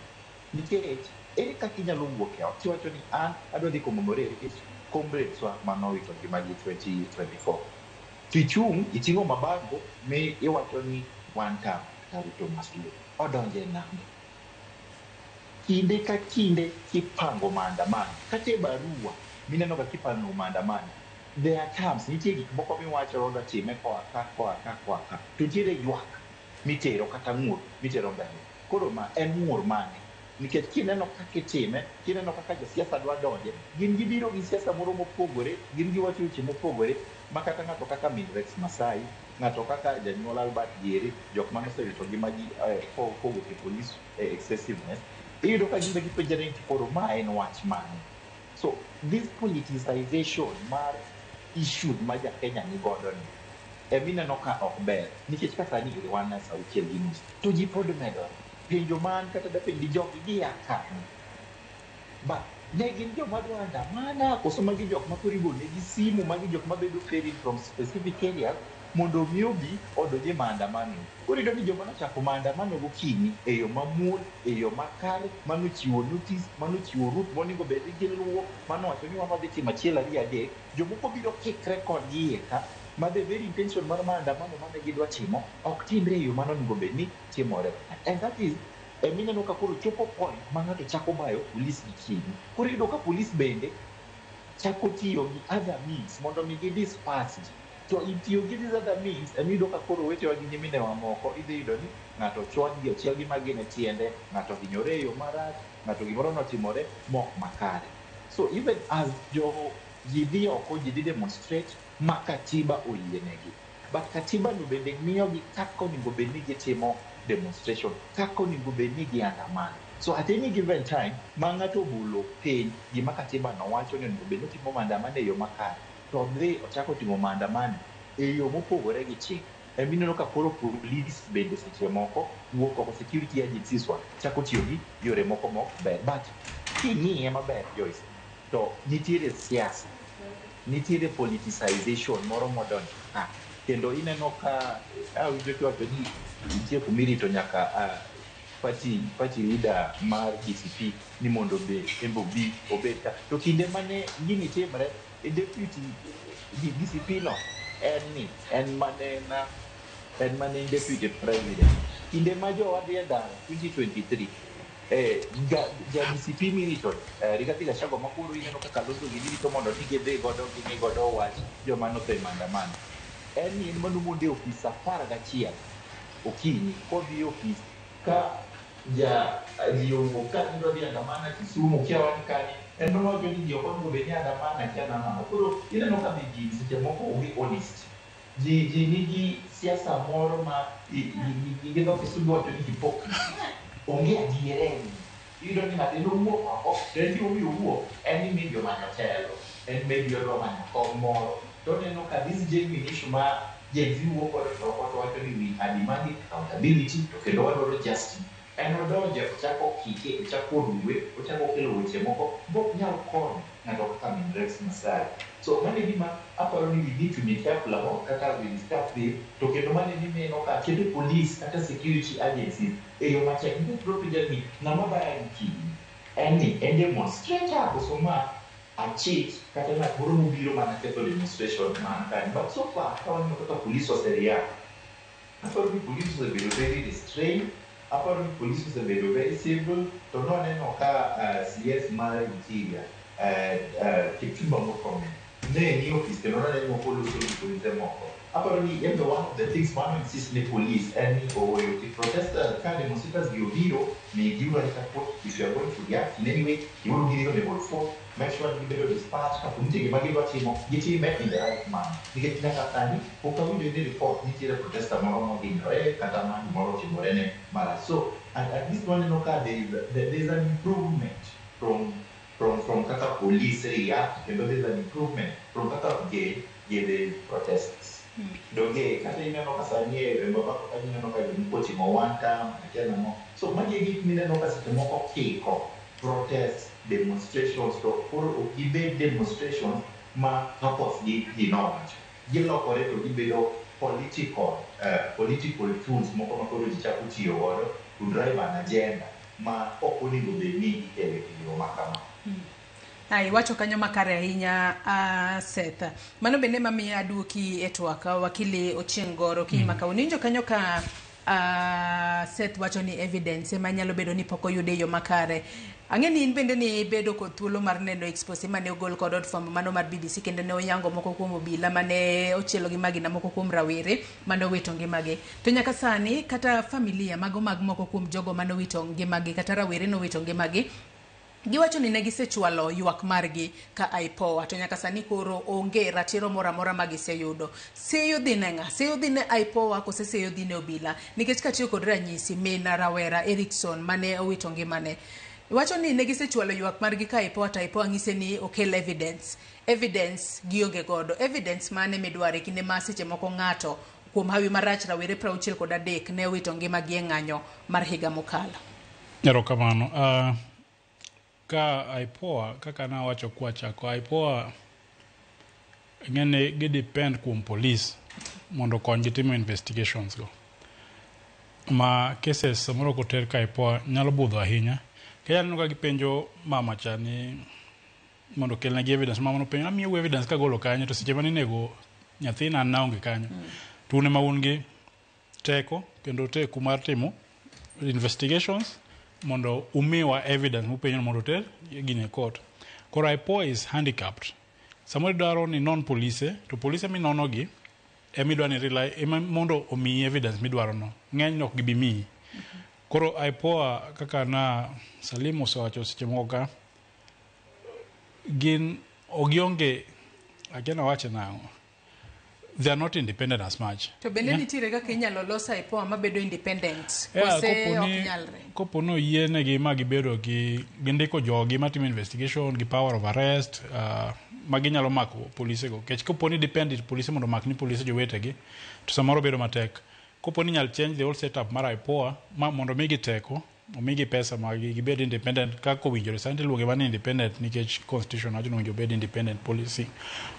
Nikech ere kaka inyalo wuok e ot tiwacho ni an adwa dhi commemorate comrades wa manowito ngimagi 2024. To ichung' iting'o mabango mi iwacho ni one term kata Ruto must go. Odonje nade? Kinde ka kinde kipango maandamano, kata e barua mineno ga kipango maandamano, there are terms, nitie gik moko miwacho wadwa time koa ka, koa ka, koa ka. To nitiere ywak mitero kata ng'ur mitero mbele. Koro ma en ng'ur mane? Nikech kineno kaka itime, kineno kaka josiasa dwa donje, gin gibiro gi siasa moro mopogore, gin giwacho weche mopogore, ma kata ng'ato kaka min Rex Masai, ng'ato kaka janyuol Albert Gere, jok manosewito ngimagi kowuok e police excessiveness, iyudo ka gin be gipenjore ni to koro ma en wach mane? So this politicization mar issue ma ja Kenya ni godo ni emineno ka ok ber, nikech ka sani wan e sa 6:30 to ji pod medore. Penjo man kata dapenj ni jogi gia kanye? Ba ne gin joma dwa andamana koso magi jok ma koro igonegi simu, magi jok mabedo ferried from specific areas mondo mi obi odonj e maandamano. Koro iyudo ni joma nochako maandamano gokinyi e yo mamuol, e yo makare, manochiwo notice, manochiwo route monego bed ni giluwo, manowacho ni wan wadhi timo achiel ariyo adek, jomoko biro kikre kodgi iye ka, ma the very intention mar maandamano mane gidwa timo ok timre e yo manonego bed ni timore. And that is emineno ka koro chopo point ma ng'ato chako bayo police gi kidi. Koro iyudo ka police bende chako tiyo gi other means mondo mi gi disperse ji. To itiyo gi these other means, emiyudo ka koro owetewa gi nyiminewa moko idhi yudo ni ng'ato ochwad gi achiel gi magina e tiende, ng'ato ohinyore e yo marach, ng'ato gimoro notimore mok makare. So even as jo ji dhi oko, ji dhi demonstrate ma katiba oyienegi. But katiba no bende miyogi kaka onego bed ni gitimo demonstration, kaka onego bed ni giandamano. So at any given time, ma ng'ato obulo piny gima katiba no wacho ni onego bed ni otimo maandamano e yo makare, to odhi ochako timo maandamano e yo mopogore gi chik. Emineno ka koro police bende seche moko wuok oko, security agencies wa chako tiyo gi yore moko mok ber. But king'iye maber Joyce, to nitiere siasa, nitiere politicization moro modonjo ka. Kendo ineno ka awinjo kiwacho ni nitie kumirito nyaka party leader mar DCP ni mondo be embe obi obed ka. To kinde mane gini timre, deputy DCP no en ni en mane na en mane en deputy president. Kinde ma jowa dhi e dala 2023, ja DCP mirito Rigathi Gachagua ma koro ineno kaka Kalonzo gini rito mondo ni gidhi godo ging'i godo wach joma notho e maandamano. En ni en manomondo e ofis 11 okinyi kodhi e ofis ka ja ji owuok ka gidwa dhi andamana Kisumu kiawa ni kanye, en nowacho ni ji ok onego bed ni andamana kia nang'o. Koro ineno ka be ji seche moko onge honest. Ji nigi siasa moro ma gi dho Kisumu wacho ni hypocrisy. Onge adiera e wiye. Iyudo ni ng'ato en owuok oko, to en gimomiyo owuok en ni maybe omanyo telo, en maybe odwa manyo kom moro. To oneno ka this genuine issue ma Gen Z wuok godo to oko to wacho ni we are demanding accountability to kendo wadwaro justice. En odonje, ochako kike, ochako ruwe, ochako kelo weche moko mok nyal konyo ng'ato kaka min Rex Masai. So mano e gima aparo ni we need to be careful about kaka we discuss this, to kendo mano e gima ineno ka keto police kata security agencies e yo matek. Nikech biro penja ni ng'ama baya gi kidi en ni en demonstrator koso ma achich kata ng'at moro mobiro mana ketho demonstration man kanyo. But so far ka waneno kaka police ose react, aparo ni police osebedo very restrained, aparo ni police osebedo very civil, to nwaneno ka CS mar Interior Kipchumba Murkomen ne ni ofis kendo naneno koloso gi polise moko. Aparo ni en one of the things mano insist ni police en ni oweyo ki protesters ka demonstrators gi obiro migiuru arita kwe. If you are going to react in any way, giuru gi reasonable force, make sure ni gibedo dispatch. Kapo nitie gima gidwa timo, gitime in the right manner, nikech nyaka sani pok awinjo ni report nitiere protester moro mohinyore kata ma gimoro otimore ne marach. So at least waneno ka there is an improvement from kaka police react, kendo there is an improvement from kaka ge the protesters. Donge kata ineno ka sani e Embakasi kanyo ineno ka jomoko oting'o one term akia nang'o. So magi e gik mineno ka seche moko kiko protest demonstrations, to koro ok gibed demonstrations ma purpose gi ji nowacho. Gilokore to gibedo political tools moko ma koro ji chako tiyo godo to drive an agenda ma ok onego bed ni ikelo e yo ma kama. Iwacho kanyo makare ahinya, Seth. Mano bende mamiyo aduoki e twak wakili Ochieng' Goro okinyi ma kawuono. Iwinjo kanyo ka Seth wacho ni evidence ema nyalo bedo ni pok oyud e yo makare. Ang'e ni in bende ni bedo kod thuolo mar neno expose mane ogol kod od fwambo mano mar BBC, kendo ne oyango moko kuom obila mane ochielo gi magina moko kuom rawere mane owito ngimagi. To nyaka sani kata familia mago mag moko kuom jogo mane owito ngimagi kata rawere nowito ngimagi, giwacho ni ne gisechwalo ywak margi ka IPOA, to nyaka sani koro onge ratiro moro amora ma giseyudo. Seyo dhi ne ng'a? Seyo dhi ne IPOA kose seyo dhi ne obila? Nikech katiyo kod ranyisi, min rawera Erikson mane owito ngimane, wacho ni ne gisechwalo ywak margi ka IPOA, to IPOA ng'ise ni okel evidence. Evidence gionge godo. Evidence mane midwaro e kinde ma seche moko ng'ato kuom hawi marach rawere 63 ne owito ngimagi e ng'anyo mar higa mokalo? Erokamano. Ka IPOA, kaka nawacho kwachako, IPOA ng'eni gi depend kuom police mondo okonygi timo investigations go. Ma cases samoro koter ka IPOA nyalo budho ahinya. Kenya aneno ka gipenjo mama cha ni mondo okelnegi evidence. Mama nopenjo, amiyou evidence kagolo kanyo, to seche mane inego nyathina an naonge kanyo. To un ema un gi teko kendo teku mar timo investigations mondo umiwa evidence mupenjo mondo oter gini e court. Koro IPOA is handicapped. Samoro idwaro ni non polise, to polise minono gi ema idwa ni rely ema mondo omiyi evidence midwaro no ng'eny ok gibi miyi. Koro IPOA kaka na Salim osewacho seche moko ka gin ogionge akia nawache nang'o they are not independent as much. To bende nitiere kaka inyalo los IPOA mabedo independent kose ok nyalre? Kopo ni oyienegi ma gibedo gi gindiko jogi matimo investigation gi power of arrest ma ginyalo mako polise go. Nikech kopo ni depend polise mondo omak ni polise jowetegi to samoro bedo matek. Kopo ni inyal change the whole setup mar IPOA ma mondo migi teko omigi pesa ma gibed independent kaka owinjore. Sani iluonge mana ni independent nikech constitution wacho ni owinjo obed independent policing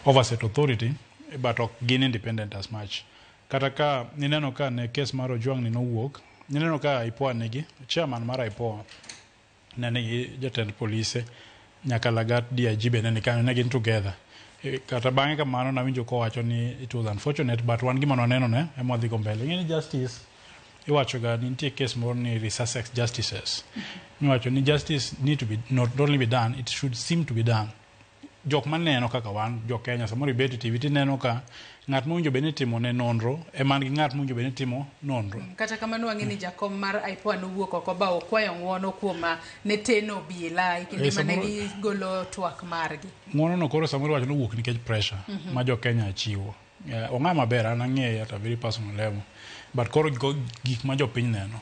oversight authority but ok gin independent as much. Kata ka nineno ka ne case mar Ojwang ni nowuok, nineno ka IPOA nigi chairman mar IPOA ne nigi jatend polise nyaka Lagat DIG be ne ni kanyo ne gin together. Kata bang'e kamano nawinjo kowacho ni it was unfortunate but wan gima nwaneno ne ema wadhi go mbele. Ing'e ni justice iwacho ga ni nitie case moro ni Sussex justices. Miwacho ni justice need to be not only be done it should seem to be done. Jok maneno kaka wan jo Kenya samoro ibet e TV tineno ka ng'at mowinjo bed ni itimo ne nonro ema nigi ng'at mowinjo bed ni timo nonro. Kata kamano wang'e ni jakom mar IPOA nowuok oko ba okwayo ng'uono kuom ne teno obila e kinde mane gigolo twak margi. Ng'uono no koro samoro iwacho ni owuok nikech pressure ma jo Kenya chiwo. Ong'ama maber an ang'eye at a very personal level but koro gik ma jopiny neno.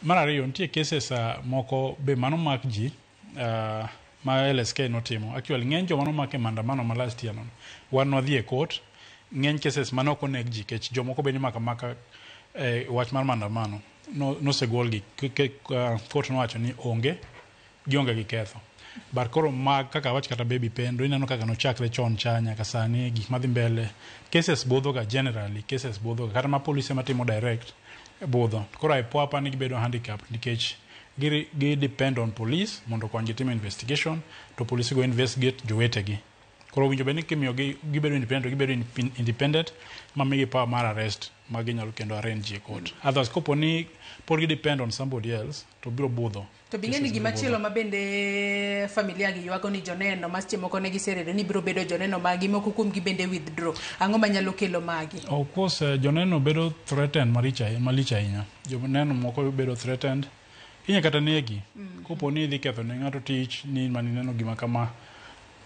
Mar ariyo nitie cases moko be manomak ji ma LSK notimo. Actually ng'eny joma nomak e maandamano ma last year no wan nwadhi e court ng'eny cases mane ok oneg ji nikech jomoko be nimako amaka wach mar maandamano nosegolgi court nowacho ni onge gionge gi ketho. But koro mag kaka awach kata Baby Pendo ineno kaka nochakre chon cha nyaka sani gik madhi mbele cases budho ga generally cases budho ga kata ma polise matimo direct budho. Koro IPOA apani gibedo handicapped nikech gi depend on police mondo okonygi timo investigation to polise go investigate jowetegi. Koro owinjo bed ni kimiyogi gibedo independent to gibedo independent ma migi power mar arrest ma ginyalo kendo arraign ji e court. Otherwise kopo ni pod gi depend on somebody else to biro budho. To bing'e ni gima chielo ma bende familia gi ywago ni joneno ma seche moko ne giseredo ni biro bedo joneno magi moko kuom gi bende withdraw. Ang'o manyalo kelo magi? Of course joneno bedo threatened malich ahinya. Joneno moko bedo threatened. Inya kata negi. Kopo ni idhi ketho ne ng'ato tich ni manineno gima kama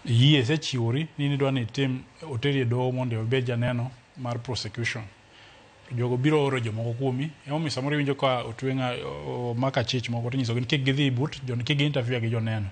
iyie isechiwori ni nidwa ni itim oteri e doho mondo ibed janeno mar prosecution. Jogo biro oro jomoko kuomi. Emomiyo samoro iwinjo ka otwe omak achich moko tinyisogi ni kik gidhi but kik gi interfere gi joneno.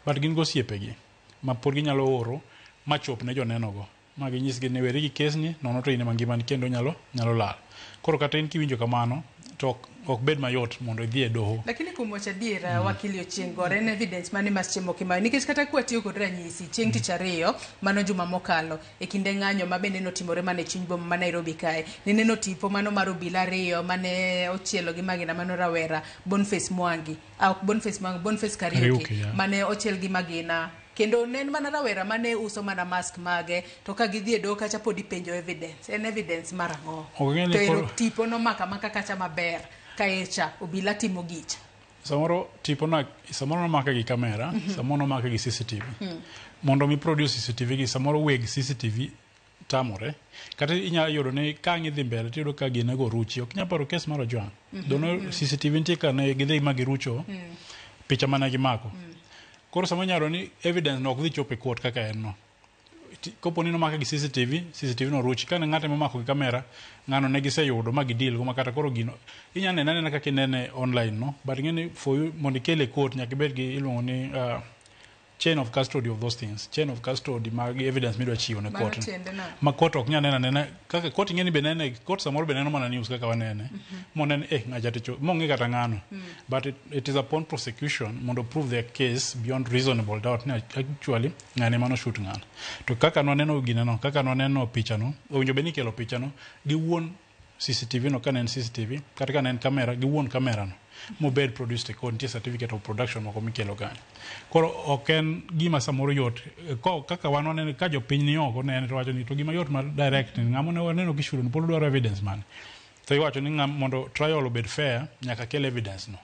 But gin gosiepegi ma pod ginyalo oro machop ne joneno go. Ma ginyisgi ni weri gi kes ni nono to in ema ngimani kendo nyalo lal. Koro kata in kiwinjo kamano to ok bed mayot mondo idhi e doho. Lakini kuom wacho adiera wakili Ochieng' Gore en evidence mane ma seche moko imayo nikech kata kwatiyo kod ranyisi chieng' tich ariyo mano juma mokalo e kinde ng'anyo ma bende notimore mana e chuny boma ma Nairobi kae nineno tipo mano mar obila ariyo mane ochielo gi magina mano rawera Boniface Mwangi ok Boniface Mwangi Boniface Kariuki mane ochiel gi magina kendo ne en mana rawera mane uso mana mask mage to ka gidhi e doho kacha pod ipenjo evidence en evidence mar ang'o to ero tipo nomako amaka kacha maber kaecha obila timo gicha samoro tipo na samoro nomake gi kamera samoro nomake gi CCTV mondo mi produce CCTV gi samoro weg CCTV tamore kata inyalo yudo ni ka ang' idhi mbele tiyudo ka gine go ruchi ok inyal paro case mar Ojwang dono CCTV nitie ka ne gidhi ma girucho picha mane gimako. Koro samoro inyalo ni evidence no ok dhi chopo e court kaka en no. Kopo ni nomake gi CCTV, CCTV no ruchi. Kane ng'ato emomako gi kamera, ng'ano ne giseyudo ma gideal go ma kata koro gino inya nene anena kaka inene online no but ing'e ni for you mondo ikele e court nyaka ibed gi iluongo ni chain of custody of those things. Chain of custody mag evidence midwa chiwo ne court. Ma court ok nyal neno anena kaka court ing'e ni be nene court samoro be neno mana news kaka wanene. Monene ng'acha ticho mong'e kata ng'ano. But it is upon prosecution mondo prove their case beyond reasonable doubt ni actually ng'ane mano shoot ng'ano. To kaka nwaneno gineno kaka nwaneno picha no owinjo bed ni ikelo picha no gi wuon CCTV no kane en CCTV kata kane en kamera gi wuon kamera no mobed produced e court nitie certificate of production moko mikelo kanyo. Koro ok en gima samoro yot kaka wan waneno ka jopiny ni oko nene to wacho ni to gima yot mar direct ni ng'ama ne waneno kishudo ni pod dwaro evidence mane. To iwacho ni mondo trial obed fair nyaka kel evidence no.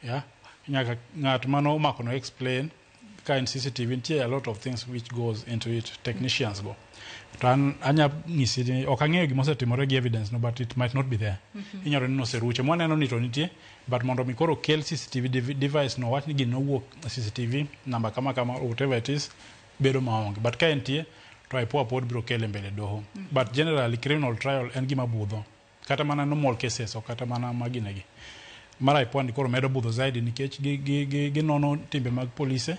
Yeah? Nyaka ng'at mano omako no explain Ka en CCTV, nitie a lot of things which goes into it, technicians go. To an anya nyisi ni ok ang'eyo gima osetimore gi evidence no, but it might not be there. Inyalo ni noseruche. Mwaneno ni to nitie, but mondo mi koro kel CCTV device no, wach ni gino nowuok CCTV namba kama kama or whatever it is, bedo maonge. But ka entie, to IPOA pod biro kele mbele doho. But generally criminal trial en gima budho. Kata mana normal cases ok kata mana maginegi. Mar IPOA ni koro medo budho zaidi nikech ginono timbe mag polise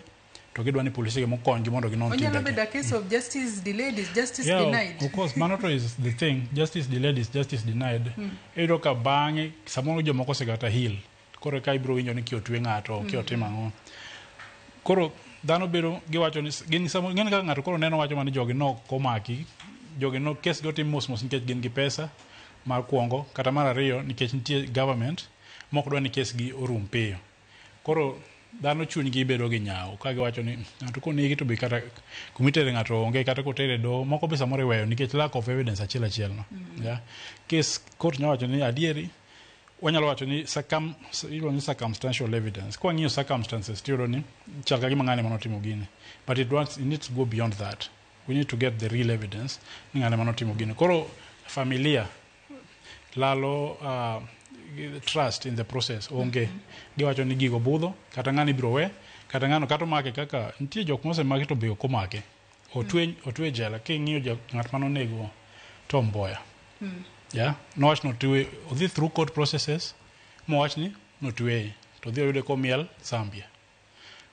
to gidwa ni polise gi mokonygi mondo ginon Onyalo timbegi. bedo a case of justice delayed is justice Yeah, denied. Of course, mano to is the thing. Justice delayed is justice denied. Iyudo ka bang'e samoro jomoko osekata heal. Koro ka ibiro winjo ni kiotwe ng'ato, kiotimo ang'o. Koro dhano bedo giwacho ni gin samo ng'eni kaka ng'ato koro neno wacho mana ni jogi nok omaki. Jogi no kes gi otim mos mos nikech gin gi pesa mar kuongo kata mar ariyo nikech nitie government mok dwa ni kes gi orum piyo. Koro dhano chunygi bedo gi nyawo ka giwacho ni ng'ato konegi to be kata kumitere ng'ato onge kata kotere doho moko be samoro iweyo nikech lack of evidence achiel achiel no. Yeah. Case court nyalo wacho ni adieri wanyalo wacho ni iluongo ni circumstantial evidence. Kwa ng'iyo circumstances tiyudo ni chal ka gima ng'ane manotimo gini. But it needs to go beyond that. We need to get the real evidence ni ng'ane manotimo gini. Koro familia lalo trust in the process onge. Giwacho ni gigo budho kata ng'ani ibiro we kata ng'ano kata omake kaka nitie jok mosemaki to be ok omake. Otwe jela king'iyo ng'at manonego Tom Mboya. Yeah, nowach notwe odhi through court processes mowach ni notweye to odhi oyude komiel Zambia.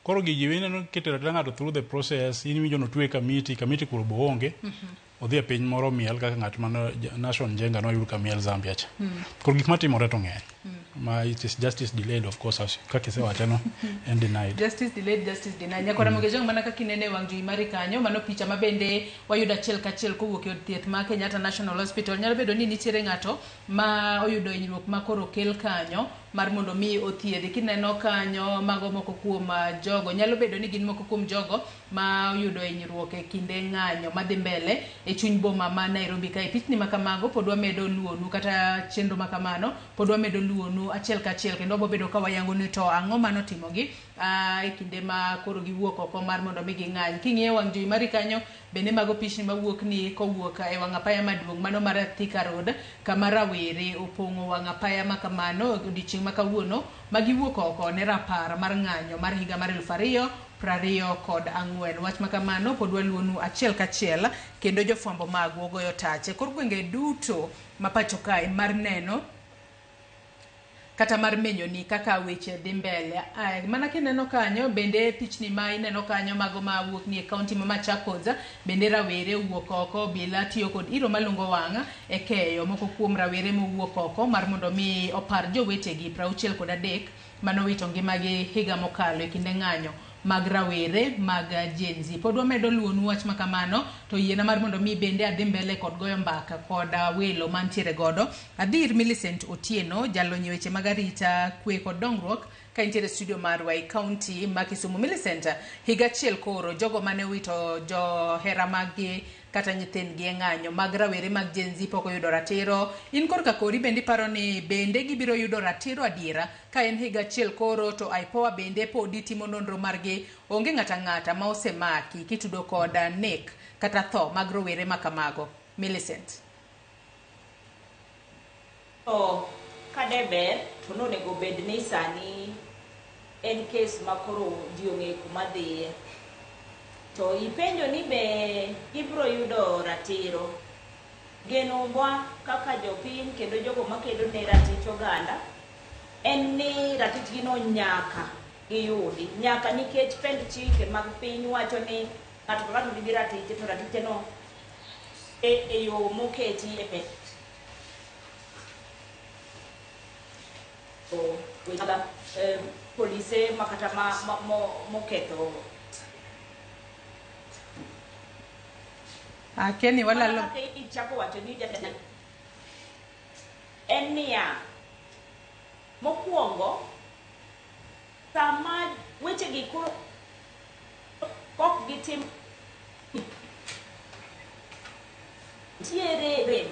Koro gigi ineno kitero atera ng'ato through the process in iwinjo notweye Kamiti koro bo onge. Odhi e piny moro miel kaka ng'at mano Nashon Njenga noyud ka miel Zambia cha. Koro gik matimore to ng'eny. Ma it is justice delayed of course as kaka isewache no and denied. Justice delayed, justice denied. Nyakwara Mogejong, mana kaka inene e wang' jowi mari kanyo, mano picha ma bende wayudo achiel kachiel kowuok e od thieth ma Kenyatta National Hospital. Nyalo bedo ni nitiere ng'ato ma oyudo hinyruok ma koro okel kanyo mar mondo mi othiedhi. Kineno kanyo mago moko kuom jogo, nyalo bedo ni gin moko kuom jogo ma oyudo hinyruok e kinde ng'anyo madhi mbele e chuny boma ma Nairobi kae. Pichni ma kamago pod wamedo luonu kata chenro ma kamano pod wamedo luonu achiel kachiel kendo wabobedo ka wayango ni to ang'o manotimogi e kinde ma koro giwuok oko mar mondo mi ging'any. King'iyo wang' jowi mari kanyo bende mago pichni mawuok ni kowuok e wang' apaya maduong' mano mar Thika Road kama rawere opong'o wang' apaya ma kamano odiochieng' ma kawuono ma giwuok oko ne rapar mar ng'anyo mar higa mar 2024. Wach ma kamano pod waluonu achiel kachiel kendo jofwambo magwa goyo tach e kor gwenge duto ma pacho kae mar neno kata mar menyo ni kaka weche dhi mbele. Mana kineno kanyo bende pichni ma ineno kanyo mago ma wuok ni e kaunti ma Machakos bende rawere owuok oko obila tiyo kod iro malungo wang' e keyo moko kuom rawere mowuok oko mar mondo mi opar jowetegi 63 manowito ngimagi higa mokalo e kinde ng'anyo mag rawere mag Gen Z. Pod wamedo luonu wach ma kamano to yiena mar mondo mi bende adhi mbele kod goyo mbaka kod welo mantiere godo. Adhi ir Millicent Otieno, jalony e weche mag arita kwe kod dongruok ka intiere studio marwa e kaunti ma Kisumu. Millicent, higa achiel koro jogo mane owito johera maggi kata nyithindgi e ng'anyo mag rawere mag Gen Z pok oyudo ratiro. In korka kori bende iparo ni bende gibiro yudo ratiro adiera ka en higa achiel koro to IPOA bende podi timo nonro margi, onge ng'ata ng'ata ma osemaki kitudo kod nek kata tho mag rowere ma kamago. Millicent. To kade ber to nonego bed ni sani en kes ma koro ji ong'e kuma dhiye. To ipenjo ni be gibiro yudo ratiro. Geno wa kaka jopiny kendo jogo makedo ne ratich oganda en ni ratichgi no nyaka giyudi. Nyaka nikech pend chike mag piny wacho ni ng'ato ka ng'ato nigi ratiche to ratiche no e yo moketi e pend polise makata moketho. Akeni walalo ichako wacho ni jatend en niya, mokwongo sama wechegi koro ok gitim nitiere rem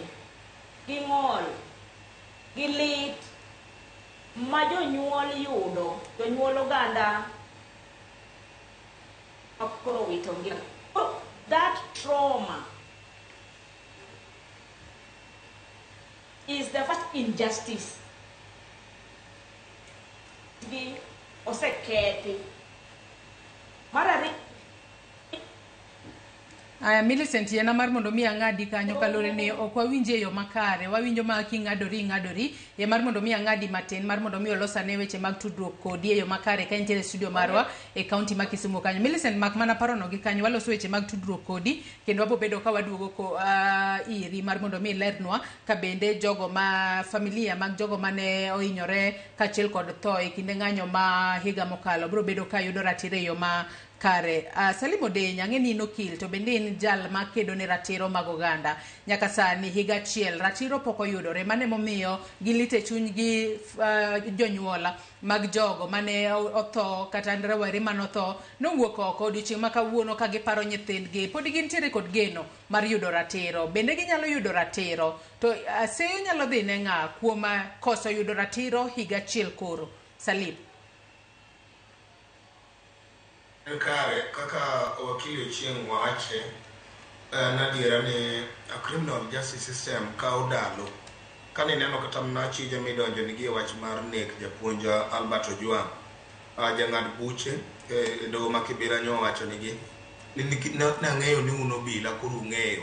gi ng'ol gi lit ma jonyuol yudo, jonyuol oganda koro wito ngima. Koro that trauma is the first injustice. Gi osekethi. Mar ariyo, Aya, Millicent, yiena mar mondo mi ang'adi kanyo kaluwore ni ok wawinji e yo makare. Wawinjo ma king'adori ing'adori. Yie mar mondo mi ang'adi matin mar mondo mi olos ane weche mag tudruok kodi e yo makare ka intiere e studio marwa e kaunti ma Kisumu kanyo. Millicent, mak mana parono gi kanyo, waloso weche mag tudruok kodi kendo wabo bedo ka waduogo ko, iri mar mondo mi ilernwa ka bende jogo ma familia mag jogo mane ohinyore kaachiel kod tho e kinde ng'anyo ma higa mokalo biro bedo ka yudo ratiro e yo ma kare. Salim Odeny, ang'e ni in okil to bende in jal makedo ne ratiro mag oganda. Nyaka sani higa achiel ratiro pok oyudore. Mano emomiyo gilit e chunygi jonyuola mag jogo mane otho kata rawere mane otho nowuok oko odiochieng' ma kawuono ka giparo nyithindgi. Pod gintiere kod geno mar yudo ratiro. Bende ginyalo yudo ratiro. To seyo nyalo dhi ne ng'a kuom koso yudo ratiro higa achiel koro? Salim. Kare, kaka wakili Ochieng' wache, en adiera ni a criminal justice system kawo ndalo. Kane ineno kata mana achije midonjo nigi e wach mar nek japuonj Albert Ojwang', jang'ad buche e doho ma Kibera nyo owacho nigi ni nang'eyo ni un obila koro ung'eyo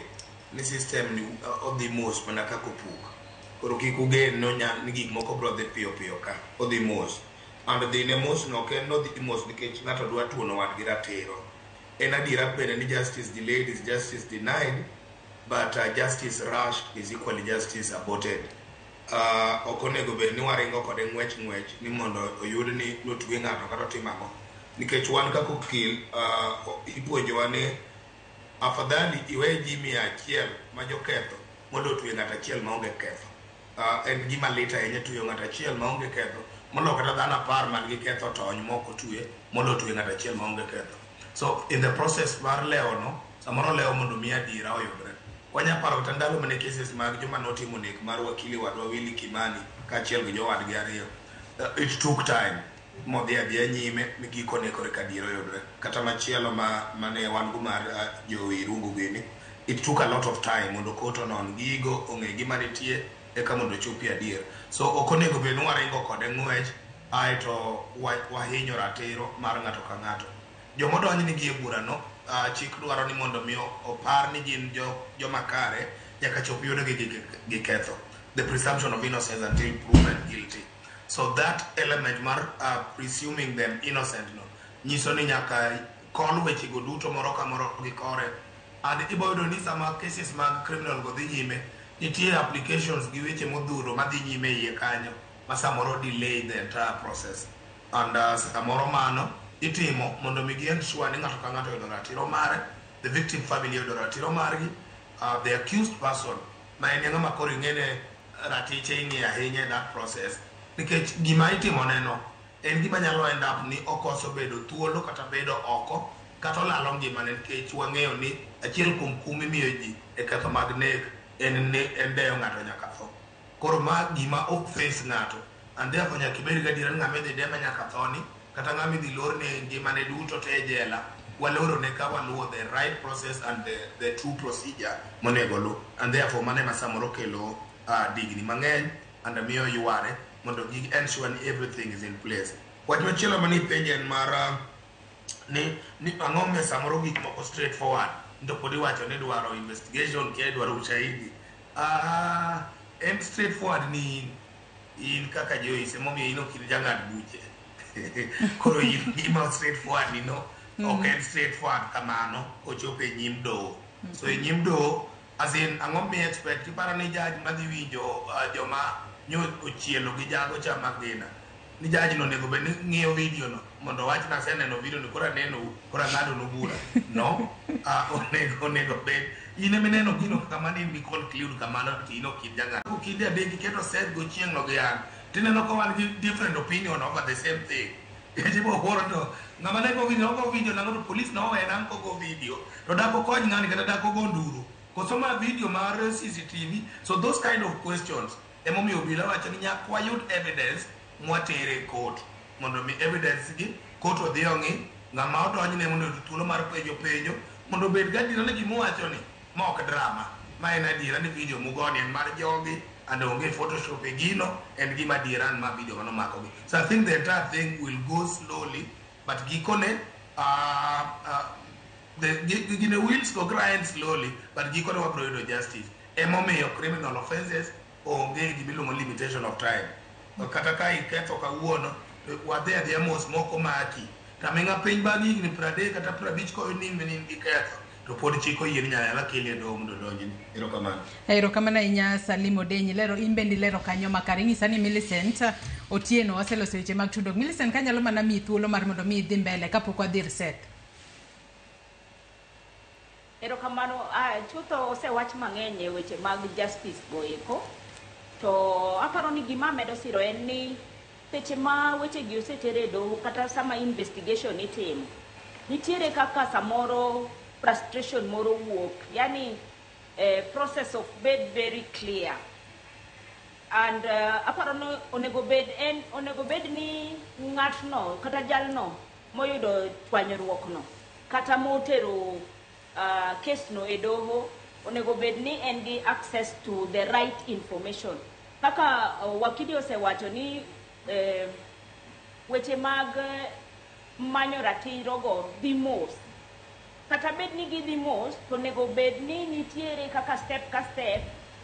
ni system ni odhi mos mana kaka opuk. Koro kik ugen ni gik moko biro dhi piyo piyo ka, odhi mos. And dhi ne mos no ok en nodhi mos nikech ng'ato dwa tuono wadgi ratiro. En adiera bende ni justice delayed is justice denied, but justice rushed is equally justice aborted. Ok onego bed ni waringo kode ng'wech ng'wech ni mondo oyud ni notwe ng'ato kata otim ang'o. Nikech wan kaka okil, ipuonjowa ni afadhali iwe ji 100 ma joketho mondo otwe ng'ato achiel maonge ketho. En gima lit ahinya tweyo ng'ato achiel maonge ketho moloyo kata dhano 10 man gi ketho tony mok otwe moloyo tweyo ng'ato achiel maonge ketho. So in the process mar lewo no, samoro lewo mondo mi adiera oyudre. Wanya paro kata ndalo mane cases mag joma notimo nek mar wakili wadwa Willy Kimani kaachiel gi jowadgi ariyo. It took time modhi adhiya nyime gikone koreka adiera oyudre. Kata machielo mane wan go mar jo Irungu gini, it took a lot of time mondo court onon gigo, ong'e gima nitie eka mondo ochopi adier. So ok onego bed ni waringo kode ng'wech aeto wahinyo ratiro mar ng'ato ka ng'ato. Jomodonj nigi e burano, chik dwaro ni mondo mi opar ni gin joma kare nyaka chop yudgi gi ketho. The presumption of innocence until proven guilty. So that element mar presuming them innocent no nyiso ni nyaka kon wechego duto moro ka moro gi kore. And ibo yudo ni sama cases mag criminal go dhi nyime, nitie applications gi weche modhuro madhi nyime iye kanyo ma samoro delay the entire process. And samoro mano itimo mondo mi gi ensure ni ng'ato ka ng'ato oyudo ratiro mare, the victim family oyudo ratiro margi, the accused person ma en ng'ama koro ing'ene ratiche ing'iyo ahinya e that process. Nikech gima itimo neno en gima nyalo end up ni okoso bedo thuolo kata bedo oko kata olalo ngimane, nikech wang'eyo ni achiel kuom kum imiyo ji e ketho mag nek en deyo ng'ato nyaka tho. Koro ma gima ok face ng'ato, and therefore nyaka ibed gadiera ni ng'ama idhi deme nyaka tho ni, kata ng'ama idhi lorne ngimane duto te e jela, walorone ka waluwo the right process and the true procedure monego lu. And therefore mano ema samoro kelo digni mang'eny and miyo yware mondo gi ensure ni everything is in place. Wach machielo mane ipenjo en mar ni ang'o momiyo samoro gik moko straight forward to pod iwacho ni dwaro investigation kia dwaro ushahidi. En straight forward ni in kaka Joyce emomiyo in ok in jang'ad buche. Koro in gima straight forward ni no ok en straight forward kamano kochopo e nyim doho. So e nyim doho as in ang'o mi expect iparo ni judge madhi winjo joma nyo ochielo gi jago cha magina ni judge no onego bed ni ng'iyo video no mondo owach ni aseneno video ni koro aneno koro ang'ado nu bura. No, onego bed in ema ineno gino kamano, in gi conclude kamano to in ok in jang'ad. Okinde adek iketo Seth gochieng' no gi an tineno ka wan gi different opinion over the same thing. Ibo wuoro to ng'ama ne go video go video nang'o to police nowe nang' kogo video to dak okony ng'ani kata dak ogo nduru koso ma video mar CCTV. So those kind of questions emomiyo obila wacho ni nyaka wayud evidence mwatere e court mondo mi evidence gi court odhi ong'i Ng'ama odonjne mondo oyud thuolo mar penjo penjo mondo obed gadiera ni gimowacho ni ma ok drama, ma en adiera ni video mugoni en mar jogi and onge photoshop e gino, en gima adiera en ma video manomakogi. So I think the entire thing will go slowly, but gikone gine wheels go grind slowly, but gikone wabro yudo justice. Emomiyo criminal offenses onge gimiluongo limitation of time. Kata ka iketho kawuono, to wadhi adhiya mos moko maki. Taming'a piny bang' higni 30 kata 50 koyud ni in gi ketho, to pod chik oyie ni nyalo keli e doho mondo odonjni. Erokamano. Erokamano ahinya Salim Odenyi. Lero in bende ilero kanyo makare. Inyisa ni Millicent Otieno waseloso weche mag tudruok. Millicent kanyalo mana miyi thuolo mar mondo mi idhi mbele kapok wadhi ir Seth. Erokamano. Chutho osewach mang'eny e weche mag justice go eko. To aparo ni gima amedo siro en ni seche ma weche gi oseter e doho kata sama investigation itimo, nitiere kaka samoro frustration moro wuok. Yani process ok bed very clear. And aparo ni onego bed ni ng'atno kata jalno moyudo chwanyruok no kata motero case no e doho onego bed ni en gi access to the right information. Kaka wakili osewacho ni weche mag manyo ratiro go dhi mos. Kata bed ni gidhi mos, to onego bed ni nitiere kaka step ka step,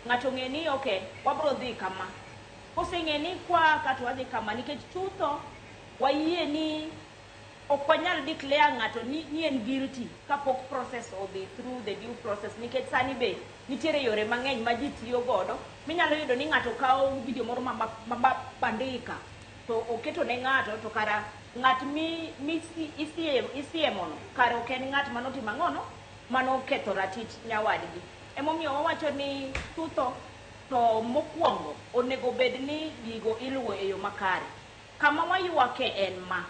ng'ato ng'e ni okay, wabro dhi kama. Koseng'e ni kwa ka to wadhi kama, nikech chutho wayie ni ok wanyal declare ng'ato ni en guilty kapok process odhi through the due process, nikech sani be nitiere yore mang'eny ma ji tiyo godo minyalo yudo ni ng'ato kawo video moro ma bandika to oketo ne ng'ato, to kara ng'at mi isiemono kare ok en ng'at manotimo ang'ono manoketho ratich nyawadgi. Emomiyo wawacho ni chutho to mokwongo onego bed ni gigo iluwo e yo makare. Kama waywake en ma.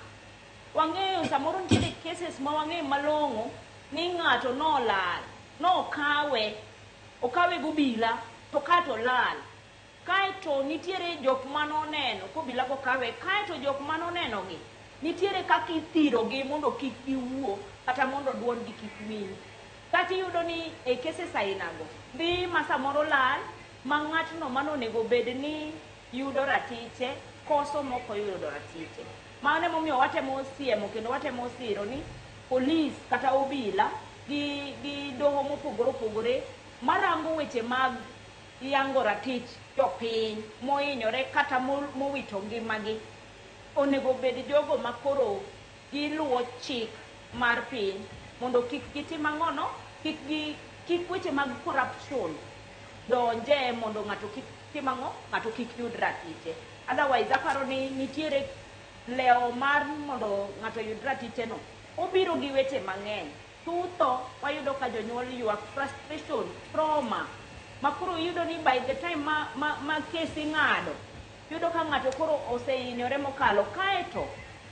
Wang'eyo samoro nitiere cases ma wang'eyo malong'o ni ng'ato nolal, nokawe, okawe gobila to kato olal. Kaeto nitiere jok manoneno kobila go kawe, kaeto jok manoneno gi nitiere kaka ithirogi mondo kik giwuo kata mondo duondgi kik winj. Kata iyudo ni e cases ainago dhi ma samoro lal ma ng'atno manonego bed ni yudo ratiche koso mok oyudo ratiche. Mano emomiyo watemo siemo kendo watemo siro ni polis kata obila gi doho mopogore opogore marango weche mag yango ratich jopiny mohinyore kata mowito ngimagi onego bed jogo makoro giluwo chik mar piny mondo kik gitim ang'ono, kik weche mag corruption donje mondo ng'ato kik tim ang'o, ng'ato kik yud ratiche. Otherwise aparo ni nitiere lewo mar mondo ng'ato oyud ratiche no obiro gi weche mang'eny. Chutho wayudo ka jonyuol ywak, frustration, trauma ma koro iyudo ni by the time ma case ing'ado, yudo ka ng'ato koro osehinyore mokalo. Kaeto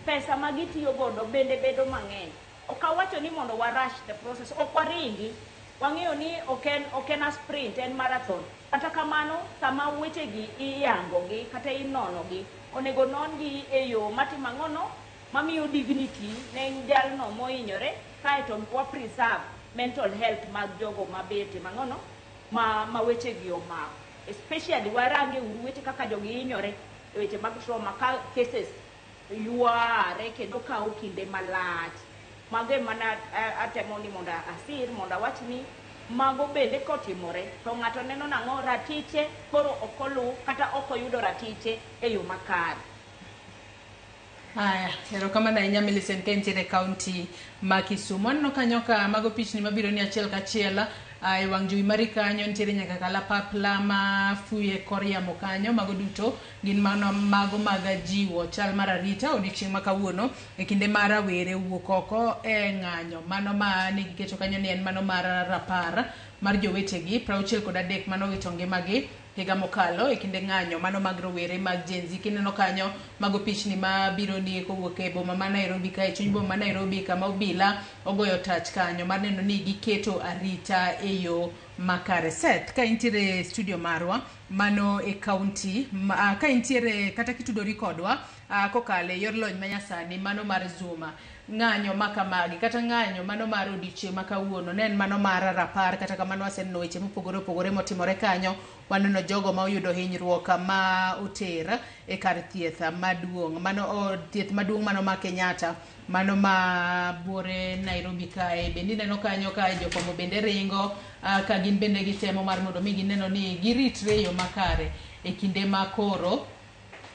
pesa ma gitiyo godo bende bedo mang'eny. Ok awacho ni mondo wa rush the process, ok waringi. Wang'eyo ni ok en a sprint, en marathon. Kata kamano, sama wechegi iyango gi kata inono gi, onego non gi e yo matimo ang'ono, mamiyo dignity ne jalno mohinyore, kaeto wa preserve mental health mag jogo mabe timo ang'ono, ma wechegi omako. Especially warange uru weche kaka jogi hinyore e weche mag trauma ka cases yware kendo kawo kinde malach. Mago ema atemo ni mondo asir, mondo awach ni mago bende kotimore to ng'ato neno nang'o, ratiche koro ok oluw kata ok oyudo ratiche e yo makare. Aya, erokamano ahinya Millicent ka intiere e kaunti ma Kisumu. Aneno kanyo ka mago pichni mabiro ni achiel kachiel e wang' jowi mari kanyo nitiere nyaka kalapapla ma fuyo e kor yamo kanyo. Mago duto gin mano mago mag jiwo chal mar arita odiochieng' ma kawuono e kinde ma rawere wuok oko e ng'anyo. Mano ma ne giketo kanyo ni en mano mar rapar mar jowetegi 63 manowito ngimagi higa mokalo e kinde ng'anyo mano mag rowere mag Gen Z. Kineno kanyo mago pichni mabiro ni kowuok e boma ma Nairobi ka e chuny boma ma Nairobi kama obila ogoyo tach kanyo mar neno ni giketo arita e yo makare. Seth, ka intiere e studio marwa, Mano e kaunti ka intiere kata kitudori kodwa kokalo e yor lony manyasani mano mar Zoom. Ng'anyo ma kamagi kata ng'anyo mano mar odiochieng' ma kawuono ne en mano mar rapar. Kata kamano, waseneno weche mopogore opogore motimore kanyo. Waneno jogo ma oyudo hinyruok ma oter e kar thieth maduong', mano od thieth maduong' mano ma Kenyatta, mano ma buore Nairobi kae. Bende ineno kanyo ka jofwambo bende ringo ka gin bende gitemo mar mondo mi gineno ni giritre e yo makare e kinde ma koro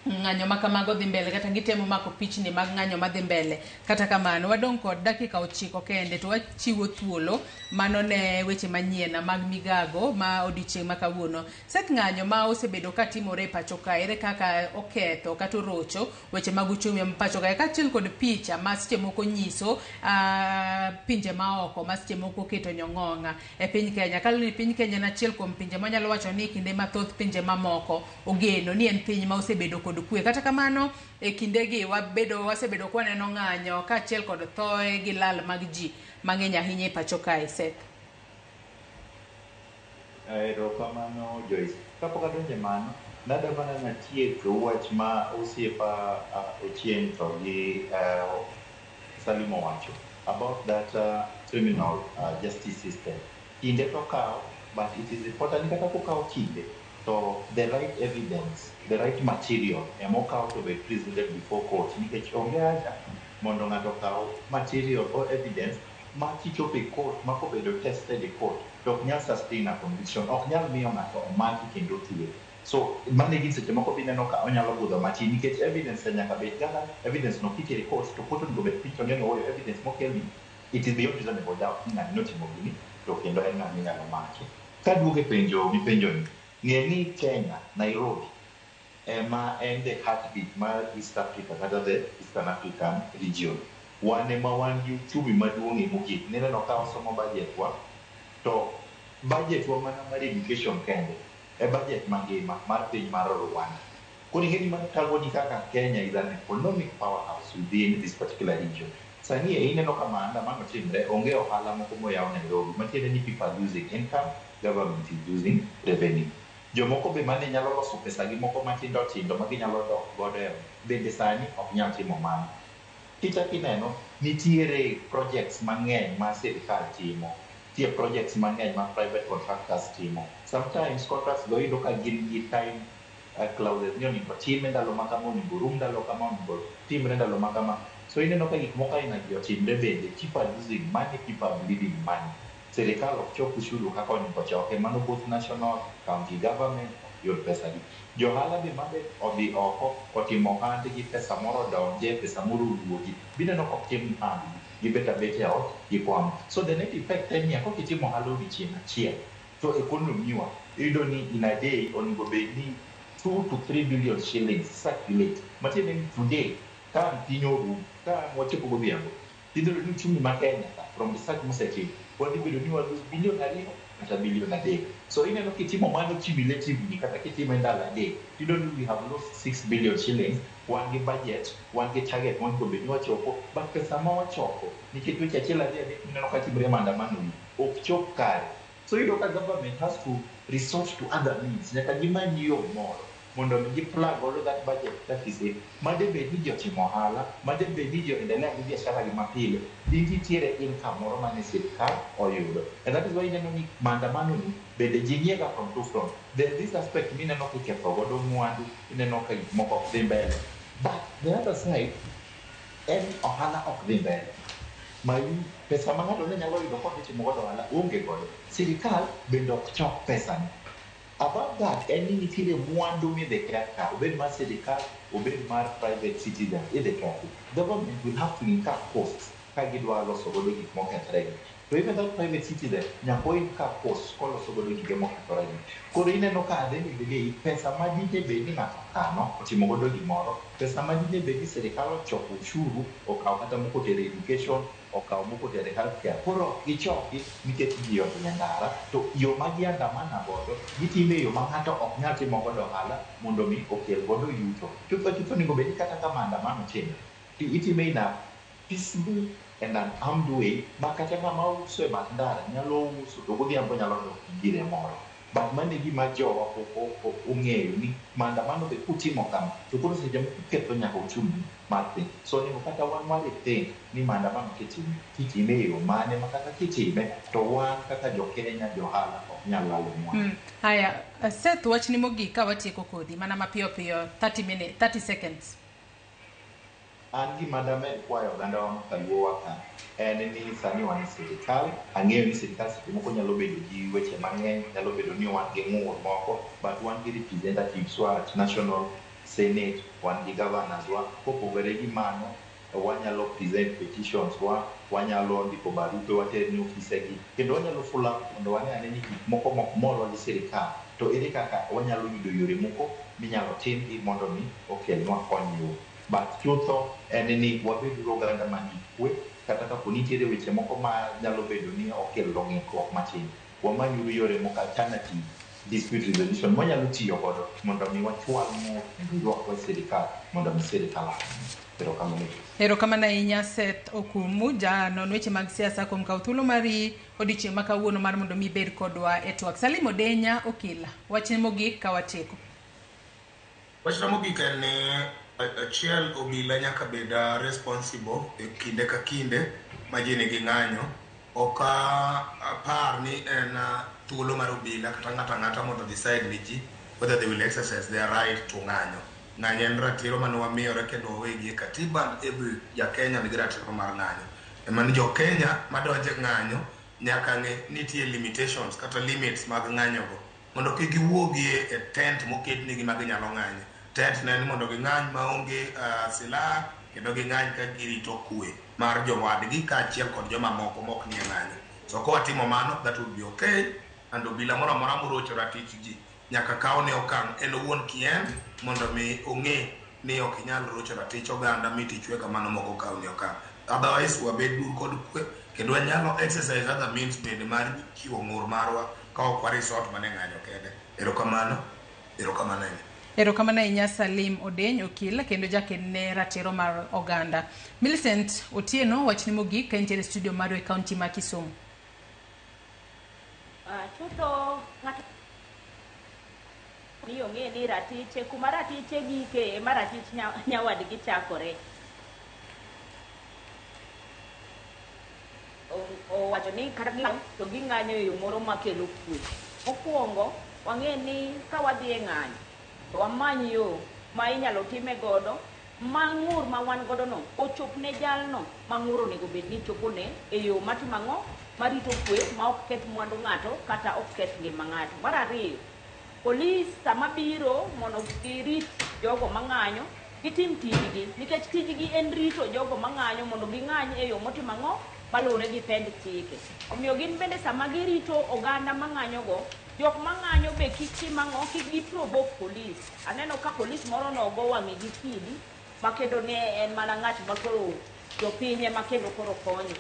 ng'anyo ma kamago dhi mbele, kata gitemo mako pichni mag ng'anyo madhi mbele. Kata kamano, wadong' kod dakika 9 kende to wachiwo thuolo mano ne weche manyien mag migago ma odiochieng' ma kawuono. Seth, ng'anyo ma osebedo ka timore e pacho ka, ere kaka oketho kata orocho weche mag uchumi ma pacho kae, kaachiel kod picha ma seche moko nyiso pinje maoko ma seche moko oketo nyong'ong'a e piny Kenya? Kaluwore ni piny Kenya en achiel kuom pinje manyalo wacho ni kinde mathoth pinje mamoko ogeno ni en piny ma osebedo kod kwe. Kata kamano, e kindegi wabedo wasebedo kwaneno ng'anyo kaachiel kod thoe gi lal mag ji mang'eny ahinya e pacho kae. Seth. Erokamano, Joyce. Kapok adonjo e mano, nadwa mana natiek wach ma osiepa Ochieng' to gi Salim owacho about that criminal justice system. Kinde to kawo, but it is important ni kata kokawo kinde to the right evidence, the right material emokaw to be presented before court, nikech onge haja mondo ng'ato okaw material or evidence ma kichopo e court, ma kobedo tested e court to ok nyal sustain a conviction, ok nyal miyo ng'ato omaki kendo otwe. So mano e gin seche moko bineno ka onyalo budho matin, nikech evidence nyaka bed kaka evidence no kitere court to court onego bed piny to ng'e ni ooyo, evidence mokelni, it is beyond reasonable doubt ni ng'ani notimo gini to kendo en ng'ama inyalo maki. Kaduogo e penjo mipenjoni, ng'e ni Kenya, Nairobi ema en the heartbeat mar East Africa kata the Eastern African region. Wan ema wan gi uchumi maduong'ie mogik. Nineno ka wasomo budget wa, to budget wa mana mar education kende e budget mangima mar piny mar Rwanda. Koro ing'e ni mano tang'oni kaka Kenya is an economic powerhouse within this particular region. Sani e ineno ka maandamano timre, onge ohala moko moyaw Nairobi, matiende ni people are losing income, government is losing revenue. Jomoko be mane nyalo loso pesa gi moko matindo tindo ma ginyalo dok godo e ot, bende sani ok nyal timo mano. Kichak ineno, nitiere projects mang'eny ma sirikal timo, nitie projects mang'eny ma private contractors timo. Sometimes contracts go iyudo ka gin gi time clauses ni onego time ndalo ma kama, onego rum ndalo kama, onego timre ndalo ma kama. So ineno ka gik moko aina gi otimre bende, people are losing money, people are bleeding money. Sirikal ok chok ushuru kaka onego choke, mano both national, county government ok yud pesa gi. Johala be mabe odhi oko otimo ohandgi, pesa moro odonje, pesa moro owuogi, bineno ka ok tim ohandgi, gibet abeta e ot, gikwamo. So the net effect en niya, kokitimo ohala odiochieng' achiel, to economy wa, iyudo ni in a day onego bed ni 2 to 3 billion shillings circulate. Matiende ni today, ka ang' piny orumo, ka ang' wachopo godhiambo, idhi yudo ni uchumi ma Kenya ka, from research mosetim, wadhi bedo ni wa lose bilion 2 kata bilion 3. So ineno kitimo mano cumulatively, kata kitime ndalo 3, tiyudo ni we have lost 6 billion shillings. Wan gi budget, wan gi target monego bed ni wachopo, but pesa ma wachoko, nikech weche achiel ariyo adek mineno ka timre e maandamano gi, ok chop kare. So iyudo ka government has to resort to other means, nyaka gimany yo moro mondo mi gi plug godo that budget deficit made bed ni ji otimo ohala, made bed ni ji oendelea gi biashara gi mapile, di nitiere income moro mane sirikal oyudo. And that is why ineno ni maandamano ni bende ji ng'iye ga from two fronts. There is this aspect mineno kiketho godo mwandu, ineno ka gik moko ok dhi mbele. But the other side en ni ohala ok dhi mbele. Ma pesa ma ng'ato ne nyalo yudo kodhi timo godo ohala onge godo. Sirikal bende ok chok pesa ni. Above that, en ni nitiere mwandu midhi keth ka, obed mar sirikal, obed mar private citizen, idhi kethi. Government will have to incur costs ka gidwa loso godo gik mokethore gi. To even that private citizen nyaka o incur costs koloso godo gige mokethore gi. Koro ineno ka at the end of the day, pesa ma dine bed ni ng'ato kano, otimo godo gimoro, pesa ma dine bed ni sirikal ochoko ushuru, okawo kata moko otere education, okawo moko otere healthcare, koro ok gichoki nikech ji odhi e ndara, to yo ma giandamana godo, gitime e yo ma ng'ato ok nyal timo godo ohala mondo mi okel godo yuto. Chutho chutho onego bed ni kata ka maandamano timre, to itime in a peaceful and an armed way ma kata ng'ama uso e bath ndara nyalo uso to godhiambo nyalo dok gi gire moro. But mano e gima jowa pok ong'eyo ni maandamano be kutimo kama to koro seche moko uketho nyaka uchumi mar piny. So onego kata wan wa rethink ni maandamano kitime titime e yo mane ma kata kitime to wan kaka jo Kenya johala ok nyal lalo mwandu. Haya, Seth, wachni mogik ka watieko kodi mana mapiyo piyo 30 minutes, 30 seconds. An gima damed kwayo ogandawa ma kaluowa ka en ni sani wan e sirikal, ang'eyo ni sirikal seche moko nyalo bedo gi weche mang'eny, nyalo bedo ni wan gi ng'ur moko, but wan gi representatives wa at national senate, wan gi governors wa, kopogore gi mano wanyalo present petitions wa, wanyalo ndiko barupe water ne ofise gi, kendo wanyalo follow up mondo wane ane ni gik moko mok morwa gi sirikal, to ere kaka wanyalo yudo yore moko minyalo timgi mondo mi okelnwa konyruok. But chutho en ni wabeduru oganda man gi kwe, kata kapo nitiere weche moko ma nyalo bedo ni okelo ng'ikruok matin, wamanyuru yore moko alternative dispute resolution mwanyalo tiyo godo mondo mi wachwal ng'ur kendo ywakwa e sirikal mondo mi sirikal okonywa. Erokamano. Erokamano ahinya Seth Okumu, janon weche mag siasa kuom kawo thuolo mari odiochieng' ma kawuono mar mondo mi ibed kodwa e twak. Salim Odenya Okila, wachne mogik ka watieko. Wachna mogik en ni achiel obila nyaka bed responsible e kinde ka kinde ma ji nigi ng'anyo. Ok apar ni en thuolo mar obila kata ng'ato ang'ata mondo decide ni ji whether they will exercise their right to ng'anyo. Ng'anyo en ratiro mane wamiyore kendo wawegi e katiba and every ja Kenya nigi ratiro mar ng'anyo. Ema ni jo Kenya madonjo e ng'anyo nyaka ng'e ni nitie limitations kata limits mag ng'anyo go mondo kik giwuogi e tent moketnegi ma ginyalo ng'anye. Tent ne ni mondo ging'any maonge silaha kendo ging'any ka girito kwe mar jowadgi kaachiel kod joma moko mok nie ng'anyo. So kowatimo mano, that would be okay. And obila moro amora morocho ratich ji nyaka kawne okang' en owuon kien mondo mi ong'e ni ok inyal rocho ratich oganda mi tichwe kamano mok okawni okang'. Otherwise wabed uru kod kwe kendo wanyalo exercise other means bende mar chiwo ng'ur marwa ka ok wa resort mana e ng'anyo kende. Erokamano, erokamano ahinya. Erokamano ahinya Salim Odeny Okil kendo jaked ne ratiro mar oganda. Millicent Otieno, wachni mogik ka intiere e studio marwa e kaunti ma Kisumu. Chutho ng'ato ni ong'e ni ratiche kuma ratiche gike ema ratich nyawadgi chakore. Owacho ni kata to ging'anyo e yo moro makelo kwe. Mokwongo wang'e ni ka wadhi e ng'anyo to wamany yo ma inyalo time godo ma ng'ur ma wan godo no ochop ne jalno ma ng'ur onego bed ni chopone e yo matimo ang'o marito kwe ma ok keth mwandu ng'ato kata ok keth ngima ng'ato. Mar ariyo, polis sama biro mondo girit jogo mang'anyo gitim tijgi nikech tijgi en rito jogo mang'anyo mondo ging'any e yo motimo ang'o maluwore gi pend chike. Omiyo gin bende sama girito oganda mang'anyo go, jok mang'anyo be kik tim ang'o, kik gi provoke polis. Aneno ka polis moro nogo wang'e gi kidi ma kendo ne en mana ng'at ma koro jopiny ema kendo koro konyo.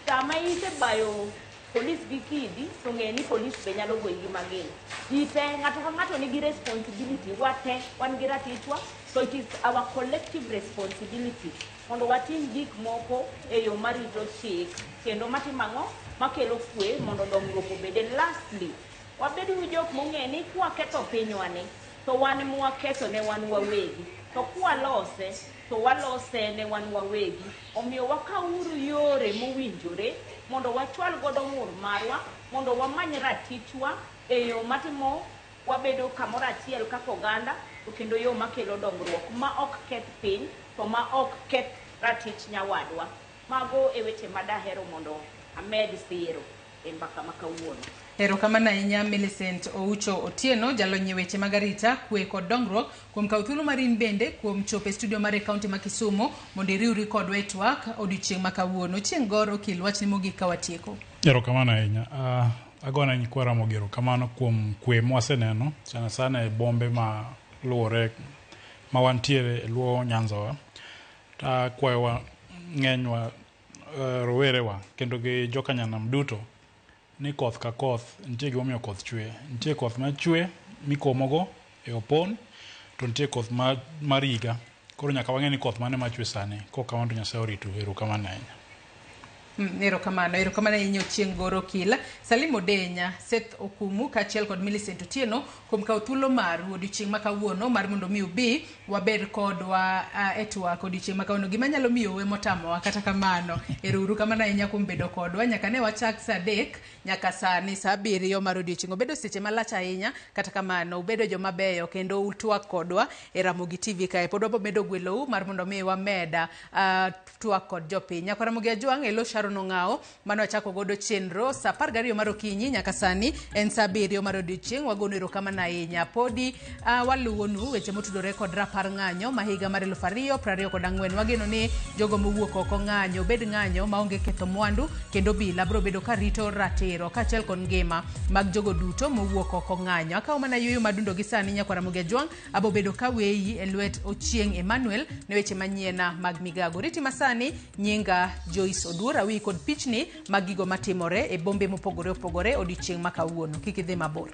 Sama isebayo polis gi kidi to ng'e ni polis be nyalo goyi gi magina. Ji te, ng'ato ka ng'ato nigi responsibility, wate wan gi ratichwa, so it is our collective responsibility mondo watim gik moko e yo marito chik kendo matimo ang'o makelo kwe mondo dongruok obede. Lastly, wabed uru jok mong'e ni kwaketho pinywani to wan mwaketho ne wan wawegi, to kwalose to walose ne wan wawegi. Omiyo wakawuru yore mowinjore mondo wachwal godo ng'ur marwa, mondo wamany ratichwa e yo matimo wabedo kamoro achiel kaka oganda to kendo yo makelo dongruok ma ok keth piny to ma ok keth ratich nyawadwa. Mago e weche madahero mondo amed siro e mbaka ma kawuono. Erokamano ahinya Millicent Oucho Otieno, jalony e weche mag arita, kwe kod dongruok, kuom kawo thuolo mari in bende kuom chopo e studio mar e kaunti ma Kisumu mondo iriwri kodwa e twak odiochieng' ma kawuono. Chieng' Gor Okil, wachni mogik ka watieko. Erokamano ahinya. Agone nyikwa Ramogi erokamano kuom kwe mwaseneno sana sana e bombe ma luwore ma wantiere e luo Nyanza wa. Akwayowa ng'enywa rowerewa kendo gi jokanyanam duto ni koth ka koth nitie gimomiyo koth chwe. Nitie koth machwe mikomogo e opon to nitie koth mar higa. Koro nyaka wang'e ni koth mane machwe sani. Kok kamano to Nyasaye oritu. Erokamano ahinya. Erokamano, erokamano ahinya Ochieng' Goro Kila, Salim Odenya, Seth Okumu kaachiel kod Millicent Otieno kuom kawo thuolo maru odiochieng' ma kawuono mar mondo mi ubi wabed kodwa e twak odiochieng' ma kawuono. Gima nyalo miyo motamowa kata kamano. Ero uru kamano ahinya kuom bedo kodwa nyaka ne wachak saa 3 nyaka sani saa 7 mar odiochieng'. Obedo seche malach ahinya kata kamano ubedo joma beyo kendo utwak kodwa e Ramogi TV kae. Pod wabomedo gwelou mar mondo mi wameda twak kod jopiny. Nyaka Ramogi Ajwang' elo Sharon Ong'ao mano wachako godo chenro saa 12 mar okinyi nyaka sani en saa 7 mar odiochieng'. Wagono erokamano ahinya. Podi waluwonu weche motudore kod rapar ng'anyo ma higa mar 2024. Wageno ni jogo mowuok oko ng'anyo bed ng'anyo maonge ketho mwandu kendo obila biro bedo ka rito ratiro kaachiel kod ngima mag jogo duto mowuok oko ng'anyo. Akawo mana yueyo madundo gi sani nyakwar Ramogi Ajwang' abo bedo ka weyi e lwet Ochieng' Emmanuel ne weche manyiena mag migago. Riti masani nyinga Joyce Oduor awiyi kod pichni mag gigo matimore e bombe mopogore opogore odiochieng' ma kawuono. Kik idhi mabor.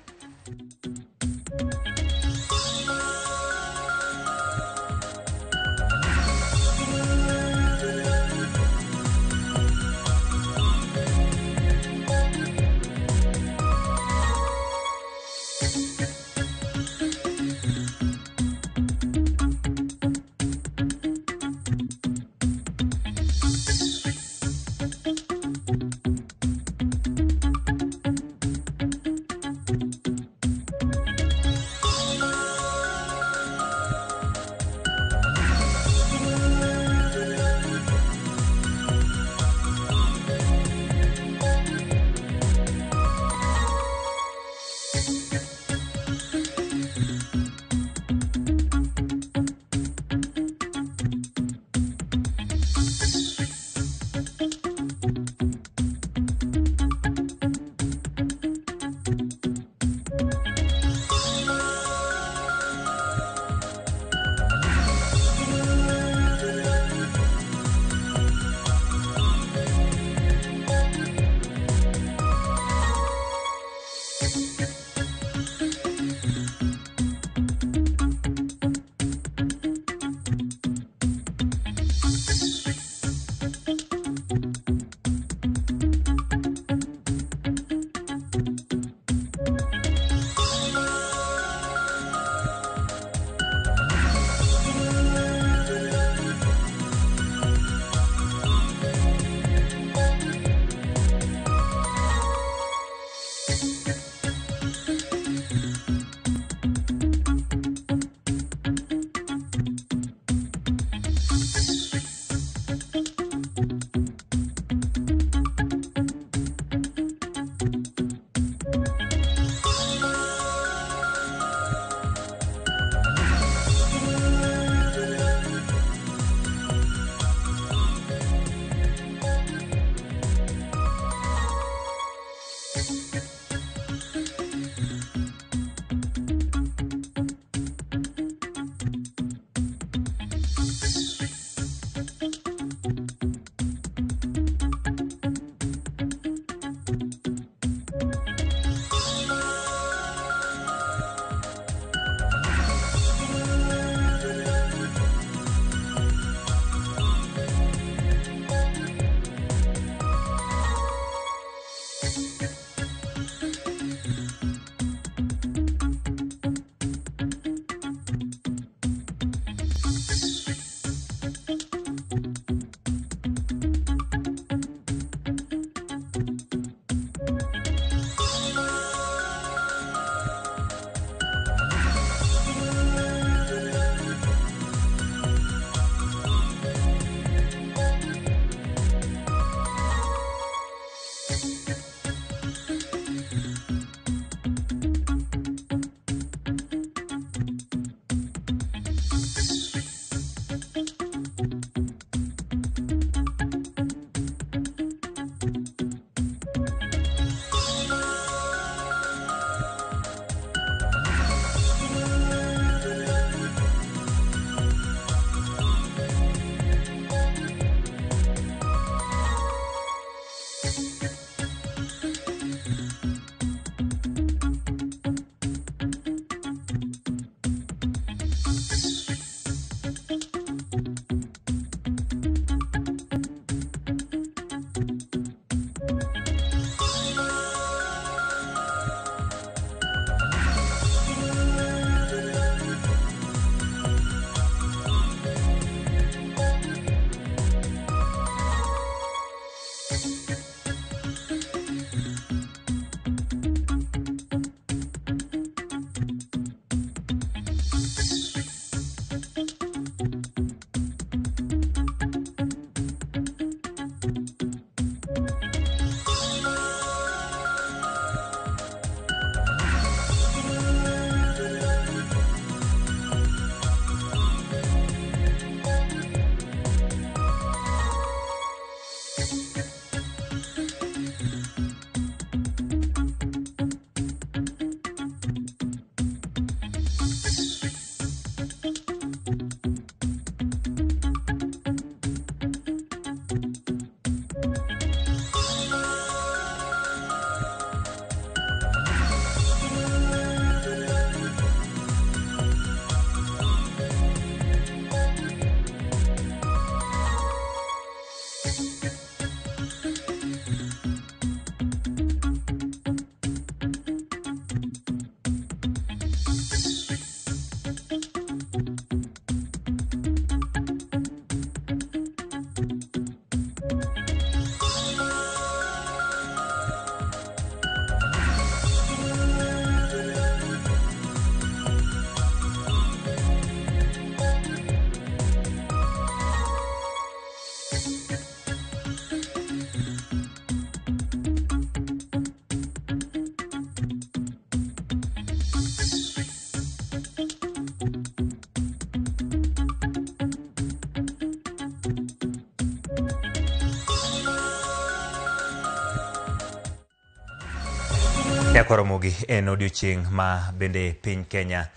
Nyakoromogi en odiochieng' ma bende piny Kenya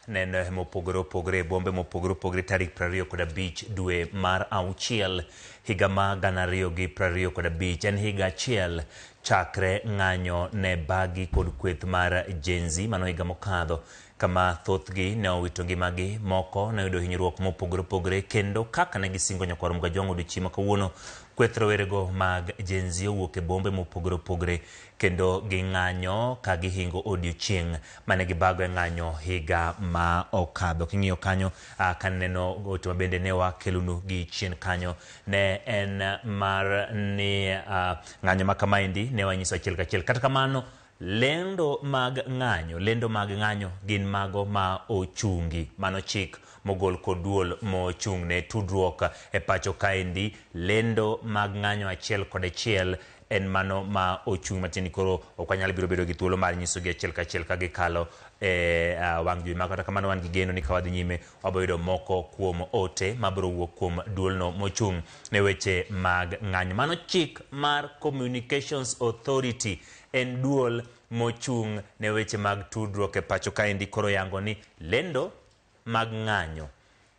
neno mopogore opogore e bombe mopogore opogore tarik 25 dwe mar auchiel higa ma 2025. En higa achiel chakre ng'anyo ne bagi kod kweth mar Gen Z mano higa mokadho, kama thothgi ne owito ngimagi, moko ne oyudo hinyruok mopogore opogore, kendo kaka ne gisingo nyakwar Mgajwang' odiochieng' ma kawuono, kweth rowerego mag Gen Z owuok e bombe mopogore opogore kendo ging'anyo ka gihingo odiochieng' mane gibago e ng'anyo higa ma okadho. King'iyo kanyo kaneno ote ma bende ne wakelonu gi chien kanyo, ne en mar ni ng'anyo ma kamaendi ne wanyiso achiel kachiel. Kata kamano, lendo mag ng'anyo gin mago ma ochungi. Mano chik mogol kod duol mochung' ne tudruok e pacho kaendi. Lendo mag ng'anyo achiel kod achiel en mano ma ochung' matiende koro ok wanyal biro bedo gi thuolo mar nyisogi achiel kachiel ka gikalo e wang' jowi ma. Kata kamano wan gi geno ni ka wadhi nyime wabiro yudo moko kuom ote mabiro wuok kuom duolno mochung' ne weche mag ng'anyo. Mano chik mar Communications Authority, en duol mochung' ne weche mag tudruok e pacho kaendi, koro yango ni lendo mag ng'anyo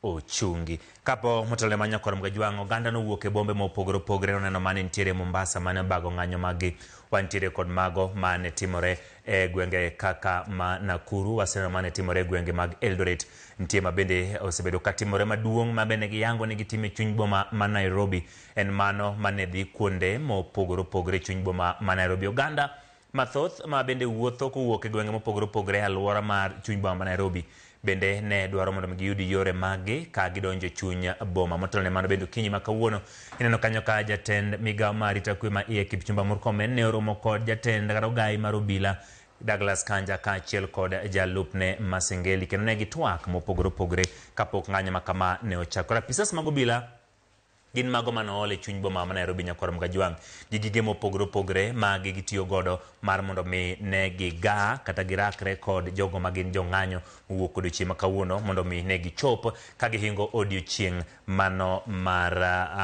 ochungi. Kapo motelo ne nyakwar Mgajwang', oganda nowuok e bombe mopogore opogore. Noneno mane nitiere Mombasa mane obago ng'anyo maggi, wantiere kod mago mane timore e gwenge kaka ma Nakuru, waseneno mane timore e gwenge mag Eldoret, nitie ma bende osebedo katimore maduong' ma bende giyango ni gitime chuny boma ma Nairobi, en mano mane dhi kuonde mopogore opogore chuny boma ma Nairobi. Oganda mathoth ma bende wuotho kowuok e gwenge mopogore opogore e alwora mar chuny boma ma Nairobi bende ne dwaro mondo giyud yore maggi ka gidonjo chuny boma. Motelo ne mano bende okinyi ma kawuono ineno kanyo ka jatend migawo mar arita kwe ma iye Kipchumba Murkomen ne oromo kod jatend kata ogai mar obila Douglas Kanja kaachiel kod jalupne Masengeli, kendo ne gitwak mopogore opogore kapok ng'anyo ma kama ne ochakore. Apisas mag obila gin mago mane ool e chuny boma ma Nairobi nyakwar Mgajwang' gi gige mopogore opogore ma gitiyo godo mar mondo mi ne gigaa kata girakre kod jogo ma gin jong'anyo mowuok odiochieng' ma kawuono mondo mi ne gichop ka gihingo odiochieng' mano mar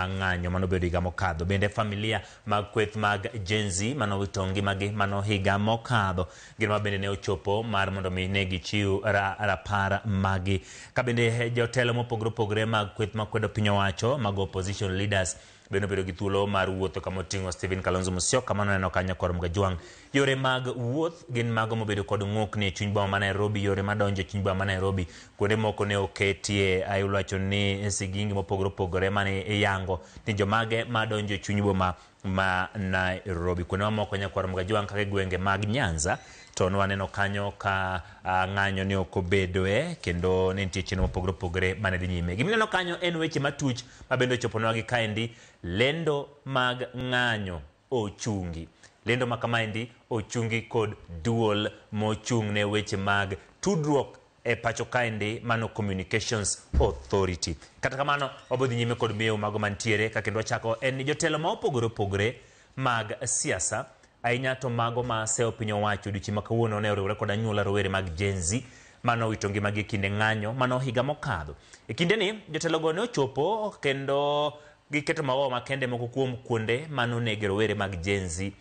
ng'anyo mano obedo higa mokadho. Bende familia mag kweth mag Gen Z mano owito ngimagi mano higa mokadho gin ma bende ne ochopo mar mondo mi ne gichiw rapar magi. Ka bende jotelo mopogore opogore mag kweth makwedo piny owacho mag opposition leaders bende obedo gi thuolo mar wuotho kama oting'o Stephen Kalonzo Musyoka mano neno kanyo kor Mgajwang'. Yore mag wuoth gin mago mobedo kod ng'okni e chuny boma ma Nairobi, yore madonjo e chuny boma ma Nairobi kuonde moko ne oketie iwacho ni sigingi mopogore opogore mane iyango ni jomage madonjo e chuny boma ma Nairobi. Kuonde mamoko nyakwar Mgajwang' kaka e gwenge mag Nyanza to nwaneno kanyo ka ng'anyo ne ok obedoe kendo ne nitie chenro mopogore opogore mane dhi nyime. Gimineno kanyo en weche matuch ma bende ochoponwa gi kaendi. Lendo mag ng'anyo ochungi. Lendo ma kamaendi ochungi kod duol mochung' ne weche mag tudruok e pacho kaendi mano Communications Authority. Kata kamano wabiro dhi nyime kod miyo mago mantiere ka kendo wachako en ni jotelo ma opogore opogore mag siasa ahinya to mago ma sewo piny owacho odiochieng' ma kawuono ne oriwore kod anyuola rowere mag Gen Z mano owito ngimagi e kinde ng'anyo mano higa mokadho. E kindeni jotelogo ne ochopo kendo giketo maua makende moko kuom kuonde mano onege rowere mag Gen Z.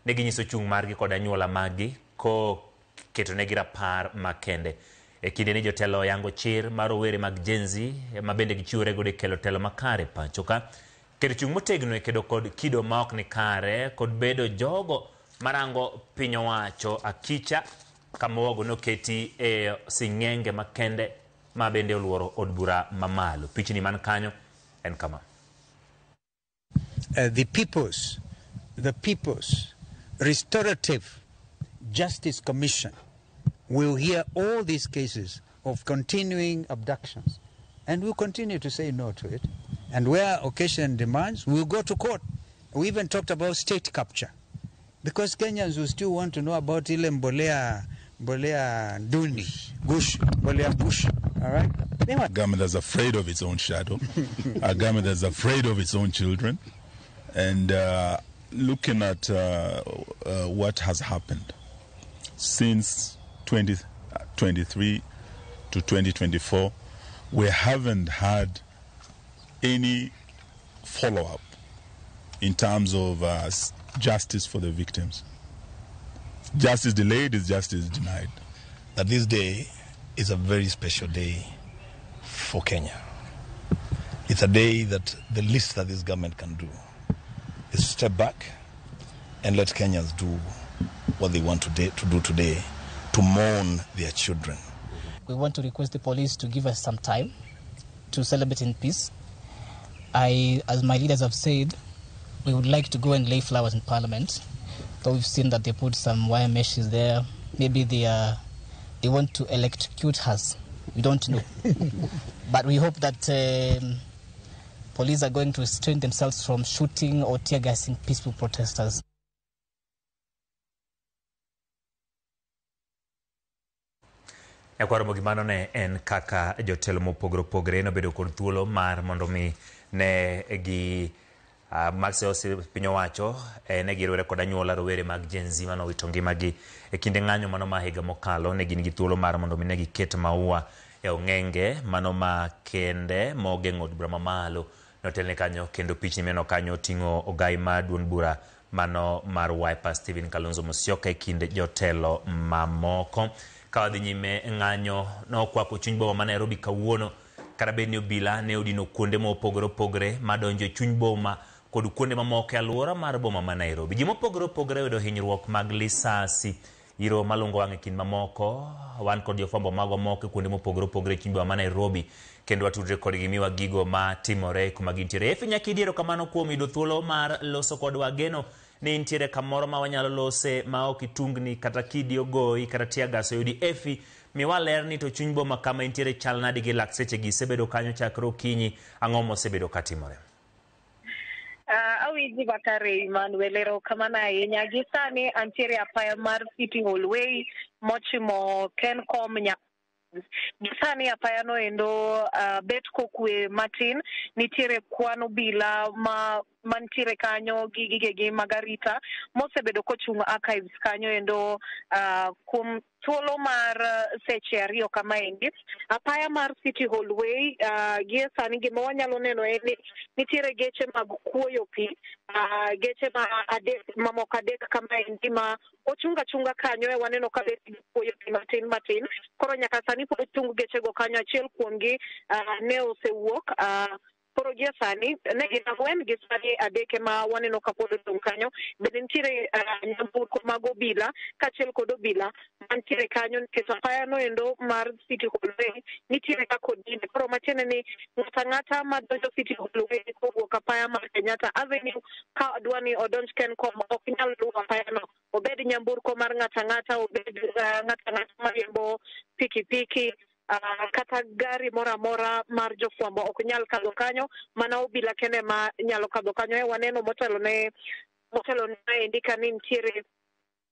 Ne ginyiso chung' margi kod anyuola maggi koketonegi rapar makende. E kindeni jotelo oyango chir mar rowere mag Gen Z ma bende gichiwore godo e kelo telo makare pacho ka, keto chung' motegno e kedo kod kido ma ok ni kare kod bedo jogo marango piny owacho akicha kama wago noketi e sing'enge makende ma bende oluoro od bura mamalo. Pichni man kanyo en kama. The People's Restorative Justice Commission will hear all these cases of continuing abductions, and we'll continue to say no to it. And where occasion demands, we'll go to court. We even talked about state capture, because Kenyans will still want to know about ile mbolea duni, gush, mbolea bush, all right? A government that's afraid of its own shadow, a government that's afraid of its own children, and looking at what has happened since 2023 to 2024, we haven't had any follow-up in terms of justice for the victims. Justice delayed is justice denied. That this day is a very special day for Kenya. It's a day that the least that this government can do is step back and let Kenyans do what they want to do today, to mourn their children. We want to request the police to give us some time to celebrate in peace. As my leaders have said, we would like to go and lay flowers in Parliament. Though we've seen that they put some wire meshes there. Maybe they want to electrocute us. We don't know. But we hope that police are going to restrain themselves from shooting or tear gassing peaceful protesters. Nyakwar Ramogi, mano ne en kaka jotelo mopogore opogore nobedo kod thuolo mar mondo mi ne gi mag siasa piny owacho ne giriwore kod anyuola rowere mag Gen Z manowito ngimagi e kinde ng'anyo mano ma higa mokalo. Ne gin gi thuolo mar mondo mi ne giket maua e ong'enge mano ma kende mogeng'o od bura mamalo notelne kanyo, kendo pichni mineno kanyo oting'o ogai ma duond bura mano mar Wiper Stephen Kalonzo Musyoka e kind jotelo mamoko. Ka wadhi nyime, ng'anyo nokwako chuny boma ma Nairobi kawuono, kata bed ni obila ne odino kuonde mopogore opogore madonjo e chuny boma kod kuonde mamoko e alwora mar boma ma Nairobi. Ji mopogore opogore oyudo hinyruok mag lisasi, iro malungo wang' e kind mamoko. Wan kod jofwambo magwa moko e kuonde mopogore opogore e chuny boma ma Nairobi, kendo watudre kodgi miwa gigo matimore kuma gintiere. Efi Nyakidi, erokamano kuom yudo thuolo mar loso kodwa. Geno ni nitiere kamoro ma wanyalo lose ma ok itungni kata kidi ogoyi kata tear gas oyudi. Efi, miwa ler ni to chuny boma kama intiere chal nadi gi lak seche gi isebedo kanyo chakre okinyi, ang'o mosebedo katimore? Awinji makare, Emmanuel, erokamano ahinya. Gi sani antiere e apaya mar City Hall Way mochimo Kencom. Gi sani apaya no endo bet kokwe matin, nitiere kwan obila ma mantiere kanyo gi gigegi mag arita mosebedo kochung' archives kanyo endo kuom thuolo mar seche 2 kamaendi. Apaya mar City Hall Way, gie sani gima wanyalo neno en ni nitiere geche mag kuoyo pi, geche ma adek mamoko adek kamaendi ma ochung' achunga kanyo e waneno ka bet kuoyo pi matin matin. Koro nyaka sani pod ochung gechego kanyo, achiel kuomgi ne osewuok. Koro gie sani ne gin 4, gi sani adek ema waneno ka pod odong' kanyo. Bende nitiere nyamburko mag obila kaachiel kod obila mantiere kanyo, nikech apaya no endo mar City Hall Way nitiere kaka odine. Koro matiende ni ng'ato ang'ata madonjo City Hall Way kowuok apaya mar Kenyatta Avenue ka dwa ni odonj Kencom ok nyal luwo apaya no, obed nyamburko mar ng'ato ang'ata, obed ng'ato ang'ata mariembo pikipiki, kata gari moro amora mar jofwambo ok nyal kadho kanyo, mana obila kende ma nyalo kadho kanyo. E waneno motelo ne maendi ka ni nitiere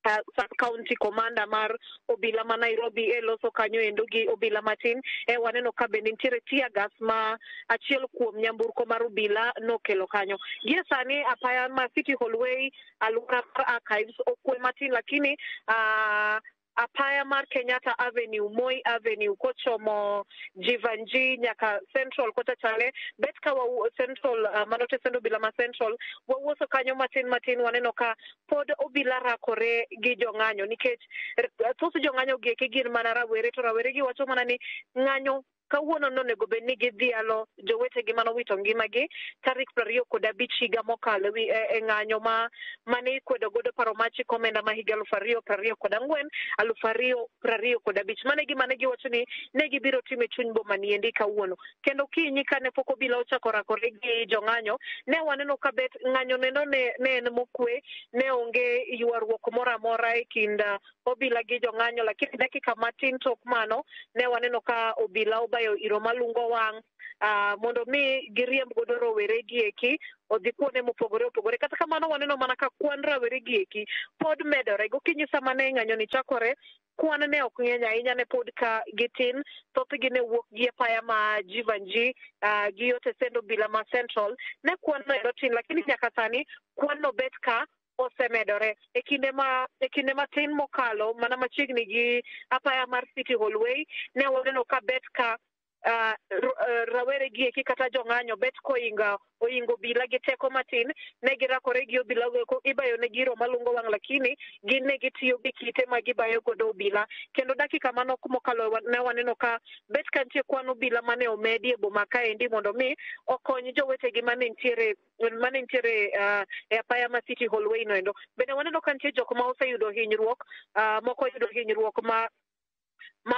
sub county commander mar obila ma Nairobi e loso kanyo endo gi obila matin. E waneno ka bende nitiere tear gas ma achiel kuom nyamburko mar obila nokelo kanyo. Gie sani apaya ma City Hall Way alwora mar archives okwe matin, lakini apaya mar Kenyatta Avenue, Moi Avenue kochomo Jivanji nyaka Central kocha chale bet ka Central, mano tesend obila ma Central wawuotho kanyo matin matin, waneno ka pod obila rakore gi jong'anyo, nikech thoth jong'anyo gi eki gin mana rawere, to rawere gi wacho mana ni ng'anyo kawuono nonego bed ni gidhialo jowetegi manowito ngimagi tarik 25 higa mokalo e ng'anyo ma mane ikwedo godo paro mar chik omenda ma higa 2024 2025. Mane gima ne giwacho ni ne gibiro timo e chuny boma niendi kawuono. Kendo kinyi kane pok obila ochako rakore gi jong'anyo, ne waneno ka bet ng'anyo neno ne en mokwe, ne onge ywaruok moro amora e kind obila gi jong'anyo. Lakini dakika matin tok mano ne waneno ka obila obayo iro malungo wang' mondo mi giriemb godo rowere gi eki odhi kuonde mopogore opogore. Kata kamano waneno mana ka kwan rawere gi eki pod medore. Gokinyi sama ne ng'anyo ni chakore, kwan ne ok ng'eny ahinya, ne pod ka gitin. Thothgi ne wuok gi apaya ma Jivanji gi otesend obila ma Central, ne kwan no endo tin, lakini nyaka sani kwan no bet ka osemedore. E kinde matin mokalo mana machiegni gi apaya mar City Hall Way ne waneno ka bet ka Rawere gi eki kata jong'anyo bet koinga oingo obila gi teko matin, ne girakore gi obila go ibayo ne giro malungo wang', lakini gin ne gitiyo gi kite ma gibayo godo obila. Kendo dakika manok mokalo ne waneno ka bet ka nitie kwan obila mane omedi e boma kaendi mondo mi okony jowetegi mane nitiere e apaya ma City Hall Way no endo. Bende waneno ka nitie jok ma oseyudo hinyruok, moko oyudo hinyruok ma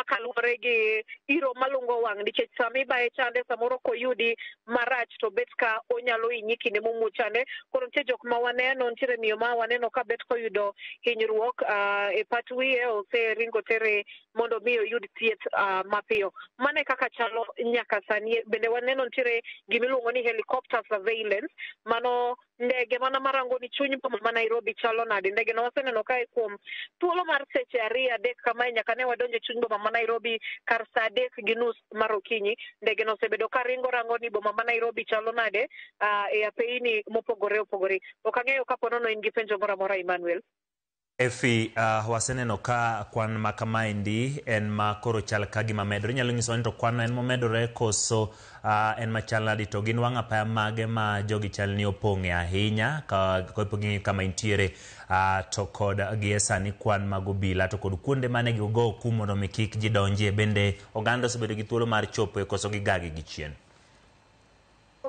kaluwore gi iro malungo wang', nikech sama ibaye chande samoro koyudi marach to bet ka onyalo hinyi kinde momuoch chande. Koro nitie jok ma waneno, nitiere miyo ma waneno ka bet koyudo hinyruok e pat wiye, oseringo tere mondo mi oyud thieth mapiyo. Mano e kaka chalo nyaka sani. Bende waneno nitiere gimiluongo ni helicopter surveillance, mano ndege mana marango ni chuny boma ma Nairobi chalo nade. Ndege no waseneno kae kuom thuolo mar seche 2-3 kamae nyaka ne wadonjo e chuny boma ma Nairobi kar saa 3:30 mar okinyi. Ndege no osebedo ka ringo rango ni boma ma Nairobi chalo nade e apeini mopogore opogore. Ok ang'eyo kapo nono in gi penjo moro amora, Emmanuel. Efi, waseneno ka kwan ma kamaendi en ma koro chal ka gima medore. Inyalo nyiso ni to kwan en momedore koso en machal nadi, to gin wang' apaya mage ma jogi chal ni opong'e ahinya ka ging'iyo kama intiere, to kod gie sani kwan mag obila to kod kuonde mane gigo okum mondo mi kik ji donjie. Bende oganda osebedo gi thuolo mar chopo e koso gigagi gi chien?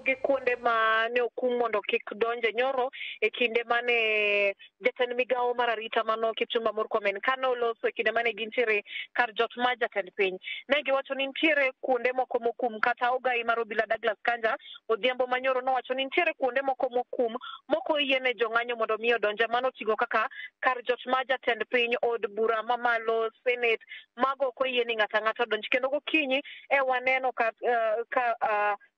Gi kuonde ma ne okum mondo kik donje nyoro e kinde mane jatend migawo mar arita mano Kipchumba Murkomen kane oloso e kinde mane gintiere kar jot mar jatend piny, ne giwacho ni nitiere kuonde moko mokum. Kata ogai mar obila Douglas Kanja odhiambo manyoro nowacho ni nitiere kuonde moko mokum moko oyiene jong'anyo mondo mi odonje. Mano oting'o kaka kar jot mar jatend piny, od bura mamalo, senate, mago ok oyie ni ng'ato ang'ata odonj. Kendo gokinyi e waneno ka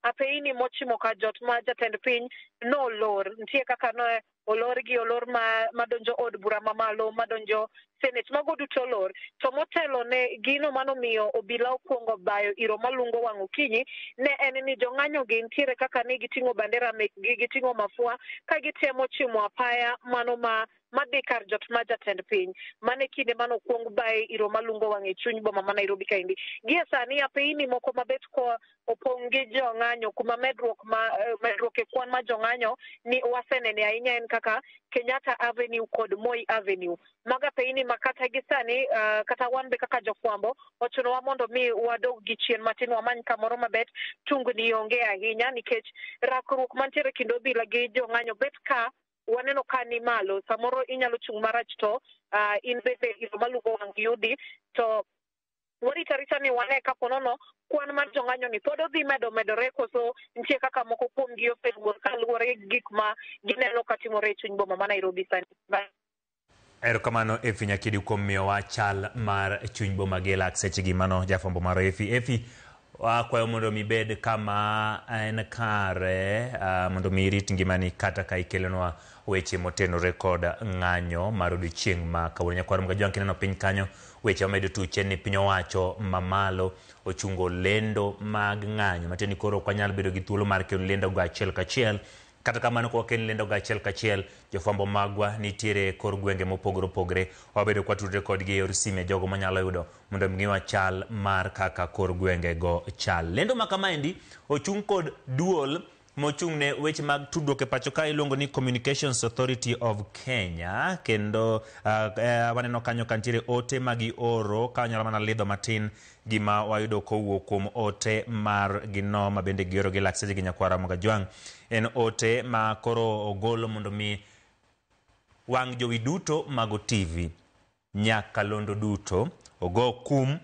apeini mochimo ka jot ma jatend piny nolor. Nitie kaka no olor gi olor madonjo od bura mamalo, madonjo senate, mago duto olor. To motelo ne gino manomiyo obila okuongo bayo iro malungo wang' okinyi ne en ni jong'anyo gi nitiere kaka ne giting'o bandera mekgi, giting'o mafua ka gitemo chimo apaya mano ma madhi kar jot ma jatend piny. Mane kinde mane okuong baye iro malungo wang' e chuny boma ma Nairobi kaendi. Gie sani apeini moko mabet ko opong' gi jong'anyo, kuma medruok e kwan ma jong'anyo ni wasenene ahinya en kaka Kenyatta Avenue kod Moi Avenue. Mago apeini ma kata gi sani kata wan be kaka jofwambo ochunowa mondo mi wadog gi chien matin, wamany kamoro mabet tungni onge ahinya, nikech rakruok mantiere kind obila gi jong'anyo bet ka waneno ka ni malo. Samoro inyalo chung' marach to in bende iro malungo wang' yudi. To warito arita ni wane kapo nono kwan mar jong'anyo ni pod odhi medore koso nitie kaka moko kuomgi oseluor kaluwore gi gik ma gineno katimore e chuny boma ma Nairobi sani. Erokamano Efi Nyakidi kuom miyowa chal mar chuny boma gi lak sechegi. Mano jafwambo mar Efi. Efi, wakwayo mondo mi bed kama en kare mondo mi irit ngimani kata ka ikelonwa weche motenore kod ng'anyo mar odiochieng' ma kawuono. Nyakwar Mgajwang' kineno piny kanyo weche mamedo tuche ni piny owacho mamalo ochungo lendo mag ng'anyo matiende ni koro ok wanyal bedo gi thuolo mar kelo lendo go achiel kachiel. Kata kamano ka wakel lendo go achiel kachiel, jofwambo magwa nitiere e kor gwenge mopogore opogore, wabedo kwa tudre kodgi e yor sime jogo manyalo yudo mondo miwa chal mar kaka kor gwenge go chal. Lendo ma kamaendi ochung' kod duol mochung' ne weche mag tudruok e pacho ka iluongo ni Communications Authority of Kenya, kendo waneno kanyo ka nitiere ote ma gioro ka wanyalo mana lidho matin gima wayudo kowuok kuom ote mar gino ma bende gioro gi lak seche gi nyakwara Mogajwang'. En ote ma koro ogolo mondo mi wang' jowi duto mag TV nyakalondo duto ogo kum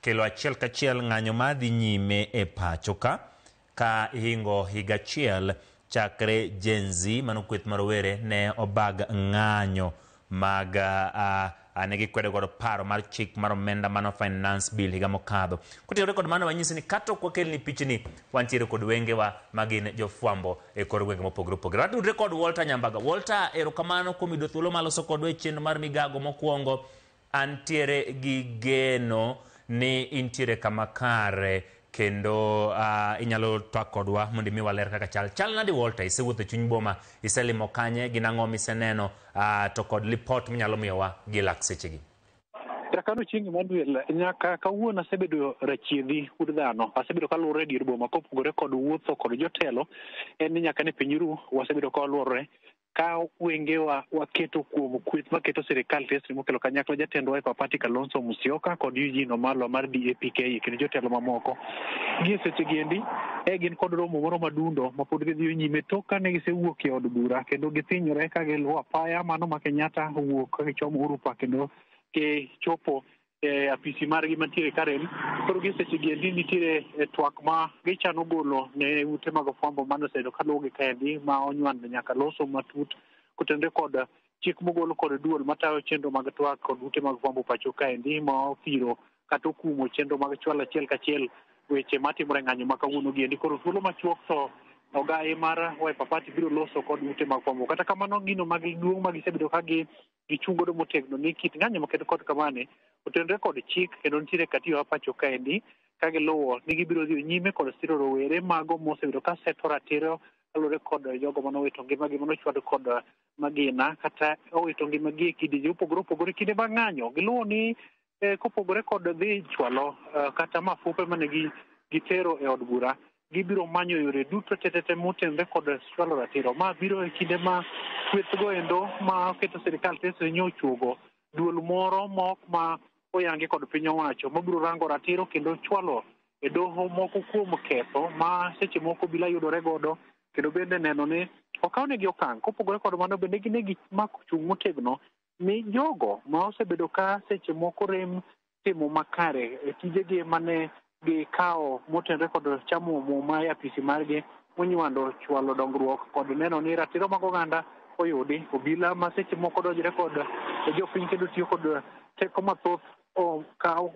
kelo achiel kachiel ng'anyo madhi nyime e pacho ka ihingo higa achiel chakre Gen Z mano kweth mar rowere ne obag ng'anyo mag ne gikwedo godo paro mar chik mar omenda mano Finance Bill higa mokadho. Kotenore kod mano wanyisi ni kata ok wakelni pichni, wantiere kod wengewa magin jofwambo e kor gwenge mopogore opogore. Watudre kod Walter Nyambaga. Walter, erokamano kuom yudo thuolo mar loso kodwa e chenro mar migago mokwongo. Antiere gi geno ni intiere kama kare kendo inyalo twak kodwa mondo imi waler kaka chal. Chal nade Walter? Isewuotho e chuny boma, iselimo kanye, gin ang'o miseneno, to kod lipot minyalo miyowa gi lak sechegi? Erokamano Chieng' Emmanuel, nyaka kawuono asebedo rachiedhi ud dhano, asebedo kaluwore e dier boma kopogore kod wuotho kod jotelo, en ni nyaka ne piny ru wasebedo ka waluorore ka wengewa waketo kuom kweth maketo sirikal tesri mokelo kanyakla jatend Wiper Party Kalonzo Musyoka kod Eugene Wamalwa mar DAP-K kendo jotelo mamoko. Gie seche gi endi e gin kod romo moro madundo ma pod gidhiyo nyime tok kane gisewuok e od bura kendo githinyore ka giluwo apaya mano ma Kenyatta owuok ka gichomo Uhuru Park kendo gichopo e apisi margi mantiere Karen. Koro gie seche gi endi nitiere e twak ma gichano golo ne ute mag fwambo mane osebedo kaluwogi kaendi ma onywando nyaka loso matut kotenore kod chik mogol kod duol matayo chenro mag twak kod ute mag fwambo pacho kaendi ma othiro kata okumo chenro mag chwalo achiel kachiel weche matimore e ng'anyo ma kawuono giendi. Koro thuolo machuok to ogaye mar Wiper Party biro loso kod ute mag fwambo. Kata kamano gino mag duong' ma gisebedo ka gi gichung' godo motegno ni kit ng'anyo maket kod kamani otenore kod chik kendo nitiere katiba pacho kaendi ka giluwo ni gibiro dhi nyime kod siro rowere mago mosebedo ka seto ratiro kaluwore kod jogo manowito ngimagi manochwad kod magina kata owito ngimagi e kidienje mopogore opogore kinde mag ng'anyo. Giluwo ni kopogore kod dhi chwalo kata mafupe mane gitero e od bura, gibiro manyo yore duto tetete motenore kod chwalo ratiro. Ma biro e kinde ma kwethgo endo ma oketo sirikal tesre nyochuogo duol moro ma ok ma oyangi kod piny owacho mabiro rango ratiro kendo chwalo e doho moko kuom ketho ma seche moko bila yudore godo kendo bende neno ni okawnegi okang'. Kopogore kod mano bende gine gimako chung' motegno ni jogo ma osebedo ka seche moko rem timo makare e tijegi mane gikawo motenore kod chamo muma e apisi margi monywando chwalo dongruok kod neno ni ratiro mag oganda oyudi. Obila ma seche moko donjore kod jopiny kendo tiyo kod teko mathoth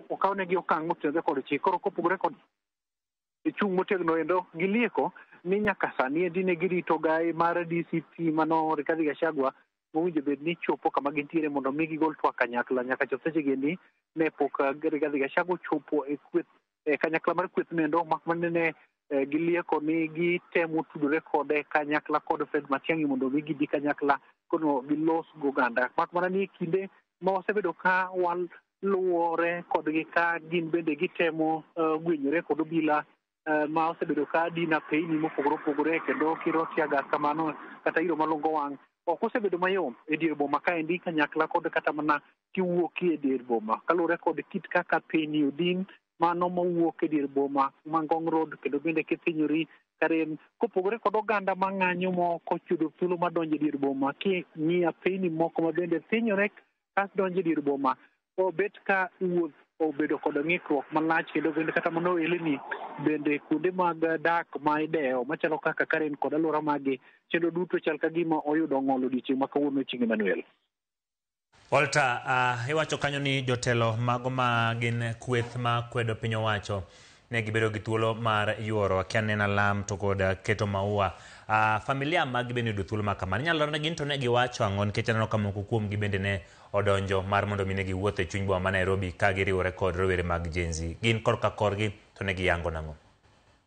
okawnegi okang' motenore kod chik. Koro kopogore kod chung' motegno endo gilieko ni nyaka sani endi ne girito gai mar DCP mano Rigathi Gachagua mowinjo bed ni chopo kama gintiere mondo mi gigol twak kanyakla. Nyaka chop seche gi endi ne pok Rigathi Gachagua ochopo e kweth e kanyakla mar kweth nendo mak mana ne gilieko ni gitemo tudore kode kanyakla kod Fred Matiang'i mondo mi gibi kanyakla kono gilos goganda. Mak mana ni kinde ma wasebedo ka waluwore kodgi ka gin bende gitemo gwenyore kod obila ma osebedo ka dina peini mopogore opogore kendo kiro teargas kamano kata iro malungo wang' ok osebedo mayom e dier boma kaendi kanyakla kod kata mana kiwuok e dier boma kaluwore kod kit kaka peni odin mano mowuok e dier boma ma Ngong Road kendo bende kithinyori Karen kopogore kod oganda mang'anyo moko chudo thuolo madonjo e dier boma king'iyo apeyni moko ma bende thinyore kas donjo e dier boma obet ka wuoth obedo kod ng'ikruok malach kendo bende kata mana ohelni bende kuonde mag dak ma idewo machalo kaka Karen kod alwora magi chenro duto chal ka gima oyudo ng'ol odiochieng' ma kawuono Chieng' Emmanuel. Walter, iwacho kanyo ni jotelo mago ma gin kweth ma kwedo piny owacho ne gibedo gi thuolo mar yuoro akia neno alam to kod keto maua. Familia mag bende oyudo thuolo ma kamano. Inyalo lero ne gin to ne giwacho ang'o nikech aneno ka moko kuom gi bende ne odonjo mar mondo mi ne giwuoth e chuny boma ma Nairobi ka giriwore kod rowere mag Gen Z. Gin korka korgi to ne giyango nang'o?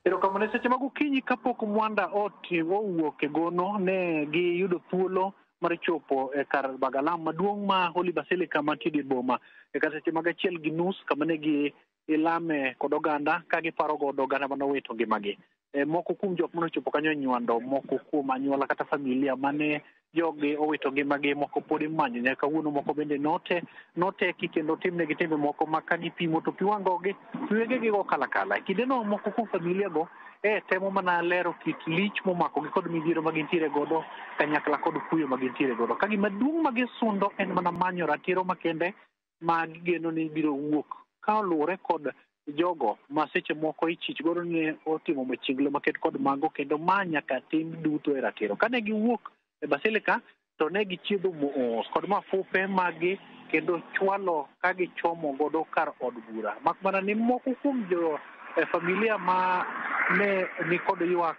Erokamano. Seche mag okinyi kapok Mwanda owuok e gono ne giyudo thuolo mar chopo e kar bagalam maduong' ma Holy Basilica mantie dier boma e kar seche mag 1:30 kama ne gi ilame kod oganda ka giparo godo oganda manowito ngimagi. Moko kuom jok manochopo kanyo nywando moko kuom anyuola kata familia mane jogi owito ngimagi, moko pod imanyo nyaka kawuono, moko bende noteki kendo timnegi timbe moko ma ka gipimo to pi wang' gogi pi wengegi go kalakala. E kindeno moko kuom familia go temo mana lero kit lich momakogi kod midhiero ma gintiere godo kanyakla kod kuyo ma gintiere godo. Ka gima duong' ma gisundo en mana manyo ratiro makende ma gigeno ni biro wuok ka oluwore kod jogo ma seche moko ichich godo ni otimo machinglo maket kod mago kendo ma nyaka tim duto e ratiro. Kane giwuok e Basilica to ne gichiedho mos kod mafupe maggi kendo chwalo ka gichomo godo kar od bura. Mak mana ni moko kuom jo familia ma ne ni kod ywak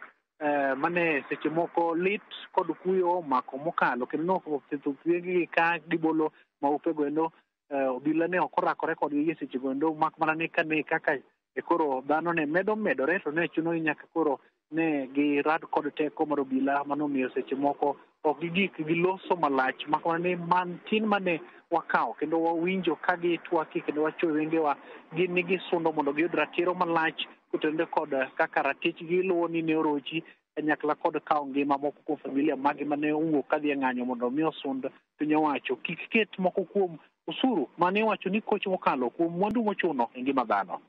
mane seche moko lit kod kuyo omako mokalo kendo noketho wengegi ka gibolo maupego endo obila ne ok orakore kodgi e seche go endo mak mana ni kane kaka koro dhano ne medo medore to ne chuno ni nyaka koro ne girad kod teko mar obila manomiyo seche moko ok gigik gi loso malach makmana ni mantin mane wakawo kendo wawinjo ka gitwaki kendo wachoyo wengewa gin ni gisundo mondo giyud ratiro malach kotenore kod kaka ratichgi luwo ni ne orochi kanyakla kod kawo ngima moko kuom familia magi mane owuok kadhi e ng'anyo mondo mi osund piny owacho kik ket moko kuom osuru mane iwacho ni koch mokalo kuom mwandu mochuno e ngima dhano.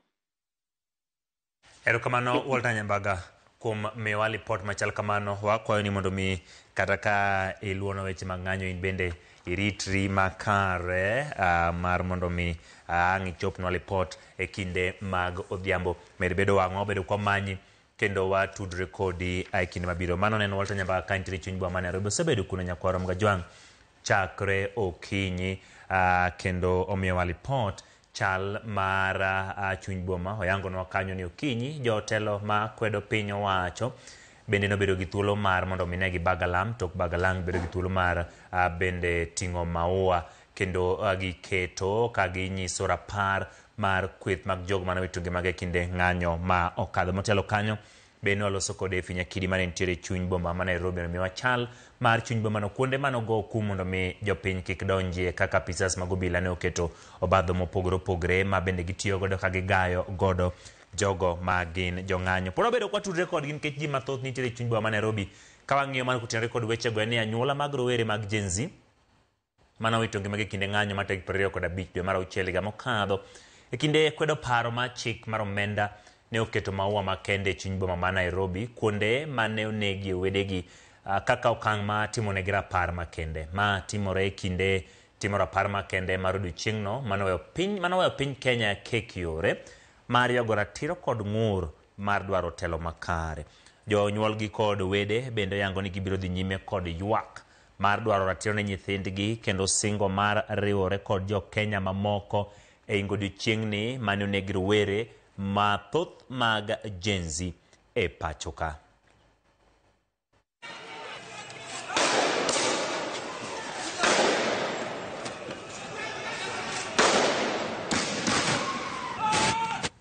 Erokamano Walter Nyambaga kuom miyowa lipot machal kamano. Wakwayo ni mondo mi kata ka iluono weche mag ng'anyo in bende iritri makare mar mondo mi ang' ichopnwa lipot e kinde mag odhiambo. Med bedo wang'wa bedo kwa manyi kendo watudre kodi e kinde mabiro. Mano ne en Walter Nyambaga ka nitiere e chuny boma ma Nairobi. Osebedo kuno nyakwar Mgajwang' chakre okinyi kendo omiyowa lipot chal mar chuny boma. Oyangonwa kanyo ni okinyi jotelo ma kwedo piny owacho bende nobedo gi thuolo mar mondo mi ne gibag alam, tok bag alam bedo gi thuolo mar bende ting'o maua kendo giketo ka ginyiso rapar mar kweth mag jogo mane owito ngimagi e kinde ng'anyo ma okadho. Motelo kanyo bende waloso kod Effie Nyakidi mane nitiere e chuny boma ma Nairobi mondo mi wachal mar chuny boma no kuonde mane ogo kum mondo mi jopiny kik donjie kaka apisas mag obila ne oketo obadho mopogore opogore ma bende gitiyo godo ka gigayo godo jogo ma gin jong'anyo. Pod wabedo kwatudre kodgi nikech ji mathoth nitiere e chuny boma ma Nairobi. Ka wang'iyo mano kotenore kod wechego en ni anyuola mag rowere mag Gen Z mane owito ngimagi e kinde ng'anyo mar tarik 25 dwe mar auchiel higa mokadho e kinde kwedo paro mar chik mar omenda ne oketo maua makende e chuny boma ma Nairobi kuonde mane onegie wedegi kaka okang' ma timonegi rapar makende. Ma timore e kinde timo rapar makende mar odiochieng'no mane oweyo piny Kenya kek yore mar yogo ratiro kod ng'ur mar dwaro telo makare. Jonyuolgi kod wede bende oyango ni gibiro dhi nyime kod ywak mar dwaro ratiro ne nyithindgi kendo singo mar riwore kod jo Kenya mamoko e ingo odiochieng'ni mane oneg rowere mathoth mag Gen Z e pacho ka.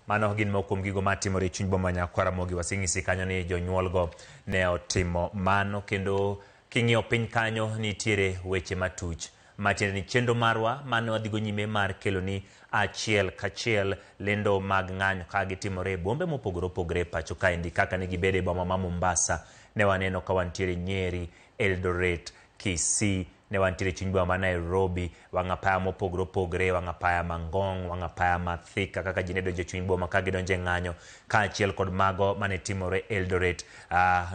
Mano gin moko kuom gigo matimore e chuny boma Nyakwar Ramogi. Waseng'isi kanyo ni jonyuolgo ne otimo mano kendo king'iyo piny kanyo nitiere weche matuch matiende ni chenro marwa mane wadhigo nyime mar keloni achiel kachiel lendo mag ng'anyo ka gitimore e bombe mopogore opogore e pacho kaendi kaka ne gibedo e boma ma Mombasa. Ne waneno ka wantiere Nyeri, Eldoret, Kisii, ne wantiere e chuny boma ma Nairobi, wang' apaya mopogore opogore, wang' apaya ma Ngong', wang' apaya ma Thika kaka ji ne donjo e chuny boma ka gidonjo e ng'anyo kaachiel kod mago mane timore Eldoret.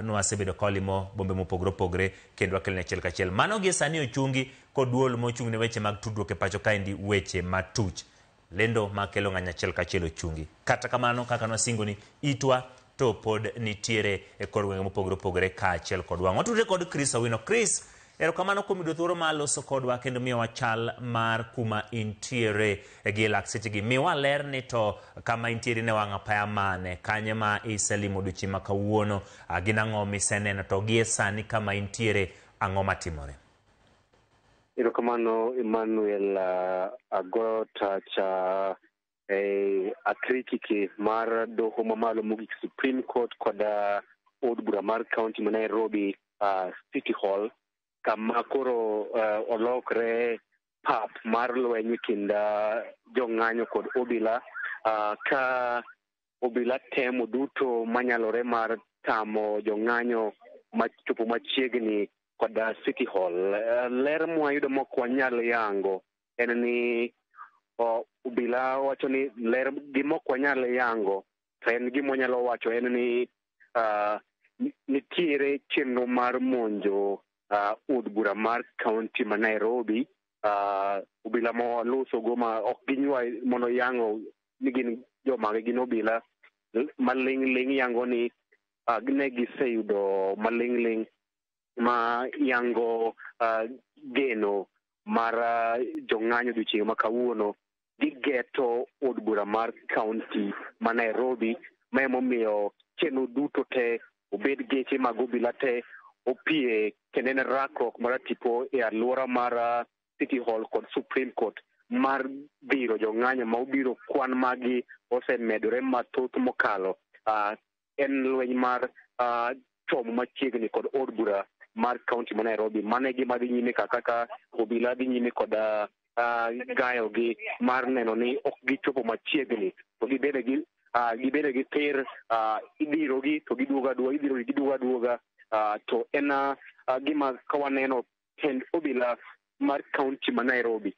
Nwasebedo ka walimo bombe mopogore opogore kendo wakeloni achiel kachiel. Mano gie sani ochungi kod duol mochung' ne weche mag tudruok e pacho kaendi weche matuch. Lendo makelo ng'anyo achiel kachiel ochungi. Kata kamano kaka nwasingoni itwa to pod nitiere e kor gwenge mopogore opogore kaachiel kod wang'. Watudre kod Chris Owino. Chris, erokamano kuom yudo thuolo mar loso kodwa kendo miyowa chal mar kuma intiere gi lak sechegi. Miwa ler ni to kama intiere ne wang' apaya mane, kanye ma iselimo odiochieng' ma kawuono, gin ang'o miseneno to gie sani kama intiere ang'o matimore? Erokamano Emmanuel. Ago tach e akrikiki mar doho mamalo mogik Supreme Court kod od bura mar county ma Nairobi, City Hall, kama koro olokre pap mar lweny e kind jong'anyo kod obila, ka obila temo duto manyalore mar tamo jong'anyo machopo machiegni kod City Hall. Ler mwayudo mok wanyal yango en ni obila wacho ni ler gima ok wanyal yango to en gima wanyalo wacho en ni nitiere chenro mar monjo od bura mar county ma Nairobi. Obila ma walosogo ma ok ginywa mondo yango ni gin jomage, gin obila maling' ling' yango ni ne giseyudo maling' ling' ma yango geno mar jong'anyo odiochieng' ma kawuono gigeto od bura mar county ma Nairobi, ma emomiyo chenro duto te obed geche mag obila te opie kendo en rakruok mar tipo e alwora mar City Hall kod Supreme Court mar dhiro jong'anyo ma obiro kwan magi osemedore mathoth mokalo. En lweny mar chomo machiegni kod od bura mar kaunti ma Nairobi. Mano e gima dhi nyime kaka obila dhi nyime kod gayo gi mar neno ni ok gichopo machiegni to gibedo gi gibedo gi tir, idhirogi to giduogo aduoga, idhirogi giduogo aduoga. To en gima ka waneno tend obila mar kaunti ma Nairobi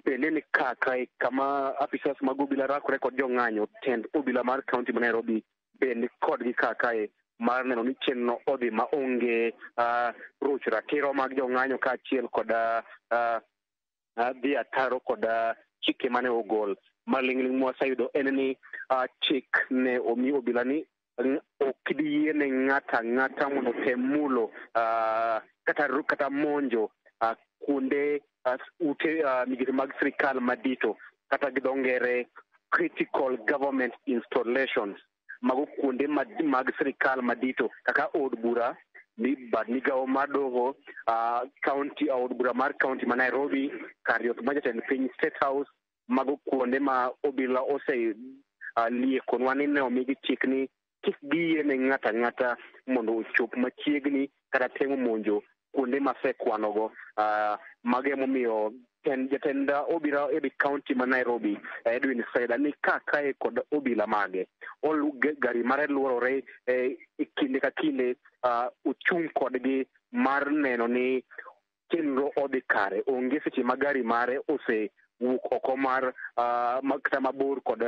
bende ni kaka kama apisas mag obila rakore kod jong'anyo, tend obila mar kaunti ma Nairobi bende kodgi kakae mar neno ni chenro odhi ma onge rocho ratiro mag jong'anyo kaachiel kod dhi ataro kod chike mane ogol. Maling'ling' mwaseyudo en ni chik ne omi obila ni ok diyiene ng'ato ang'ata mondo otem mulo kata monjo kuonde ute migepe mag sirikal madito, kata gi dho ngere critical government installations, mago kuonde mag sirikal madito kaka od bura, bad migawo mar doho, county, od bura mar county ma Nairobi, kar yath mar jatend piny, State House. Mago kuonde ma obila ose liekonwa ni ne omigi chik ni kik giyie ne ng'ato ang'ata mondo ochop machiegni kata temo monjo kuonde masekwanogo. Mago emomiyo jatend obila e county ma Nairobi, Edwin Saida, ni ka kae kod obila mage gari mare luorore e kinde ka kinde, ochung' kodgi mar neno ni chenro odhi kare. Onge seche ma gari mare osewuok oko mar kata mabor kod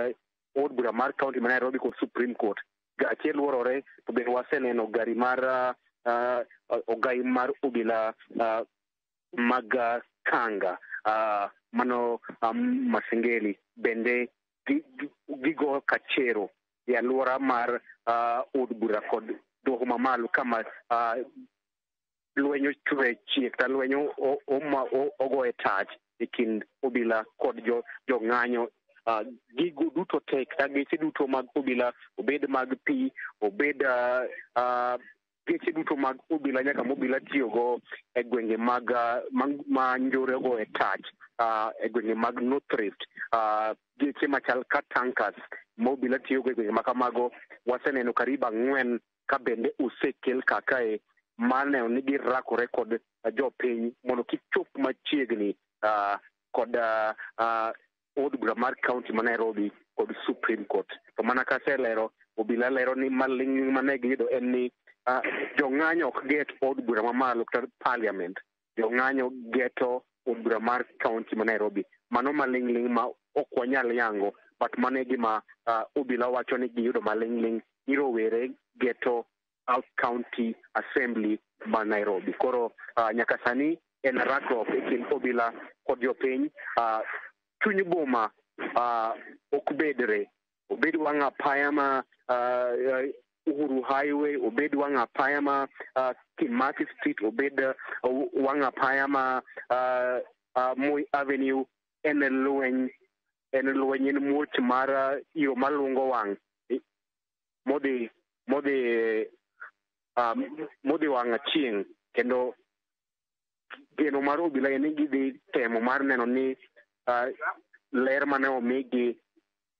od bura mar county ma Nairobi kod Supreme Court. Gache luorore, to bende waseneno gari mar ogai mar obila mag Kanga, mano Masengeli, bende gigo kachero e alwora mar od bura kod doho mamalo kama lweny ochwe chiek ta lweny ogoye tach e kind obila kod jong'anyo. Gigo duto te kata geche duto mag obila, obed mag pi, obed geche duto mag obila nyaka mobila tiyogo e gwenge mag ma njore ogoye tach, e gwenge mag North Rift, geche machal ka tankers ma obila tiyogo e gwenge ma kamago waseneno karibu 4 ka bende osekel kakae mar neno ni girakore kod jopiny mondo kik chop machiegni kod od bura mar county ma Nairobi kod Supreme Court. To mana kaselero, obila lero ni maling'ling' mane giyudo en ni jong'anyo ok get od bura mamalo kata parliament, jong'anyo geto od bura mar county ma Nairobi. Mano maling'ling' ma ok wanyal yango, but mano e gima obila wacho ni giyudo maling'ling' ni rowere geto County Assembly ma Nairobi. Koro nyaka sani en rakruok e kind obila kod jopiny. Chuny boma ok bedre, obed wang' apaya ma Uhuru Highway, obed wang' apaya ma Kimathi Street, obed wang' apaya ma Moi Avenue, en lweny, en muoch mar iro malungo wang' modhi wang' chieng'. Kendo geno mar obila en ni gidhi temo mar neno ni ler mane omigi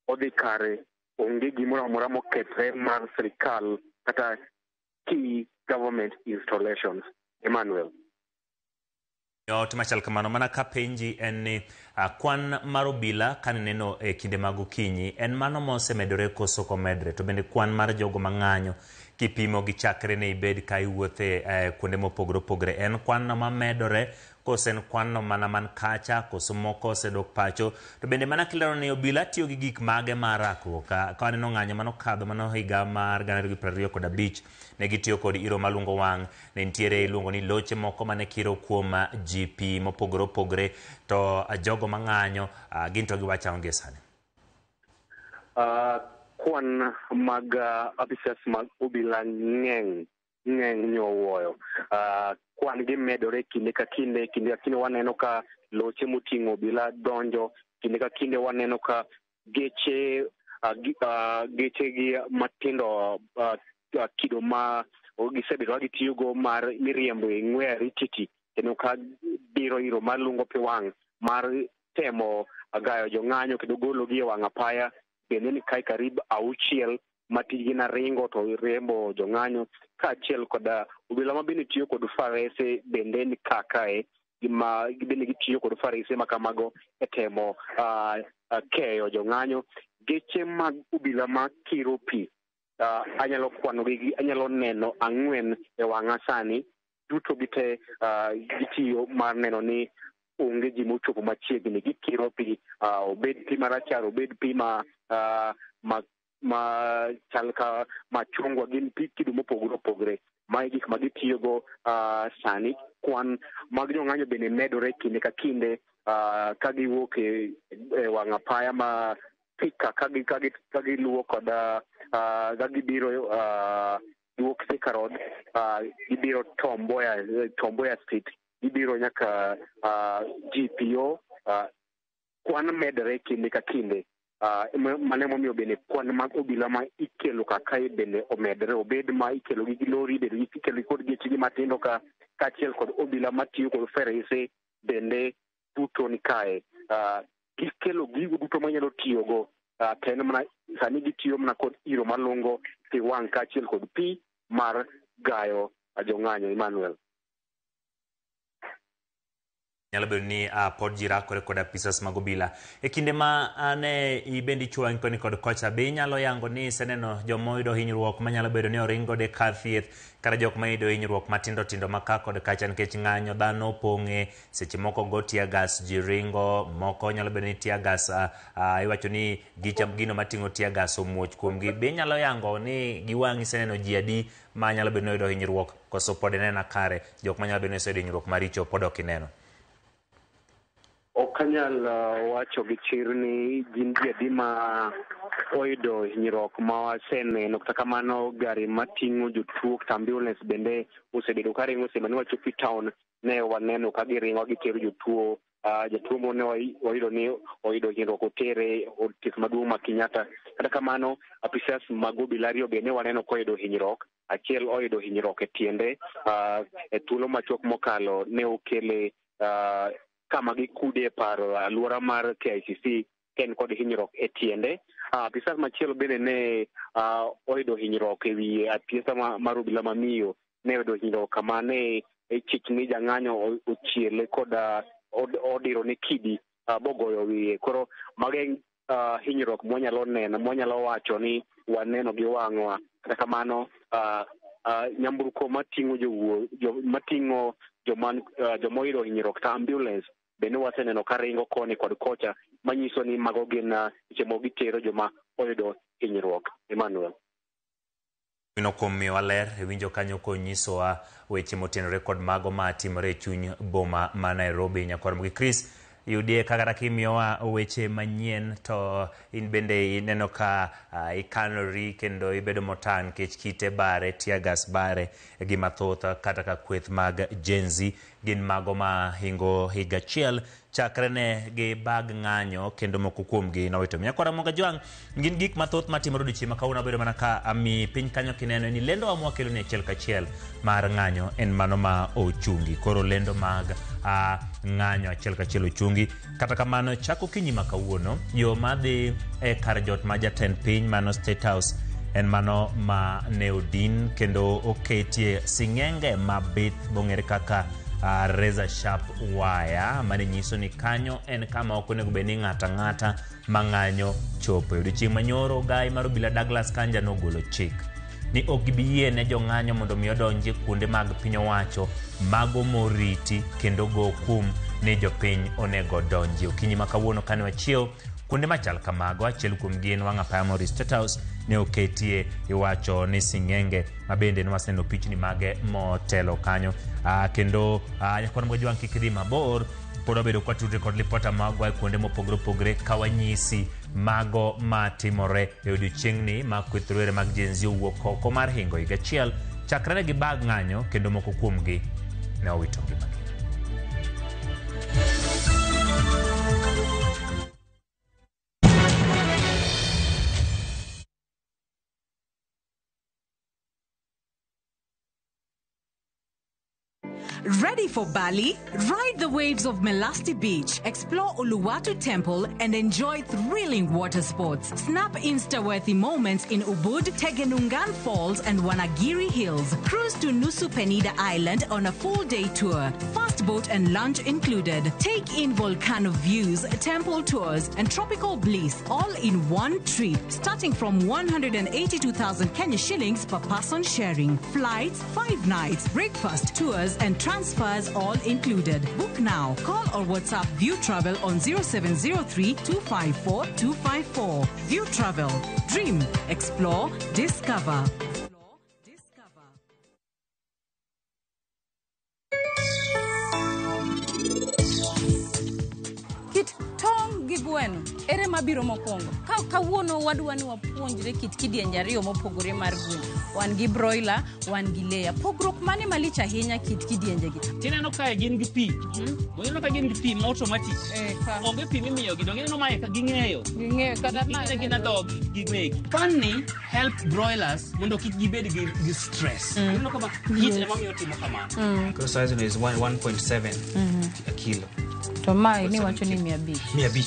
odhi kare, onge gimoro amora mokethre mar sirikal kata key government installations. Emmanuel. Yot machal kamano. Mana ka penji en ni kwan mar obila kaneno e kinde mag okinyi en mano mosemedore koso komedre, to bende kwan mar jogo mang'anyo kipimo gi chakre ne ibed ka iwuothe kuonde mopogore opogore, en kwan no mamedore koso en kwan no mana man kacha koso moko osedok pacho? To bende mana kilero ni obila tiyo gi gik mage mar rakruok ka waneno ng'anyo manokadho mano higa mar 2025 ne gitiyo kod iro malungo wang', ne nitiere iluongo ni loche moko mane kiro kuom GP mopogore opogore, to jogo mang'anyo gin to giwacho ang'o gie sani? Kwan mag apisas mag obila ng'eny nyowuoyo. Kwan gi medore kinde ka kinde, kinde ka kinde waneno ka loche moting'o obila donjo, kinde ka kinde waneno ka geche gi matindo kido ma gisebedo ka gitiyogo mar miriembo e ng'we arititi, kendo ka biro iro malungo pi wang' mar temo gayo jong'anyo kendo gologi e wang' apaya bende ni kae karibu 6 ma tijgi na ringo to riembo jong'anyo kaachiel kod obila ma bende tiyo kod farese bende ni kakae ma bende gitiyo kod farese ma kamago e temo keyo jong'anyo. Geche mag obila ma kiro pi anyalo kwanogi, anyalo neno 4 e wang'a sani, duto gite gitiyo mar neno ni onge ji mochopo machiegni. Gikiro pi, obed pi marachar, obed pi ma chal ka machungwa, gin pi kido mopogore opogore. Mae gik ma gitiyogo sani. Kwan mag jong'anyo bende medore kinde ka kinde ka giwuok e wang' apaya ma Thika ka giluwo kod ka gibiro giwuok Thika Road, gibiro Tom Mboya Street, gibiro nyaka GPO. Kwan medore kinde ka kinde. Mano emomiyo bende kwan mag obila ma ikelo kakae bende omedore, obed ma ikelo gi lori, bende ikelo kod gechegi matindo ka kaachiel kod obila matiyo kod farese bende duto ni kae. Gikelo gigo duto manyalo tiyogo, to en mana sani gitiyo mana kod iro malongo pi wang' kaachiel kod pi mar gayo jong'anyo. Emmanuel, nyalo bedo ni pod ji rakore kod apisas mag obila. E kinde ma ne ibende ichuoyo koni kod kocha, be inyalo yango ni iseneno joma oyudo hinyruok manyalo bedo ni oring godo e kar thieth, kata jok ma yudo hinyruok matindo tindo ma ka kod kacha nikech ng'anyo dhano opong'e, seche moko go tear gas ji ringo, moko nyalo bedo ni tear gas iwacho ni gino mating'o tear gas omuoch kuomgi. Be inyalo yango ni gi wang'i iseneno ji adi ma nyalo bedo ni oyudo hinyruok, koso pod ineno kare jok manyalo bedo ni oseyudo hinyruok maricho pod ok ineno? Ok anyal wacho gi chir ni gin ji adi ma oyudo hinyruok ma waseneno. Kata kamano, gari mating'o jotuo kata ambulance bende osebedo ka ringo. Seche mane wachopo e town ne waneno ka giringo gitero jotuo. Jatuo moro ne wayudo ni oyudo hinyruok, otere od thieth maduong' ma Kenyatta. Kata kamano, apisas mag obila ariyo be ne waneno koyudo hinyruok. Achiel oyudo hinyruok e tiende. E thuolo machuok mokalo ne okele kama gikude e paro alwora mar KICC ka en kod hinyruok e tiende. Apisas machielo bende ne oyudo hinyruok e wiye. Apisa mar obila mamiyo ne oyudo hinyruok kama ne chich ni jang'anyo ochiele kod odiro ne kidi bogoyo wiye. Koro mago hinyruok mwanyalo neno, mwanyalo wacho ni waneno gi wang'wa. Kata kamano, nyamburko mating'o mating'o joma oyudo hinyruok kata ambulance bende waseneno ka ringo koni kod kocha, manyiso ni mago gin seche moko gitero joma oyudo hinyruok. Emmanuel, Ino kuom miyowa ler, iwinjo kanyo konyisowa weche motenore kod mago ma timore e chuny boma ma Nairobi. Nyakwar Mugi Chris, yudie kaka kimiyowa weche manyien to in bende ineno ka ikanori kendo ibedo motang' nikech kite bare, tear gas bare gi mathoth, kata ka kweth mag Gen Z gin mago ma hingo higa achiel chakre ne gi bag ng'anyo kendo moko kuomgi nowito. Nyakwar Ramogi Ajwang', gin gik mathoth matimore odiochieng' ma kawuono abedo mana ka ami piny kanyo kineno ni lendo wa mwakelo ni achiel kachiel mar ng'anyo en mano ma ochungi. Koro lendo mag ng'anyo achiel kachiel ochungi. Kata kamano, chako okinyi ma kawuono, yo madhi e kar jot ma jatend piny mano State House en mano ma ne odin kendo oketie sing'enge mabith mong'ere kaka razor sharp wire, mane nyiso ni kanyo en kama ok onego bed ni ng'ato ang'ata mang'anyo chopo. E odiochieng' manyoro, gai mar obila Douglas Kanja nogolo chik ni ok gibi yie ne jong'anyo mondo mi odonji kuonde mag piny owacho mago moriti kendo go kum ni jopiny onego donji. Okinyi ma kawuono kane wachiew kuonde machal kamago, achiel kuomgi en wang' apaya Morris State House ne oketie iwacho ni sing'enge ma bende ne waseneno pichni mage motelo kanyo. Kendo nyakwar Ramogi Ajwang' kik idhi mabor, pod wabedo kwa tudre kod lipota magwa e kuonde mopogore opogore ka wanyisi mago matimore e odiochieng'ni ma kweth rowere mag Gen Z owuok oko mar hingo higa achiel chakre ne gibag ng'anyo kendo moko kuomgi ne owito ngimagi. Ready for Bali? Ride the waves of Melasti Beach, explore Uluwatu Temple, and enjoy thrilling water sports. Snap Insta-worthy moments in Ubud, Tegenungan Falls, and Wanagiri Hills. Cruise to Nusa Penida Island on a full-day tour. Fast boat and lunch included. Take in volcano views, temple tours, and tropical bliss all in one trip, starting from 182,000 Kenya shillings per person sharing. Flights, 5 nights, breakfast, tours, and transfers all included. Book now. Call or WhatsApp View Travel on 0703 254 254. View Travel. Dream, explore, discover. Kit tong' gi gweno, ere mabiro mokwongo? Ka kawuono wadwa ni wapuonjre kit kidienje ariyo mopogore mar gwen. Wan gi broiler, wan gi layer. Pogruok mane malich ahinya kit kidienje gi? Tineno kae gin gi pi. Ineno ka gin gi pi ma automatic. Onge pi mimiyogi, donge ineno mae ka ging'eyo. Ging'eyo kata ma. Ging'eyo gin adhogi giwegi. Fan ni help broilers mondo kik gibed gi stress. Ineno kama heat ema miyo timo kamano. Koro size no is 1.7 a kilo. To mae ni wacho ni 500. 500.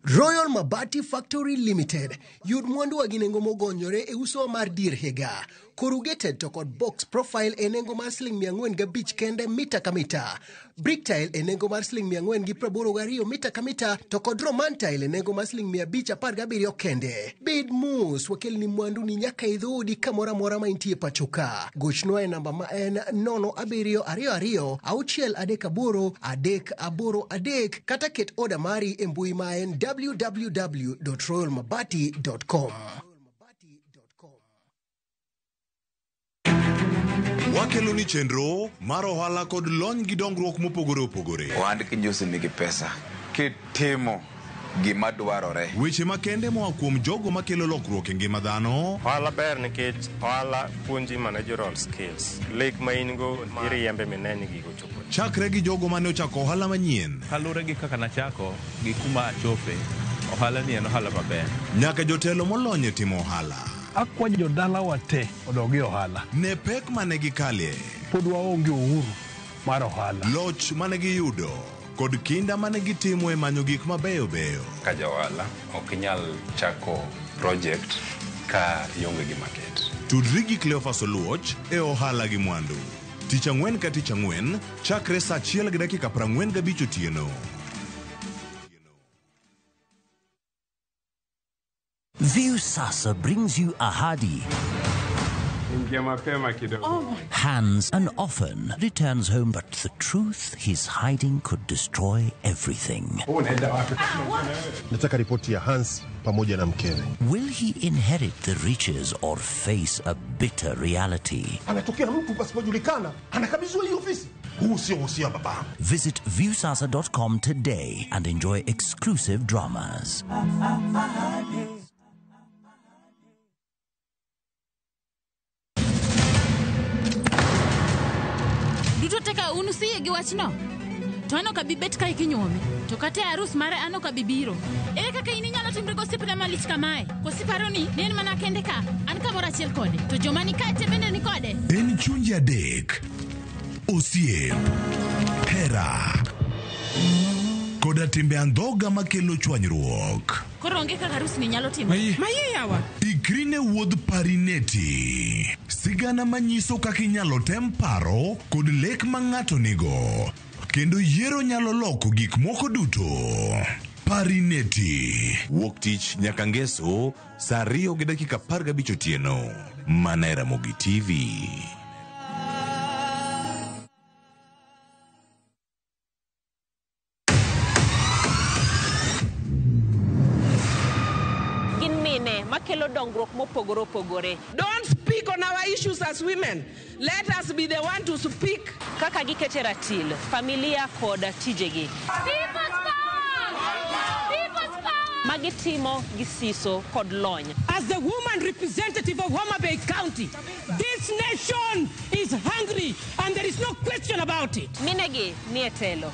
Royal Mabati Factory Limited yud mwandu gi nengo mogonyore e uso mar dier higa. Corrugated to kod box profile e nengo mar siling 405 kende mita ka mita. Brick tile e nengo mar siling 482 mita ka mita to kod Roman tile e nengo mar siling 517 kende. Bed mos, wakelni mwandu ni nyaka e dhoodi kamoro amora ma intie pacho ka. Gochnwa e namba ma en 0722 638 383 kata ket oda mari e mbui ma en www.royalmabati.com. Wakelo ni chenro mar ohala kod lony gi dongruok mopogore opogore. Ohand kinjusi nigi pesa kitimo gima dwarore. Weche makende moa kuom jogo makelo lokruok e ngima dhano. Ohala ber nikech ohala puonji managerial skills. Lek ma in go iriembe mineni gigo chopo. Chakre gi jogo mane ochako ohala manyien. Kaluwore gi kaka nachako gi kuma achope, ohala ni en ohala maber. Nyaka jotelo molony e timo ohala. Akwayo jodalawa te odog e ohala. Ne pek mane gikalie. Pod waonge uhuru mar ohala. Loch mane giyudo kod kinda mane gitimo e manyo gik mabeyo beyo. Ka ja ohala ok inyal chako project ka ionge gi market. Tudri gi Cleophas Oluoch e ohala gi mwandu. Tich ang'wen ka tich ang'wen chakre saa 1:45 otieno. Viusasa brings you Ahadi. Hans and often returns home, but the truth he's hiding could destroy everything. Nataka ripoti ya Hans pamoja na mkewe. Will he inherit the riches or face a bitter reality? Anatokea mtu pasipojulikana, anakabidhiwa hii ofisi. Huu sio uhusia baba. Visit viusasa.com today and enjoy exclusive dramas. Duto teka un usiyie gi wachno? To an ok abi bet kae kinyuome. To kata e arus mare an ok abi biro. Ere kaka in inyalo timri gosiepna malich kamae? Koso iparo ni ne en mana kende ka? An kamoro achiel kode. To joma ni kae te bende ni kode. En chunje adek. Osiep, hera, koda timbe andhoga makelo chwanyruok. Koro onge kaka arus ni nyalo timore. Maye yawa. Ikri ne wuodh Parineti. Sigana manyiso kaka inyalo tem paro kod lek ma ng'ato nigo. Kendo yiero nyalo loko gik moko duto. Parineti. Wuok tich nyaka ngeso saa 2:15 otieno. Mana e Ramogi TV. Makelo dongruok mopogore opogore. Don't speak on our issues as women. Let us be the one to speak. Kaka gikete ratil, familia kod tijegi. People's power! People's power! Magitimo gi siso kod lony. As the woman representative of Homa Bay County, this nation is hungry. support it. Minegi nie telo.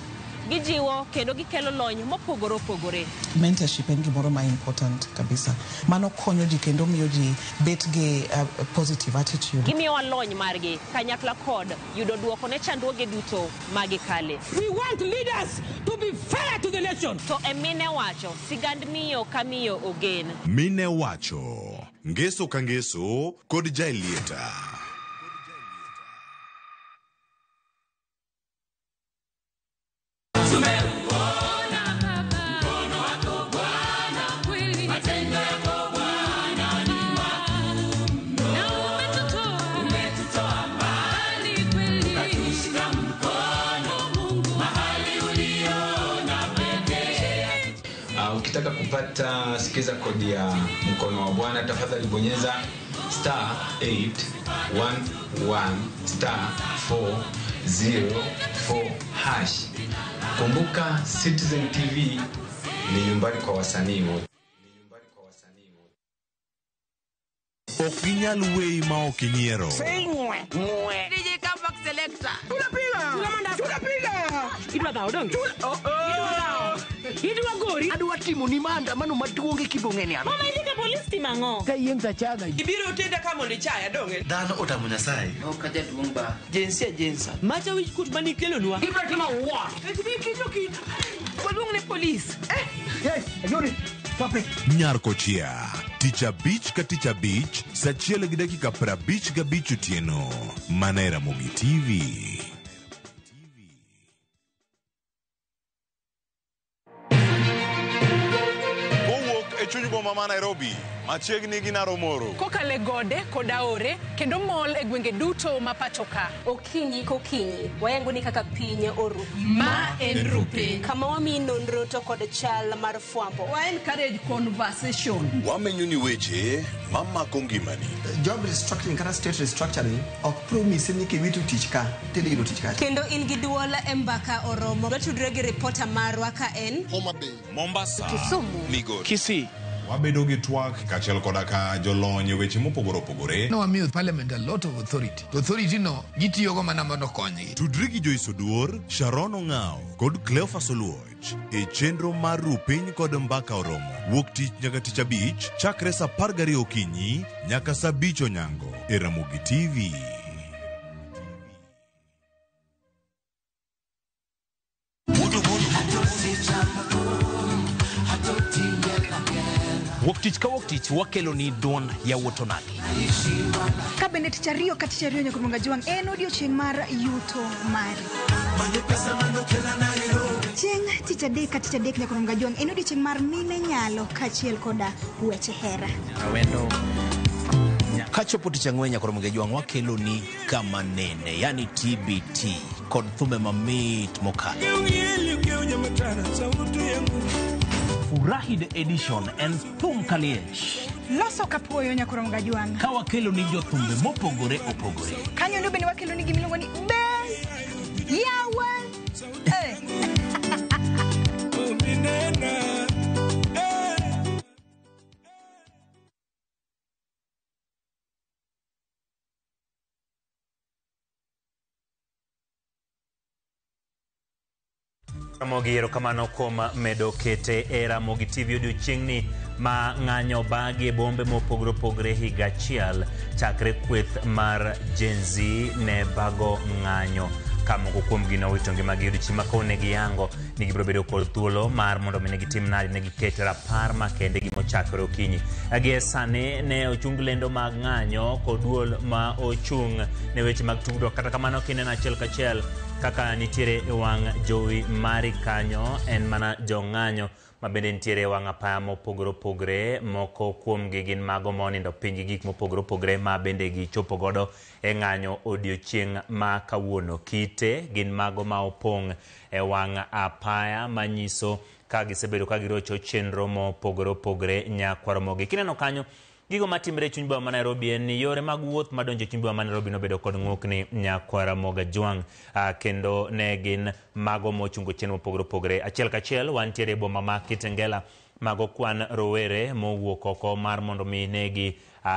Gijiwo kendo gikelo lony mopogore opogore. Mentorship en gimoro ma important kabisa. Mano konyo ji kendo miyo ji bet gi positive attitude. Gimiyowa lony margi kanyakla kod yudo duoko ne chandruoge duto ma gikale. We want leaders to be fair to the nation. To e mine wacho, sigand miyo ka miyo ogen. Mine wacho, ngeso ka ngeso kod Jaelieta. Ukitaka kupata sikiza kodi ya mkono wa Bwana, tafadhali bonyeza star 811 star 404 hash. Kumbuka Citizen TV ni nyumbani kwa wasanii wote. Ok ginyal weyi ma ok inyiero. Ngwe. DJ Comeback Selector. Tunapiga. Tunapiga. Idwa dhao donge. Oh oh. Idwa gori. Adwa timo ni maandamano maduong' e Kibong'eni an. Mama ilika polisi timang'o. Ka yiem tachaga. Ibiro tenda kama mondo ichaya donge. Dhano otamo Nyasaye. Ok ajaduong' ba. Jinsia jinsa. Macha wich kut mani kelonwa. Ibiro timo what? Kik waluong ne polis. Yes, Ayori. Stop it. Nyar Kochia, tich abich ka tich abich, saa 1:55 otieno. Mana e Ramogi TV. Kowuok e chuny boma ma Nairobi, machiegni gi Naromoro. Kokale gode kod aore kendo mol e gwenge duto ma pacho ka. Okinyi kokinyi, wayango ni kaka piny oru. Ma en Rupiny. Kama wamiyi nonro to kod chal mar fwambo. Wa encourage conversation. Wamenyo ni weche mamako ngimani. Job restructuring kata state restructuring ok promise ni kiwito tich ka tidhi yudo tich kacha. Kendo in gi duol e mbaka oromo. Watudre gi ripota marwa ka en Homa Bay, Mombasa, Kisumu, Migori, Kisii. Wabedo gi twak kaachiel koda ka jolony e weche mopogore opogore. No wamiyo parliament a lot of authority. To authority no gitiyogo mana mondo okonygi. Tudri gi Joyce Oduor, Sharon Ong'ao kod Cleophas Oluoch e chenro mar Rupiny kod Mbaka Oromo. Wuok tich nyaka tich abich chakre saa 12 okinyi nyaka saa 5 onyango e Ramogi TV. Wuok tich ka wuok tich wakelo ni duond yawuot onagi. Ka bende tich ariyo ka tich ariyo nyaka Munga Jwang' en odiochieng' mar yuto mari. Chieng' tich adek ka tich adek nyaka Munga Jwang' en odiochieng' mar mine nyalo kaachiel koda weche hera. Awendo. Kachopo tich ang'wen nyaka Munga Jwang' wakelo ni kama nene, yani TBT kod thumbe mamit mokalo. Furahi the edition en thum kaliech. Loso kapuoyo nyaka Munga Jwang'. Ka wakelo ni jothumbe mopogore opogore. Kanyo ndo bende wakelo ni gimiluongo ni be yawa. Ramogi, erokamano kuom medo kete e Ramogi TV odiochieng'ni ma ng'anyo bagi e bombe mopogore opogore higa achiel chakre kweth mar Gen Z ne bago ng'anyo ka moko kuomgi nowito ngimagi odiochieng' ma kawuono ne giyango ni gibiro bedo kod thuolo mar mondo mi ne gitim nadi ne giket rapar makende gimochakore okinyi. Gie sani ne ochung lendo mag ng'anyo kod duol ma ochung' ne weche mag tudruok, kata kamano kineno achiel kachiel kaka nitiere e wang' jowi mari kanyo en mana jong'anyo ma bende nitiere e wang' apaya mopogore opogore. Moko kuomgi gin mago monindo piny gi gik mopogore opogore ma bende gichopo godo e ng'anyo odiochieng' ma kawuono. Kite gin mago ma opong' e wang' apaya manyiso ka gisebedo ka girocho chenro mopogore opogore nyakwaromogi. Kineno kanyo gigo matimre e chuny boma ma Nairobi en ni yore mag wuoth madonjo e chuny boma ma Nairobi nobedo kod ng'ukni nyakwaramoga Jwang', kendo ne gin mago mochungo chenro mopogore opogore. Achiel kachiel wantiere e boma ma Kitengela, mago kwan rowere mowuok oko mar mondo mi negi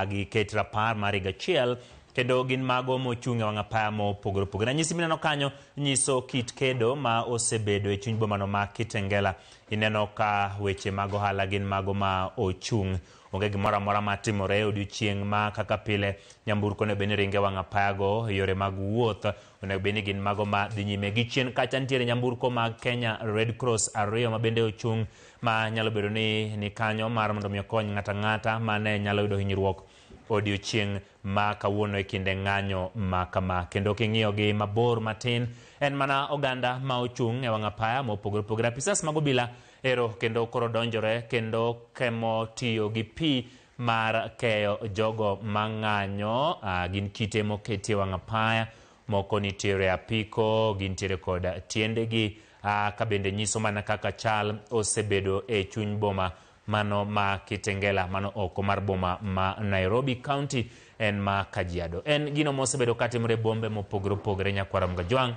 giket rapar mar higa achiel Kendo gin mago mochung' e wang' apaya mopogore opogore. Ranyisi mineno kanyo nyiso kit kedo ma osebedo e chuny bomano ma Kitengela. Ineno ka weche mag ohala gin mago ma ochung'. Onge gimoro amora matimore e odiochieng' ma kaka pile nyamburko onego bed ni ringo e wang' apayago, yore mag wuoth onego bed ni gin mago ma dhi nyime. Gi chien kacha nitiere nyamburko mag Kenya Red Cross ariyo ma bende ochung' ma nyalo bedo ni ni kanyo mar mondo mi okony ng'ato ang'ata ma ne nyalo yudo hinyruok odiochieng' ma kawuono e kinde ng'anyo ma kama. Kendo king'iyo gi mabor matin, en mana oganda ma ochung' e wang' apaya mopogore opogore. Apisas mag obila ero kendo koro donjore kendo kemo tiyo gi pi mar keyo jogo ma ng'anyo. Gin kite moketi e wang' apaya, moko nitiere apiko, gintiere kod tiendegi, ka bende nyiso mana kaka chal osebedo e chuny boma mano ma Kitengela, mano oko mar boma ma Nairobi County en ma Kajiado. En gino mosebedo katimore e bombe mopogore opogore nyakwara Mgajwang',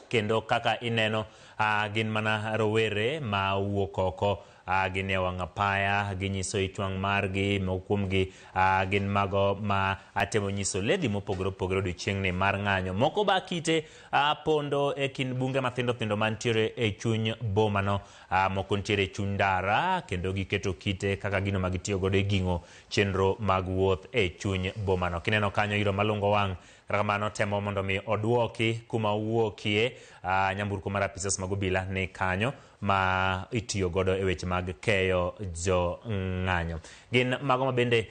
kendo kaka ineno gin mana rowere ma wuok oko, gin e wang' apaya, ginyiso ich wang' margi, moko kuomgi gin mago ma atemo nyiso ledhi mopogore opogore odiochieng'ni mar ng'anyo. Moko ba kite pondo e kind bunge mathindo thindo mantiere e chuny bomano, moko nitiere e chuny ndara kendo giketo kite kaka gino ma gitiyo godo e ging'o chenro mag wuoth e chuny bomano. Kineno kanyo iro malungo wang' kata kamano temo mondo mi oduoki kuma owuokie. Nyamburko mar apisas mag obila ni kanyo ma itiyo godo e weche mag keyo jo ng'anyo. Gin mago ma bende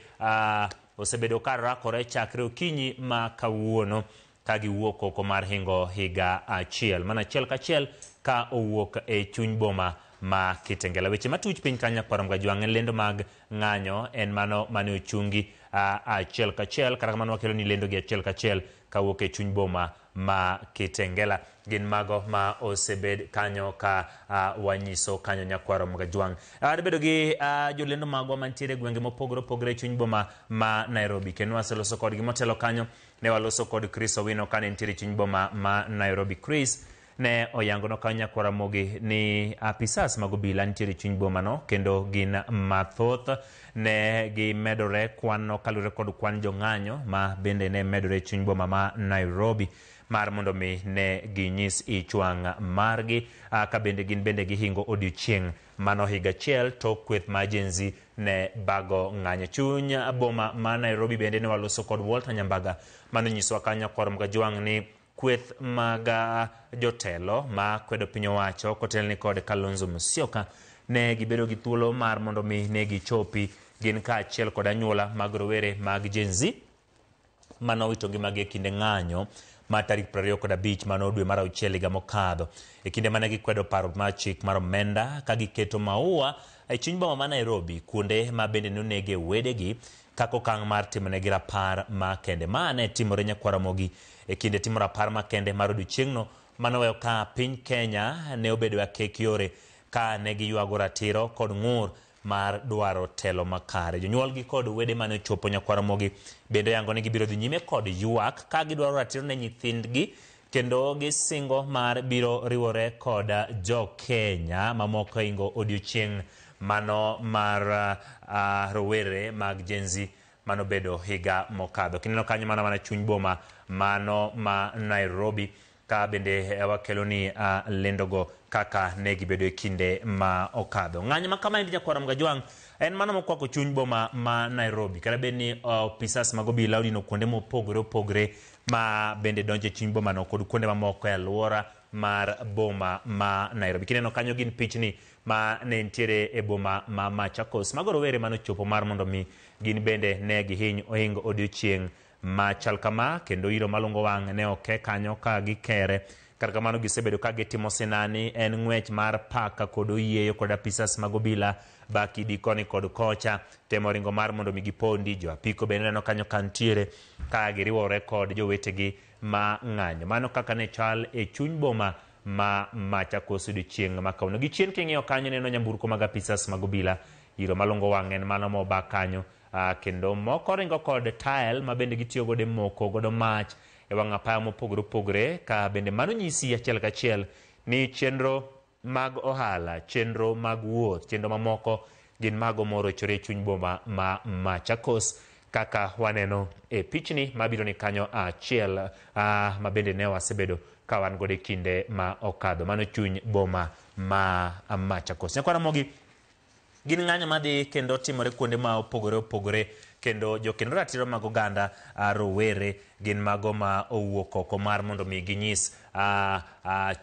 osebedo ka rakore chakre okinyi ma kawuono ka giwuok oko mar hingo higa achiel. Mana achiel kachiel ka owuok e chuny boma ma Kitengela. Weche matuch piny kanyo nyakwar Mgajwang' en lendo mag ng'anyo en mano mane ochungi achiel kachiel, kata kamano wakelo ni lendo gi achiel kachiel kawuok e chuny boma ma Kitengela. Gin mago ma osebed kanyo ka wanyiso kanyo nyakwar Mgajwang'. Wabedo gi jolendo magwa mantiere e gwenge mopogore opogore e chuny boma ma Nairobi, kendo waseloso kodgi motelo kanyo. Ne waloso kod Chris Owino kane nitiere e chuny boma ma Nairobi. Chris ne oyango kanyo nyakwar Ramogi ni apisas mag obila nitiere e chuny bomano kendo gin mathoth. Ne gimedore kwan kaluwore kod kwan jong'anyo ma bende ne medore e chuny boma ma Nairobi mar mondo mi ne ginyis ich wang' margi, ka bende gin bende gihingo odiochieng' mano higa achiel tok kweth ma Gen Z ne bago ng'anyo. Chuny boma ma Nairobi bende ne waloso kod Walter Nyambaga mano nyisowa kanyo nyakwar Mgajwang' ni kweth mag jotelo ma kwedo piny owacho kotelni kod Kalonzo Musyoka ne gibedo gi thuolo mar mondo mi ne gichopi gin kaachiel kod anyuola mag rowere mag Gen Z manowito ngimagi e kinde ng'anyo ma tarik 25 mano dwe mar auchiel higa mokadho, e kinde mane gikwedo paro mar chik mar omenda ka giketo maua e chuny boma ma Nairobi kuonde ma bende nonege wedegi kaka okang' mar timonegi rapar makende. Ma ne timore nyakwar Ramogi e kinde timo rapar makende mar odiochieng'no manoweyo ka piny Kenya ne obedo e akek yore ka ne giywago ratiro kod ng'ur mar dwaro telo makare. Jonyuolgi kod wede mane ochopo nyakwar Ramogi bende oyango ni gibiro dhi nyime kod ywak ka gidwaro ratiro ne nyithindgi, kendo gisingo mar biro riwore kod jo Kenya mamoko hingo odiochieng' mano mar rowere mag Gen Z manobedo higa mokadho. Kineno kanyo mana mana chuny boma mano ma Nairobi, ka bende wakelo ni lendogo kaka ne gibedo e kinde ma okadho. Ng'anyo ma kamaendi nyakwar Mgajwang' en mano mokwako chuny boma ma Nairobi, kata bed ni opisas mag obila odino kuonde mopogore opogore ma bende donjo e chuny bomano kod kuonde mamoko e alwora mar boma ma Nairobi. Kineno kanyo gin pichni ma ne nitiere e boma ma Machakos. Mago rowere manochopo mar mondo mi gin bende ne gihiny ohingo odiochieng' machal kama, kendo iro malungo wang' ne oke kanyo ka gikere. Kata kamano gisebedo ka gitimo sinani en ng'wech mar paka kod oyieyo kod apisas mag obila bakidi koni kod kocha temo ringo mar mondo mi gipondi. Jo apiko bende neno kanyo ka nitiere ka giriwore kod jowetegi ma ng'anyo. Mano kaka ne chal e chuny boma ma Machakos odiochieng' ma kawuono. Gi chien king'iyo kanyo neno nyamburko mag apisas mag obila, iro malungo wang' en mano moba kanyo, kendo moko ringo kod tael ma bende gitiyo godo e moko godo mach e wang' apaya mopogore opogore, ka bende mano nyisi achiel kachiel ni chenro mag ohala, chenro mag wuoth, chenro mamoko gin mago morochore e chuny boma ma Machakos. Kaka waneno e pichni mabiro ni kanyo achiel ma bende ne wasebedo ka wan godo e kinde ma okadho. Mano chuny boma ma Machakos. Nyakwa Ramogi, gin ng'anyo madhi kendo timore kuonde ma opogore opogore kendo jokendo ratiro mag oganda rowere gin mago ma owuok oko mar mondo mi ginyis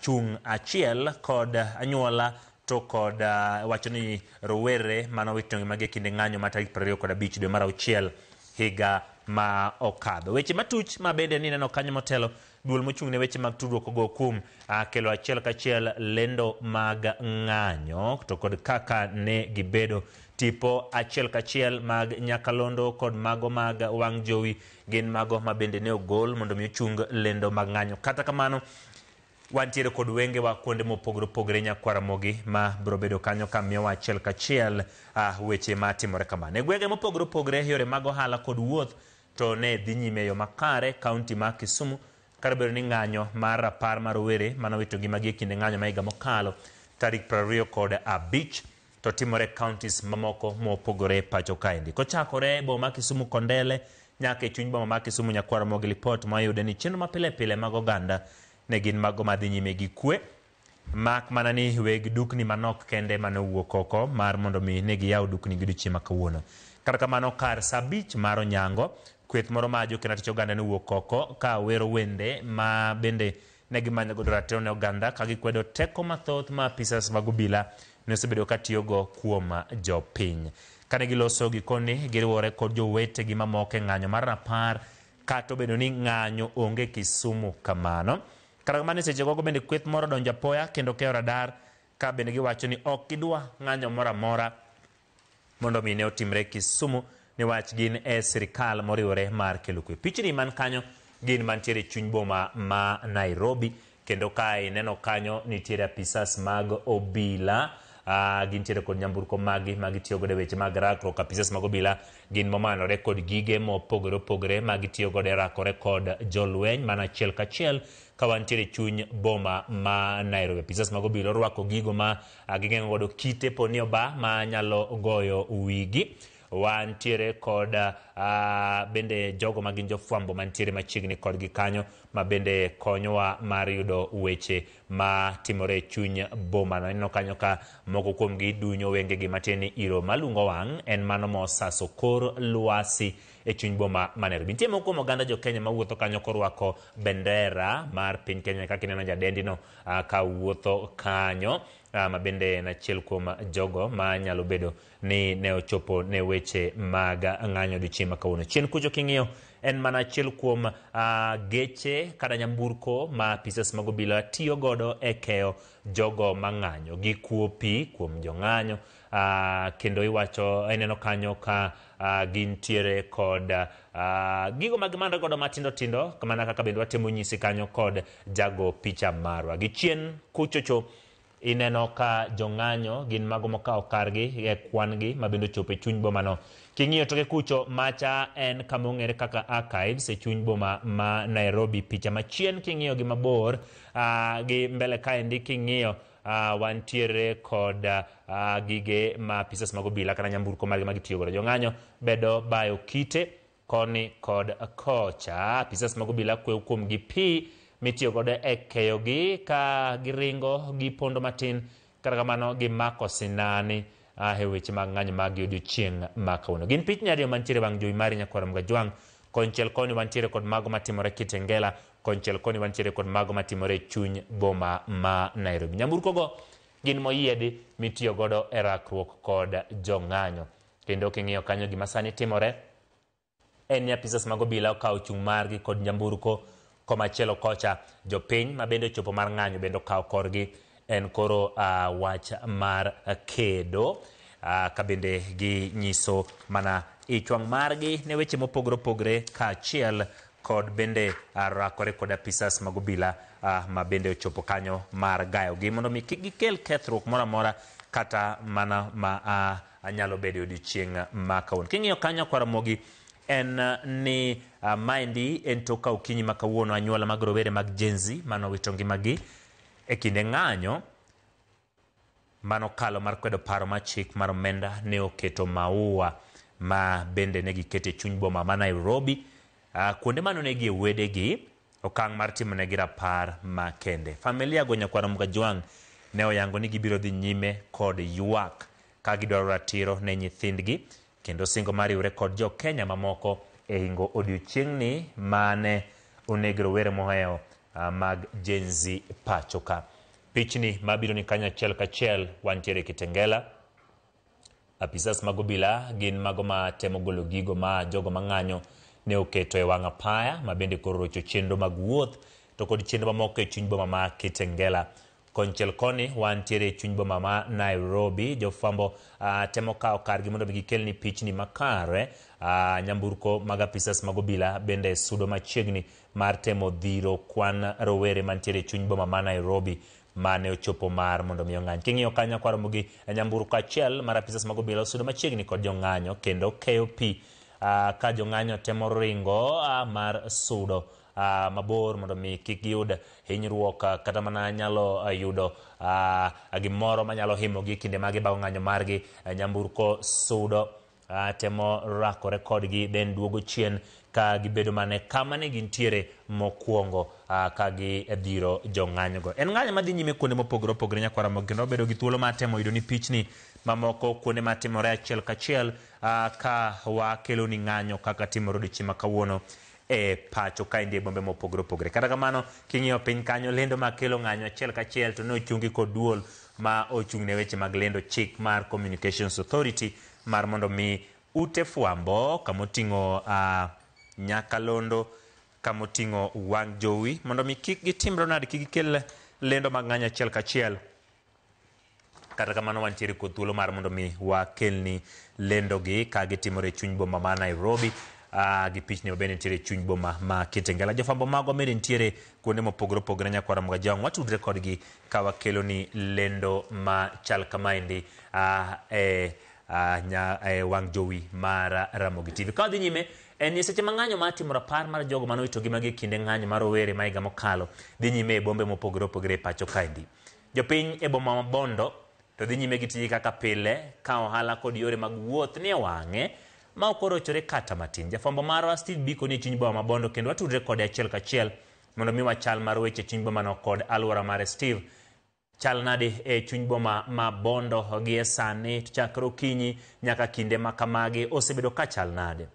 chung' achiel kod anyuola to kod wacho ni rowere manowito ngimagi e kinde ng'anyo ma tarik 25 dwe mar auchiel higa ma okadho. Weche matuch ma bende nineno kanyo motelo, duol mochung' ne weche mag tudruok ogo kum kelo achiel kachiel lendo mag ng'anyo to kod kaka ne gibedo. Tipo achiel kachiel mag nyakalondo kod mago mag wang' jowi gin mago ma bende ne ogol mondo mi ochung lendo mag ng'anyo. Kata kamano, wantiere kod wengewa kuonde mopogore opogore nyakwar Ramogi ma biro bedo kanyo ka miyowa achiel kachiel weche matimore kamano. E gwenge mopogore opogore yore mag ohala kod wuoth to ne dhi nyime e yo makare. Kaunti ma Kisumu kar bedo ni ng'anyo mar rapar mar rowere manowito ngimagi e kinde ng'anyo ma higa mokalo tarik 25 to timore counties mamoko mopogore pacho kaendi. Kochakore e boma ma Kisumu Kondele nyaka e chuny boma ma Kisumu nyakwar Ramogi, lipot mwayude ni chenro mapile pile mag oganda ne gin mago madhi nyime gi kwe, mak mana ni weg dukni manok kende mane owuok oko mar mondo mi ne giyaw dukni gi odiochieng' ma kawuono. Kata kamano, kar sa 5 mar onyango, kweth moro ma jokena tich oganda ne owuok oko ka wero wende ma bende ne gimanyo godo ratiro ne oganda ka gikwedo teko mathoth ma apisas mag obila ne osebedo ka tiyogo kuom jopiny. Kane giloso gikoni, giriwore kod jowetegi mamoko e ng'anyo mar rapar, kata obedo ni ng'anyo onge Kisumu kamano. Kata kamano, e seche gogo bende kweth moro donjo apoya kendo keyo radar ka bende giwacho ni ok gidwa ng'anyo moro amora mondo mi ne otimre Kisumu niwach gin e sirikal moriwore mar kelo kwe. Pichni man kanyo gin mantiere e chuny boma ma Nairobi, kendo ka ineno kanyo nitiere apisas mag obila, gintiere kod nyamburko magi ma gitiyo godo e weche mag rakruok. Apisas mag obila gin momanore kod gige mopogore opogore ma gitiyo godo e rakore kod jolweny mana achiel kachiel ka wantiere e chuny boma ma Nairobi. Apisas mag obila orwako gigo ma gigeng'o godo kite poni oba ma nyalo goyo wigi. Wantiere kod bende jogo ma gin jofwambo mantiere machiegni kodgi kanyo ma bende konyowa mar yudo weche ma timore e chuny boma. Ineno kanyo ka moko kuomgi dunyo wengegi matin ni iro malungo wang' en mano mosaso kor lwasi e chuny boma ma Nairobi. Nitie moko kuom oganda jo Kenya mawuotho kanyo korwako bendera mar piny Kenya kaka ineno jadendino ka wuotho kanyo, ma bende en achiel kuom jogo ma nyalo bedo ni ne ochopo ne weche mag ng'anyo odiochieng' ma kawuono. Chien kucho king'iyo en mana achiel kuom geche kata nyamburko ma apisas mag obila tiyo godo e keyo jogo mang'anyo. Gikuo pi kuom jong'anyo, kendo iwacho ineno kanyo ka gintiere kod gigo ma gimanore godo matindo tindo, mana kaka bende watemo nyisi kanyo kod jago picha marwa. Gi chien kuchocho ineno ka jong'anyo gin mago mokawo kargi e kwan gi ma bende ochopo e chuny boma no. King'iyo toke kucho, macha en kama ong'ere kaka Archives e chuny boma ma Nairobi. Picha machien king'iyo gi mabor, gi mbele kaendi king'iyo, wantiere kod gige ma apisas mag obila kata nyamburko margi ma gitiyo godo. Jong'anyo bedo bayo kite koni kod kocha. Apisas mag obila kweyo kuom gi pi mitiyo godo e keyogi ka giringo gipondo matin, kata kamano gimako sinani e weche mag ng'anyo mag odiochieng' ma kawuono. Gin pichni ariyo mantiere wang' jowi mari nyakwar Ramogi Ajwang'. Konchiel koni wantiere kod mago matimore Kitengela, konchiel koni wantiere kod mago matimore e chuny boma ma Nairobi. Nyamburko go gin moyiedhi mitiyo godo e rakruok kod jong'anyo. Kendo king'iyo kanyo gima sani timore en ni apisas mag obila okawo chung' margi kod nyamburko komachielo kocha. Jopiny ma bende ochopo mar ng'anyo bende okawo korgi. En koro wach mar kedo, ka bende ginyiso mana ich wang' margi ne weche mopogore opogore kaachiel kod bende rakore kod apisas mag obila ma bende ochopo kanyo mar gayogi mondo mi kik gikel kethruok moro amora kata mana ma nyalo bedo e odiochieng' ma kawuono. King'iyo kanyo kwa Ramogi en ni maendi en tok ka okinyi ma kawuono anyuola mag rowere mag Gen Z manowito ngimagi e kinde ng'anyo manokalo mar kwedo paro ma chik mar omenda ne oketo maua. ma bende ne giketo e chuny boma ma Nairobi, kuonde mane onegie wedegi, okang' mar timonegi rapar makende. Familia go nyakwar Ramogi Ajwang' ne oyango ni gibiro dhi nyime kod ywak ka gidwaro ratiro ne nyithindgi kendo singo mar riwre kod jo Kenya mamoko e hingo odiochieng'ni mane oneg rowere mohewo mag Gen Z pacho ka. Pichni mabiro ni kanyo achiel kachiel wantiere Kitengela. Apisas mag obila gin mago ma temo golo gigo ma jogo mang'anyo ne oketo e wang' apaya ma bende koro rocho chenro mag wuoth to kod chenro mamoko e chuny boma ma Kitengela. Konchiel koni wantiere e chuny boma ma Nairobi, jofwambo temo kawo kargi mondo mi gikelni pichni makare. Nyamburko mag apisas mag obila bende sudo machiegni mar temo dhiro kwan rowere mantiere e chuny boma ma Nairobi mane ochopo mar mondo mi ong'any. King'iyo kanyo kwaromo gi nyamburko achiel mar apisas mag obila osudo machiegni kod jong'anyo kendo keyo pi ka jong'anyo temo ringo mar sudo mabor mondo mi kik giyud hinyruok kata mana nyalo yudo gimoro manyalo himogi kinde ma gibago ng'anyo margi. Nyamburko sudo temo rakore kodgi then duogo chien ka gibedo mane kama ne gintiere mokwongo ka gidhiro jong'anyogo. En ng'anyo madhi nyime kuonde mopogore opogore nyakwar Ramogi kendo wabedo gi thuolo mar temo yudo ni pichni mamoko kuonde matimore achiel kachiel ka wakeloni ng'anyo kaka timore odiochieng' ma kawuono e pacho kaendi e bombe mopogore opogore. Kata kamano, king'iyo piny kanyo, lendo makelo ng'anyo achiel kachiel to ne ochungi kod duol ma ochung' ne weche mag lendo chik mar Communications Authority mar mondo mi ute fwambo kamoting'o nyakalondo, kamoting'o wang' jowi mondo mi kik gitimre nade, kik gikel lendo mag ng'anyo achiel kachiel. Kata kamano wantiere kod thuolo mar mondo mi wakelni lendogi ka gitimore e chuny boma ma Nairobi. Gi pichni mabende nitiere e chuny boma ma Kitengela. Jofwambo magwa bende nitiere kuonde mopogore opogore nyakwar Ramogi Ajwang'. Watudre kodgi ka wakeloni lendo machal kamaendi e wang' jowi mar Ramogi TV. Ka wadhi nyime, en ni seche ma ng'anyo mar timo rapar mar jogo mane owito ngimagi e kinde ng'anyo mar rowere ma higa mokalo dhi nyime e bombe mopogore opogore e pacho kaendi. Jopiny e boma ma Bondo to dhi nyime gi tije kaka pile ka ohala kod yore mag wuoth nie wang'e ma ok orochore kata matin. Jafwambo marwa Steve Biko ni chuny boma ma Bondo kendo watudre kode achiel kachiel mondo mi wachal mar weche chuny bomano kod alwora mare. Steve, chal nade e chuny boma ma Bondo gi e sani to chakre okinyi nyaka kinde ma kamagi osebedo ka chal nade?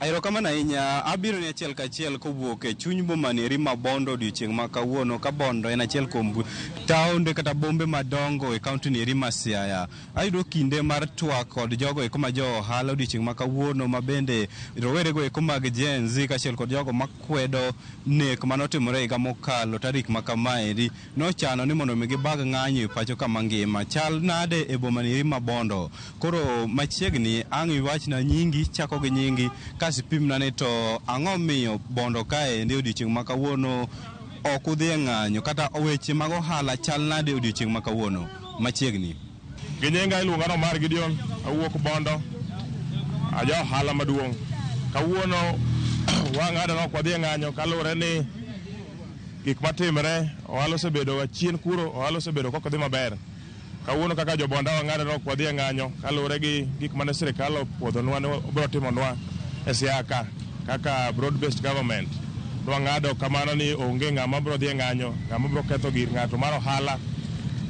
Erokamano ahinya, abiro ni achiel kachiel kowuok e chuny boma ni ma Bondo odiochieng' ma kawuono, ka Bondo en achiel kuom taonde kata bombe madongo e kaunti ni ma Siaya. Ayudo kinde mar twak kod jogo eko ma jo ohala odiochieng' ma kawuono, ma bende rowerego eko mag Gen Z kaachiel kod jogo makwedo nek manotimore higa mokalo tarik ma kamaeri nochano ni mondo mi gibag ng'anyo e pacho kama ngima. Chal nade e boma ni ma Bondo? Koro machiegni ang' iwachna nyingi, chako gi nyingi kasipimna ni to ang'o miyo Bondo kaendi odiochieng' ma kawuono ok udhi e ng'anyo kata weche mag ohala chal nade odiochieng' ma kawuono machiegni? Gi nyinga iluonga ni Omar Gideon, awuok Bondo, aja ohala maduong'. Kawuono wang'ado ni ok wadhi e ng'anyo kaluwore ni gik matimre, ohala osebedo achien kuro, ohala osebedo kok dhi maber. Kawuono kaka jobonda wang'ado ni ok wadhi e ng'anyo kaluwore gi gik mane sirikal opuodhonwa ni obiro timonwa e Siaya ka kaka broad based government. Nwang'ado kamano ni onge ng'ama biro dhi e ng'anyo, ng'ama biro ketho gir ng'ato mar ohala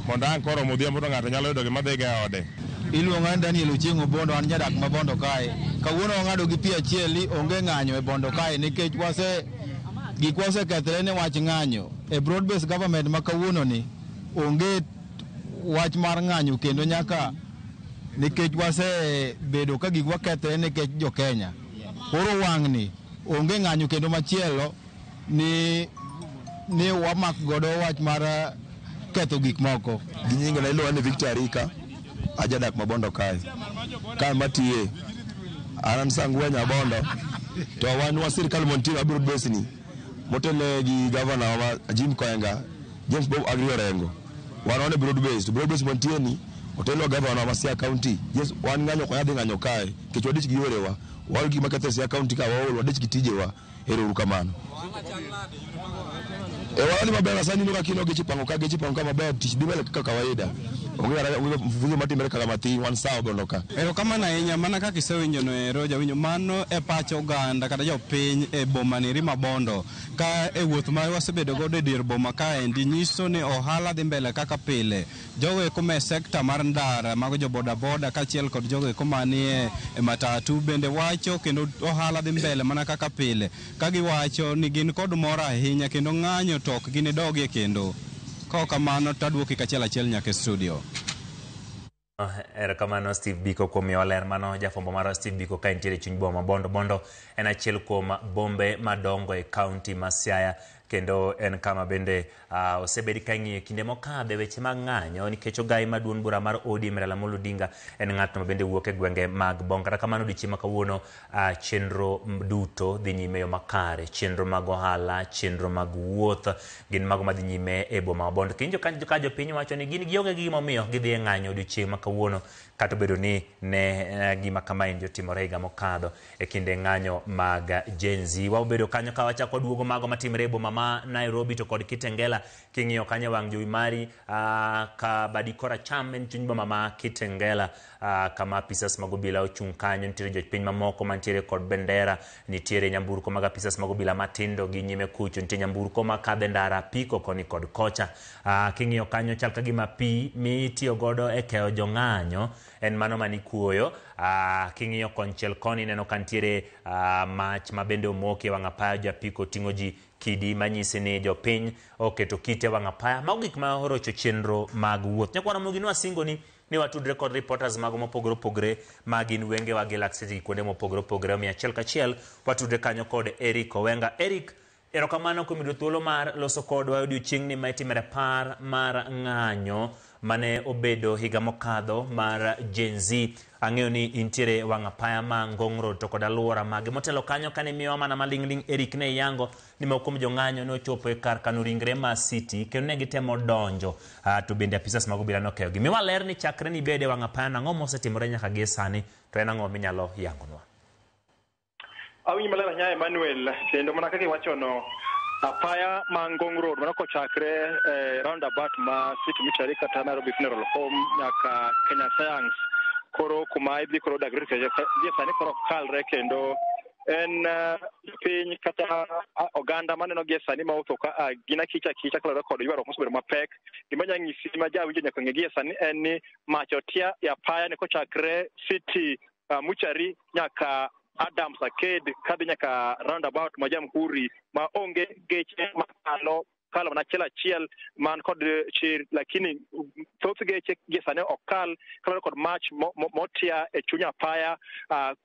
mondo ang' koromo odhiambo to ng'ato nyalo yudo gima dhigo e ode. Iluonga ni Daniel Ochieng' Obondo, an jadak ma Bondo kae. Kawuono wang'ado gi pi achiel ni onge ng'anyo e Bondo kae nikech gikwa osekethre ne wach ng'anyo. E broad based government ma kawuono ni onge wach mar ng'anyo kendo nyaka nikech wasebedo ka gikwa kethre nikech jo Kenya. Koro wang'ni onge ng'anyo kendo machielo ni wamak godo wach mar ketho gik moko. Gi nyinga na iluonga ni Victor Arika, ajadak ma Bondo kae. Kae matiye, an Sangwenya Bondo, to wan wa sirikal montie wa broad base ni, motelo gi gavana wa Jim Koenga, James Bob Agri Orengo. Wan wan e broad base, to broad base montie ni, otelo gavana wa Siaya County. Yes, wan ng'anyo ok wadhi ng'anyo kae, nikech wadich gi yorewa, waol gik maketho Siaya County ka waol, wadich gi tijewa. Ero uru kamano. Wali maber sani nuka kino geche pango ka geche pango ka maber tich dhi mbele kaka kawaida. Onge mvuzo matimore kaka mathin wan sawa Bondo ka. Erokamano ahinya mana kaka isewinjo no ero jawinjo mano e pach oganda kata jopiny e boma ni ma Bondo ka e wuoth ma wasebedo godo e dier boma kaendi nyiso ni ohala dhi mbele kaka pile. Jogo eko ma e sekta mar ndara mago jo bodaboda kaachiel kod jogo eko manie e matatu bende wacho kendo ohala dhi mbele mana kaka pile ka giwacho ni gin kod mor ahinya kendo ng'anyo to ok ginidogie kendo. Kaok kamano to aduoki kachiel achiel nyaka e studio. Erokamano Steve Biko kuom miyowa ler mano. Jafwambo marwa Steve Biko ka entiere e chuny boma Bondo. Bondo en achiel kuom bombe madongo e kaunti ma Siaya kendo en kama bende osebed ka ing'iyo kinde mokadho e weche mag ng'anyo nikech ogai maduong' bura mar ODM Raila Amolo Odinga en ng'atno ma bende wuok e gwenge mag Bongo. Kata kamano odiochieng' ma kawuono chenro duto dhi nyime e yo makare. Chenro mag ohala, chenro mag wuoth gin mago madhi nyime e boma ma Bondo. Kinjo ka jopiny wacho ni gin gionge gi gimomiyo gidhi e ng'anyo odiochieng' ma kawuono kata obedo ni ne gima kamaendi otimore higa mokadho e kinde ng'anyo mag Gen Z. Wabedo kanyo ka wachako waduogo mago matimore e boma ma Nairobi to kod Kitengela. King'iyo kanyo wang' jowi mari ka badi koracham en chuny boma ma Kitengela kama apisas mag obila ochung' kanyo. Nitiere jopiny mamoko mantiere kod bendera, nitiere nyamburko mag apisas mag obila matindo gi nyime kucho, nitie nyamburko makadho e ndara apiko koni kod kocha. King'iyo kanyo chal ka gima pi mitiyo godo e keyo jong'anyo en mano manikuoyo. King'iyo konchiel koni ineno ka nitiere mach ma bende omoki e wang' apaya, jo apiko ting'o ji kidi manyisi ni jopiny oketo kite e wang' apaya. Mago gik ma orocho chenro mag wuoth. Nyakwar Ramogi nwasingo ni watudre kod reporters mago mopogore opogore ma gin wengewa gi lak seche gi kuonde mopogore opogore. Omiyo achiel kachiel watudre kanyo kod Eric Owenga. Eric, erokamano kuom yudo thuolo mar loso kodwa e odiochieng'ni ma itime rapar mar ng'anyo mane obedo higa mokadho mar Gen Z. Ang'eyo ni intiere wang' apaya ma Ngong Road to kod alwora mage. Motelo kanyo kane miyowa mana maling'ling' Eric ne yango ni moko kuom jong'anyo ne ochopo e kar kano ringre ma City kendo ne gitemo donjo to bende apisas mag obila nokeyogi. Miwa ler ni chakre ni bede wang' apaya nang'o mosetimore nyaka gie sani to en ang'o minyalo yangonwa? Awinji maler ahinya Emmanuel, kendo mana kaka iwachono, apaya ma Ngong Road mano kochakre roundabout ma City Mortuary kata Nairobi Funeral Home nyaka Kenya Science, koro kuma idhi koro dag gie sani koro kalre kendo en piny kata oganda maneno gie sani mawuotho ka gin akicha akicha kaluwore kod ywaruok mosebedo mapek. Gima anya nyisi ma jawinjo nyaka ng'e gie sani en ni mach otia e apaya ni kochakre City Mortuary nyaka Adams Arcade kadhi nyaka roundabout ma Jamhuri ma onge geche makalo kalo mana achiel achiel man kod chir, lakini thoth geche gie sani ok kal kaluwore kod mach motia e chuny apaya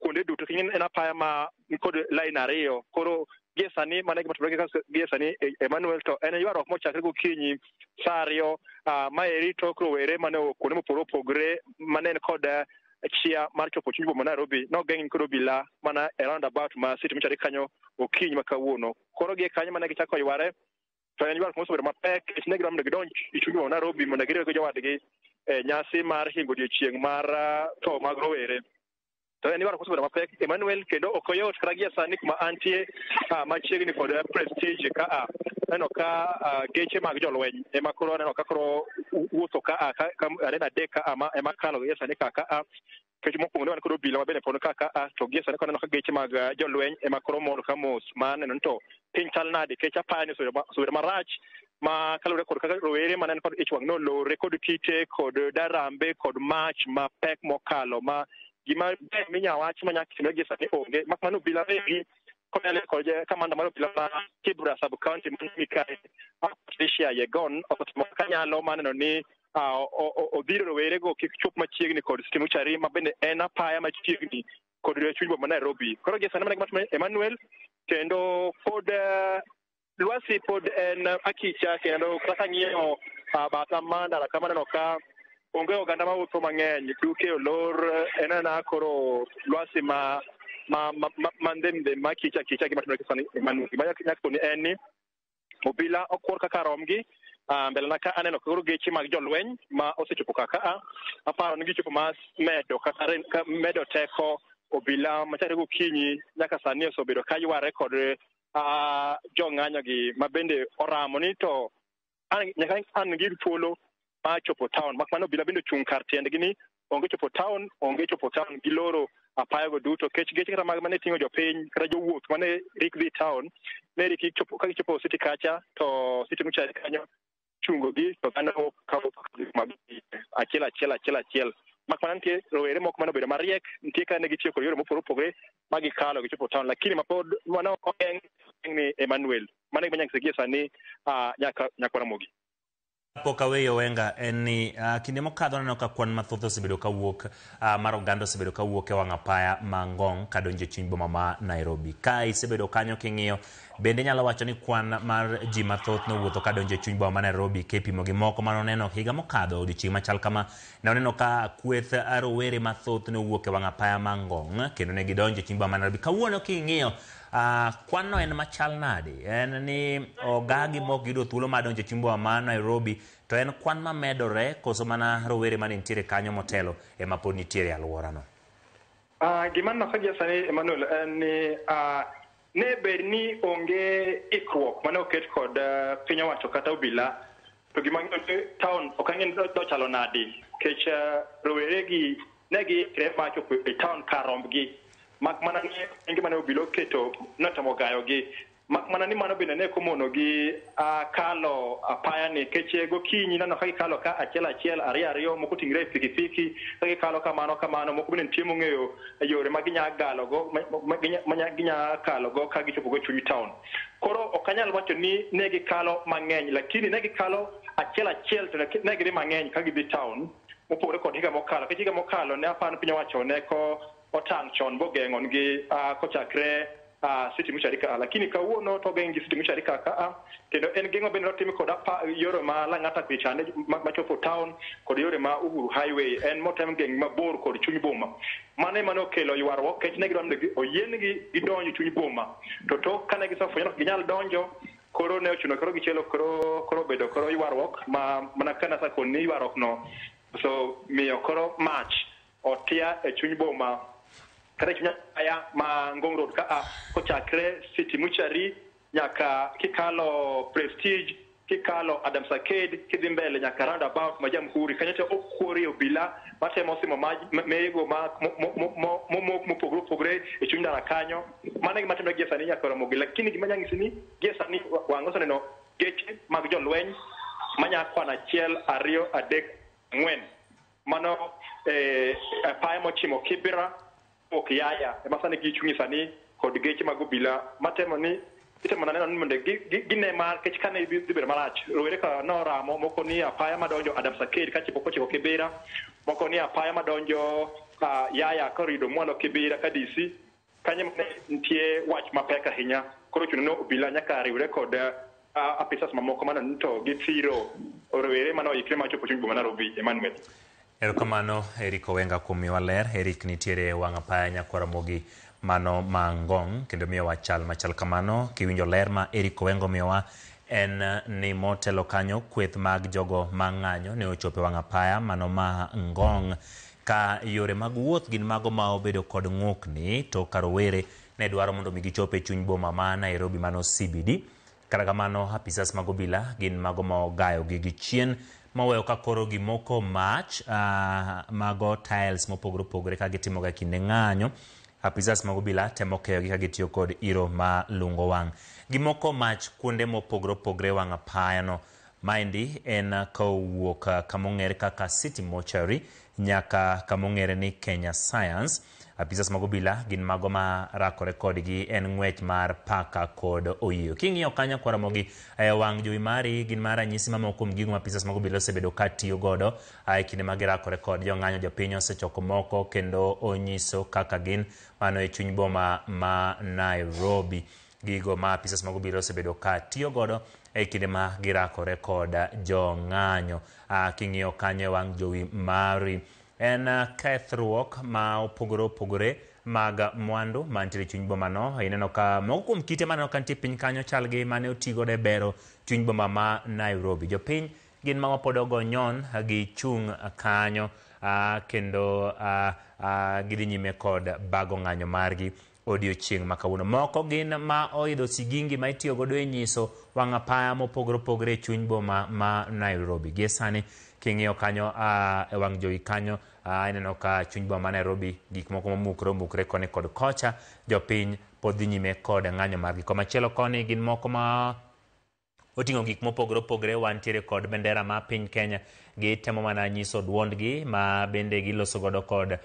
kuonde duto. En apaya ma kod line ariyo. Koro gie sani mano e gima timore gie sani Emmanuel, to en ywaruok mochakre gokinyi saa 2 maeri tok rowere mane owuok kuonde mopogore opogore mane en kod chia mar chopo chuny boma Nairobi nogeng' kod obila mana e roundabout ma City Mortuary kanyo okinyi ma kawuono. Koro gie kanyo mane gichako yware to en ywaruok mosebedo mapek nikech ne gidwaro mondo gidonj e chuny boma Nairobi mondo giriw gi jowadgi e nyasi mar hingo odiochieng' mar tho mag rowere. To en ywaruok mosebedo mapek Emmanuel, kendo ok oyot kata gie sani kuma antie machiegni kod Prestige ka aneno ka geche mag jolweny ema koro aneno ka koro wuotho ka aneno adek ka ema kalo gie sani ka nikech mokwongo ne wan kod obila ma bende pod ka to gie sani aneno ka geche mag jolweny ema koro mol ka mos ma neno ni to piny chal nade nikech apaya ni osebedo marach ma kaluwore kod kaka rowere mane kod ich wang' nolore kod kite kod darambe kod mach mapek mokalo ma gima ber minya wach ma nyaka timre gie sani onge mak mana obila wegi konene kod kamanda mar obila ma Kibra sub county man Mikayi Patricia Yegon osetimo kaka nyalo mar neno ni odhiro rowerego kik chop machiegni kod City Mortuary ma bende en apaya machiegni kod chuny boma Nairobi. Koro gie sani mana gima timore Emmanuel, kendo pod lwasi pod en akicha kendo kaka ng'iyo batha ma ndara kama aneno ka onge oganda mawuotho mang'eny, duke olor, en ana koro lwasi ma ndhemdhem ma kicha kicha gima timore sani Emmanuel. Gima nyaka koni en ni obila okwor kaka romgi mbele na ka aneno koro geche mag jolweny ma osechopo kaka aparo ni gichopo ma medo kata medo teko obila machakre gokinyi nyaka sani osebedo ka yware kod Jong'anyo gi ma bende oramo ni to nyaka an gi thuolo mar chopo town, mak mana obila bende ochung' kar tiendgi ni onge chopo town, onge chopo town. Giloro apayago duto kech geche kata mag mane ting'o jopiny kata jowuoth mane rik dhi town ne rik chopo ka gichopo city kacha to city mochari kanyo chungo gi to dhano kawo achiel achiel achiel achiel. Mak mana nitie rowere moko mane obedo mariek, nitie ka ne gitiyo kod yore mopogore opogore ma gikalo gichopo town, lakini mapod mano ogeng' ni Emmanuel. Mano e gima nyaka gie sani nyaka Ramogi. Pok aweyo Wenga en ni kinde mokadho aneno ka kwan mathoth osebedo kawuok mar oganda osebedo kawuok e wang' apaya ma Ngong kadonjo e chuny boma ma Nairobi. Ka isebedo kanyo king'iyo, bende inyalo wacho ni kwan mar ji mathoth nowuotho kadonjo e chuny boma ma Nairobi kipimo gi moko mane oneno higa mokadho odiochieng' machal kama ne oneno ka kweth rowere mathoth nowuok e wang' apaya ma Ngong kendo ne gidonjo e chuny boma ma Nairobi. Kawuono king'iyo kwan no en machal nade? En ni ogagi mok giyudo thuolo mar donjo e chuny boma ma Nairobi, to en kwan mamedore koso mana rowere mane nitiere kanyo motelo ema pod nitiere e alworano? Gima aneno ka gie sani Emmanuel en ni ne bed ni onge ikruok mane oket kod piny owacho kata obila, to gima ang'eyo ni town ok ang'e ni dochalo nadi, nikech rowere gi ne giikre mar chopo e town kar rombgi, mak mana ni enge mane obila oketo notemo gayogi, mak mana ni mano bende ne ok omonogi kalo apaya ni, nikech gokinyi naneno ka gikalo ka achiel achiel, ariyo ariyo, moko oting're e pikipiki ka gikalo kamano kamano, moko bende nitie mong'eyo yore ma ginya galogo ma ginya kalogo ka gichopo go e chuny town. Koro ok anyal wacho ni ne gikalo mang'eny, lakini ne gikalo achiel achiel to ne gidhi mang'eny ka gidhi town, mopogore kod higa mokalo. Nikech higa mokalo ne aparo ni piny owacho ne ko otang' chon bogeng'o negi kochakre City Mortuary ka, lakini kawuono to ogeng' gi City Mortuary ka kendo en geng'o bende notim kod yore ma Lang'ata kuchande machopo town kod yore ma Uhuru Highway, en motem geng' mabor kod chuny boma. Mano ema nokelo ywaruok, nikech ne gidwaro ni oyiengi gidonj chuny boma, to tok kane gisefwenyo ni ok ginyal donjo, koro ne ochuno koro gichielo, koro obedo koro ywaruok ma mana kaka nasakoni ni ywaruok no so miyo koro mach otia e chuny boma kata e chuny apaya ma Ngong Road ka kochakre City Mortuary nyaka kikalo Prestige, kikalo Adams Arcade, kidhi mbele nyaka roundabout ma Jamhuri kanyo to okuorie obila matemo simo mego momok mopogore opogore e chuny ndara kanyo. Mano e gima timore gie sani nyaka Ramogi, lakini gima anyalo nyisi ni gie sani wang' oseneno geche mag jolweny manya kwano 1 2 3 4 mano apaya mochimo Kibera ok Yaya ema sani gichung'ie sani kod geche mag obila matemo ni itemo neno ni mondo gine mar kech kane dhi bedo marach. Rowere ka noramo moko ni apaya madonjo Adams Arcade kachopo kochiko Kibera, moko ni apaya madonjo Yaya korido mwalo Kibera ka DC kanyo ne nitie wach mapek ahinya. Koro chuno ni obila nyaka riwre kod apisas mamoko mano to githiro rowere mane oikre mar chopo chuny boma Nairobi. Emmanuel. Erokamano Eric Owenga kuom miyowa ler. Eric nitiere wang' apaya Nyakwar Ramogi mano ma Ngong kendo miyowa chal machal kamano. Kiwinjo ler ma Eric Owenga omiyowa en ni motelo kanyo kweth mag jogo ma ng'anyo ne ochopo e wang' apaya mano ma Ngong ka yore mag wuoth gin mago ma obedo kod ng'ukni to ka rowere ne dwaro mondo mi gichop e chuny boma ma Nairobi mano CBD. Kata kamano apisas mag obila gin mago ma ogayogi gi chien moweyo ka koro gimoko mach mago tiles mopogore opogore ka gitimoga kinde ng'anyo. Apisas mag obila temo keyogi ka gitiyo kod iro ma lungo wang'. Gimoko mach kuonde mopogore opogore wang' apayano. Maendi en kowuok kamong'ere kaka City Mortuary nyaka kamong'ere ni Kenya Science. Apisas mag obila gin mago ma rakore kodgi en ng'wech mar paka kod oyieyo. King'iyo kanyo kwa Ramogi wang' jowi mari gin mar ranyisi mamoko kuom gigo ma apisas mag obila osebedo ka tiyo godo e kinde ma girakore kod jong'anyo. Jopiny osechoko moko kendo onyiso kaka gin mano e chuny boma ma Nairobi. Gigo ma apisas mag obila osebedo ka tiyo godo e kinde ma girakore kod jong'anyo. King'iyo kanyo e wang' jowi mari en kethruok ma opogore opogore mag mwandu mantiere e chuny boma no. Ineno ka moko kuom kite maneno ka nitie piny kanyo chal gi mane otigodo e bero chuny boma ma Nairobi. Jopiny gin mago pod ogo nyon gichung' kanyo kendo gidhi nyime kod bago ng'anyo margi odiochieng' ma kawuono. Moko gin ma oidho sigingi ma itiyo godo e nyiso wang' apaya mopogore opogore e chuny boma ma Nairobi. Gie sani king'iyo kanyo e wang' jowi kanyo ineno ka chuny boma ma Nairobi gik moko momukore omukore koni kod kocha, jopiny pod dhi nyime kod ng'anyo margi. Komachielo koni gin moko ma oting'o gik mopogore opogore, wantiere kod bendera ma piny Kenya, gitemo mana nyiso duondgi ma bende giloso godo kod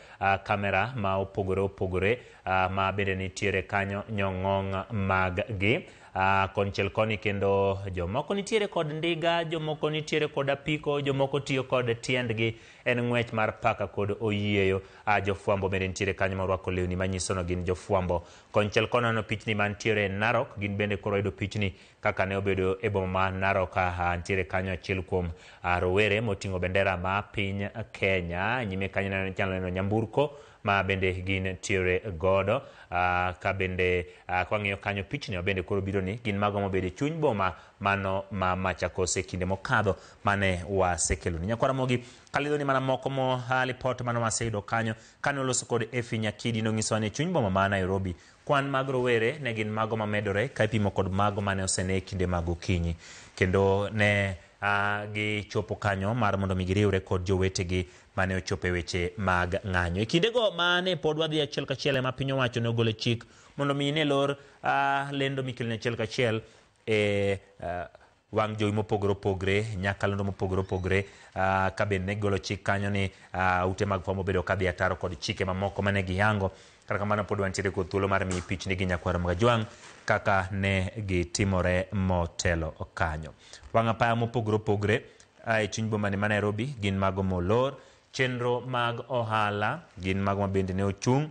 kamera ma opogore opogore ma bende nitiere kanyo nyong'ong' mag gi. Konchiel koni kendo jomoko nitiere kod ndiga, jomoko nitiere kod apiko, jomoko tiyo kod tiendgi en ng'wech mar paka kod oyieyo. Jofwambo bende nitiere kanyo morwako lewni manyiso ni gin jofwambo. Konchiel kono aneno pichni mantiere Narok, gin bende koro wayudo pichni kaka ne obedo e boma ma Narok. Nitiere kanyo achiel kuom rowere moting'o bendera ma piny Kenya. Nyime kanyo inyalo neno nyamburko ma bende gin tiere godo. Ka bende kwang'iyo kanyo pichni ma bende koro biro ni gin mago mobedo e chuny boma mano ma Machakos e kinde mokadho mane wasekeloni. Nyakwar Ramogi, kalidho ni mana moko mo lipot mane waseyudo kanyo kane oloso kod Effie Nyakidi nonyisowa ni e chuny boma ma Nairobi kwan mag rowere ne gin mago mamedore ka ipimo kod mago mane osene e kinde mag okinyi. Kendo ne gichopo kanyo mar mondo mi giriwre kod jowetegi mane ochopo e weche mag ng'anyo. E kindego mane pod wadhi achiel kachiel ema piny owacho ne ogolo chik mondo mi ne lor lendo mikeloni achiel kachiel e wang' jowi mopogore opogore, nyakalondo mopogore opogore, ka bende ne gigolo chik kanyo ni ute mag fwambo obedo kadhi ataro kod chike mamoko mane giyango. Kata kamano pod wantiere kod thuolo mar miyi pichni gi nyakwar Mgajwang' kaka ne gitimore motelo kanyo. Wang' apaya mopogore opogore e chuny boma ni ma Nairobi gin mago molor, chenro mag ohala gin mago ma bende ne ochung',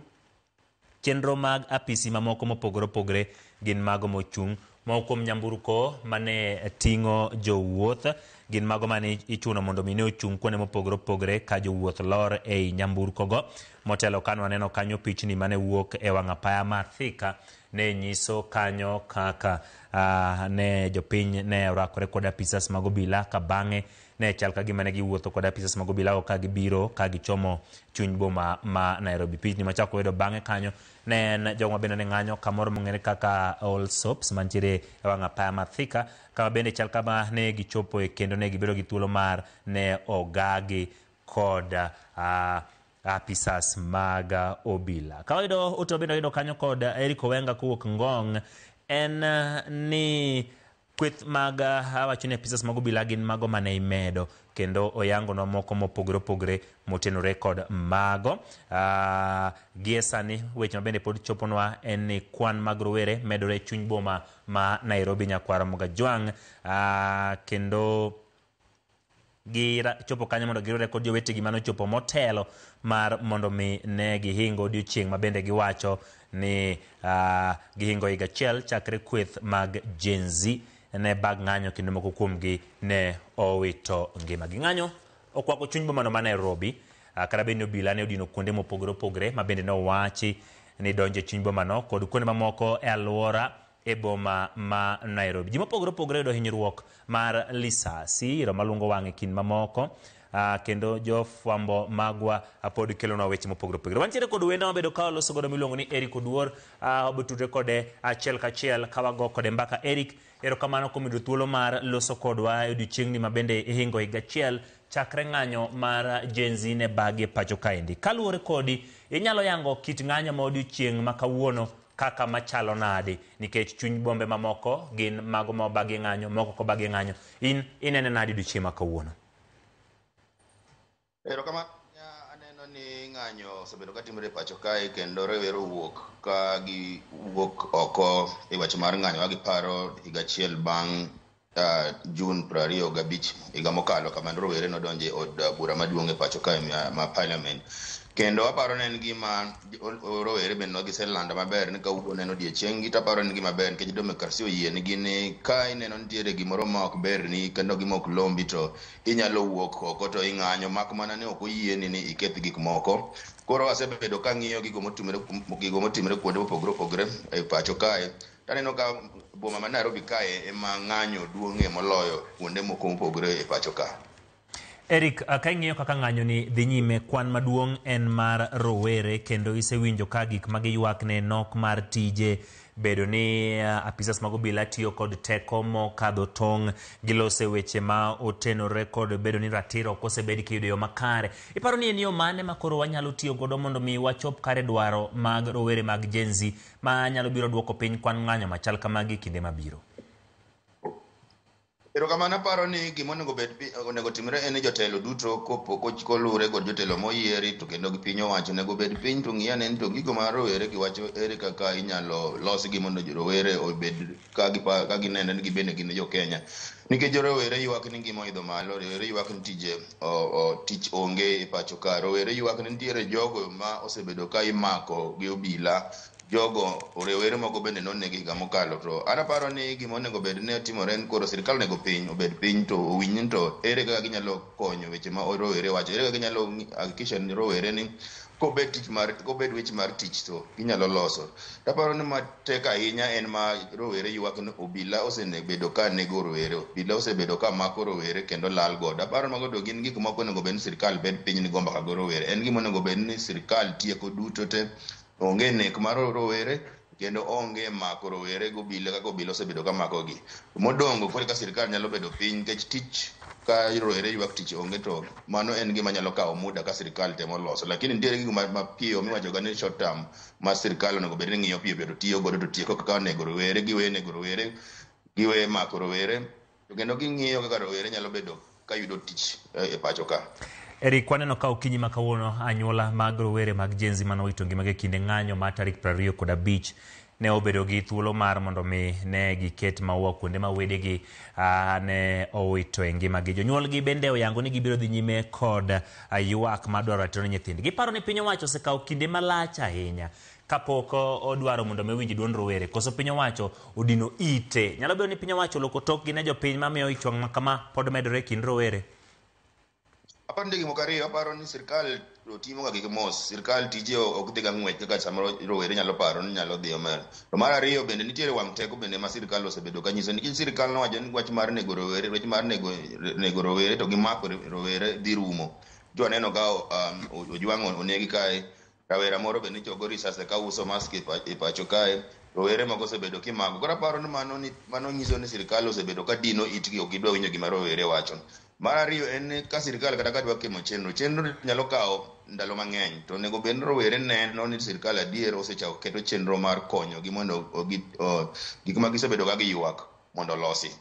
chenro mag apisi mamoko mopogore opogore gin mago mochung', moko kuom nyamburko mane ting'o jowuoth gin mago mane ichuno mondo mi ne ochung' kuonde mopogore opogore ka jowuoth lor ei nyamburko go. Motelo kane waneno kanyo pichni mane wuok e wang' apaya mar Thika ne nyiso kanyo kaka ne jopiny ne orakore kod apisas mag obila ka bang'e ne chal ka gima ne giwuotho kod apisas mag obila ka gibiro ka gichomo chuny boma ma Nairobi. Pichni machako yudo bang'e kanyo ne en jogo ma bende ne ng'anyo kamoro mong'ere kaka All Soaps mantiere e wang' apaya mar Thika, kama bende chal kama ne gichopo e kendo ne gibedo gi thuolo mar ne ogagi kod apisas mag obila. Ka wayudo ote bende wayudo kanyo kod Eric Owenga kowuok Ngong', en ni kweth mag awacho ni apisas mag obila gin mago mane imedo kendo oyangonwa moko mopogore opogore motenore kod mago. Gie sani weche mabende pod choponwa en ni kwan mag rowere medore e chuny boma ma Nairobi nyakwar Mgajwang', kendo gichopo kanyo mondo giriwre kod jowetegi mane ochopo motelo mar mondo mi ne gihingo odiochieng' ma bende giwacho ni gihingo higa achiel chakre kweth mag Gen Z ne bag ng'anyo kendo moko kuomgi ne owito ngimagi. Ng'anyo okwako chuny bomano ma Nairobi, kata bed ni obila ne odino kuonde mopogore opogore ma bende ne owachi ni donjo e chuny bomano kod kuonde mamoko e alwora e boma ma Nairobi. Ji mopogore opogore yudo hinyruok mar lisasi, iro malungo wang' e kind mamoko, kendo jofwambo magwa pod kelonwa weche mopogore opogore. Wantiere kod wendo mabedo ka waloso godo miluongo ni Eric Oduor, wabotudre kode achiel kachiel ka wago kode mbaka. Eric, erokamano kuom yudo thuolo mar loso kodwa e odiochieng'ni ma bende ihingo higa achiel chakre ng'anyo mar Gen Z ne bagi e pacho kaendi. Kaluwore kodi, inyalo yango kit ng'anyo ma odiochieng' ma kawuono kaka machalo nade, nikech chuny bombe mamoko gin mago ma obagi ng'anyo, moko ok obagi ng'anyo. In inene nade odiochieng' ma kawuono? Erokamano. Aneno ni ng'anyo osebedo ka timore e pacho kae kendo rowere owuok ka giwuok oko e wach mar ng'anyo ka giparo higa achiel bang' Jun 25 higa mokalo kama rowere nodonjo e od bura maduong' e pacho kae ma parliament. Kendo aparo ni en gima rowere bende giselando maber ni kawuono en odiechieng' gi, to aparo ni en gima ber nikech demokrasia oyienigi ni ka ineno nitiere gimoro ma ok berni kendo gima ok lombi to inyalo wuok oko to ing'anyo mak mana ni ok oyieni ni iketh gik moko. Koro asebedo kang'iyo gigo motimore kuonde mopogore opogore e pacho kae. Taneno ka boma ma Nairobi kae ema ng'anyo duong'ie moloyo kuonde moko mopogore e pacho ka. Eric, ka ing'iyo kaka ng'anyo ni dhi nyime, kwan maduong' en mar rowere, kendo isewinjo ka gik ma giywak ne nok mar tije, bedo ni apisas mag obila tiyo kod teko mokadho tong', gilose weche ma otenore kod bedo ni ratiro ok osebed kiyudo e yo makare. Iparo ni en yo mane ma koro wanyalo tiyo godo mondo mi wachop kare dwaro mag rowere mag Gen Z ma nyalo biro duoko piny kwan ng'anyo machal kamagi kinde mabiro? Erokamano. Aparo ni gima onego bed onego timre en ni jotelo duto koluwore kod jotelo moyieri to kendo gi piny owacho onego bed piny to ng'i ane ni to gigo ma rowere giwacho ere kaka inyalo losgi mondo rowere obed ka gineno ni gibende gin jo Kenya. Nikech rowere ywak ni ngima oidho malo, rowere ywak ni tije tich onge e pacho ka, rowere ywak ni nitiere jogo ma osebedo ka imako gi obila, jogo rowere moko bende nonegi higa mokalo. To an aparo ni gima onego bed ni timore en koro sirikal onego piny obed piny to owinj ni to ere kaka ginyalo konyo weche ma rowere wacho, ere kaka ginyalo hakikisha ni rowere ni kobed tich mar kobed weche mar tich to ginyalo loso. Taparo ni matek ahinya en ma rowere ywak ni obila osebedo ka nego rowere, obila osebedo ka mako rowere kendo lal godo. Aparo ni mago to gin gik moko onego bed ni sirikal bed piny ni go mbaka gi rowere. En gima onego bed ni sirikal tieko duto te, onge nek mar rowere kendo onge mako rowere gi obila kaka obila osebedo ka makogi. Modong' koro ka sirikal nyalo bedo piny nikech tich ka rowere ywak tich onge to mano en gima nyalo kawo muda ka sirikal temo loso. Lakini nitiere gigo mapiyo miwacho ga ni short term ma sirikal onego bed ni ng'iyo piyo piyo to tiyo godo to tieko kaka nego rowere, giwe nego rowere, giwe mako rowere to kendo ging'iyo kaka rowere nyalo bedo ka yudo tich e pacho ka. Eric, waneno ka okinyi ma kawuono anyuola mag rowere mag Gen Z mane owito ngimagi e kinde ng'anyo mar tarik 25 ne obedo gi thuolo mar mondo mi ne giket maua kuonde ma wedegi ne owito e ngimagi. Jonyuolgi bende oyango ni gibiro dhi nyime kod ywak mar dwaro ratiro ne nyithindgi. Giparo ni piny owacho osekawo kinde malach ahinya kapok odwaro mondo mi owinj duond rowere. Koso piny owacho odino ite. Nyalo bedo ni piny owacho oloko tokgi ne jopiny mamiyo ich wang' ma kama pod medore e kind rowere. Aparo ni gik moko ariyo, aparo ni sirikal timo ga gik mos, sirikal tije ok dhi ga ng'wech kaka samoro rowere nyalo paro ni nyalo dhi omera. To mar ariyo bende nitiere wang' teko bende ma sirikal osebedo ka nyiso nikech sirikal nowacho ni wach mar nego rowere, wach mar nego rowere to gi mako rowere dhi rumo. Jo aneno ka Ojwang' onegi kae, rawera moro bende nyocha ogo risase ka uso mask e pacho kae, rowere moko osebedo kimako. Koro aparo ni mano nyiso ni sirikal osebedo ka dino itgi, ok gidwa winjo gima rowere wacho. Mar ariyo en ni ka sirikal kata ka dwa timo chenro, chenro nyalo kawo ndalo mang'eny to onego bed ni rowere neno ni sirikal adier osechako keto chenro mar konyogi mondo gik ma gisebedo ka giywak mondo olosi.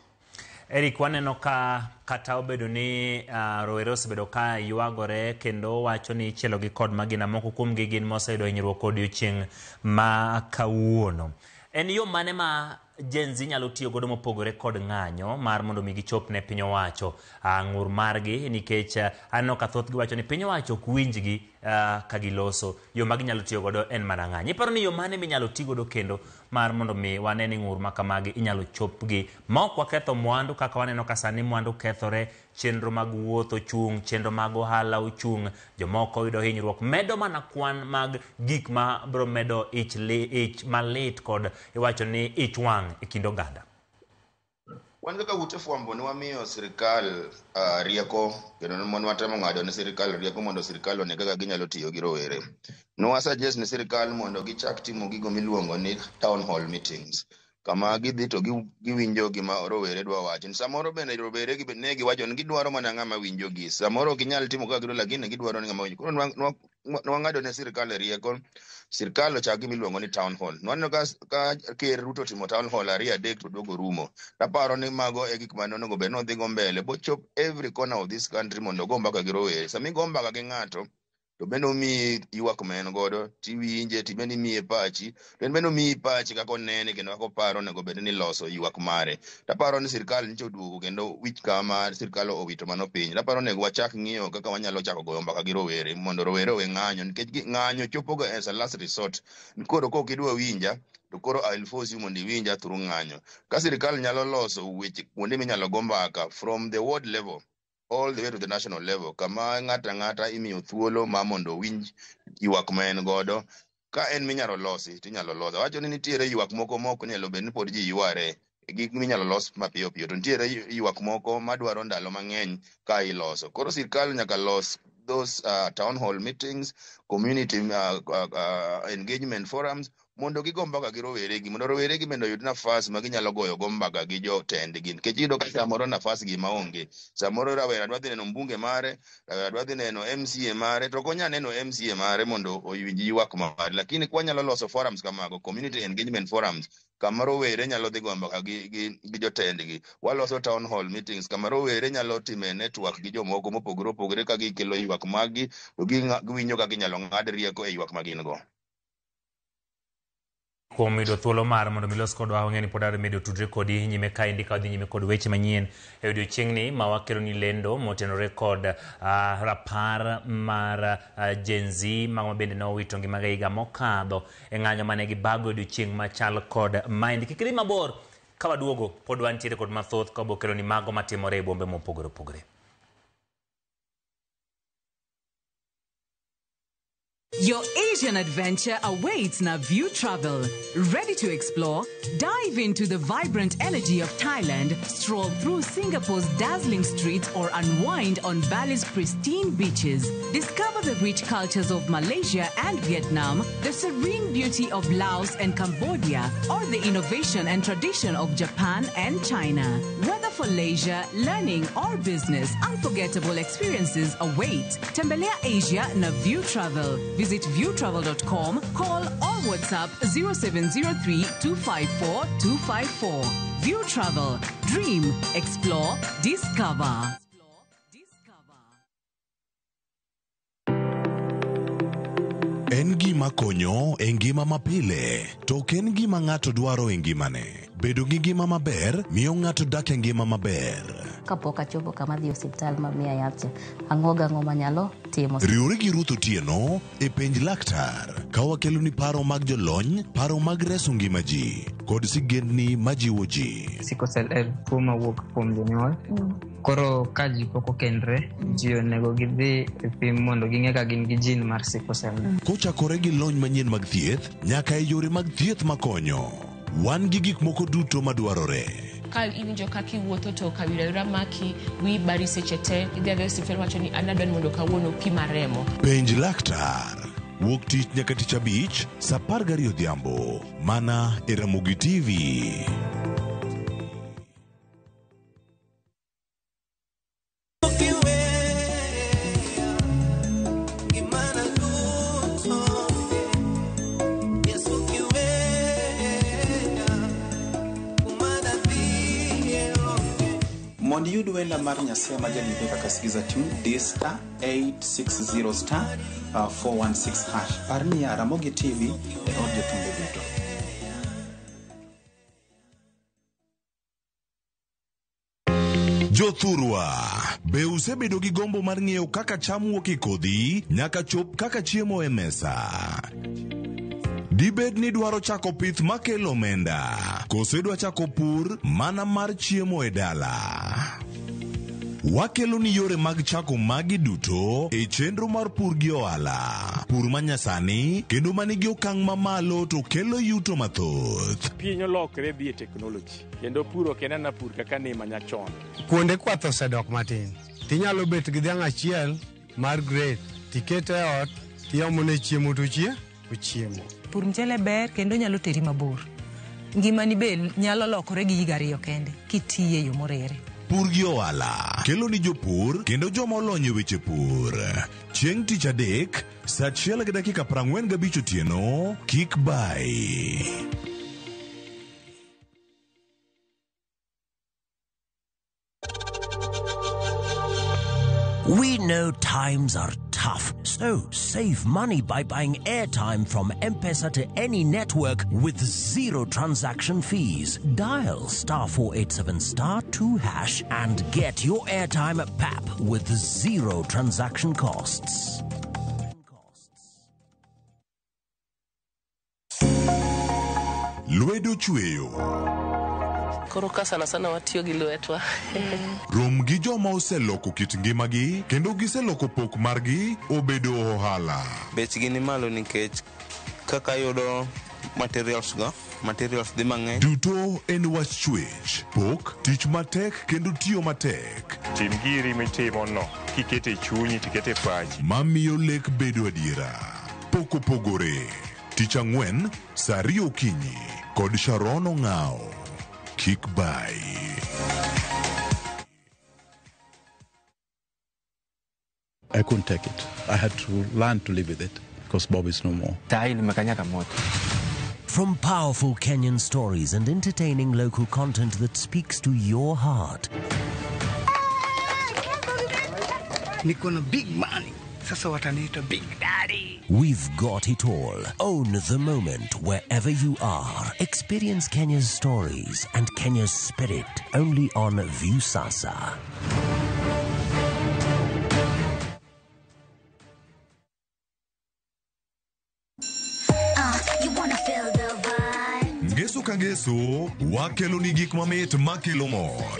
Eric, waneno ka kata obedo ni rowere osebedo ka ywagore kendo wacho ni ichielogi kod magina, moko kuomgi gin moseyudo hinyruok odiochieng' ma kawuono. En yo mane ma Gen Z nyalo tiyo godo mopogore kod ng'anyo mar mondo mi gichop ne piny owacho ng'ur margi, nikech aneno ka thothgi wacho ni piny owacho ok winjgi ka giloso, yo ma ginyalo tiyo godo en mana ng'anyo. Iparo ni yo mane minyalo ti godo kendo mar mondo mi wane ni ng'ur ma kamagi inyalo chopgi ma ok waketho mwandu kaka waneno ka sani mwandu kethore, chenro mag wuoth ochung', chenro mag ohala ochung', jomoko yudo hinyruok, medo mana kwan mag gik ma biro medo ich malit kod iwacho ni ich wang' e kind oganda. Wan kaka ute fwambo ne wamiyo sirikal rieko kendo ne watemo ng'ado ne sirikal rieko mondo sirikal one kaka ginyalo tiyo gi rowere. Ne wa suggest ne sirikal mondo gichak timo gigo miluongo ni town hall meetings, kama gidhi to giwinjo gima rowere dwa wacho. Samoro bende rowere gi ne giwacho ni gidwaro mana ng'ama winjogi. Samoro ok ginyal timo kaka gidwaro lakini gidwaro ni ng'ama winjo. Koro nwang'ado ne sirikal rieko, sirikal ochak gima iluongo ni town hall. Nwaneno ka Ker Ruto otimo town hall 2 3 to duogo rumo. Taparo ni mago e gik mane onego bed ni odhi go mbele bochop every corner of this country mondo ogo mbaka gi rowere. Sama igo mbaka gi ng'ato to bende omiyi ywak ma en godo, tiwinje, tibende imiye pachi, to en bende omiyi pachi kaka onene kendo kaka oparo onego bed ni iloso ywak mare. Taparo ni sirikal nyocha oduogo kendo wich kama sirikal owito mano piny. Taparo onego wachak ng'iyo kaka wanyalo chako goyo mbaka gi rowere mondo rowere owe ng'anyo, nikech ng'anyo chopo ga as a last resort. Koro kok idwa winja to koro I'll force you mondo iwinja through ng'anyo. Ka sirikal nyalo loso weche kuonde minyalo go mbaka from the ward level all the way to the national level, kama ng'ato ang'ata imiyo thuolo ma mondo owinj ywak ma en godo. Ka en minyalo losi tinyalo loso. Awacho ni nitiere ywak moko ma ok onyalo bed ni pod ji yware. Gik minyalo los mapiyo piyo, to nitiere ywak moko madwaro ndalo mang'eny ka iloso. Koro sirkal nyaka los those town hall meetings, community engagement forums, mondo gigo mbaka gi roweregi, mondo roweregi bende oyud nafas ma ginyalo goyo go mbaka gi jotendgi, nikech iyudo ka samoro nafas gi maonge. Samoro rawera dwa dhi neno mbunge mare, rawera dwa dhi neno MCA mare, to ok onyal neno MCA mare mondo owinj ywak mare. Lakini kwanyalo loso forums kamago, community engagement forums, kama rowere nyalo dhi goyo mbaka gi jotendgi. Waloso town hall meetings kama rowere nyalo time network gi jomoko mopogore opogore ka gikelo ywak maggi, to giwinjo ka ginyalo ng'ad rieko e ywak ma gin go. Kuom yudo thuolo mar mondo milos kodwa, wang'eyo ni pod adwa medo tudre kodi nyime kaendi ka wadhi nyime kod weche manyien e odiochieng'ni ma wakelo ni lendo motenore kod rapar mar Gen Z mago bende nowito ngimagi e higa mokadho e ng'anyo mane gibago e odiochieng' machal kod maendi. Kik idhi mabor, ka waduogo pod wantiere kod mathoth ka wabiro kelo ni mago matimore e bombe mopogore opogore. Your Asian adventure awaits Naview Travel. Ready to explore? Dive into the vibrant energy of Thailand, stroll through Singapore's dazzling streets, or unwind on Bali's pristine beaches. Discover the rich cultures of Malaysia and Vietnam, the serene beauty of Laos and Cambodia, or the innovation and tradition of Japan and China. Whether for leisure, learning, or business, unforgettable experiences await. Tembelea Asia na View Travel. Visit viewtravel.com, call or WhatsApp 0703 254 254. View Travel. Dream, explore, discover. En gima konyo e ngima mapile, to ok en gima ng'ato dwaro e ngimane. Bedo gi ngima maber miyo ng'ato dak e ngima maber. Kapok achopo kama adhi e osiptal ma miya yath cha, ang'o gang'o manyalo timo. Riwri gi Ruth Otieno e Penj Laktar ka wakeloni paro mag jolony, paro mag reso ngima ji, kod sigendni majiwo ji. Sickle cell en tuo mawuok kuom jonyuol. Koro ka ji pok okendre, ji onego gidhi e pim mondo ging'e ka gin gi gene mar sickle cell. Kochakore gi lony manyien mag thieth nyaka e yore mag thieth makonyo. Wan gi gik moko duto madwarore. Ka iwinjo kaka iwuotho to kawira wira maki, wiyi bari seche te, idhi adhiya e osiptal iwacho ni an adwa ni mondo kawuono opima remo. Penj laktar. Wuok tich nyaka tich abich, saa 12 odhiambo. Mana e Ramogi TV. Mondo iyud wenda mar Nyasaye ma jalimbe kaka Skiza Tune, di star 860 star 416 hash. Par niya, Ramogi TV e od jothumbe duto. Jothurwa, be usebedo gi gombo mar ng'eyo kaka cham wuok e kodhi nyaka chop kaka chiemo e mesa? Dibed ni idwaro chako pith makelo omenda, koso idwa chako pur mana mar chiemo e dala? Wakelo ni yore mag chako magi duto e chenro mar pur gi ohala. Pur manyasani kendo manigi okang' mamalo to kelo yuto mathoth. Piny olokre dhi e teknoloji kendo pur ok en ana pur kaka ne manyachon. Kuonde kwath osedok matin. Tinyalo bet gi dhiang' achiel mar grade tikete e ot tiomone chiemo to ochiemo. Pur mchele ber kendo nyalo teri mabor. Ngimani be nyalo lokore gi higa ariyo kende kitiye yo morere. Pur gi ohala kelo ni jopur kendo joma olony e weche pur. Chieng' tich adek, saa 1:45 otieno, kik bayi. We know times are tough, so save money by buying airtime from M-Pesa to any network with zero transaction fees. Dial star 487 star 2 hash and get your airtime at PAP with zero transaction costs. Lwedo chweyo. Koro ka sana sana watiyo gi lwetwa. Rom gi joma oseloko kit ngimagi kendo giseloko pok margi obedo ohala. Bechgi ni malo nikech kaka ayudo materials go, materials dhi mang'eny. Duto en wach chwech, pok, tich matek kendo tiyo matek. Tim giri mitimo no kikete e chunyi tikete e pachi. Mamiyo lek bedo adiera. Pok opogore. Tich ang'wen, saa ariyo okinyi kod Sharon Ong'ao. Kik bayi. I couldn't take it. I had to learn to live with it because Bob is no more. From powerful Kenyan stories and entertaining local content that speaks to your heart. Niko na big money. Sasa wataniita big daddy. We've got it all. Own the moment wherever you are. Experience Kenya's stories and Kenya's spirit only on Viusasa. You wanna feel the vibe. Ngeso ka ngeso, wakelo ni gik mamit makelo mor.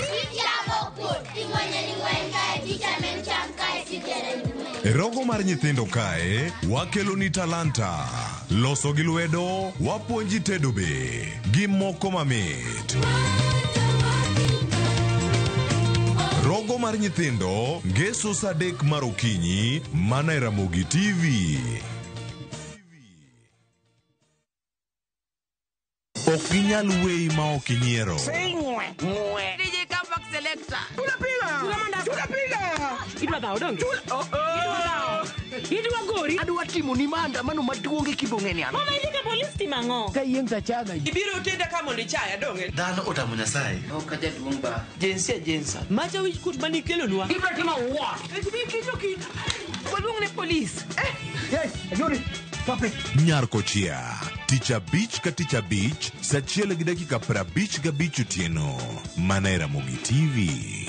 E rogo mar nyithindo kae, wakelo ni talanta. Loso gi lwedo, wapuonji tedo be, gi moko mamit. Rogo mar nyithindo, ngeso saa 3 mar okinyi, mana e Ramogi TV. Ok ginyal weyi ma ok inyiero. DJ Comeback Selector. Tunapiga. Idwa dhawo donge? Idwa gori. Adwa timo ni maandamano maduong' e Kibong'eni an. Mama indika polis timo ang'o? Ka yieng' tachaga. Ibiro tenda ka mondo ichaya donge? Dhano otamo Nyasaye. Ok ajaduong' ba. Jinsia jinsa. Macha wich kut mane ikelonwa. Ibiro timo what? Ibiro Waluong ne polis. Yes, ayori. Stop it. Nyar Kochia, tich abich ka tich abich, saa 1:55 otieno, mana e Ramogi TV.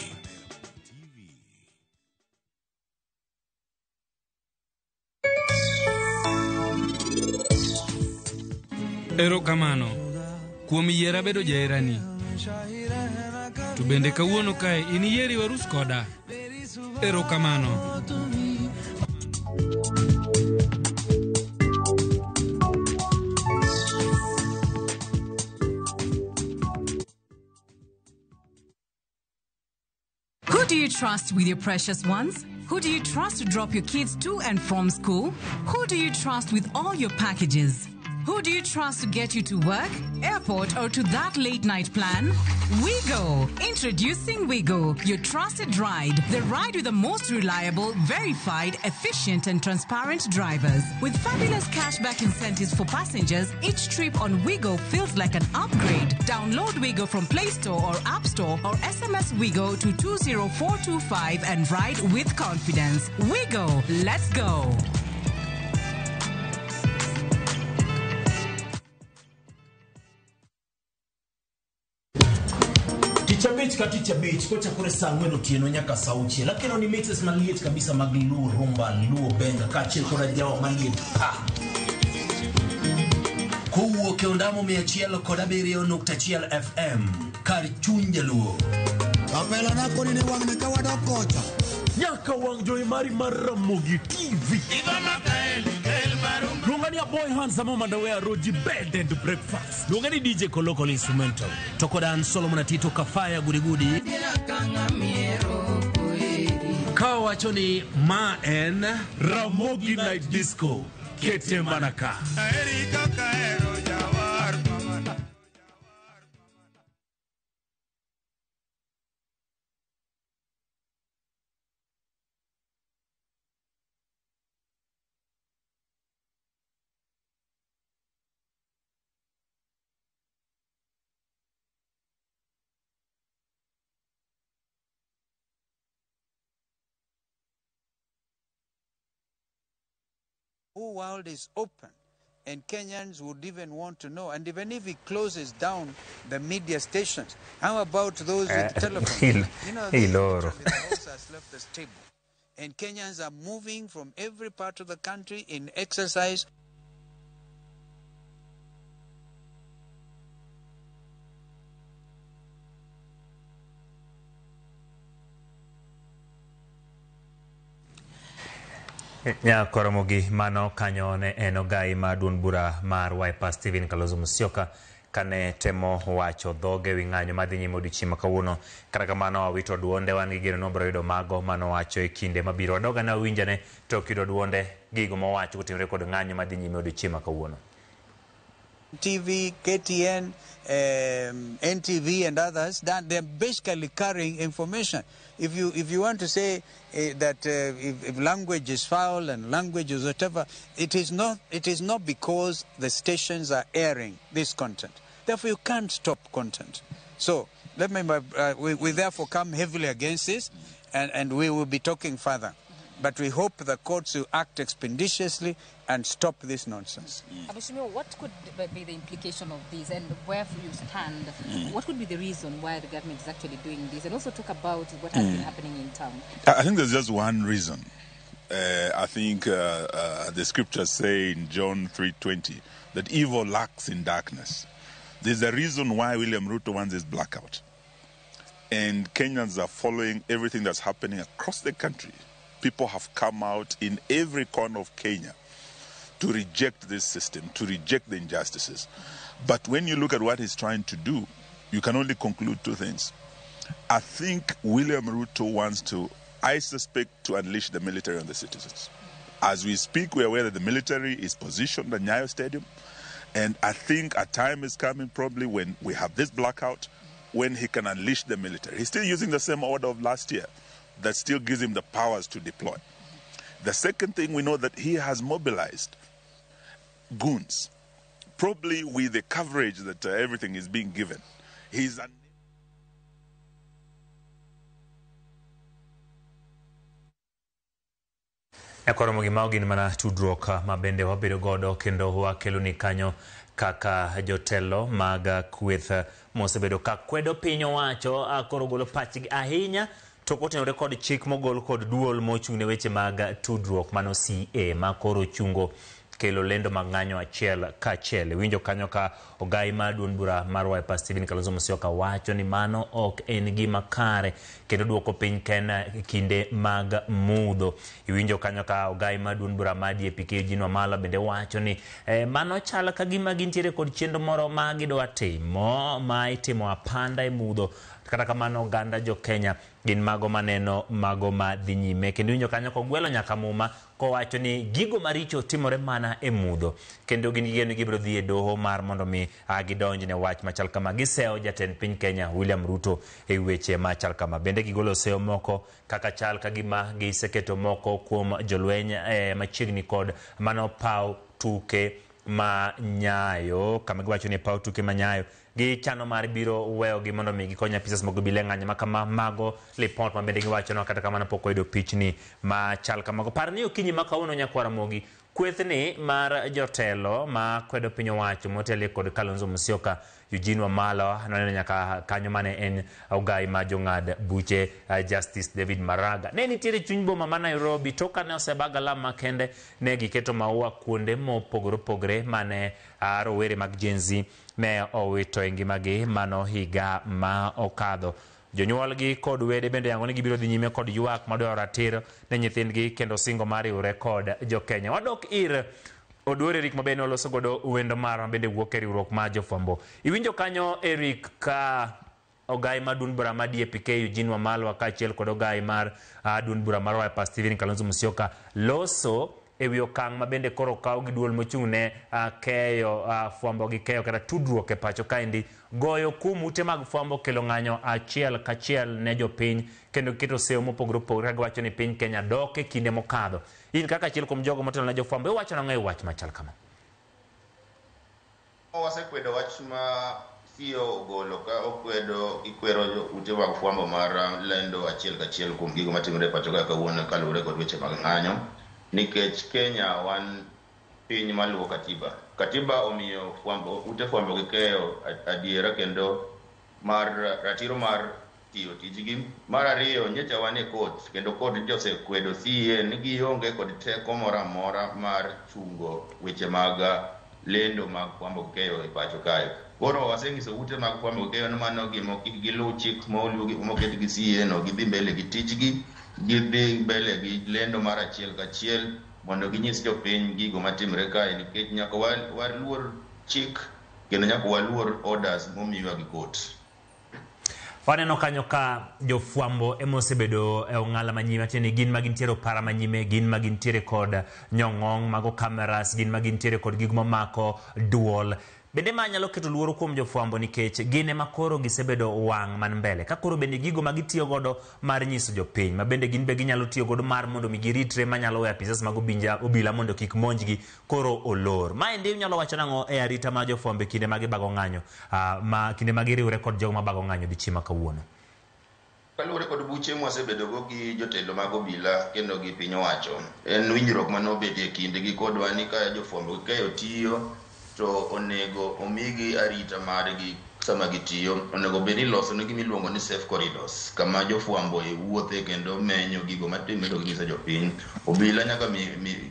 Erokamano kuom yiera bedo jaherani. To bende kawuono kae in iyieri warus koda. Erokamano. Who do you trust with your precious ones? Who do you trust to drop your kids to and from school? Who do you trust with all your packages? Who do you trust to get you to work, airport, or to that late night plan? Wigo! Introducing Wigo, your trusted ride. The ride with the most reliable, verified, efficient, and transparent drivers. With fabulous cashback incentives for passengers, each trip on Wigo feels like an upgrade. Download Wigo from Play Store or App Store or SMS Wigo to 20425 and ride with confidence. Wigo, let's go! Tich abich ka tich abich kochakore saa 4 otieno nyaka saa 6 akelo ni mixes maliet kabisa mag Luo rumba, Luo benga kaachiel koda jawa maliet pa kowuok e ondamo 107.1 FM kar chuny jaluo. Kapela na koni ni wang'ni ka wadok kocha. Nyaka wang' jowi mari mar Ramogi TV. Luonga ni a boy handsome mandawe roji bed and breakfast. Luonga ni DJ Kolokol instrumental. To koda an Solomon Atito Kafaya Gudigudi. Ka wacho ni ma en Ramogi Night Disco. Kete manaka. Whole world is open, and Kenyans would even want to know. And even if he closes down the media stations, how about those with telephones? You know, Iloro. the horse has left the stable. And Kenyans are moving from every part of the country in exercise. Nyakoromogi mano kanyo ne en ogai ma duond bura mar Wiper Stephen Kalonzo Musyoka kane temo wacho dhoge wi ng'anyo madhi nyime odiochieng' ma kawuono. Kata kamano wawito duonde wan gi geno ni wabiro yudo mago manowacho e kinde mabiro. Wadog ane wawinjane tok yudo duonde gigo mowacho kotenore kod ng'anyo madhi nyime odiochieng' ma kawuono. TV, KTN, NTV, and others, that they're basically carrying information. If you want to say that if language is foul and language is whatever, it is not because the stations are airing this content. Therefore, you can't stop content. So let me we therefore come heavily against this, and we will be talking further. But we hope the courts will act expeditiously and stop this nonsense. Mheshimiwa, what could be the implication of this and where you stand? What could be the reason why the government is actually doing this? And also talk about what has been happening in town. I think there's just one reason. I think the scriptures say in John 3:20 that evil lurks in darkness. There's a reason why William Ruto wants this blackout. And Kenyans are following everything that's happening across the country. People have come out in every corner of Kenya to reject this system, to reject the injustices. But when you look at what he's trying to do, you can only conclude two things. I think William Ruto wants to, I suspect, to unleash the military on the citizens. As we speak, we are aware that the military is positioned at Nyayo Stadium. And I think a time is coming probably when we have this blackout, when he can unleash the military. He's still using the same order of last year that still gives him the powers to deploy. The second thing, we know that he has mobilized goons, probably with the coverage that everything is being given. He's Nyakoromo gima gin mana tudruok ma bende wabedo godo kendo wakelo ni kanyo kaka jotelo mag kweth mosebedo ka kwedo piny owacho koro golo pachgi ahinya to kotenore kod chik mogol kod duol mochung' ne weche mag tudruok mano CA ma koro chungo kelo lendo mag ng'anyo achiel kachiel. Iwinjo kanyo ka ogai mar duond bura mar Wiper Stephen Kalonzo Musyoka wacho ni mano ok en gima kare kendo duoko piny ken kinde mag mudho. Iwinjo kanyo ka ogai mar duond bura mar DAP-K Eugene Wamalwa bende wacho ni mano chal ka gima gintiere kod chenro moro ma gidwa timo ma itimo apanda e mudho. Kata kamano oganda jo Kenya gin mago maneno mago ma dhi nyime kendo iwinjo kanyo kogwelo nyaka muma kowacho ni gigo maricho timore mana e mudho kendo gin gigeno gibiro dhi e doho mar mondo mi gidonj ne wach machal kama. Gisewo jatend piny Kenya William Ruto e weche machal kama. Bende gigolo sewo moko kaka chal ka gima giseketo moko kuom jolweny machiegni kod mano paw tuke ma Nyayo, kama giwacho ni paw tuke ma Nyayo gichano mar biro weyogi mondo mi gikony apisas mag obila e ng'anyo ma kama. Mago lipot ma bende giwacho no, kata kamano pok oyudo pichni machal kamago. Par ni okinyi ma kawuono nyakwar Ramogi, kwethni mar jotelo ma kwedo piny owacho motelie kod Kalonzo Musyoka, Eugene Wamalwa noneno nyaka kanyo mane en ogai ma jong'ad buche Justice David Maraga. Ne nitiere chuny boma ma Nairobi tok kane osebag alam makende ne giketo maua kuonde mopogore opogore mane rowere mag Gen Z ne owito e ngimagi mano higa ma okadho. Jonyuolgi kod wede bende yango ni gibiro dhi nyime kod ywak madwaro ratiro ne nyithindgi kendo singo mar riwre kod jokenya. Wadok ir Oduor Eric mabende oloso godo wendo marwa bende wuok e riwruok mar jofwambo. Iwinjo kanyo Eric ka ogai mar duond bura mar DAP-K Eugene Wamalwa kaachiel kod ogai mar duond bura mar Wiper Stephen Kalonzo Musyoka loso ewi okang' ma bende koro okaw gi duol mochung' ne keyo fwambo gi keyo kata tudruok e pacho kaendi, goyo kum ute mag fwambo kelo ng'anyo achiel kachiel ne jopiny kendo keto sewo mopogore opogore ka giwacho ni piny Kenya dok e kinde mokadho. In kaka achiel kuom jogo motelo ne jofwambo, iwacho nang'o e wach machal kama? Wasekwedo wach ma CEO ogolo ka okwedo ikwero ute mag fwambo mar lendo achiel kachiel kuom gigo matimore e pacho ka kawuono kaluwore kod weche mag ng'anyo. Nikech Kenya wan piny maluwo katiba. Katiba omiyo fwambo ute fwambo gi keyo adiera kendo mar ratiro mar tiyo tijgi. Mar ariyo, nyocha wan e court kendo court nyocha osekwedo CA ni gionge kod teko moro amora mar chungo weche mag lendo mag fwambo gi keyo e pacho kae. Koro wasenyiso ute mag fwambo gi keyo ni mano gima kik giluw chik moket gi CA no, gidhi mbele gi tijgi, gidhi mbele gi lendo mar achiel kachiel. mondo ginyis jopiny gigo matimre kae, nikech nyaka waluor chik kendo nyaka waluor orders momiwa gi court. Waneno kanyo ka jofwambo ema osebedo e ong'ala manyime, matiende ni gin ma gintiere opara manyime, gin ma gintiere kod nyong'ong' mago cameras, gin ma gintiere kod gigo mamako duol. Bende ma nyalo keto luoro kuom jofwambo nikech gin ema koro gisebedo wang' man mbele. Ka koro bende gigo ma gitiyo godo mar nyiso jopiny, ma bende gin be ginyalo tiyo godo mar mondo mi giritre manyalo weyo apisas mag obila mondo kik monjgi koro olor. Maendi unyalo wacho nang'o e arita mar jofwambo e kinde ma gibago ng'anyo, ma kinde ma giriwre kod jogo mabago ng'anyo odiochieng' ma kawuono? Kaluwore kod buche mwasebedogo gi jotelo mag obila kendo gi piny owacho, en winjruok mane obetie kindgi kodwa ni ka jofwambo gi keyo tiyo to onego omigi arita margi sama gitiyo. Onego bed ni iloso negi gimiluongo ni safe corridors, kama jofwambo e wuothe kendo menyo gigo matimre to ginyiso jopiny. Obila nyaka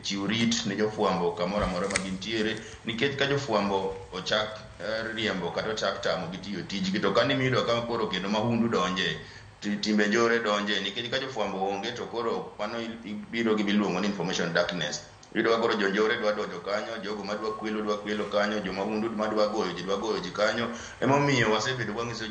chiw rit ne jofwambo kamoro amora ma gintiere, nikech ka jofwambo ochak riembo kata ochak tamo gi tiyo tijgi, to kani miyudo ka koro kendo mahundu donje, timbe njore donje, nikech ka jofwambo onge to koro mano ibiro gi miluongo ni information darkness. Iyudo ka koro jonjore dwa donjo kanyo, jogo madwa kwelo dwa kwelo kanyo, jomahundu madwa goyo ji dwa goyo ji kanyo. Emomiyo wasebedo kwanyiso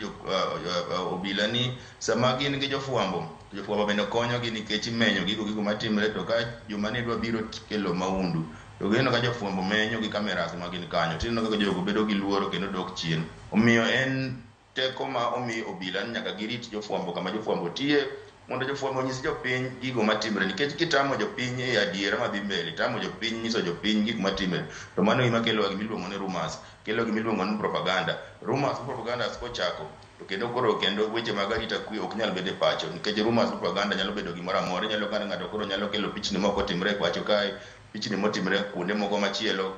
obila ni sama gin gi jofwambo, to jofwambo bende konyogi nikech imenyo gigo matimre, to ka joma ne dwa biro kelo mahundu, to gineno ka jofwambo menyo gi cameras ma gin kanyo, tineno kaka jogo bedo gi luoro kendo dok chien. Omiyo en teko ma omi obila ni nyaka girit jofwambo kama jofwambo tiye, mondo jofwambo onyis jopiny gigo matimre, nikech kitamo jopiny e adiera madhi mbele, tamo jopiny, nyiso jopiny gik matimre, to mano gima kelo gima iluongo ni rumors, kelo gima iluongo ni propaganda. Rumors propaganda kochako to kendo koro kendo weche mag arita kwe ok nyal bedo e pacho, nikech rumors propaganda nyalo bedo gimoro amora. Inyalo kata ng'ato koro nyalo kelo pichni moko otimre e pacho kae, pichni motimre kuonde moko machielo,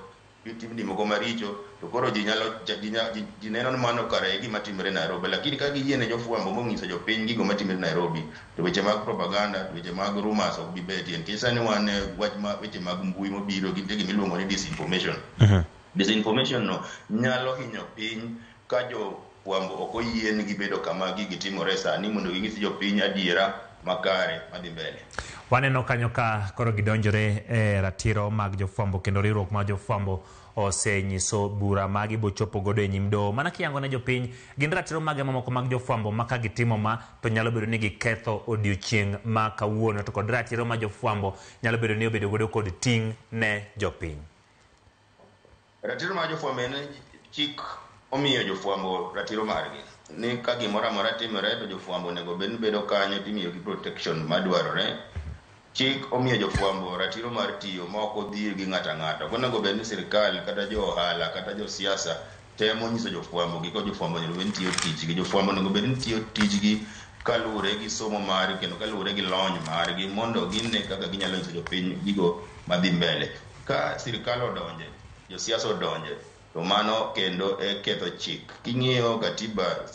timni moko maricho, to koro ji nyalo ji neno ni mano kare e gima timre Nairobi. Lakini ka giyie ne jofwambo monyiso jopiny gigo matimre Nairobi, to weche mag propaganda, to weche mag rumors ok bi betie, nikech sani wan e wach ma weche mag mbui mobiro gi nitie gima iluongo ni disinformation. Disinformation no nyalo hinyo piny ka jofwambo ok oyiengi bedo kama gigi timore sani mondo ginyis jopiny adiera makare madhi mbele. Waneno kanyo ka koro gidonjore e ratiro mag jofwambo kendo riwruok mar jofwambo osenyiso bura ma gibochopo godo e nyim doho. Mana kiyango ne jopiny, gin ratiro mage mamoko mag jofwambo ma ka gitimo ma to nyalo bedo ni giketho odiochieng' ma kawuono, to kod ratiro ma jofwambo nyalo bedo ni obedo godo kod ting' ne jopiny? Ratiro mar jofwambo en chik omiyo jofwambo ratiro margi ni ka gimoro amora timore to jofwambo onego bed ni bedo kanyo timiyogi protection madwarore. Chik omiyo jofwambo ratiro mar tiyo ma ok odhir gi ng'ato ang'ata. Ok onego bed ni sirikal kata jo ohala kata josiasa temo nyiso jofwambo gi ka jofwambo onego bed ni tiyo tijgi. Jofwambo onego bed ni tiyo tijgi kaluwore gi somo margi kendo kaluwore gi lony margi mondo gine kaka ginyalo nyiso jopiny gigo madhi mbele. Ka sirikal odonje, josiasa odonje, to mano kendo e ketho chik. King'iyo katiba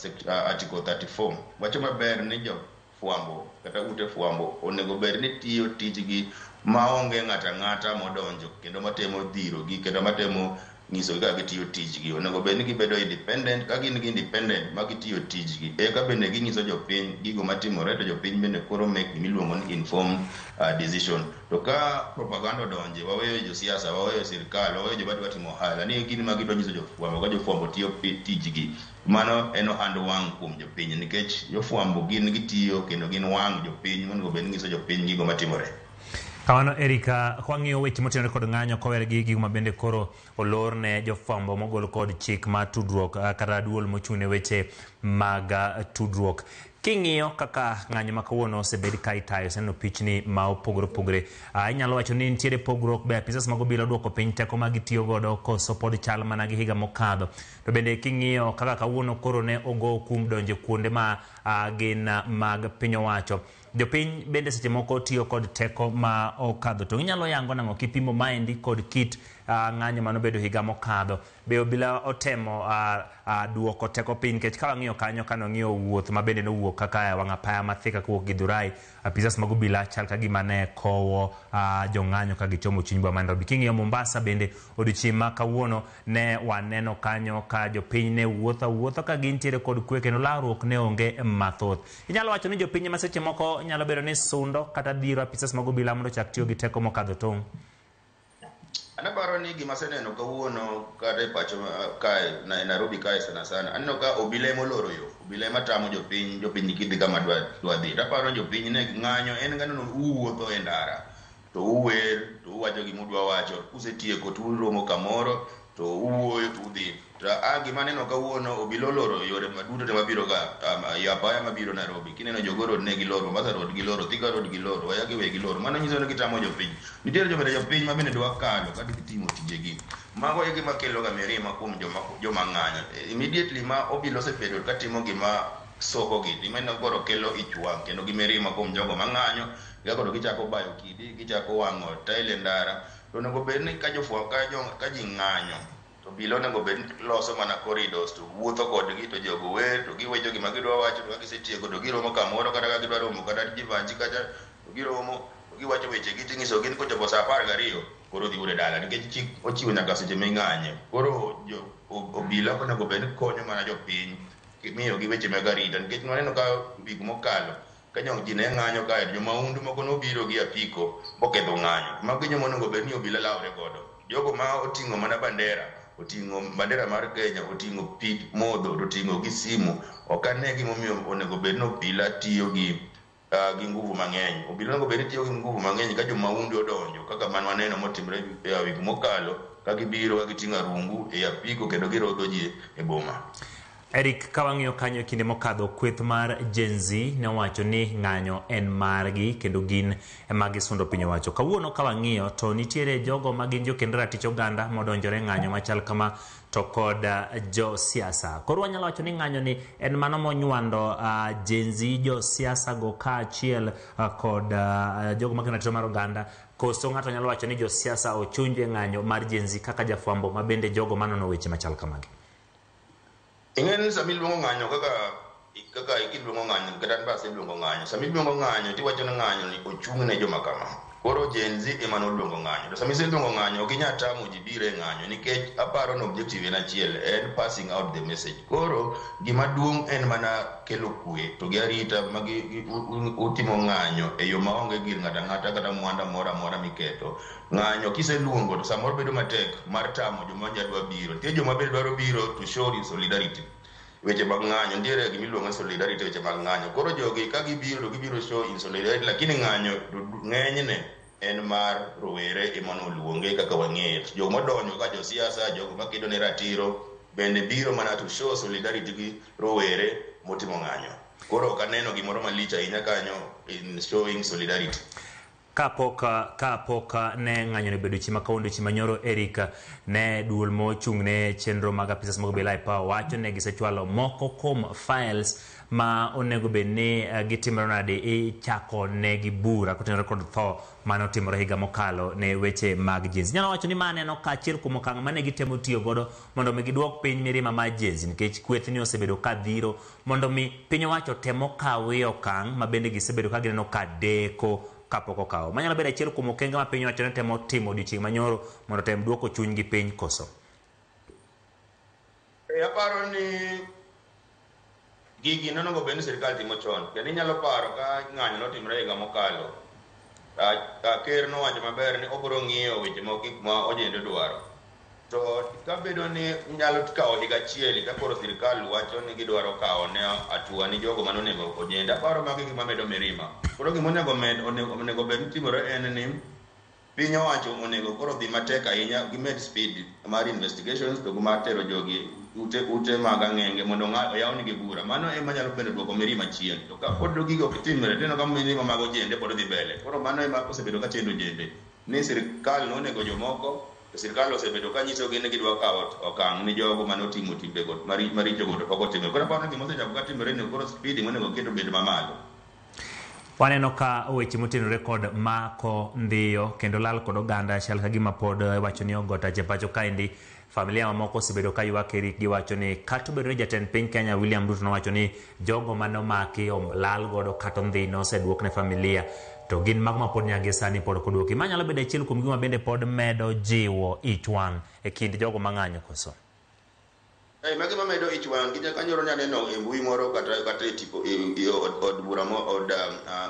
article 34 wacho maber ni jofwambo kata ute fwambo onego bed ni tiyo tijgi maonge ng'ato ang'ata modonjo kendo matemo dhirogi kendo matemo nyisogi kaka gitiyo tijgi. Onego bed ni gibedo independent. Ka gin gi independent ma gitiyo tijgi, eka bende ginyiso jopiny gigo matimore, to jopiny bende koro make gimiluongo ni informed decision. To ka propaganda odonje, waweyo josiasa, waweyo sirikal, waweyo joma dwa timo ohala ni gin ma gidwa nyiso jofwambo ka jofwambo tiyo tijgi, mano en ohand wang' kuom jopiny, nikech jofwambo gin gitiyo kendo gin wang' jopiny monego bed ni nyiso jopiny gigo matimore. Kamano Erika, kwang'iyo weche motenore kod ng'anyo kowere gi gigo ma bende koro olor ne jofwambo mogol kod chik mar tudruok kata duol mochung' ne weche mag tudruok. King'iyo kaka ng'anyo ma kawuono osebed ka itayo, oseneno pichni ma opogore opogore, inyalo wacho ni nitiere pogruok be apisas mag obila oduoko piny teko ma gitiyo godo koso pod chal mana gi higa mokadho. To bende king'iyo kaka kawuono koro ne ogo kum donjo kuonde ma gin mag piny owacho, jopiny bende seche moko tiyo kod teko ma okadho. To inyalo yango nang'o kipimo maendi kod kit ng'anyo manobedo higa mokadho? Be obila otemo duoko teko piny? Nikech ka wang'iyo kanyo, kane wang'iyo wuoth ma bende nowuok kaka wang' apaya ma Thika kowuok Githurai, apisas mag obila chal ka gima ne kowo jong'anyo ka gichomo chuny boma ma Nairobi. King'iyo Mombasa bende odiochieng' ma kawuono ne waneno kanyo ka jopiny ne wuotho awuotha ka gintiere kod kwe kendo larruok ne onge mathoth. Inyalo wacho ni jopiny ma seche moko nyalo bedo ni sundo kata dhiro apisas mag obila mondo ochak tiyo gi teko mokadho tong'? An aparo ni gima aseneno kawuono kata e pacho kae na Nairobi kae sana sana, aneno ka obila ema oloro yo, obila ema tamo jopiny, jopiny kidhi kama dwa dhi. Taparo ni jopiny ne ng'anyo en ng'ano uwuotho e ndara to uwer to uwacho gima udwa wacho, kusetieko to uromo kamoro to uwuoyo to udhi. To gima aneno kawuono, obila oloro yore duto te mabiro ga apaya mabiro Nairobi. Kineno Jogoo Road ne giloro, Mombasa Road giloro, Thika Road giloro, Waiyaki Way giloro. Mano nyiso ni gitamo jopiny. Nitiere jobende jopiny ma bende dwa kalo ka gidhi timo tijegi. Mago e gima kelo ga mirima kuom joma ng'anyo. Immediately ma obila osebedo ka timo gima soko gi, gima koro kelo ich wang' kendo gi mirima kuom jogo mang'anyo, koro gichako bayo kidi, gichako wang'o tael e ndara. To onego bed ni ka ji ng'anyo, to obila onego bed ni loso mana corridors to wuotho kodgi to jogo wer to giwacho gima gidwa wacho, to ka gisetieko to giromo kamoro, kata ka gidwa romo kata Jivanji kacha to giromo to giwacho wechegi tinyisogi ni kochopo saa 12 koro dhi ure dala, nikech chik ochiwo nyaka seche ming'anye. Koro obila onego bed ni konyo mana jopiny miyogi weche mag arita, nikech waneno ka wik mokalo ka ji ne ng'anyo kae, jomahundu moko nobiro gi apiko moketho ng'anyo. Mago e joma onego bed ni obila lawre godo. Jogo ma oting'o mana bandera, oting'o bandera mar Kenya, oting'o pi modho, to oting'o gi simu, ok ane gimomiyo onego bed ni obila tiyo gi nguvu mang'eny. Obila onego bed ni tiyo gi nguvu mang'eny ka jomahundu odonjo, kaka mane waneno motimre e wik mokalo, ka gibiro ka giting'o arungu e apiko kendo girodho ji e boma. Eric, ka wang'iyo kanyo kinde mokadho, kweth mar Gen Z ne owacho ni ng'anyo en margi kendo gin ema gisundo piny owacho. Kawuono ka wang'iyo to nitiere jogo ma gin jokend ratich oganda modonjore ng'anyo machal kama to kod josiasa. Koro wanyalo wacho ni ng'anyo ni en mano monywando Gen Z, josiasa go kaachiel kod jogo makendo ratiro mar oganda. Koso ng'ato nyalo wacho ni josiasa ochunje ng'anyo mar Gen Z kaka jafwambo ma bende jogo manono weche machal kamagi? Ing'e ni sama iluongo ng'anyo kaka iluongo ng'anyo, kata an be aseluongo ng'anyo. Sama iluongo ng'anyo tiwacho ni ng'anyo ni ochung' ne joma kama. Koro Gen Z ema noluongo ng'anyo. To sama iseluongo ng'anyo ok inyal tamo ji biro e ng'anyo, nikech aparo ni objective en achiel, en passing out the message. Koro gima duong' en mana kelo kwe to gi arita ma utimo ng'anyo e yo maonge gir ng'ato ang'ata kata mwanda moro amora miketho. Ng'anyo kiseluongo to samoro bedo matek mar tamo joma dwa biro. Nitie joma bende dwaro biro to show solidarity. Weche mag ng'anyo nitiere gima iluongo ni solidarity, weche mag ng'anyo. Koro jogi ka gibiro to gibiro show in solidarity, lakini ng'anyo ng'enyne en mar rowere ema noluonge kaka wang'eyo. Joma odonjo ka josiasa, jogo makedo ne ratiro bende biro mana to show solidarity gi rowere motimo ng'anyo. Koro ok aneno gimoro malich ahinya kanyo in showing solidarity. Kapok ne ng'anyo ne bedo chima kawuono chieng' manyoro, Eric, ne duol mochung' ne chenro mag apisas mag obila e paw wacho ne gisechwalo moko kuom files ma onego bed ni gitimore nade ichako negi bura kotenore kod tho mane otimore higa mokalo ne weche mag Gen Z. Nyalo wacho ni ma aneno ka achiel kuom okang' mane gitemo tiyo godo mondo mi giduok piny mirima mar Gen Z, nikech kweth ni osebedo ka dhiro mondo mi piny owacho temo kawie okang' ma bende gisebedo ka gineno ka deko kapok okawo. Manyalo bedo achiel kuom okenge ma piny owacho ne temo timo odiochieng' manyoro mondo tem duoko chunygi piny koso? Aparo ni gigi nonego bed ni sirikal timo chon. Kendo inyalo paro ka ng'anyo notimore higa mokalo, ker nowacho maber ni obiro ng'iyo weche moko gik ma ojende dwaro. To kabedo ni nyalo kawo higa achiel ka koro sirikal wacho ni gidwaro kawo ne hatua ni jogo manonego ojende, aparo magi gima medo mirima. Koro gima onego bed ni timore en ni piny owacho onego koro dhi matek ahinya, gimed speed mar investigations to mar tero jogi ute mag ang'enge mondo oyawnigi bura. Mano ema nyalo bende duoko mirima chien. To ka pod gigo ok timre, tineno ka mirima mag ojende pod dhi mbele. Koro mano ema osebedo ka chendo ojende, ni sirikal nonego jomoko, to sirikal osebedo ka nyisogi ni gidwa kawo okang' ni jogo mane otimo timbego marichogo to pok otimore. Koro aparo ni gima osechako ka timore ni koro speed monego oket obed mamalo. Waneno ka weche motenore kod mako ndhiyo kendo lal kod oganda chal ka gima pod iwacho ni ogo tach e pacho kaendi. Familia mamoko osebedo ka ywak Eric, giwacho ni kata obedo ni jatend piny Kenya William Ruto nowacho ni jogo mane omaki lal godo kata ondhi noseduok ne familia, to gin mago ma pod nyaka sani pod ok oduoki. Ma nyalo bedo achiel kuom gima bende pod medo jiwo ich wang' e kind jogo mang'anyo koso? Magi mamedo ich wang' nikech kanyoro nyaneno e mbui moro kata e tipo e od bura od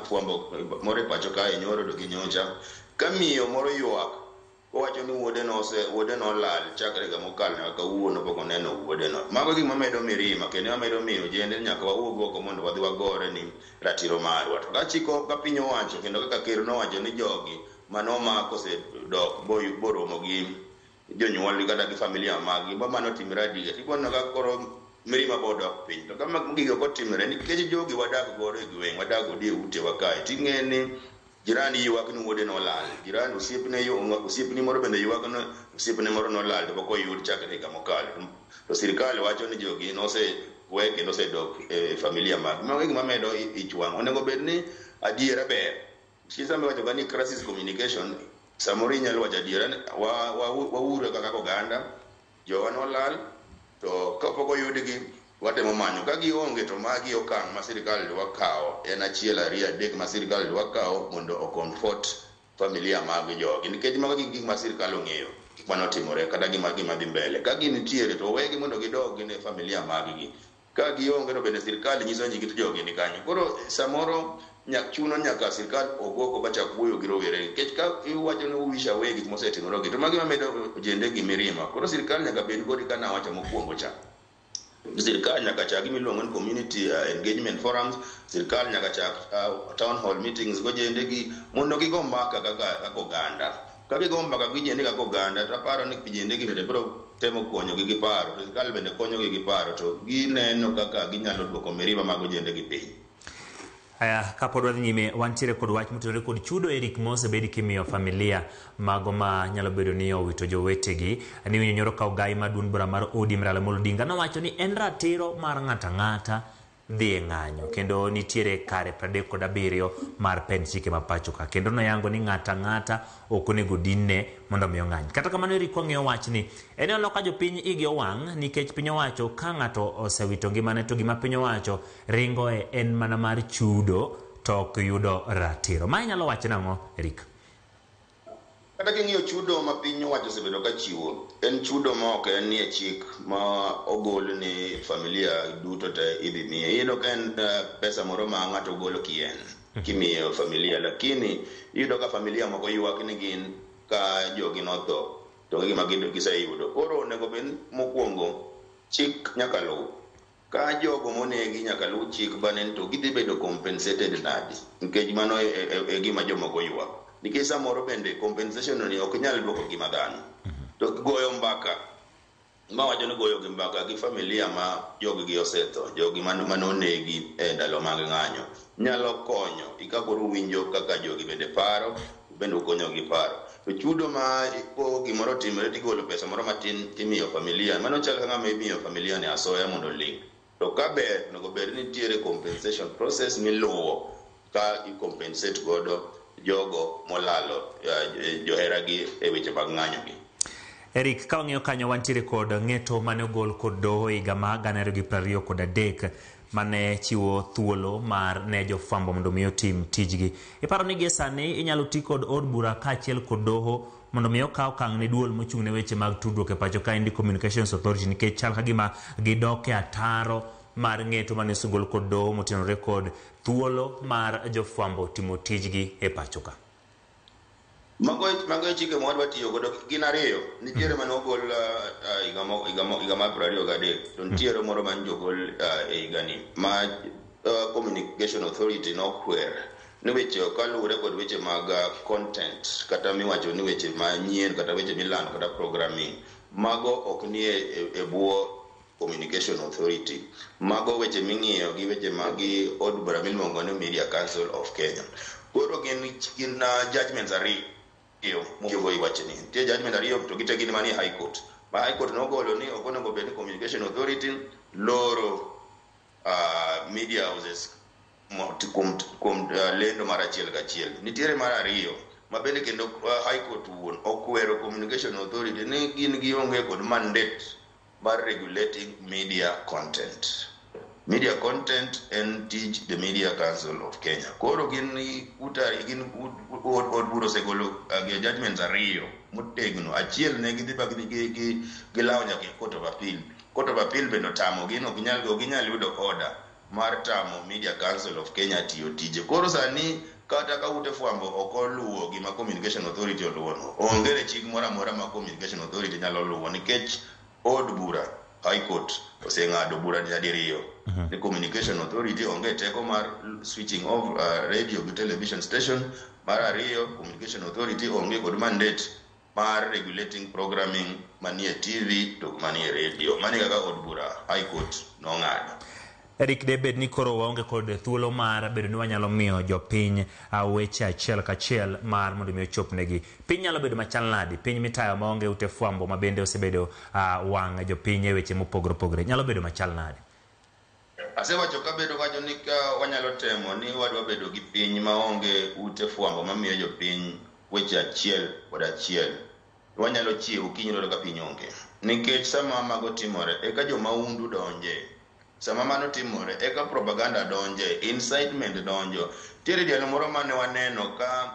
fwambo moro e pacho kae nyoro to gi nyocha, ka miyo moro ywak Owacho ni wuode no ose wuode no olal chakre higa mokalo nyaka kawuono pok oneno wuode no. Mago e gik mamedo mirima kendo mamedo miyo ojende nyaka wawuog oko mondo wadhi wagore ni ratiro marwa. To ka chiko ka piny owacho kendo kaka ker nowacho ni jogi manomak osedok boromo gi jonyuolgi kata gi familia maggi ba mano otimre adier. Ibo ka koro mirima bodok piny. To ka gigo ok otimre nikech jogi wadak godo e gweng', wadak godo e utewa kae, ting'e ni jirani ywak ni wuode nolal, jirani osiepne osiepni moro bende ywak ni osiepne moro nolal to pok oyud chakre higa mokalo. To sirikal wacho ni jogi nosewe kendo osedok e familia mag. Mago e gima medo ich wang'. Onego bed ni adiera ber. Nikech sama iwacho ga ni crisis communication, samoro inyalo wacho adiera ni waure kaka oganda, jowa nolal, to kapok oyudgi watemo manyo. Ka gionge to magi okang' ma sirikal dwa kawo en achiel ariyo adek ma sirikal dwa kawo mondo o comfort familia mag jogi. Nikech mago gin gik ma sirikal ong'eyo gik manotimore kata gima dhi mbele. Ka gintiere to wegi mondo gidog ne familia mag gi. Ka gionge to bende sirikal nyiso ni to jogi ni kanyo. Koro samoro chuno nyaka sirikal ogo oko bachak wuoyo gi rowere. Nikech ka iwacho ni uwish away gik mosetimore gi to magi mamedo ojende gi mirima. Koro sirikal nyaka bed kodi ka nawacho mokwongo cha. Sirikal nyaka chak gimiluongo ni community engagement forums, sirikal nyaka chak town hall meetings gojende gi mondo gigo mbaka kaka oganda. Ka gigo mbaka gi jende kaka oganda to aparo ni jende gi bende biro temo konyogi gi paro, to sirikal bende konyogi gi paro to gineno kaka ginyalo duoko mirima mag ojende gi piny. Aya, kapod wadhi nyime, wantiere kod wach motenore kod chudo Eric mosebedi kimiyo familia mago ma nyalo bedo ni owito jowetegi. Ni nyoro ka ogai ma duond bura mar ODM Raila Amolo Odinga nowacho ni en ratiro mar ng'ato ang'ata dhi e ng'anyo kendo nitiere kare 37 mar pend chike ma pacho ka kendo noyango ni ng'ato ang'ata ok onego dinne mondo mi ong'any. Kata kamano Eric kwang'iyo wachni en ni ka jopiny igi owang' nikech piny owacho ka ng'ato osewito ngimane to gima piny owacho ringoe en mana mar chudo to ok yudo ratiro. Ma inyalo wacho nang'o Eric? Kata king'iyo chudo ma piny owacho osebedo ka chiwo, en chudo ma ok en nie chik ma ogol ni familia duto te idhi miye. Iyudo ka en pesa moro ma ng'ato golo kien kimiyo familia, lakini iyudo ka familia moko ywak ni gin ka jogi notho to gima giseyudo. Koro onego bed mokwongo chik nyaka luw. Ka jogo monegi nyaka luw chik bane to gidhi bedo compensated nadi? Nikech mano e gima jomoko ywak. Nikech samoro bende compensation ni ok nyal duoko ngima dhano. To goyo mbaka, mawacho ni goyo gi mbaka gi familia ma joggi osetho, jogi manonegi e ndalo mag ng'anyo, nyalo konyo ika koro winjo kaka jogi bende paro, bende ukonyo gi paro. To chudo ma ko gimoro otimore tigolo pesa moro matin timiyo familia, mano chal ka ng'ama imiyo familia ni asoya mondo oling'. To ka ber, onego bed ni nitiere compensation process miluwo ka i compensate godo jogo molalo joheragi e weche mag ng'anyo gi. Eric, ka wang'iyo kanyo wantiere kod ng'eto mane ogol kod doho higa ma 2023 mane chiwo thuolo mar ne jofwambo mondo mi otim tijgi. Iparo ni gie sani inyalo ti kod od bura kaachiel kod doho mondo mi okaw okang' ne duol mochung' ne weche mag tudruok e pacho kaendi Communications Authority nikech chal ka gima gidok e ataro mar ng'eto mane osegol kod doho motenore kod thuolo mar jofwambo timo tijgi e pacho ka. Mago e chike ma wadwa tiyo godo gin ariyo. Nitiere mane ogol higa mar 23 to nitiere moro mane jogol e higani ma Communication Authority nokwer ni weche kaluwore kod weche mag content kata miwacho ni weche manyien kata weche milando kata programming mago ok nie e bwo Communication Authority. Mago weche ming'iyo gi weche mag od bura miluongo ni Media Council of Kenya. Koro gin judgments ariyo motiyogo e wachni. Nitie judgment ariyo to gite gin manie High Court. Ma High Court nogolo ni ok onego bed ni Communication Authority loro media houses kuom lendo mar achiel kachiel. Nitiere mar ariyo ma bende kendo High Court wuon okwero Communication Authority ni gin gionge kod mandate mar regulating media content. Media content en tij the Media Council of Kenya. Koro gin utari gin od bura osegolo judgments ariyo motegno. Achiel ne gidhi ba gilawo nyaka e Court of Appeal. Court of Appeal bende otamogi ni ok ginyal yudo order mar tamo Media Council of Kenya tiyo tije. Koro sani kata ka ute fwambo ok oluwo gima Communication Authority oluwono, onge chik moro amora ma Communication Authority nyalo luwo, nikech od bura High Court oseng'ado bura nyadiriyo ni Communication Authority onge teko mar switching off radio gi television station. Mar ariyo, Communication Authority onge kod mandate mar regulating programming manie TV to manie radio. Mano e kaka od bura High Court nong'ado. Eric, debed ni koro waonge kod thuolo mar bedo ni wanyalo miyo jopiny weche achiel kachiel mar mondo mi ochopnegi. Piny nyalo bedo machal nadi? Piny mitayo maonge ute fwambo ma bende osebedo wang' jopiny e weche mopogore opogore. Nyalo bedo machal nadi? Asewacho kabedo wacho ni ka wanyalo temo ni wadwa bedo gi piny maonge ute fwambo mamiyo jopiny weche achiel kod achiel, wanyalo chiewo kiny yudo ka piny onge. Nikech sama mago timore, eka jomahundu donje. Sama mano timore, eka propaganda donje, incitement donjo. Nitiere dialo moro mane waneno ka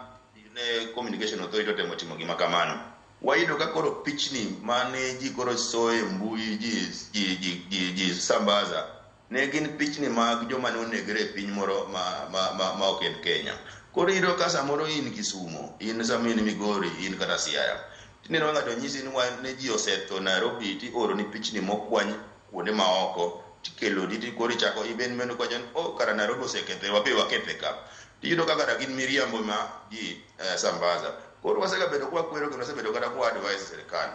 ne Communication Authority otemo timo gima kamano. Wayudo ka koro pichni mane ji koro soye mbui ji sambaza, ne gin pichni mag joma ne onegre e piny moro ma ok en Kenya. Koro iyudo ka samoro in Kisumo, in sama in Migori, in kata Siaya. Tineno ng'ato nyisi ni ne ji osetho Nairobi, tioro ni pichni mokwany kuonde maoko, tikelo ni koro ichako iben meno kwacho ni oh, kara Nairobi osekethe, wabe wakethe ka. Tiyudo ka kara gin miriambo ma ji sambaza. Koro wasegabedo kwa kwero kendo wasebedo kata kwa advise sirikal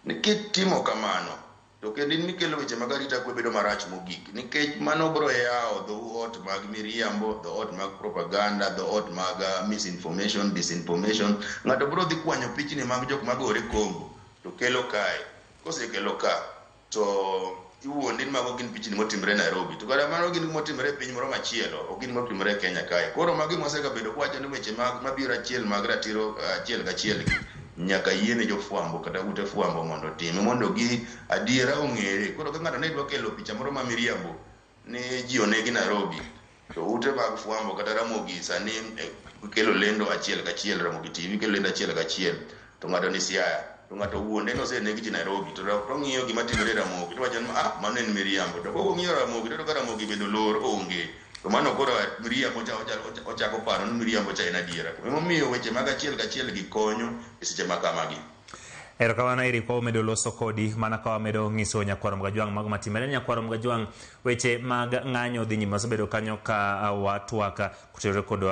ni kitimo kamano to kendo in mikelo weche mag arita kwe bedo marach mogik, nikech mano biro yawo dhoot mag miriambo, dhoot mag propaganda, dhoot mag misinformation, disinformation. Ng'ato biro dhi kwanyo pichni mag jok magore Congo to kelo kae, kosekelo ka to iwuondi ni mago gin pichni motimre Nairobi, to kata mano gin motimre e piny moro machielo, ok gin motimre e Kenya kae. Koro magi mwasegabedo kwawacho ni weche mag mabiro achiel mag ratiro achiel kachiel gi nyaka yiene jofwambo kata ute fwambo mondo otime mondo gi adiera ong'ere. Koro ka ng'ato ne dwa kelo picha moro ma miriambo ni ji onegi Nairobi, to ute mag fwambo kata Ramogi sani kelo lendo achiel kachiel, Ramogi TV kelo lendo achiel kachiel, to ng'ato ni Siaya, to ng'ato wuonde ni oseneg ji Nairobi, to ong'iyo gima timore Ramogi to wacho ni ah, mano en miriambo. To kok ong'iyo Ramogi to ka Ramogi bende olor onge, to mano koro miriambo cha ochako paro ni miriambo cha en adiera. Emomiyo weche mag achiel kachiel gi konyo e seche ma kamagi. Erokamano Eric, wamedo loso kodi mana ka wamedo ng'iso nyakwar Mgajwang' mago matimore. Nyakwar Mgajwang', weche mag ng'anyo dhi nyime, wasebedo kanyo ka watwak kotenore kod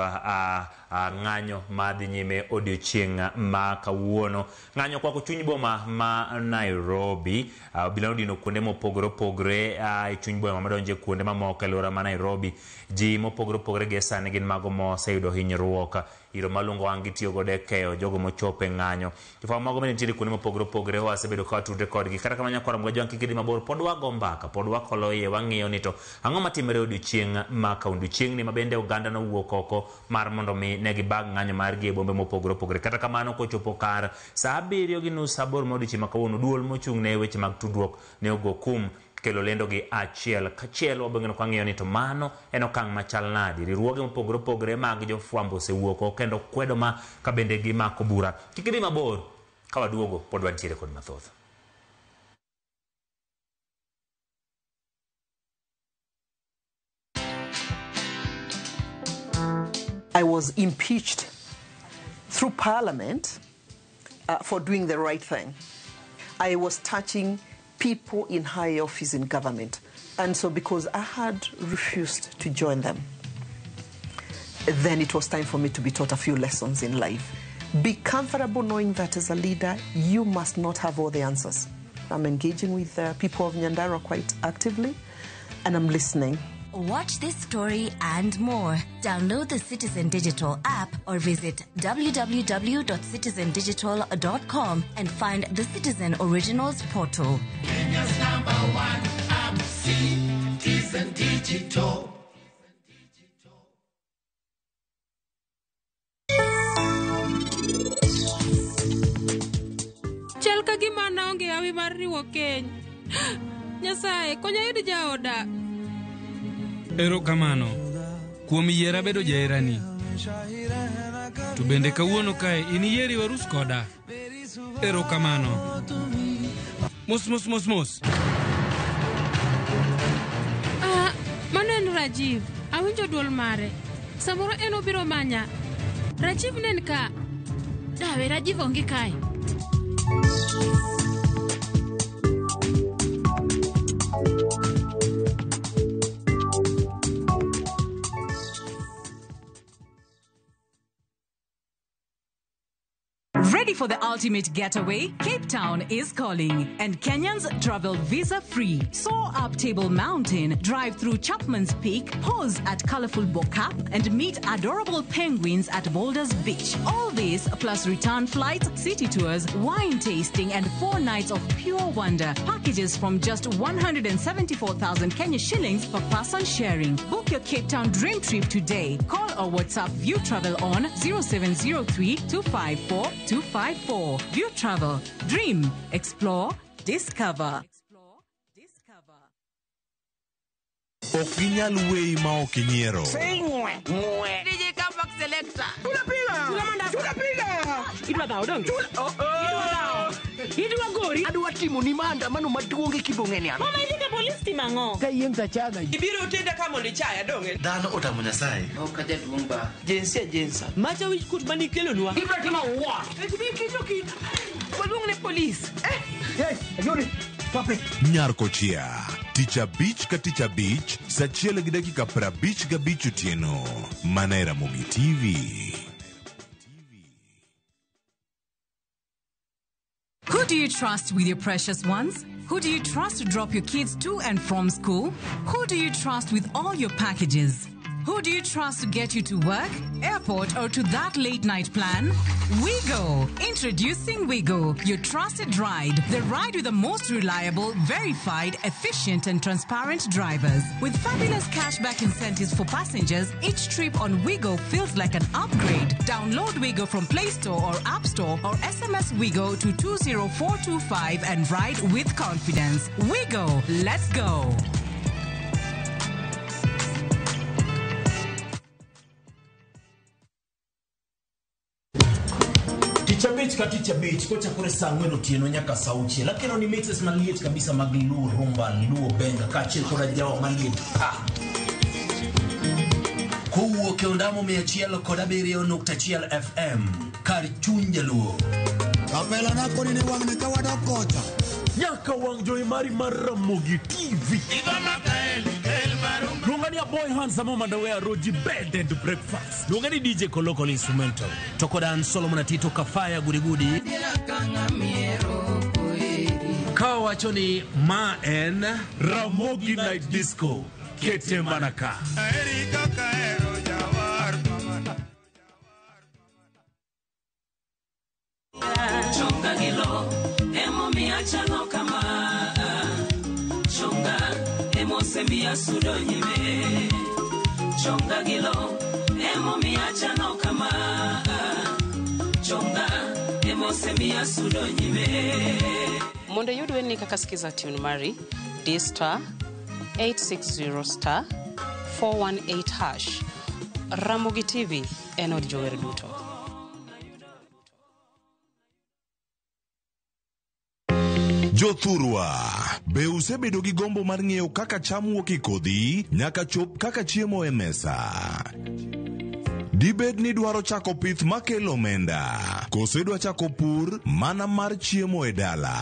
ng'anyo madhi nyime odiochieng' ma kawuono. Ng'anyo kwako chuny boma ma Nairobi, obila nodino kuonde mopogore opogore e chuny boma madonjo e kuonde mamoko e alwora ma Nairobi. Ji mopogore opogore gie sani gin mago moseyudo hinyruok. Iro malungo wang' gitiyo godo e keyo jogo mochopo e ng'anyo. Jofwambo mago bende nitiere kuonde mopogore opogore, wasebedo ka watudre kodgi. Kata kamano nyakwar Mgajwang' kik idhi mabor, pod wago mbaka, pod wakolo iye, wang'iyo ni to ang'o matimore odiochieng' ma kawuono. Odiochieng'ni ma bende oganda nowuok oko mar mondo mi ne gibag ng'anyo margi e bombe mopogore opogore. Kata kamano kochopo kar saa 7:30 8 mar odiochieng' ma kawuono, duol mochung' ne weche mag tudruok ne ogo kum kelo lendo gi achiel kachiel. Wabiro kwang'iyo ni to mano en okang' machal nadi. Riwruoge mopogore opogore mag jofwambo osewuok oko kendo kwedo ma ka bende gimako bura. Kik idhi mabor, ka waduogo pod wantiere kod mathoth. I was impeached through Parliament for doing the right thing. I was touching people in high office in government. And so because I had refused to join them, then it was time for me to be taught a few lessons in life. Be comfortable knowing that as a leader, you must not have all the answers. I'm engaging with the people of Nyandarua quite actively, and I'm listening. Watch this story and more. Download the Citizen Digital app or visit www.citizendigital.com and find the Citizen Originals portal. Kenya's #1 app, Citizen Digital. Chal ka gima naonge hawi mar riwo keny. Nyasaye, konya ayud jaoda. Erokamano kuom yiera bedo jaherani. To bende kawuono kae in iyieri warus koda. Erokamano. Mos mos mos mos. Ah, mano en Rajiv. Awinjo duol mare. Samoro en obiro manya. Rajiv nen ka. Dawe, Rajiv onge kae. Ready for the ultimate getaway? Cape Town is calling, and Kenyans travel visa free. Soar up Table Mountain, drive through Chapman's Peak, pause at colorful Bokap, and meet adorable penguins at Boulders Beach. All this plus return flights, city tours, wine tasting, and 4 nights of pure wonder. Packages from just 174,000 Kenya shillings per person sharing. Book your Cape Town dream trip today. Call or WhatsApp View Travel on 0703 254 254. View Travel. Dream, explore, discover. Ok ginyal weyi ma ok inyiero. DJ Comeback Selector. Tunapiga. Tunapiga. Idwa dhawo donge? Oh oh. Idwa gori. Adwa timo ni maandamano maduong' e kibong'eni an. Mama idhi ka polis timo ang'o? Ka yieng' tachaga. Ibiro tenda ka mondo ichaya donge? Dhano otamo Nyasaye. Ok ajaduong' ba. Jinsia jinsa. Macha wich kuot manikelonwa. Ibiro timo what? Ibiro kit. Waluong ne polis. Eh, hey, ayudi. Stop it. Nyar Kochia. Tich abich ka tich abich, sa achiel gi dakika 55 otieno. Mana e Ramogi TV. Who do you trust with your precious ones? Who do you trust to drop your kids to and from school? Who do you trust with all your packages? Who do you trust to get you to work, airport, or to that late night plan? Wigo! Introducing Wigo, your trusted ride. The ride with the most reliable, verified, efficient, and transparent drivers. With fabulous cashback incentives for passengers, each trip on Wigo feels like an upgrade. Download Wigo from Play Store or App Store or SMS Wigo to 20425 and ride with confidence. Wigo, let's go! Tich abich ka tich abich kochakore saa ang'wen otieno nyaka saa auchiel akelo ni mixes maliet kabisa mag Luo Rumba, Luo Benga kaachiel koda jawa maliet pa. Kowuok e ondamo 107.1 FM kar chuny jaluo. Kapela na koni ni wang'ni ka wadok kocha. Nyaka wang' jowi mari mar Ramogi TV. Luonga ni Aboy Handsome Mandawe Roji Bed and Breakfast. Luonga ni DJ Kolokol Instrumental. To koda an Solomon Atito Kafaya Gudigudi. Ka wacho ni ma en Ramogi Night Disco. Kete mana ka. Chonga gilo, emomiyo achalo kama. Chonga, emosemiyo asudo nyime. Chonga gilo, emomiyo achalo kama. Chonga, emosemiyo asudo nyime. Mondo iyud werni kaka Skiza tune mari, di star 860 star 418 hash. Ramogi TV en od jower duto. Jothurwa, be usebedo gi gombo mar ng'eyo kaka cham wuok e kodhi nyaka chop kaka chiemo e mesa? Dibed ni dwaro chako pith makelo omenda, koso idwa chako pur mana mar chiemo e dala?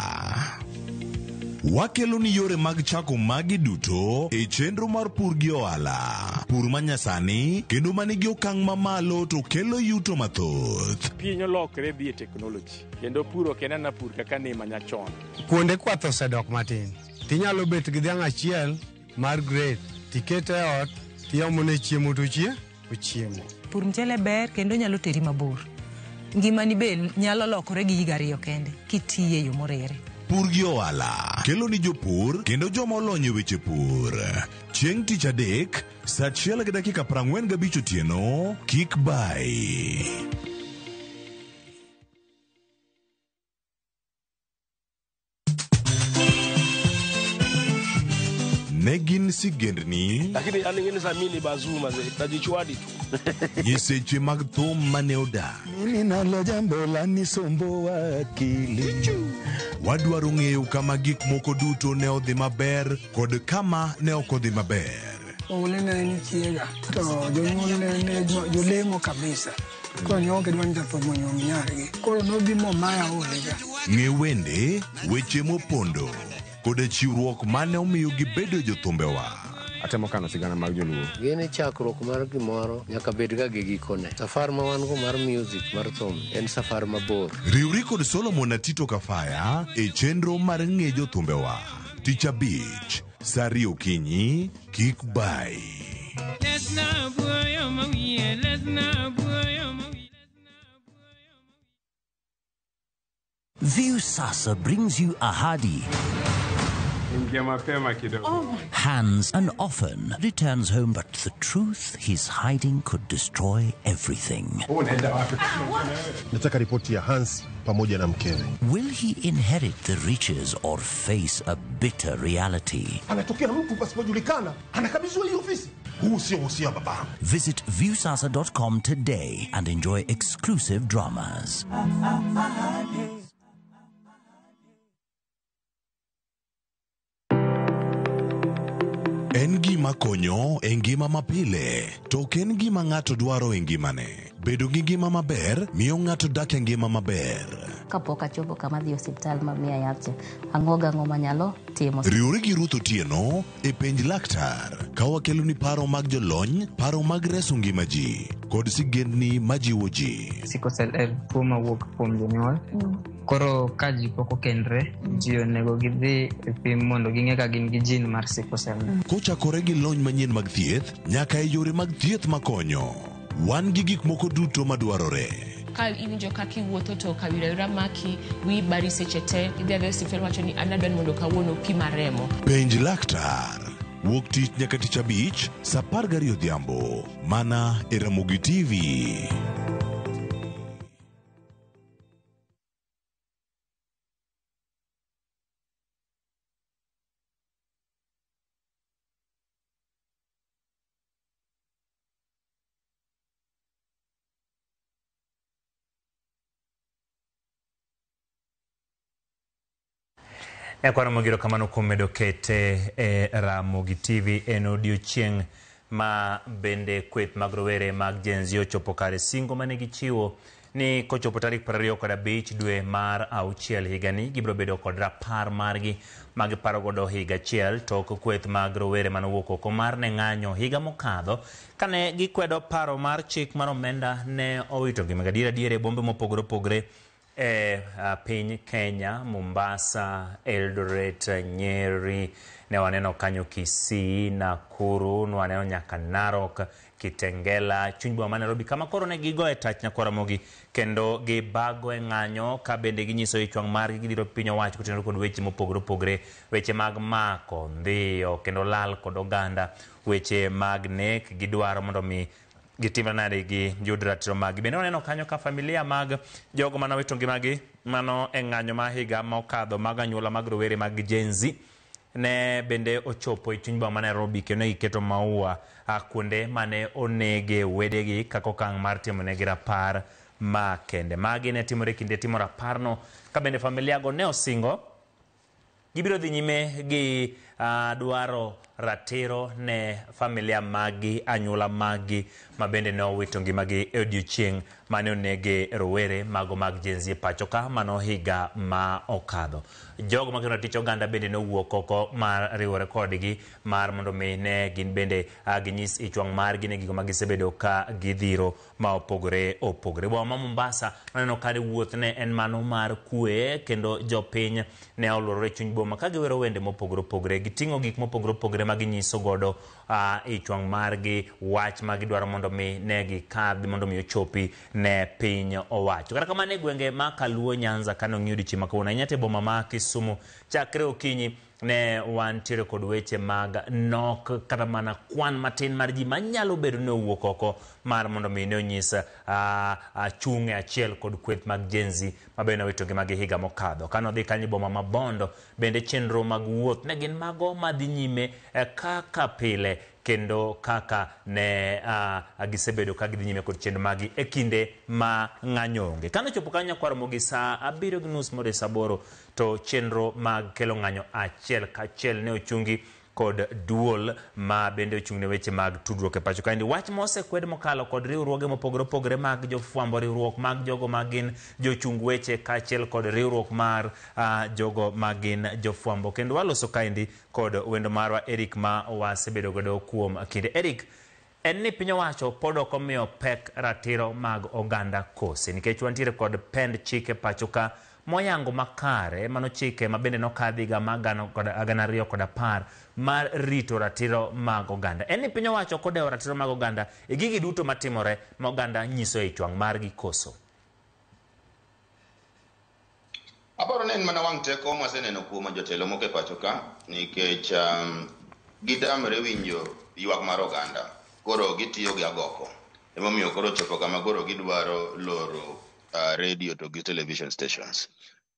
Wakelo ni yore mag chako magi duto e chenro mar pur gi ohala. Pur manyasani kendo manigi okang' mamalo to kelo yuto mathoth. Piny olokre dhi e teknoloji kendo pur ok en ana pur kaka ne manyachon. Kuonde kwath osedok matin. Tinyalo bet gi dhiang' achiel mar grade, tikete e ot, tiomone chiemo to ochiemo. Pur mchele ber kendo nyalo teri mabor. Ngimani be nyalo lokore gi higa ariyo kende kitiye yo moriere. Pur gi ohala kelo ni jopur kendo joma olony e weche pur. Chieng' tich adek, saa 1:45 otieno, kik bai. Ne gin sigendni, Lakini yani ngine za mimi ni bazuma ze tajichwadi tu. nyiseche mag thum mane odak. Mimi nalo jambo la nisomboa akili. Wadwaro ng'eyo kama gik moko duto ne odhi maber kod kama ne ok odhi maber. Oule ne en chiega to jonyuolne ne jolemo kabisa. Koro ne ok gidwa ni jathum onyuom nyargi. Koro nobi momaya Oule ga. Ng'e wende, weche mopondo, koda chiwruok mane omiyo gibedo jothumbewa. Atemo kano sigana mag joluo. Gini chakruok mar gimoro nyaka bed ga gi gikone. Safar ma wan go mar music mar thum en safar mabor. Riwri kod Solomon Atito Kafaya e chenro mar ng'e jothumbewa. Tich abich, sa ariyo okinyi, kik bai. Lesna buoyo mawiye, lesna buoyo mawiye. Viusasa brings you Ahadi. Ingia mapema kidogo. Hans and often returns home, but the truth he's hiding could destroy everything. Unaenda wapi? Nataka ripoti ya Hans pamoja na mkewe. Will he inherit the riches or face a bitter reality? Anatokea mtu pasipojulikana, anakabidhiwa hii ofisi. Huu sio uhusia wa babangu. Visit viewsasa.com today and enjoy exclusive dramas. En gima konyo e ngima mapile, to ok en gima ng'ato dwaro e ngimane. Bedo gi ngima maber miyo ng'ato dak e ngima maber. Kapok achopo kama dhi osiptal ma miya yath cha, ang'o gang'o manyalo timo. Riwri gi Ruth Otieno e penj laktar ka wakeloni paro mag jolony, paro mag reso ngima ji, kod sigendni majiwo ji. Sickle cell en tuo mawuok kuom jonyuol. Koro ka ji pok okendre, ji onego gidhi e pim mondo ging'e ka gin gi gene mar sickle cell. Kochakore gi lony manyien mag thieth nyaka e yore mag thieth makonyo. Wan gi gik moko duto madwarore. Ka iwinjo kaka iwuotho to kawira wira maki, wiyi bari seche te, idhi adhiya e osiptal wacho ni an adwa ni mondo kawuono opima remo. Penj laktar. Wuok tich nyaka tich abich, sa 12 odhiambo. Mana e Ramogi TV. Nyakwar Ramogi erokamano kuom medo kete e Ramogi TV. En odiochieng' ma bende kweth mag rowere mag Gen Z ochopo kare singo mane gichiwo ni kochopo tarik 25 dwe mar auchiel higani gibiro bedo kod rapar margi ma giparo godo higa achiel tok kweth mag rowere manowuok oko mar ne ng'anyo higa mokadho kane gikwedo paro mar chik mar omenda ne owito ngima gadier adier e bombe mopogore opogore e piny Kenya, Mombasa, Eldoret, Nyeri, ne waneno kanyo Kisii, Nakuru, ne waneno nyaka Narok, Kitengela, chuny boma ma Nairobi, kama koro ne gigoye tach nyakwar Ramogi kendo gibago e ng'anyo ka bende ginyiso ich wang' margi gidhiro piny owacho kotenore kod weche mopogore opogore, weche mag mako, ndhiyo kendo lal kod oganda, weche mag nek gidwaro mondo mi gitimre nade gi yud ratiro maggi. Bende waneno kanyo ka familia mag jogo mane owito ngimagi mano e ng'anyo ma higa mokadho mag anyuola mag rowere mag Gen Z ne bende ochopo e chuny boma ma Nairobi kendo ne giketo maua kuonde mane onege wedegi kaka okang' mar timonegi rapar makende. Magi ne timore kinde timo raparno ka bende familia go ne osingo gibiro dhi nyime gi dwaro ratiro ne familia maggi, anyuola maggi ma bende ne owito ngimagi e odiochieng' mane onege rowere mago mag Gen Z e pacho ka mano higa ma okadho. Jogo makelo ratich oganda bende nowuok oko mar riwore kodgi mar mondo mi ne gin bende ginyis ich wang' margi ne gigo ma gisebedo ka gidhiro ma opogore opogore. Boma ma Mombasa waneno ka wuoth ne en mano mar kwe kendo jopiny ne olworore e chuny boma ka giwero wende mopogore opogore, giting'o gik mopogore opogore ma ginyiso godo ich wang' margi, wach ma gidwaro mondo mi ne gikadh mondo mi ochopi ne piny owacho. Kata kamano e gwenge ma Kaluo Nyanza kane ong'i odiochieng' ma kawuono ahinya to e boma ma Kisumu chakre okinyi ne wantiere kod weche mag nok kata mana kwan matin mar ji manyalo bedo ni owuok oko mar mondo mi ne onyis chung' e achiel kod kweth mag Gen Z ma bende nowito ngimagi higa mokadho. Kane odhi kanyo e boma ma Bondo bende chenro mag wuoth ne gin mago madhi nyime kaka pile kendo kaka ne gisebedo ka gidhi nyime kod chenro magi e kinde ma ng'anyo onge. Kane ochopo kanyo nyakwar Ramogi saa 7:30 modhi saa 8 to chenro mag kelo ng'anyo achiel kachiel ne ochungi kod duol ma bende ochung' ne weche mag tudruok e pacho kaendi. Wach mosekwed mokalo kod riwruoge mopogore opogore mag jofwambo, riwruok mag jogo ma gin jochung weche kaachiel kod riwruok mar jogo ma gin jofwambo. Kendo waloso kaendi kod wendo marwa Eric ma wasebedo godo kuom kinde. Eric, en ni piny owacho pod ok omiyo pek ratiro mag oganda kose, nikech wantiere kod pend chike pacho ka moyango makare, mano chike ma bende nokadhi higa mar 2010 mar rito ratiro mag oganda. En ni piny owacho ok odewo ratiro mag oganda e gigi duto matimore ma oganda nyiso ich wang' margi koso? Aparo ni en mana wang' teko mwaseneno kuom jotelo moko e pacho ka, nikech gitamre winjo ywak mar oganda. Koro gitiyo gi agoko. Emomiyo koro chopo kama koro gidwaro loro radio to gi television stations.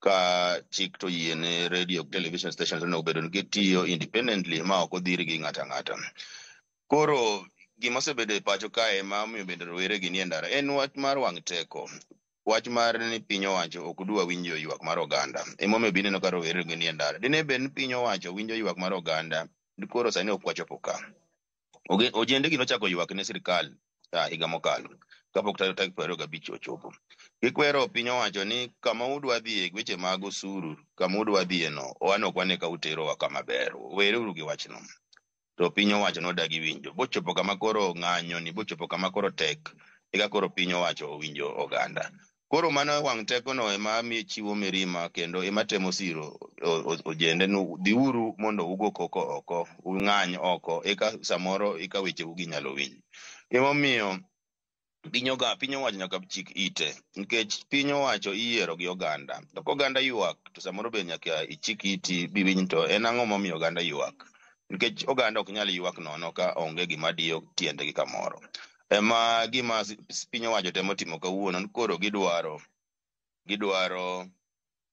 Ka chik to yie ne radio gi television stations onego bedo ni gitiyo independently ma ok odhir gi ng'ato ang'ata. Koro gima osebedo e pacho kae ma omiyo bende rowere gi nie ndara en wach mar wang' teko. Wach mar ni piny owacho ok dwa winjo ywak mar oganda. Emomiyo be ineno ka rowere gi nie ndara. Dine bed ni piny owacho winjo ywak mar oganda, koro sani ok wachopo ka. Ojende gi nochako ywak ne sirkal higa mokalo kapok tarik 25 ochopo. Gikwero piny owacho ni kama udwa dhiye weche mag osuru, kama udwa dhiye no, wan ok wane ka uterowa kama ber. Wereuru gi wachno. To piny owacho nodagi winjo. Bochopo kama koro ng'anyo ni, bochopo kama koro tek, eka koro piny owacho owinjo oganda. Koro mano wang' teko no ema chiwo mirima kendo ema temo siro ojende ni dhiuru mondo ugo koko oko, ung'any oko, eka samoro eka wecheu ginyalo winjo. Emomiyo piny owacho nyaka chik ite, nikech piny owacho iyiero gi oganda. To ka oganda ywak, to samoro be nyaka ichik iti biwinj to en ang'o momiyo oganda ywak. Nikech oganda ok nyal ywak nono ka onge gima diyo tiendgi kamoro. Ema gima piny owacho temo timo kawuono ni koro gidwaro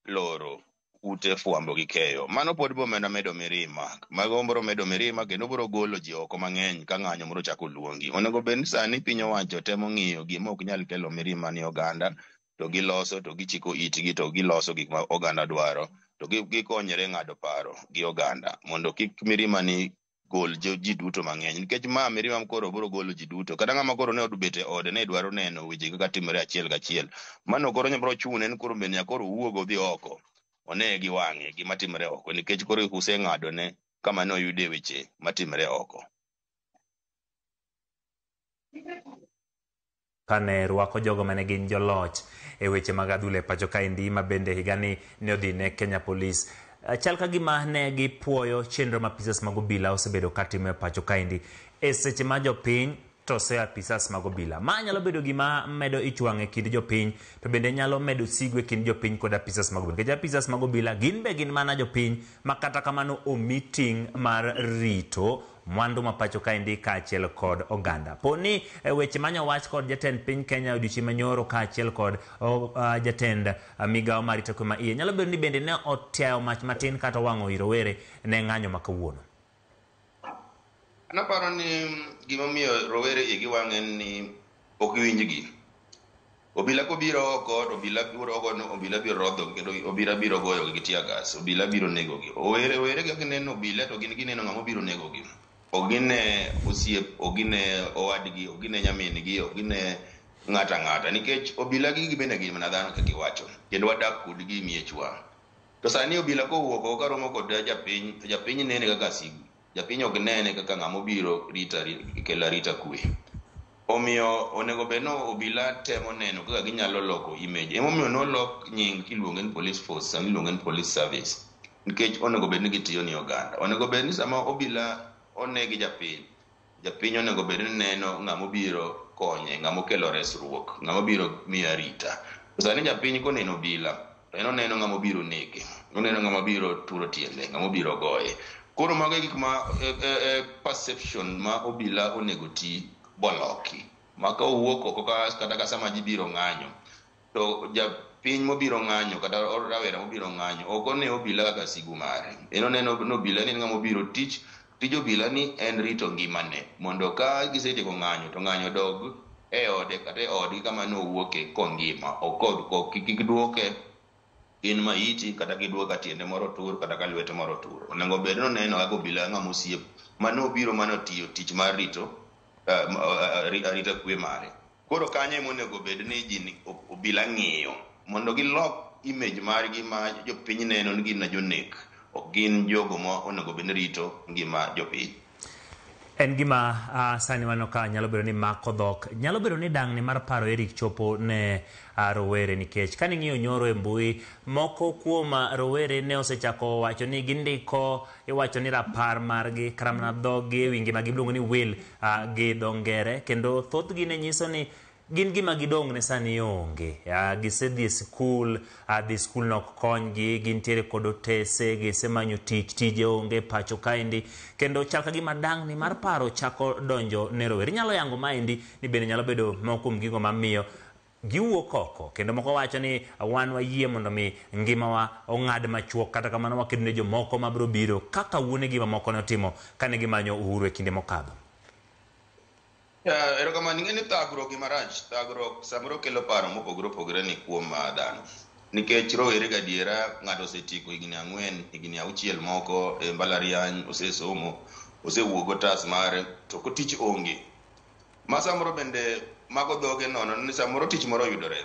loro ute fwambo gi keyo. Mano pod biro mana medo mirima. Mago biro medo mirima kendo biro golo ji oko mang'eny ka ng'anyo moro ochako luongi. Onego bed ni sani piny owacho temo ng'iyo gima ok nyal kelo mirima ni oganda, to giloso to gichiko itgi to giloso gik ma oganda dwaro, to gikonyore ng'ado paro gi oganda mondo kik mirima ni gol ji duto mang'eny. Nikech ma mirima koro biro golo ji duto. Kata ng'ama koro ne obet e ode ne dwaro neno weche kaka timore achiel kachiel. Mano koro biro chune ni koro bende nyaka koro owuog odhi oko. One gi wang'e gima timore oko, nikech koro useng'ado ne kama ne oyude weche matimore oko. Kane rwako jogo mane gin joloch e weche mag adhula e pacho kaendi ma bende higani ne odhi ne Kenya Police. Chal ka gima ne gipuoyo chenro ma apisas mag obila osebedo katimo e pacho kaendi e seche ma jopiny to seyo apisas mag obila. Ma nyalo bedo gima medo ich wang' e kind jopiny, to bende nyalo medo sigu e kind jopiny kod apisas mag obila. Nikech apisas mag obila gin be gin mana jopiny ma kata kamano omi ting' mar rito mwandu ma pacho kaendi kaachiel kod oganda. Poni weche manyowach kod jatend piny Kenya odiochieng' manyoro kaachiel kod jatend migawo mar rito kwe ma iye nyalo bedo ni bende ne otiayo mach matin kata owang'o i rowere ne ng'anyo ma kawuono. An aparo ni gimomiyo rowere igi wang' en ni ok giwinjgi. Obila kobiro oko, to obila biro oko, obila biro rodho kendo obila biro goyogi gi tear gas, obila biro negogi. Owere ka gineno obila to gin gineno ng'ama obiro negogi. Ok gine osiep, ok gine owadgi, ok gine nyamin-gi, ok gine ng'ato ang'ata. Nikech obila gi bende gin mana dhano kaka giwacho, kendo wadak kodgi e miechwa. To sani obila kowuok oko karomo kod japiny, to japiny nene kaka sigu. Japiny ok nene kaka ng'ama obiro kelo arita kwe. Omiyo onego bed ni obila temo neno kaka ginyalo loko image. Emomiyo nolok nying iluonge ni police force, sani iluonge ni police service. Nikech onego bed ni gitiyo ni oganda. Onego bed ni sama obila one gi japiny, japiny onego bed ni neno ng'ama obiro konye, ng'ama okelo resruok, ng'ama obiro miyo arita. To sani japiny koneno obila, to en oneno ng'ama obiro nege, oneno ng'ama obiro turo tiende, ng'ama obiro goye. Koro mago e gik ma perception ma obila onego ti boloki. Ma ka owuok oko kata ka sama ji biro ng'anyo, to japiny mobiro ng'anyo kata rawera mobiro ng'anyo ok one obila kaka sigu mare. En oneno ni obila ni en ng'ama obiro tich. Tij obila ni en rito ngimane mondo ka gisetieko ng'anyo to ng'anyo dog e ode kata e odgi kama ne owuoke kongima, ok kik duoke Gin maiti kata giduogo ka tiende moro tur kata ka lwete moro tur. Onego bed ni oneno kaka obila ng'ama osiep mane obiro mane otiyo tich mar rito arita kwe mare. Koro kanyo ema onego bed ni ji obila ng'iyo mondo gilok image margi ma jopiny neno ni gin jonek, ok gin jogo ma onego bed ni rito ngima jopiny. En gima sani waneno ka nyalo bedo ni mako dhok, nyalo bedo ni dang'ni mar paro Eric chopo ne rowere nikech kane ing'iyo nyoro e mbui, moko kuom rowere ne osechako wacho ni gindiko, iwacho ni rapar margi kata mana dhoggi e wi ngimagi iluongo ni will gi dho ngere, kendo thothgi ne nyiso ni gin gima gidong' ne sani onge. Gisedhi e sikul, dhi sikul no ok konygi, gintiere kod otese, gisemanyo tich, tije onge pacho kaendi, kendo chal ka gima dang'ni mar paro chako donjo ne rowere. Inyalo yango maendi ni bende nyalo bedo moko kuom gigo mamiyo giwuok oko, kendo moko wacho ni wan wayie mondo mi ngimawa ong'ad machuok, kata kamano wakedo ne jomoko mabiro biro kaka wuonegi mamoko notimo kane gimanyo uhuru e kinde mokadho. Erokamano. Ing'e ni thagruok gima rach. Thagruok samoro kelo paro mopogore opogore ni kuom dhano. Nikech rowere gadiera ng'ato osetieko higni 4, higni 6 moko e mbalariany, osesomo, osewuok gotas mare, to ko tich onge. Ma samoro bende mago dhoge nono ni samoro tich moro oyudore,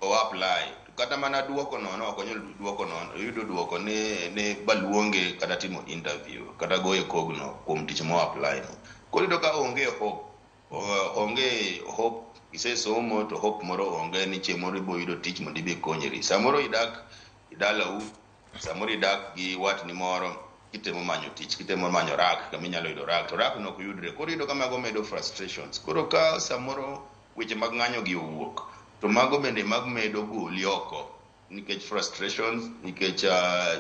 o apply. Kata mana duoko nono, ok onyal duoko nono, oyudo duoko ni baluonge kata timo interview, kata goye kogno kuom tich mo apply no. Koro iyudo ka onge hope. Onge hope, isesomo to hope moro onge ni chieng' moro ibo yudo tich mondo ibi ikonyri. Samoro idak e dalau, samoro idak gi watni moro, kitemo manyo tich, kitemo manyo rak, kama inyalo yudo rak, to rak no ok yudre. Koro iyudo ka mago medo frustrations. Koro ka samoro weche mag ng'anyo gi owuok, to mago bende mag medo goli oko, nikech frustrations, nikech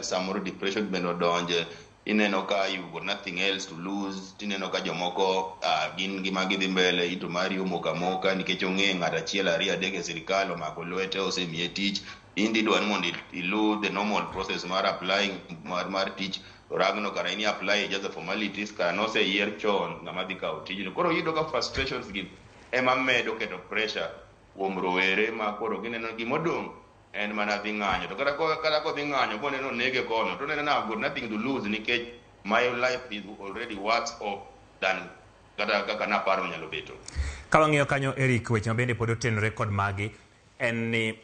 samoro depression bende odonje. Ineno ka you've got nothing else to lose, tineno ka jomoko gin gima gidhi mbele, ito mari omoko amoka nikech ong'e ng'ato achiel ariyo adek e sirikal omako lwete osemiye tich. In idwa ni mondo ilu the normal process mar applying mar tich, to ragno kara in apply just the formalities, kara noseyier chon ng'ama dhi kawo tijno. Koro iyudo ka frustrations gi ema medo keto pressure kuom rowere ma koro gineno gimodong' en mana dhi ng'anyo. To kata kodhi ng'anyo boneno nege kono, to oneno ni I've got nothing to lose nikech my life is already worse off than kata kaka naparo nyalo beto. Ka wang'iyo kanyo Eric, weche ma bende pod otenore kod magi en ni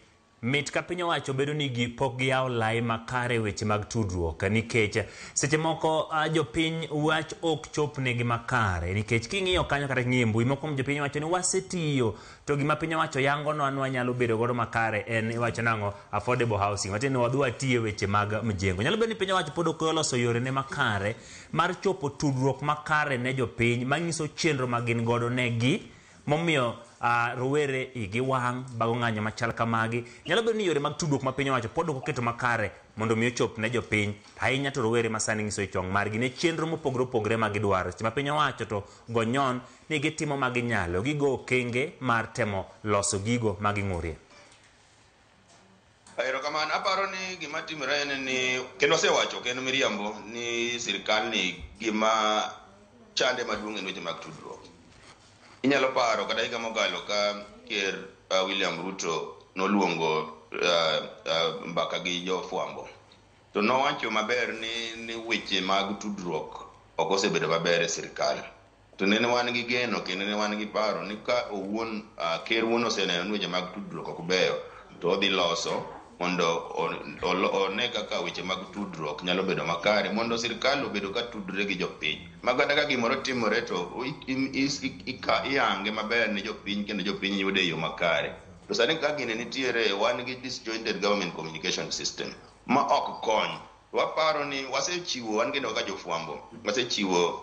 mit ka piny owacho bedo ni gi pok giyawo lai makare weche mag tudruok, nikech seche moko jopiny wach ok chopnegi makare, nikech king'iyo kanyo kata king'iyo e mbui moko kuom jopiny wacho ni wasetiyo to gima piny owacho yangonwa ni wanyalo bedo godo makare en iwacho nang'o affordable housing, matiende ni wadhi watiye weche mag mjengo. Nyalo bedo ni piny owacho pod ok oloso yorene makare mar chopo tudruok makare ne jopiny manyiso chenro ma gin godo negi, momiyo rowere igi wang' bago ng'anyo machal kamagi. Nyalo bedo ni yore mag tudruok ma piny owacho pod ok oketo makare mondo mi ochop ne jopiny, ahinya to rowere ma sani nyiso ich wang' margi ne chenro mopogore opogore ma gidwaro. Seche ma piny owacho to gonyon ni gitimo ma ginyalo, gigo okenge mar temo loso gigo ma ging'urie. Erokamano. Aparo ni gima timore en ni, kendo asewacho ok en miriambo, ni sirikal ni gima chande maduong' en weche mag tudruok. Inyalo paro kata higa mokalo ka ker William Ruto noluongo mbaka gi jofwambo, to nowacho maber ni weche mag tudruok ok osebedo maber e sirikal. To nene wan gi geno kendo ne wan gi paro ni ka owuon ker wuon oseneno ni weche mag tudruok ok beyo, to odhi loso mondo one kaka weche mag tudruok nyalo bedo makare mondo sirikal obedo ka tudre gi jopiny. Ma kata ka gimoro timore to iyange maber ne jopiny kendo jopiny yude e yo makare. To sani ka gini nitiere, wan gi disjointed government communication system ma ok kony. Waparo ni wasechiwo, wan kendo kaka jofwambo, wasechiwo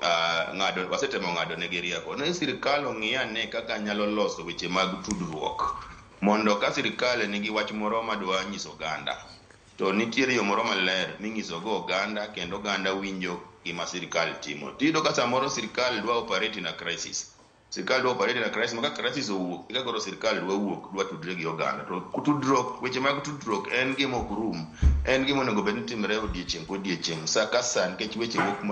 ng'ado, wasetemo ng'ado negi rieko ni sirikal ong'i ane kaka nyalo loso weche mag tudruok mondo ka sirikal nigi wach moro madwa nyiso oganda, to nitiere yo moro maler minyisogo oganda kendo oganda winjo gima sirikal timo. Tiyudo ka samoro sirikal dwa operate in a crisis. Sirikal dwa operate in a crisis, ma ka crisis owuok, eka koro sirikal dwa wuok, dwa tudre gi oganda. To tudruok, weche mag tudruok en gima ok rum, en gima onego bed ni timore odiechieng' kodiechieng', sa ka sa, nikech weche wuok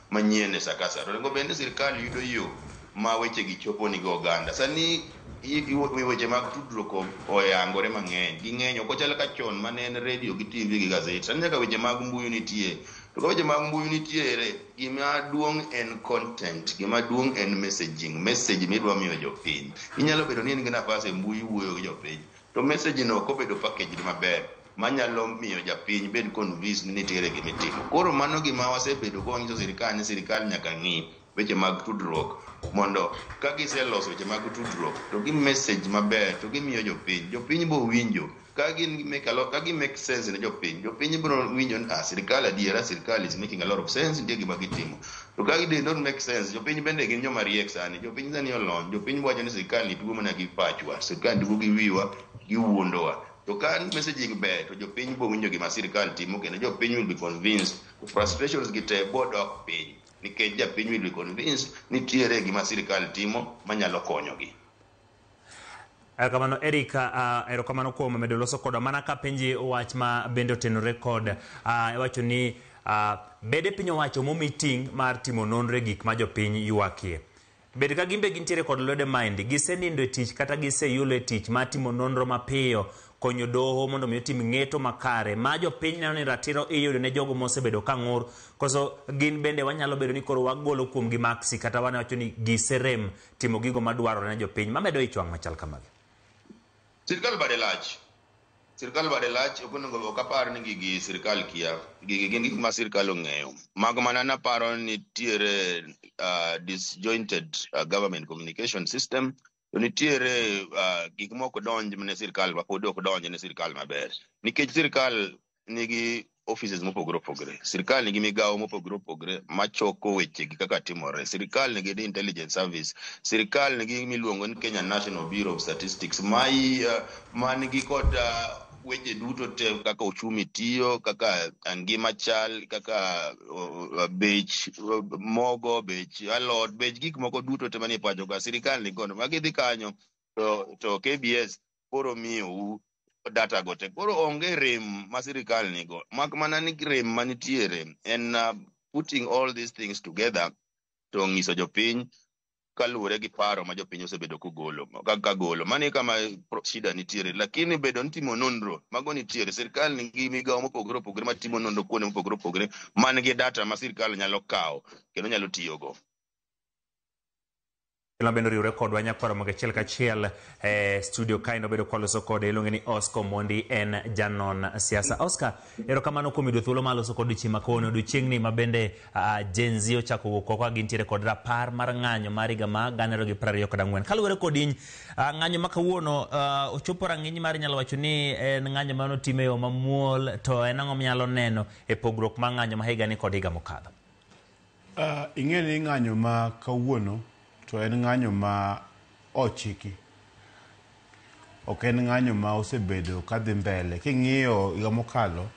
manyien e sa ka sa. To onego bed ni sirikal yudo yo ma weche gi chopo ni go oganda. Sani Weche mag tudruok oyangore mang'eny, ging'eny, ok ochal ka chon mane en radio gi TV gi gazet. Sani nyaka weche mag mbui nitie. To ka weche mag mbui nitiere, gima duong' en content, gima duong' en messaging, message midwa miyo jopiny. Inyalo bedo ni in gi nafas e mbui wuoyo gi jopiny, to message no ok obedo packaged maber manyalo miyo japiny bed convinced ni nitiere gimitimo. Koro mano gima wasebedo ka wanyiso sirikal ni sirikal nyaka ng'i weche mag tudruok mondo ka giseloso weche mag tudruok to gi message maber to gimiyo jopiny, jopiny bo winjo ka gin make a lot, ka gi make sense ne jopiny, jopiny biro winjo ni ah, sirikal adiera, sirikal is making a lot of sense, nitie gima gitimo. To ka they don't make sense, jopiny bende gin joma riek sani, jopiny sani olony, jopiny wacho ni sirikal ni tugo mana gi pachwa, sirikal tugo gi wiwa, giwuondowa. To ka messaging ber to jopiny bo winjo gima sirikal timo kendo jopiny will be convinced, frustrations gi te bo dok piny nikech japiny will be convinced nitiere gima sirikal timo manyalo konyogi. Erokamano Eric, erokamano kuom medo loso kodwa. Mana ka penji wach ma bende otenore kod iwacho ni bede piny owacho momi ting' mar timo nonro e gik ma jopiny ywakie. Bed ka gimbe gintiere kod lwedo maendi, gisenindo e tich kata giseyulo e tich mar timo nonro mapiyo, konyo doho mondo mi otim ng'eto makare ma jopiny neno ni ratiro iyudo ne jogo mosebedo ka ng'ur, koso gin bende wanyalo bedo ni koro wagolo kuomgi maksi kata wawacho ni giserem timo gigo madwarore ne jopiny mamedo ich wang' machal kamagi. Sirikal bade lach. Sirikal bade lach, ok onego ok apar ni gigi sirikal kia. Gigi gin gik ma sirikal ong'eyo. Mag mana naparo ni nitiere disjointed government communication system, to nitiere gik mok donj ne sirikal ma pod ok donj ne sirikal maber. Nikech sirikal nigi offices mopogore opogore. Sirikal nigi migawo mopogore opogore machoko weche gi kaka timore. Sirikal nigi intelligence service. Sirikal nigi miluongo ni Kenya National Bureau of Statistics ma man gi kod weche duto te kaka uchumi tiyo, kaka ngima chal, kaka bech mogo, bech alot, bech gik moko duto te manie pacho ka. Sirikal ni kono. Ma gidhi kanyo to KBS koro miyou data go te. Koro onge rem ma sirikal nigo. Mak mana ni rem manitiere en putting all these things together to ng'iso jopiny kaluwore gi paro ma jopiny osebedo kogolo ka golo. Mano e kama shida nitiere. Lakini bedo ni timo nonro mago nitiere. Sirikal nigi migawo mopogore opogore matimo nonro kuonde mopogore opogore man gi data ma sirikal nyalo kawo kendo nyalo tiyogo. Ma bende oriwore kodwa nyakwaro mag achiel kachiel e studio kae nobedo kwaloso kode iluonge ni Oscar Omondi, en janon siasa. Oscar, erokamano kuom yudo thuolo mar loso kod odiochieng' ma kawuono, odiochieng'ni ma bende Gen Z ochako wuok oko ka gintiere kod rapar mar ng'anyo mar higa ma 2024. Kaluwore kod in, ng'anyo ma kawuono ochopo rang'iny mar inyalo wacho ni en ng'anyo manotim e yo mamuol, to en ang'o minyalo neno e pogruok mar ng'anyo ma higani kod higa mokadho? Ing'e ni ng'anyo ma kawuono to en ng'anyo ma ochiki. Ok en ng'anyo ma osebedo kadhi mbele. King'iyo higa mokalo,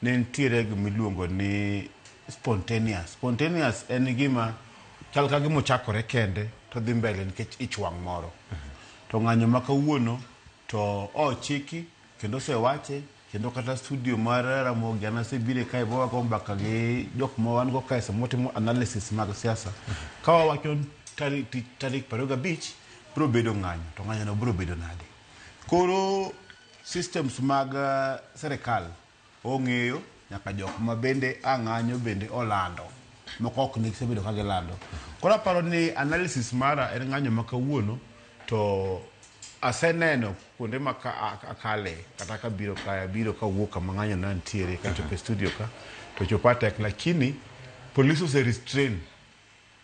ne nitiere gima iluongo ni spontaneous. Spontaneous en gima chal ka gima ochakore kende to dhi mbele nikech ich wang' moro. To ng'anyo ma kawuono to ochiki kendo osewache kendo kata studio mar Ramogi an asebiro kae ma wago mbaka gi jok ma wan go kae sama watimo analysis mag siasa. Ka wawacho tarik 25 biro bedo ng'anyo to ng'anyo no biro bedo nade. Koro systems mag sirikal ong'eyo nyaka jok ma bende a ng'anyo bende olando. Moko ok ne gisebedo ka gilando. Koro aparo ni analysis mara en ng'anyo ma kawuono to aseneno kuonde ma akale kata kabiro kae abiro kawuok kama ng'anyo ne nitiere kachopo e studio ka to chopo tek, lakini police ose restrain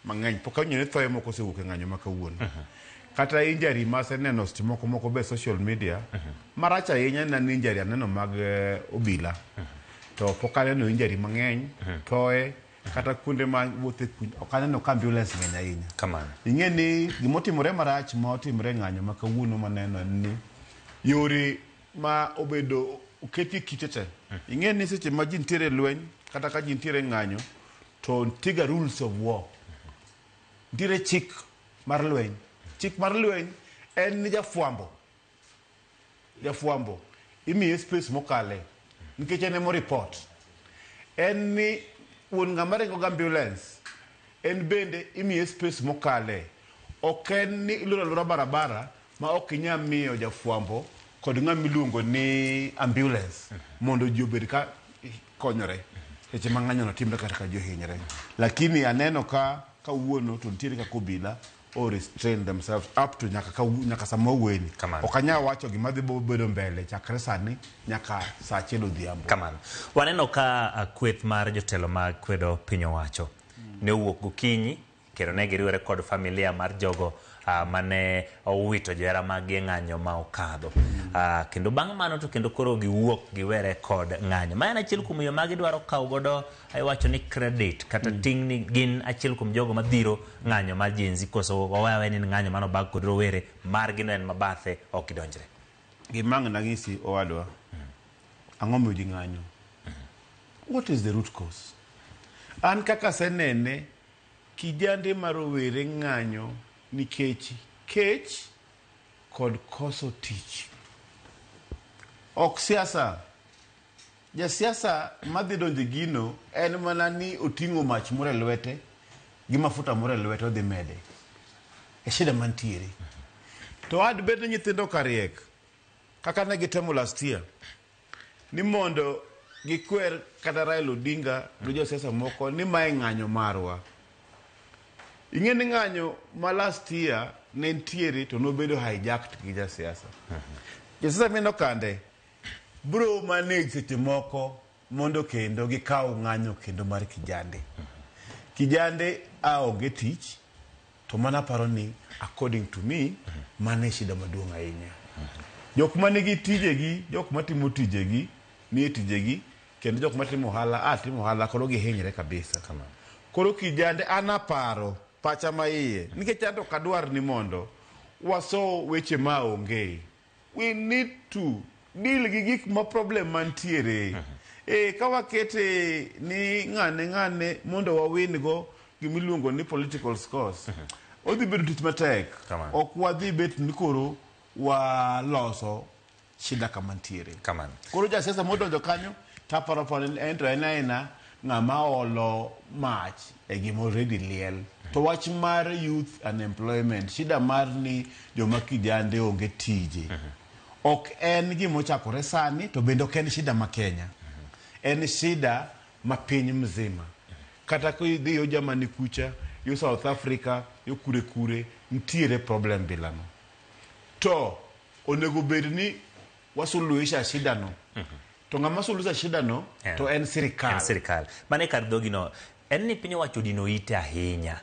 mang'eny. Pok awinjo ni thoe moko osewuok e ng'anyo ma kawuono. Kata injury ma aseneno seche moko moko be e social media marach ahinya en injury aneno mag obila to pok aneno injury mang'eny thoe kata kuonde ma wuothe kuny ok aneno ka ambulance ng'eny ahinya. Kamano. Ing'e ni gimotimore marach ma otimore e ng'anyo ma kawuono maneno en ni yore ma obedo oketie kite te. Ing'e ni seche ma ji nitiere e lweny kata ka ji nitiere e ng'anyo to nitie ga rules of war. Nitiere chik mar lweny. Chik mar lweny en ni jafwambo jafwambo imiye space mokale nikech en emo report. En ni wuon ng'ama ringo gi ambulance en bende imiye space mokale. Ok en ni iloro alora barabara. ma ok inyal miyo jafwambo kod ng'ama iluongo ni ambulance mondo ji obed ka konyore seche ma ng'anyo no timre kata ka ji ohinyre. Lakini aneno ka kawuono to nitiere kaka obila o restrain themselves up to nyaka nyaka sama wawuoyeni. Ok anyal wacho gima dhi bedo mbele chakre sani nyaka saa achiel odhiambo. Kamano. Waneno ka kweth mar jotelo mag kwedo piny owacho ne owuok gokinyi kendo ne giriwore kod familia mar jogo mane owito johera maggi e ng'anyo ma okadho. Kendo bang' mano to kendo koro giwuok giwere kod ng'anyo. Ma en achiel kuom yo ma gidwaro kawo godo iwacho ni credit kata ting' ni gin achiel kuom jogo madhiro ng'anyo mar Gen Z koso wawe aweya ni ng'anyo mano bag kod rowere margi no en mabathe ok gidonjre. Gima ang' nang'isi owadwa, ang'o miyo ji ng'anyo? What is the root cause? An kaka asenene, kijande ma rowere ng'anyo nikech kech kod koso tich. Ok siasa. Jasiasa madhi donjo e gino en mana ni oting'o mach moro e lwete gi mafuta moro e lwete odhi mede. E shida mantiere. To ad bed ni nyithindo ka riek kaka ne gitemo last year ni mondo gikwer kata Raila Odinga gi josiasa moko ni mae ng'anyo marwa. Ing'e ni ng'anyo ma last year ne nitiere to nobedo hijacked gi jasiasa. Josiasa mineno kande bro manage seche moko mondo kendo gikaw ng'anyo kendo mar kijande. Kijande a onge tich to mana aparo ni according to me mano e shida maduong' ahinya. Jok manigi tijegi, jok matimo tijegi nie tijegi kendo jok matimo ohala a timo ohala koro gihinyre kabisa. Koro kijande an aparo pacha ma iye nikech an to ok adwar ni mondo waso weche ma onge. We need to deal gi gik ma problem mantiere. E ka wakete ni ng'ane ng'ane mondo wawin go gimiluongo ni political scores. Odhi bedo tich matek. Ok wadhi bet ni koro waloso shida kama ntiere. Kamano. Koro jasiasa modonjo kanyo taparo paro ni en to en aena ng'ama olo mach e gima already liel. To wach mar youth unemployment, shida mar ni joma kijande onge tije. Ok en gima ochakore sani to bende ok en shida ma Kenya. En shida ma piny mzima. Kata kidhi yo Germany kucha, yo South Africa, yo kure kure, nitiere problem bilano. To onego bed ni wasuluhisha shida no. To ng'ama suluhisha shida no to en sirikal. En sirikal. Mano e kar dhogino. En ni piny owacho odino ite ahinya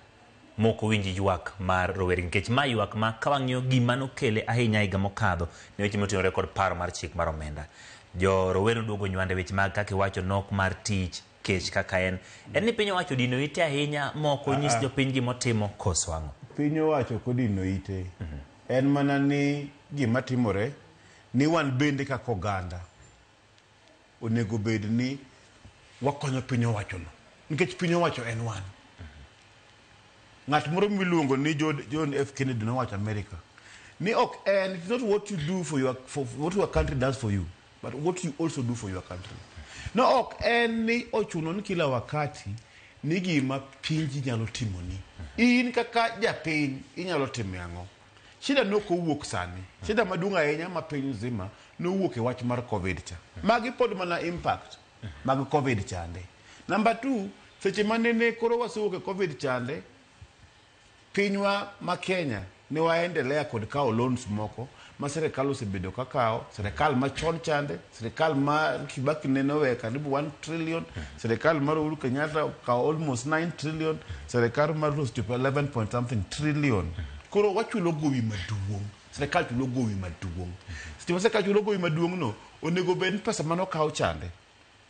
mok owinj ywak mar rowere nikech ma ywak ma ka wang'iyo gima nokele ahinya higa mokadho ne weche motenore kod paro mar chik mar omenda. Jo rowere noduogo nywande weche mag kaka iwacho nok mar tich, kech kaka en. En ni piny owacho odino ite ahinya mok onyis jopiny gimotimo koso ang'o? Piny owacho ok odino ite. En mana ni gima timore ni wan bende kaka oganda onego bed ni wakonyo piny owacho no nikech piny owacho en wan. Ng'at moro miluongo ni John F. Kennedy nowacho America ni ok en it's not what you do for your for what your country does for you but what you also do for your country. No ok en ni ochuno ni kila wakati ni gima pinji nyalo timoni. In kaka japiny inyalo timo ang'o? Shida nok owuok sani. Shida maduong' ahinya ma piny nzima nowuok e wach mar COVID cha. Magi pod mana impact mag COVID chande. Number 2, seche manene koro wasewuok e COVID chande, pinywa ma Kenya ne waendelea kod kawo loans moko ma sirikal osebedo ka kawo, sirikal machon chande, sirikal ma Kibaki nene oweyo karibu 1 trillion, sirikal mar Uhuru Kenyatta okawo almost 9 trillion, sirikal mar Ruto osechopo 11 point something trillion. Koro wachulo gowi maduong', sirikal chulo gowi maduong'. Seche ma sirikal chulo gowi maduong' no, onego bed ni pesa mane okaw chande,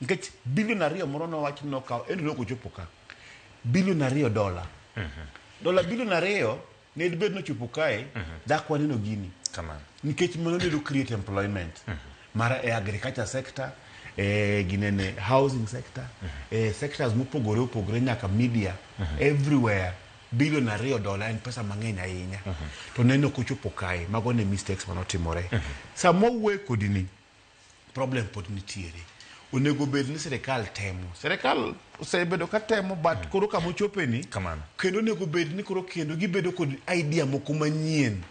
nikech bilion 2 moro nowach ni nokaw, en to ne ok ochopo ka. Bilion 2 dola. Dola bilion 2 ne dibed nochopo kae, dak waneno gini. Nikech mano ne do create employment. Mar e agriculture sector, e ginene housing sector, e sectors mopogore opogore nyaka media, everywhere. Bilion 2 dola en pesa mang'eny ahinya. To neno ok ochopo kae, mago ne mistakes manotimore. Sama wawuoyo kodi ni, problem pod nitiere. Onego bed ni sirikal temo. Sirikal osebedo ka temo but koro kama ochope ni kendo onego bed ni koro kendo gibedo kod idea moko manyien.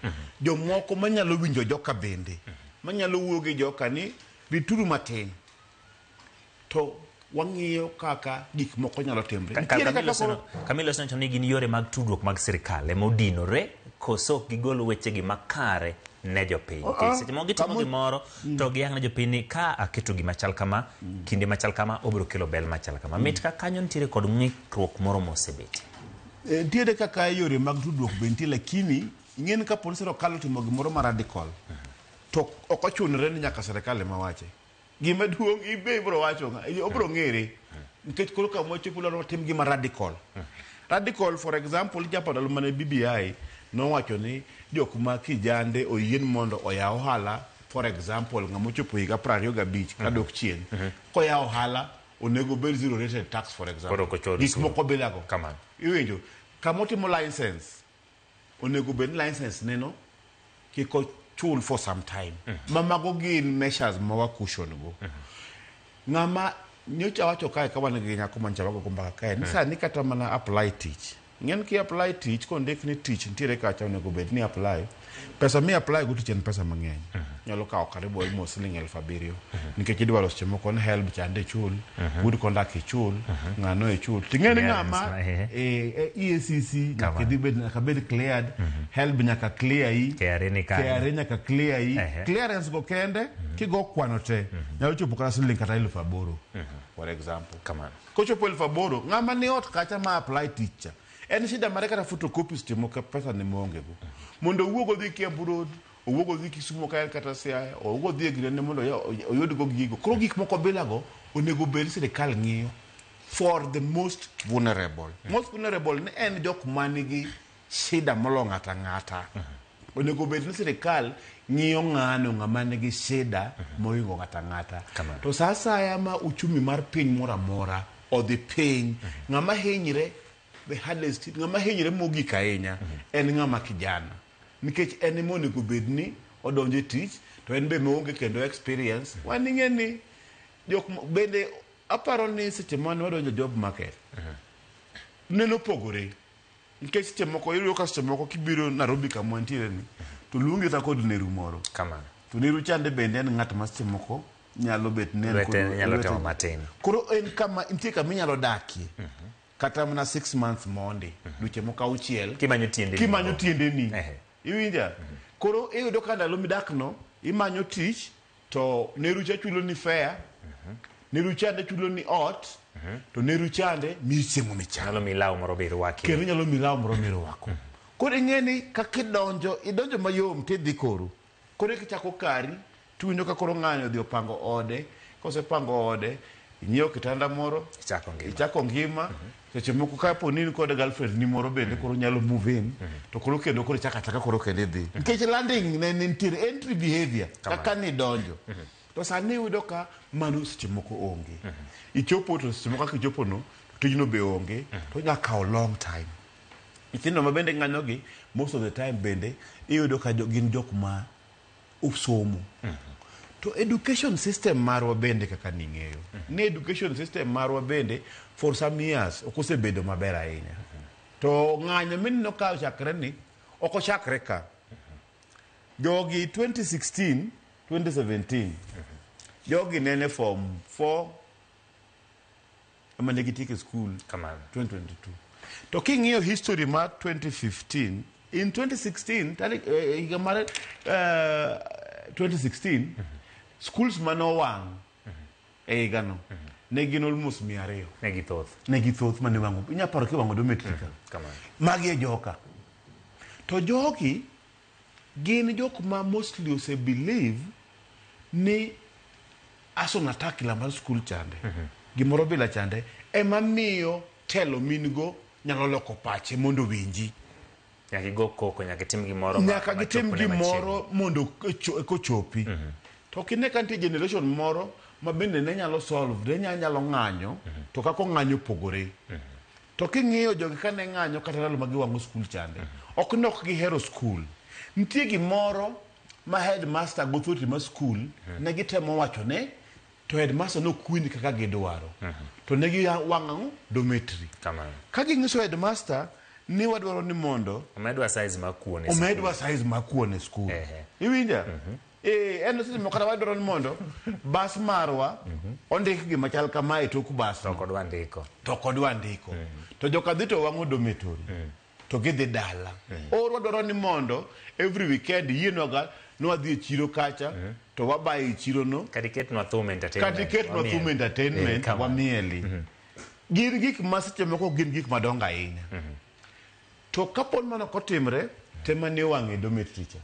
Jomoko manyalo winjo joka bende. Manyalo wuoyo gi joka ni rituru matin. To wang'iyo kaka gik moko nyalo timre. Nitiere kaka koro Camilo oseneno ni gin yore mag tudruok mag sirikal ema odinore koso ok gigol wechegi makare ne jopiny. Nikech seche moko gitimo gimoro to giyang ne jopiny ni ka aketo gima chal kama, kinde machal kama, obiro kelo bel machal kama. Mit ka kanyo nitiere kod ng'ikruok moro mosebetie. Nitiere kaka yore mag tudruok be nitie lakini ing'e ni kapo ni sirikal otimo gimoro ma radical to ok ochunore ni nyaka sirikal ema wache. Gima duong' ibe ibiro wacho obiro ng'ere nikech koro kama wachopo dwaro watim gima radical. Radical for example ichako ndalo mane BBI nowacho ni jok ma kijande oyien mondo oyaw ohala for example ng'ama ochopo higa 25 kadok chien koyawo ohala onego bed zero rated tax for example. Gik moko bilago. Iwinjo kama otimo license onego bed ni license neno kik ochul for some time. Ma mago gin measures ma wa cushion go. Ng'ama nyocha wacho kae ka wan gi nyako mancha wago mbaka kae ni sani kata mana apply tich. Ing'e ni ki apply tich kondik ni tich nitiere kacha onego bed ni apply. Pesa mi apply go tich en pesa mang'eny. Nyalo kawo karibu almost siling 7,000. Nikech idwaro seche moko ni HELB chande ichul, good conduct ichul, ng'ano ichul. Ting'e ni ng'ama EACC nyaka idhi bed nyaka bed cleared, HELB nyaka clear yi, KRA ni kanyo. KRA nyaka clear yi. Clearance go kende kigo kwano te nyalo chopo kata siling kata 8,000 for example. Kochopo 8,000 ng'ama ni ot kacha ma apply tich cha en shida mare kata photocopies timo ka pesa ne maonge go. Mondo owuog odhi Kiambu Road, owuog odhi Kisumu ka en kata Siaya, owuog odhi e ginene mondo oyud go gigo. Koro gik moko bila go onego bed sirikal ng'iyo for the most vulnerable. Most vulnerable ni en jok manigi shida molo ng'ata ng'ata. Onego bed ni sirikal ng'iyo ng'ano ng'ama nigi shida mohingo ng'ata ng'ata. To sa asaya ma uchumi mar piny moro amora odhi piny, ng'ama hinyre the hardest, ng'ama hinyre mogik ahinya en ng'ama kijana. Nikech en ema onego bed ni odonjo e tich to en be maonge kendo experience. Wan ing'e ni jok bende aparo ni seche mane wadonjo job market neno pogore. Nikech seche moko iyudo ka seche moko kibiro Nairobi kama wantiere ni to luongi kata kod neru moro. To neru chande bende en ng'at ma seche moko nyalo bet ni en Lwete nyalo temo matin. Koro en kama nitie kama inyalo dakie. Kata mana 6 months mondi, dweche moko auchiel. Kimanyo tiendeni. Kimanyo tiendeni. Iwinja? Koro iyudo ka ndalo midak no, imanyo tich, to neru cha chulo ni fare, neru chande chulo ni ot, to neru chande miyi chiemo michamo. Nyalo miyi law moro be irwaki. Kendo nyalo miyi law moro mirwako. Koro ing'e ni kaka idonjo, idonjo mayom tidhi koro. Koro kichako kari, tiwinjo ka koro ng'ani odhi opango ode, kosepango ode, inyiewo kitanda moro, ichako ngima. Seche moko kapo ni in kod girlfriend ni moro bende koro nyalo move in, to koro kendo koro ichako achaka koro kendo idhi. Nikech landing ne nitiere entry behavior, kaka nidonjo. To sani iyudo ka mano seche moko onge. Ichopo to seche moko kaka ichopo no, to tijno be onge, to onya kawo long time. Nyithindo ma bende ng'anyo gi, most of the time bende iyudo ka gin jok ma osomo. To education system marwa bende kaka ning'eyo. Ni education system marwa bende for some years ok osebedo maber ahinya. To ng'anyo mineno ka ochakre ni, ok ochakre ka. Jogi 2016, 2017, jogi nene form 4 ema ne gitieko e school 2022. To king'iyo history mar 2015, in 2016, tarik higa mar 2016, schools mane owang' e higano ne gin almost 200. Ne githoth. Ne githoth mane wang'o. Inyalo paro kiwang'o dormitory ka. Magi e joka. To jogi gin jok ma mostly ose believe ni arson attack la mar school chande. Gimoro bila chande ema miyo telo min go nyalo loko pache mondo owinji. Nyaka igo koko, nyaka itim gimoro Nyaka gitim gimoro mondo kochopi. To kine ka nitie generation moro ma bende ne nyalo solve, ne nyalo ng'anyo, to kaka ong'anyo opogore. To king'iyo jogi kane ng'anyo kata ndalo ma giwang'o school chande, ok ni ok gihero school. Nitie gimoro ma headmaster gi authority ma school ne gitemo wacho ne, to To headmaster nok winj kaka gidwaro. To ne giwang'o ang'o? Dormitory. Kamano. Ka ging'iso headmaster ni wadwaro ni mondo Omedwa size mar kuon e sikul. Omedwa size mar kuon e skul. Iwinja? Eh, en seche moko kata wadwaro ni mondo bas marwa ondik gima chal kama e tok bas. To ok odwa ndiko. To ok odwa ndiko. To joka dhi to wang'o dormitory. To gidhi dala. Or wadwaro ni mondo every weekend yienwaga ni wadhi e chiro kacha to wabaye e chiro no. Kata iketnwa thum entertainment. Kata iketnwa thum entertainment wamieli. Gin gik ma seche moko gin gik madongo ahinya. To kapo ni mano ok otimre, tema ne owang' e dormitory cha.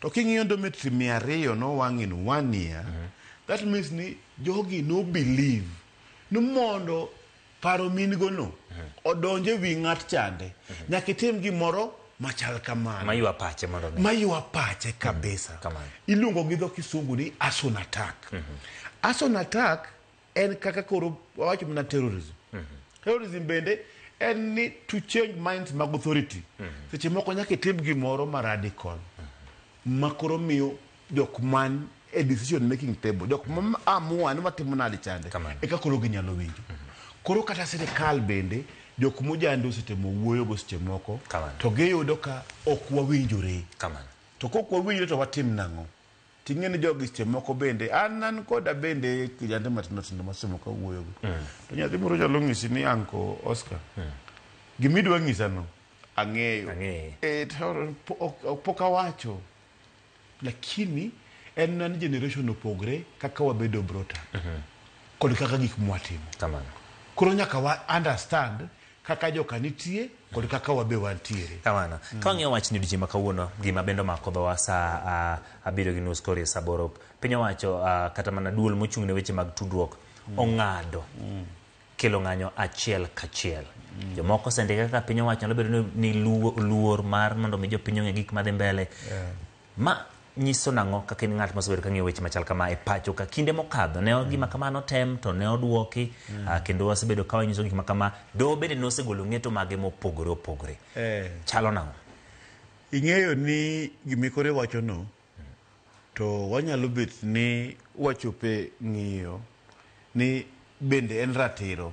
To king'iyo dormitory 200 nowang' in one year, that means ni jogi no believe ni mondo paro min go no odonj e wi ng'at chande, nyaka itim gimoro machal kamano. Maywa pache mondo mi. Maywa pache kabisa. Iluongo gi dho kisungu ni arson attack. Arson attack en kaka koro wawacho mana terrorism. Terrorism bende en ni to change minds mag authority. Seche moko nyaka itim gimoro ma radical ma koro miyo jok man e decision making table, jok ma amua ni watimo nade chande, eka koro ginyalo winjo. Koro kata sirikal bende jok mojando osetemo wuoyo go seche moko to giyudo ka ok wawinjore. To kok wawinjore to watim nang'o? Ting'e ni jogi seche moko bende an koda bende kijande matindo tindo ma seche moko awuoyogo. To nyathi moro nyalo nyisi ni Uncle Oscar, gimidwa nyisano ang'eyo. To pok awacho. Lakini en na ni generation opogre kaka wabedo brought up. Kod kaka gik mwatimo. Koro nyaka wa understand kaka joka nitie kod kaka wabe wantiere. Kamano. Ka wang'iyo wachni odiochieng' ma kawuono, gima bende omako dhowa sa 7:30 koro sa 8. Piny owacho kata mana duol mochung' ne weche mag tudruok ong'ado kelo ng'anyo achiel kachiel. Jomoko osendike kaka piny owacho nyalo bedo ni luor mar mondo mi jopiny ong'e gik madhi mbele. Ma nyiso nang'o kaka in ng'at mosebedo ka ng'iyo weche machal kama e pacho ka kinde mokadho ne gima kamano tem to ne oduoki kendo wasebedo ka wanyiso gik ma kama doho bende nosegolo ng'eto mage mopogore opogore. Chalo nang'o? Ing'eyo ni gimikore wacho no to wanyalo bet ni wachope ng'iyo ni bende en ratiro.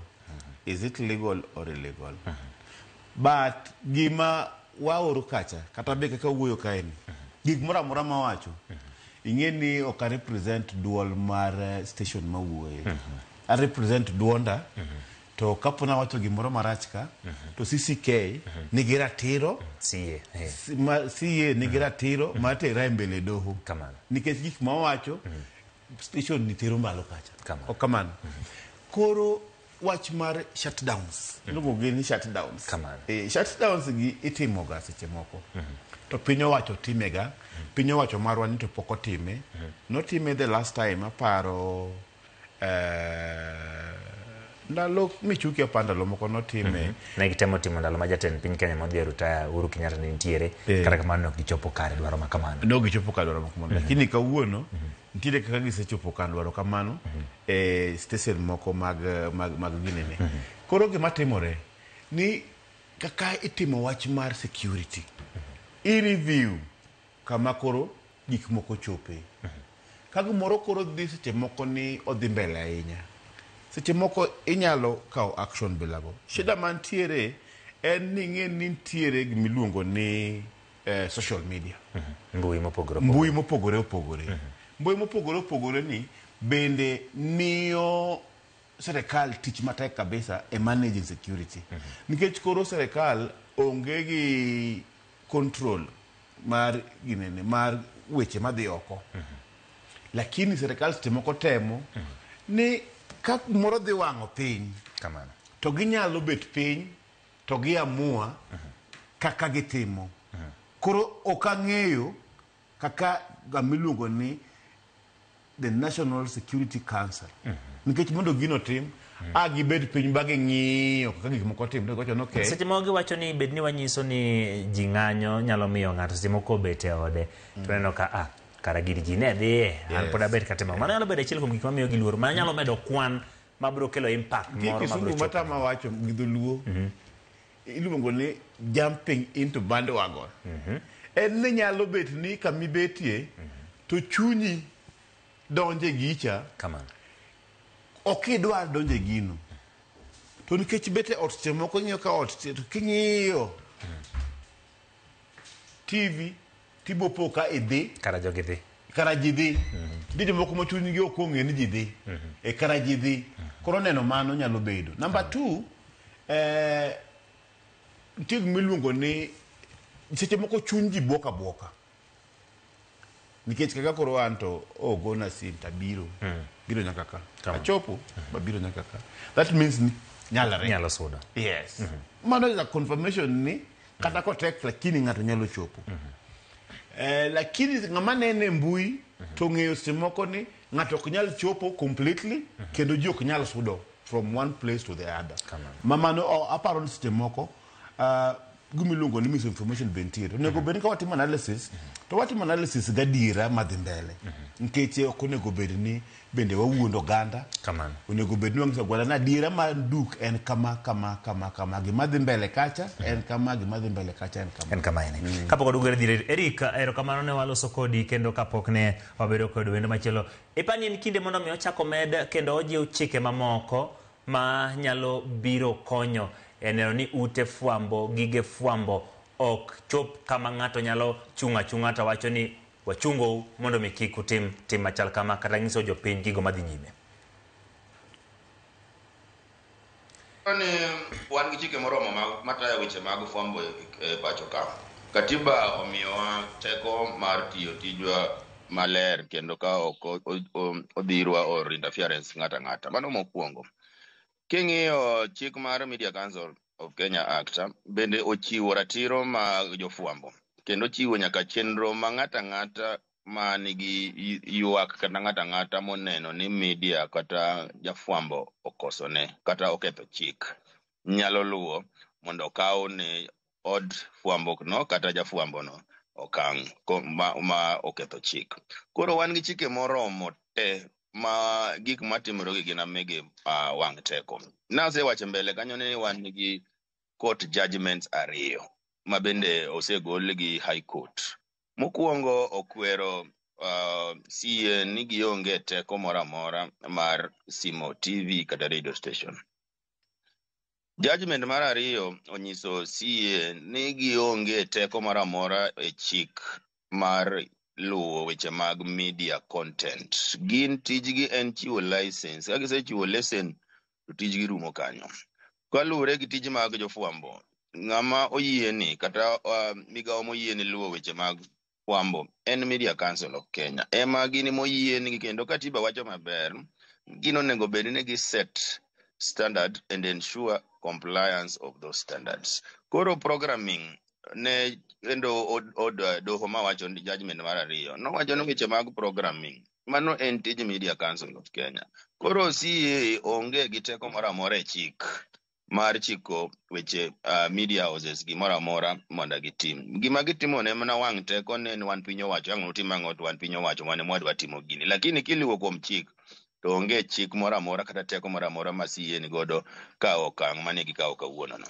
Is it legal or illegal? But gima waoro kacha kata be kaka wuoyo kaeni gik moro amora mawacho ing'e ni ok a represent duol mar station mawuoye. A represent duonda. To kapo nawacho gimoro marach ka to CCK nigi ratiro CA nigi ratiro mar tera e mbele doho. Nikech gik mawacho station ni tero malo kacha. Ok kamano. Koro wach mar shutdowns. Iluongo gi ni shutdowns. Shutdowns gi itimoga seche moko. To piny owacho timega. Piny owacho marwa ni to pok otime. Notime the last time aparo ndalo Michuki apar ndalo moko notime. Ne gitemo timo ndalo ma jatend piny Kenya modhi e retire Uhuru Kenyatta ne nitiere. Kata kamano ne ok gichopo kare dwaro ma kamano. Ne ok gichopo kare dwaro ma kamano. Lakini kawuono nitiere kaka gisechopo kar dwaro kamano e station moko mag ginene. Koro gima timore ni kaka itimo wach mar security i review kama koro gik moko chope. Ka gimoro koro dhi seche moko ni odhi mbele ahinya. Seche moko inyalo kawo action bilago. Shida mantiere en ni ing'e ni nitiere gimiluongo ni social media. Mbui mopogore opogore. Mbui mopogore opogore. Mbui mopogore opogore ni bende miyo serikal tich matek kabisa e managing security. Nikech koro serikal onge gi control mar ginene mar weche madhi oko. Lakini serikal seche moko temo ni ka moro dhi wang'o piny kamano to ginyalo bet piny to giamua kaka gitimo. Koro ok ang'eyo kaka gamiluongo ni the National Security Council. Nikech mondo gino tim a gibed piny ba ging'iyo kaka gik moko timre gocho no okay. Seche moko giwacho ni bed ni wanyiso ni ji ng'anyo nyalo miyo ng'ato seche moko obet e ode to neno ka kara gir ji ne dhiye an pod abet katimo. Mano nyalo bedo achiel kuom gik mamiyo gi luor. Mano nyalo medo kwan mabiro kelo impact moro mabiro chopo. Matama wacho gi dholuo iluongo ni jumping into bandwagon. En ni nyalo bet ni kamibetie to chunyi donje gicha. Kamano. Ok idwar donjo e gino. To nikech bet e ot seche moko ing'iyo ka ot to king'iyo TV tibopo ka idhi. Kara jogi dhi. Kara ji dhi. Nitie jomoko ma chunygi ok ong'e ni ji dhi. E kara ji dhi. Koro neno mano nyalo bedo. Number 2, nitie gima iluongo ni seche moko chuny ji buok abuoka. Nikech kaka koro an to ogona sim tabiro. Biro nyaka ka. Achopo babiro nyaka ka. That means ni nyalore. Nyalo sudo. Yes. Mano is a confirmation ni kata kotek lakini ng'ato nyalo chopo. Lakini ng'ama nene e mbui to ng'eyo seche moko ni ng'ato ok nyal chopo completely kendo ji ok nyal sudo from one place to the other. Ma mano aparo ni seche moko gima iluongo ni misinformation be nitiere. Onego bed ni ka watimo analysis to watimo analysis gadiera madhi mbele. Nikech ok onego bed ni bende wawuondo oganda. Kamano. Onego bed ni wang'iso oganda ni adiera mar duk en kama kama kama kama. Gima dhi mbele kacha en kama, gima dhi mbele kacha en kama. En kama ene. Kapok waduogo dhire Eric, erokamano ne waloso kodi kendo kapok ne wabedo kod wendo machielo. Ipani en kinde mondo mi ochak omed kendo ojiw chike mamoko ma nyalo biro konyo e neno ni ute fwambo, gige fwambo ok chop kama ng'ato nyalo chung' achung'a to wacho ni wachungou mondo mi kik utim tim machal kama kata nyiso jopiny gigo madhi nyime. Ni wan gi chike moromo matayo weche mag fwambo e pacho ka. Katiba omiyowa teko mar tiyo tijwa maler kendo ka ok odhirwa or interference ng'ato ang'ata. Mano mokwongo. King'iyo chik mar Media Council of Kenya Act bende ochiwo ratiro mag jofwambo kendo ochiwo nyaka chenro ma ng'ato ang'ata ma nigi ywak kata ng'ato ang'ata moneno ni media kata jafwambo okosone kata oketho chik nyalo luwo mondo okaw ne od fwambo no kata jafwambo no okang' ma oketho chik. Koro wan gi chike moromo te ma gik matimore gi gin amege wang' teko. Nasewacho mbele kanyo ni wan gi court judgments 2 ma bende osegol gi High Court. Mokwongo okwero CA ni gionge teko moro amora mar simo TV kata radio station. Judgment mar 2 onyiso CA ni gionge teko moro amora e chik mar luwo weche mag media content. Gin tijgi en chiwo license. Ka gisechiwo lesson to tijgi rumo kanyo. Kaluwore gi tije mag jofwambo, ng'ama oyieni kata migawo moyieni luwo weche mag fwambo en Media Council of Kenya. Ema gin moyienigi kendo katiba wacho maber, gin onego bed ni gi set standard and ensure compliance of those standards. Koro programming ne kendo od doho mawacho ni judgment mar 2 nowacho ni weche mag programming mano en tij Media Council of Kenya. Koro CA onge gi teko moro amora e chik mar chiko weche media houses gimoro amora mondo gitim. Gima gitimo ne mana wang' teko ne en wan piny owacho, ang' utim ang'o to wan piny owacho wan ema wadwa timo gini. Lakini kiluwo kuom chik to onge chik moro amora kata teko moro amora ma CA ni godo kawo okang' mane gikawo kawuono no.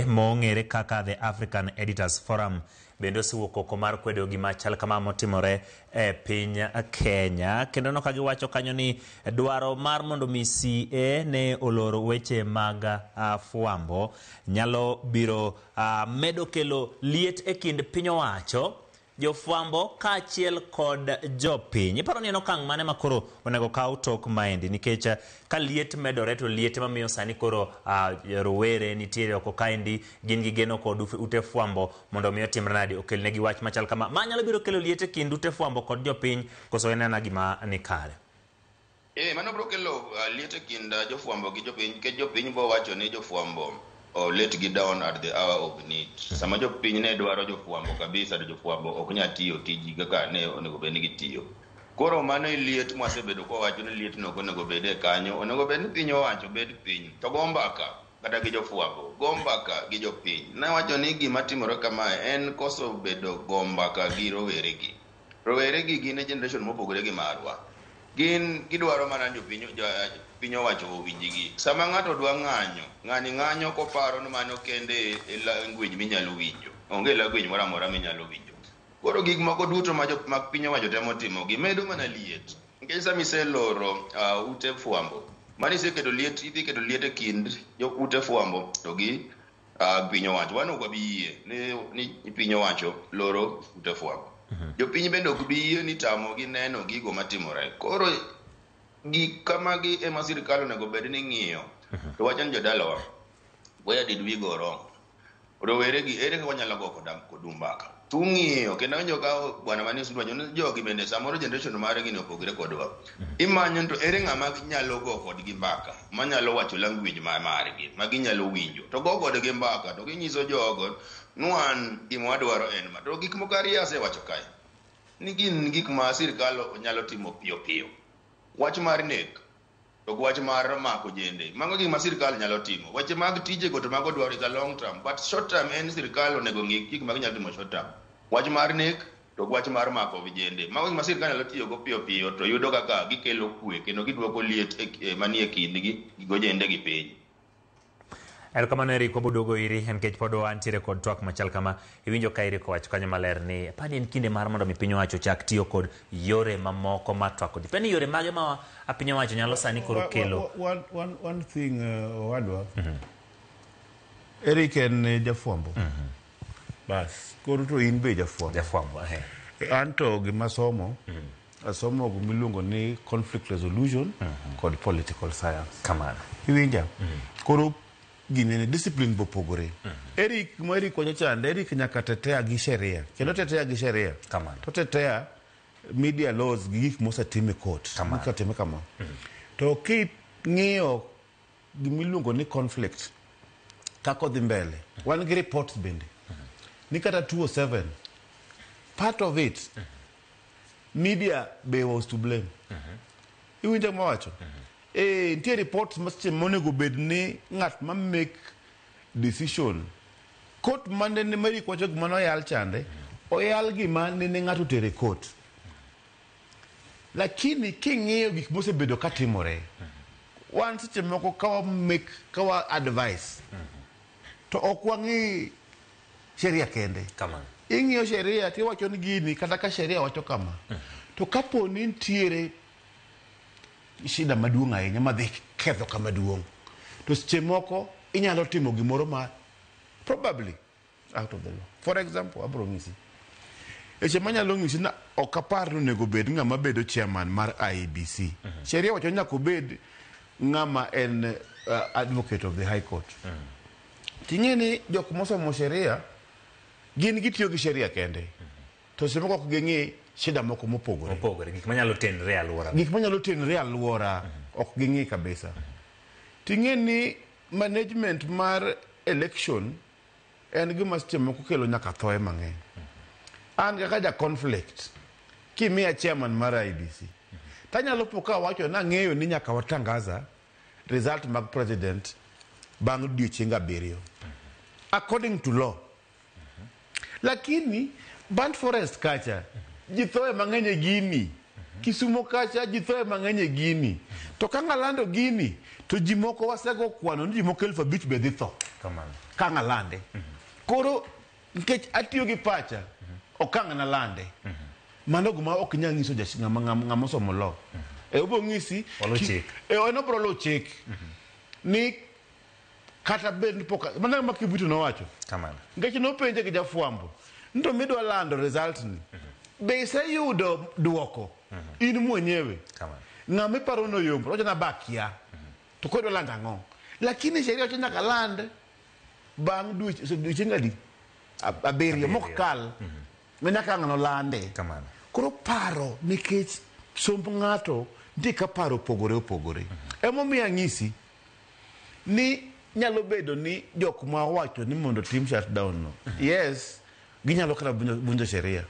Mong'ere kaka The African Editors Forum bende osewuok oko mar kwedo gima chal kama motimore e piny Kenya. Kendo no ka giwacho kanyo ni dwaro mar mondo mi CA ne olor weche mag fwambo nyalo biro medo kelo liet e kind piny owacho, jofwambo kaachiel kod jopiny. Iparo ni en okang' mane ma koro onego kaw tok maendi nikech ka liet medore to liet mamiyo sani koro rowere nitiere oko kaendi gin gi geno kod ute fwambo mondo mi otimre nadi okelnegi wach machal kama ma nyalo biro kelo liet e kind ute fwambo kod jopiny koso en ana gima ni kare. Mano biro kelo liet e kind jofwambo gi jopiny nikech jopiny bo wacho ni jofwambo let gi down at the hour of need. Sama jopiny ne dwaro jofwambo kabisa to jofwambo ok nyal tiyo tijgi kaka ne onego bed ni gitiyo. Koro mano e liet mwasebedo kwawacho ni liet no ok onego bed e kanyo. Onego bed ni piny owacho bed piny to go mbaka kata gi jofwambo, go mbaka gi jopiny. Nawacho ni gima timore kamae en koso bedo go mbaka gi rowere gi. Rowere gi gin e generation mopogore gi marwa. Gin gidwaro mana jopiny piny owacho owinjgi. Sama ng'ato dwa ng'anyo, ng'ani ng'anyo koparo ni mano kende e language minyalo winjo. Onge language moro amora minyalo winjo. Koro gik moko duto ma jo mag piny owacho temo timo gimedo mana liet. Nikech sama iseloro ute fwambo, mano iseketo liet, idhi keto liet e kind jo ute fwambo to gi piny owacho. Wan ok wabi yie ni piny owacho loro ute fwambo. Jopiny bende ok bi yie ni tamogi neno gigo matimore. Koro gik kamagi ema sirikal onego bed ni ng'iyo. To wacho ni jodalawa, where did we go wrong? Rowere gi ere kaka wanyalo go kodu mbaka? Tung'iyo kendo awinjo ka bwana manie studio wacho ni jogi bende samoro generation margi ni opogore kodwa. Imanyo to ere ng'ama nyalo go kodgi mbaka, manyalo wacho language ma margi, ma ginyalo winjo. To go kodgi mbaka to ginyiso jogo ni wan gima wadwaro en ma. To gik moko ariyo asewacho kae, ni gin gik ma sirikal nyalo timo piyo piyo. Wach mar nek to gi wach mar mako jende, mago gik ma sirikal nyalo timo. Weche mag tijego to mago dwaro is a long term, but short term en sirikal onego ng'i gik ma ginyalo timo short term. Wach mar nek to gi wach mar mako vijende, mago gik ma sirikal nyalo tiyogo piyo piyo to yudo kaka gikelo kwe kendo giduoko liet manie kindgi gi ojende gi piny. Erokamano Eric, waboduogo iri nikech pod wantiere kod twak machal kama. Iwinjo ka Eric owacho kanyo maler ni apani en kinde mar mondo mi piny owacho ochak tiyo kod yore mamoko mar twak kod ji. Pani yore mage ma piny owacho nyalo sani koro kelo? One thing, owadwa. Eric en jafwambo. Bas, koro to in be jafwambo. Jafwambo, eh. An to gima somo, asomo gimiluongo ni conflict resolution kod political science. Kamano. Iwinja? Koro gini discipline bopogore. Eric ma Eric wacho chande, Eric nyaka tetea gi sheria. Kendo tetea gi sheria. Kamano. To tetea media laws gi gik mosetim e court. Kamano. Mokatime kama. To king'iyo gimiluongo ni conflict kaka odhi mbele, wan gi reports bende. Ni kata 207, part of it, media be was to blame. Iwinjo gima awacho? Nitie reports ma seche monego bed ni ng'at ma make decision. Court mane ne Eric wacho gima noyal chande, oyal gima nene ng'ato otere court. Lakini king'iyo gik mosebedo katimore, wan seche moko ka wa make, ka wa advice, to ok wang'i sheria kende. Kamano. Ing'iyo sheria tiwacho ni gini kata ka sheria wacho kama. To kapo ni nitiere shida maduong' ahinya madhi ketho kama duong', to seche moko inyalo timo gimoro ma probably out of the law. For example, abro nyisi. Eche manyalo nyisi na ok apar ni onego bed ng'ama bedo chairman mar IEBC. Sheria wacho ni nyaka obed ng'ama en advocate of the High Court. Ting'e ni jok mosomo sheria gin gitiyo gi sheria kende. To seche moko ok ging'i shida moko mopogore. Mopogore, gik manyalo tenre e alwora. Gik manyalo tenre e alwora ok ging'i kabisa. Ting'e ni management mar election en gima seche moko kelo nyaka thoe mang'eny. An kaka ja conflict, kimiya chairman mar IEBC, tanyalo po ka awacho ni ang'eyo ni nyaka watangaza result mag president bang' odiochienge 7. According to law. Lakini Burnt Forest kacha ji thoe mang'eny e gini. Kisumo kacha ji thoe mang'eny e gini. To ka ng'alando gini to ji moko wasego kwano ni ji moko 5,000 be dhi tho. Kamano. Ka ng'alande. Koro nikech atiyo gi pacha, ok ang' nalande. Mano gima ok nyal nyiso ng'ama osomo law. Obiro nyisi Oluw chik. En obiro luwo chik. Ni kata bed ni pok, mana ma Kivuto nowacho. Kamano. Nikech nopenje gi jafwambo, ni to midwa lando result ni, be iseyudo duoko in mwenyewe? Kamano. Ng'ama iparo ni oyombo, owacho na bakia. To koro idwa lando ang'o? Lakini sheria wacho nyaka land bang' dweche adi? 7 mok kal. Ma nyaka ang' nolande. Kamano. Koro paro nikech somb ng'ato nitie ka paro opogore opogore. Emomiyo anyisi ni nyalo bedo ni jok ma owacho ni mondo tim shutdown no. Yes, ginyalo kata vunjo sheria.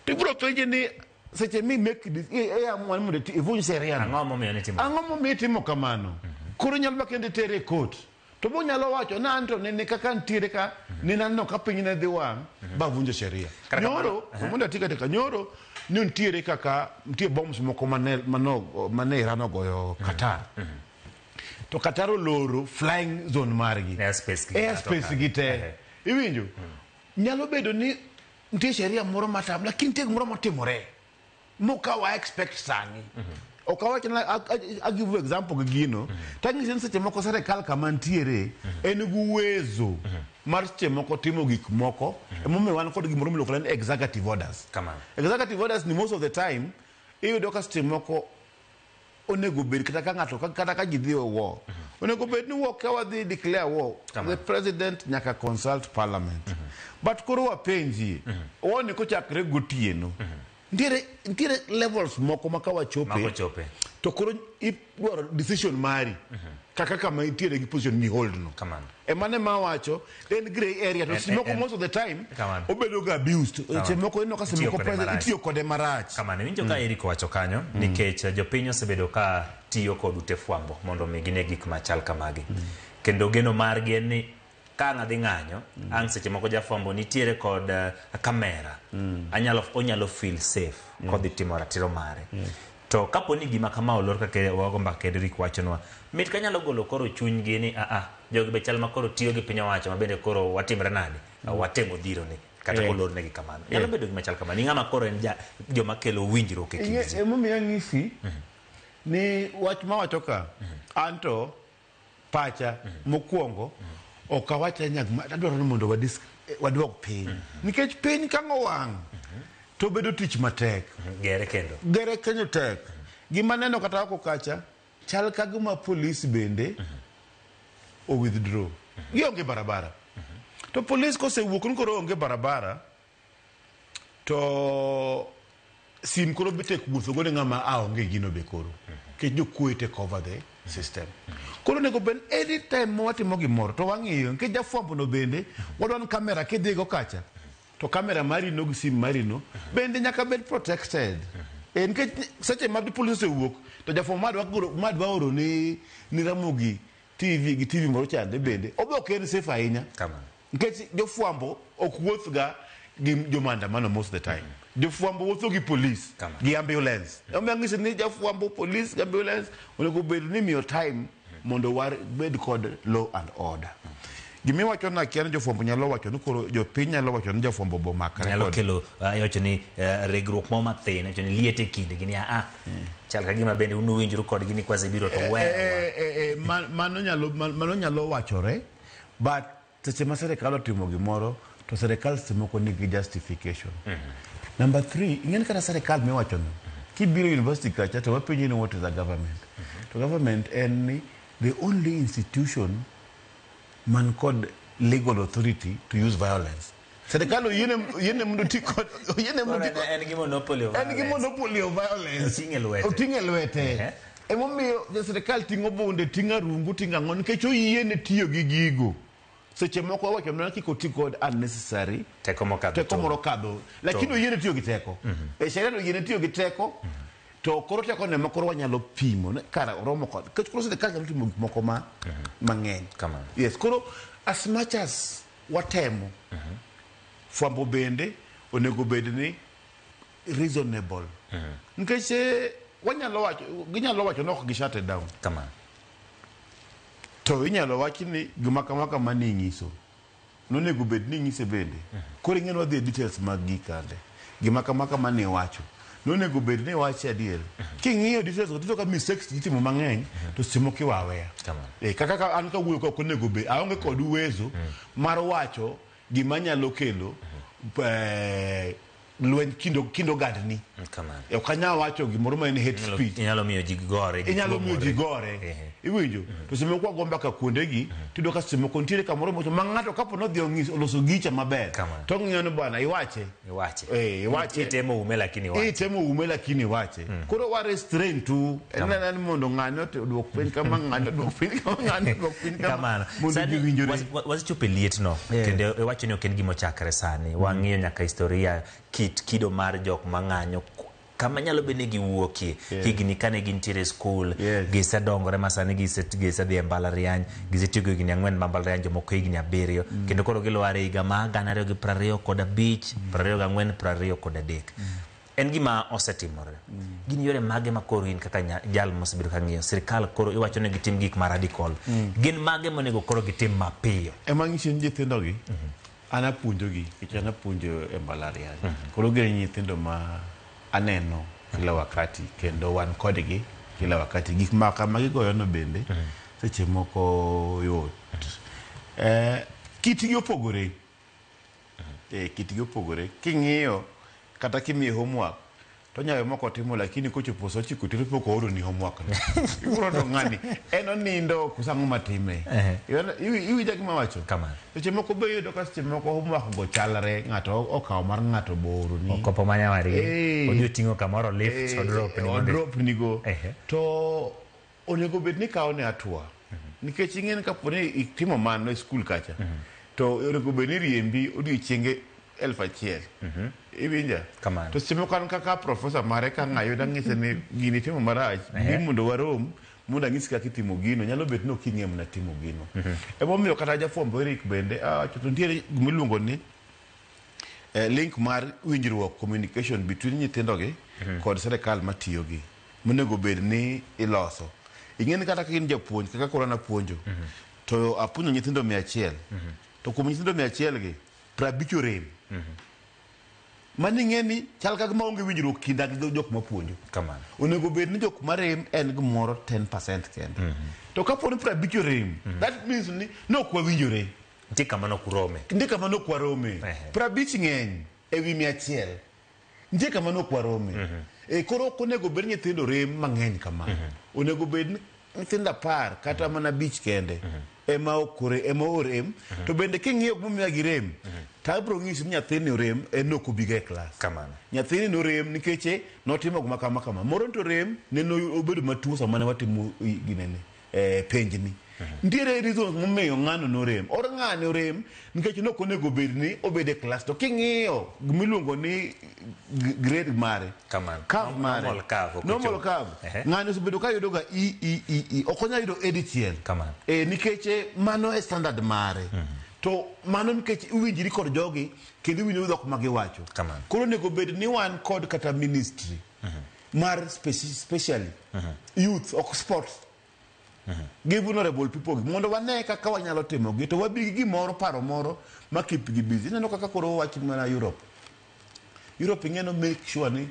To ibiro penje ni seche mi make this, amua ni mondo ivunj sheria no. Ang'o momiyo nitimo? Ang'o momiyo itimo kamano? Koro nyalo ma kendo itere e court. To bo nyalo wacho ni anto nene kaka nitiere ka, nene aneno ka piny ne dhi wang', ba vunjo sheria. Kata kamano, Nyoro, mondo ati katika nyoro, ni nitiere kaka, nitie bombs moko mane Iran ogoyo Qatar. To Qatar oloro flying zone margi. Airspace gi Airspace gi te. Iwinjo? Nyalo bedo ni nitie sheria moro matam lakini nitie gimoro motimore moka wa expect sani. Ok awach na I give you example gi gino. Tang'isi ni seche moko serikal kama ntiere en gi uwezo mar seche moko timo gik moko. Emomiyo wan kod gimoro miluongo ni executive orders. Kamano. Executive orders ni most of the time iyudo ka seche moko onego bed kata ka ng'ato kata ka ji dhi e war. Onego bed ni war ka wadhi declare war, the president nyaka consult parliament. But koro wapenjie, war ni kochakre gotieno, nitiere levels moko ma ka wachope, Makochope. to koro idwaro decision mari kaka kama intiere gi position mi hold no. Kamano. Emane ma wacho en grey area to seche moko most of the time Kamano. obedo ga abused. Seche moko ineno ka seche Itiyo moko kode president marach. itiyo kode marach. Kamano, iwinjo ka Eric owacho kanyo nikech jopiny osebedo ka tiyo kod ute fwambo mondo mi gine gik machal kamagi. Kendo geno margi en ni ka ang' adhi ng'anyo, ang' seche moko jafwambo nitiere kod kamera, onyalo feel safe kodhi timo ratiro mare. To kapo ni gima kama olor kaka wago mbaka Eric wachonwa, mit kanyalo golo koro chunygi ni a jogi be chal ma koro tiyo gi piny owacho ma bende koro watimre nade, watemo dhiro ni kata kolornegi kamano. Nyalo bedo gima chal kamano. Ing'ama koro en joma kelo winjruok e kind ji. Emomiyo anyisi ni wach mawacho ka anto pacha mokwongo ok awach nyag adwaro ni mondo waduok piny nikech piny ka ng'owang' to bedo tich matek. Gere kendo. Gere kendo tek. Gima neno kata oko kacha chal ka gima polis bende o withdraw. Gionge barabara. To polis kosewuok ni koro onge barabara to sim koro be tek wuotho go ne ng'ama a onge gino be koro. Nikech jokuoye take over the system. Koro onego bed any time ma watimo gimoro to wang'iyo nikech jafwambo no bende wadwa ni kamera kidhigo kacha to kamera mari no gi sim mari no bende nyaka bed protected. Nikech seche ma polis osewuok to jafwambo madwa oro ni Ramogi TV gi TV moro chande bende obe ok en safe ahinya. Nikech jofwambo ok wuoth ga gi jomaandamano most of the time. Jofwambo wuotho gi police gi ambulance. Omiyo ang'isi ni jafwambo, police gi ambulance onego bed ni miyo time mondo wabed kod law and order. Gimiwacho na akia ni jofwambo nyalo wacho ni koro jopiny nyalo wacho ni jofwambo bo makre Nyalo kod. kelo iwacho ni regruok moro mathin, iwacho ni liet e kindgi ni a chal ka gima bende un uwinjru kodgi ni kwasebiro to wewa. Mano nyalo wachore, but seche ma serikal otimo gimoro to serikal seche moko nigi justification. Number 3, ing'eni kata serikal miwacho no, kibiro university kacha to wapenji ni what is a government. To government en ni the only institution man kod legal authority to use violence. Serikal oyiene mondo oti kod, oyiene mondo oti kod, En gi monopoly of en gi violence. monopoly of violence. Oting'e lwete. Oting'e lwete. Emomiyo jo serikal ting'o bunde, ting'o arungu, ting'o ang'o nikech oyiene tiyo gi gigo. Seche moko wacho mana kik oti kod unnecessary teko mokadho teko tong'. moro kadho, lakini Tong'. oyiene tiyo gi teko. E sheria to oyiene tiyo gi teko. To koro teko ne ma koro wanyalo pimo ne kara oromo kod nikech koro sirikal nyalo timo gik moko ma mang'eny. Kamano. Yes, koro as much as watemo fwambo bende onego bed ni reasonable. Nikech wanyalo wacho, ginyalo wacho ni ok gi shut it down. Kamano. To inyalo wach ni gima kama kama ni inyiso. Nonego bed ni inyise bende. Koro ing'e ni wadhi e details mag gi kande. Gima kama kama ni iwacho. Nonego bed ni iwache adier. King'iyo details go tiyudo ka mistakes itimo mang'eny to seche moko iwe aweya. Kaka ka an kawuoyo ka ok onego bed, aonge kod uwezo mar wacho gima nyalo kelo lweny kind ogandni. Kamano. Ok anyal wacho gimoro ma en hate speech. Inyalo miyo ji gore, ji Inyalo miyo ji tuomore. gore. Iwinjo? To seche moko wago mbaka kuondegi, tiyudo ka seche moko nitiere kamoro mocho ma ng'ato kapo nodhi ong'iso oloso gicha maber. To ong'iyo ni bwana iwache. Iwache. Iwache. Itemo ume lakini iwache. Itemo ume lakini iwache. Koro wa restrain tu. En en mondo ng'ani oduok piny kama ng'ani oduok piny kama ng'ani oduok piny kama. Kamano. Mondo Sani ji winjore. wasechopo e lietno. Kendo iwacho ni ok en gima ochakre sani. Wang'iyo nyaka historia kit kido mar jok mang'anyo kama nyalo bedo ni giwuokie. Higni kane gintiere e skul, gisedongore ma sani gisedhi e mbalariany, gisetieko higni 4 ma mbalariany, jomoko higni 7, kendo koro gilwar e higa mar 2025, 24, 23. En gima osetimore. Gin yore mage ma koro in kaka jal mosebedo ka ng'iyo sirikal koro iwacho ni gitim gik ma radical. Gin mage monego koro gitim mapiyo? Ema ng'isi ni nyithindogi, An apuonjogi nikech an apuonjo e mbalariany. Koro gin nyithindo ma aneno kila wakati kendo wan kodgi kila wakati. Gik ma kama gigoyono bende seche moko yot. Kitgi opogore. Kitgi opogore. King'iyo kata kimiye homework to nyawe moko timo, lakini kochopo sa 9 otieno pok ooroni homework no. Ibro to ng'ani en onindo koso ang'o matime? Iwinja gima awacho? Seche moko be iyudo ka seche moko homework go chalre, ng'ato okawo mar ng'ato booroni. Okopo ma nyawadgi. Odhi oting'o kamoro lift, odrop ni mondo- odrop nigo. To onego bed ni kawo ne hatua. Nikech ing'e ni kapo ni itimo mano e skul kacha, to onego bed ni riembi odiochienge 1000. Iwinja? To seche moko an kaka profesa mare ka ng'ayo dang'ise ni gini itimo marach, bi mondo warom mondo anyisi kaka itimo gino. Nyalo bet ni ok ing'e mana timo gino. Emomiyo kata jafwambo Eric bende awacho to nitiere gimiluongo ni link mar winjruok, communication between nyithindogi kod sirikal matiyogi monego bed ni iloso. Ing'e ni kata ka in japuonj kaka koro an apuonjo to apuonjo nyithindo 100, to kuom nyithindo 100 gi 50 orem. Mano ing'e ni chal ka gima onge winjruok kinda gi jok mapuonjo. Onego bed ni jok marem en gimoro 10% kende. To kapo ni 50 orem, that means ni nok wawinjore. Nitie kama nok urome. Nitie kama nok warome. 50 ng'eny ewi 100. Nitie kama nok warome. Koro ok onego bed ni nyithindo rem mang'eny kama. Onego bed ni nyithindo 10 kata mana 5 kende ema ok ema orem. To bende king'iyo gimomiyo girem, to abiro nyisi ni nyathini orem en ok obiga e klas. Nyathini norem nikech notimo gima kama kama. Moro to orem nene obedo matuo sama ne watimo ginene penjni. Nitiere reasons momiyo ng'ano norem. Or ng'ani orem nikech nok onego bed ni obed e klas. To king'iyo gimiluongo ni grade mare, curve mare, Normal curve, ok normal ochopo. curve. Ng'ani osebedo ka yudo ga E, E, E, E. Ok onyal yudo E dichiel. Nikech mano e standard mare. To mano nikech iwinjri kod jogi kendo iwinjo dhok ma giwacho. Koro onego bed ni wan kod kata ministry mar specially youth ok sports gi vulnerable people gi mondo wane kaka wanyalo timo gi to wabi gi gimoro, paro moro ma keep gi busy. Ineno kaka koro wach mana Europe ing'e no make sure ni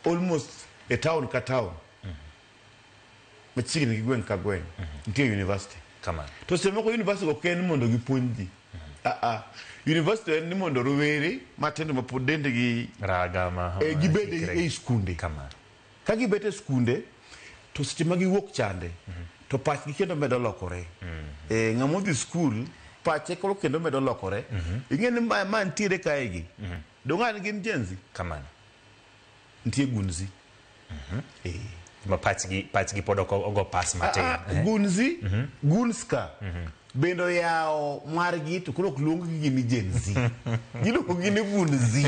almost e town ka town machiegni gi gweng' ka gweng' nitie university. To seche moko university ok en mondo gipuonj ji. University en ni mondo rowere matindo mapod dendgi raga ma gibed ei skunde. Ka gibet e skunde to seche ma giwuok chande to pachgi kendo medo lokore. Ng'ama odhi skul pache koro kendo medo lokore. Ing'e ni ma nitiere kae gi. Dong' an gin Gen Z. Nitie Gunzi. Ma pachgi pod ok ogo pas matin. Gunzi, Guns ka bende oyawo margi to koro ok luong gi ni Gen Z. Giluongo gi ni Gunzi.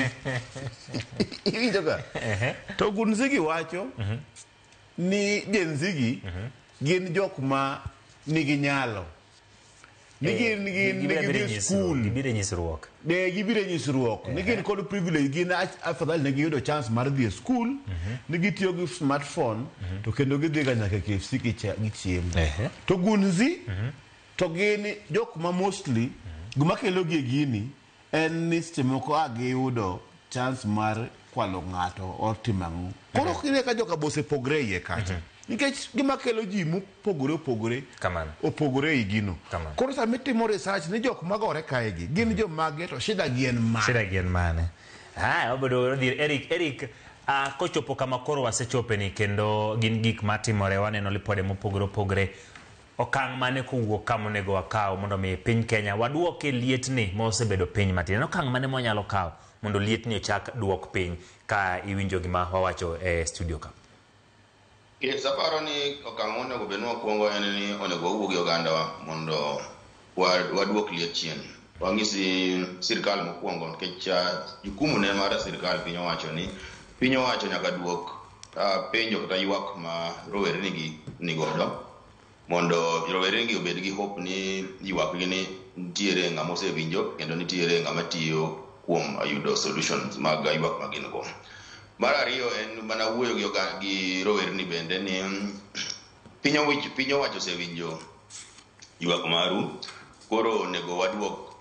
Iwinjo ka? To Gunzi gi wacho ni Gen Z gi gin jok ma nigi nyalo. Ni gin gidhi e skul. Gibiro e nyisruok. Ne gibiro e nyisruok. Ni gin kod privilege, gin afadhali ne giyudo chance mar dhi e skul, ni gitiyo gi smartphone, to kendo gidhi ga nyaka KFC gichiemo. To Gunzi, to gin jok ma mostly, gima kelo gi e gini, en ni seche moko a giyudo chance mar kwalo ng'ato or timo ang'o. Koro kine ka joka bose pogre iye kacha. Nikech gima kelo ji mopogore opogore opogore ei gino. Koro sama itimo research ni jok magore kae gi, gin jomage to shida gi en mane? Shida gi en mane? Wabedo dhi Eric, kochopo kama koro wasechope ni kendo gin gik matimore, waneno lipode mopogore opogore. Okang' mane kowuok kama onego wakaw mondo mi piny Kenya waduoke lietni mosebedo piny matin. En okang' mane mwanyalo kawo mondo lietni ochak duok piny ka iwinjo gima wawacho e studio ka? Yes, aparo ni okang' monego bed ni wakwongo en ni onego wawuo gi ogandawa mondo waduok liet chien. Wang'isi sirikal mokwongo nikech jukumu ne mar sirikal piny owacho ni piny owacho nyaka duok penjo kata ywak ma rowerni gi nigodo mondo rowerni gi obed gi hope ni ywak gi ni nitiere ng'ama osewinjo kendo nitiere ng'ama tiyo kuom yudo solutions mag ywak ma gin go. Mar ariyo en mana wuoyo gi rowerni bende ni piny owacho osewinjo ywak maru, koro onego waduok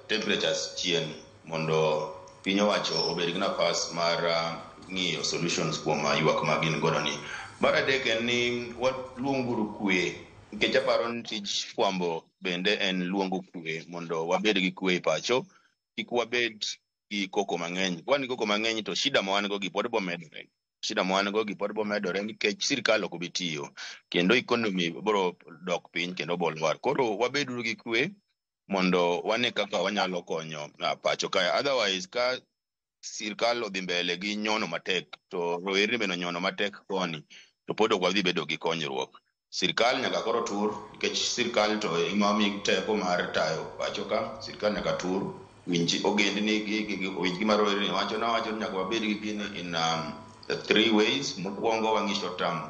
temperatures chien mondo piny owacho obed gi nafas mar ng'iyo solutions kuom ywak ma gin godo ni. Mar adek en ni waluonguru kwe, nikech aparo ni tij fwambo bende en luongo kwe mondo wabed gi kwe e pacho, kik wabed gi koko mang'eny. Ka wan gi koko mang'eny to shida ma wan go gi pod bomedore. Shida ma wan go gi pod bomedore nikech sirikal ok obi tiyo kendo economy biro dok piny kendo bo lwar. Koro wabeduru gi kwe mondo wane kaka wanyalo konyo pacho kae. Otherwise ka sirikal odhi mbele gi nyono matek to rowerni bende onyono matek koni to pod ok wadhi bedo gi konyruok. Sirikal nyaka koro tur nikech sirikal to ema omi teko mar tayo pacho ka. Sirikal nyaka tur winj ogendni gi winj gima rowerni wacho. Nawacho ni nyaka wabed gi gini in three ways. Mokwongo wang'i short term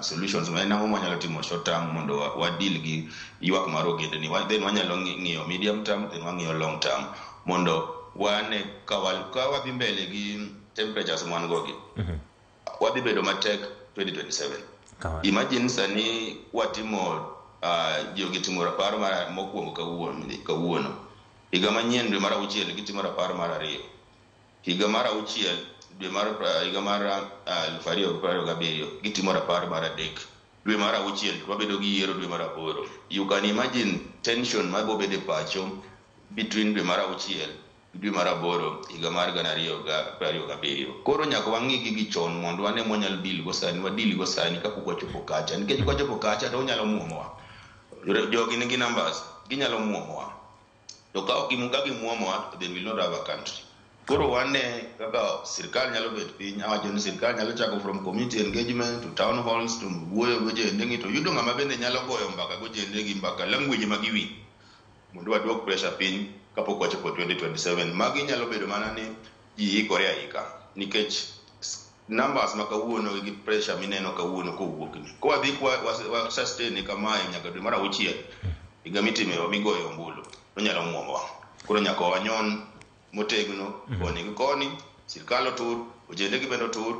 solutions ma en ang'o mwanyalo timo short term mondo wa deal gi ywak mar ogendni. Then wanyalo ng'iyo medium term, then wang'iyo long term mondo wane ka wadhi mbele gi temperatures mwan go gi wadhi bedo matek 2027. Imagine sani watimo jogi timo rapar mar mokwongo kawuono. Higa manyien dwe mar auchiel gitimo rapar mar ariyo. Higa mar auchiel dwe mar higa mar 2027 gitimo rapar mar adek. Dwe mar auchiel wabedo gi yiero dwe mar aboro. You can imagine tension mabo bedo e pacho between dwe mar auchiel gi dwe mar aboro higa mar 2027. Koro nyaka wang'i gigi chon mondo wane mwanyalo deal go sani, wadeal go sani kapok wachopo kacha. Nikech kwachopo kacha to onyalo muomowa. Jogi nigi numbers, ginyalo muomowa. To ka ok ka gimuomowa, then we will not have a country. Koro wane kaka sirikal nyalo bet piny, awacho ni sirikal nyalo chako from community engagement to town halls to wuoyo gi ojende to yudo ng'ama bende nyalo goyo mbaka gi ojende gi mbaka language ma giwinjo mondo waduok pressure piny kapok wachopo 2027. Magi nyalo bedo mana ni ji ikore aika nikech numbers ma kawuono gi pressure mineno kawuono kowuok ni. Kwa dhi kwa wa sustain kamae nyaka dwe mar auchiel higa mitime migoyo ombulu onyalo muomowa. Koro nyaka wanyon motegno koni gi koni, sirikal otur, ojende gi bende otur,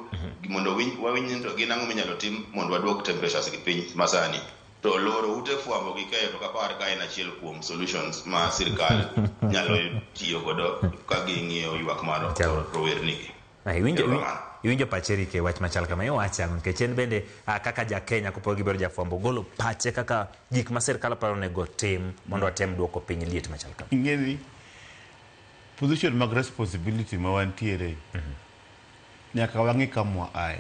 mondo wawinj ni to gin ang'o minyalo tim mondo waduok temperatures gi piny masani. To loro ute fwambo gi keyo to kapar ka en achiel kuom solutions ma sirikal nyalo tiyo godo ka ging'iyo ywak mar rowerni gi. Iwinjo pache Eric e wach machal kama iwacho ang'o nikech en bende kaka ja Kenya kopogore gi bedo jafwambo golo pache kaka gik ma sirikal paro onego tim mondo watem duoko piny liet machal kama. Ing'eni position mag responsibility ma wantiere nyaka wang'i kama ae.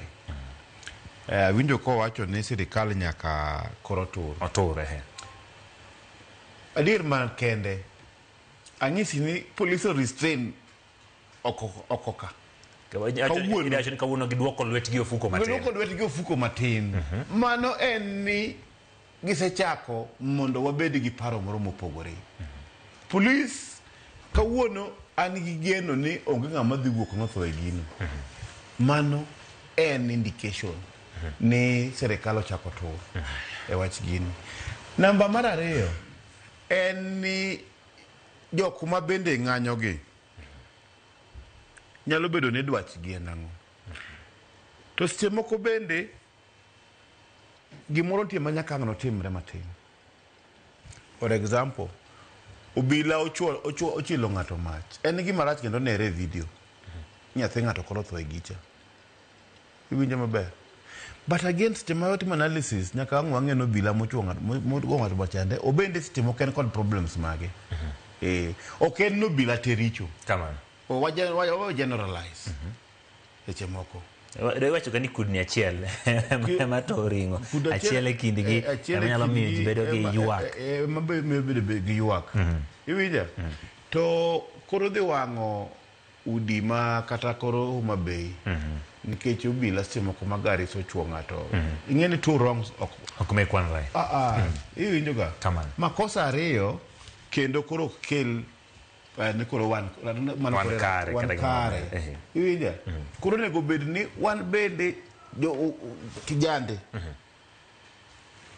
Awinjo kowacho ni sirikal nyaka koro tur. Otur ehe. Adier man kende anyisi ni police restrain oko ka. Kawuono iwacho ni kawuono giduoko lwetgi ofuko matin. Giduoko lwetgi ofuko matin. Mano en ni gisechako mondo wabed gi paro moro mopogore. Police kawuono an gi geno ni onge ng'ama dhi wuok notho e gino. Mano en indication ni sirikal ochako tur e wach gini. Namba mar ariyo en ni jok ma bende ng'anyo gi nyalo bedo ni dwachgi en ang'o. To seche moko bende gimoro nitie ma nyaka ang' notimre matin. For example, obila ochilo ng'ato mach. En gima rach kendo nere e video. Nyathi ng'ato koro otho e gicha. Iwinjo maber? But again, seche ma watimo analysis, nyaka ang' wang'e ni obila mochuo ng'ato, mogo ng'ato machande, obende seche moko en kod problems mage. Ok en ni obila te richo. Kamano. Wa generalize. Seche moko. Iwacho ga ni kudni achiel ema to ring'o. Achiel e kindgi ema nyalo miyo ji bedo gi ywak. Ema miyo bedo gi ywak. Iwinja? To koro dhi wang'o udi ma kata koro Homa Bay. Nikech obila seche moko ma Garissa ochuo ng'ato. Ing'e ni two wrongs ok make one right. Iwinjo ga? Kamano. Makosa ariyo kendo koro ok kel ni koro wan wan kare, wan kare. Iwinja? Koro onego bed ni wan bende jo kijande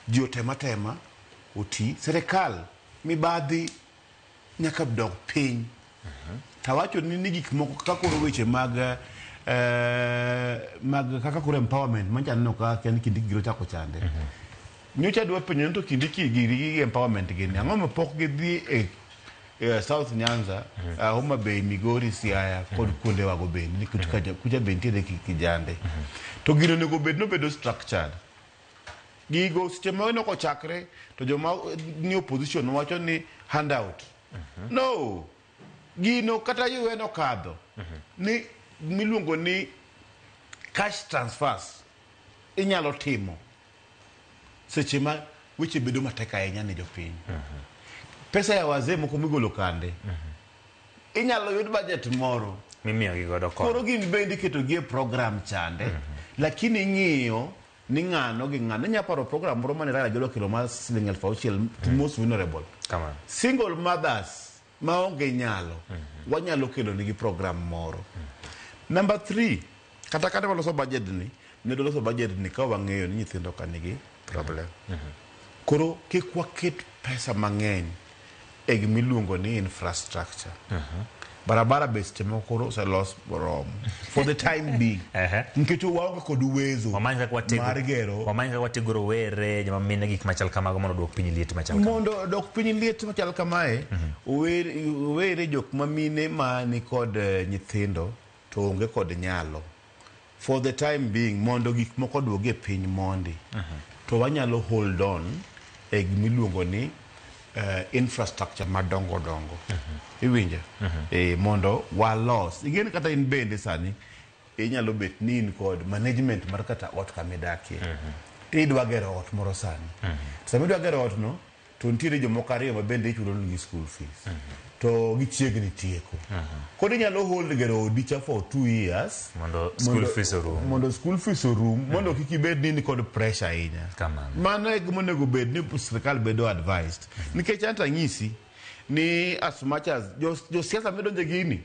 ji otema tema oti sirikal mibadhi nyaka dog piny. Tawacho ni gik moko kaka koro weche mag mag kaka koro empowerment mancha aneno ka Ken Kindiki giro chako chande. Nyocha adwa penjo ni to Kindiki giri gi empowerment gini ang'o ma pok gidhi e South Nyanza, Homa Bay, Migori, Siaya kod kuonde wago bende nikech kucha be nitiere kijande. To gino onego bed nobedo structured. Gigo seche ma ineno kochakre to joma ni opposition wacho ni handout. No, gino kata UN okadho ni miluongo ni cash transfers inyalo timo seche ma weche bedo matek ahinya ne jopiny. Pesa ya wazee moko migolo kande inyalo yud budget moro mimiyogi godo kony. Koro gin bende iketo gi e program chande, lakini ing'iyo ni ng'ano gi ng'ano. Inya paro program moro mane Raila Jolo okelo mar siling 6,000 to most vulnerable. Kamano. Single mothers maonge nyalo, wanyalo kelo nigi program moro. Number 3, kata kane waloso budget ni, ne waloso budget ni ka wang'eyo ni nyithindo ka nigi problem. Koro kik waket pesa mang'eny e gimiluongo ni infrastructure. Barabara be seche moko koro oselos moromo for the time being. Nikech waonge kod uwezo mar gero wamany kaka watego rowere joma mine gik machal kamago mondo oduok piny liet machal kama. Mondo odok piny liet machal kamae, owere jok ma mine ma nikod nyithindo to onge kod nyalo. For the time being, mondo gik moko oduog e piny mondi, to wanyalo hold on e gimiluongo ni infrastructure madongo dongo. Iwinjo? Mondo walos. Ing'e kata in bende sani inyalo bet ni in kod management mar kata ot kama idakie. Tidwa gero ot moro sani. Sama idwa gero ot no, to nitiere jomoko ariyo ma bende ichulo negi school fees. To gichiegni tieko. Koro inyalo hold gero odi cha for 2 years mondo school fees orum. Mondo school fees orum, mondo kik ibed ni in kod pressure ahinya. Mano e gima onego bed ni sirkal bedo advised. Nikech anto anyisi ni as much as josiasa medonje gini,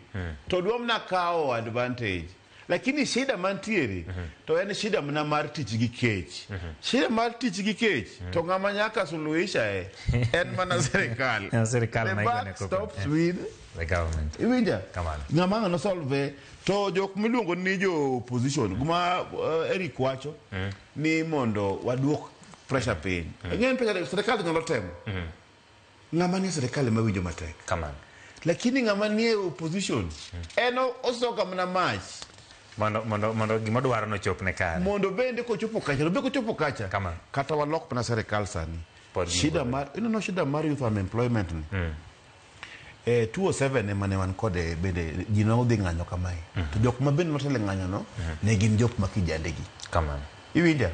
to dwa mana kawo advantage. Lakini shida mantiere to en shida mana mar tich gi kech. Shida mar tich gi kech to ng'ama nyaka suluhisha e en mana sirikal. En sirikal The ma buck igone koko. stops with the government. Iwinja? Kamano. Ng'ama ng'ano solve to jok miluongo ni jo opposition gima Eric wacho ni mondo waduok pressure piny. Ing'e ni pressure sirikal nyalo temo. Ng'ama nie sirikal ema winjo matek. Kamano. Lakini ng'ama nie opposition en osoka mana mach. Mondo gima odwaro no chop ne kare. Mondo bende kochopo kacha, be kochopo kacha. Kata walok mana sirikal sani. Shida mar, ineno shida mar youth unemployment ni. 207 ema ne wan kode bende ji ne odhi ng'anyo kamae. To jok ma bende notelo e ng'anyo no, ne gin jok ma kijandegi. Kamano. Iwinja?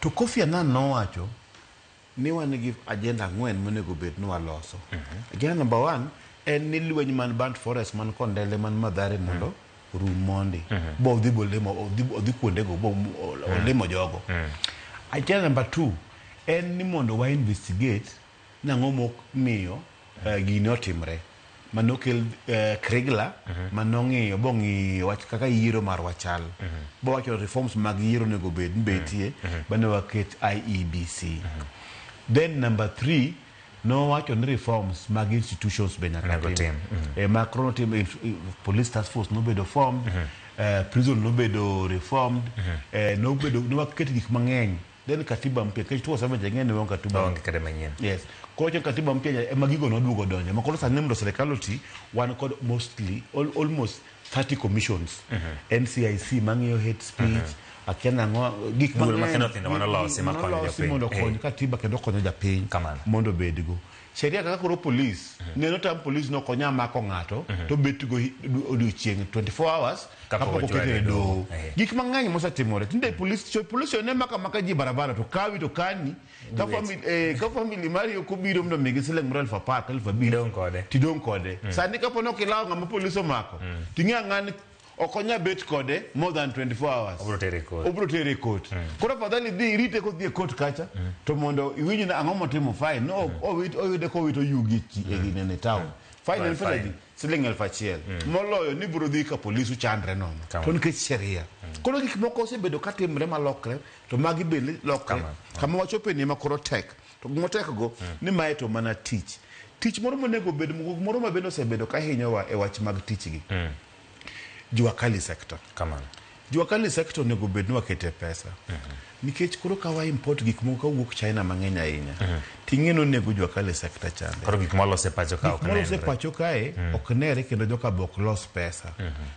To Kofi Annan nowacho ni wan gi agenda 4 monego bed ni waloso. Agenda number 1 en ni lweny man Burnt Forest, man Kondele, man Mathare mondo rum mondi. Bo odhi bolemo, odhi kuondego, bo olimo jogo. Agenda number 2 en ni mondo wa investigate nang'o momiyo gini otimre. Manokel Kriegler, manong'iyo bong'iyo wach kaka yiero marwa chal. Bowacho reforms mag yiero onego bed ni betie, bane waket IEBC. Then number 3 nowacho ni reforms mag institutions be nyaka tim. Macron otimo police task force nobedo formed, prison nobedo reformed, nobedo nowaket gik mang'eny. Then katiba mpya, nikech tuo sama jang'e ni onge katiba. Onge kata manyien. Yes. Koro katiba mpya ema gigo noduogo donjo. Ma koro sani mondo sirikal oti, wan kod mostly almost 30 commissions. NCIC mang'iyo hate speech, akia nang'o, gik Duol mang'eny. matindo tindo manolosi makonyo Manolosi jopiny. mondo okony katiba kendo konyo japiny mondo obedgo. Sheria kaka koro police, neno tam police no konya mako ng'ato, to bet go odiochieng' 24 hours Kapok kapok okete e doho. doho. Gik mang'eny mosetimore. Tinde police one maka maka ji barabara to kawi to kani. Ka family mari ok obiro mondo omigi siling moro 10,000, 5,000. Tidong' kode. Sani kapo ni ok ilawo ng'ama police omako, ting'e ang'ani ok onya bet kode more than 24 hours. Obiro tere e court. Obiro tere e court. Koro afadhali dhi irite kodhi e court kacha, to mondo iwinj ni ang'o motimo fine. No, oyude kowito yugi e ginene town. Fine en pesa adi? Siling 1,000. Moloyo ni biro dhi ka police uchandre nono. To nikech sheria. Koro gik moko osebedo katimre malokre, to magi bende lokre. Kama wachope ni ema koro tek. To gima tek go, ni mae to mana tich. Tich moro monego bed, moro ma bende osebedo ka hinyowa e wach mag tich gi. Jua kali sector. Kamano. Jua kali sector onego bed ni wakete pesa. Nikech koro ka wa import gik moko kawuok China mang'eny ahinya, ting'e ni onego jua kali sector chande. Koro gik molos e pacho ka ok Gik molos e nenre. pacho kae ok nere kendo joka be ok los pesa.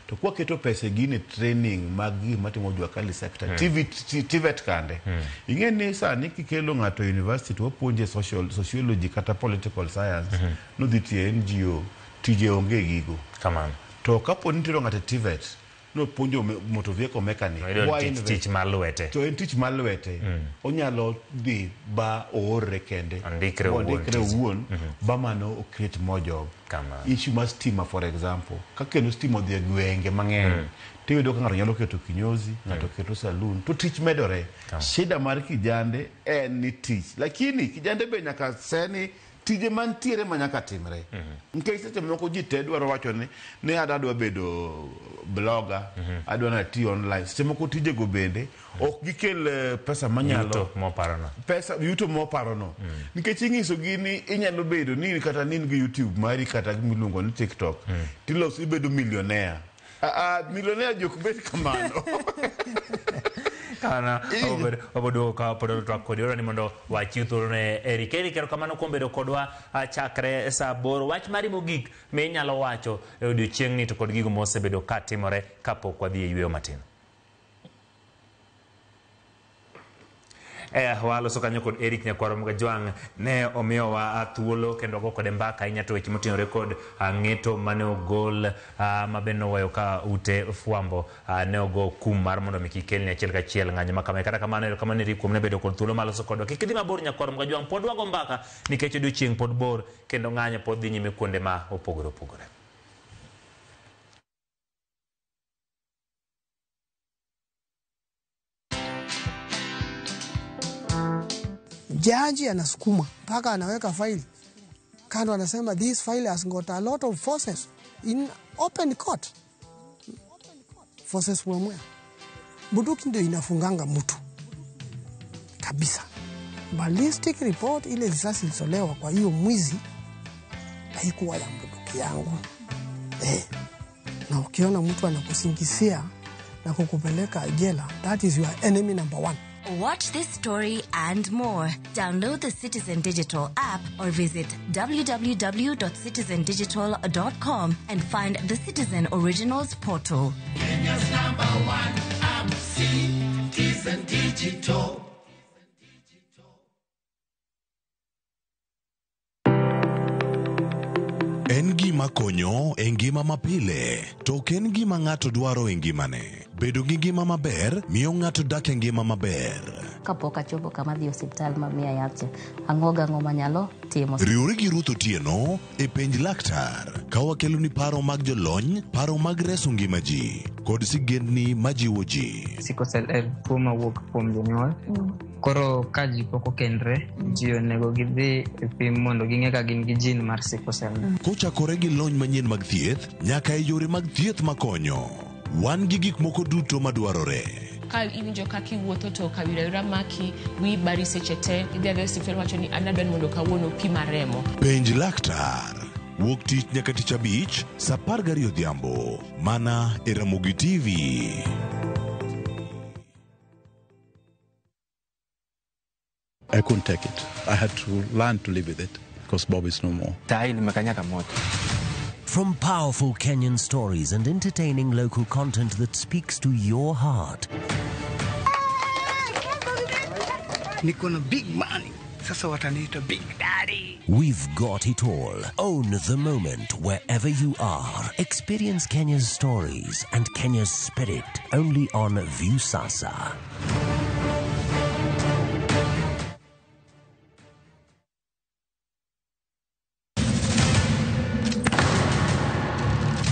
To kwaketo pesa e gine training mag gima timo jua kali sector, TVET kande. Ing'e ni sani kikelo ng'ato e university to wapuonje sociology kata political science, nodhi tiyo e NGO, tije onge gigo. Kamano. To kapo ni nitiere ng'ato e TVET, nopuonjo motor vehicle mechanic. Oyudo Why tich- tich mar lwete. To en tich mar lwete. Onyalo dhi ba oorre kende. Ondikre Ba owuon ondikre tich. owuon, ba mano o create more job. Kamano. Issue mar stima for example. Ka kendo stima odhi e gwenge mang'eny, tiyudo ka ng'ato nyalo keto kinyozi, ng'ato keto saloon, to tich medore. Shida mar kijande en ni tich. Lakini kijande be nyaka se ni tije mantiere ma nyaka timre. Nikech seche moko ji te dwaro wacho ni adwa bedo blogger, adwa nati online. Seche moko tijego bende ok gikel pesa manyalo Yuto moparono. pesa yuto moparono. Nikech ing'iso gi ni inyalo bedo ni kata ni in gi YouTube mari kata miluongo ni TikTok, tiloso ibedo millionaire. Millionaire jok bed kamano. Kana waboduogo ka pod twak kodi wadwa ni mondo wachiw thuolo ne Eric. Eric, erokamano kuom bedo kodwa chakre saa 8. Wach mari mogik minyalo wacho e odiochieng'ni to kod gigo mosebedo ka timore kapok wadhi e yweyo matin. Waloso kanyo kod Eric Nyakwaro Mgajwang' ne omiyowa thuolo kendo wago kode mbaka ahinya to weche moting'ore kod ng'eto mane ogol ma bende noweyo ka ute fwambo ne ogo kum mar mondo mi kik kelni achiel kachiel ng'anyo ma kamae. Kata kamano erokamano Eric kuom ne bedo kod thuolo mar loso kodwa. Kik idhi mabor Nyakwaro Mgajwang', pod wago mbaka nikech odiochieng' pod bor kendo ng'anyo pod dhi nyime kuonde ma opogore opogore. Jaji anasukuma mpaka anaweka faili kando, anasema this file has got a lot of forces in open court. Forces from where? Bunduki ndio inafunganga mtu kabisa. Ballistic report, ile risasi ilitolewa kwa hiyo mwizi haikuwa ya bunduki yangu. Na ukiona mtu anakusingizia na kukupeleka jela, that is your enemy number one. Watch this story and more. Download the Citizen Digital app or visit www.citizendigital.com and find the Citizen Originals portal. Kenya's number one app, Citizen Digital. En gima konyo e ngima mapile, to ok en gima ng'ato dwaro e ngimane. Bedo gi ngima maber miyo ng'ato dak e ngima maber. Kapok achopo kama dhi e osiptal ma miya yath cha, ang'o gang'o manyalo timo. Riwri gi Ruth Otieno e penj laktar ka wakeloni paro mag jolony, paro mag reso ngima ji kod sigendni majiwo ji. Sickle cell en tuo mawuok kuom jonyuol. Koro ka ji pok okendre, ji onego gidhi e pim mondo ging'e ka gin gi gene mar sickle cell. Kochakore gi lony manyien mag thieth nyaka e yore mag thieth makonyo. Wan gi gik moko duto madwarore. Ka iwinjo kaka iwuotho to kawira awira maki, wiyi bari seche te, idhi adhiya e osiptal wacho ni an adwa ni mondo kawuono opima remo. Penj laktar. Wuok tich nyaka tich abich, saa 12 odhiambo. Mana e Ramogi TV. I couldn't take it. I had to learn to live with it because Bob is no more. From powerful Kenyan stories and entertaining local content that speaks to your heart. Niko na big money. Sasa wataniita Big Daddy. We've got it all. Own the moment wherever you are. Experience Kenya's stories and Kenya's spirit only on Viusasa.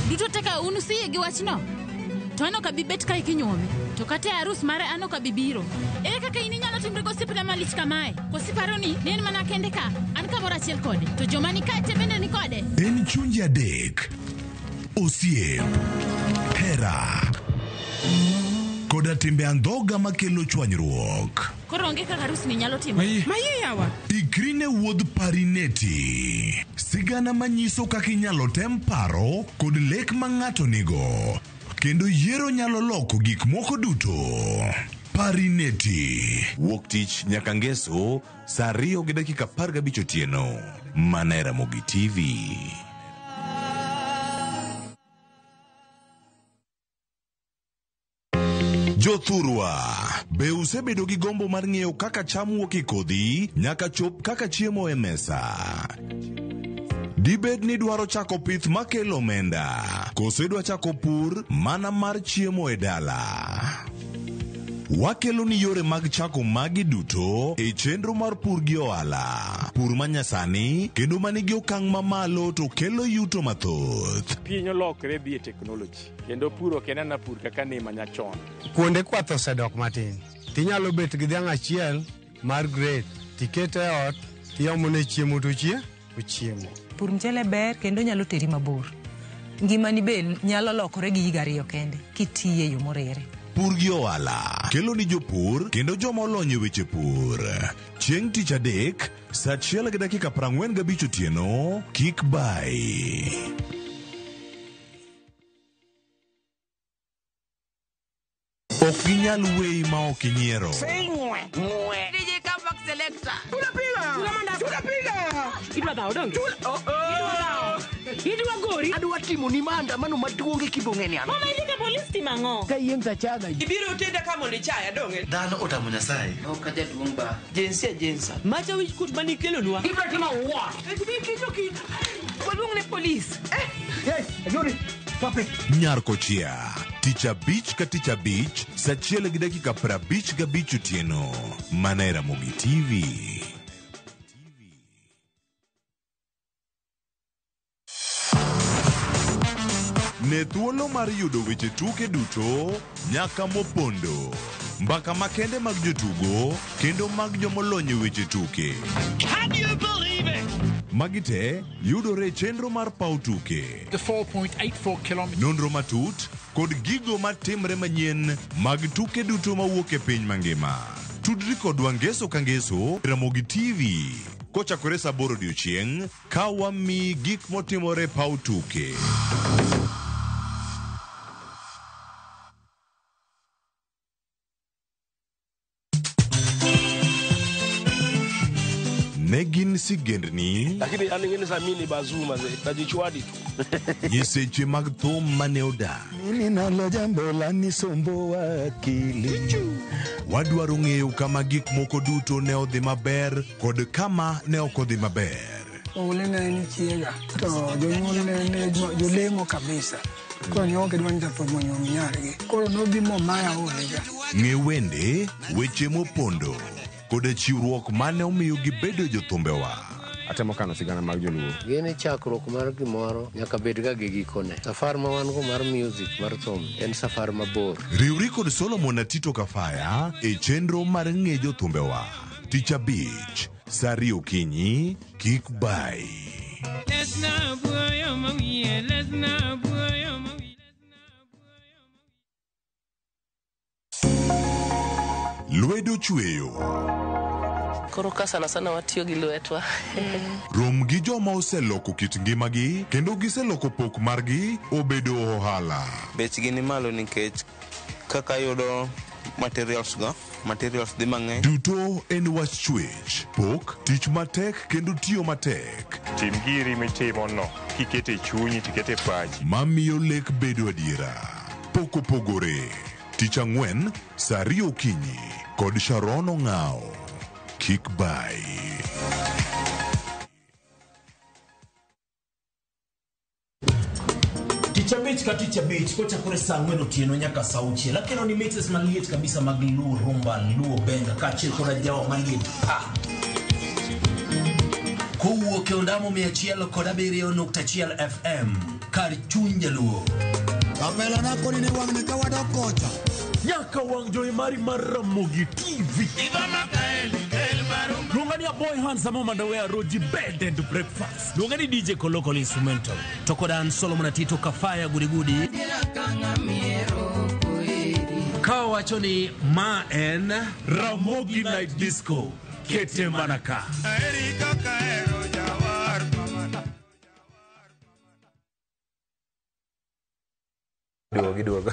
Duto te ka un usiyie gi wachno? To an ok abi bet kae kinyuome. To kata e arus mare an ok abi biro. Ere kaka in inyalo timri gosiepna malich kamae? Koso iparo ni ne en mana kende ka? An kamoro achiel kode. To joma ni kae te bende ni kode. En chunje adek, osiep, hera, koda timbe andhoga makelo chwanyruok. Koro onge kaka arus ni nyalo timore. Maye yawa. Ikri ne wuodh Parineti. Sigana manyiso kaka inyalo tem paro kod lek ma ng'ato nigo. Kendo yiero nyalo loko gik moko duto. Parineti. Wuok tich nyaka ngeso saa 2:15 otieno. Mana e Ramogi TV. Jothurwa, be usebedo gi gombo mar ng'eyo kaka cham wuok e kodhi nyaka chop kaka chiemo e mesa? Dibed ni idwaro chako pith makelo omenda, koso idwa chako pur mana mar chiemo e dala? Wakelo ni yore mag chako magi duto e chenro mar pur gi ohala. Pur manyasani kendo manigi okang' mamalo to kelo yuto mathoth. Piny olokre dhi e teknoloji kendo pur ok en ana pur kaka ne manyachon. Kuonde kwath osedok matin. Tinyalo bet gi dhiang' achiel mar grade tikete e ot tiomone chiemo to ochiemo. Pur mchele ber kendo nyalo teri mabor. Ngimani be nyalo lokore gi higa ariyo kende kitiye e yo moriere. Pur gi ohala kelo ni jopur kendo joma olony e weche pur. Chieng' tich adek saa 1:45 otieno kik bai. Ok ginyal weyi ma ok inyiero. DJ Comeback Selector. Tunapiga. Tunapiga. Idwa dhawo donge? Oh, oh. Idwa gori. Adwa timo ni maandamano maduong' e kibong'e ni an. Mama idhi ka polis timo ang'o? Ka yiem tachaga. Ibiro tenda ka mondo ichaya donge? Dhano otamo Nyasaye. Ok jaduong' ba. Jinsia jinsa. Macha wich kut mane ikelonwa. Ibiro timo what? Waluong ne polis. Eh. Yes, Ayuri. Stop it. Nyar Kochia. Tich abich ka tich abich saa 1:55 otieno. Mana e Ramogi TV. Ne thuolo mar yudo weche tuke duto nyaka mopondo. Mbaka makende mag jotugo kendo mag jomolony e weche tuke. Can you believe it? Magi te yudore e chenro mar paw tuke. The 4.84 kilometers. Nonro matut kod gigo matimre manyien mag tuke duto mawuok e piny mangima. Tudri kodwa ngeso ka ngeso Ramogi TV kochakore saa 8 odiochieng' ka wamiyi gik motimore e paw tuke. Ne gin sigendni Lakini an ing'e ni samini bazuma ze tajichwadi tu. nyiseche mag thum mane odak. Mimi nalo jambo la nisumbuwa akili. Wadwaro ng'eyo kama gik moko duto ne odhi maber kod kama ne ok odhi maber. Oule ne en chiega to jonyuol ne jolemo kabisa. Koro ne ok gidwa ni jathum onyuom nyargi. Koro nobi momaya olega. Ng'e wende, weche mopondo koda chiwruok mane omiyo gibedo jothumbewa. Atemo kano sigana mag joluo. Gini chakruok mar gimoro nyaka bed ga gi gikone. Safar ma wan go mar music mar thum en safar mabor. Riwri kod Solomon Atito Kafaya e chenro mar ng'e jothumbewa. Tich abich, saa ariyo okinyi, kik bai. Lwedo chweyo. Koro ka sana sana watiyo gi lwetwa. Rom gi joma oseloko kit ngimagi kendo giseloko pok margi obedo ohala. Bechgi ni malo nikech kaka yudo materials go, materials dhi mang'eny. Duto en wach chwech, pok, tich matek kendo tiyo matek. Tim giri mitimo no kikete chunyi tikete pachi. Mamiyo lek bedo adiera. Pok opogore. Tich ang'wen saa 2 okinyi kod Sharon Ong'ao. Kik bai. Tich abich ka tich abich kochakore saa 4 otieno nyaka saa 6 akelo ni mixes maliet kabisa mag Luo Rumba, Luo Benga kaachiel koda jawa maliet pa. Kowuok e ondamo 107.1 FM kar chuny jaluo. Kapela na koni ni wang'ni ka wadok kocha. Nyaka wang' jowi mari mar Ramogi TV. Luonga ni Aboy Hands Amo Mandawea Roji Bed and Breakfast. Luonga ni DJ Kolokol Instrumental. To koda an Solomon Atito Kafaya Gudigudi. Ka wacho ni ma en Ramogi Night Disco. Kete mana ka. Duogo giduogo.